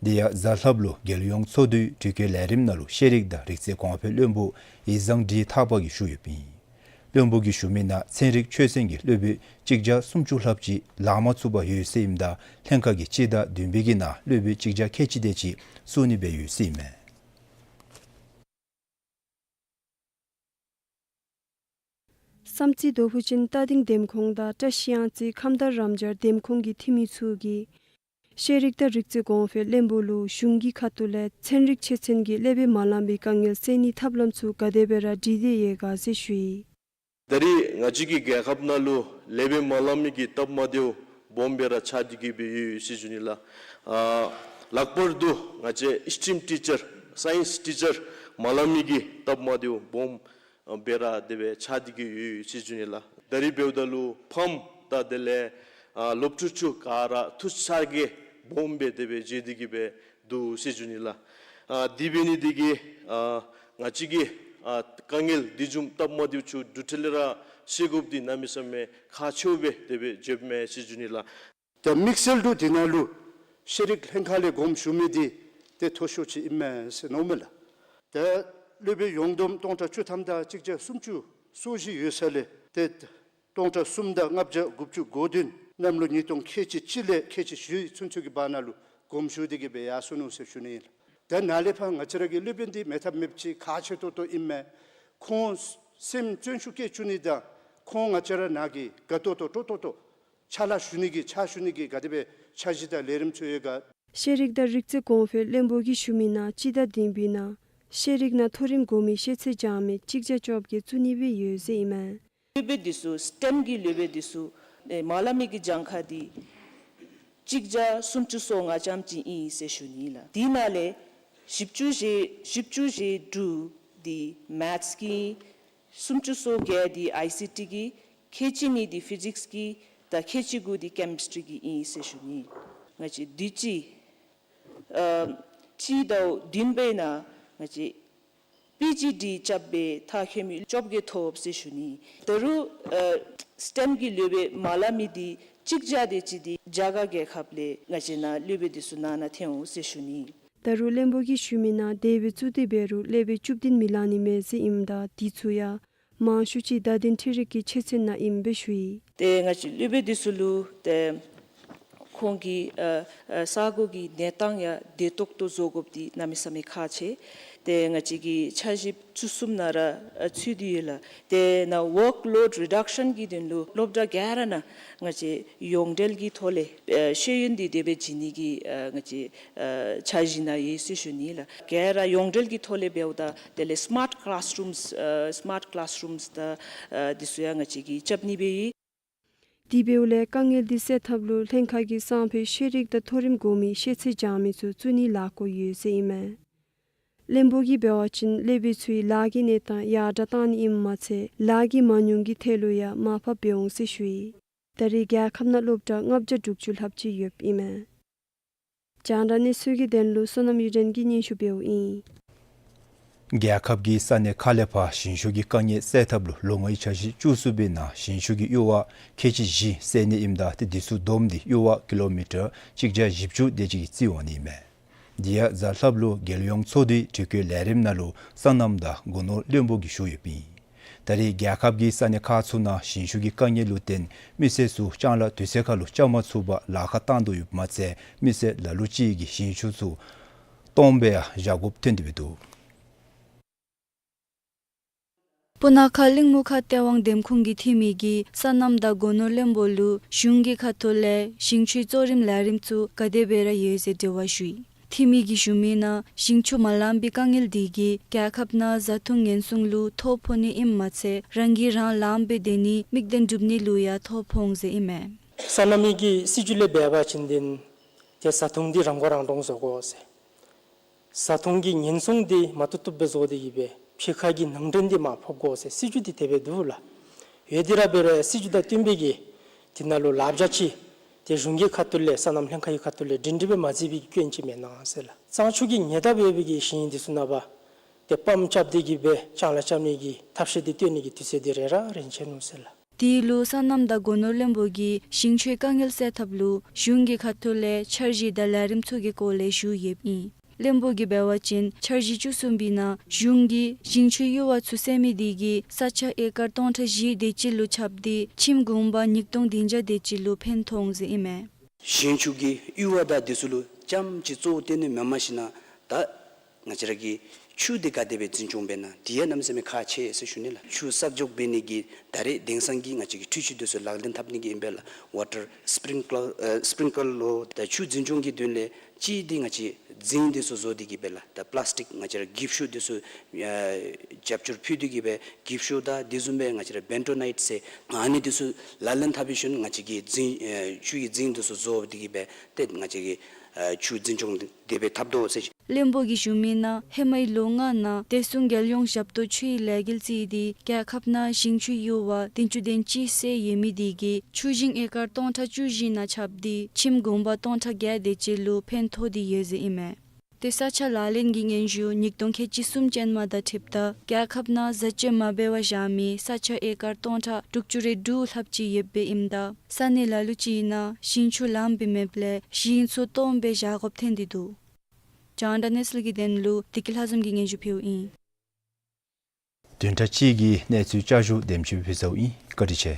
དེ་ཡང་གཟའ་ལྷགཔ་ལུ་རྒྱལ་ཡོངས་ཚོགས་འདུའི་དྲི་བཀོད་ལས་རིམ་ནང་ལུ་ཤེས་རིག་དང་རིག་རྩལ་གོང་འཕེལ་བློན་པོ་ཡིག་བཟང་ཌི་ཐར་པ་གིས་ཞུ་ཡོདཔ་ཨིན། བློན་པོ་གིས་ཞུ་མི་ནང་ཚན་རིག་ཆོས་ཚན་གྱི་སློབ་དཔོན་གཅིག་བརྒྱ་སུམ་ཅུ་ལྷགཔ་ཅིག་ལང་མ་ཚུགས་པར་ཡོད་ཟེར་ཨིནམ་ད་ལྷན་ཁག་གིས་སྤྱི་ཟླ་བདུན་པའི་གི་ནང་སློབ་དཔོན་གཅིག་བརྒྱ་ཁལ་གཅིག་དེ་ཅིག་བཙུགས་ནི་སྦེ་ཡོད་ཟེར་ཨིན་མས། བསམ་རྩེ་རྡོ་ཕུ་ཅན་རྟ་སྡིང་འདེམས་ཁོངས་དང་བཀྲ་ཤིས་གཡང་རྩེ་ཁམས་དྭངས་རམ་སྦྱར་འདེམས་ཁོངས་ཀྱི་འཐུས་མི་ཚུ་གིས་ཤེས་རིག་དང་རིག་རྩལ་གོང་འཕེལ་བློན་པོ་ལུ་གཞུང་གི་ཁ་ཐུག་ལས་ཚན་རིག་ཆེད་ཚན་གྱི་སློབ་དཔོན་མ་ལང་པའི་དཀའ་ངལ་སེལ་ནིའི་ཐབས་ལམ་ཚུ་ག་དེ་སྦེ་ར་སྒྲིག་སྟེ་ཡོད་ག་ཟེར་ཞུ་ཡི། ད་རེས་ང་བཅས་ཀྱི་རྒྱལ་ཁབ་ནང་ལུ་སློབ་དཔོན་མ་ལང་མི་གི་སྟབས་མ་བདེཝ་སྦོམ་སྦེ་ར་ཆགས་ཏེ་གི་སྦེ་ཡོད་ཟེར་ཞུ་ནི་ལགས། ཨ་ལྷག་པར་དུ་ང་བཅས་ཨིསི་ཊིམ་ཊི་ཅར་སའིནསི་ཊི་ཅར་མ་ལང་མི་གི་སྟབས་མ་བདེཝ་སྦོམ་སྦེ་ར་དེ་སྦེ་ཆགས་ཏེ་གི་ཡོད་ཟེར་ཞུ་ནི་ལགས། ད་རེས་འབདཝ་ད་ལུ་ཕམ་དང་དེ་ལས་ཨ་སློབ་ཕྲུག་ཚུ་ག་ར་ཐུགས་ཚ་གྱང་སྦོམ་སྦེ་དེ་སྦེ་བྱེད་དེ་གི་སྦེ་འདུག་ཟེར་ཞུ་ནི་ལགས། ཨ་དེ་འབད་ནི་དེ་གིས་ཨ་ང་བཅས་ཀྱི་ཨ་དཀའ་ངལ་དེ་བཟུམ་སྟབས་མ་བདེཝ་ཚུ་འབྲུག་ཁྲི་ལས་ར་སེལ་དགོཔ་འདི་གནམ་མེད་ས་མེད་ཁག་ཆེཝ་སྦེ་དེ་སྦེ་བརྗོདཔ་མས་ཟེར་ཞུ་ནི་ལགས། ད་དམིགས་བསལ་དུ་དེ་ནང་ལུ་ཤེས་རིག་ལྷན་ཁག་ལས་དགོངསམ་ཞུ་མི་འདི་ཏེ་མཐོ་ཤོས་ཅིག་ཨིན་མས་ཟེར་མནོཝ་མས་ལགས། ད་སློབ་དཔོན་ཡོངས་བསྡོམས་སྟོང་ཕྲག་བཅུ་ཐམ་དང་གཅིག་བརྒྱ་སུམ་ཅུ་སོ་བཞི་ཡོད་ས་ལས་ཏེ་སྟོང་ཕྲག་གསུམ་དང་ལྔ་བརྒྱ་དགུ་བཅུ་གོ་བདུན་གནམ་ལོ་ཉིས་སྟོང་ཁལ་གཅིག་གཅིག་ལས་ཁལ་གཅིག་བཞི་ཚུན་ཚོད་ཀྱི་བར་ན་ལུ་དགོངསམ་ཞུ་སྟེ་གི་སྦེ་ཡར་སོ་ནུག་ཟེར་ཞུ་ནི་ཨིན་ལགས། ད་ནཱ་ལས་ཕར་ང་བཅས་ར་གི་སློབ་དཔོན་འདི་མེད་ཐབས་མེདཔ་ཅིག་ཁག་ཆེ་ཏོག་ཏོ་ཨིན་མས། ཁོང་སེམས་བརྩོན་ཤུགས་བསྐྱེད་བཅུག་ནི་དང་ཁོང་ང་བཅས་ར་ནང་གི་དགའ་ཏོག་ཏོ་སྤྲོ་ཏོག་ཏོ་ཕྱག་ལཱ་ཞུ་ནི་གི་ཕྱག་ཞུ་ནི་གི་ག་དེ་སྦེ་འཆར་གཞི་དང་ལས་རིམ་ཚུ་ཡོད་ག། ཤེས་རིག་དང་རིག་རྩལ་གོང་འཕེལ་བློན་པོ་གིས་ཞུ་མི་ནང་སྤྱི་ཟླ་བདུན་པའི་ནང་ཤེས་རིག་ནང་མཐོ་རིམ་གོང་མའི་ཤེས་ཚད་སྦྱང་མི་གཅིག་བརྒྱ་བཅོ་བརྒྱད་བཙུགས་ནི་སྦེ་ཡོད་ཟེར་ཨིན་མས། སློབ་དཔོན་འདི་ཚུ་སི་ཊེམ་གྱི་སློབ་དཔོན་འདི་ཚུ་ཨེ་མ་ལང་མི་གི་གྱངས་ཁ་འདི་གཅིག་བརྒྱ་སུམ་ཅུ་སོ་ལྔ་ཙམ་ཅིག་ཨིན་ཟེར་ཞུ་ནི་ལགས། དེ་ནང་ལས་བཞི་བཅུ་ཞེ་བཞི་བཅུ་ཞེ་དྲུག་འདི་མེཐསི་གི་ཨིན། སུམ་ཅུ་སོ་བརྒྱད་འདི་ཨའི་སི་ཊི་གི་ཨིན། ཁལ་གཅིག་གཉིས་འདི་ཕི་ཟིགསི་གི་ཨིན། ད་ཁལ་གཅིག་དགུ་འདི་ཀེ་མིསི་ཊི་རི་གི་ཨིན་ཟེར་ཞུ་ནི། ང་བཅས་དུས་ཅི་ཨ་སྤྱི་ཟླཝ་བདུན་པའི་ནང་ང་བཅས་པི་ཇི་ཌི་རྐྱབ་སྦེ་མཐར་འཁྱོལ་མི་བཅོ་བརྒྱད་ཐོབ་ཟེར་ཞུ་ནི། ད་རུང་ཨ་སི་ཊེམ་གྱི་སློབ་དཔོན་མ་ལང་མི་འདི་གཅིག་བརྒྱ་དེ་ཅིག་འདི་རྒྱ་གར་རྒྱལ་ཁབ་ལས་ང་བཅས་ནཱ་སློབ་དཔོན་འདི་ཚུ་ནང་ན་ཐོན་འོང་ཟེར་ཞུ་ནི། ད་རུང་བློན་པོ་གིས་ཞུ་མི་ནང་དེ་སྦེ་བཙུགས་ཏེ་འབད་རུང་སློབ་དཔོན་བཅུ་བདུན་མི་ལང་ནི་མས་ཟེར་ཨིནམ་ད་དེ་ཚུ་ཡང་མང་ཤོས་ཅིག་བརྡ་དོན་འཕྲུལ་རིག་གི་ཆེད་ཚན་ནང་ཨིནམ་སྦེ་ཞུ་ཡི། ཏེ་ང་བཅས་སློབ་དཔོན་འདི་ཚུ་ལུ་ཏེ་ཁོང་གི་ཨ་ཨ་ས་གོ་གི་གནས་སྟངས་ཡང་བདེ་ཏོག་ཏོ་བཟོ་དགོཔ་འདི་གནམ་མེད་ས་མེད་ཁག་ཆེ། ཏེ་ང་བཅས་ཀྱི་འཆར་གཞི་བཅུ་གསུམ་ནང་ར་ཨ་ཚུད་དེ་ཡོད་ལགས། ཏེ་ནཱ་ཝརཀ་ལོཌ་རི་ཌག་ཤཱན་གྱི་དོན་ལུ་སློབ་གྲྭ་ག་ར་ནང་ང་བཅས་ཡོངས་འབྲེལ་གྱི་ཐོག་ལས་ཨ་ཤེས་ཡོན་འདི་དེ་སྦེ་བྱིན་ནི་གི་ཨ་ང་བཅས་ཨ་འཆར་གཞི་ནང་ཡོད་ཟེར་ཞུ་ནི་ལགས། ག་ར་ཡོངས་འབྲེལ་གྱི་ཐོག་ལས་འབདཝ་ད་དེ་ལས་སི་མཱཊ་ཀི་ལཱསི་རུམས་ཨ་སི་མཱཊ་ཀི་ལཱསི་རུམས་དང་ཨ་འདི་ཚུ་ཡང་ང་བཅས་ཀྱིས་རྐྱབ་ནི་སྦེ་ཡོད། དེ་འབདཝ་ལས་དཀའ་ངལ་འདི་སེལ་ཐབས་ལུ་ལྷན་ཁག་གིས་སང་ཕོད་ཤེས་རིག་དང་མཐོ་རིམ་གོང་མའི་ཤེས་ཚད་སྦྱང་མི་ཚུ་བཙུགས་ནིའི་ལཱ་འགོ་ཡོད་ཟེར་ཨིན་མས། བློན་པོ་གིས་འབད་བ་ཅིན་སློབ་དཔོན་ཚུའི་ལཱ་གི་གནས་སྟངས་ཡར་དྲག་གཏང་ནི་ཨིནམ་མ་ཚད་ལཱ་གི་མ་དངུལ་གྱི་ཐད་ལུ་ཡང་མར་ཕབ་འབད་འོང་ཟེར་ཞུ་ཡི། ད་རེས་རྒྱལ་ཁབ་ནང་སློབ་གྲྭ་ལྔ་བརྒྱ་དྲུག་ཅུ་ལྷགཔ་ཅིག་ཡོདཔ་ཨིན་མས། རྒྱང་བསྒྲགས་གནས་ཚུལ་གྱི་དོན་ལུ་བསོད་ནམས་གཡུ་སྒྲོན་གྱིས་སྙན་ཞུ་འབདཝ་ཨིན། རྒྱལ་ཁབ་ཀྱི་ས་གནས་ཁག་ལས་ཕར་ཞིང་ཆུ་གི་དཀའ་ངལ་སེལ་ཐབས་ལུ་ལོ་ལྔའི་འཆར་གཞི་བཅུ་གསུམ་པའི་ནང་ཞིང་ཆུ་གི་གཡུར་བ་ཁལ་གཅིག་བཞི་སེལ་ནི་ཨིནམ་ད་ཏེ་དེ་ཚུ་བསྡོམས་ཏེ་གཡུར་བ་ཀི་ལོ་མི་ཊར་གཅིག་བརྒྱ་བཞི་བཅུ་དེ་ཅིག་གིས་བརྩིས་འོང་ནི་མས། དེ་ཡང་གཟའ་ལྷགཔ་ལུ་རྒྱལ་ཡོངས་ཚོགས་འདུའི་དྲི་བཀོད་ལས་རིམ་ནང་ལུ་སོ་ནམ་དང་སྒོ་ནོར་བློན་པོ་གིས་ཞུ་ཡོདཔ་ཨིན། ད་རེས་རྒྱལ་ཁབ་ཀྱི་ས་གནས་ཁག་ཚུ་ནང་ཞིང་ཆུ་གི་དཀའ་ངལ་ལུ་བརྟེན་མི་སེར་ཚུ་ལྕང་ལཱ་དུས་ཚོད་ཁར་ལུ་རྐྱབ་མ་ཚུགས་པར་ལཱ་ཁག་བཏང་དོ་ཡོདཔ་མ་ཚད་མི་སེར་ལ་ལུ་ཅིག་གིས་ཞིང་ཆུ་ཚུ་སྟོངམ་སྦེ་ཡང་བཞག་དགོཔ་ཐོན་ཏེ་འདུག། སྤུ་ན་ཁ་གླིང་མུ་ཁ་སྟེས་དབང་འདེམས་ཁོངས་ཀྱི་འཐུས་མི་གིས་སོ་ནམ་དང་སྒོ་ནོར་བློན་པོ་ལུ་གཞུང་གི་ཁ་ཐུག་ལས་ཞིང་ཆུའི་གཙོ་རིམ་ལས་རིམ་ཚུ་ག་དེ་སྦེ་ར་ཡོད་ཟེར་འདྲི་བ་ཞུ་ཡི། འཐུས་མི་གིས་ཞུ་མི་ནང་ཞིང་ཆུ་མ་ལང་པའི་དཀའ་ངལ་འདི་གིས་རྒྱལ་ཁབ་ནང་བཟའ་འཐུང་ཉེན་སྲུང་ལུ་ཐོ་ཕོག་ནི་ཨིནམ་མ་ཚད་རང་གིས་རང་ལངམ་སྦེ་སྡོད་ནི་དམིགས་དོན་སྒྲུབ་ནི་ལུ་ཡང་ཐོ་ཕོག་འོང་ཟེར་ཨིན་མས། སོ་ནམ་གྱི་སྲིད་བྱུས་ལས་འབད་བ་ཅིན་འདི་ཏེ་བཟའ་འཐུང་འདི་རང་མགོ་རང་འདྲོངས་བཟོ་དགོ་ཟེར། བཟའ་འཐུང་གི་ཉེན་སྲུང་འདི་མ་བཏུབ་བཏུབ་སྦེ་བཟོ་སྟེ་གི་སྦེ་ཕྱི་ཁ་གི་ནང་འདྲེན་འདི་མར་ཕབ་དགོ་ཟེར་སྲིད་བྱུས་འདི་དེ་སྦེ་འདུག་ལགས། འོ་འདི་ར་འབད་རུང་སྲིད་བྱུས་དང་བསྟུན་པའི་གི་འདི་ནང་ལུ་ལག་ཆ་ཅིག་ཏེ་གཞུང་གི་ཁ་ཐུག་ལས་སོ་ནམ་ལྷན་ཁག་གི་ཁ་ཐུག་ལས་སྒྲིང་སྒྲི་སྦེ་མ་མཛད་པའི་གི་སྐྱོན་ཅིག་མེན་ན་ཟེར་ལགས། གཙང་ཆུ་གི་ཉེ་འདབས་ཡོད་པའི་གི་ཞིང་འདི་ཚུ་ནང་པ་ཏེ་པམཔ་རྐྱབ་སྟེ་གི་སྦེ་ལྕང་ལཱ་རྐྱབ་ནི་གི་ཐབས་ཤེས་འདི་སྟོན་ནི་གི་དུས་ཚོད་འདི་རན་ར་རན་ཆི་ནུག་ཟེར་ལགས། དེ་ལུ་སོ་ནམ་དང་སྒོ་ནོར་བློན་པོ་གིས་ཞིང་ཆུའི་དཀའ་ངལ་སེལ་ཐབས་ལུ་གཞུང་གི་ཁ་ཐུག་ལས་འཆར་གཞི་དང་ལས་རིམ་ཚུ་གི་སྐོར་ལས་ཞུ་ཡོདཔ་ཨིན། བློན་པོ་གིས་འབད་བ་ཅིན་འཆར་གཞི་བཅུ་གསུམ་པའི་ནང་གཞུང་གིས་ཞིང་ཆུའི་གཡུར་བ་ཚུ་སེལ་མི་འདི་གིས་ས་ཆ་ཨེ་ཀར་སྟོང་ཕྲག་བཞི་དེ་ཅིག་ལུ་ཁྱབ་སྟེ་ཁྱིམ་གུང་པ་ཉིས་སྟོང་བདུན་བརྒྱ་དེ་ཅིག་ལུ་ཕན་ཐོགས་འོང་ཟེར་ཨིན་མས། ཞིང་ཆུ་གི་གཡུར་བ་དང་འདི་ཚུ་ལུ་ཙམ་ཅིག་གཙོ་བོ་བཏོན་ནི་མེན་པར་ཞིན་ན་ད་ང་བཅས་ར་གི་ཆུ་འདི་ག་དེ་སྦེ་འཛིན་སྐྱོང་འབད་ན་འདི་ཡང་གནམ་མེད་ས་མེད་ཁག་ཆེ་ཟེར་ཞུ་ནི་ལགས། ཆུ་བསགས་འཇོག་འབད་ནི་གི་ད་རེས་དེང་སང་གི་ང་བཅས་ཀྱི་འཕྲུལ་ཆས་འདི་ཚུ་ལག་ལེན་འཐབ་ནི་གི་ཨིན་པས་ལགས། ཝ་ཊར་སི་པི་རིང་ཀི་ལར་ཨེ་སི་པི་རིང་ཀི་ལར་ལོ། ད་ཆུ་འཛིན་སྐྱོང་གི་དོན་ལས་གཅིག་འདི་ང་བཅས་རྫིང་འདི་ཚུ་བཟོ་སྟེ་གི་སྦེ་ལགས། ད་པ་ལཱསི་ཊིཀ་ང་བཅས་ར་འགྱིབ་ཤོག་འདི་ཚུ་ཨེ་རྒྱབ་སྐྱོར་ཕུལ་ཏེ་གི་སྦེ་འགྱིབ་ཤོག་དང་དེ་བཟུམ་སྦེ་ང་བཅས་ར་བེན་ཊོ་ནའིཊ་ཟེར་ཨ་ནི་འདི་ཚུ་ལག་ལེན་འཐབ་པའི་ཤུལ་ང་བཅས་ཀྱིས་རྫིང་ཨེ་ཆུ་གི་རྫིང་འདི་ཚུ་བཟོ་སྟེ་གི་སྦེ་ཏེ་ང་བཅས་ཀྱིས་ཨེ་ཆུ་འཛིན་སྐྱོང་དེ་སྦེ་འཐབ་དོ་ཟེར། བློན་པོ་གིས་ཞུ་མི་ནང་ཧེ་མའི་ལོ་ལྔ་ནང་བདེ་སྲུང་རྒྱལ་ཡོངས་ཞབས་ཏོག་ཆུའི་ལས་འགུལ་བརྩིས་ཏེ་རྒྱལ་ཁབ་ནང་ཞིང་ཆུའི་གཡུར་བ་བདུན་ཅུ་དོན་གཅིག་སེལ་ཡོད་མི་འདི་གིས་ཆུ་ཞིང་ཨེ་ཀར་སྟོང་ཕྲག་བཅུ་བཞི་ནང་ཁྱབ་སྟེ་ཁྱིམ་གུང་པ་སྟོང་ཕྲག་བརྒྱད་དེ་ཅིག་ལུ་ཕན་ཐོགས་ཏེ་ཡོད་ཟེར་ཨིན་མས། ཏེ་ས་ཆ་ལག་ལེན་གྱི་སྙན་ཞུ་ཉིས་སྟོང་ཁལ་གཅིག་གསུམ་ཅན་མ་དང་འཁྲིལཝ་ད་རྒྱལ་ཁབ་ནང་བཟའ་སྤྱོད་མ་འབད་བར་བཞག་མི་ས་ཆ་ཨེ་ཀར་སྟོང་ཕྲག་དྲུག་ཅུ་རེ་དྲུག་ལྷགཔ་ཅིག་ཡོདཔ་ཨིནམ་ད་ས་གནས་ལ་ལུ་ཅིག་ནང་ཞིང་ཆུ་ལངམ་སྦེ་མེདཔ་ལས་ཞིང་ཚུ་སྟོངམ་སྦེ་བཞག་དགོཔ་ཐོན་ཏེ་འདུག། རྒྱང་བསྒྲགས་གནས་ཚུལ་གྱི་དོན་ལུ་བདེ་སྐྱིད་ལྷ་འཛོམས་ཀྱིས་སྙན་ཞུ་ཕུལཝ་ཨིན། བདུན་ཕྲག་གཅིག་གི་གནས་ཚུལ་བསྐྱར་ཞུ་དེམ་ཅིག་ཕུལ་ཚརཝ་ཨིན། བཀའ་དྲིན་ཆེ།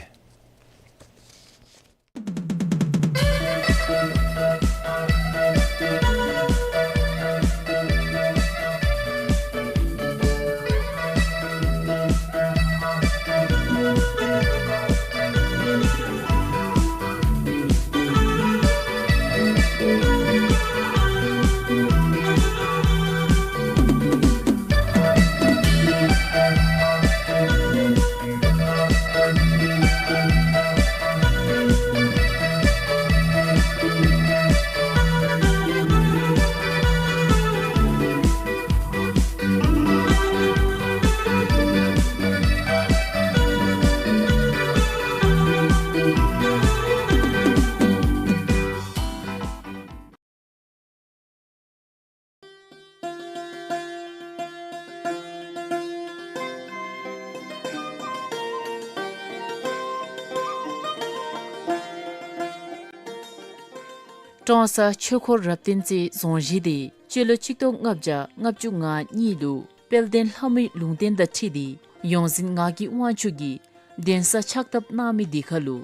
ཀྲོང་གསར་ཆོས་འཁོར་རབ་བརྟན་རྩེའི་རྫོང་གཞིས་འདི་སྤྱི་ལོ་གཅིག་སྟོང་ལྔ་བརྒྱ་ལྔ་བཅུ་ང་གཉིས་ལུ་དཔལ་ལྡན་ལྷ་མོའི་ལུང་བསྟན་དང་འཁྲིལ་ཏེ་ཡོངས་འཛིན་ངག་གི་དབང་ཕྱུག་གིས་གདན་ས་ཕྱག་བཏབ་གནང་མི་འདི་ཁར་ལུ་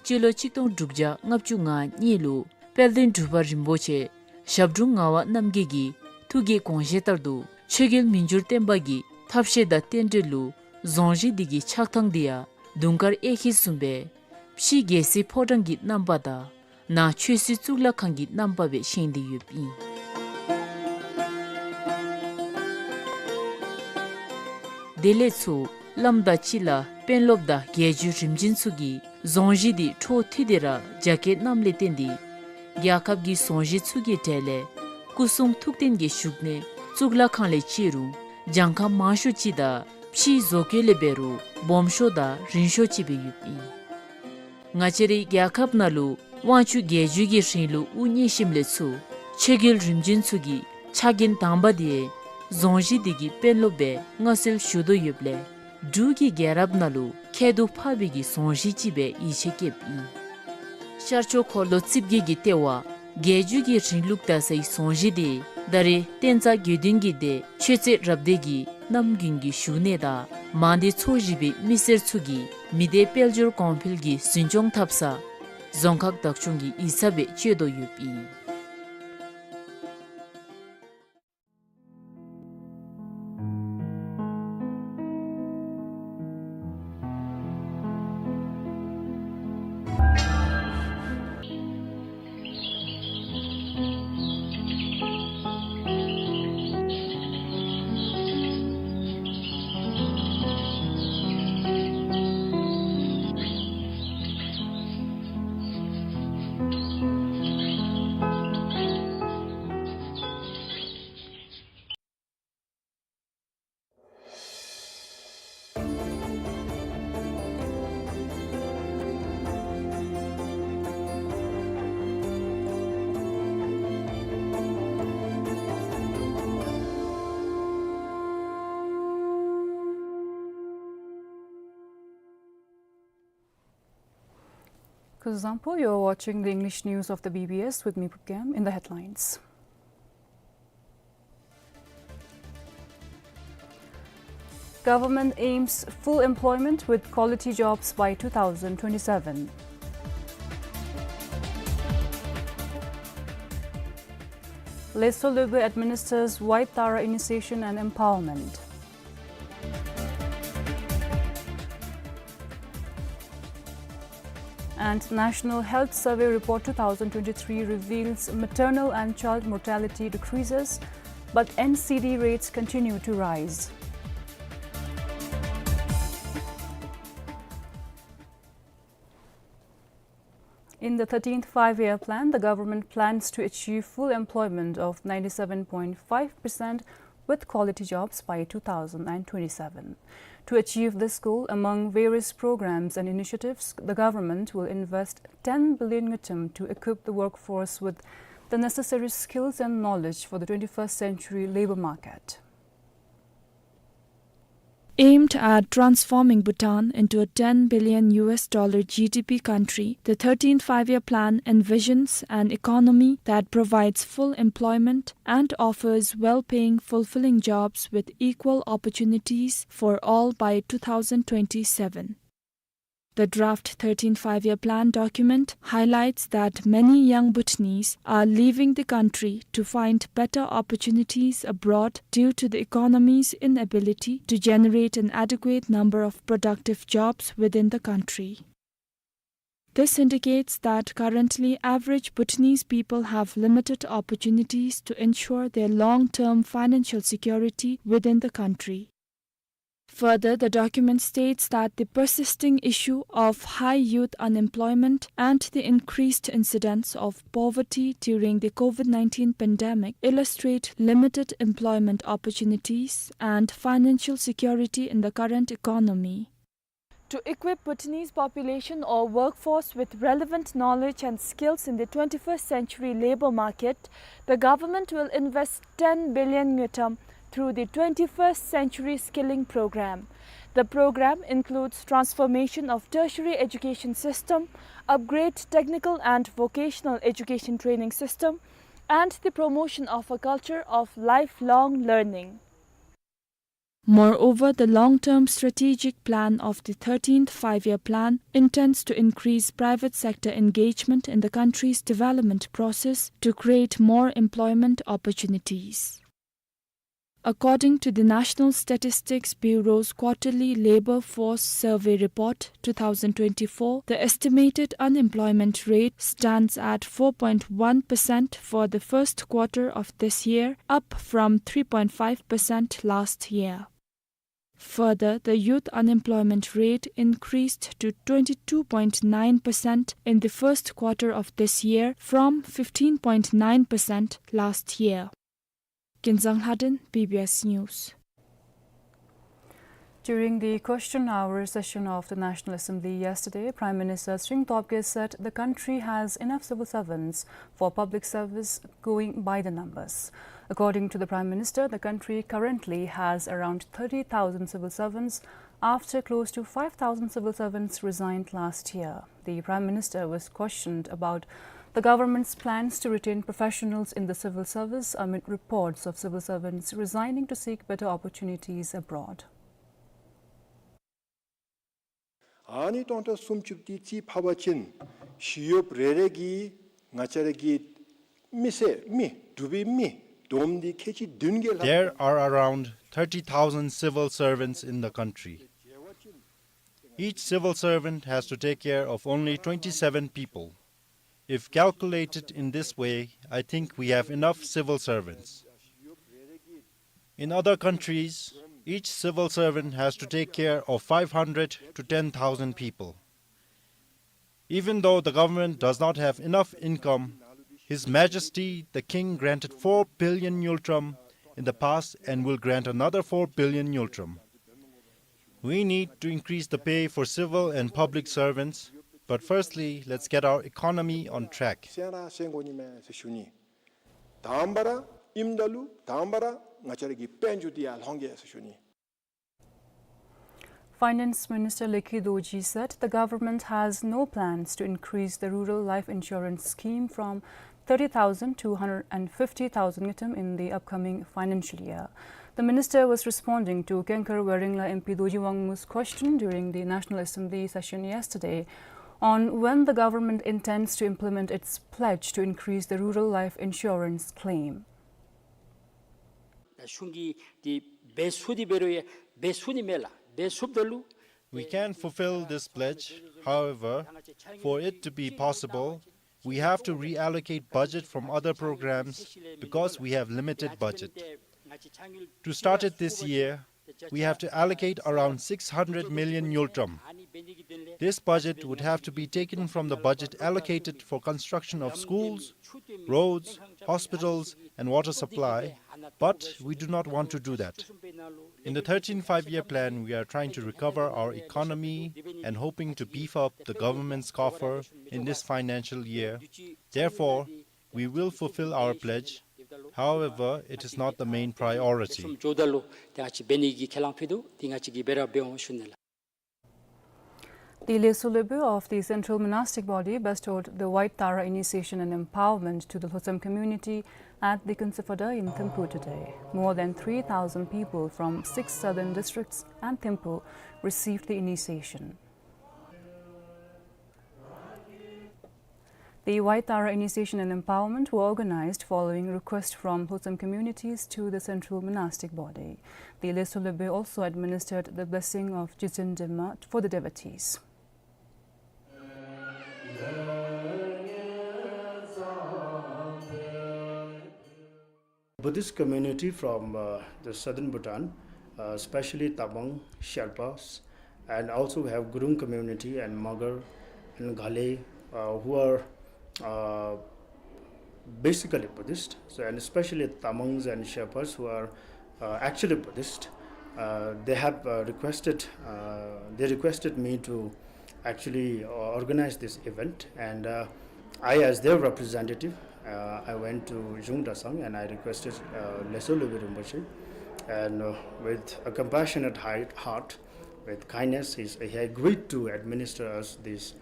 སྤྱི་ལོ་གཅིག་སྟོང་དྲུག་བརྒྱ་ལྔ་བཅུ་ང་གཉིས་ལུ་དཔལ་ལྡན་འབྲུག་པ་རིན་པོ་ཆེ་ཞབས་དྲུང་ངག་དབང་རྣམ་རྒྱལ་གྱི་ཐུགས་ཀྱི་དགོངས་བཞེད་ལྟར་དུ་ཆོས་རྒྱལ་མི་འགྱུར་བརྟན་པ་གི་ཐབས་ཤེས་དང་རྟེན་འབྲེལ་ལུ་རྫོང་གཞིས་འདི་གི་ཆགས་ཐངས་འདི་ཡང་དུང་དཀར་གཡས་འཁྱིལ་བཟུམ་སྦེ་ཕྱི་རྒྱལ་སྲིད་ཕོ་བྲང་གི་རྣམ་པ་དང་ནང་ཆོས་སྲིད་གཙུག་ལག་ཁང་གི་རྣམ་པ་སྦེ་བཞེངས་ཏེ་ཡོདཔ་ཨིན། དེ་ལས་ཚུར་བླམ་དང་སྤྱི་བླ་དཔོན་སློབ་དང་རྒྱལ་བརྒྱུད་རིམ་བྱོན་ཚུ་གིས་རྫོང་གཞིས་འདི་འཕྲོ་མཐུད་དེ་ར་རྒྱ་སྐྱེད་གནངམ་ལས་བརྟེན་ཏེ་རྒྱལ་ཁབ་ཀྱི་རྫོང་གཞིས་ཚུ་གི་གྲས་ལས་སྐུ་གསུང་ཐུགས་རྟེན་གྱི་བཞུགས་གནས་གཙུག་ལག་ཁང་ལས་བརྩི་རུང་གྱངས་ཁ་མང་ཤོས་ཅིག་དང་ཕྱིའི་བཟོ་བཀོད་ལས་འབད་རུང་སྦོམ་ཤོས་དང་རིང་ཤོས་ཅིག་སྦེ་ཡོདཔ་ཨིན། ང་བཅས་རའི་རྒྱལ་ཁབ་ནང་ལུ་དབང་ཕྱུག་རྒྱལ་བརྒྱུད་ཀྱི་རིང་ལུགས་དབུ་བརྙེས་ཞིནམ་ལས་ཚུར་ཆོས་རྒྱལ་རིམ་བྱོན་ཚུ་གི་ཕྱག་འགན་དང་པ་འདི་རྫོང་གཞིས་འདི་གི་དཔོན་སློབ་སྦེ་མངའ་གསོལ་ཞུ་དོ་ཡོདཔ་ལས་འབྲུག་གི་རྒྱལ་རབས་ནང་ལུ་ཁྱད་དུ་འཕགས་པའི་གི་རྫོང་གཞིས་ཅིག་སྦེ་ཡིད་ཆེས་བསྐྱེདཔ་ཨིན། ཤར་ཕྱོགས་འཁོར་ལོ་རྩིབས་བརྒྱད་ཀྱི་ལྟེ་བ་རྒྱལ་བརྒྱུད་ཀྱི་རིང་ལུགས་དར་སའི་རྫོང་གཞིས་འདི་ད་རེས་བསྟན་རྩ་དགེ་འདུན་གྱི་སྡེ་ཆོས་རྩེ་རབ་སྡེ་གི་གནམ་དགུན་གྱི་བཞུགས་གནས་དང་མང་སྡེ་ཚོ་བཞི་པའི་མི་སེར་ཚུ་གིས་མི་སྡེ་དཔལ་འབྱོར་གོང་འཕེལ་གྱི་འཛིན་སྐྱོང་འཐབ་ས་རྫོང་ཁག་བདག་སྐྱོང་གི་ཡིག་ཚང་སྦེ་སྤྱོད་དོ་ཡོདཔ་ཨིན། Kuzuzangpo, you're watching the English news of the B B S with me, Pukam. In the headlines: Government aims full employment with quality jobs by two thousand twenty-seven. Leso Lobue administers White Tara initiation and empowerment. And National Health Survey Report two thousand twenty-three reveals maternal and child mortality decreases, but N C D rates continue to rise. In the thirteenth Five-Year Plan, the government plans to achieve full employment of ninety-seven point five percent with quality jobs by two thousand and twenty-seven. To achieve this goal, among various programs and initiatives, the government will invest ten billion ngultrum to equip the workforce with the necessary skills and knowledge for the twenty-first century labor market. Aimed at transforming Bhutan into a ten billion U S dollar G D P country, the thirteenth Five-Year Plan envisions an economy that provides full employment and offers well-paying, fulfilling jobs with equal opportunities for all by two thousand twenty-seven. The draft thirteenth Five-Year Plan document highlights that many young Bhutanese are leaving the country to find better opportunities abroad due to the economy's inability to generate an adequate number of productive jobs within the country. This indicates that currently average Bhutanese people have limited opportunities to ensure their long-term financial security within the country. Further, the document states that the persisting issue of high youth unemployment and the increased incidence of poverty during the COVID nineteen pandemic illustrate limited employment opportunities and financial security in the current economy. To equip Bhutanese population or workforce with relevant knowledge and skills in the twenty-first century labor market, the government will invest ten billion ngultrum through the twenty-first Century Skilling Program. The program includes transformation of tertiary education system, upgrade technical and vocational education training system, and the promotion of a culture of lifelong learning. Moreover, the long-term strategic plan of the thirteenth Five-Year Plan intends to increase private sector engagement in the country's development process to create more employment opportunities. According to the National Statistics Bureau's quarterly Labor Force Survey Report two thousand twenty-four, the estimated unemployment rate stands at four point one percent for the first quarter of this year, up from three point five percent last year. Further, the youth unemployment rate increased to twenty-two point nine percent in the first quarter of this year from fifteen point nine percent last year. Kinzang Lhaden, B B S News. During the question hour session of the National Assembly yesterday, Prime Minister Tshering Tobgay said the country has enough civil servants for public service going by the numbers. According to the Prime Minister, the country currently has around thirty thousand civil servants after close to five thousand civil servants resigned last year. The Prime Minister was questioned about the government's plans to retain professionals in the civil service amid reports of civil servants resigning to seek better opportunities abroad. ཨ་ནི་སྟོང་ཕྲག་སུམ་ཅུ་དེ་རྩིས་ཕབ་པ་ཅིན་ཞི་གཡོགཔ་རེ་རེ་གིས་ང་བཅས་ར་གི་མི་སེར་མི་འབྲུག་པའི་མི་བསྡོམས་ཏེ་ཁལ་གཅིག་བདུན་བརྒྱད་ལྷག། There are around thirty thousand civil servants in the country. Each civil servant has to take care of only twenty-seven people. If calculated in this way, I think we have enough civil servants. In other countries, each civil servant has to take care of five hundred to ten thousand people. Even though the government does not have enough income, His Majesty the King granted four billion ngultrum in the past and will grant another four billion ngultrum. We need to increase the pay for civil and public servants, but firstly, let's get our economy on track. སེམས་ར་སེམས་དགོ་ནི་མས་ཟེར་ཞུ་ནི། དང་པ་ར་ཨིནམ་ད་ལུ་དང་པ་ར་ང་བཅས་ར་གི་དཔལ་འབྱོར་འདི་ཡར་ལྷོང་གེ་ཟེར་ཞུ་ནི། Finance Minister Lekhi Dorji said the government has no plans to increase the rural life insurance scheme from thirty thousand to hundred and fifty thousand ngultrum in the upcoming financial year. The minister was responding to Kengkar Weringla M P Dorji Wangmu's question during the National Assembly session yesterday on when the government intends to implement its pledge to increase the rural life insurance claim. ད་གཞུང་གིས་འདི་འབད་ཚུགས་ཏེ་འབད་རུང་ཡང་འབད་ཚུགས་ནི་མས་ལགས། འབད་ཚུགསཔ་ད་ལུ། We can fulfill this pledge. However, for it to be possible, we have to reallocate budget from other programs because we have limited budget. To start it this year, we have to allocate around six hundred million ngultrum. This budget would have to be taken from the budget allocated for construction of schools, roads, hospitals, and water supply, but we do not want to do that. In the thirteenth Five-Year Plan, we are trying to recover our economy and hoping to beef up the government's coffer in this financial year. Therefore, we will fulfill our pledge. However, it is not the main priority. ལྷག་བསམ་འཇོག་ད་ལུ་ཏེ་ང་བཅས་འབད་ནི་གི་ཁས་བླངས་ཕུལ་འདུག། ཏེ་ང་བཅས་ཀྱིས་འབད་ར་འབད་འོང་ཞུ་ནི་ལགས། The Lesu Lebu of the Central Monastic Body bestowed the White Tara Initiation and Empowerment to the Lhotsam community at the Kunsaphada in Thimphu today. More than three thousand people from six southern districts and Thimphu received the initiation. The White Tara Initiation and Empowerment were organized following request from Lhotsam communities to the Central Monastic Body. The Lesu Lebu also administered the blessing of Jiten Dema for the devotees. Buddhist community from, uh, the southern Bhutan, uh, especially Tamang, Sherpas, and also we have Gurung community and Magar and Ghale, uh, who are, uh, basically Buddhist. So, and especially Tamangs and Sherpas who are, uh, actually Buddhist, uh, they have, uh, requested, uh, they requested me to actually, uh, organize this event, and, uh, I, as their representative, uh, I went to Zhung Dresang and I requested, uh, Lesu Lebu Rinpoche, and, uh, with a compassionate hi-, heart, with kindness, he's, he agreed to administer us this,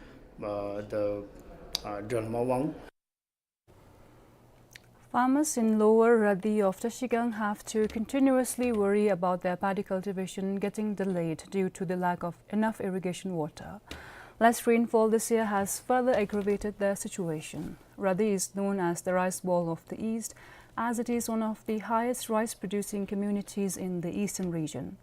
uh, the, uh, Drelma Wang. Farmers in Lower Radi of Trashigang have to continuously worry about their paddy cultivation getting delayed due to the lack of enough irrigation water. Less rainfall this year has further aggravated their situation. Radi is known as the rice bowl of the East, as it is one of the highest rice-producing communities in the eastern region.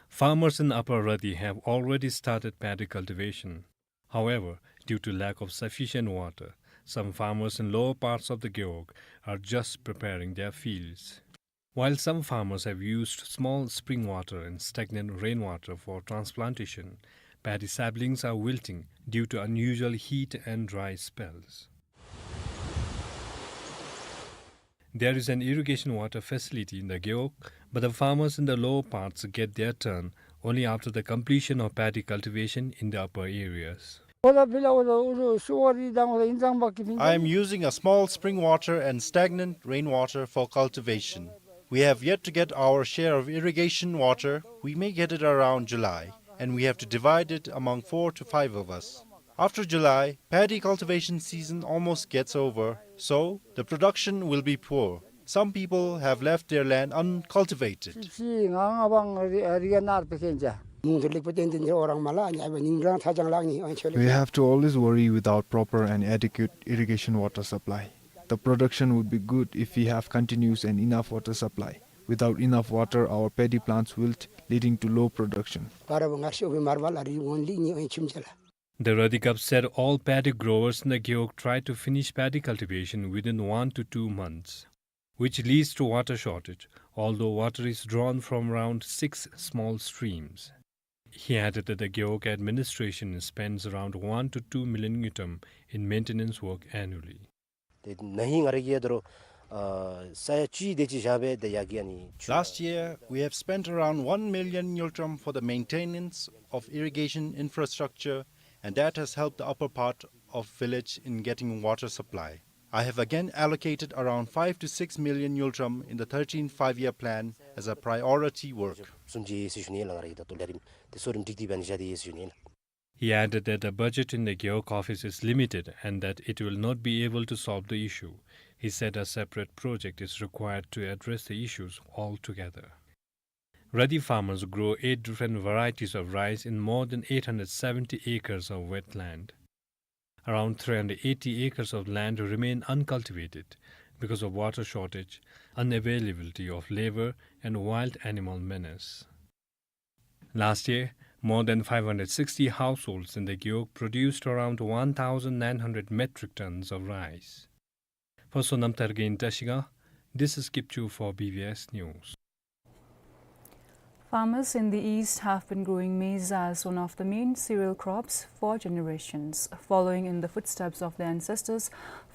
Farmers in Upper Radi have already started paddy cultivation. However, due to lack of sufficient water, some farmers in lower parts of the Gewog are just preparing their fields. While some farmers have used small spring water and stagnant rainwater for transplantation, paddy saplings are wilting due to unusual heat and dry spells. There is an irrigation water facility in the Gewog, but the farmers in the lower parts get their turn only after the completion of paddy cultivation in the upper areas. I am using a small spring water and stagnant rainwater for cultivation. We have yet to get our share of irrigation water. We may get it around July, and we have to divide it among four to five of us. After July, paddy cultivation season almost gets over, so the production will be poor. Some people have left their land uncultivated. We have to always worry without proper and adequate irrigation water supply. The production would be good if we have continuous and enough water supply. Without enough water, our paddy plants wilt, leading to low production. The Radikap said all paddy growers in the Gewog try to finish paddy cultivation within one to two months, which leads to water shortage, although water is drawn from around six small streams. He added that the Gewog administration spends around one to two million ngultrum in maintenance work annually. ཏེ་ན་ཧིང་ང་ར་གིས་ཡ་ད་རུང་ཨ་ས་ཡ་བཅུ་དེ་ཅིག་བཞག་སྦེ་ཏེ་ཡར་གི་ཨ་ནི་ཆུ། Last year, we have spent around one million ngultrum for the maintenance of irrigation infrastructure, and that has helped the upper part of village in getting water supply. I have again allocated around five to six million ngultrum in the thirteenth Five-Year Plan as a priority work. He added that the budget in the Gewog office is limited and that it will not be able to solve the issue. He said a separate project is required to address the issues altogether. Radi farmers grow eight different varieties of rice in more than eight hundred seventy acres of wetland. Around three hundred eighty acres of land remain uncultivated because of water shortage, unavailability of labor, and wild animal menace. Last year, more than five hundred sixty households in the Gewog produced around one thousand nine hundred metric tons of rice. For Sonam Thargen in Trashigang, this is Kipchoo for B B S News. Farmers in the east have been growing maize as one of the main cereal crops for generations. Following in the footsteps of their ancestors,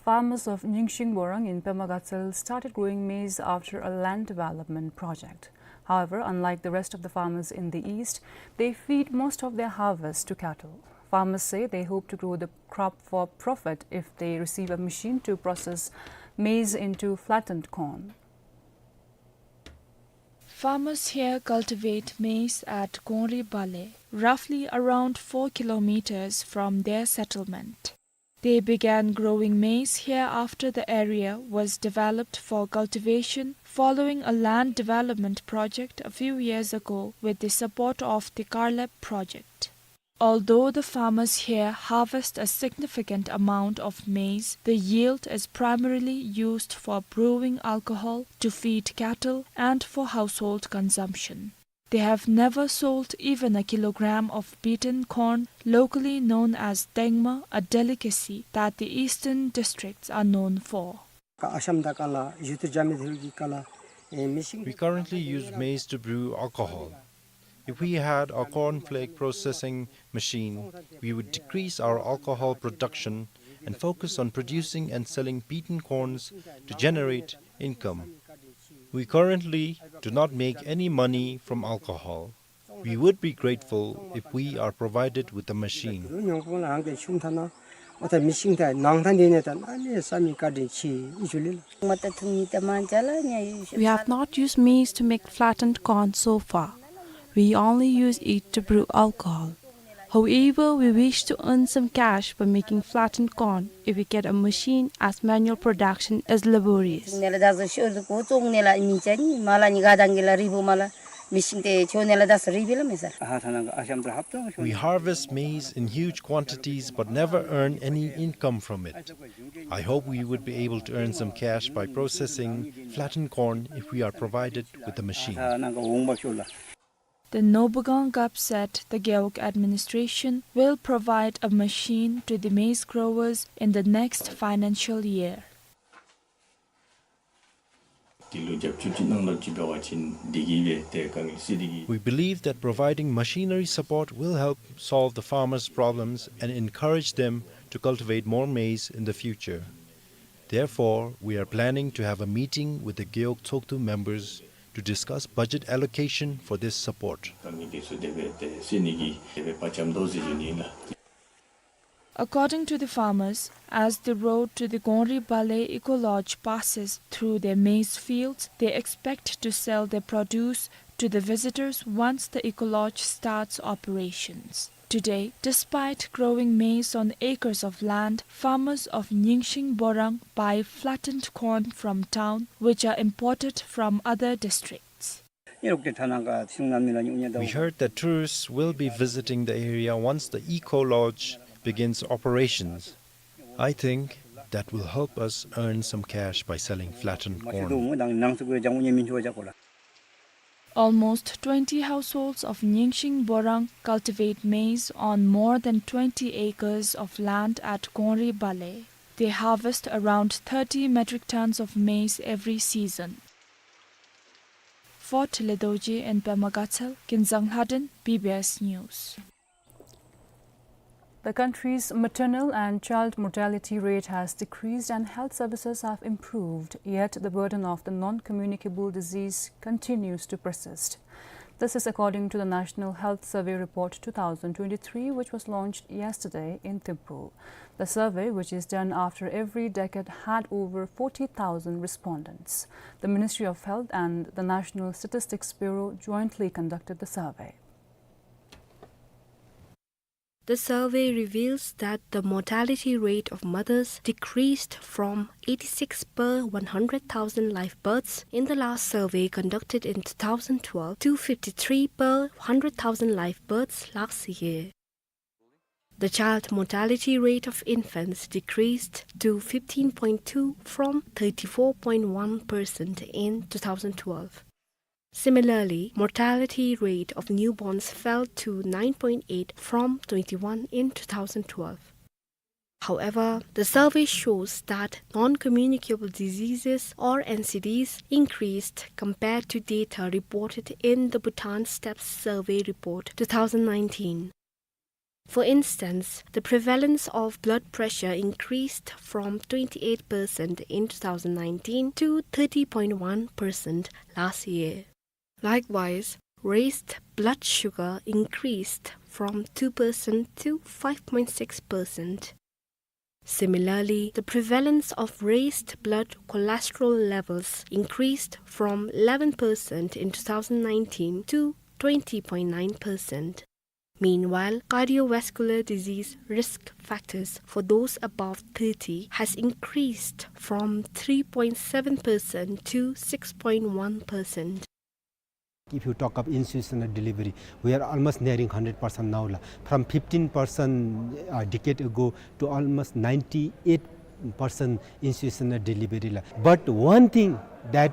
farmers of Nyingshing Borang in Pema Gatshel started growing maize after a land development project. However, unlike the rest of the farmers in the east, they feed most of their harvest to cattle. Farmers say they hope to grow the crop for profit if they receive a machine to process maize into flattened corn. Farmers here cultivate maize at Kongri Bale, roughly around four kilometers from their settlement. They began growing maize here after the area was developed for cultivation following a land development project a few years ago with the support of the Karlep project. Although the farmers here harvest a significant amount of maize, the yield is primarily used for brewing alcohol, to feed cattle, and for household consumption. They have never sold even a kilogram of beaten corn, locally known as tengma, a delicacy that the eastern districts are known for. We currently use maize to brew alcohol. If we had a corn flake processing machine, we would decrease our alcohol production and focus on producing and selling beaten corns to generate income. We currently do not make any money from alcohol. We would be grateful if we are provided with a machine. We have not used maize to make flattened corn so far. We only use it to brew alcohol. However, we wish to earn some cash by making flattened corn if we get a machine, as manual production is laborious. We harvest maize in huge quantities but never earn any income from it. I hope we would be able to earn some cash by processing flattened corn if we are provided with a machine. The Nobugang Gap said the Gewog administration will provide a machine to the maize growers in the next financial year. We believe that providing machinery support will help solve the farmers' problems and encourage them to cultivate more maize in the future. Therefore, we are planning to have a meeting with the Gewog Tshogdu members to discuss budget allocation for this support. According to the farmers, as the road to the Gonri Bale Eco Lodge passes through their maize fields, they expect to sell their produce to the visitors once the Eco Lodge starts operations. Today, despite growing maize on acres of land, farmers of Nyingshing Borang buy flattened corn from town, which are imported from other districts. We heard that tourists will be visiting the area once the Eco Lodge begins operations. I think that will help us earn some cash by selling flattened corn. Almost twenty households of Nyingshing Borang cultivate maize on more than twenty acres of land at Gonri Bale. They harvest around thirty metric tons of maize every season. For Thile Dorji in Pema Gatshel, Kinzang Lhaden, B B S News. The country's maternal and child mortality rate has decreased and health services have improved, yet the burden of the non-communicable disease continues to persist. This is according to the National Health Survey Report two thousand twenty-three, which was launched yesterday in Thimphu. The survey, which is done after every decade, had over forty thousand respondents. The Ministry of Health and the National Statistics Bureau jointly conducted the survey. The survey reveals that the mortality rate of mothers decreased from eighty-six per one hundred thousand live births in the last survey conducted in two thousand twelve to fifty-three per one hundred thousand live births last year. The child mortality rate of infants decreased to fifteen point two from thirty-four point one percent in two thousand twelve. Similarly, mortality rate of newborns fell to nine point eight from twenty-one in two thousand twelve. However, the survey shows that non-communicable diseases, or N C Ds, increased compared to data reported in the Bhutan STEPS Survey Report two thousand nineteen. For instance, the prevalence of blood pressure increased from twenty-eight percent in two thousand nineteen to thirty point one percent last year. Likewise, raised blood sugar increased from two percent to five point six percent. Similarly, the prevalence of raised blood cholesterol levels increased from eleven percent in two thousand nineteen to twenty point nine percent. Meanwhile, cardiovascular disease risk factors for those above thirty has increased from three point seven percent to six point one percent. If you talk of institutional delivery, we are almost nearing hundred percent now la. From fifteen percent a decade ago to almost ninety-eight percent institutional delivery la. But one thing that,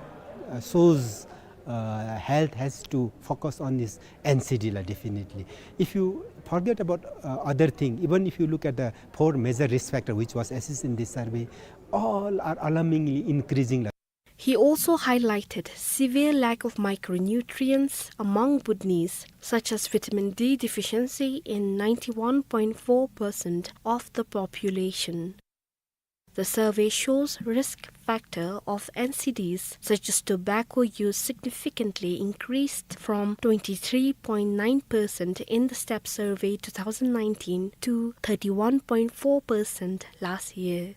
uh, shows, uh, health has to focus on is N C D la, definitely. If you forget about, uh, other thing, even if you look at the four major risk factor which was assessed in this survey, all are alarmingly increasing la. He also highlighted severe lack of micronutrients among Bhutanese, such as vitamin D deficiency in ninety-one point four percent of the population. The survey shows risk factor of N C Ds such as tobacco use significantly increased from twenty-three point nine percent in the STEPS survey two thousand nineteen to thirty-one point four percent last year.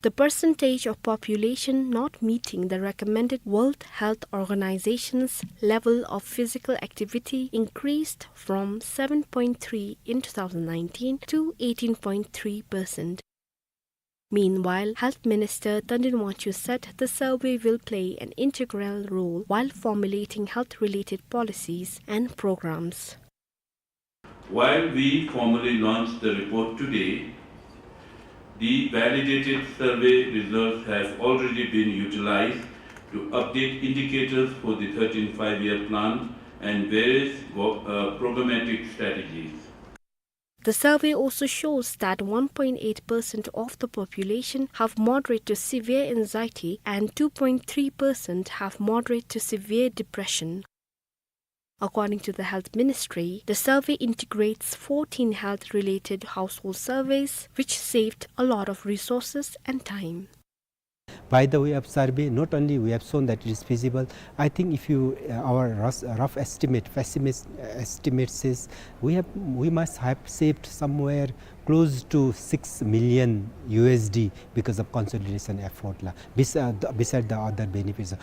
The percentage of population not meeting the recommended World Health Organization's level of physical activity increased from seven point three in two thousand nineteen to eighteen point three percent. Meanwhile, Health Minister Tandin Wangchuk said the survey will play an integral role while formulating health-related policies and programs. While we formally launch the report today, the validated survey results have already been utilized to update indicators for the thirteenth Five-Year Plan and various go-, uh, programmatic strategies. The survey also shows that one point eight percent of the population have moderate to severe anxiety and two point three percent have moderate to severe depression. According to the Health Ministry, the survey integrates fourteen health-related household surveys, which saved a lot of resources and time. By the way of survey, not only we have shown that it is feasible, I think if you, uh, our rough, rough estimate, pessimist, uh, estimate says we have, we must have saved somewhere close to six million U S D because of consolidation effort la, bes-, uh, the, beside the other benefits.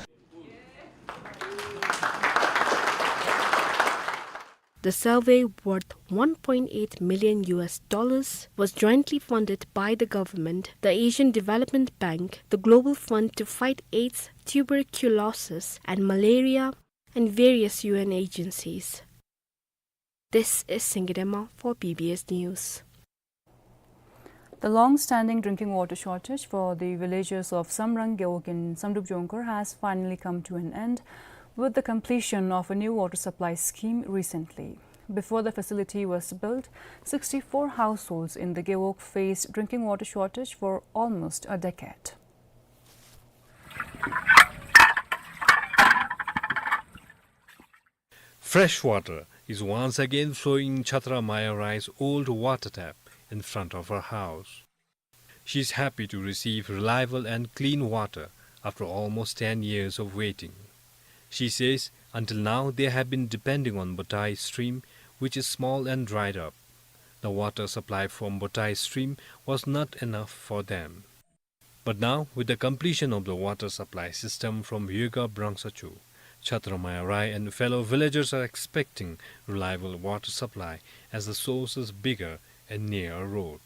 The survey, worth one point eight million U S dollars, was jointly funded by the government, the Asian Development Bank, the Global Fund to Fight AIDS, Tuberculosis, and Malaria, and various U N agencies. This is Singye Dema for B B S News. The long-standing drinking water shortage for the villagers of Samrang Gewog in Samdrup Jongkhar has finally come to an end with the completion of a new water supply scheme recently. Before the facility was built, sixty-four households in the Gewog faced drinking water shortage for almost a decade. Fresh water is once again flowing in Chhatra Maya Rai's old water tap in front of her house. She is happy to receive reliable and clean water after almost ten years of waiting. She says Until now, they have been depending on Botai stream, which is small and dried up. The water supply from Botai stream was not enough for them. But now, with the completion of the water supply system from Yega Brangsachu, Chhatramaya Rai and fellow villagers are expecting reliable water supply as the source is bigger and near a road.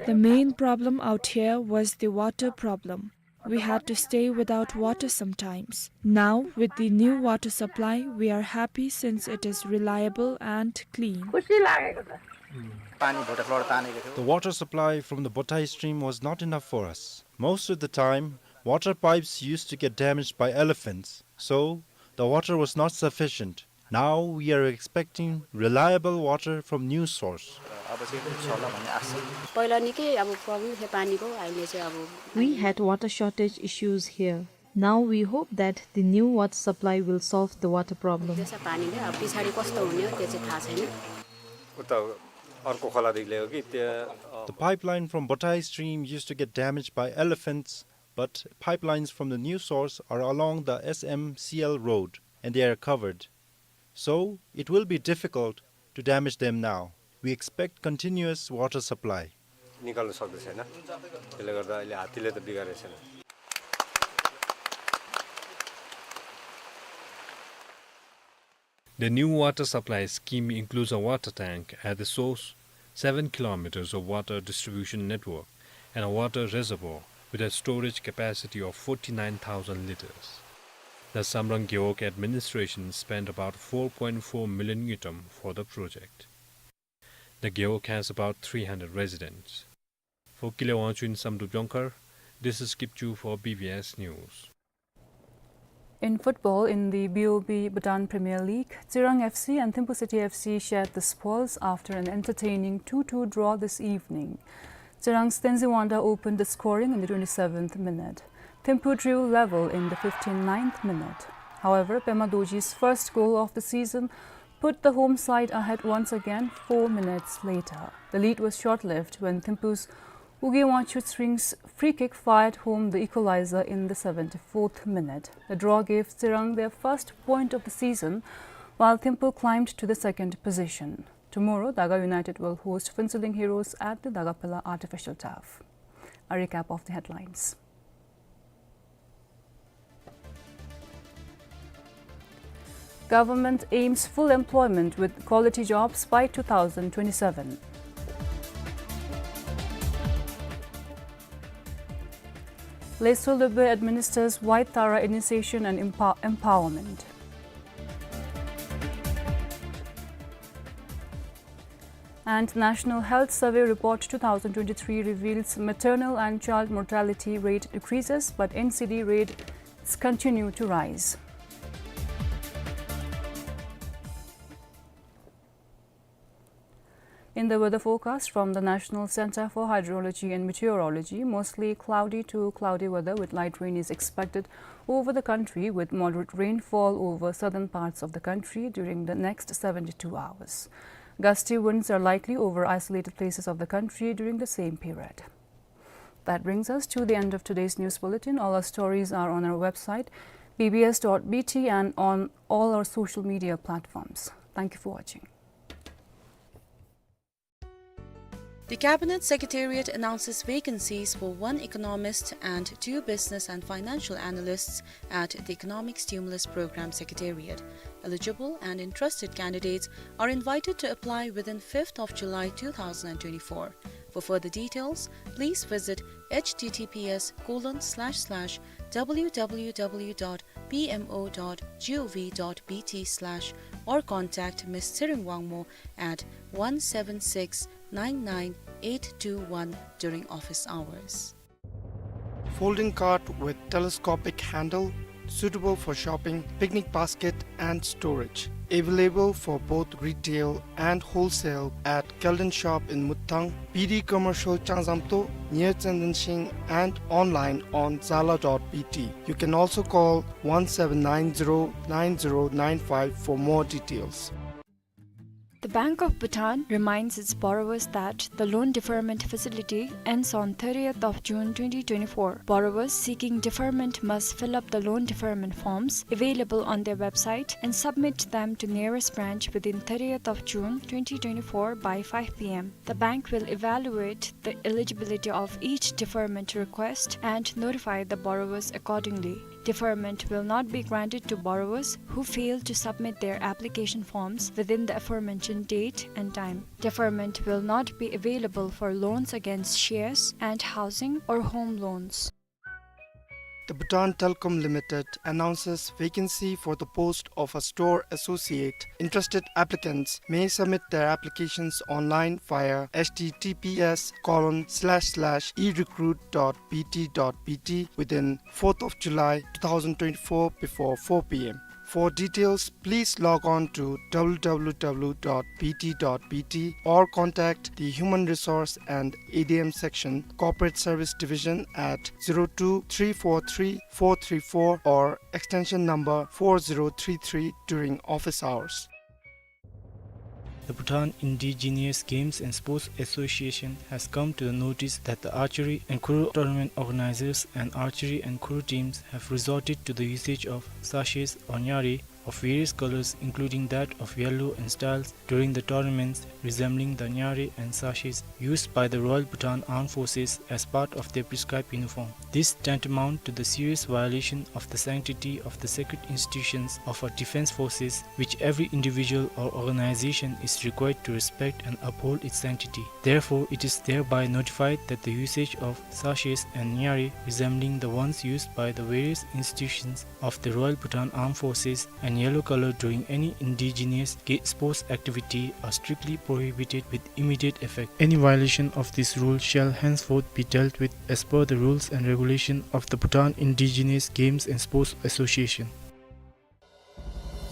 The main problem out here was the water problem. We had to stay without water sometimes. Now, with the new water supply, we are happy since it is reliable and clean. The water supply from the Botai stream was not enough for us. Most of the time, water pipes used to get damaged by elephants, so the water was not sufficient. Now we are expecting reliable water from new source. पहिला निकै अब problem थियो पानीको, अहिले चाहिँ अब We had water shortage issues here. Now we hope that the new water supply will solve the water problem. त्यसै पानीले अब पछाडि कस्तो हुने हो, त्यो चाहिँ थाहा छैन। उता अर्को खोलादेखि ल्यायो कि त्यो, अ, The pipeline from Botai stream used to get damaged by elephants, but pipelines from the new source are along the S M C L road and they are covered. So, it will be difficult to damage them now. We expect continuous water supply. निकाल्न सक्दै छैन। त्यसले गर्दा अहिले हात्तीले त बिगारेको छैन। The new water supply scheme includes a water tank at the source, seven kilometers of water distribution network, and a water reservoir with a storage capacity of forty-nine thousand liters. The Samrang Gewog administration spent about four point four million ngultrum for the project. The Gewog has about three hundred residents. For Kile Wangchuk in Samdrup Jongkhar, this is Kipchu for B B S News. In football, in the B O B Bhutan Premier League, Tsirang F C and Thimphu City F C shared the spoils after an entertaining two two draw this evening. Tsirang's Tenzin Wangda opened the scoring in the twenty-seventh minute. Thimphu drew level in the fifty-ninth minute. However, Pema Dorji's first goal of the season put the home side ahead once again four minutes later. The lead was short-lived when Thimphu's Uge Wangchuk Tshring's free kick fired home the equalizer in the seventy-fourth minute. The draw gave Tsirang their first point of the season, while Thimphu climbed to the second position. Tomorrow, Daga United will host Phuentsholing Heroes at the Dagapela Artificial Turf. A recap of the headlines. Government aims full employment with quality jobs by two thousand twenty-seven. Leytshog Lobey administers White Tara initiation and empower-, empowerment. And National Health Survey Report two thousand twenty-three reveals maternal and child mortality rate decreases, but N C D rates continue to rise. In the weather forecast from the National Center for Hydrology and Meteorology, mostly cloudy to cloudy weather with light rain is expected over the country, with moderate rainfall over southern parts of the country during the next seventy-two hours. Gusty winds are likely over isolated places of the country during the same period. That brings us to the end of today's news bulletin. All our stories are on our website, B B S dot B T, and on all our social media platforms. Thank you for watching. The Cabinet Secretariat announces vacancies for one economist and two business and financial analysts at the Economic Stimulus Program Secretariat. Eligible and interested candidates are invited to apply within fifth of July two thousand twenty-four. For further details, please visit H T T P S colon slash slash W W W dot P M O dot gov dot B T slash or contact Miss Tshering Wangmo at one seven six nine nine eight two one during office hours. Folding cot with telescopic handle, suitable for shopping, picnic basket and storage. Available for both retail and wholesale at Kelden Shop in Muthang, B D Commercial Changzamto near Tsenden Shing and online on zala dot B T. You can also call one seven nine zero nine zero nine five for more details. The Bank of Bhutan reminds its borrowers that the loan deferment facility ends on thirtieth of June twenty twenty-four. Borrowers seeking deferment must fill up the loan deferment forms available on their website and submit them to nearest branch within thirtieth of June twenty twenty-four by five P M. The bank will evaluate the eligibility of each deferment request and notify the borrowers accordingly. Deferment will not be granted to borrowers who fail to submit their application forms within the aforementioned date and time. Deferment will not be available for loans against shares and housing or home loans. The Bhutan Telecom Limited announces vacancy for the post of a store associate. Interested applicants may submit their applications online via H T T P S colon slash slash e recruit dot B T dot B T within fourth of July two thousand twenty-four before four P M. For details, please log on to W W W dot B T dot B T or contact the Human Resource and A D M Section, Corporate Service Division at zero two three four three four three four or extension number four zero three three during office hours. The Bhutan Indigenous Games and Sports Association has come to the notice that the archery and khuro tournament organizers and archery and khuro teams have resorted to the usage of sachets or nyari of various colors, including that of yellow and styles, during the tournaments, resembling the nyari and sachets used by the Royal Bhutan Armed Forces as part of their prescribed uniform. This tantamount to the serious violation of the sanctity of the sacred institutions of our defense forces, which every individual or organization is required to respect and uphold its sanctity. Therefore, it is thereby notified that the usage of sachets and nyari resembling the ones used by the various institutions of the Royal Bhutan Armed Forces and yellow color during any indigenous ga-, sports activity are strictly prohibited with immediate effect. Any violation of this rule shall henceforth be dealt with as per the rules and regulation of the Bhutan Indigenous Games and Sports Association.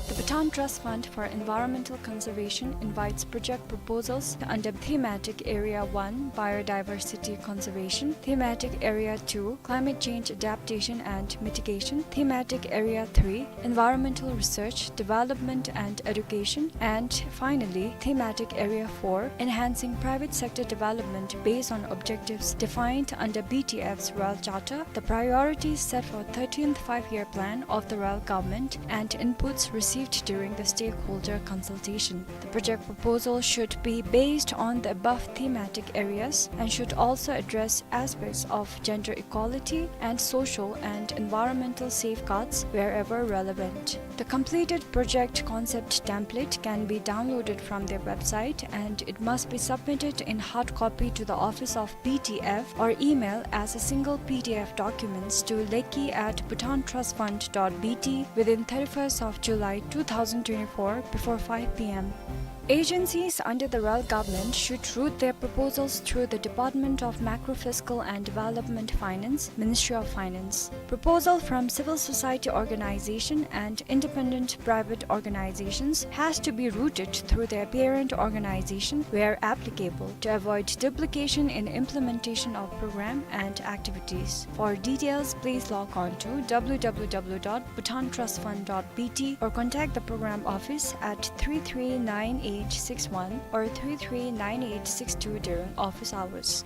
The Bhutan Trust Fund for Environmental Conservation invites project proposals under Thematic Area one, Biodiversity Conservation, Thematic Area two, Climate Change Adaptation and Mitigation, Thematic Area three, Environmental Research, Development and Education, and finally, Thematic Area four, Enhancing Private Sector Development based on objectives defined under B T F's Royal Charter, the priorities set for thirteenth Five-Year Plan of the Royal Government, and inputs received during the stakeholder consultation. The project proposal should be based on the above thematic areas and should also address aspects of gender equality and social and environmental safeguards wherever relevant. The completed project concept template can be downloaded from their website, and it must be submitted in hard copy to the office of B T F or email as a single P D F documents to lekki at bhutantrustfund dot B T within thirty-first of July two thousand twenty-four before five P M. Agencies under the Royal Government should route their proposals through the Department of Macrofiscal and Development Finance, Ministry of Finance. Proposal from civil society organization and independent private organizations has to be routed through their parent organization where applicable to avoid duplication in implementation of program and activities. For details, please log on to W W W dot bhutantrustfund dot B T or contact the program office at three three nine eight six one or three three nine eight six two during office hours.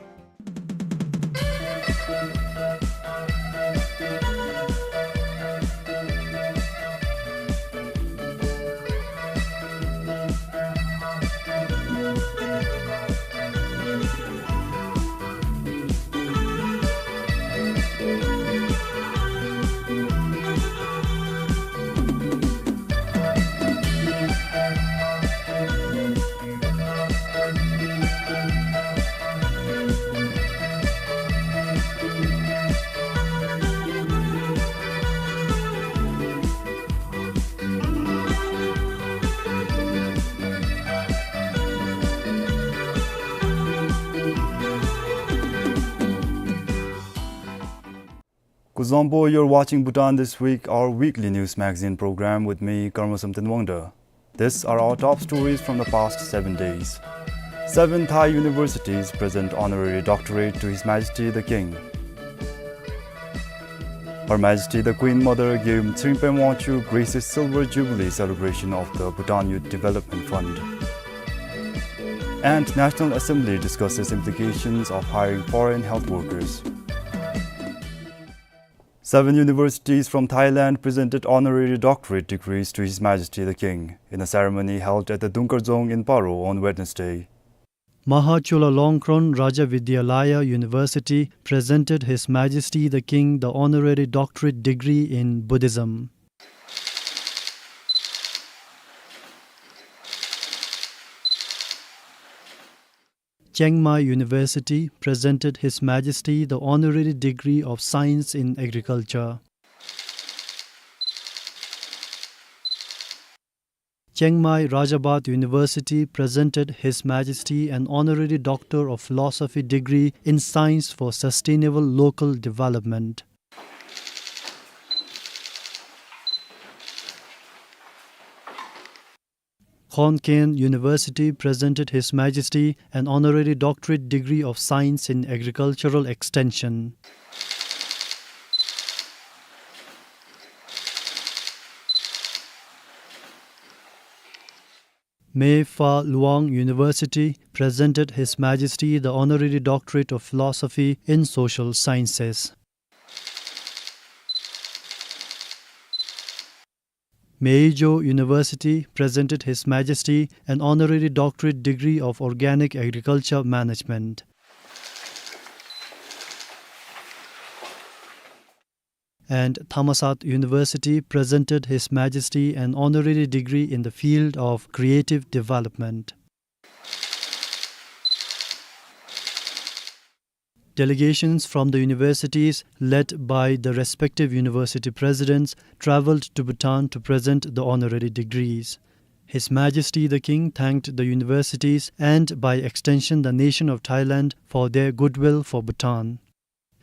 Kuzuzangpo, you're watching Bhutan This Week, our weekly news magazine program with me, Karma Samten Wangda. These are our top stories from the past seven days. Seven Thai universities present honorary doctorate to His Majesty the King. Her Majesty the Queen Mother Gyaltsuen Tshering Pema Wangchuck graces Silver Jubilee celebration of the Bhutan Youth Development Fund. And National Assembly discusses implications of hiring foreign health workers. Seven universities from Thailand presented honorary doctorate degrees to His Majesty the King in a ceremony held at the Dungkardzong in Paro on Wednesday. Maha Chulalongkorn Raja Vidyalaya University presented His Majesty the King the honorary doctorate degree in Buddhism. Chiang Mai University presented His Majesty the honorary degree of Science in Agriculture. Chiang Mai Rajabhat University presented His Majesty an honorary Doctor of Philosophy degree in Science for Sustainable Local Development. Khon Kaen University presented His Majesty an honorary doctorate degree of Science in Agricultural Extension. Mae Fah Luang University presented His Majesty the honorary doctorate of Philosophy in Social Sciences. Mae Joe University presented His Majesty an honorary doctorate degree of Organic Agriculture Management. And Thammasat University presented His Majesty an honorary degree in the field of creative development. Delegations from the universities, led by the respective university presidents, travelled to Bhutan to present the honorary degrees. His Majesty the King thanked the universities and, by extension, the nation of Thailand for their goodwill for Bhutan.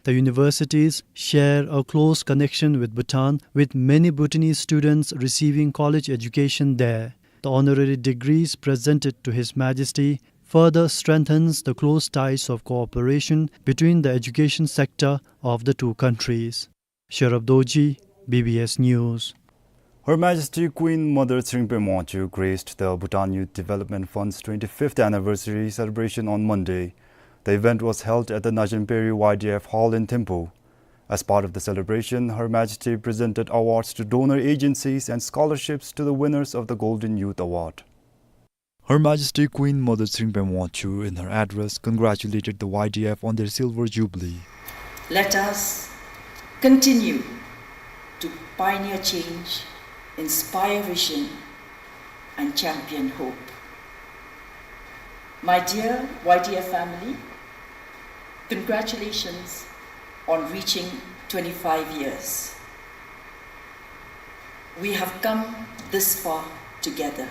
The universities share a close connection with Bhutan, with many Bhutanese students receiving college education there. The honorary degrees presented to His Majesty further strengthens the close ties of cooperation between the education sector of the two countries. Sherab Dorji, B B S News. Her Majesty Queen Mother Tshering Pema Wangchuck graced the Bhutan Youth Development Fund's twenty-fifth anniversary celebration on Monday. The event was held at the Najem Peri Y D F Hall in Thimphu. As part of the celebration, Her Majesty presented awards to donor agencies and scholarships to the winners of the Golden Youth Award. Her Majesty Queen Mother Tshering Pema Wangchuck, in her address, congratulated the Y D F on their silver jubilee. Let us continue to pioneer change, inspire vision, and champion hope. My dear Y D F family, congratulations on reaching twenty-five years. We have come this far together.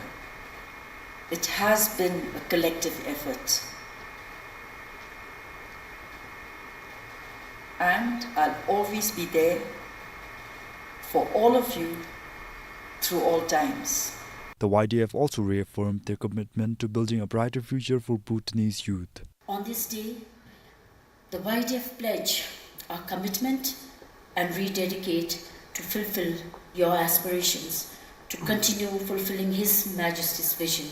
It has been a collective effort. And I'll always be there for all of you through all times. The Y D F also reaffirmed their commitment to building a brighter future for Bhutanese youth. On this day, the Y D F pledge our commitment and rededicate to fulfill your aspirations, to continue fulfilling His Majesty's vision.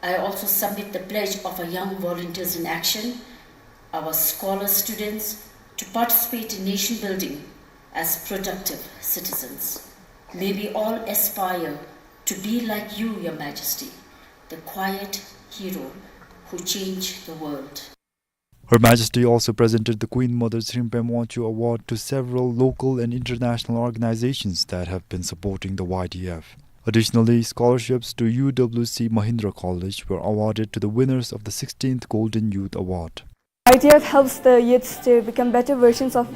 I also submit the pledge of our young volunteers in action, our scholar students, to participate in nation building as productive citizens. May we all aspire to be like you, Your Majesty, the quiet hero who changed the world. Her Majesty also presented the Queen Mother Tshering Pema Wangchuck Award to several local and international organizations that have been supporting the Y D F. Additionally, scholarships to U W C Mahindra College were awarded to the winners of the sixteenth Golden Youth Award. Y D F helps the youths to become better versions of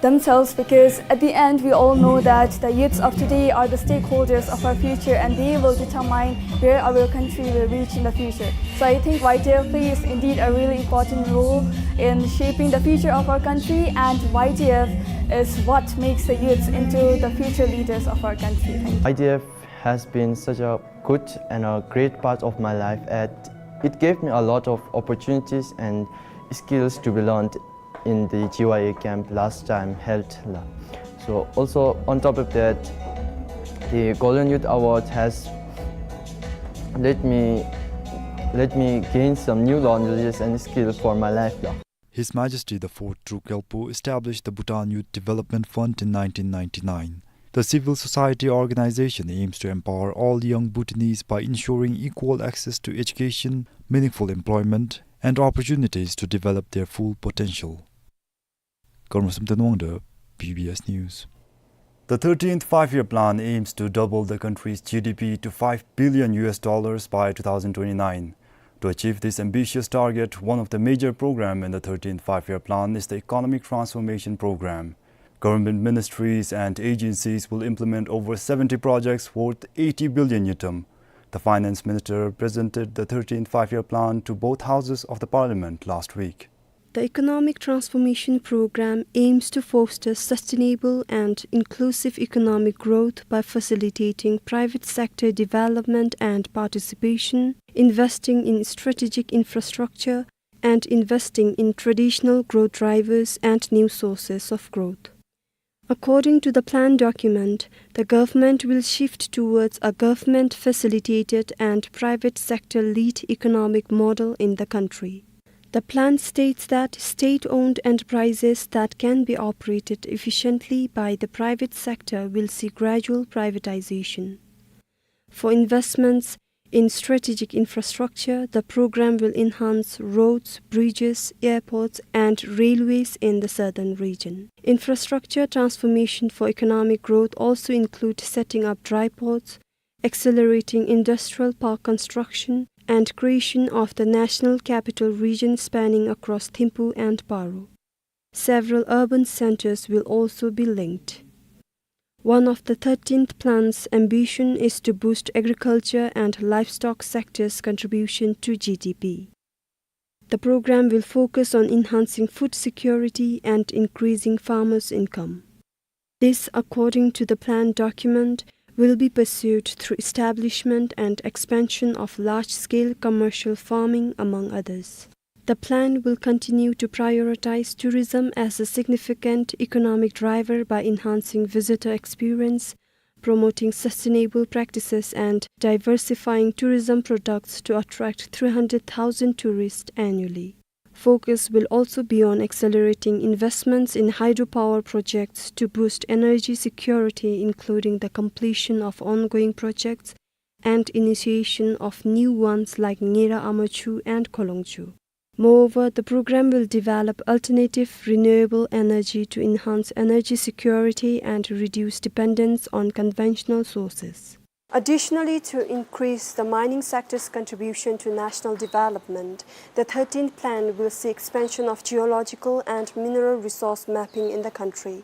themselves, because at the end we all know that the youths of today are the stakeholders of our future and they will determine where our country will reach in the future. So I think Y D F plays indeed a really important role in shaping the future of our country, and Y D F is what makes the youths into the future leaders of our country. Y D F has been such a good and a great part of my life, and it gave me a lot of opportunities and skills to be learned in the G Y A camp last time held la-, so also on top of that, the Golden Youth Award has let me let me gain some new knowledges and skill for my life, yeah. His Majesty the Fourth Druk Gyalpo established the Bhutan Youth Development Fund in nineteen ninety-nine. The civil society organization aims to empower all young Bhutanese by ensuring equal access to education, meaningful employment, and opportunities to develop their full potential. Karma Samten Wangda, B B S News. The thirteenth Five-Year Plan aims to double the country's G D P to five billion U S dollars by two thousand twenty-nine. To achieve this ambitious target, one of the major programs in the thirteenth Five-Year Plan is the Economic Transformation Program. Government ministries and agencies will implement over seventy projects worth eighty billion ngultrum. The finance minister presented the thirteenth Five-Year Plan to both houses of the parliament last week. The Economic Transformation Program aims to foster sustainable and inclusive economic growth by facilitating private sector development and participation, investing in strategic infrastructure, and investing in traditional growth drivers and new sources of growth. According to the plan document, the government will shift towards a government-facilitated and private sector-led economic model in the country. The plan states that state-owned enterprises that can be operated efficiently by the private sector will see gradual privatization. For investments in strategic infrastructure, the program will enhance roads, bridges, airports, and railways in the southern region. Infrastructure transformation for economic growth also includes setting up dry ports, accelerating industrial park construction, and creation of the National Capital Region spanning across Thimphu and Paro. Several urban centers will also be linked. One of the thirteenth plan's ambition is to boost agriculture and livestock sector's contribution to G D P. The program will focus on enhancing food security and increasing farmers' income. This, according to the plan document, will be pursued through establishment and expansion of large-scale commercial farming, among others. The plan will continue to prioritize tourism as a significant economic driver by enhancing visitor experience, promoting sustainable practices, and diversifying tourism products to attract three hundred thousand tourists annually. Focus will also be on accelerating investments in hydropower projects to boost energy security, including the completion of ongoing projects and initiation of new ones like Ngera Amachu and Kholongchu. Moreover, the program will develop alternative renewable energy to enhance energy security and reduce dependence on conventional sources. Additionally, to increase the mining sector's contribution to national development, the thirteenth plan will see expansion of geological and mineral resource mapping in the country.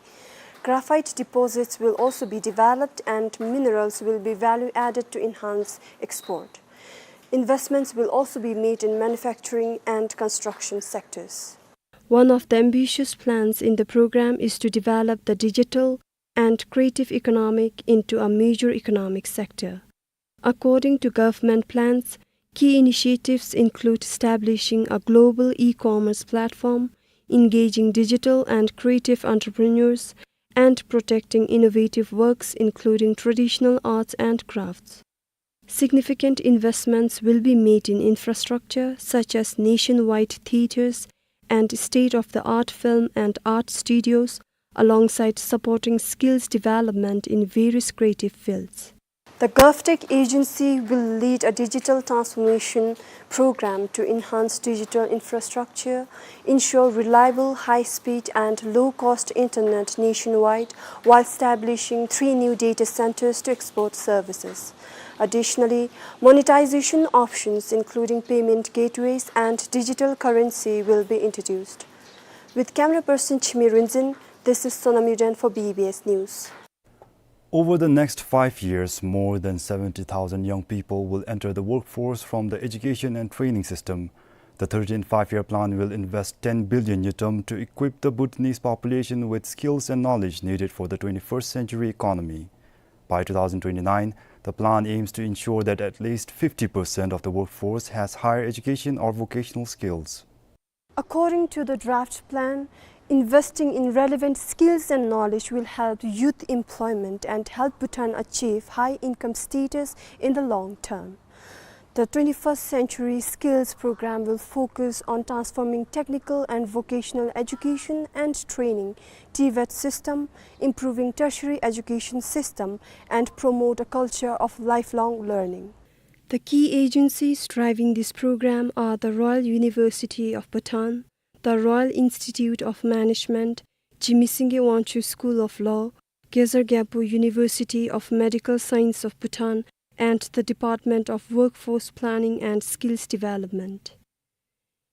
Graphite deposits will also be developed and minerals will be value added to enhance export. Investments will also be made in manufacturing and construction sectors. One of the ambitious plans in the program is to develop the digital and creative economic into a major economic sector. According to government plans, key initiatives include establishing a global e-commerce platform, engaging digital and creative entrepreneurs, and protecting innovative works, including traditional arts and crafts. Significant investments will be made in infrastructure such as nationwide theaters and state-of-the-art film and art studios, alongside supporting skills development in various creative fields. The GovTech agency will lead a digital transformation program to enhance digital infrastructure, ensure reliable, high-speed and low-cost internet nationwide, while establishing three new data centers to export services. Additionally, monetization options including payment gateways and digital currency will be introduced. With camera person Chimi Rinzin, this is Sonam Yuden for B B S News. Over the next five years, more than seventy thousand young people will enter the workforce from the education and training system. The thirteenth Five-Year Plan will invest ten billion ngultrum to equip the Bhutanese population with skills and knowledge needed for the twenty-first century economy. By two thousand twenty-nine, the plan aims to ensure that at least fifty percent of the workforce has higher education or vocational skills. According to the draft plan, investing in relevant skills and knowledge will help youth employment and help Bhutan achieve high income status in the long term. The twenty-first Century Skills Program will focus on transforming technical and vocational education and training, TVET system, improving tertiary education system, and promote a culture of lifelong learning. The key agencies driving this program are the Royal University of Bhutan, the Royal Institute of Management, Jigme Singye Wangchuck School of Law, Gezar Gyalpo University of Medical Science of Bhutan, and the Department of Workforce Planning and Skills Development.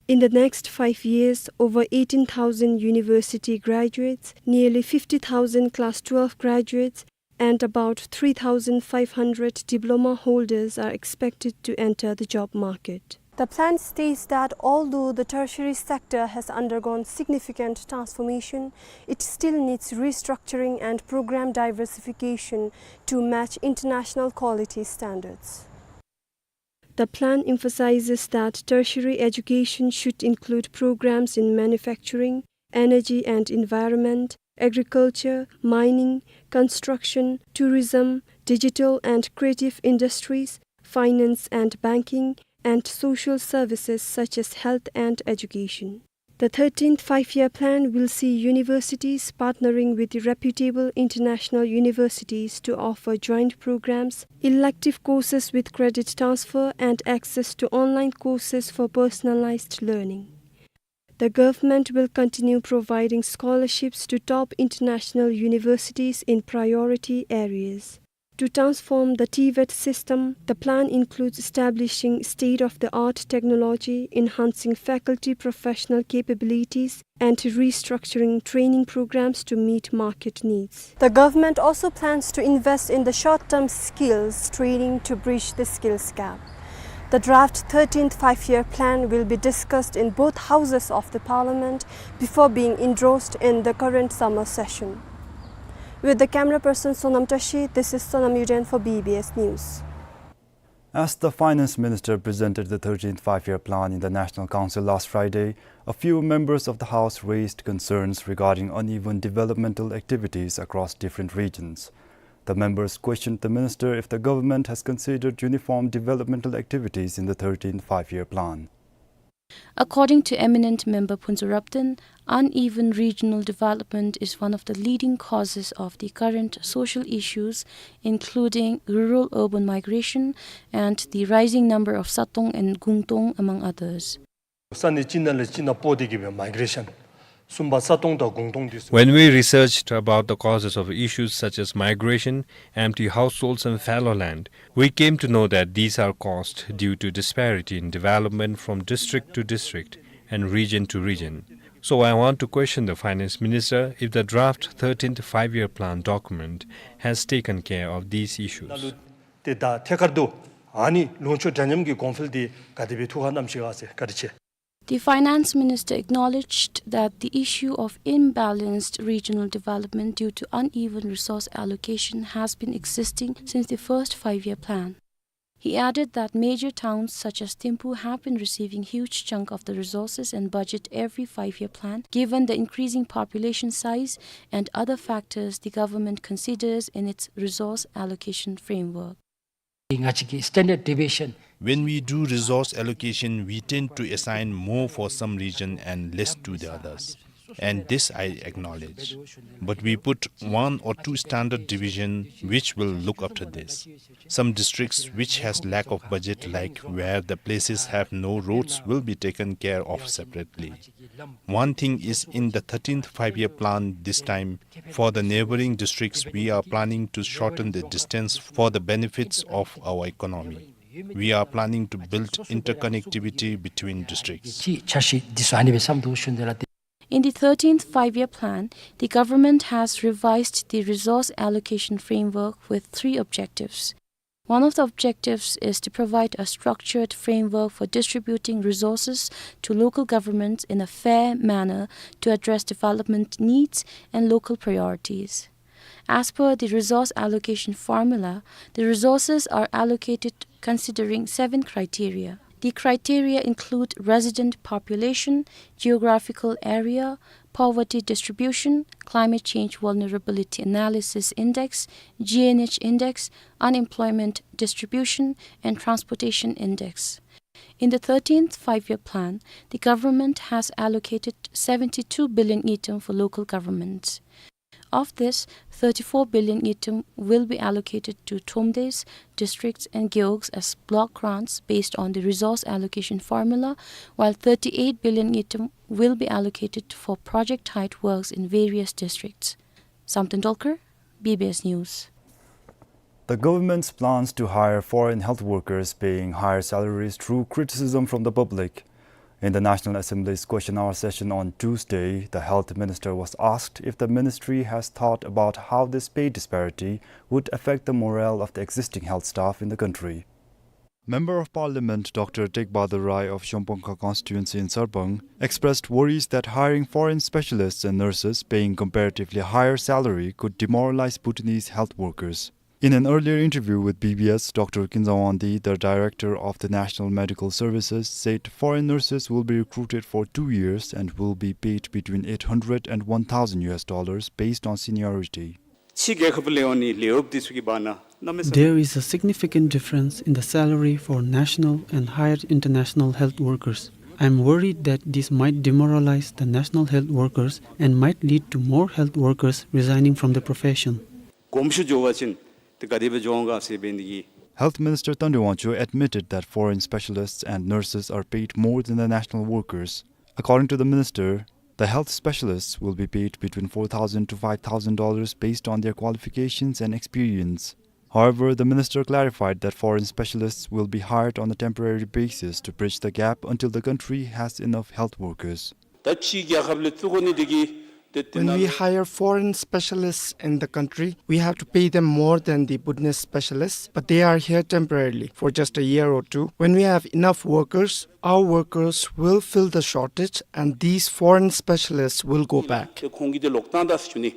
In the next five years, over eighteen thousand university graduates, nearly fifty thousand class twelve graduates, and about three thousand five hundred diploma holders are expected to enter the job market. The plan states that although the tertiary sector has undergone significant transformation, it still needs restructuring and program diversification to match international quality standards. The plan emphasizes that tertiary education should include programs in manufacturing, energy and environment, agriculture, mining, construction, tourism, digital and creative industries, finance and banking, and social services such as health and education. The thirteenth Five-Year Plan will see universities partnering with reputable international universities to offer joint programs, elective courses with credit transfer, and access to online courses for personalized learning. The government will continue providing scholarships to top international universities in priority areas. To transform the TVET system, the plan includes establishing state-of-the-art technology, enhancing faculty professional capabilities, and restructuring training programs to meet market needs. The government also plans to invest in the short-term skills training to bridge the skills gap. The draft thirteenth Five-Year Plan will be discussed in both houses of the parliament before being endorsed in the current summer session. With the camera person Sonam Tashi, this is Sonam Yuden for B B S News. As the finance minister presented the thirteenth Five-Year Plan in the National Council last Friday, a few members of the House raised concerns regarding uneven developmental activities across different regions. The members questioned the minister if the government has considered uniform developmental activities in the thirteenth Five-Year Plan. According to eminent member Phuntsho Raptan, uneven regional development is one of the leading causes of the current social issues, including rural-urban migration and the rising number of Satong and Gungtong, among others. ས་གནས་གཅིག་ནང་ལས་གཅིག་ནང་སྤོ་སྟེ་གི་སྦེ་མའི་གྲེ་ཤཱན། གསུམ་པ་ས་སྟོང་དང་གུང་སྟོང་འདི་ཚུ། When we researched about the causes of issues such as migration, empty households and fallow land, we came to know that these are caused due to disparity in development from district to district and region to region. So I want to question the finance minister if the draft thirteenth Five-Year Plan document has taken care of these issues. ནང་ལུ་ཏེ་ད་ཐད་ཀར་དུ་ཨ་ནི་ལུང་ཕྱོགས་འདྲ་མཉམ་གྱི་གོང་འཕེལ་འདི་ག་དེ་སྦེ་ཐུགས་ཁར་བསྣམས་ཤིག་ག་ཟེར། བཀའ་དྲིན་ཆེ། The finance minister acknowledged that the issue of imbalanced regional development due to uneven resource allocation has been existing since the first Five-Year Plan. He added that major towns such as Thimphu have been receiving huge chunk of the resources and budget every Five-Year Plan, given the increasing population size and other factors the government considers in its resource allocation framework. ང་བཅས་ཀྱི་standard deviation. When we do resource allocation, we tend to assign more for some region and less to the others. And this I acknowledge. But we put one or two standard division which will look after this. Some districts which has lack of budget, like where the places have no roads, will be taken care of separately. One thing is, in the thirteenth Five-Year Plan this time, for the neighboring districts, we are planning to shorten the distance for the benefits of our economy. We are planning to build interconnectivity between districts. In the thirteenth Five-Year Plan, the government has revised the resource allocation framework with three objectives. One of the objectives is to provide a structured framework for distributing resources to local governments in a fair manner to address development needs and local priorities. As per the resource allocation formula, the resources are allocated considering seven criteria. The criteria include resident population, geographical area, Poverty Distribution, Climate Change Vulnerability Analysis Index, G N H Index, Unemployment Distribution, and Transportation Index. In the thirteenth Five-Year Plan, the government has allocated seventy-two billion ngultrum for local governments. Of this, thirty-four billion ngultrum will be allocated to tumdes, districts, and gewogs as block grants based on the resource allocation formula, while thirty-eight billion ngultrum will be allocated for project-type works in various districts. Samten Dolkar, B B S News. The government's plans to hire foreign health workers paying higher salaries drew criticism from the public. In the National Assembly's question hour session on Tuesday, the health minister was asked if the ministry has thought about how this pay disparity would affect the morale of the existing health staff in the country. Member of Parliament Doctor Tek Bahadur Rai of Shongpangkha constituency in Sarpang expressed worries that hiring foreign specialists and nurses paying comparatively higher salary could demoralize Bhutanese health workers. In an earlier interview with B B S, Doctor Kinzawangdi, the director of the National Medical Services, said foreign nurses will be recruited for two years and will be paid between eight hundred and one thousand U S dollars based on seniority. ཕྱི་རྒྱལ་ཁབ་ལས་ཡོང་ནི་ལས་བབ་འདི་ཚུ་གི་བར་ན་གནམ་མེད་ས། There is a significant difference in the salary for national and hired international health workers. I am worried that this might demoralize the national health workers and might lead to more health workers resigning from the profession. གོམས་ཤུགས་འགྱོ་བ་ཅིན་དེ་ག་དེ་སྦེ་འགྱོ་འོང་ག་ཟེར་བའི་འདི་གིས། Health Minister Thangten Wangchuk admitted that foreign specialists and nurses are paid more than the national workers. According to the minister, the health specialists will be paid between four thousand to five thousand dollars based on their qualifications and experience. However, the minister clarified that foreign specialists will be hired on a temporary basis to bridge the gap until the country has enough health workers. ད་ཕྱི་རྒྱལ་ཁབ་ལས་བཙུགས་དགོ་ནི་འདི་གིས་དེ་དེ་When ནང་we hire foreign specialists in the country, we have to pay them more than the Bhutanese specialists, but they are here temporarily for just a year or two. When we have enough workers, our workers will fill the shortage and these foreign specialists will go back. དེ་ཁོང་གིས་དེ་ལོག་བཏང་ད་ཟེར་ཞུ་ནི།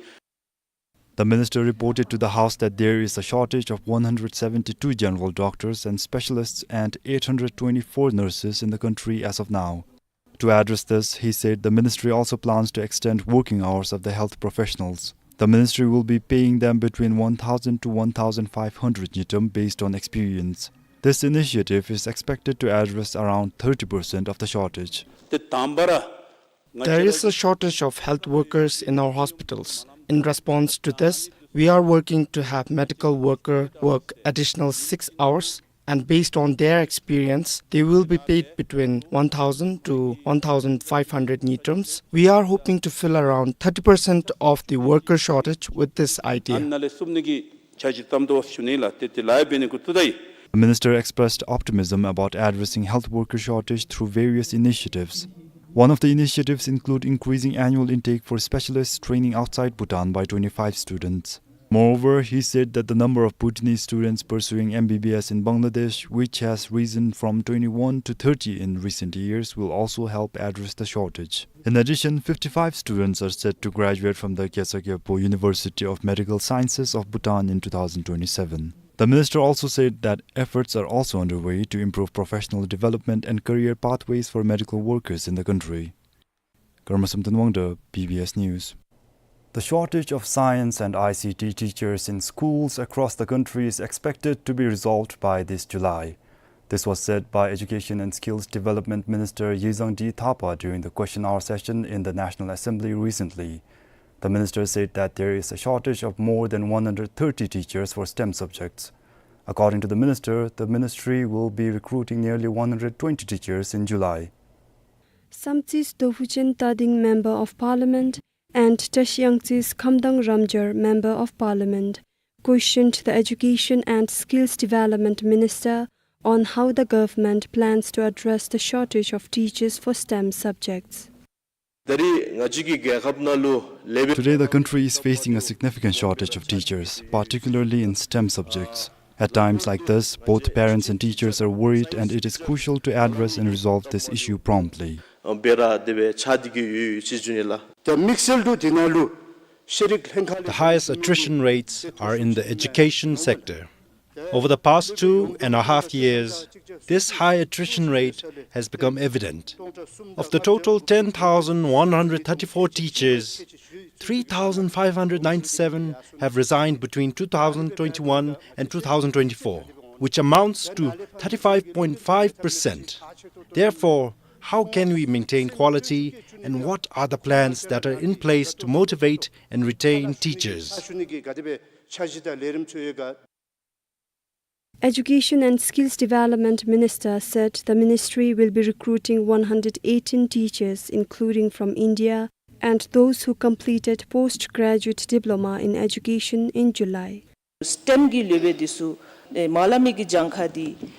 The minister reported to the House that there is a shortage of one hundred seventy-two general doctors and specialists and eight hundred twenty-four nurses in the country as of now. To address this, he said the ministry also plans to extend working hours of the health professionals. The ministry will be paying them between one thousand to one thousand five hundred ngultrum based on experience. This initiative is expected to address around thirty percent of the shortage. དེ་དང་པ་ར། There is a shortage of health workers in our hospitals. In response to this, we are working to have medical worker work additional six hours, and based on their experience, they will be paid between one thousand to one thousand five hundred ngultrums. We are hoping to fill around thirty percent of the worker shortage with this idea. ཨ་ནཱ་ལས་བསུབ་ནི་གི་འཆར་གཞི་བརྩམ་དོ་ཞུ་ནི་ལགས། དེ་དེ་ལཱ་འབད་ནི་གུ་བཏུབ་ད་ཡི། The minister expressed optimism about addressing health worker shortage through various initiatives. One of the initiatives include increasing annual intake for specialists training outside Bhutan by twenty-five students. Moreover, he said that the number of Bhutanese students pursuing M B B S in Bangladesh, which has risen from twenty-one to thirty in recent years, will also help address the shortage. In addition, fifty-five students are set to graduate from the Khesar Gyalpo University of Medical Sciences of Bhutan in two thousand twenty-seven. The minister also said that efforts are also underway to improve professional development and career pathways for medical workers in the country. Karma Samten Wangda, B B S News. The shortage of science and I C T teachers in schools across the country is expected to be resolved by this July. This was said by Education and Skills Development Minister Yizangdi Thapa during the question hour session in the National Assembly recently. The minister said that there is a shortage of more than one hundred thirty teachers for STEM subjects. According to the minister, the ministry will be recruiting nearly one hundred twenty teachers in July. Samtsis Dophuchen Tading, Member of Parliament, and Tashiyangtsis Khamdang Ramjar, Member of Parliament, questioned the Education and Skills Development Minister on how the government plans to address the shortage of teachers for STEM subjects. ད་རེས་ང་བཅས་ཀྱི་རྒྱལ་ཁབ་ནང་ལུ་ལེགས་པའི། Today, the country is facing a significant shortage of teachers, particularly in STEM subjects. At times like this, both parents and teachers are worried, and it is crucial to address and resolve this issue promptly. ཨ་སྦེ་ར་དེ་སྦེ་ཆགས་ཏེ་གི་ཡོད་ཡོད་ཅེས་ཞུ་ནི་ལགས། ད་དམིགས་བསལ་དུ་དེ་ནང་ལུ་ཤེས་རིག་ལྷན་ཁག་ལས། The highest attrition rates are in the education sector. Over the past two and a half years, this high attrition rate has become evident. Of the total ten thousand one hundred thirty-four teachers, three thousand five hundred ninety-seven have resigned between two thousand twenty-one and two thousand twenty-four, which amounts to thirty-five point five percent. Therefore, how can we maintain quality, and what are the plans that are in place to motivate and retain teachers? Education and Skills Development Minister said the ministry will be recruiting one hundred eighteen teachers, including from India, and those who completed postgraduate diploma in education in July. སི་ཊེམ་གྱི་སློབ་དཔོན་འདི་ཚུ་ཨེ་མ་ལ་མི་གི་གྱངས་ཁ་འདི།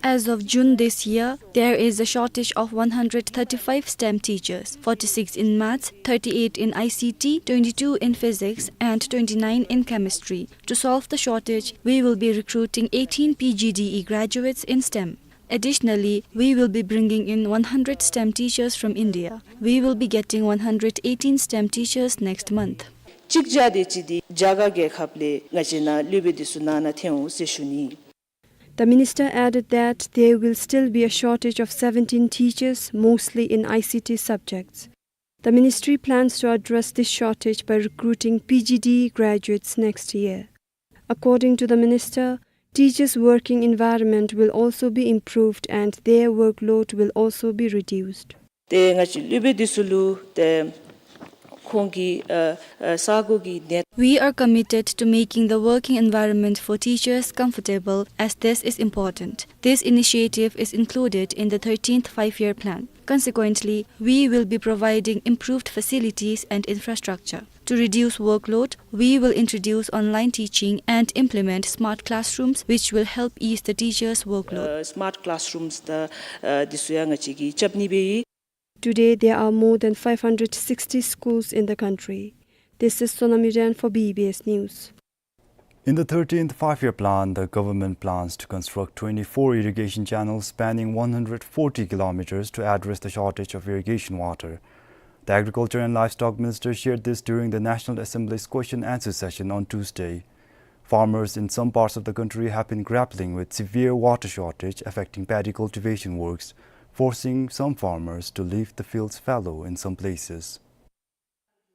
As of June this year, there is a shortage of one hundred thirty-five stem teachers, forty-six in maths, thirty-eight in I C T, twenty-two in physics, and twenty-nine in chemistry. To solve the shortage, we will be recruiting eighteen P G D E graduates in stem. Additionally, we will be bringing in one hundred stem teachers from India. We will be getting one hundred eighteen stem teachers next month. གཅིག་བརྒྱ་དེ་ཅིག་འདི་རྒྱ་གར་རྒྱལ་ཁབ་ལས་ང་བཅས་ནཱ་སློབ་དཔོན་འདི་ཚུ་ནང་ན་ཐོན་འོང་ཟེར་ཞུ་ནི། The minister added that there will still be a shortage of seventeen teachers, mostly in I C T subjects. The ministry plans to address this shortage by recruiting P G D graduates next year. According to the minister, teachers' working environment will also be improved and their workload will also be reduced. ཏེ་ང་བཅས་སློབ་དཔོན་འདི་ཚུ་ལུ་ཏེ་ཁོང་གི་ཨ་ཨ་ས་གོ་གི་གནས། We are committed to making the working environment for teachers comfortable, as this is important. This initiative is included in the thirteenth Five-Year Plan. Consequently, we will be providing improved facilities and infrastructure. To reduce workload, we will introduce online teaching and implement smart classrooms, which will help ease the teachers' workload. ཨ་སི་མཱརཊ་ཀི་ལཱསི་རུམས་དང་ཨ་འདི་ཚུ་ཡང་ང་བཅས་ཀྱིས་རྐྱབ་ནི་སྦེ་ཡོད། Today, there are more than five hundred sixty schools in the country. This is Sonam Yuden for B B S News. In the thirteenth Five-Year Plan, the government plans to construct twenty-four irrigation channels spanning one hundred forty kilometers to address the shortage of irrigation water. The Agriculture and Livestock Minister shared this during the National Assembly's question-answer session on Tuesday. Farmers in some parts of the country have been grappling with severe water shortage affecting paddy cultivation works, forcing some farmers to leave the fields fallow in some places.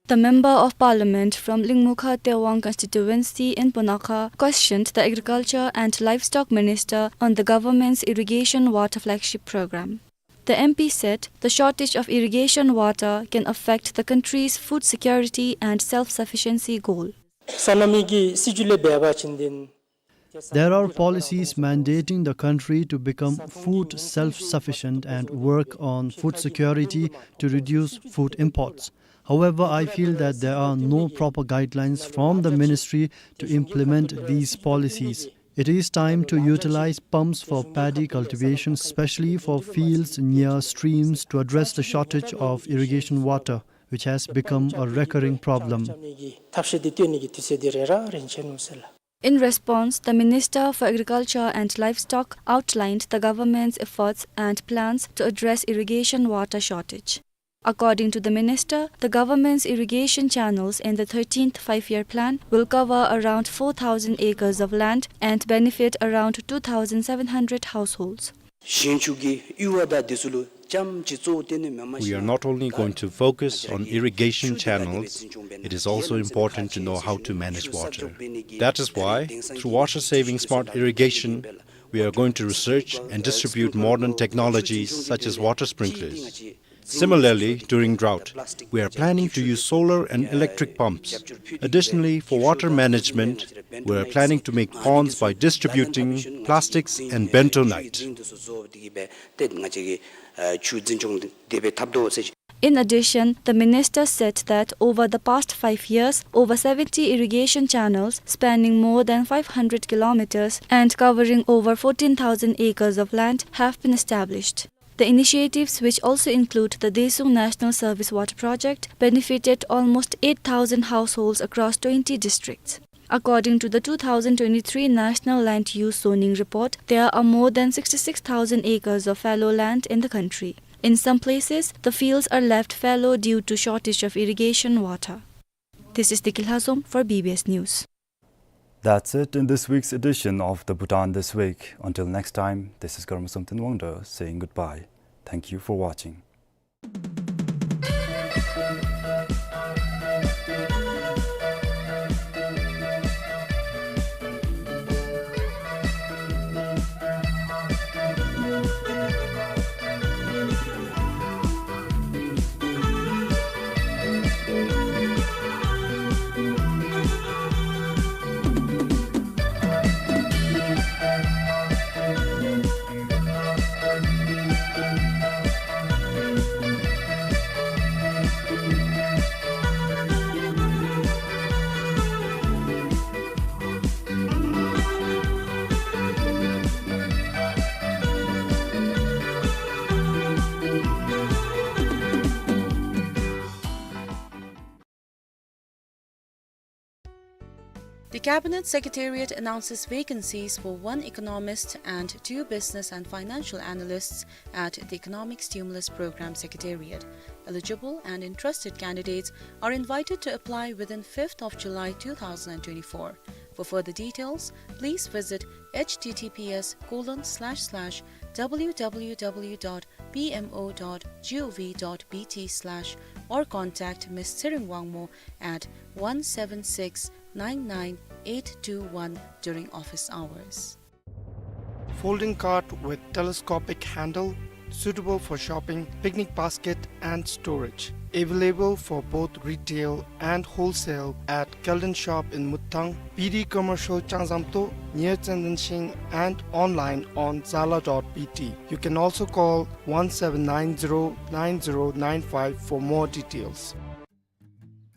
The Member of Parliament from Lingmukha Tewang constituency in Punakha questioned the Agriculture and Livestock Minister on the government's irrigation water flagship program. The M P said the shortage of irrigation water can affect the country's food security and self-sufficiency goal. སོ་ནམ་གྱི་སྲིད་བྱུས་ལས་འབད་བ་ཅིན་There are policies mandating the country to become food self-sufficient and work on food security to reduce food imports. However, I feel that there are no proper guidelines from the ministry to implement these policies. It is time to utilize pumps for paddy cultivation, especially for fields near streams, to address the shortage of irrigation water, which has become a recurring problem. In response, the Minister for Agriculture and Livestock outlined the government's efforts and plans to address irrigation water shortage. According to the minister, the government's irrigation channels in the thirteenth Five-Year Plan will cover around four thousand acres of land and benefit around two thousand seven hundred households. ཞིང་ཆུ་གི་ཡུར་བ་དང་འདི་ཚུ་ལུ་རྐྱངམ་ཅིག་གཙོ་བོ་བཏོན་ནི་མེན་པར། We are not only going to focus on irrigation channels, it is also important to know how to manage water. That is why, through water-saving smart irrigation, we are going to research and distribute modern technologies such as water sprinklers. Similarly, during drought, we are planning to use solar and electric pumps. Additionally, for water management, we are planning to make ponds by distributing plastics and bentonite. In addition, the minister said that over the past five years, over seventy irrigation channels spanning more than five hundred kilometers and covering over fourteen thousand acres of land have been established. The initiatives, which also include the Desung National Service Water Project, benefited almost eight thousand households across twenty districts. According to the two thousand twenty-three National Land Use Zoning Report, there are more than sixty-six thousand acres of fallow land in the country. In some places, the fields are left fallow due to shortage of irrigation water. This is Deki Lhazom for B B S News. That's it in this week's edition of the Bhutan This Week. Until next time, this is Karma Samten Wangda saying goodbye. Thank you for watching. The Cabinet Secretariat announces vacancies for one economist and two business and financial analysts at the Economic Stimulus Program Secretariat. Eligible and interested candidates are invited to apply within fifth of July two thousand twenty-four. For further details, please visit H T T P S colon slash slash W W W dot P M O dot gov dot B T slash or contact Miss Tshering Wangmo at one seven six nine nine eight two one during office hours. Folding cart with telescopic handle, suitable for shopping, picnic basket and storage. Available for both retail and wholesale at Kelden Shop in Muttang, P D Commercial Changzamto near Tsenden Shing and online on Zala dot B T. You can also call one seven nine zero nine zero nine five for more details.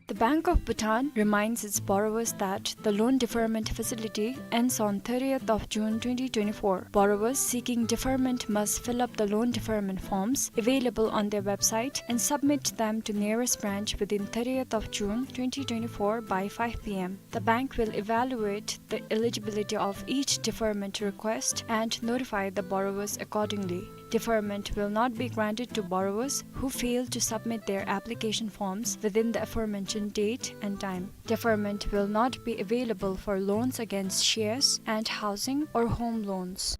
The Bank of Bhutan reminds its borrowers that the loan deferment facility ends on thirtieth of June twenty twenty-four. Borrowers seeking deferment must fill up the loan deferment forms available on their website and submit them to nearest branch within thirtieth of June twenty twenty-four by five P M. The bank will evaluate the eligibility of each deferment request and notify the borrowers accordingly. Deferment will not be granted to borrowers who fail to submit their application forms within the aforementioned date and time. Deferment will not be available for loans against shares and housing or home loans.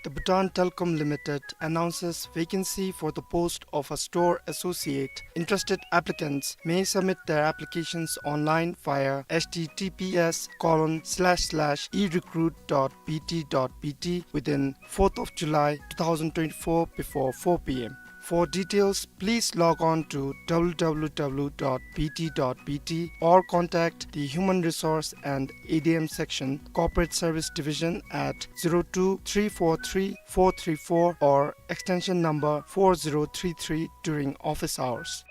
The Bhutan Telecom Limited announces vacancy for the post of a store associate. Interested applicants may submit their applications online via H T T P S colon slash slash e recruit dot B T dot B T within fourth of July two thousand twenty-four before four P M. For details, please log on to W W W dot B T dot B T or contact the Human Resource and A D M Section, Corporate Service Division at zero two three four three four three four or extension number four zero three three during office hours.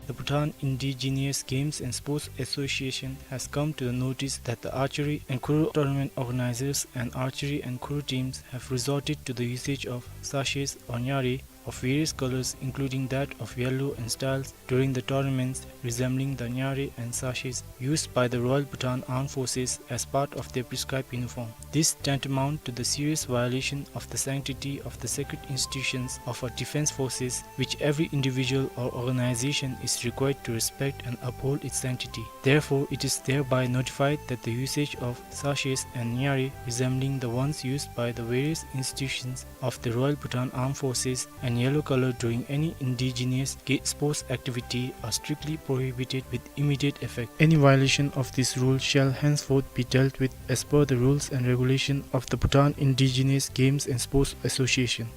The Bhutan Indigenous Games and Sports Association has come to the notice that the archery and Kuru tournament organizers and archery and Kuru teams have resorted to the usage of sachets or nyari of various colors, including that of yellow and styles, during the tournaments, resembling the nyari and sachets used by the Royal Bhutan Armed Forces as part of their prescribed uniform. This tantamount to the serious violation of the sanctity of the sacred institutions of our defense forces, which every individual or organization is required to respect and uphold its sanctity. Therefore, it is thereby notified that the usage of sachets and nyari resembling the ones used by the various institutions of the Royal Bhutan Armed Forces and yellow color during any indigenous ga-, sports activity are strictly prohibited with immediate effect. Any violation of this rule shall henceforth be dealt with as per the rules and regulation of the Bhutan Indigenous Games and Sports Association.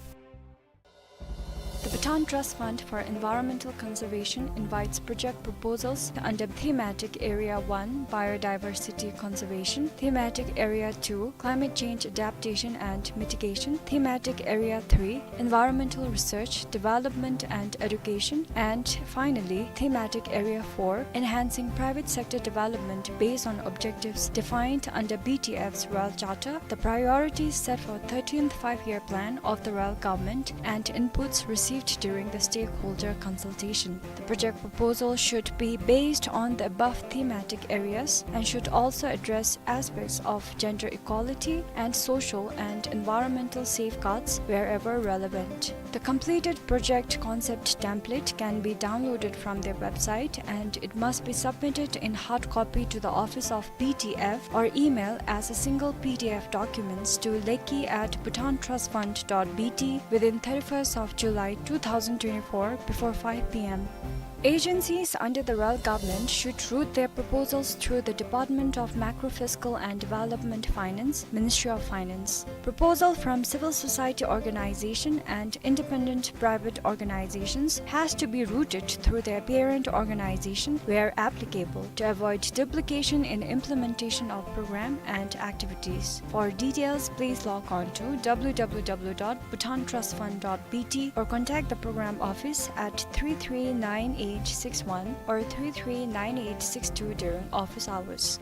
The Bhutan Trust Fund for Environmental Conservation invites project proposals under Thematic Area one, Biodiversity Conservation, Thematic Area two, Climate Change Adaptation and Mitigation, Thematic Area three, Environmental Research, Development and Education, and finally, Thematic Area four, Enhancing Private Sector Development based on objectives defined under B T F's Royal Charter, the priorities set for thirteenth Five-Year Plan of the Royal Government, and inputs received during the stakeholder consultation. The project proposal should be based on the above thematic areas and should also address aspects of gender equality and social and environmental safeguards wherever relevant. The completed project concept template can be downloaded from their website, and it must be submitted in hard copy to the office of B T F or email as a single P D F documents to lekki at bhutantrustfund dot B T within thirty-first of July two thousand twenty-four before five P M. Agencies under the REL government should route their proposals through the Department of Macrofiscal and Development Finance, Ministry of Finance. Proposal from civil society organization and independent private organizations has to be routed through their parent organization where applicable to avoid duplication in implementation of program and activities. For details, please log on to W W W dot bhutantrustfund dot B T or contact the program office at three three nine eight six one or three three nine eight six two during office hours.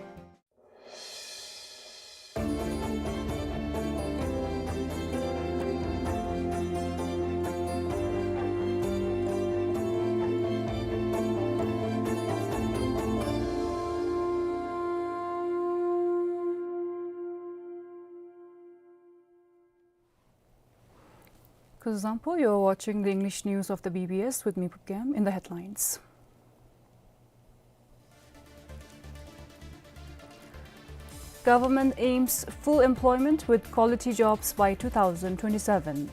Kuzuzangpo, you're watching the English news of the B B S with me, Pupkem. In the headlines: Government aims full employment with quality jobs by two thousand twenty-seven.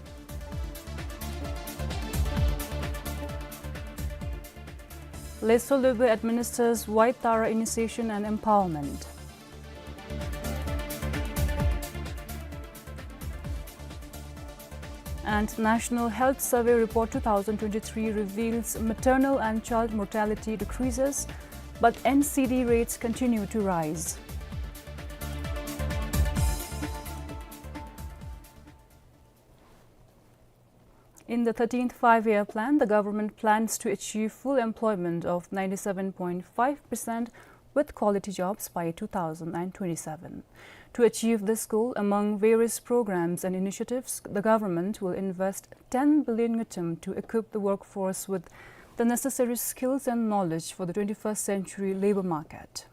Lhesto Lobeh administers White Tara initiation and empowerment. And National Health Survey Report two thousand twenty-three reveals maternal and child mortality decreases, but N C D rates continue to rise. In the thirteenth Five-Year Plan, the government plans to achieve full employment of ninety-seven point five percent with quality jobs by two thousand and twenty-seven. To achieve this goal, among various programs and initiatives, the government will invest ten billion ngultrum to equip the workforce with the necessary skills and knowledge for the twenty-first century labor market.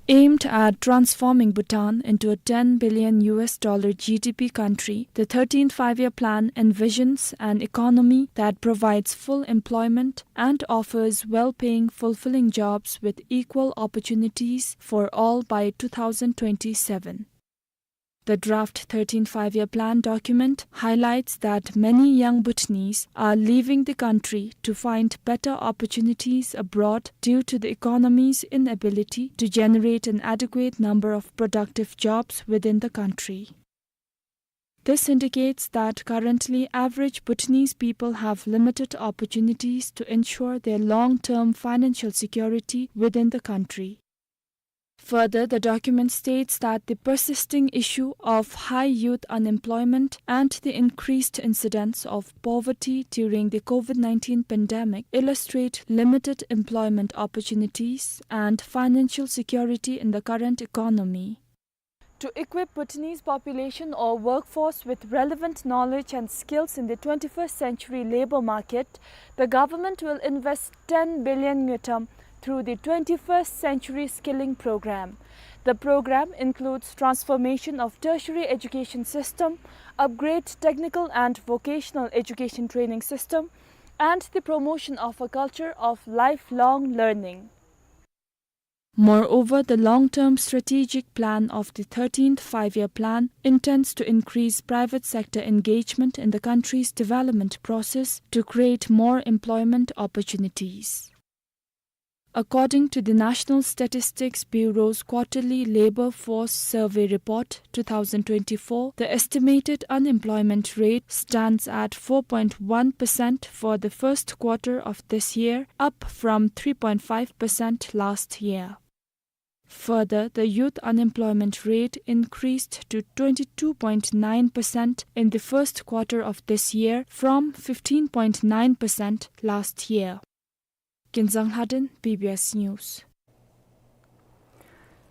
Aimed at transforming Bhutan into a ten billion U S dollar G D P country, the thirteenth Five-Year Plan envisions an economy that provides full employment and offers well-paying, fulfilling jobs with equal opportunities for all by two thousand twenty-seven. The draft thirteenth Five-Year Plan document highlights that many young Bhutanese are leaving the country to find better opportunities abroad due to the economy's inability to generate an adequate number of productive jobs within the country. This indicates that currently average Bhutanese people have limited opportunities to ensure their long-term financial security within the country. Further, the document states that the persisting issue of high youth unemployment and the increased incidence of poverty during the COVID nineteen pandemic illustrate limited employment opportunities and financial security in the current economy. To equip Bhutanese population or workforce with relevant knowledge and skills in the twenty-first century labor market, the government will invest ten billion ngultrum through the twenty-first Century Skilling Program. The program includes transformation of tertiary education system, upgrade technical and vocational education training system, and the promotion of a culture of lifelong learning. Moreover, the long-term strategic plan of the thirteenth Five-Year Plan intends to increase private sector engagement in the country's development process to create more employment opportunities. According to the National Statistics Bureau's quarterly Labor Force Survey Report two thousand twenty-four, the estimated unemployment rate stands at four point one percent for the first quarter of this year, up from three point five percent last year. Further, the youth unemployment rate increased to twenty-two point nine percent in the first quarter of this year from fifteen point nine percent last year. Kinzang Lhaden, B B S News.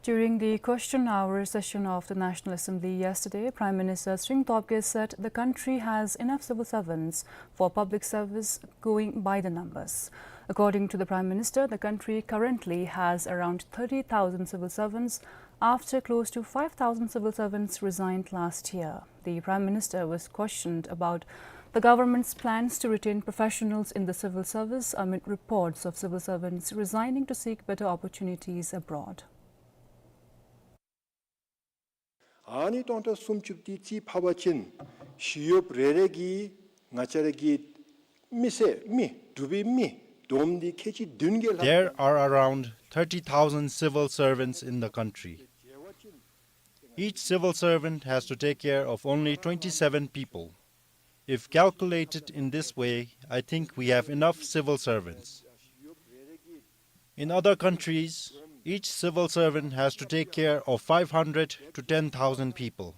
During the question hour session of the National Assembly yesterday, Prime Minister Tshering Tobgay said the country has enough civil servants for public service going by the numbers. According to the Prime Minister, the country currently has around thirty thousand civil servants after close to five thousand civil servants resigned last year. The Prime Minister was questioned about the government's plans to retain professionals in the civil service amid reports of civil servants resigning to seek better opportunities abroad. ཨ་ནི་སྟོང་ཕྲག་སུམ་ཅུ་དེ་རྩིས་ཕབ་པ་ཅིན་ཞི་གཡོགཔ་རེ་རེ་གིས་ང་བཅས་ར་གི་མི་སེར་མི་འབྲུག་པའི་མི་བསྡོམས་ཏེ་ཁལ་གཅིག་བདུན་བརྒྱད་ལྷག། There are around thirty thousand civil servants in the country. Each civil servant has to take care of only twenty-seven people. If calculated in this way, I think we have enough civil servants. In other countries, each civil servant has to take care of five hundred to ten thousand people.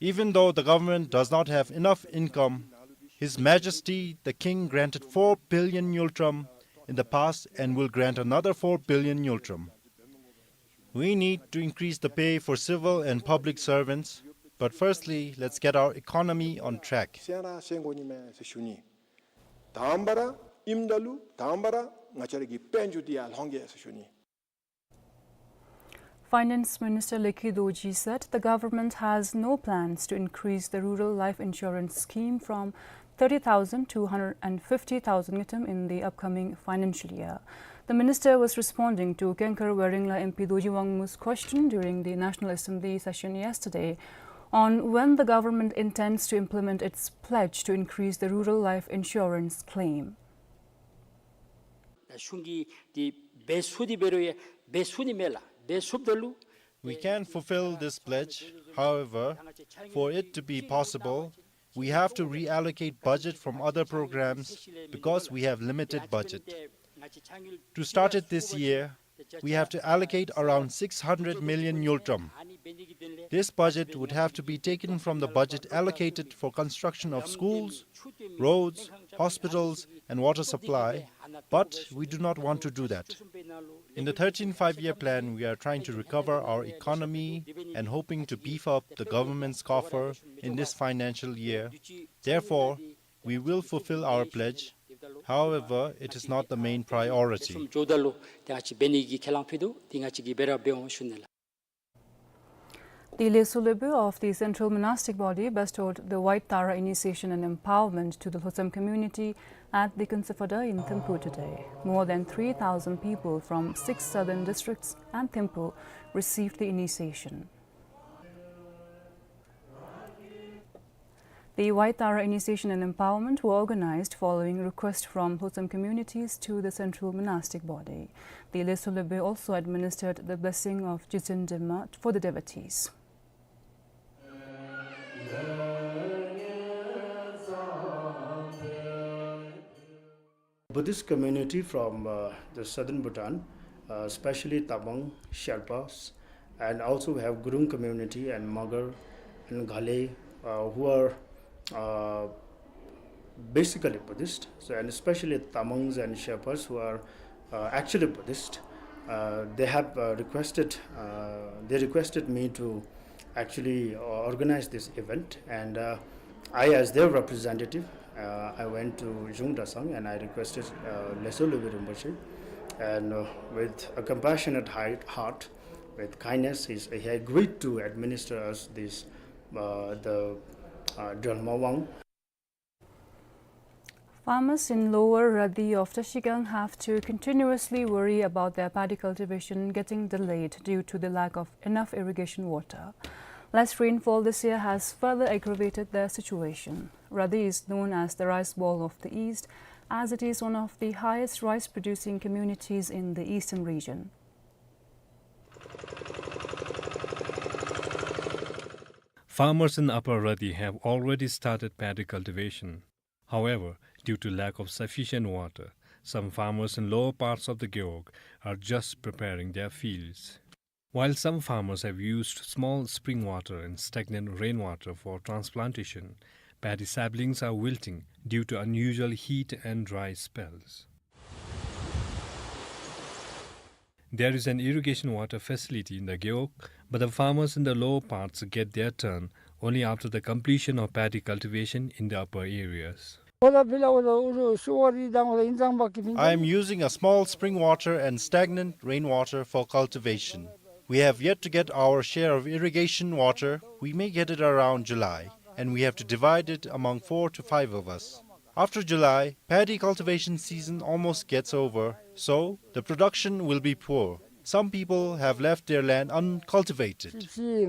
Even though the government does not have enough income, His Majesty the King granted four billion ngultrum in the past and will grant another four billion ngultrum. We need to increase the pay for civil and public servants, but firstly, let's get our economy on track. སེམས་ར་སེམས་དགོ་ནི་མས་ཟེར་ཞུ་ནི། དང་པ་ར་ཨིནམ་ད་ལུ་དང་པ་ར་ང་བཅས་ར་གི་དཔལ་འབྱོར་འདི་ཡར་ལྷོང་གེ་ཟེར་ཞུ་ནི། Finance Minister Lekhi Dorji said the government has no plans to increase the rural life insurance scheme from thirty thousand to hundred and fifty thousand ngultrum in the upcoming financial year. The minister was responding to Kengkar Weringla M P Dorji Wangmu's question during the National Assembly session yesterday on when the government intends to implement its pledge to increase the rural life insurance claim. གཞུང་གིས་འདི་འབད་ཚུགས་འདི་འབད་རུང་ཡང་འབད་ཚུགས་ནི་མས་ལགས། འབད་ཚུགསཔ་ད་ལུ། We can fulfill this pledge. However, for it to be possible, we have to reallocate budget from other programs because we have limited budget. To start it this year, we have to allocate around six hundred million ngultrum. This budget would have to be taken from the budget allocated for construction of schools, roads, hospitals, and water supply, but we do not want to do that. In the thirteenth Five-Year Plan, we are trying to recover our economy and hoping to beef up the government's coffer in this financial year. Therefore, we will fulfill our pledge. However, it is not the main priority. ལྷག་བསམ་འཇོག་ད་ལུ་ཏེ་ང་བཅས་འབད་ནི་གི་ཁས་བླངས་ཕུལ་དོ། ཏེ་ང་བཅས་ཀྱིས་འབད་ར་འབད་འོང་ཞུ་ནི་ལགས། The Lesu Lebu of the Central Monastic Body bestowed the White Tara Initiation and Empowerment to the Lhotsem community at the Kuntsiphoda in Thimphu today. More than three thousand people from six southern districts and Thimphu received the initiation. The White Tara Initiation and Empowerment were organized following request from Lhotsem communities to the Central Monastic Body. The Lesu Lebu also administered the blessing of Jitsen Dema for the devotees. Buddhist community from, uh, the southern Bhutan, uh, especially Tamang, Sherpas, and also we have Gurung community and Magar and Ghale, uh, who are, uh, basically Buddhist. So, and especially Tamangs and Sherpas who are, uh, actually Buddhist, uh, they have, uh, requested, uh, they requested me to actually, uh, organize this event, and, uh, I, as their representative, uh, I went to Zhung Dresang and I requested, uh, Lesu Lebu Rinpoche, and, uh, with a compassionate hei-, heart, with kindness, he's, he agreed to administer us this, uh, the, uh, Drelma Wang. Farmers in Lower Radi of Trashigang have to continuously worry about their paddy cultivation getting delayed due to the lack of enough irrigation water. Less rainfall this year has further aggravated their situation. Radi is known as the rice bowl of the East, as it is one of the highest rice-producing communities in the eastern region. Farmers in Upper Radi have already started paddy cultivation. However, due to lack of sufficient water, some farmers in lower parts of the Gewog are just preparing their fields. While some farmers have used small spring water and stagnant rainwater for transplantation, paddy saplings are wilting due to unusual heat and dry spells. There is an irrigation water facility in the Gewog, but the farmers in the lower parts get their turn only after the completion of paddy cultivation in the upper areas. I am using a small spring water and stagnant rainwater for cultivation. We have yet to get our share of irrigation water. We may get it around July, and we have to divide it among four to five of us. After July, paddy cultivation season almost gets over, so the production will be poor. Some people have left their land uncultivated. We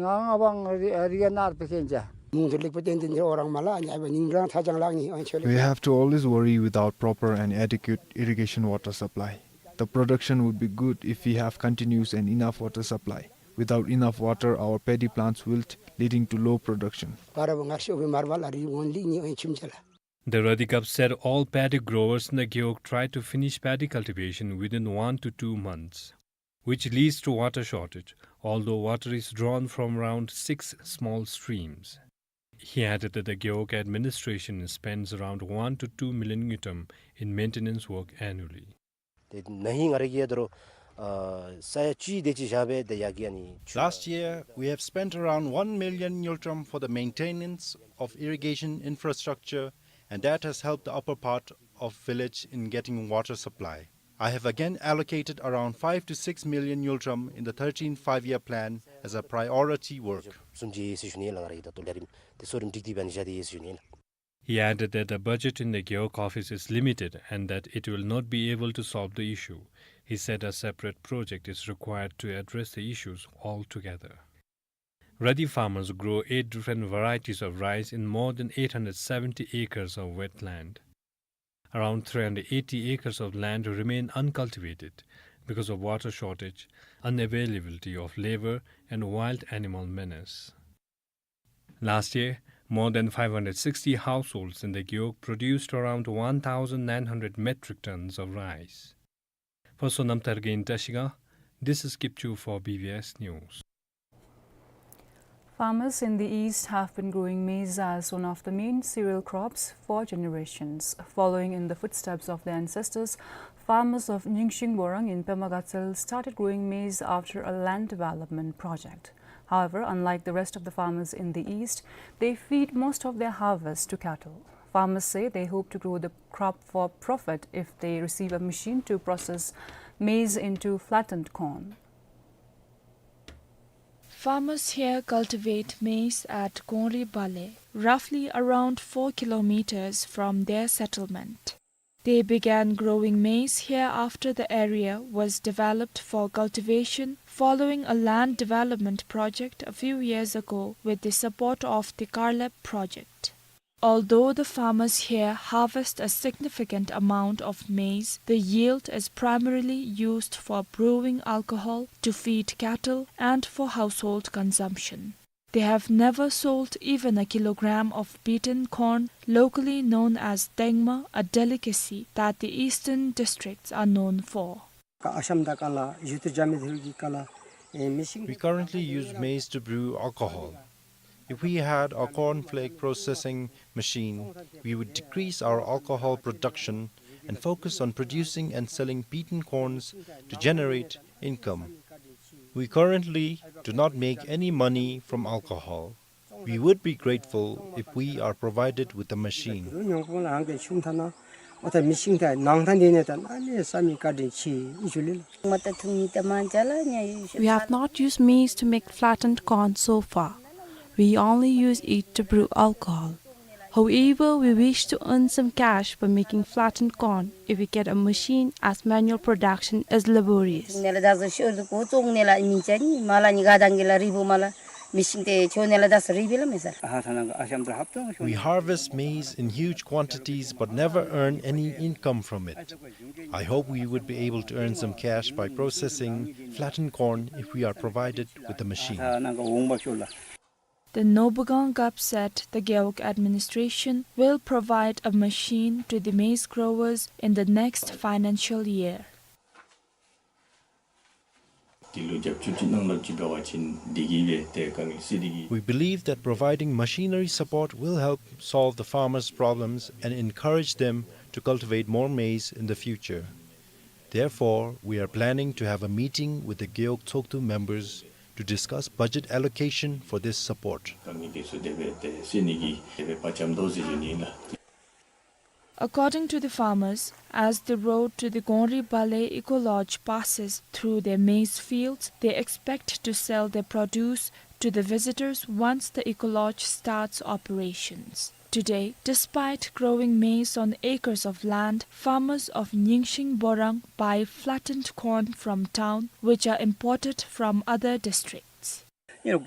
have to always worry without proper and adequate irrigation water supply. The production would be good if we have continuous and enough water supply. Without enough water, our paddy plants wilt, leading to low production. The Radikap said all paddy growers in the Gewog try to finish paddy cultivation within one to two months, which leads to water shortage, although water is drawn from around six small streams. He added that the Gewog administration spends around one to two million ngultrum in maintenance work annually. ཏེ་ན་ཧིང་ང་ར་གིས་ཡ་ད་རུང་ཨ་ས་ཡ་བཅུ་དེ་ཅིག་བཞག་སྦེ་ཏེ་ཡར་གྱི་ཨ་ནི་ཆུ། Last year, we have spent around one million ngultrum for the maintenance of irrigation infrastructure, and that has helped the upper part of village in getting water supply. I have again allocated around five to six million ngultrum in the thirteenth five-year plan as a priority work. བཟུམ་ཅིག་ཡོད་ཟེར་ཞུ་ནི་ལགས། ང་ར་གིས་ད་ལྟོ་ལས་རིམ་དེ་ཚུ་རིམ་སྒྲིག་སྟེ་སྦེ་ཨ་ནི་བཞག་སྟེ་ཡོད་ཟེར་ཞུ་ནི་ལགས། He added that the budget in the Gewog office is limited and that it will not be able to solve the issue. He said a separate project is required to address the issues altogether. Radi farmers grow eight different varieties of rice in more than eight hundred seventy acres of wetland. Around three hundred eighty acres of land remain uncultivated because of water shortage, unavailability of labor, and wild animal menace. Last year, more than five hundred sixty households in the Gewog produced around one thousand nine hundred metric tons of rice. For Sonam Tharge in Trashigang, this is Kipchoo for B B S News. Farmers in the east have been growing maize as one of the main cereal crops for generations. Following in the footsteps of their ancestors, farmers of Ningshing Borang in Pema Gatshel started growing maize after a land development project. However, unlike the rest of the farmers in the east, they feed most of their harvest to cattle. Farmers say they hope to grow the crop for profit if they receive a machine to process maize into flattened corn. Farmers here cultivate maize at Kongri Bale, roughly around four kilometers from their settlement. They began growing maize here after the area was developed for cultivation following a land development project a few years ago with the support of the Karlep project. Although the farmers here harvest a significant amount of maize, the yield is primarily used for brewing alcohol, to feed cattle, and for household consumption. They have never sold even a kilogram of beaten corn, locally known as tengma, a delicacy that the eastern districts are known for. We currently use maize to brew alcohol. If we had a cornflake processing machine, we would decrease our alcohol production and focus on producing and selling beaten corns to generate income. We currently do not make any money from alcohol. We would be grateful if we are provided with a machine. We have not used maize to make flattened corn so far. We only use it to brew alcohol. However, we wish to earn some cash by making flattened corn if we get a machine, as manual production is laborious. We harvest maize in huge quantities but never earn any income from it. I hope we would be able to earn some cash by processing flattened corn if we are provided with a machine. The Nobugang Gap said the Gewog administration will provide a machine to the maize growers in the next financial year. We believe that providing machinery support will help solve the farmers' problems and encourage them to cultivate more maize in the future. Therefore, we are planning to have a meeting with the Gewog Tshogdu members to discuss budget allocation for this support. According to the farmers, as the road to the Gongri Bale Eco Lodge passes through their maize fields, they expect to sell their produce to the visitors once the Eco Lodge starts operations. Today, despite growing maize on acres of land, farmers of Nyingshing Borang buy flattened corn from town, which are imported from other districts. We heard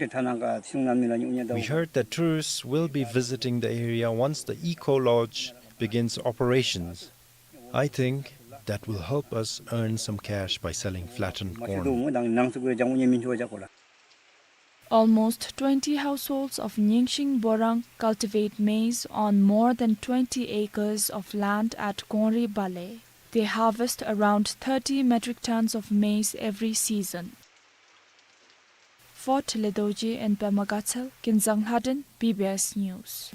that tourists will be visiting the area once the Eco Lodge begins operations. I think that will help us earn some cash by selling flattened corn. Almost twenty households of Nyingshing Borang cultivate maize on more than twenty acres of land at Gongri Bale. They harvest around thirty metric tons of maize every season. For Thile Dorji and Pema Gatshel, Kinzang Lhaden, B B S News.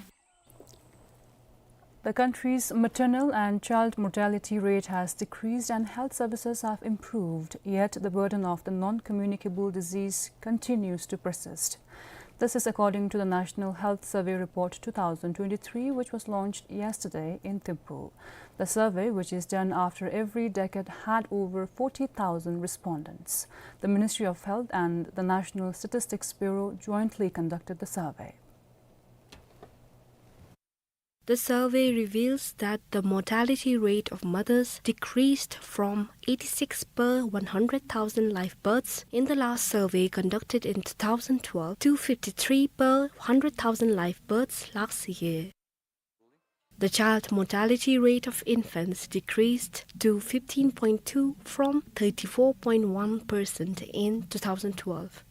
The country's maternal and child mortality rate has decreased and health services have improved, yet the burden of the non-communicable disease continues to persist. This is according to the National Health Survey Report two thousand twenty-three, which was launched yesterday in Thimphu. The survey, which is done after every decade, had over forty thousand respondents. The Ministry of Health and the National Statistics Bureau jointly conducted the survey. The survey reveals that the mortality rate of mothers decreased from eighty-six per one hundred thousand live births in the last survey conducted in two thousand twelve to fifty-three per one hundred thousand live births last year. The child mortality rate of infants decreased to fifteen point two from thirty-four point one percent in two thousand twelve.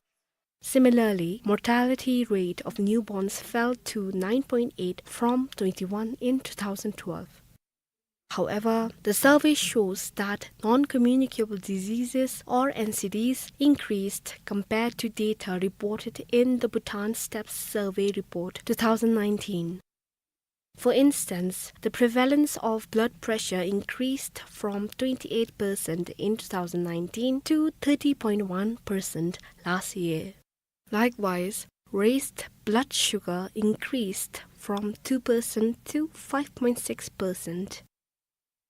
Similarly, mortality rate of newborns fell to nine point eight from twenty-one in two thousand twelve. However, the survey shows that non-communicable diseases, or N C Ds, increased compared to data reported in the Bhutan Steps Survey Report two thousand nineteen. For instance, the prevalence of blood pressure increased from twenty-eight percent in two thousand nineteen to thirty point one percent last year. Likewise, raised blood sugar increased from two percent to five point six percent.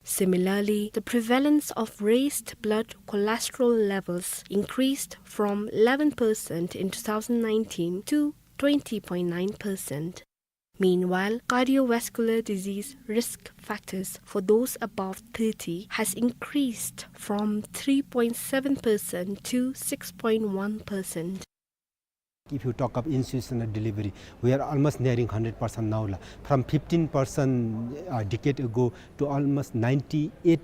Similarly, the prevalence of raised blood cholesterol levels increased from eleven percent in two thousand nineteen to twenty point nine percent. Meanwhile, cardiovascular disease risk factors for those above thirty has increased from three point seven percent to six point one percent. If you talk of institutional delivery, we are almost nearing hundred percent now la. From fifteen percent a decade ago to almost ninety-eight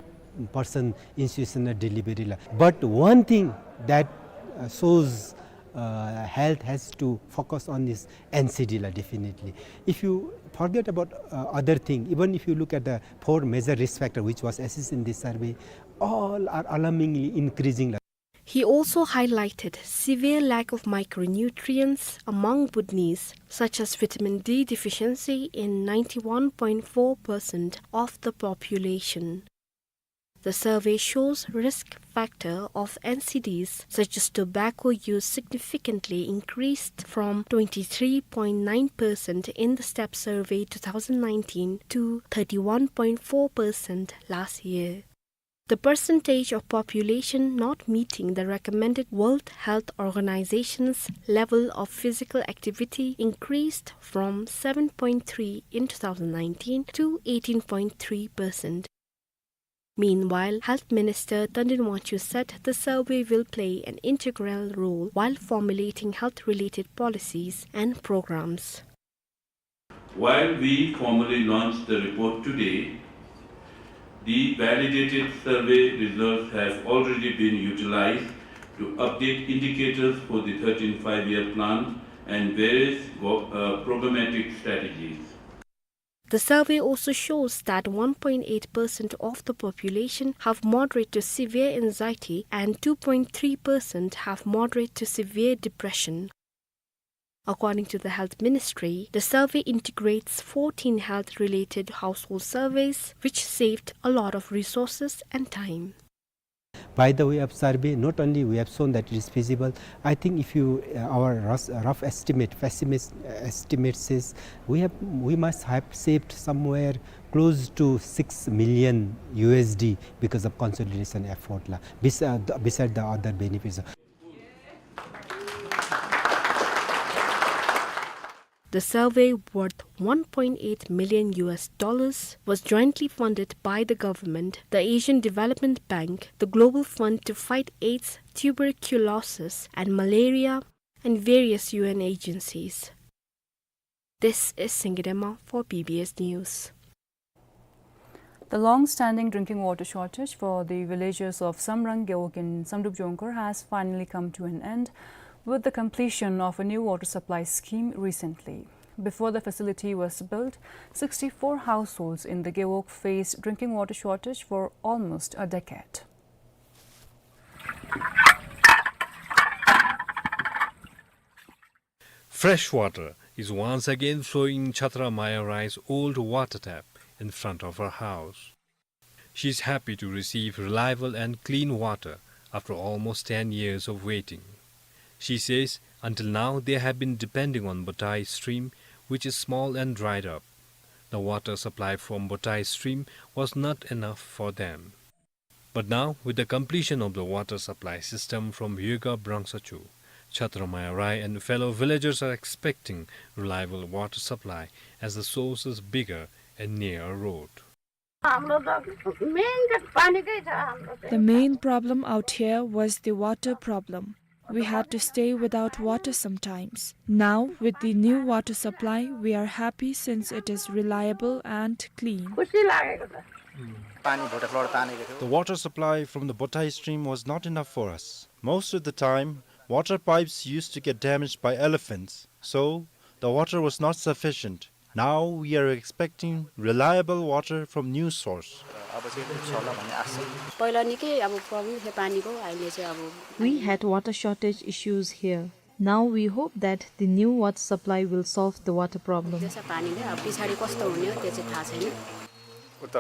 percent institutional delivery la. But one thing that, uh, shows, uh, health has to focus on is N C D la, definitely. If you forget about, uh, other thing, even if you look at the four major risk factor which was assessed in this survey, all are alarmingly increasing la. He also highlighted severe lack of micronutrients among Bhutanese, such as vitamin D deficiency in ninety-one point four percent of the population. The survey shows risk factor of N C Ds such as tobacco use significantly increased from twenty-three point nine percent in the Step Survey two thousand nineteen to thirty-one point four percent last year. The percentage of population not meeting the recommended World Health Organization's level of physical activity increased from seven point three in two thousand nineteen to eighteen point three percent. Meanwhile, Health Minister Tandin Wangchuk said the survey will play an integral role while formulating health-related policies and programs. While we formally launched the report today, the validated survey results have already been utilized to update indicators for the thirteenth Five-Year Plan and various go-, uh, programmatic strategies. The survey also shows that one point eight percent of the population have moderate to severe anxiety and two point three percent have moderate to severe depression. According to the Health Ministry, the survey integrates fourteen health-related household surveys, which saved a lot of resources and time. By the way of survey, not only we have shown that it is feasible, I think if you, uh, our rough, rough estimate, pessimist, uh, estimate says we have, we must have saved somewhere close to six million U S D because of consolidation effort la, bes-, uh, the, beside the other benefits. The survey, worth one point eight million U S dollars, was jointly funded by the government, the Asian Development Bank, the Global Fund to Fight AIDS, Tuberculosis, and Malaria, and various U N agencies. This is Singye Dema for B B S News. The long-standing drinking water shortage for the villagers of Samrang Gewog in Samdrup Jongkhar has finally come to an end with the completion of a new water supply scheme recently. Before the facility was built, sixty-four households in the Gewog faced drinking water shortage for almost a decade. Fresh water is once again flowing in Chhatra Maya Rai's old water tap in front of her house. She is happy to receive reliable and clean water after almost ten years of waiting. She says until now they have been depending on Botai stream, which is small and dried up. The water supply from Botai stream was not enough for them. But now, with the completion of the water supply system from Yega Brangsachu, Chhatra Maya Rai and fellow villagers are expecting reliable water supply as the source is bigger and near a road. The main problem out here was the water problem. We had to stay without water sometimes. Now, with the new water supply, we are happy since it is reliable and clean. The water supply from the Botai stream was not enough for us. Most of the time, water pipes used to get damaged by elephants, so the water was not sufficient. Now we are expecting reliable water from new source. पहिला निकै अब problem थियो पानीको, अहिले चाहिँ अब We had water shortage issues here. Now we hope that the new water supply will solve the water problem. त्यसै पानीले अब पछाडि कस्तो हुने हो, त्यो चाहिँ थाहा छैन। उता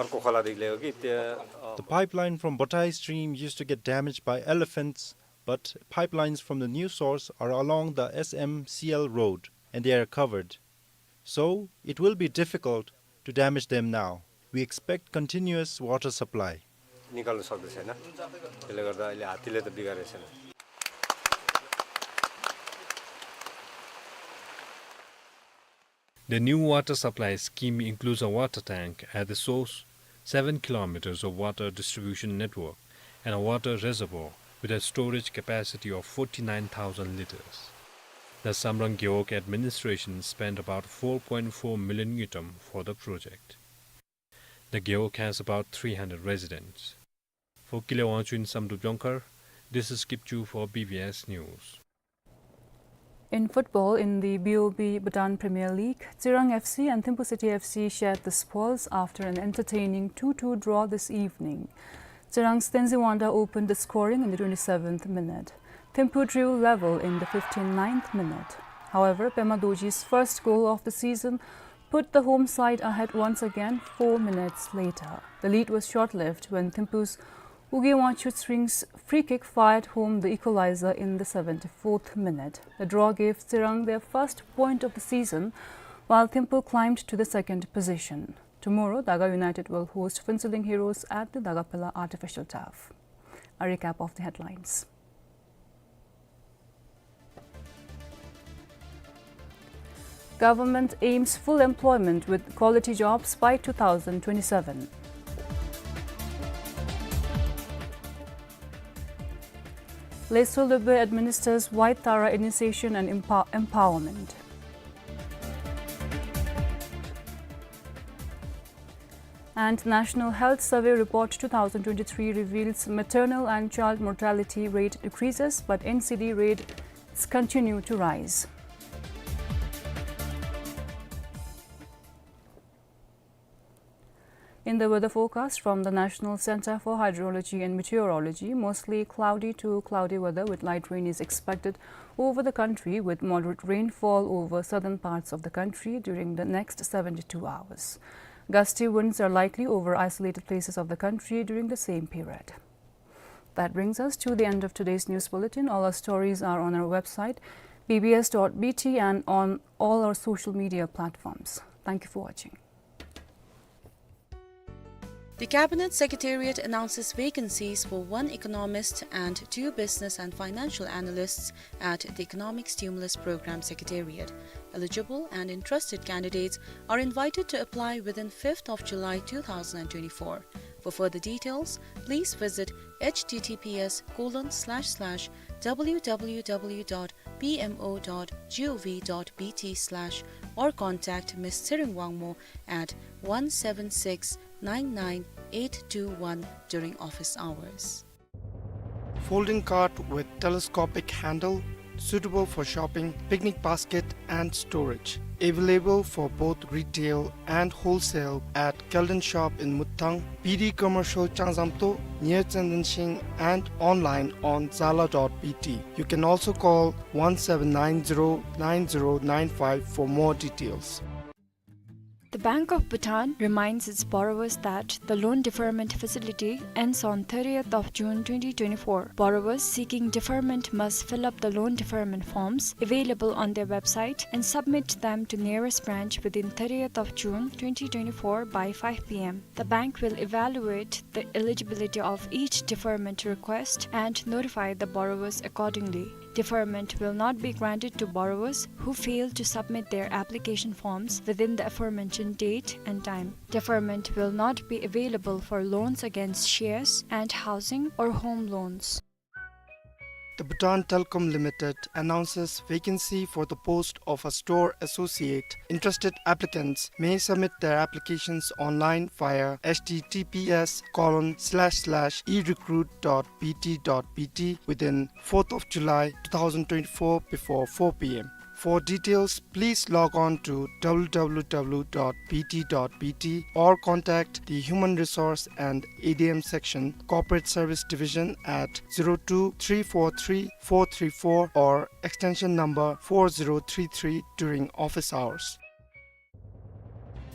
अर्को खोलादेखि ल्यायो कि त्यो, अ, The pipeline from Botai stream used to get damaged by elephants, but pipelines from the new source are along the S M C L road and they are covered. So, it will be difficult to damage them now. We expect continuous water supply. निकाल्न सक्दै छैन। त्यसले गर्दा अहिले हात्तीले त बिगारेको छैन। The new water supply scheme includes a water tank at the source, seven kilometers of water distribution network, and a water reservoir with a storage capacity of forty-nine thousand liters. The Samrang Gewog administration spent about four point four million ngultrum for the project. The Gewog has about three hundred residents. For Kile Wangchuk in Samdrup Jongkhar, this is Kipchu for B B S News. In football, in the B O B Bhutan Premier League, Tsirang F C and Thimphu City F C shared the spoils after an entertaining two two draw this evening. Tsirang's Tenzin Wangda opened the scoring in the twenty-seventh minute. Thimphu drew level in the fifty-ninth minute. However, Pema Dorji's first goal of the season put the home side ahead once again four minutes later. The lead was short-lived when Thimphu's Uge Wangchuk Tshring's free kick fired home the equalizer in the seventy-fourth minute. The draw gave Tsirang their first point of the season, while Thimphu climbed to the second position. Tomorrow, Daga United will host Phuentsholing Heroes at the Dagapela Artificial Turf. A recap of the headlines. Government aims full employment with quality jobs by two thousand twenty-seven. Leytshog Lobey administers White Tara Initiation and Empower-, Empowerment. And National Health Survey Report two thousand twenty-three reveals maternal and child mortality rate decreases, but N C D rates continue to rise. In the weather forecast from the National Center for Hydrology and Meteorology, mostly cloudy to cloudy weather with light rain is expected over the country, with moderate rainfall over southern parts of the country during the next seventy-two hours. Gusty winds are likely over isolated places of the country during the same period. That brings us to the end of today's news bulletin. All our stories are on our website, B B S dot B T, and on all our social media platforms. Thank you for watching. The Cabinet Secretariat announces vacancies for one economist and two business and financial analysts at the Economic Stimulus Program Secretariat. Eligible and interested candidates are invited to apply within fifth of July two thousand twenty-four. For further details, please visit H T T P S colon slash slash W W W dot P M O dot gov dot B T slash or contact Miss Tshering Wangmo at one seven six nine nine eight two one during office hours. Folding cart with telescopic handle, suitable for shopping, picnic basket and storage. Available for both retail and wholesale at Kelden Shop in Muthang, P D Commercial Changzamto near Tsendensing and online on zala dot B T. You can also call one seven nine zero nine zero nine five for more details. The Bank of Bhutan reminds its borrowers that the loan deferment facility ends on thirtieth of June twenty twenty-four. Borrowers seeking deferment must fill up the loan deferment forms available on their website and submit them to nearest branch within thirtieth of June twenty twenty-four by five P M. The bank will evaluate the eligibility of each deferment request and notify the borrowers accordingly. Deferment will not be granted to borrowers who fail to submit their application forms within the aforementioned date and time. Deferment will not be available for loans against shares and housing or home loans. The Bhutan Telecom Limited announces vacancy for the post of a store associate. Interested applicants may submit their applications online via H T T P S colon slash slash e recruit dot B T dot B T within fourth of July two thousand twenty-four before four P M. For details, please log on to W W W dot B T dot B T or contact the Human Resource and A D M Section, Corporate Service Division at zero two three four three four three four or extension number four zero three three during office hours.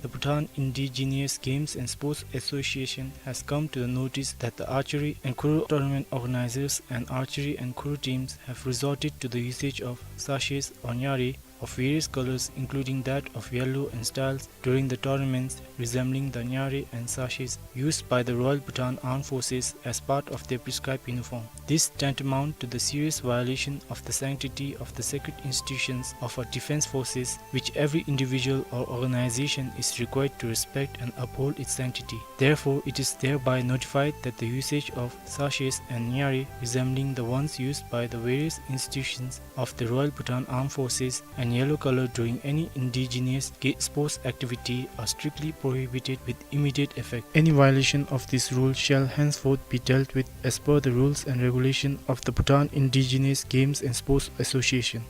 The Bhutan Indigenous Games and Sports Association has come to the notice that the archery and khuru tournament organizers and archery and khuru teams have resorted to the usage of sachets or nyari of various colors, including that of yellow and styles, during the tournaments, resembling the nyari and sachets used by the Royal Bhutan Armed Forces as part of their prescribed uniform. This tantamount to the serious violation of the sanctity of the sacred institutions of our defense forces, which every individual or organization is required to respect and uphold its sanctity. Therefore, it is thereby notified that the usage of sachets and nyari resembling the ones used by the various institutions of the Royal Bhutan Armed Forces and yellow color during any indigenous ga-, sports activity are strictly prohibited with immediate effect. Any violation of this rule shall henceforth be dealt with as per the rules and regulation of the Bhutan Indigenous Games and Sports Association.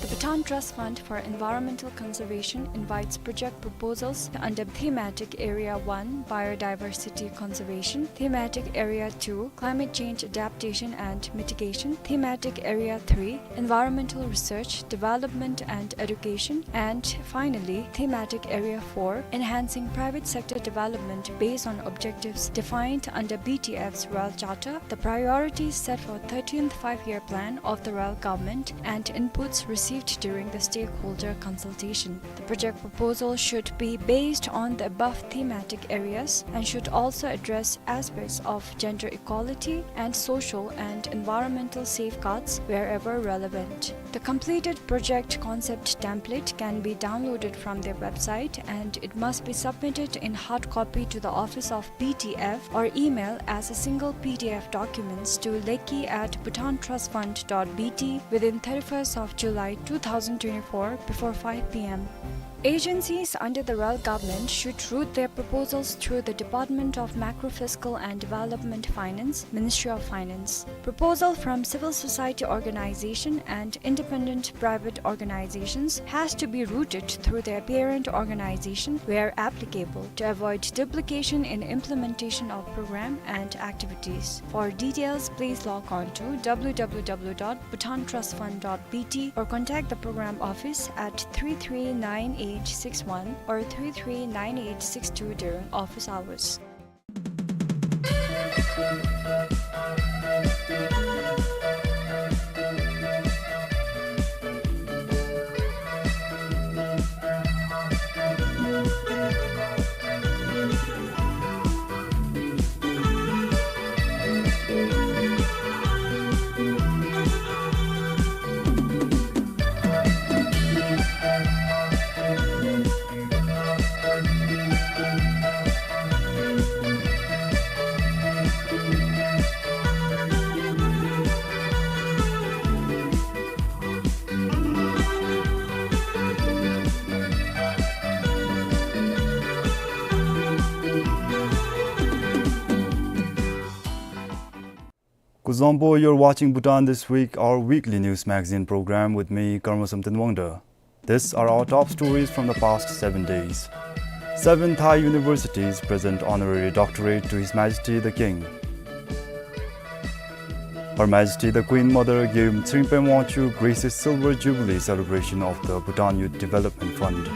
The Bhutan Trust Fund for Environmental Conservation invites project proposals under Thematic Area one, Biodiversity Conservation, Thematic Area two, Climate Change Adaptation and Mitigation, Thematic Area three, Environmental Research, Development and Education, and finally, Thematic Area four, Enhancing Private Sector Development based on objectives defined under B T F's Royal Charter, the priorities set for thirteenth Five-Year Plan of the Royal Government, and inputs received during the stakeholder consultation. The project proposal should be based on the above thematic areas and should also address aspects of gender equality and social and environmental safeguards wherever relevant. The completed project concept template can be downloaded from their website, and it must be submitted in hard copy to the office of B T F or email as a single P D F documents to lekki at bhutantrustfund dot B T within thirty-first of July two thousand twenty-four before five P M. Agencies under the Royal Government should route their proposals through the Department of Macrofiscal and Development Finance, Ministry of Finance. Proposal from civil society organization and independent private organizations has to be routed through their parent organization where applicable to avoid duplication in implementation of program and activities. For details, please log on to W W W dot bhutantrustfund dot B T or contact the program office at three three nine eight six one or three three nine eight six two during office hours. Thank you for watching Bhutan This Week, our weekly news magazine program with me, Karma Samten Wangda. These are our top stories from the past seven days. Seven Thai universities present honorary doctorate to His Majesty the King. Her Majesty the Queen Mother Gyaltsuen Tshering Pema Wangchuck graces Silver Jubilee celebration of the Bhutan Youth Development Fund.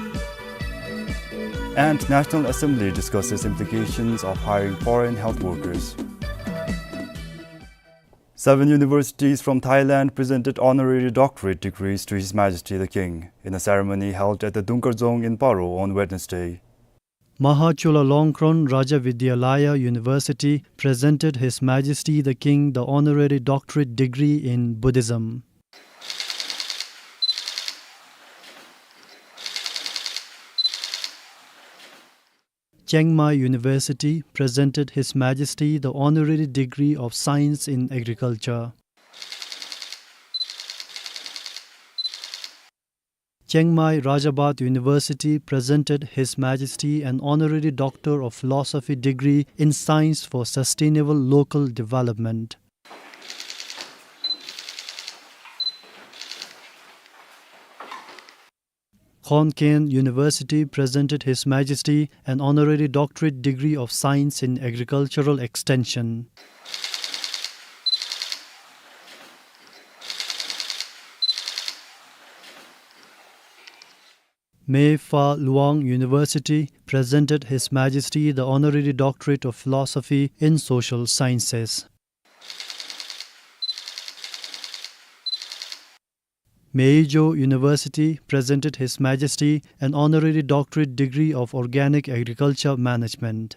And National Assembly discusses implications of hiring foreign health workers. Seven universities from Thailand presented honorary doctorate degrees to His Majesty the King in a ceremony held at the Dungkar Dzong in Paro on Wednesday. Maha Chulalongkorn Raja Vidyalaya University presented His Majesty the King the honorary doctorate degree in Buddhism. Chiang Mai University presented His Majesty the honorary degree of Science in Agriculture. Chiang Mai Rajabhat University presented His Majesty an honorary Doctor of Philosophy degree in Science for Sustainable Local Development. Khon Kaen University presented His Majesty an honorary doctorate degree of Science in Agricultural Extension. Mae Fah Luang University presented His Majesty the honorary doctorate of Philosophy in Social Sciences. Mae Yot University presented His Majesty an honorary doctorate degree of Organic Agriculture Management.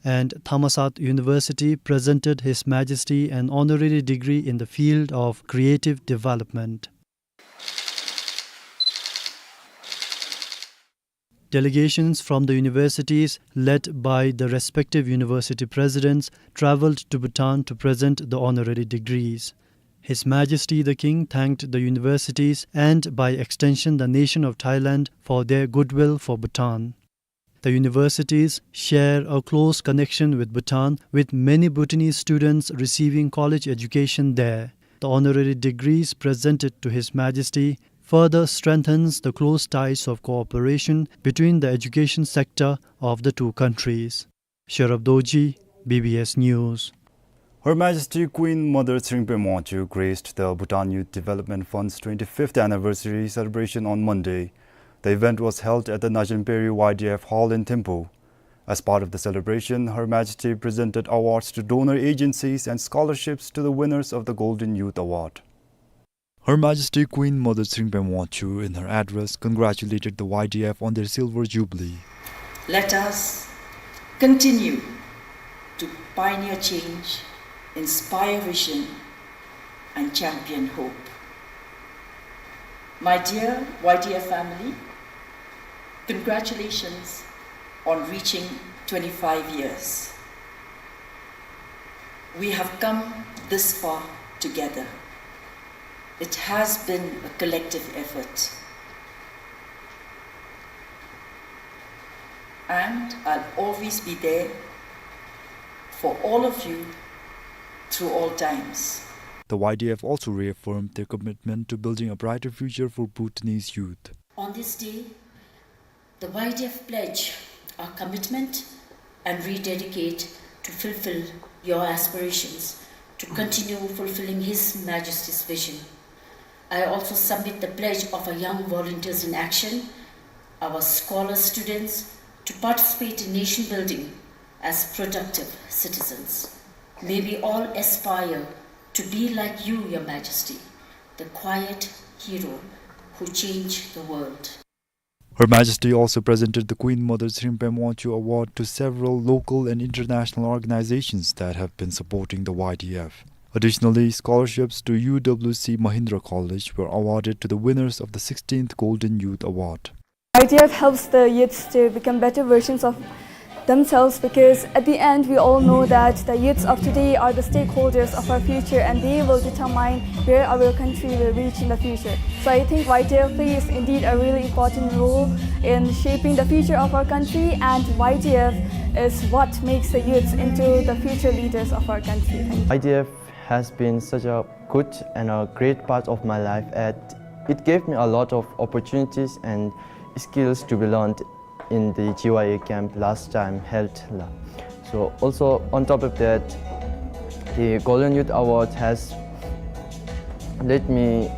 And Thammasat University presented His Majesty an honorary degree in the field of creative development. Delegations from the universities, led by the respective university presidents, traveled to Bhutan to present the honorary degrees. His Majesty the King thanked the universities and, by extension, the nation of Thailand for their goodwill for Bhutan. The universities share a close connection with Bhutan, with many Bhutanese students receiving college education there. The honorary degrees presented to His Majesty further strengthens the close ties of cooperation between the education sector of the two countries. Sherab Dorji, B B S News. Her Majesty Queen Mother Tshering Pema Wangchuck graced the Bhutan Youth Development Fund's twenty-fifth anniversary celebration on Monday. The event was held at the Najenperi Y D F Hall in Thimphu. As part of the celebration, Her Majesty presented awards to donor agencies and scholarships to the winners of the Golden Youth Award. Her Majesty Queen Mother Tshering Pema Wangchuck, in her address, congratulated the Y D F on their silver jubilee. Let us continue to pioneer change, inspire vision, and champion hope. My dear Y D F family, congratulations on reaching twenty-five years. We have come this far together. It has been a collective effort. And I'll always be there for all of you through all times. The Y D F also reaffirmed their commitment to building a brighter future for Bhutanese youth. On this day, the Y D F pledge our commitment and rededicate to fulfill your aspirations, to continue fulfilling His Majesty's vision. I also submit the pledge of our young volunteers in action, our scholar students, to participate in nation building as productive citizens. May we all aspire to be like you, Your Majesty, the quiet hero who changed the world. Her Majesty also presented the Queen Mother Tshering Pema Wangchuck Award to several local and international organizations that have been supporting the Y D F. Additionally, scholarships to U W C Mahindra College were awarded to the winners of the sixteenth Golden Youth Award. Y D F helps the youths to become better versions of themselves, because at the end we all know that the youths of today are the stakeholders of our future and they will determine where our country will reach in the future. So I think Y T F plays indeed a really important role in shaping the future of our country, and Y T F is what makes the youths into the future leaders of our country. Thank you. Y T F has been such a good and a great part of my life, and it gave me a lot of opportunities and skills to be learned in the G Y A camp last time held la. So also on top of that, the Golden Youth Award has let me,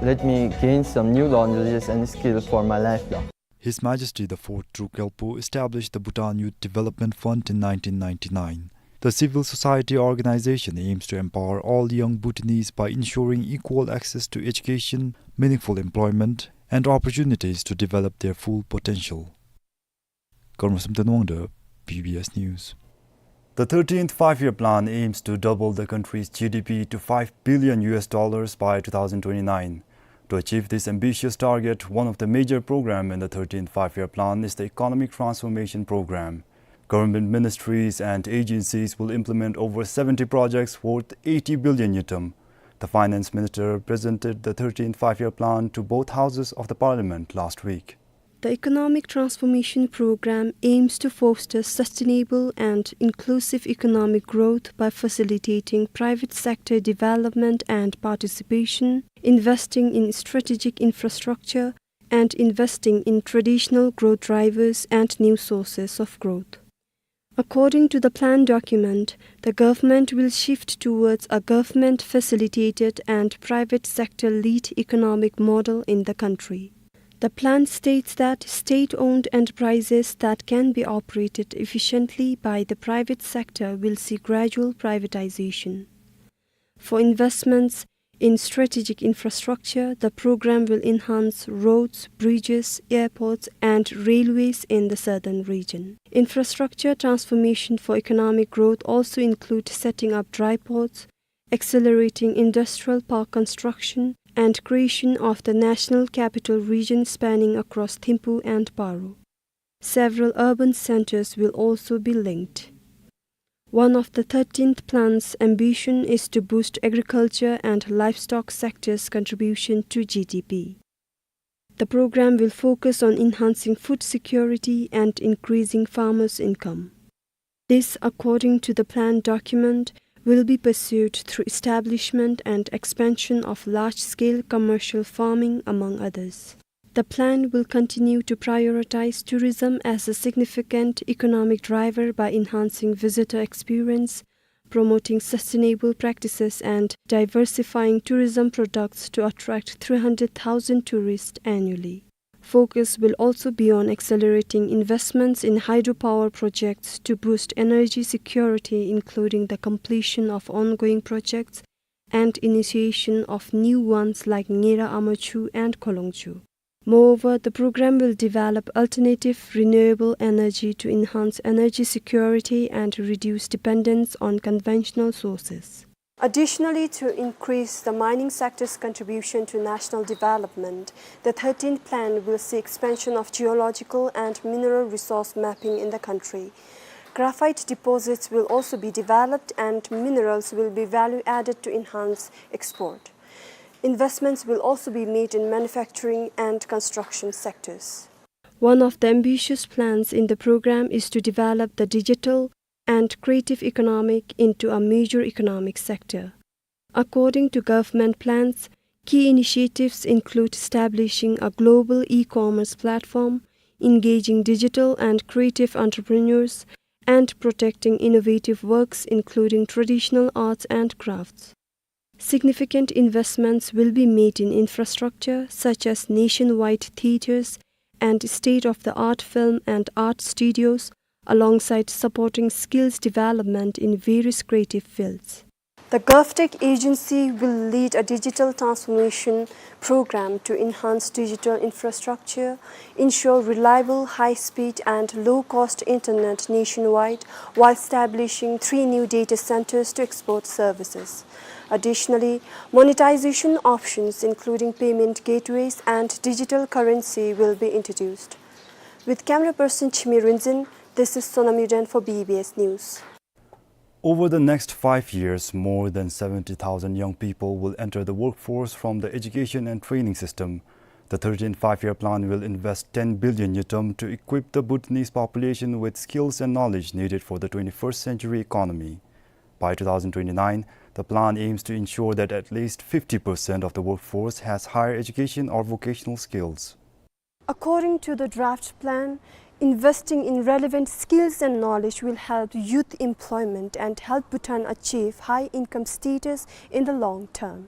let me gain some new knowledges and skill for my life la. His Majesty the Fourth Druk Gyalpo established the Bhutan Youth Development Fund in nineteen ninety-nine. The civil society organization aims to empower all young Bhutanese by ensuring equal access to education, meaningful employment, and opportunities to develop their full potential. Karma Samten Wangda, B B S News. The thirteenth Five-Year Plan aims to double the country's G D P to five billion U S dollars by two thousand twenty-nine. To achieve this ambitious target, one of the major programs in the thirteenth Five-Year Plan is the Economic Transformation Program. Government ministries and agencies will implement over seventy projects worth eighty billion ngultrum. The finance minister presented the thirteenth Five-Year Plan to both houses of the parliament last week. The Economic Transformation Program aims to foster sustainable and inclusive economic growth by facilitating private sector development and participation, investing in strategic infrastructure, and investing in traditional growth drivers and new sources of growth. According to the plan document, the government will shift towards a government-facilitated and private sector-led economic model in the country. The plan states that state-owned enterprises that can be operated efficiently by the private sector will see gradual privatization. For investments in strategic infrastructure, the program will enhance roads, bridges, airports, and railways in the southern region. Infrastructure transformation for economic growth also includes setting up dry ports, accelerating industrial park construction, and creation of the National Capital Region spanning across Thimphu and Paro. Several urban centers will also be linked. One of the thirteenth plan's ambition is to boost agriculture and livestock sector's contribution to G D P. The program will focus on enhancing food security and increasing farmers' income. This, according to the plan document, will be pursued through establishment and expansion of large-scale commercial farming, among others. The plan will continue to prioritize tourism as a significant economic driver by enhancing visitor experience, promoting sustainable practices, and diversifying tourism products to attract three hundred thousand tourists annually. Focus will also be on accelerating investments in hydropower projects to boost energy security, including the completion of ongoing projects and initiation of new ones like Ngera Amachu and Kholongchu. Moreover, the program will develop alternative renewable energy to enhance energy security and reduce dependence on conventional sources. Additionally, to increase the mining sector's contribution to national development, the thirteenth plan will see expansion of geological and mineral resource mapping in the country. Graphite deposits will also be developed and minerals will be value added to enhance export. Investments will also be made in manufacturing and construction sectors. One of the ambitious plans in the program is to develop the digital and creative economic into a major economic sector. According to government plans, key initiatives include establishing a global e-commerce platform, engaging digital and creative entrepreneurs, and protecting innovative works, including traditional arts and crafts. Significant investments will be made in infrastructure such as nationwide theaters and state-of-the-art film and art studios, alongside supporting skills development in various creative fields. The GovTech agency will lead a digital transformation program to enhance digital infrastructure, ensure reliable, high-speed and low-cost internet nationwide, while establishing three new data centers to export services. Additionally, monetization options including payment gateways and digital currency will be introduced. With camera person Chimi Rinzin, This is Sonam Yuden for B B S News. Over the next five years, more than seventy thousand young people will enter the workforce from the education and training system. The thirteenth Five-Year Plan will invest ten billion ngultrum to equip the Bhutanese population with skills and knowledge needed for the twenty-first century economy. By two thousand twenty-nine, the plan aims to ensure that at least fifty percent of the workforce has higher education or vocational skills. According to the draft plan, investing in relevant skills and knowledge will help youth employment and help Bhutan achieve high income status in the long term.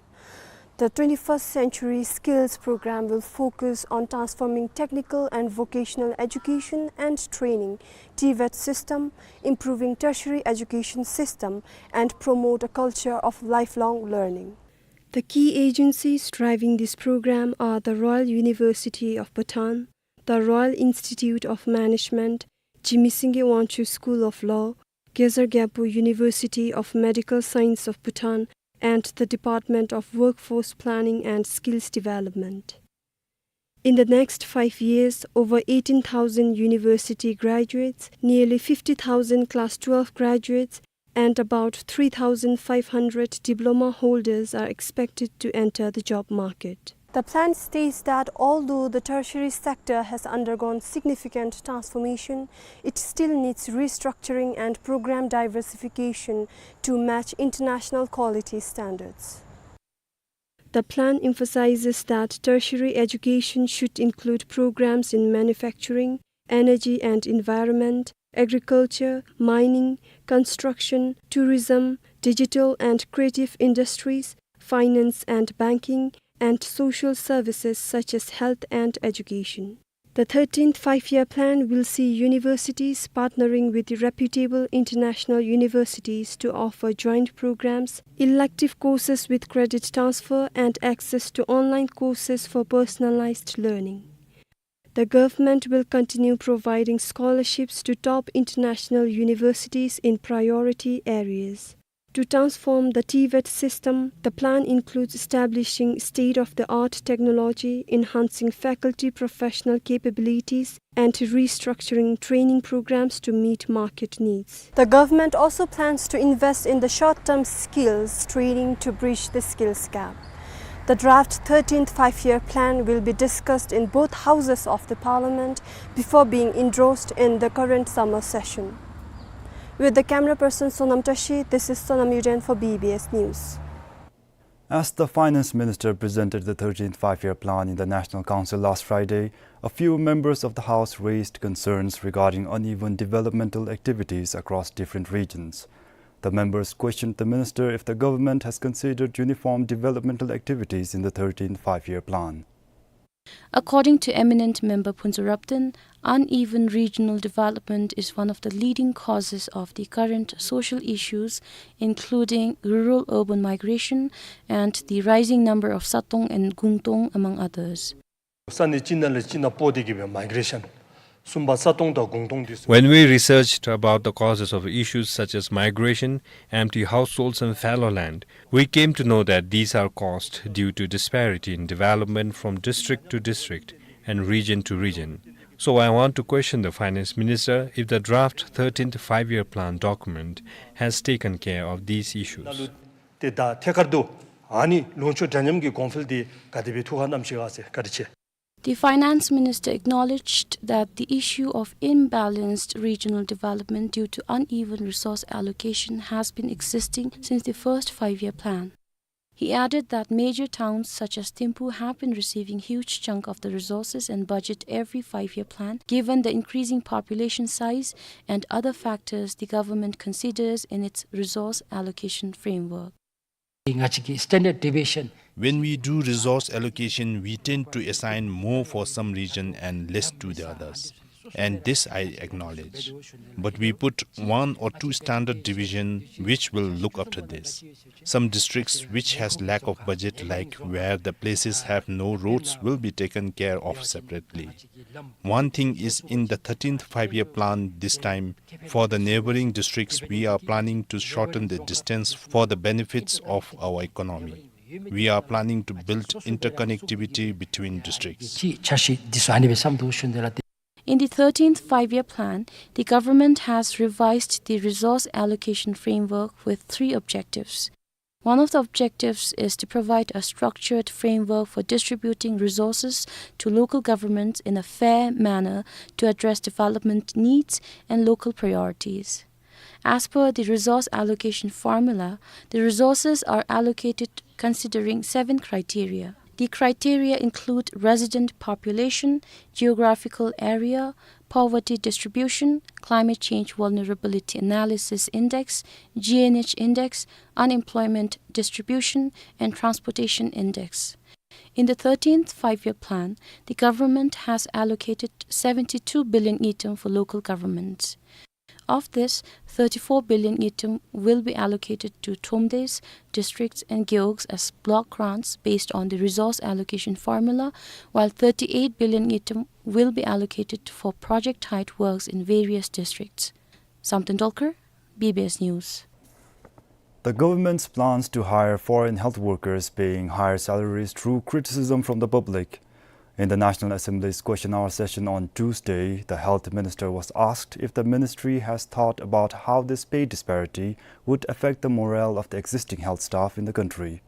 The twenty-first Century Skills Program will focus on transforming technical and vocational education and training, TVET system, improving tertiary education system, and promote a culture of lifelong learning. The key agencies driving this program are the Royal University of Bhutan, the Royal Institute of Management, Jigme Singye Wangchuck School of Law, Gezar Gyalpo University of Medical Science of Bhutan, and the Department of Workforce Planning and Skills Development. In the next five years, over eighteen thousand university graduates, nearly fifty thousand class twelve graduates, and about three thousand five hundred diploma holders are expected to enter the job market. The plan states that although the tertiary sector has undergone significant transformation, it still needs restructuring and program diversification to match international quality standards. The plan emphasizes that tertiary education should include programs in manufacturing, energy and environment, agriculture, mining, construction, tourism, digital and creative industries, finance and banking, and social services such as health and education. The thirteenth Five-Year Plan will see universities partnering with reputable international universities to offer joint programs, elective courses with credit transfer, and access to online courses for personalized learning. The government will continue providing scholarships to top international universities in priority areas. To transform the TVET system, the plan includes establishing state-of-the-art technology, enhancing faculty professional capabilities, and restructuring training programs to meet market needs. The government also plans to invest in the short-term skills training to bridge the skills gap. The draft thirteenth Five-Year Plan will be discussed in both houses of the parliament before being endorsed in the current summer session. With the camera person Sonam Tashi, this is Sonam Yuden for B B S News. As the finance minister presented the thirteenth Five-Year Plan in the National Council last Friday, a few members of the House raised concerns regarding uneven developmental activities across different regions. The members questioned the minister if the government has considered uniform developmental activities in the thirteenth Five-Year Plan. According to eminent member Phuntsho Raptan, uneven regional development is one of the leading causes of the current social issues, including rural-urban migration and the rising number of Satong and Gungtong, among others. ས་གནས་གཅིག་ནང་ལས་གཅིག་ནང་སྤོ་སྟེ་གི་སྦེ་མའི་གྲེ་ཤཱན། གསུམ་པ་ས་སྟོང་དང་གུང་སྟོང་འདི་ཚུ། When we researched about the causes of issues such as migration, empty households and fallow land, we came to know that these are caused due to disparity in development from district to district and region to region. So I want to question the finance minister if the draft thirteenth Five-Year Plan document has taken care of these issues. ཏེ་ད་ཐད་ཀར་དུ་ཨ་ནི་ལུང་ཕྱོགས་འདྲ་མཉམ་གྱི་གོང་འཕེལ་འདི་ག་དེ་སྦེ་ཐུགས་ཁར་བསྣམས་ཤིག་ག་ཟེར། བཀའ་དྲིན་ཆེ། The finance minister acknowledged that the issue of imbalanced regional development due to uneven resource allocation has been existing since the first five-year plan. He added that major towns such as Thimphu have been receiving huge chunk of the resources and budget every five-year plan, given the increasing population size and other factors the government considers in its resource allocation framework. ང་བཅས་ཀྱི་standard deviation. When we do resource allocation, we tend to assign more for some region and less to the others. And this I acknowledge. But we put one or two standard division which will look after this. Some districts which has lack of budget, like where the places have no roads, will be taken care of separately. One thing is, in the thirteenth Five-Year Plan this time, for the neighboring districts, we are planning to shorten the distance for the benefits of our economy. We are planning to build interconnectivity between districts. ཕྱི་འཆར་གཞི་འདི་ཚུ་ཨ་ནི་སྦེ་བསམ་འདུག་ཞུ་ནི་ལགས། In the thirteenth Five-Year Plan, the government has revised the resource allocation framework with three objectives. One of the objectives is to provide a structured framework for distributing resources to local governments in a fair manner to address development needs and local priorities. As per the resource allocation formula, the resources are allocated considering seven criteria. The criteria include resident population, geographical area, poverty distribution, climate change vulnerability analysis index, G N H index, unemployment distribution, and transportation index. In the thirteenth Five-Year Plan, the government has allocated seventy-two billion ngultrum for local governments. Of this, thirty-four billion ngultrum will be allocated to tumdes, districts, and gewogs as block grants based on the resource allocation formula, while thirty-eight billion ngultrum will be allocated for project-type works in various districts. Samten Dolkar, B B S News. The government's plans to hire foreign health workers paying higher salaries drew criticism from the public. In the National Assembly's question hour session on Tuesday, the health minister was asked if the ministry has thought about how this pay disparity would affect the morale of the existing health staff in the country.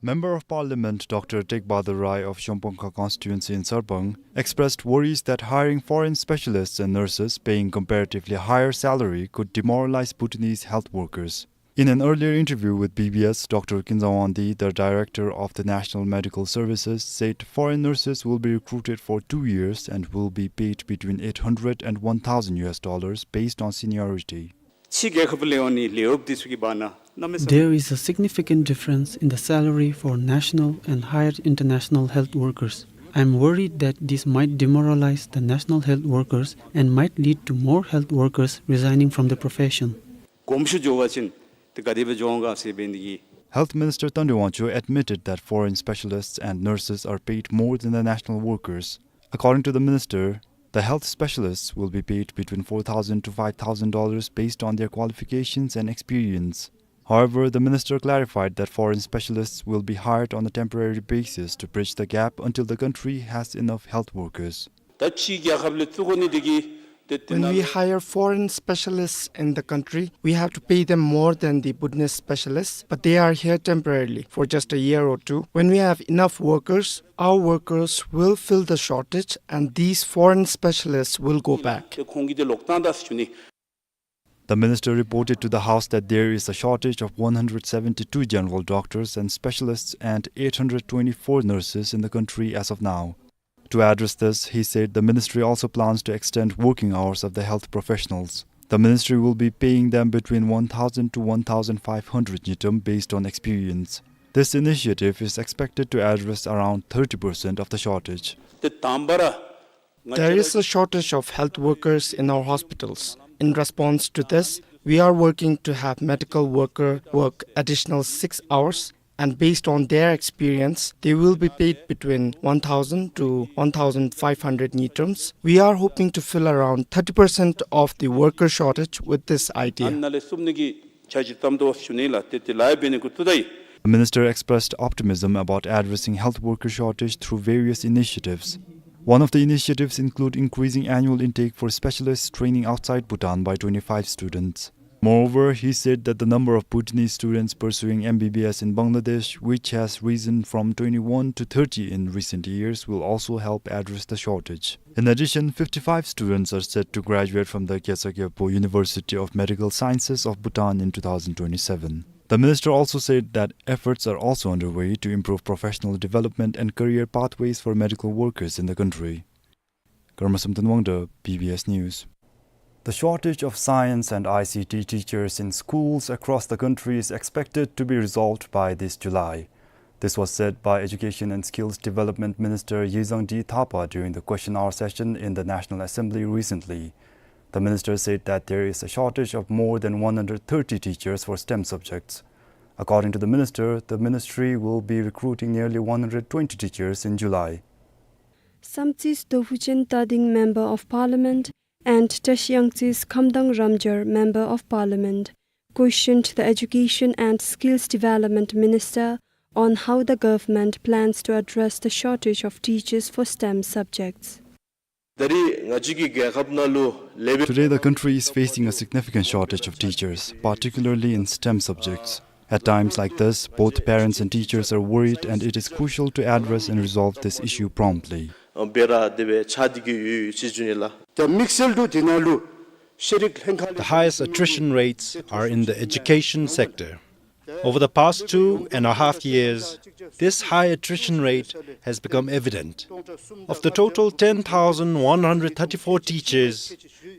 Member of Parliament Doctor Tek Bahadur Rai of Shongpangkha constituency in Sarpang expressed worries that hiring foreign specialists and nurses paying comparatively higher salary could demoralize Bhutanese health workers. In an earlier interview with B B S, Doctor Kinzawangdi, the director of the National Medical Services, said foreign nurses will be recruited for two years and will be paid between eight hundred and one thousand U S dollars based on seniority. ཕྱི་རྒྱལ་ཁབ་ལས་ཡོང་ནི་ལས་བབ་འདི་ཚུ་གི་བར་ན་གནམ་མེད་ས། There is a significant difference in the salary for national and hired international health workers. I am worried that this might demoralize the national health workers and might lead to more health workers resigning from the profession. གོམས་ཤུགས་འགྱོ་བ་ཅིན་དེ་ག་དེ་སྦེ་འགྱོ་འོང་ག་ཟེར་འབད་ནི་དེ་གིས། Health Minister Tandewangcho admitted that foreign specialists and nurses are paid more than the national workers. According to the minister, the health specialists will be paid between four thousand to five thousand dollars based on their qualifications and experience. However, the minister clarified that foreign specialists will be hired on a temporary basis to bridge the gap until the country has enough health workers. ད་ཕྱི་རྒྱལ་ཁབ་ལས་བཙུགས་དགོ་ནི་དེ་གིས་དེ་དེ་ནང་། When we hire foreign specialists in the country, we have to pay them more than the Bhutanese specialists, but they are here temporarily for just a year or two. When we have enough workers, our workers will fill the shortage and these foreign specialists will go back. དེ་ཁོང་གིས་དེ་ལོག་བཏང་ད་ཟེར་ཞུ་ནི། The minister reported to the House that there is a shortage of one hundred seventy-two general doctors and specialists and eight hundred twenty-four nurses in the country as of now. To address this, he said the ministry also plans to extend working hours of the health professionals. The ministry will be paying them between one thousand to one thousand five hundred ngultrum based on experience. This initiative is expected to address around thirty percent of the shortage. དེ་དང་པ་ར། There is a shortage of health workers in our hospitals. In response to this, we are working to have medical worker work additional six hours, and based on their experience, they will be paid between one thousand to one thousand five hundred ngultrums. We are hoping to fill around thirty percent of the worker shortage with this idea. ཨ་ནཱ་ལས་བསུབ་ནི་གི་འཆར་གཞི་བརྩམ་དོ་ཞུ་ནི་ལགས། དེ་དེ་ལཱ་འབད་ནི་འགོ་བཙུགས་ད་ཡི། The minister expressed optimism about addressing health worker shortage through various initiatives. One of the initiatives include increasing annual intake for specialists training outside Bhutan by twenty-five students. Moreover, he said that the number of Bhutanese students pursuing M B B S in Bangladesh, which has risen from twenty-one to thirty in recent years, will also help address the shortage. In addition, fifty-five students are set to graduate from the Kesa Kyapo University of Medical Sciences of Bhutan in two thousand twenty-seven. The minister also said that efforts are also underway to improve professional development and career pathways for medical workers in the country. Karma Samten Wangda, B B S News. The shortage of science and I C T teachers in schools across the country is expected to be resolved by this July. This was said by Education and Skills Development Minister Yizangdi Thapa during the question hour session in the National Assembly recently. The minister said that there is a shortage of more than one hundred thirty teachers for STEM subjects. According to the minister, the ministry will be recruiting nearly one hundred twenty teachers in July. Samtsis Dophuchen Tading, Member of Parliament, and Tashiyangtsis Khamdang Ramjar, Member of Parliament, questioned the Education and Skills Development Minister on how the government plans to address the shortage of teachers for STEM subjects. ད་རེས་ང་བཅས་ཀྱི་རྒྱལ་ཁབ་ནང་ལུ་level Today, the country is facing a significant shortage of teachers, particularly in STEM subjects. At times like this, both parents and teachers are worried, and it is crucial to address and resolve this issue promptly. ཨ་སྦེ་ར་དེ་སྦེ་ཆགས་ཏེ་གི་ཡོད་ཟེར་ཞུ་ནི་ལགས། ད་དམིགས་བསལ་དུ་དེ་ནང་ལུ་ཤེས་རིག་ལྷན་ཁག་The highest attrition rates are in the education sector. Over the past two and a half years, this high attrition rate has become evident. Of the total ten thousand one hundred thirty-four teachers,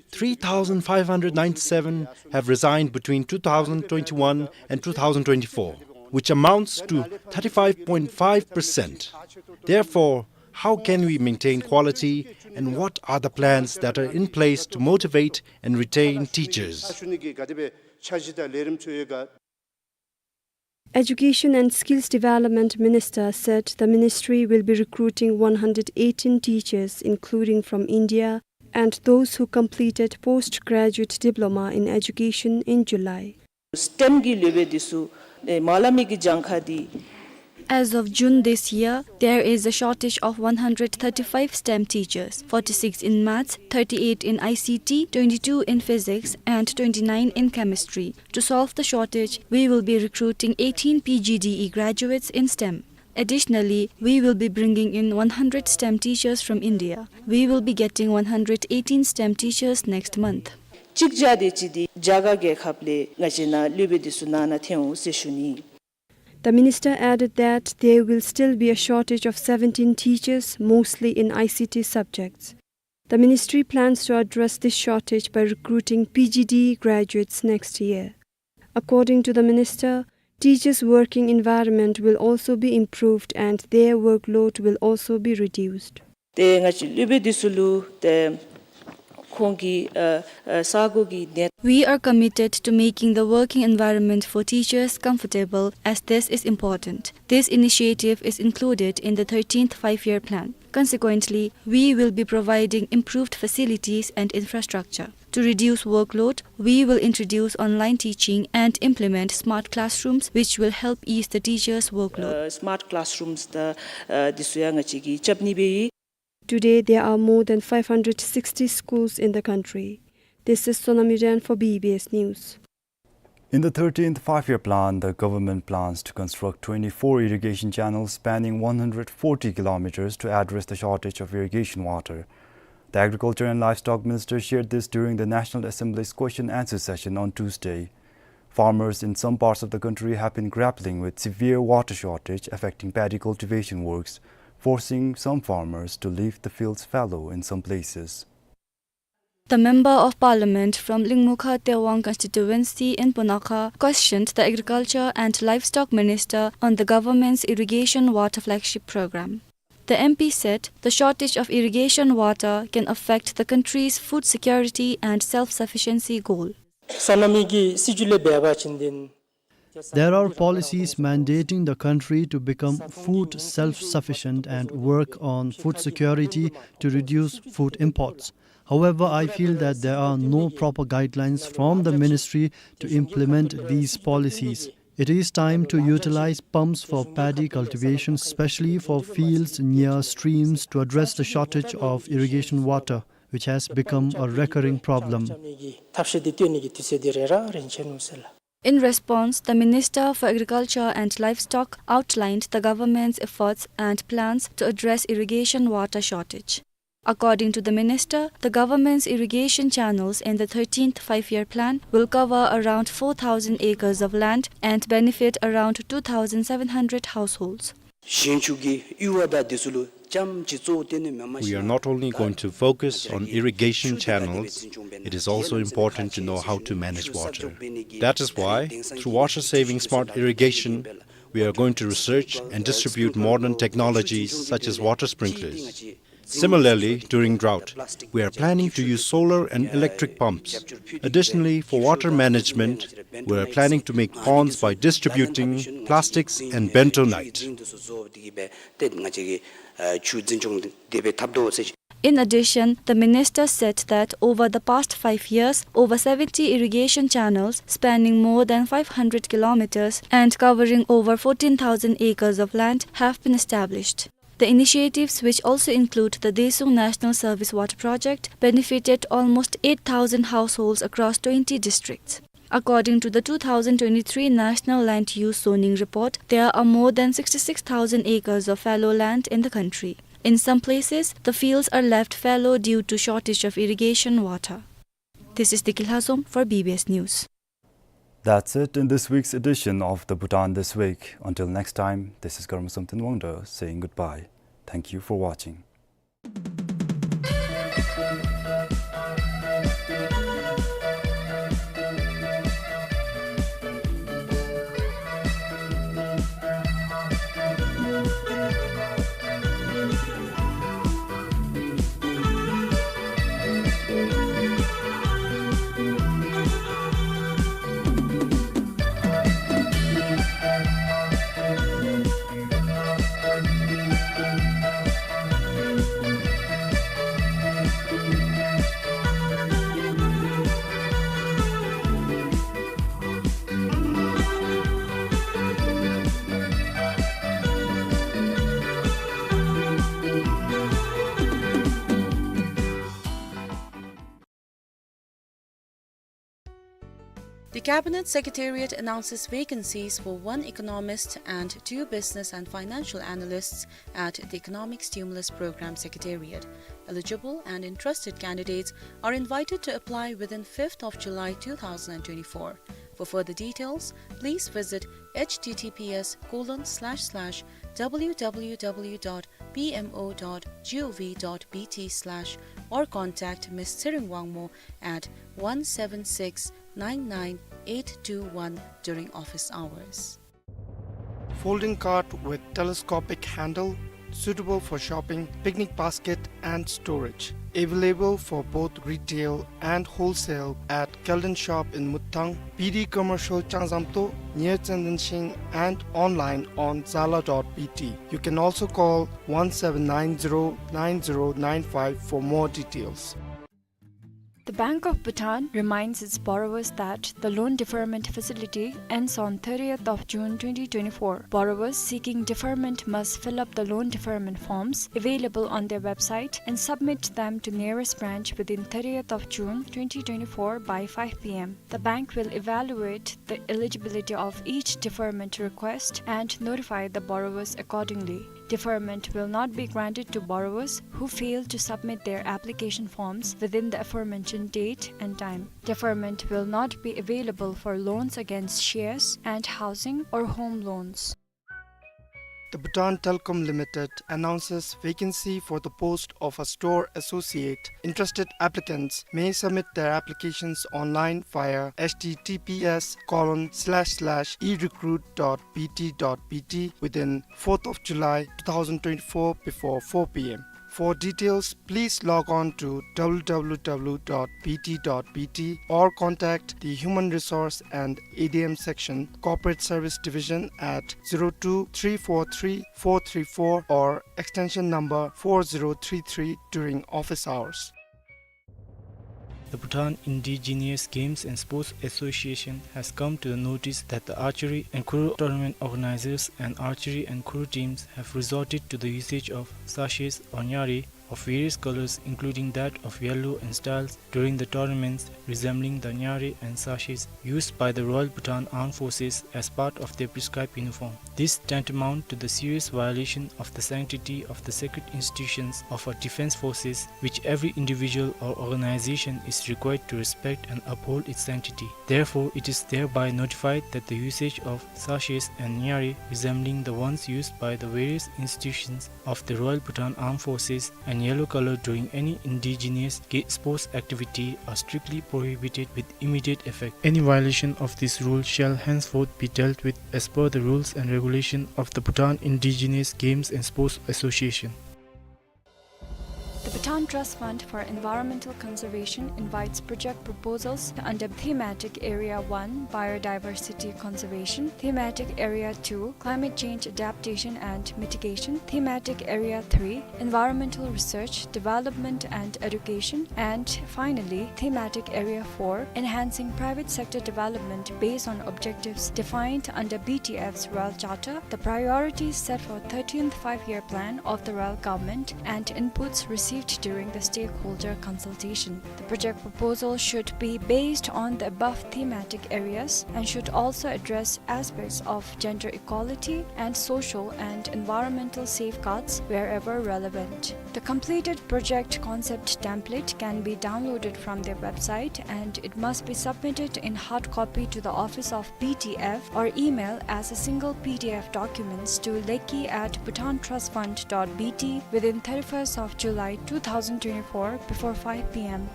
three thousand five hundred ninety-seven have resigned between two thousand twenty-one and two thousand twenty-four, which amounts to thirty-five point five percent. Therefore, how can we maintain quality, and what are the plans that are in place to motivate and retain teachers? Education and Skills Development Minister said the ministry will be recruiting one hundred eighteen teachers, including from India, and those who completed postgraduate diploma in education in July. STEM གི་ལུ་སྦེ་འདི་ཚུ་ཨེ་མ་ལ་མི་གི་གྱངས་ཁ་འདི། As of June this year, there is a shortage of one hundred thirty-five STEM teachers, forty-six in maths, thirty-eight in I C T, twenty-two in physics, and twenty-nine in chemistry. To solve the shortage, we will be recruiting eighteen P G D E graduates in STEM. Additionally, we will be bringing in one hundred STEM teachers from India. We will be getting one hundred eighteen STEM teachers next month. གཅིག་བརྒྱ་དེ་ཅིག་འདི་རྒྱ་གར་རྒྱལ་ཁབ་ལས་ང་བཅས་ནང་ལུ་སྦེ་འདི་ཚུ་ནང་ན་ཐོན་འོང་ཟེར་ཞུ་ནི། The minister added that there will still be a shortage of seventeen teachers, mostly in I C T subjects. The ministry plans to address this shortage by recruiting P G D graduates next year. According to the minister, teachers' working environment will also be improved and their workload will also be reduced. ཏེ་ང་བཅས་ལུ་སྦེ་འདི་ཚུ་ལུ་ཏེ་ཁོང་གི་ཨ་ཨ་ས་གོ་གི་གནས། We are committed to making the working environment for teachers comfortable, as this is important. This initiative is included in the thirteenth Five-Year Plan. Consequently, we will be providing improved facilities and infrastructure. To reduce workload, we will introduce online teaching and implement smart classrooms, which will help ease the teachers' workload. ཨ་smart classrooms དང་ཨ་འདི་ཚུ་ཡང་ང་བཅས་ཀྱིས་རྐྱབ་ནི་སྦེ་ཡོད། Today, there are more than five hundred sixty schools in the country. This is Sonam Yuden for B B S News. In the thirteenth Five-Year Plan, the government plans to construct twenty-four irrigation channels spanning one hundred forty kilometers to address the shortage of irrigation water. The Agriculture and Livestock Minister shared this during the National Assembly's question-answer session on Tuesday. Farmers in some parts of the country have been grappling with severe water shortage affecting paddy cultivation works, forcing some farmers to leave the fields fallow in some places. The Member of Parliament from Lingmukha Tewang constituency in Punakha questioned the Agriculture and Livestock Minister on the government's irrigation water flagship program. The M P said the shortage of irrigation water can affect the country's food security and self-sufficiency goal. སོ་ནམ་གྱི་སྲིད་བྱུས་ལས་འབད་བ་ཅིན། There are policies mandating the country to become food self-sufficient and work on food security to reduce food imports. However, I feel that there are no proper guidelines from the ministry to implement these policies. It is time to utilize pumps for paddy cultivation, especially for fields near streams, to address the shortage of irrigation water, which has become a recurring problem. In response, the Minister for Agriculture and Livestock outlined the government's efforts and plans to address irrigation water shortage. According to the minister, the government's irrigation channels in the thirteenth Five-Year Plan will cover around four thousand acres of land and benefit around two thousand seven hundred households. We are not only going to focus on irrigation channels, it is also important to know how to manage water. That is why, through water-saving smart irrigation, we are going to research and distribute modern technologies such as water sprinklers. Similarly, during drought, we are planning to use solar and electric pumps. Additionally, for water management, we are planning to make ponds by distributing plastics and bentonite. In addition, the minister said that over the past five years, over seventy irrigation channels spanning more than five hundred kilometers and covering over fourteen thousand acres of land have been established. The initiatives, which also include the Daesung National Service Water Project, benefited almost eight thousand households across twenty districts. According to the two thousand twenty-three National Land Use Zoning Report, there are more than sixty-six thousand acres of fallow land in the country. In some places, the fields are left fallow due to shortage of irrigation water. This is Deki Lhazom for B B S News. That's it in this week's edition of the Bhutan This Week. Until next time, this is Karma Samten Wangda saying goodbye. Thank you for watching. The Cabinet Secretariat announces vacancies for one economist and two business and financial analysts at the Economic Stimulus Program Secretariat. Eligible and interested candidates are invited to apply within fifth of July two thousand twenty-four. For further details, please visit H T T P S colon slash slash W W W dot P M O dot gov dot B T slash or contact Miss Tshering Wangmo at one seven six nine nine eight two one during office hours. Folding cart with telescopic handle, suitable for shopping, picnic basket and storage. Available for both retail and wholesale at Kelden Shop in Muthang, P D Commercial Changzamto near Tsenden Shing and online on zala dot B T. You can also call one seven nine zero nine zero nine five for more details. The Bank of Bhutan reminds its borrowers that the loan deferment facility ends on thirtieth of June twenty twenty-four. Borrowers seeking deferment must fill up the loan deferment forms available on their website and submit them to nearest branch within thirtieth of June twenty twenty-four by five P M. The bank will evaluate the eligibility of each deferment request and notify the borrowers accordingly. Deferment will not be granted to borrowers who fail to submit their application forms within the aforementioned date and time. Deferment will not be available for loans against shares and housing or home loans. The Bhutan Telecom Limited announces vacancy for the post of a store associate. Interested applicants may submit their applications online via H T T P S colon slash slash e recruit dot B T dot B T within fourth of July two thousand twenty-four before four P M. For details, please log on to W W W dot B T dot B T or contact the Human Resource and A D M Section, Corporate Service Division at zero two three four three four three four or extension number four zero three three during office hours. The Bhutan Indigenous Games and Sports Association has come to the notice that the archery and khuro tournament organizers and archery and khuro teams have resorted to the usage of sachets or nyari of various colors, including that of yellow and styles, during the tournaments, resembling the nyari and sachets used by the Royal Bhutan Armed Forces as part of their prescribed uniform. This tantamount to the serious violation of the sanctity of the sacred institutions of our defense forces, which every individual or organization is required to respect and uphold its sanctity. Therefore, it is thereby notified that the usage of sachets and nyari resembling the ones used by the various institutions of the Royal Bhutan Armed Forces and yellow color during any indigenous ga-, sports activity are strictly prohibited with immediate effect. Any violation of this rule shall henceforth be dealt with as per the rules and regulation of the Bhutan Indigenous Games and Sports Association. The Bhutan Trust Fund for Environmental Conservation invites project proposals under Thematic Area one, Biodiversity Conservation, Thematic Area two, Climate Change Adaptation and Mitigation, Thematic Area three, Environmental Research, Development and Education, and finally, Thematic Area four, Enhancing Private Sector Development based on objectives defined under B T F's Royal Charter, the priorities set for thirteenth Five-Year Plan of the Royal Government, and inputs received during the stakeholder consultation. The project proposal should be based on the above thematic areas and should also address aspects of gender equality and social and environmental safeguards wherever relevant. The completed project concept template can be downloaded from their website, and it must be submitted in hard copy to the office of B T F or email as a single P D F documents to lekki at bhutantrustfund dot B T within thirty-first of July two thousand twenty-four before five P M.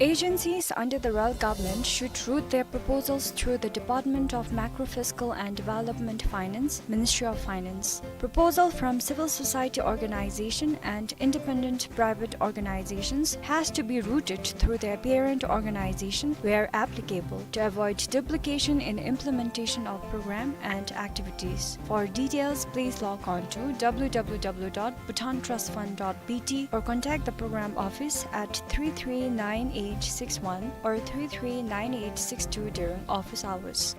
Agencies under the Royal Government should route their proposals through the Department of Macrofiscal and Development Finance, Ministry of Finance. Proposal from civil society organization and independent private organizations has to be routed through their parent organization where applicable to avoid duplication in implementation of program and activities. For details, please log on to w w w dot bhutantrustfund dot b t or contact the program office at three three nine eight six one or three three nine eight six two during office hours.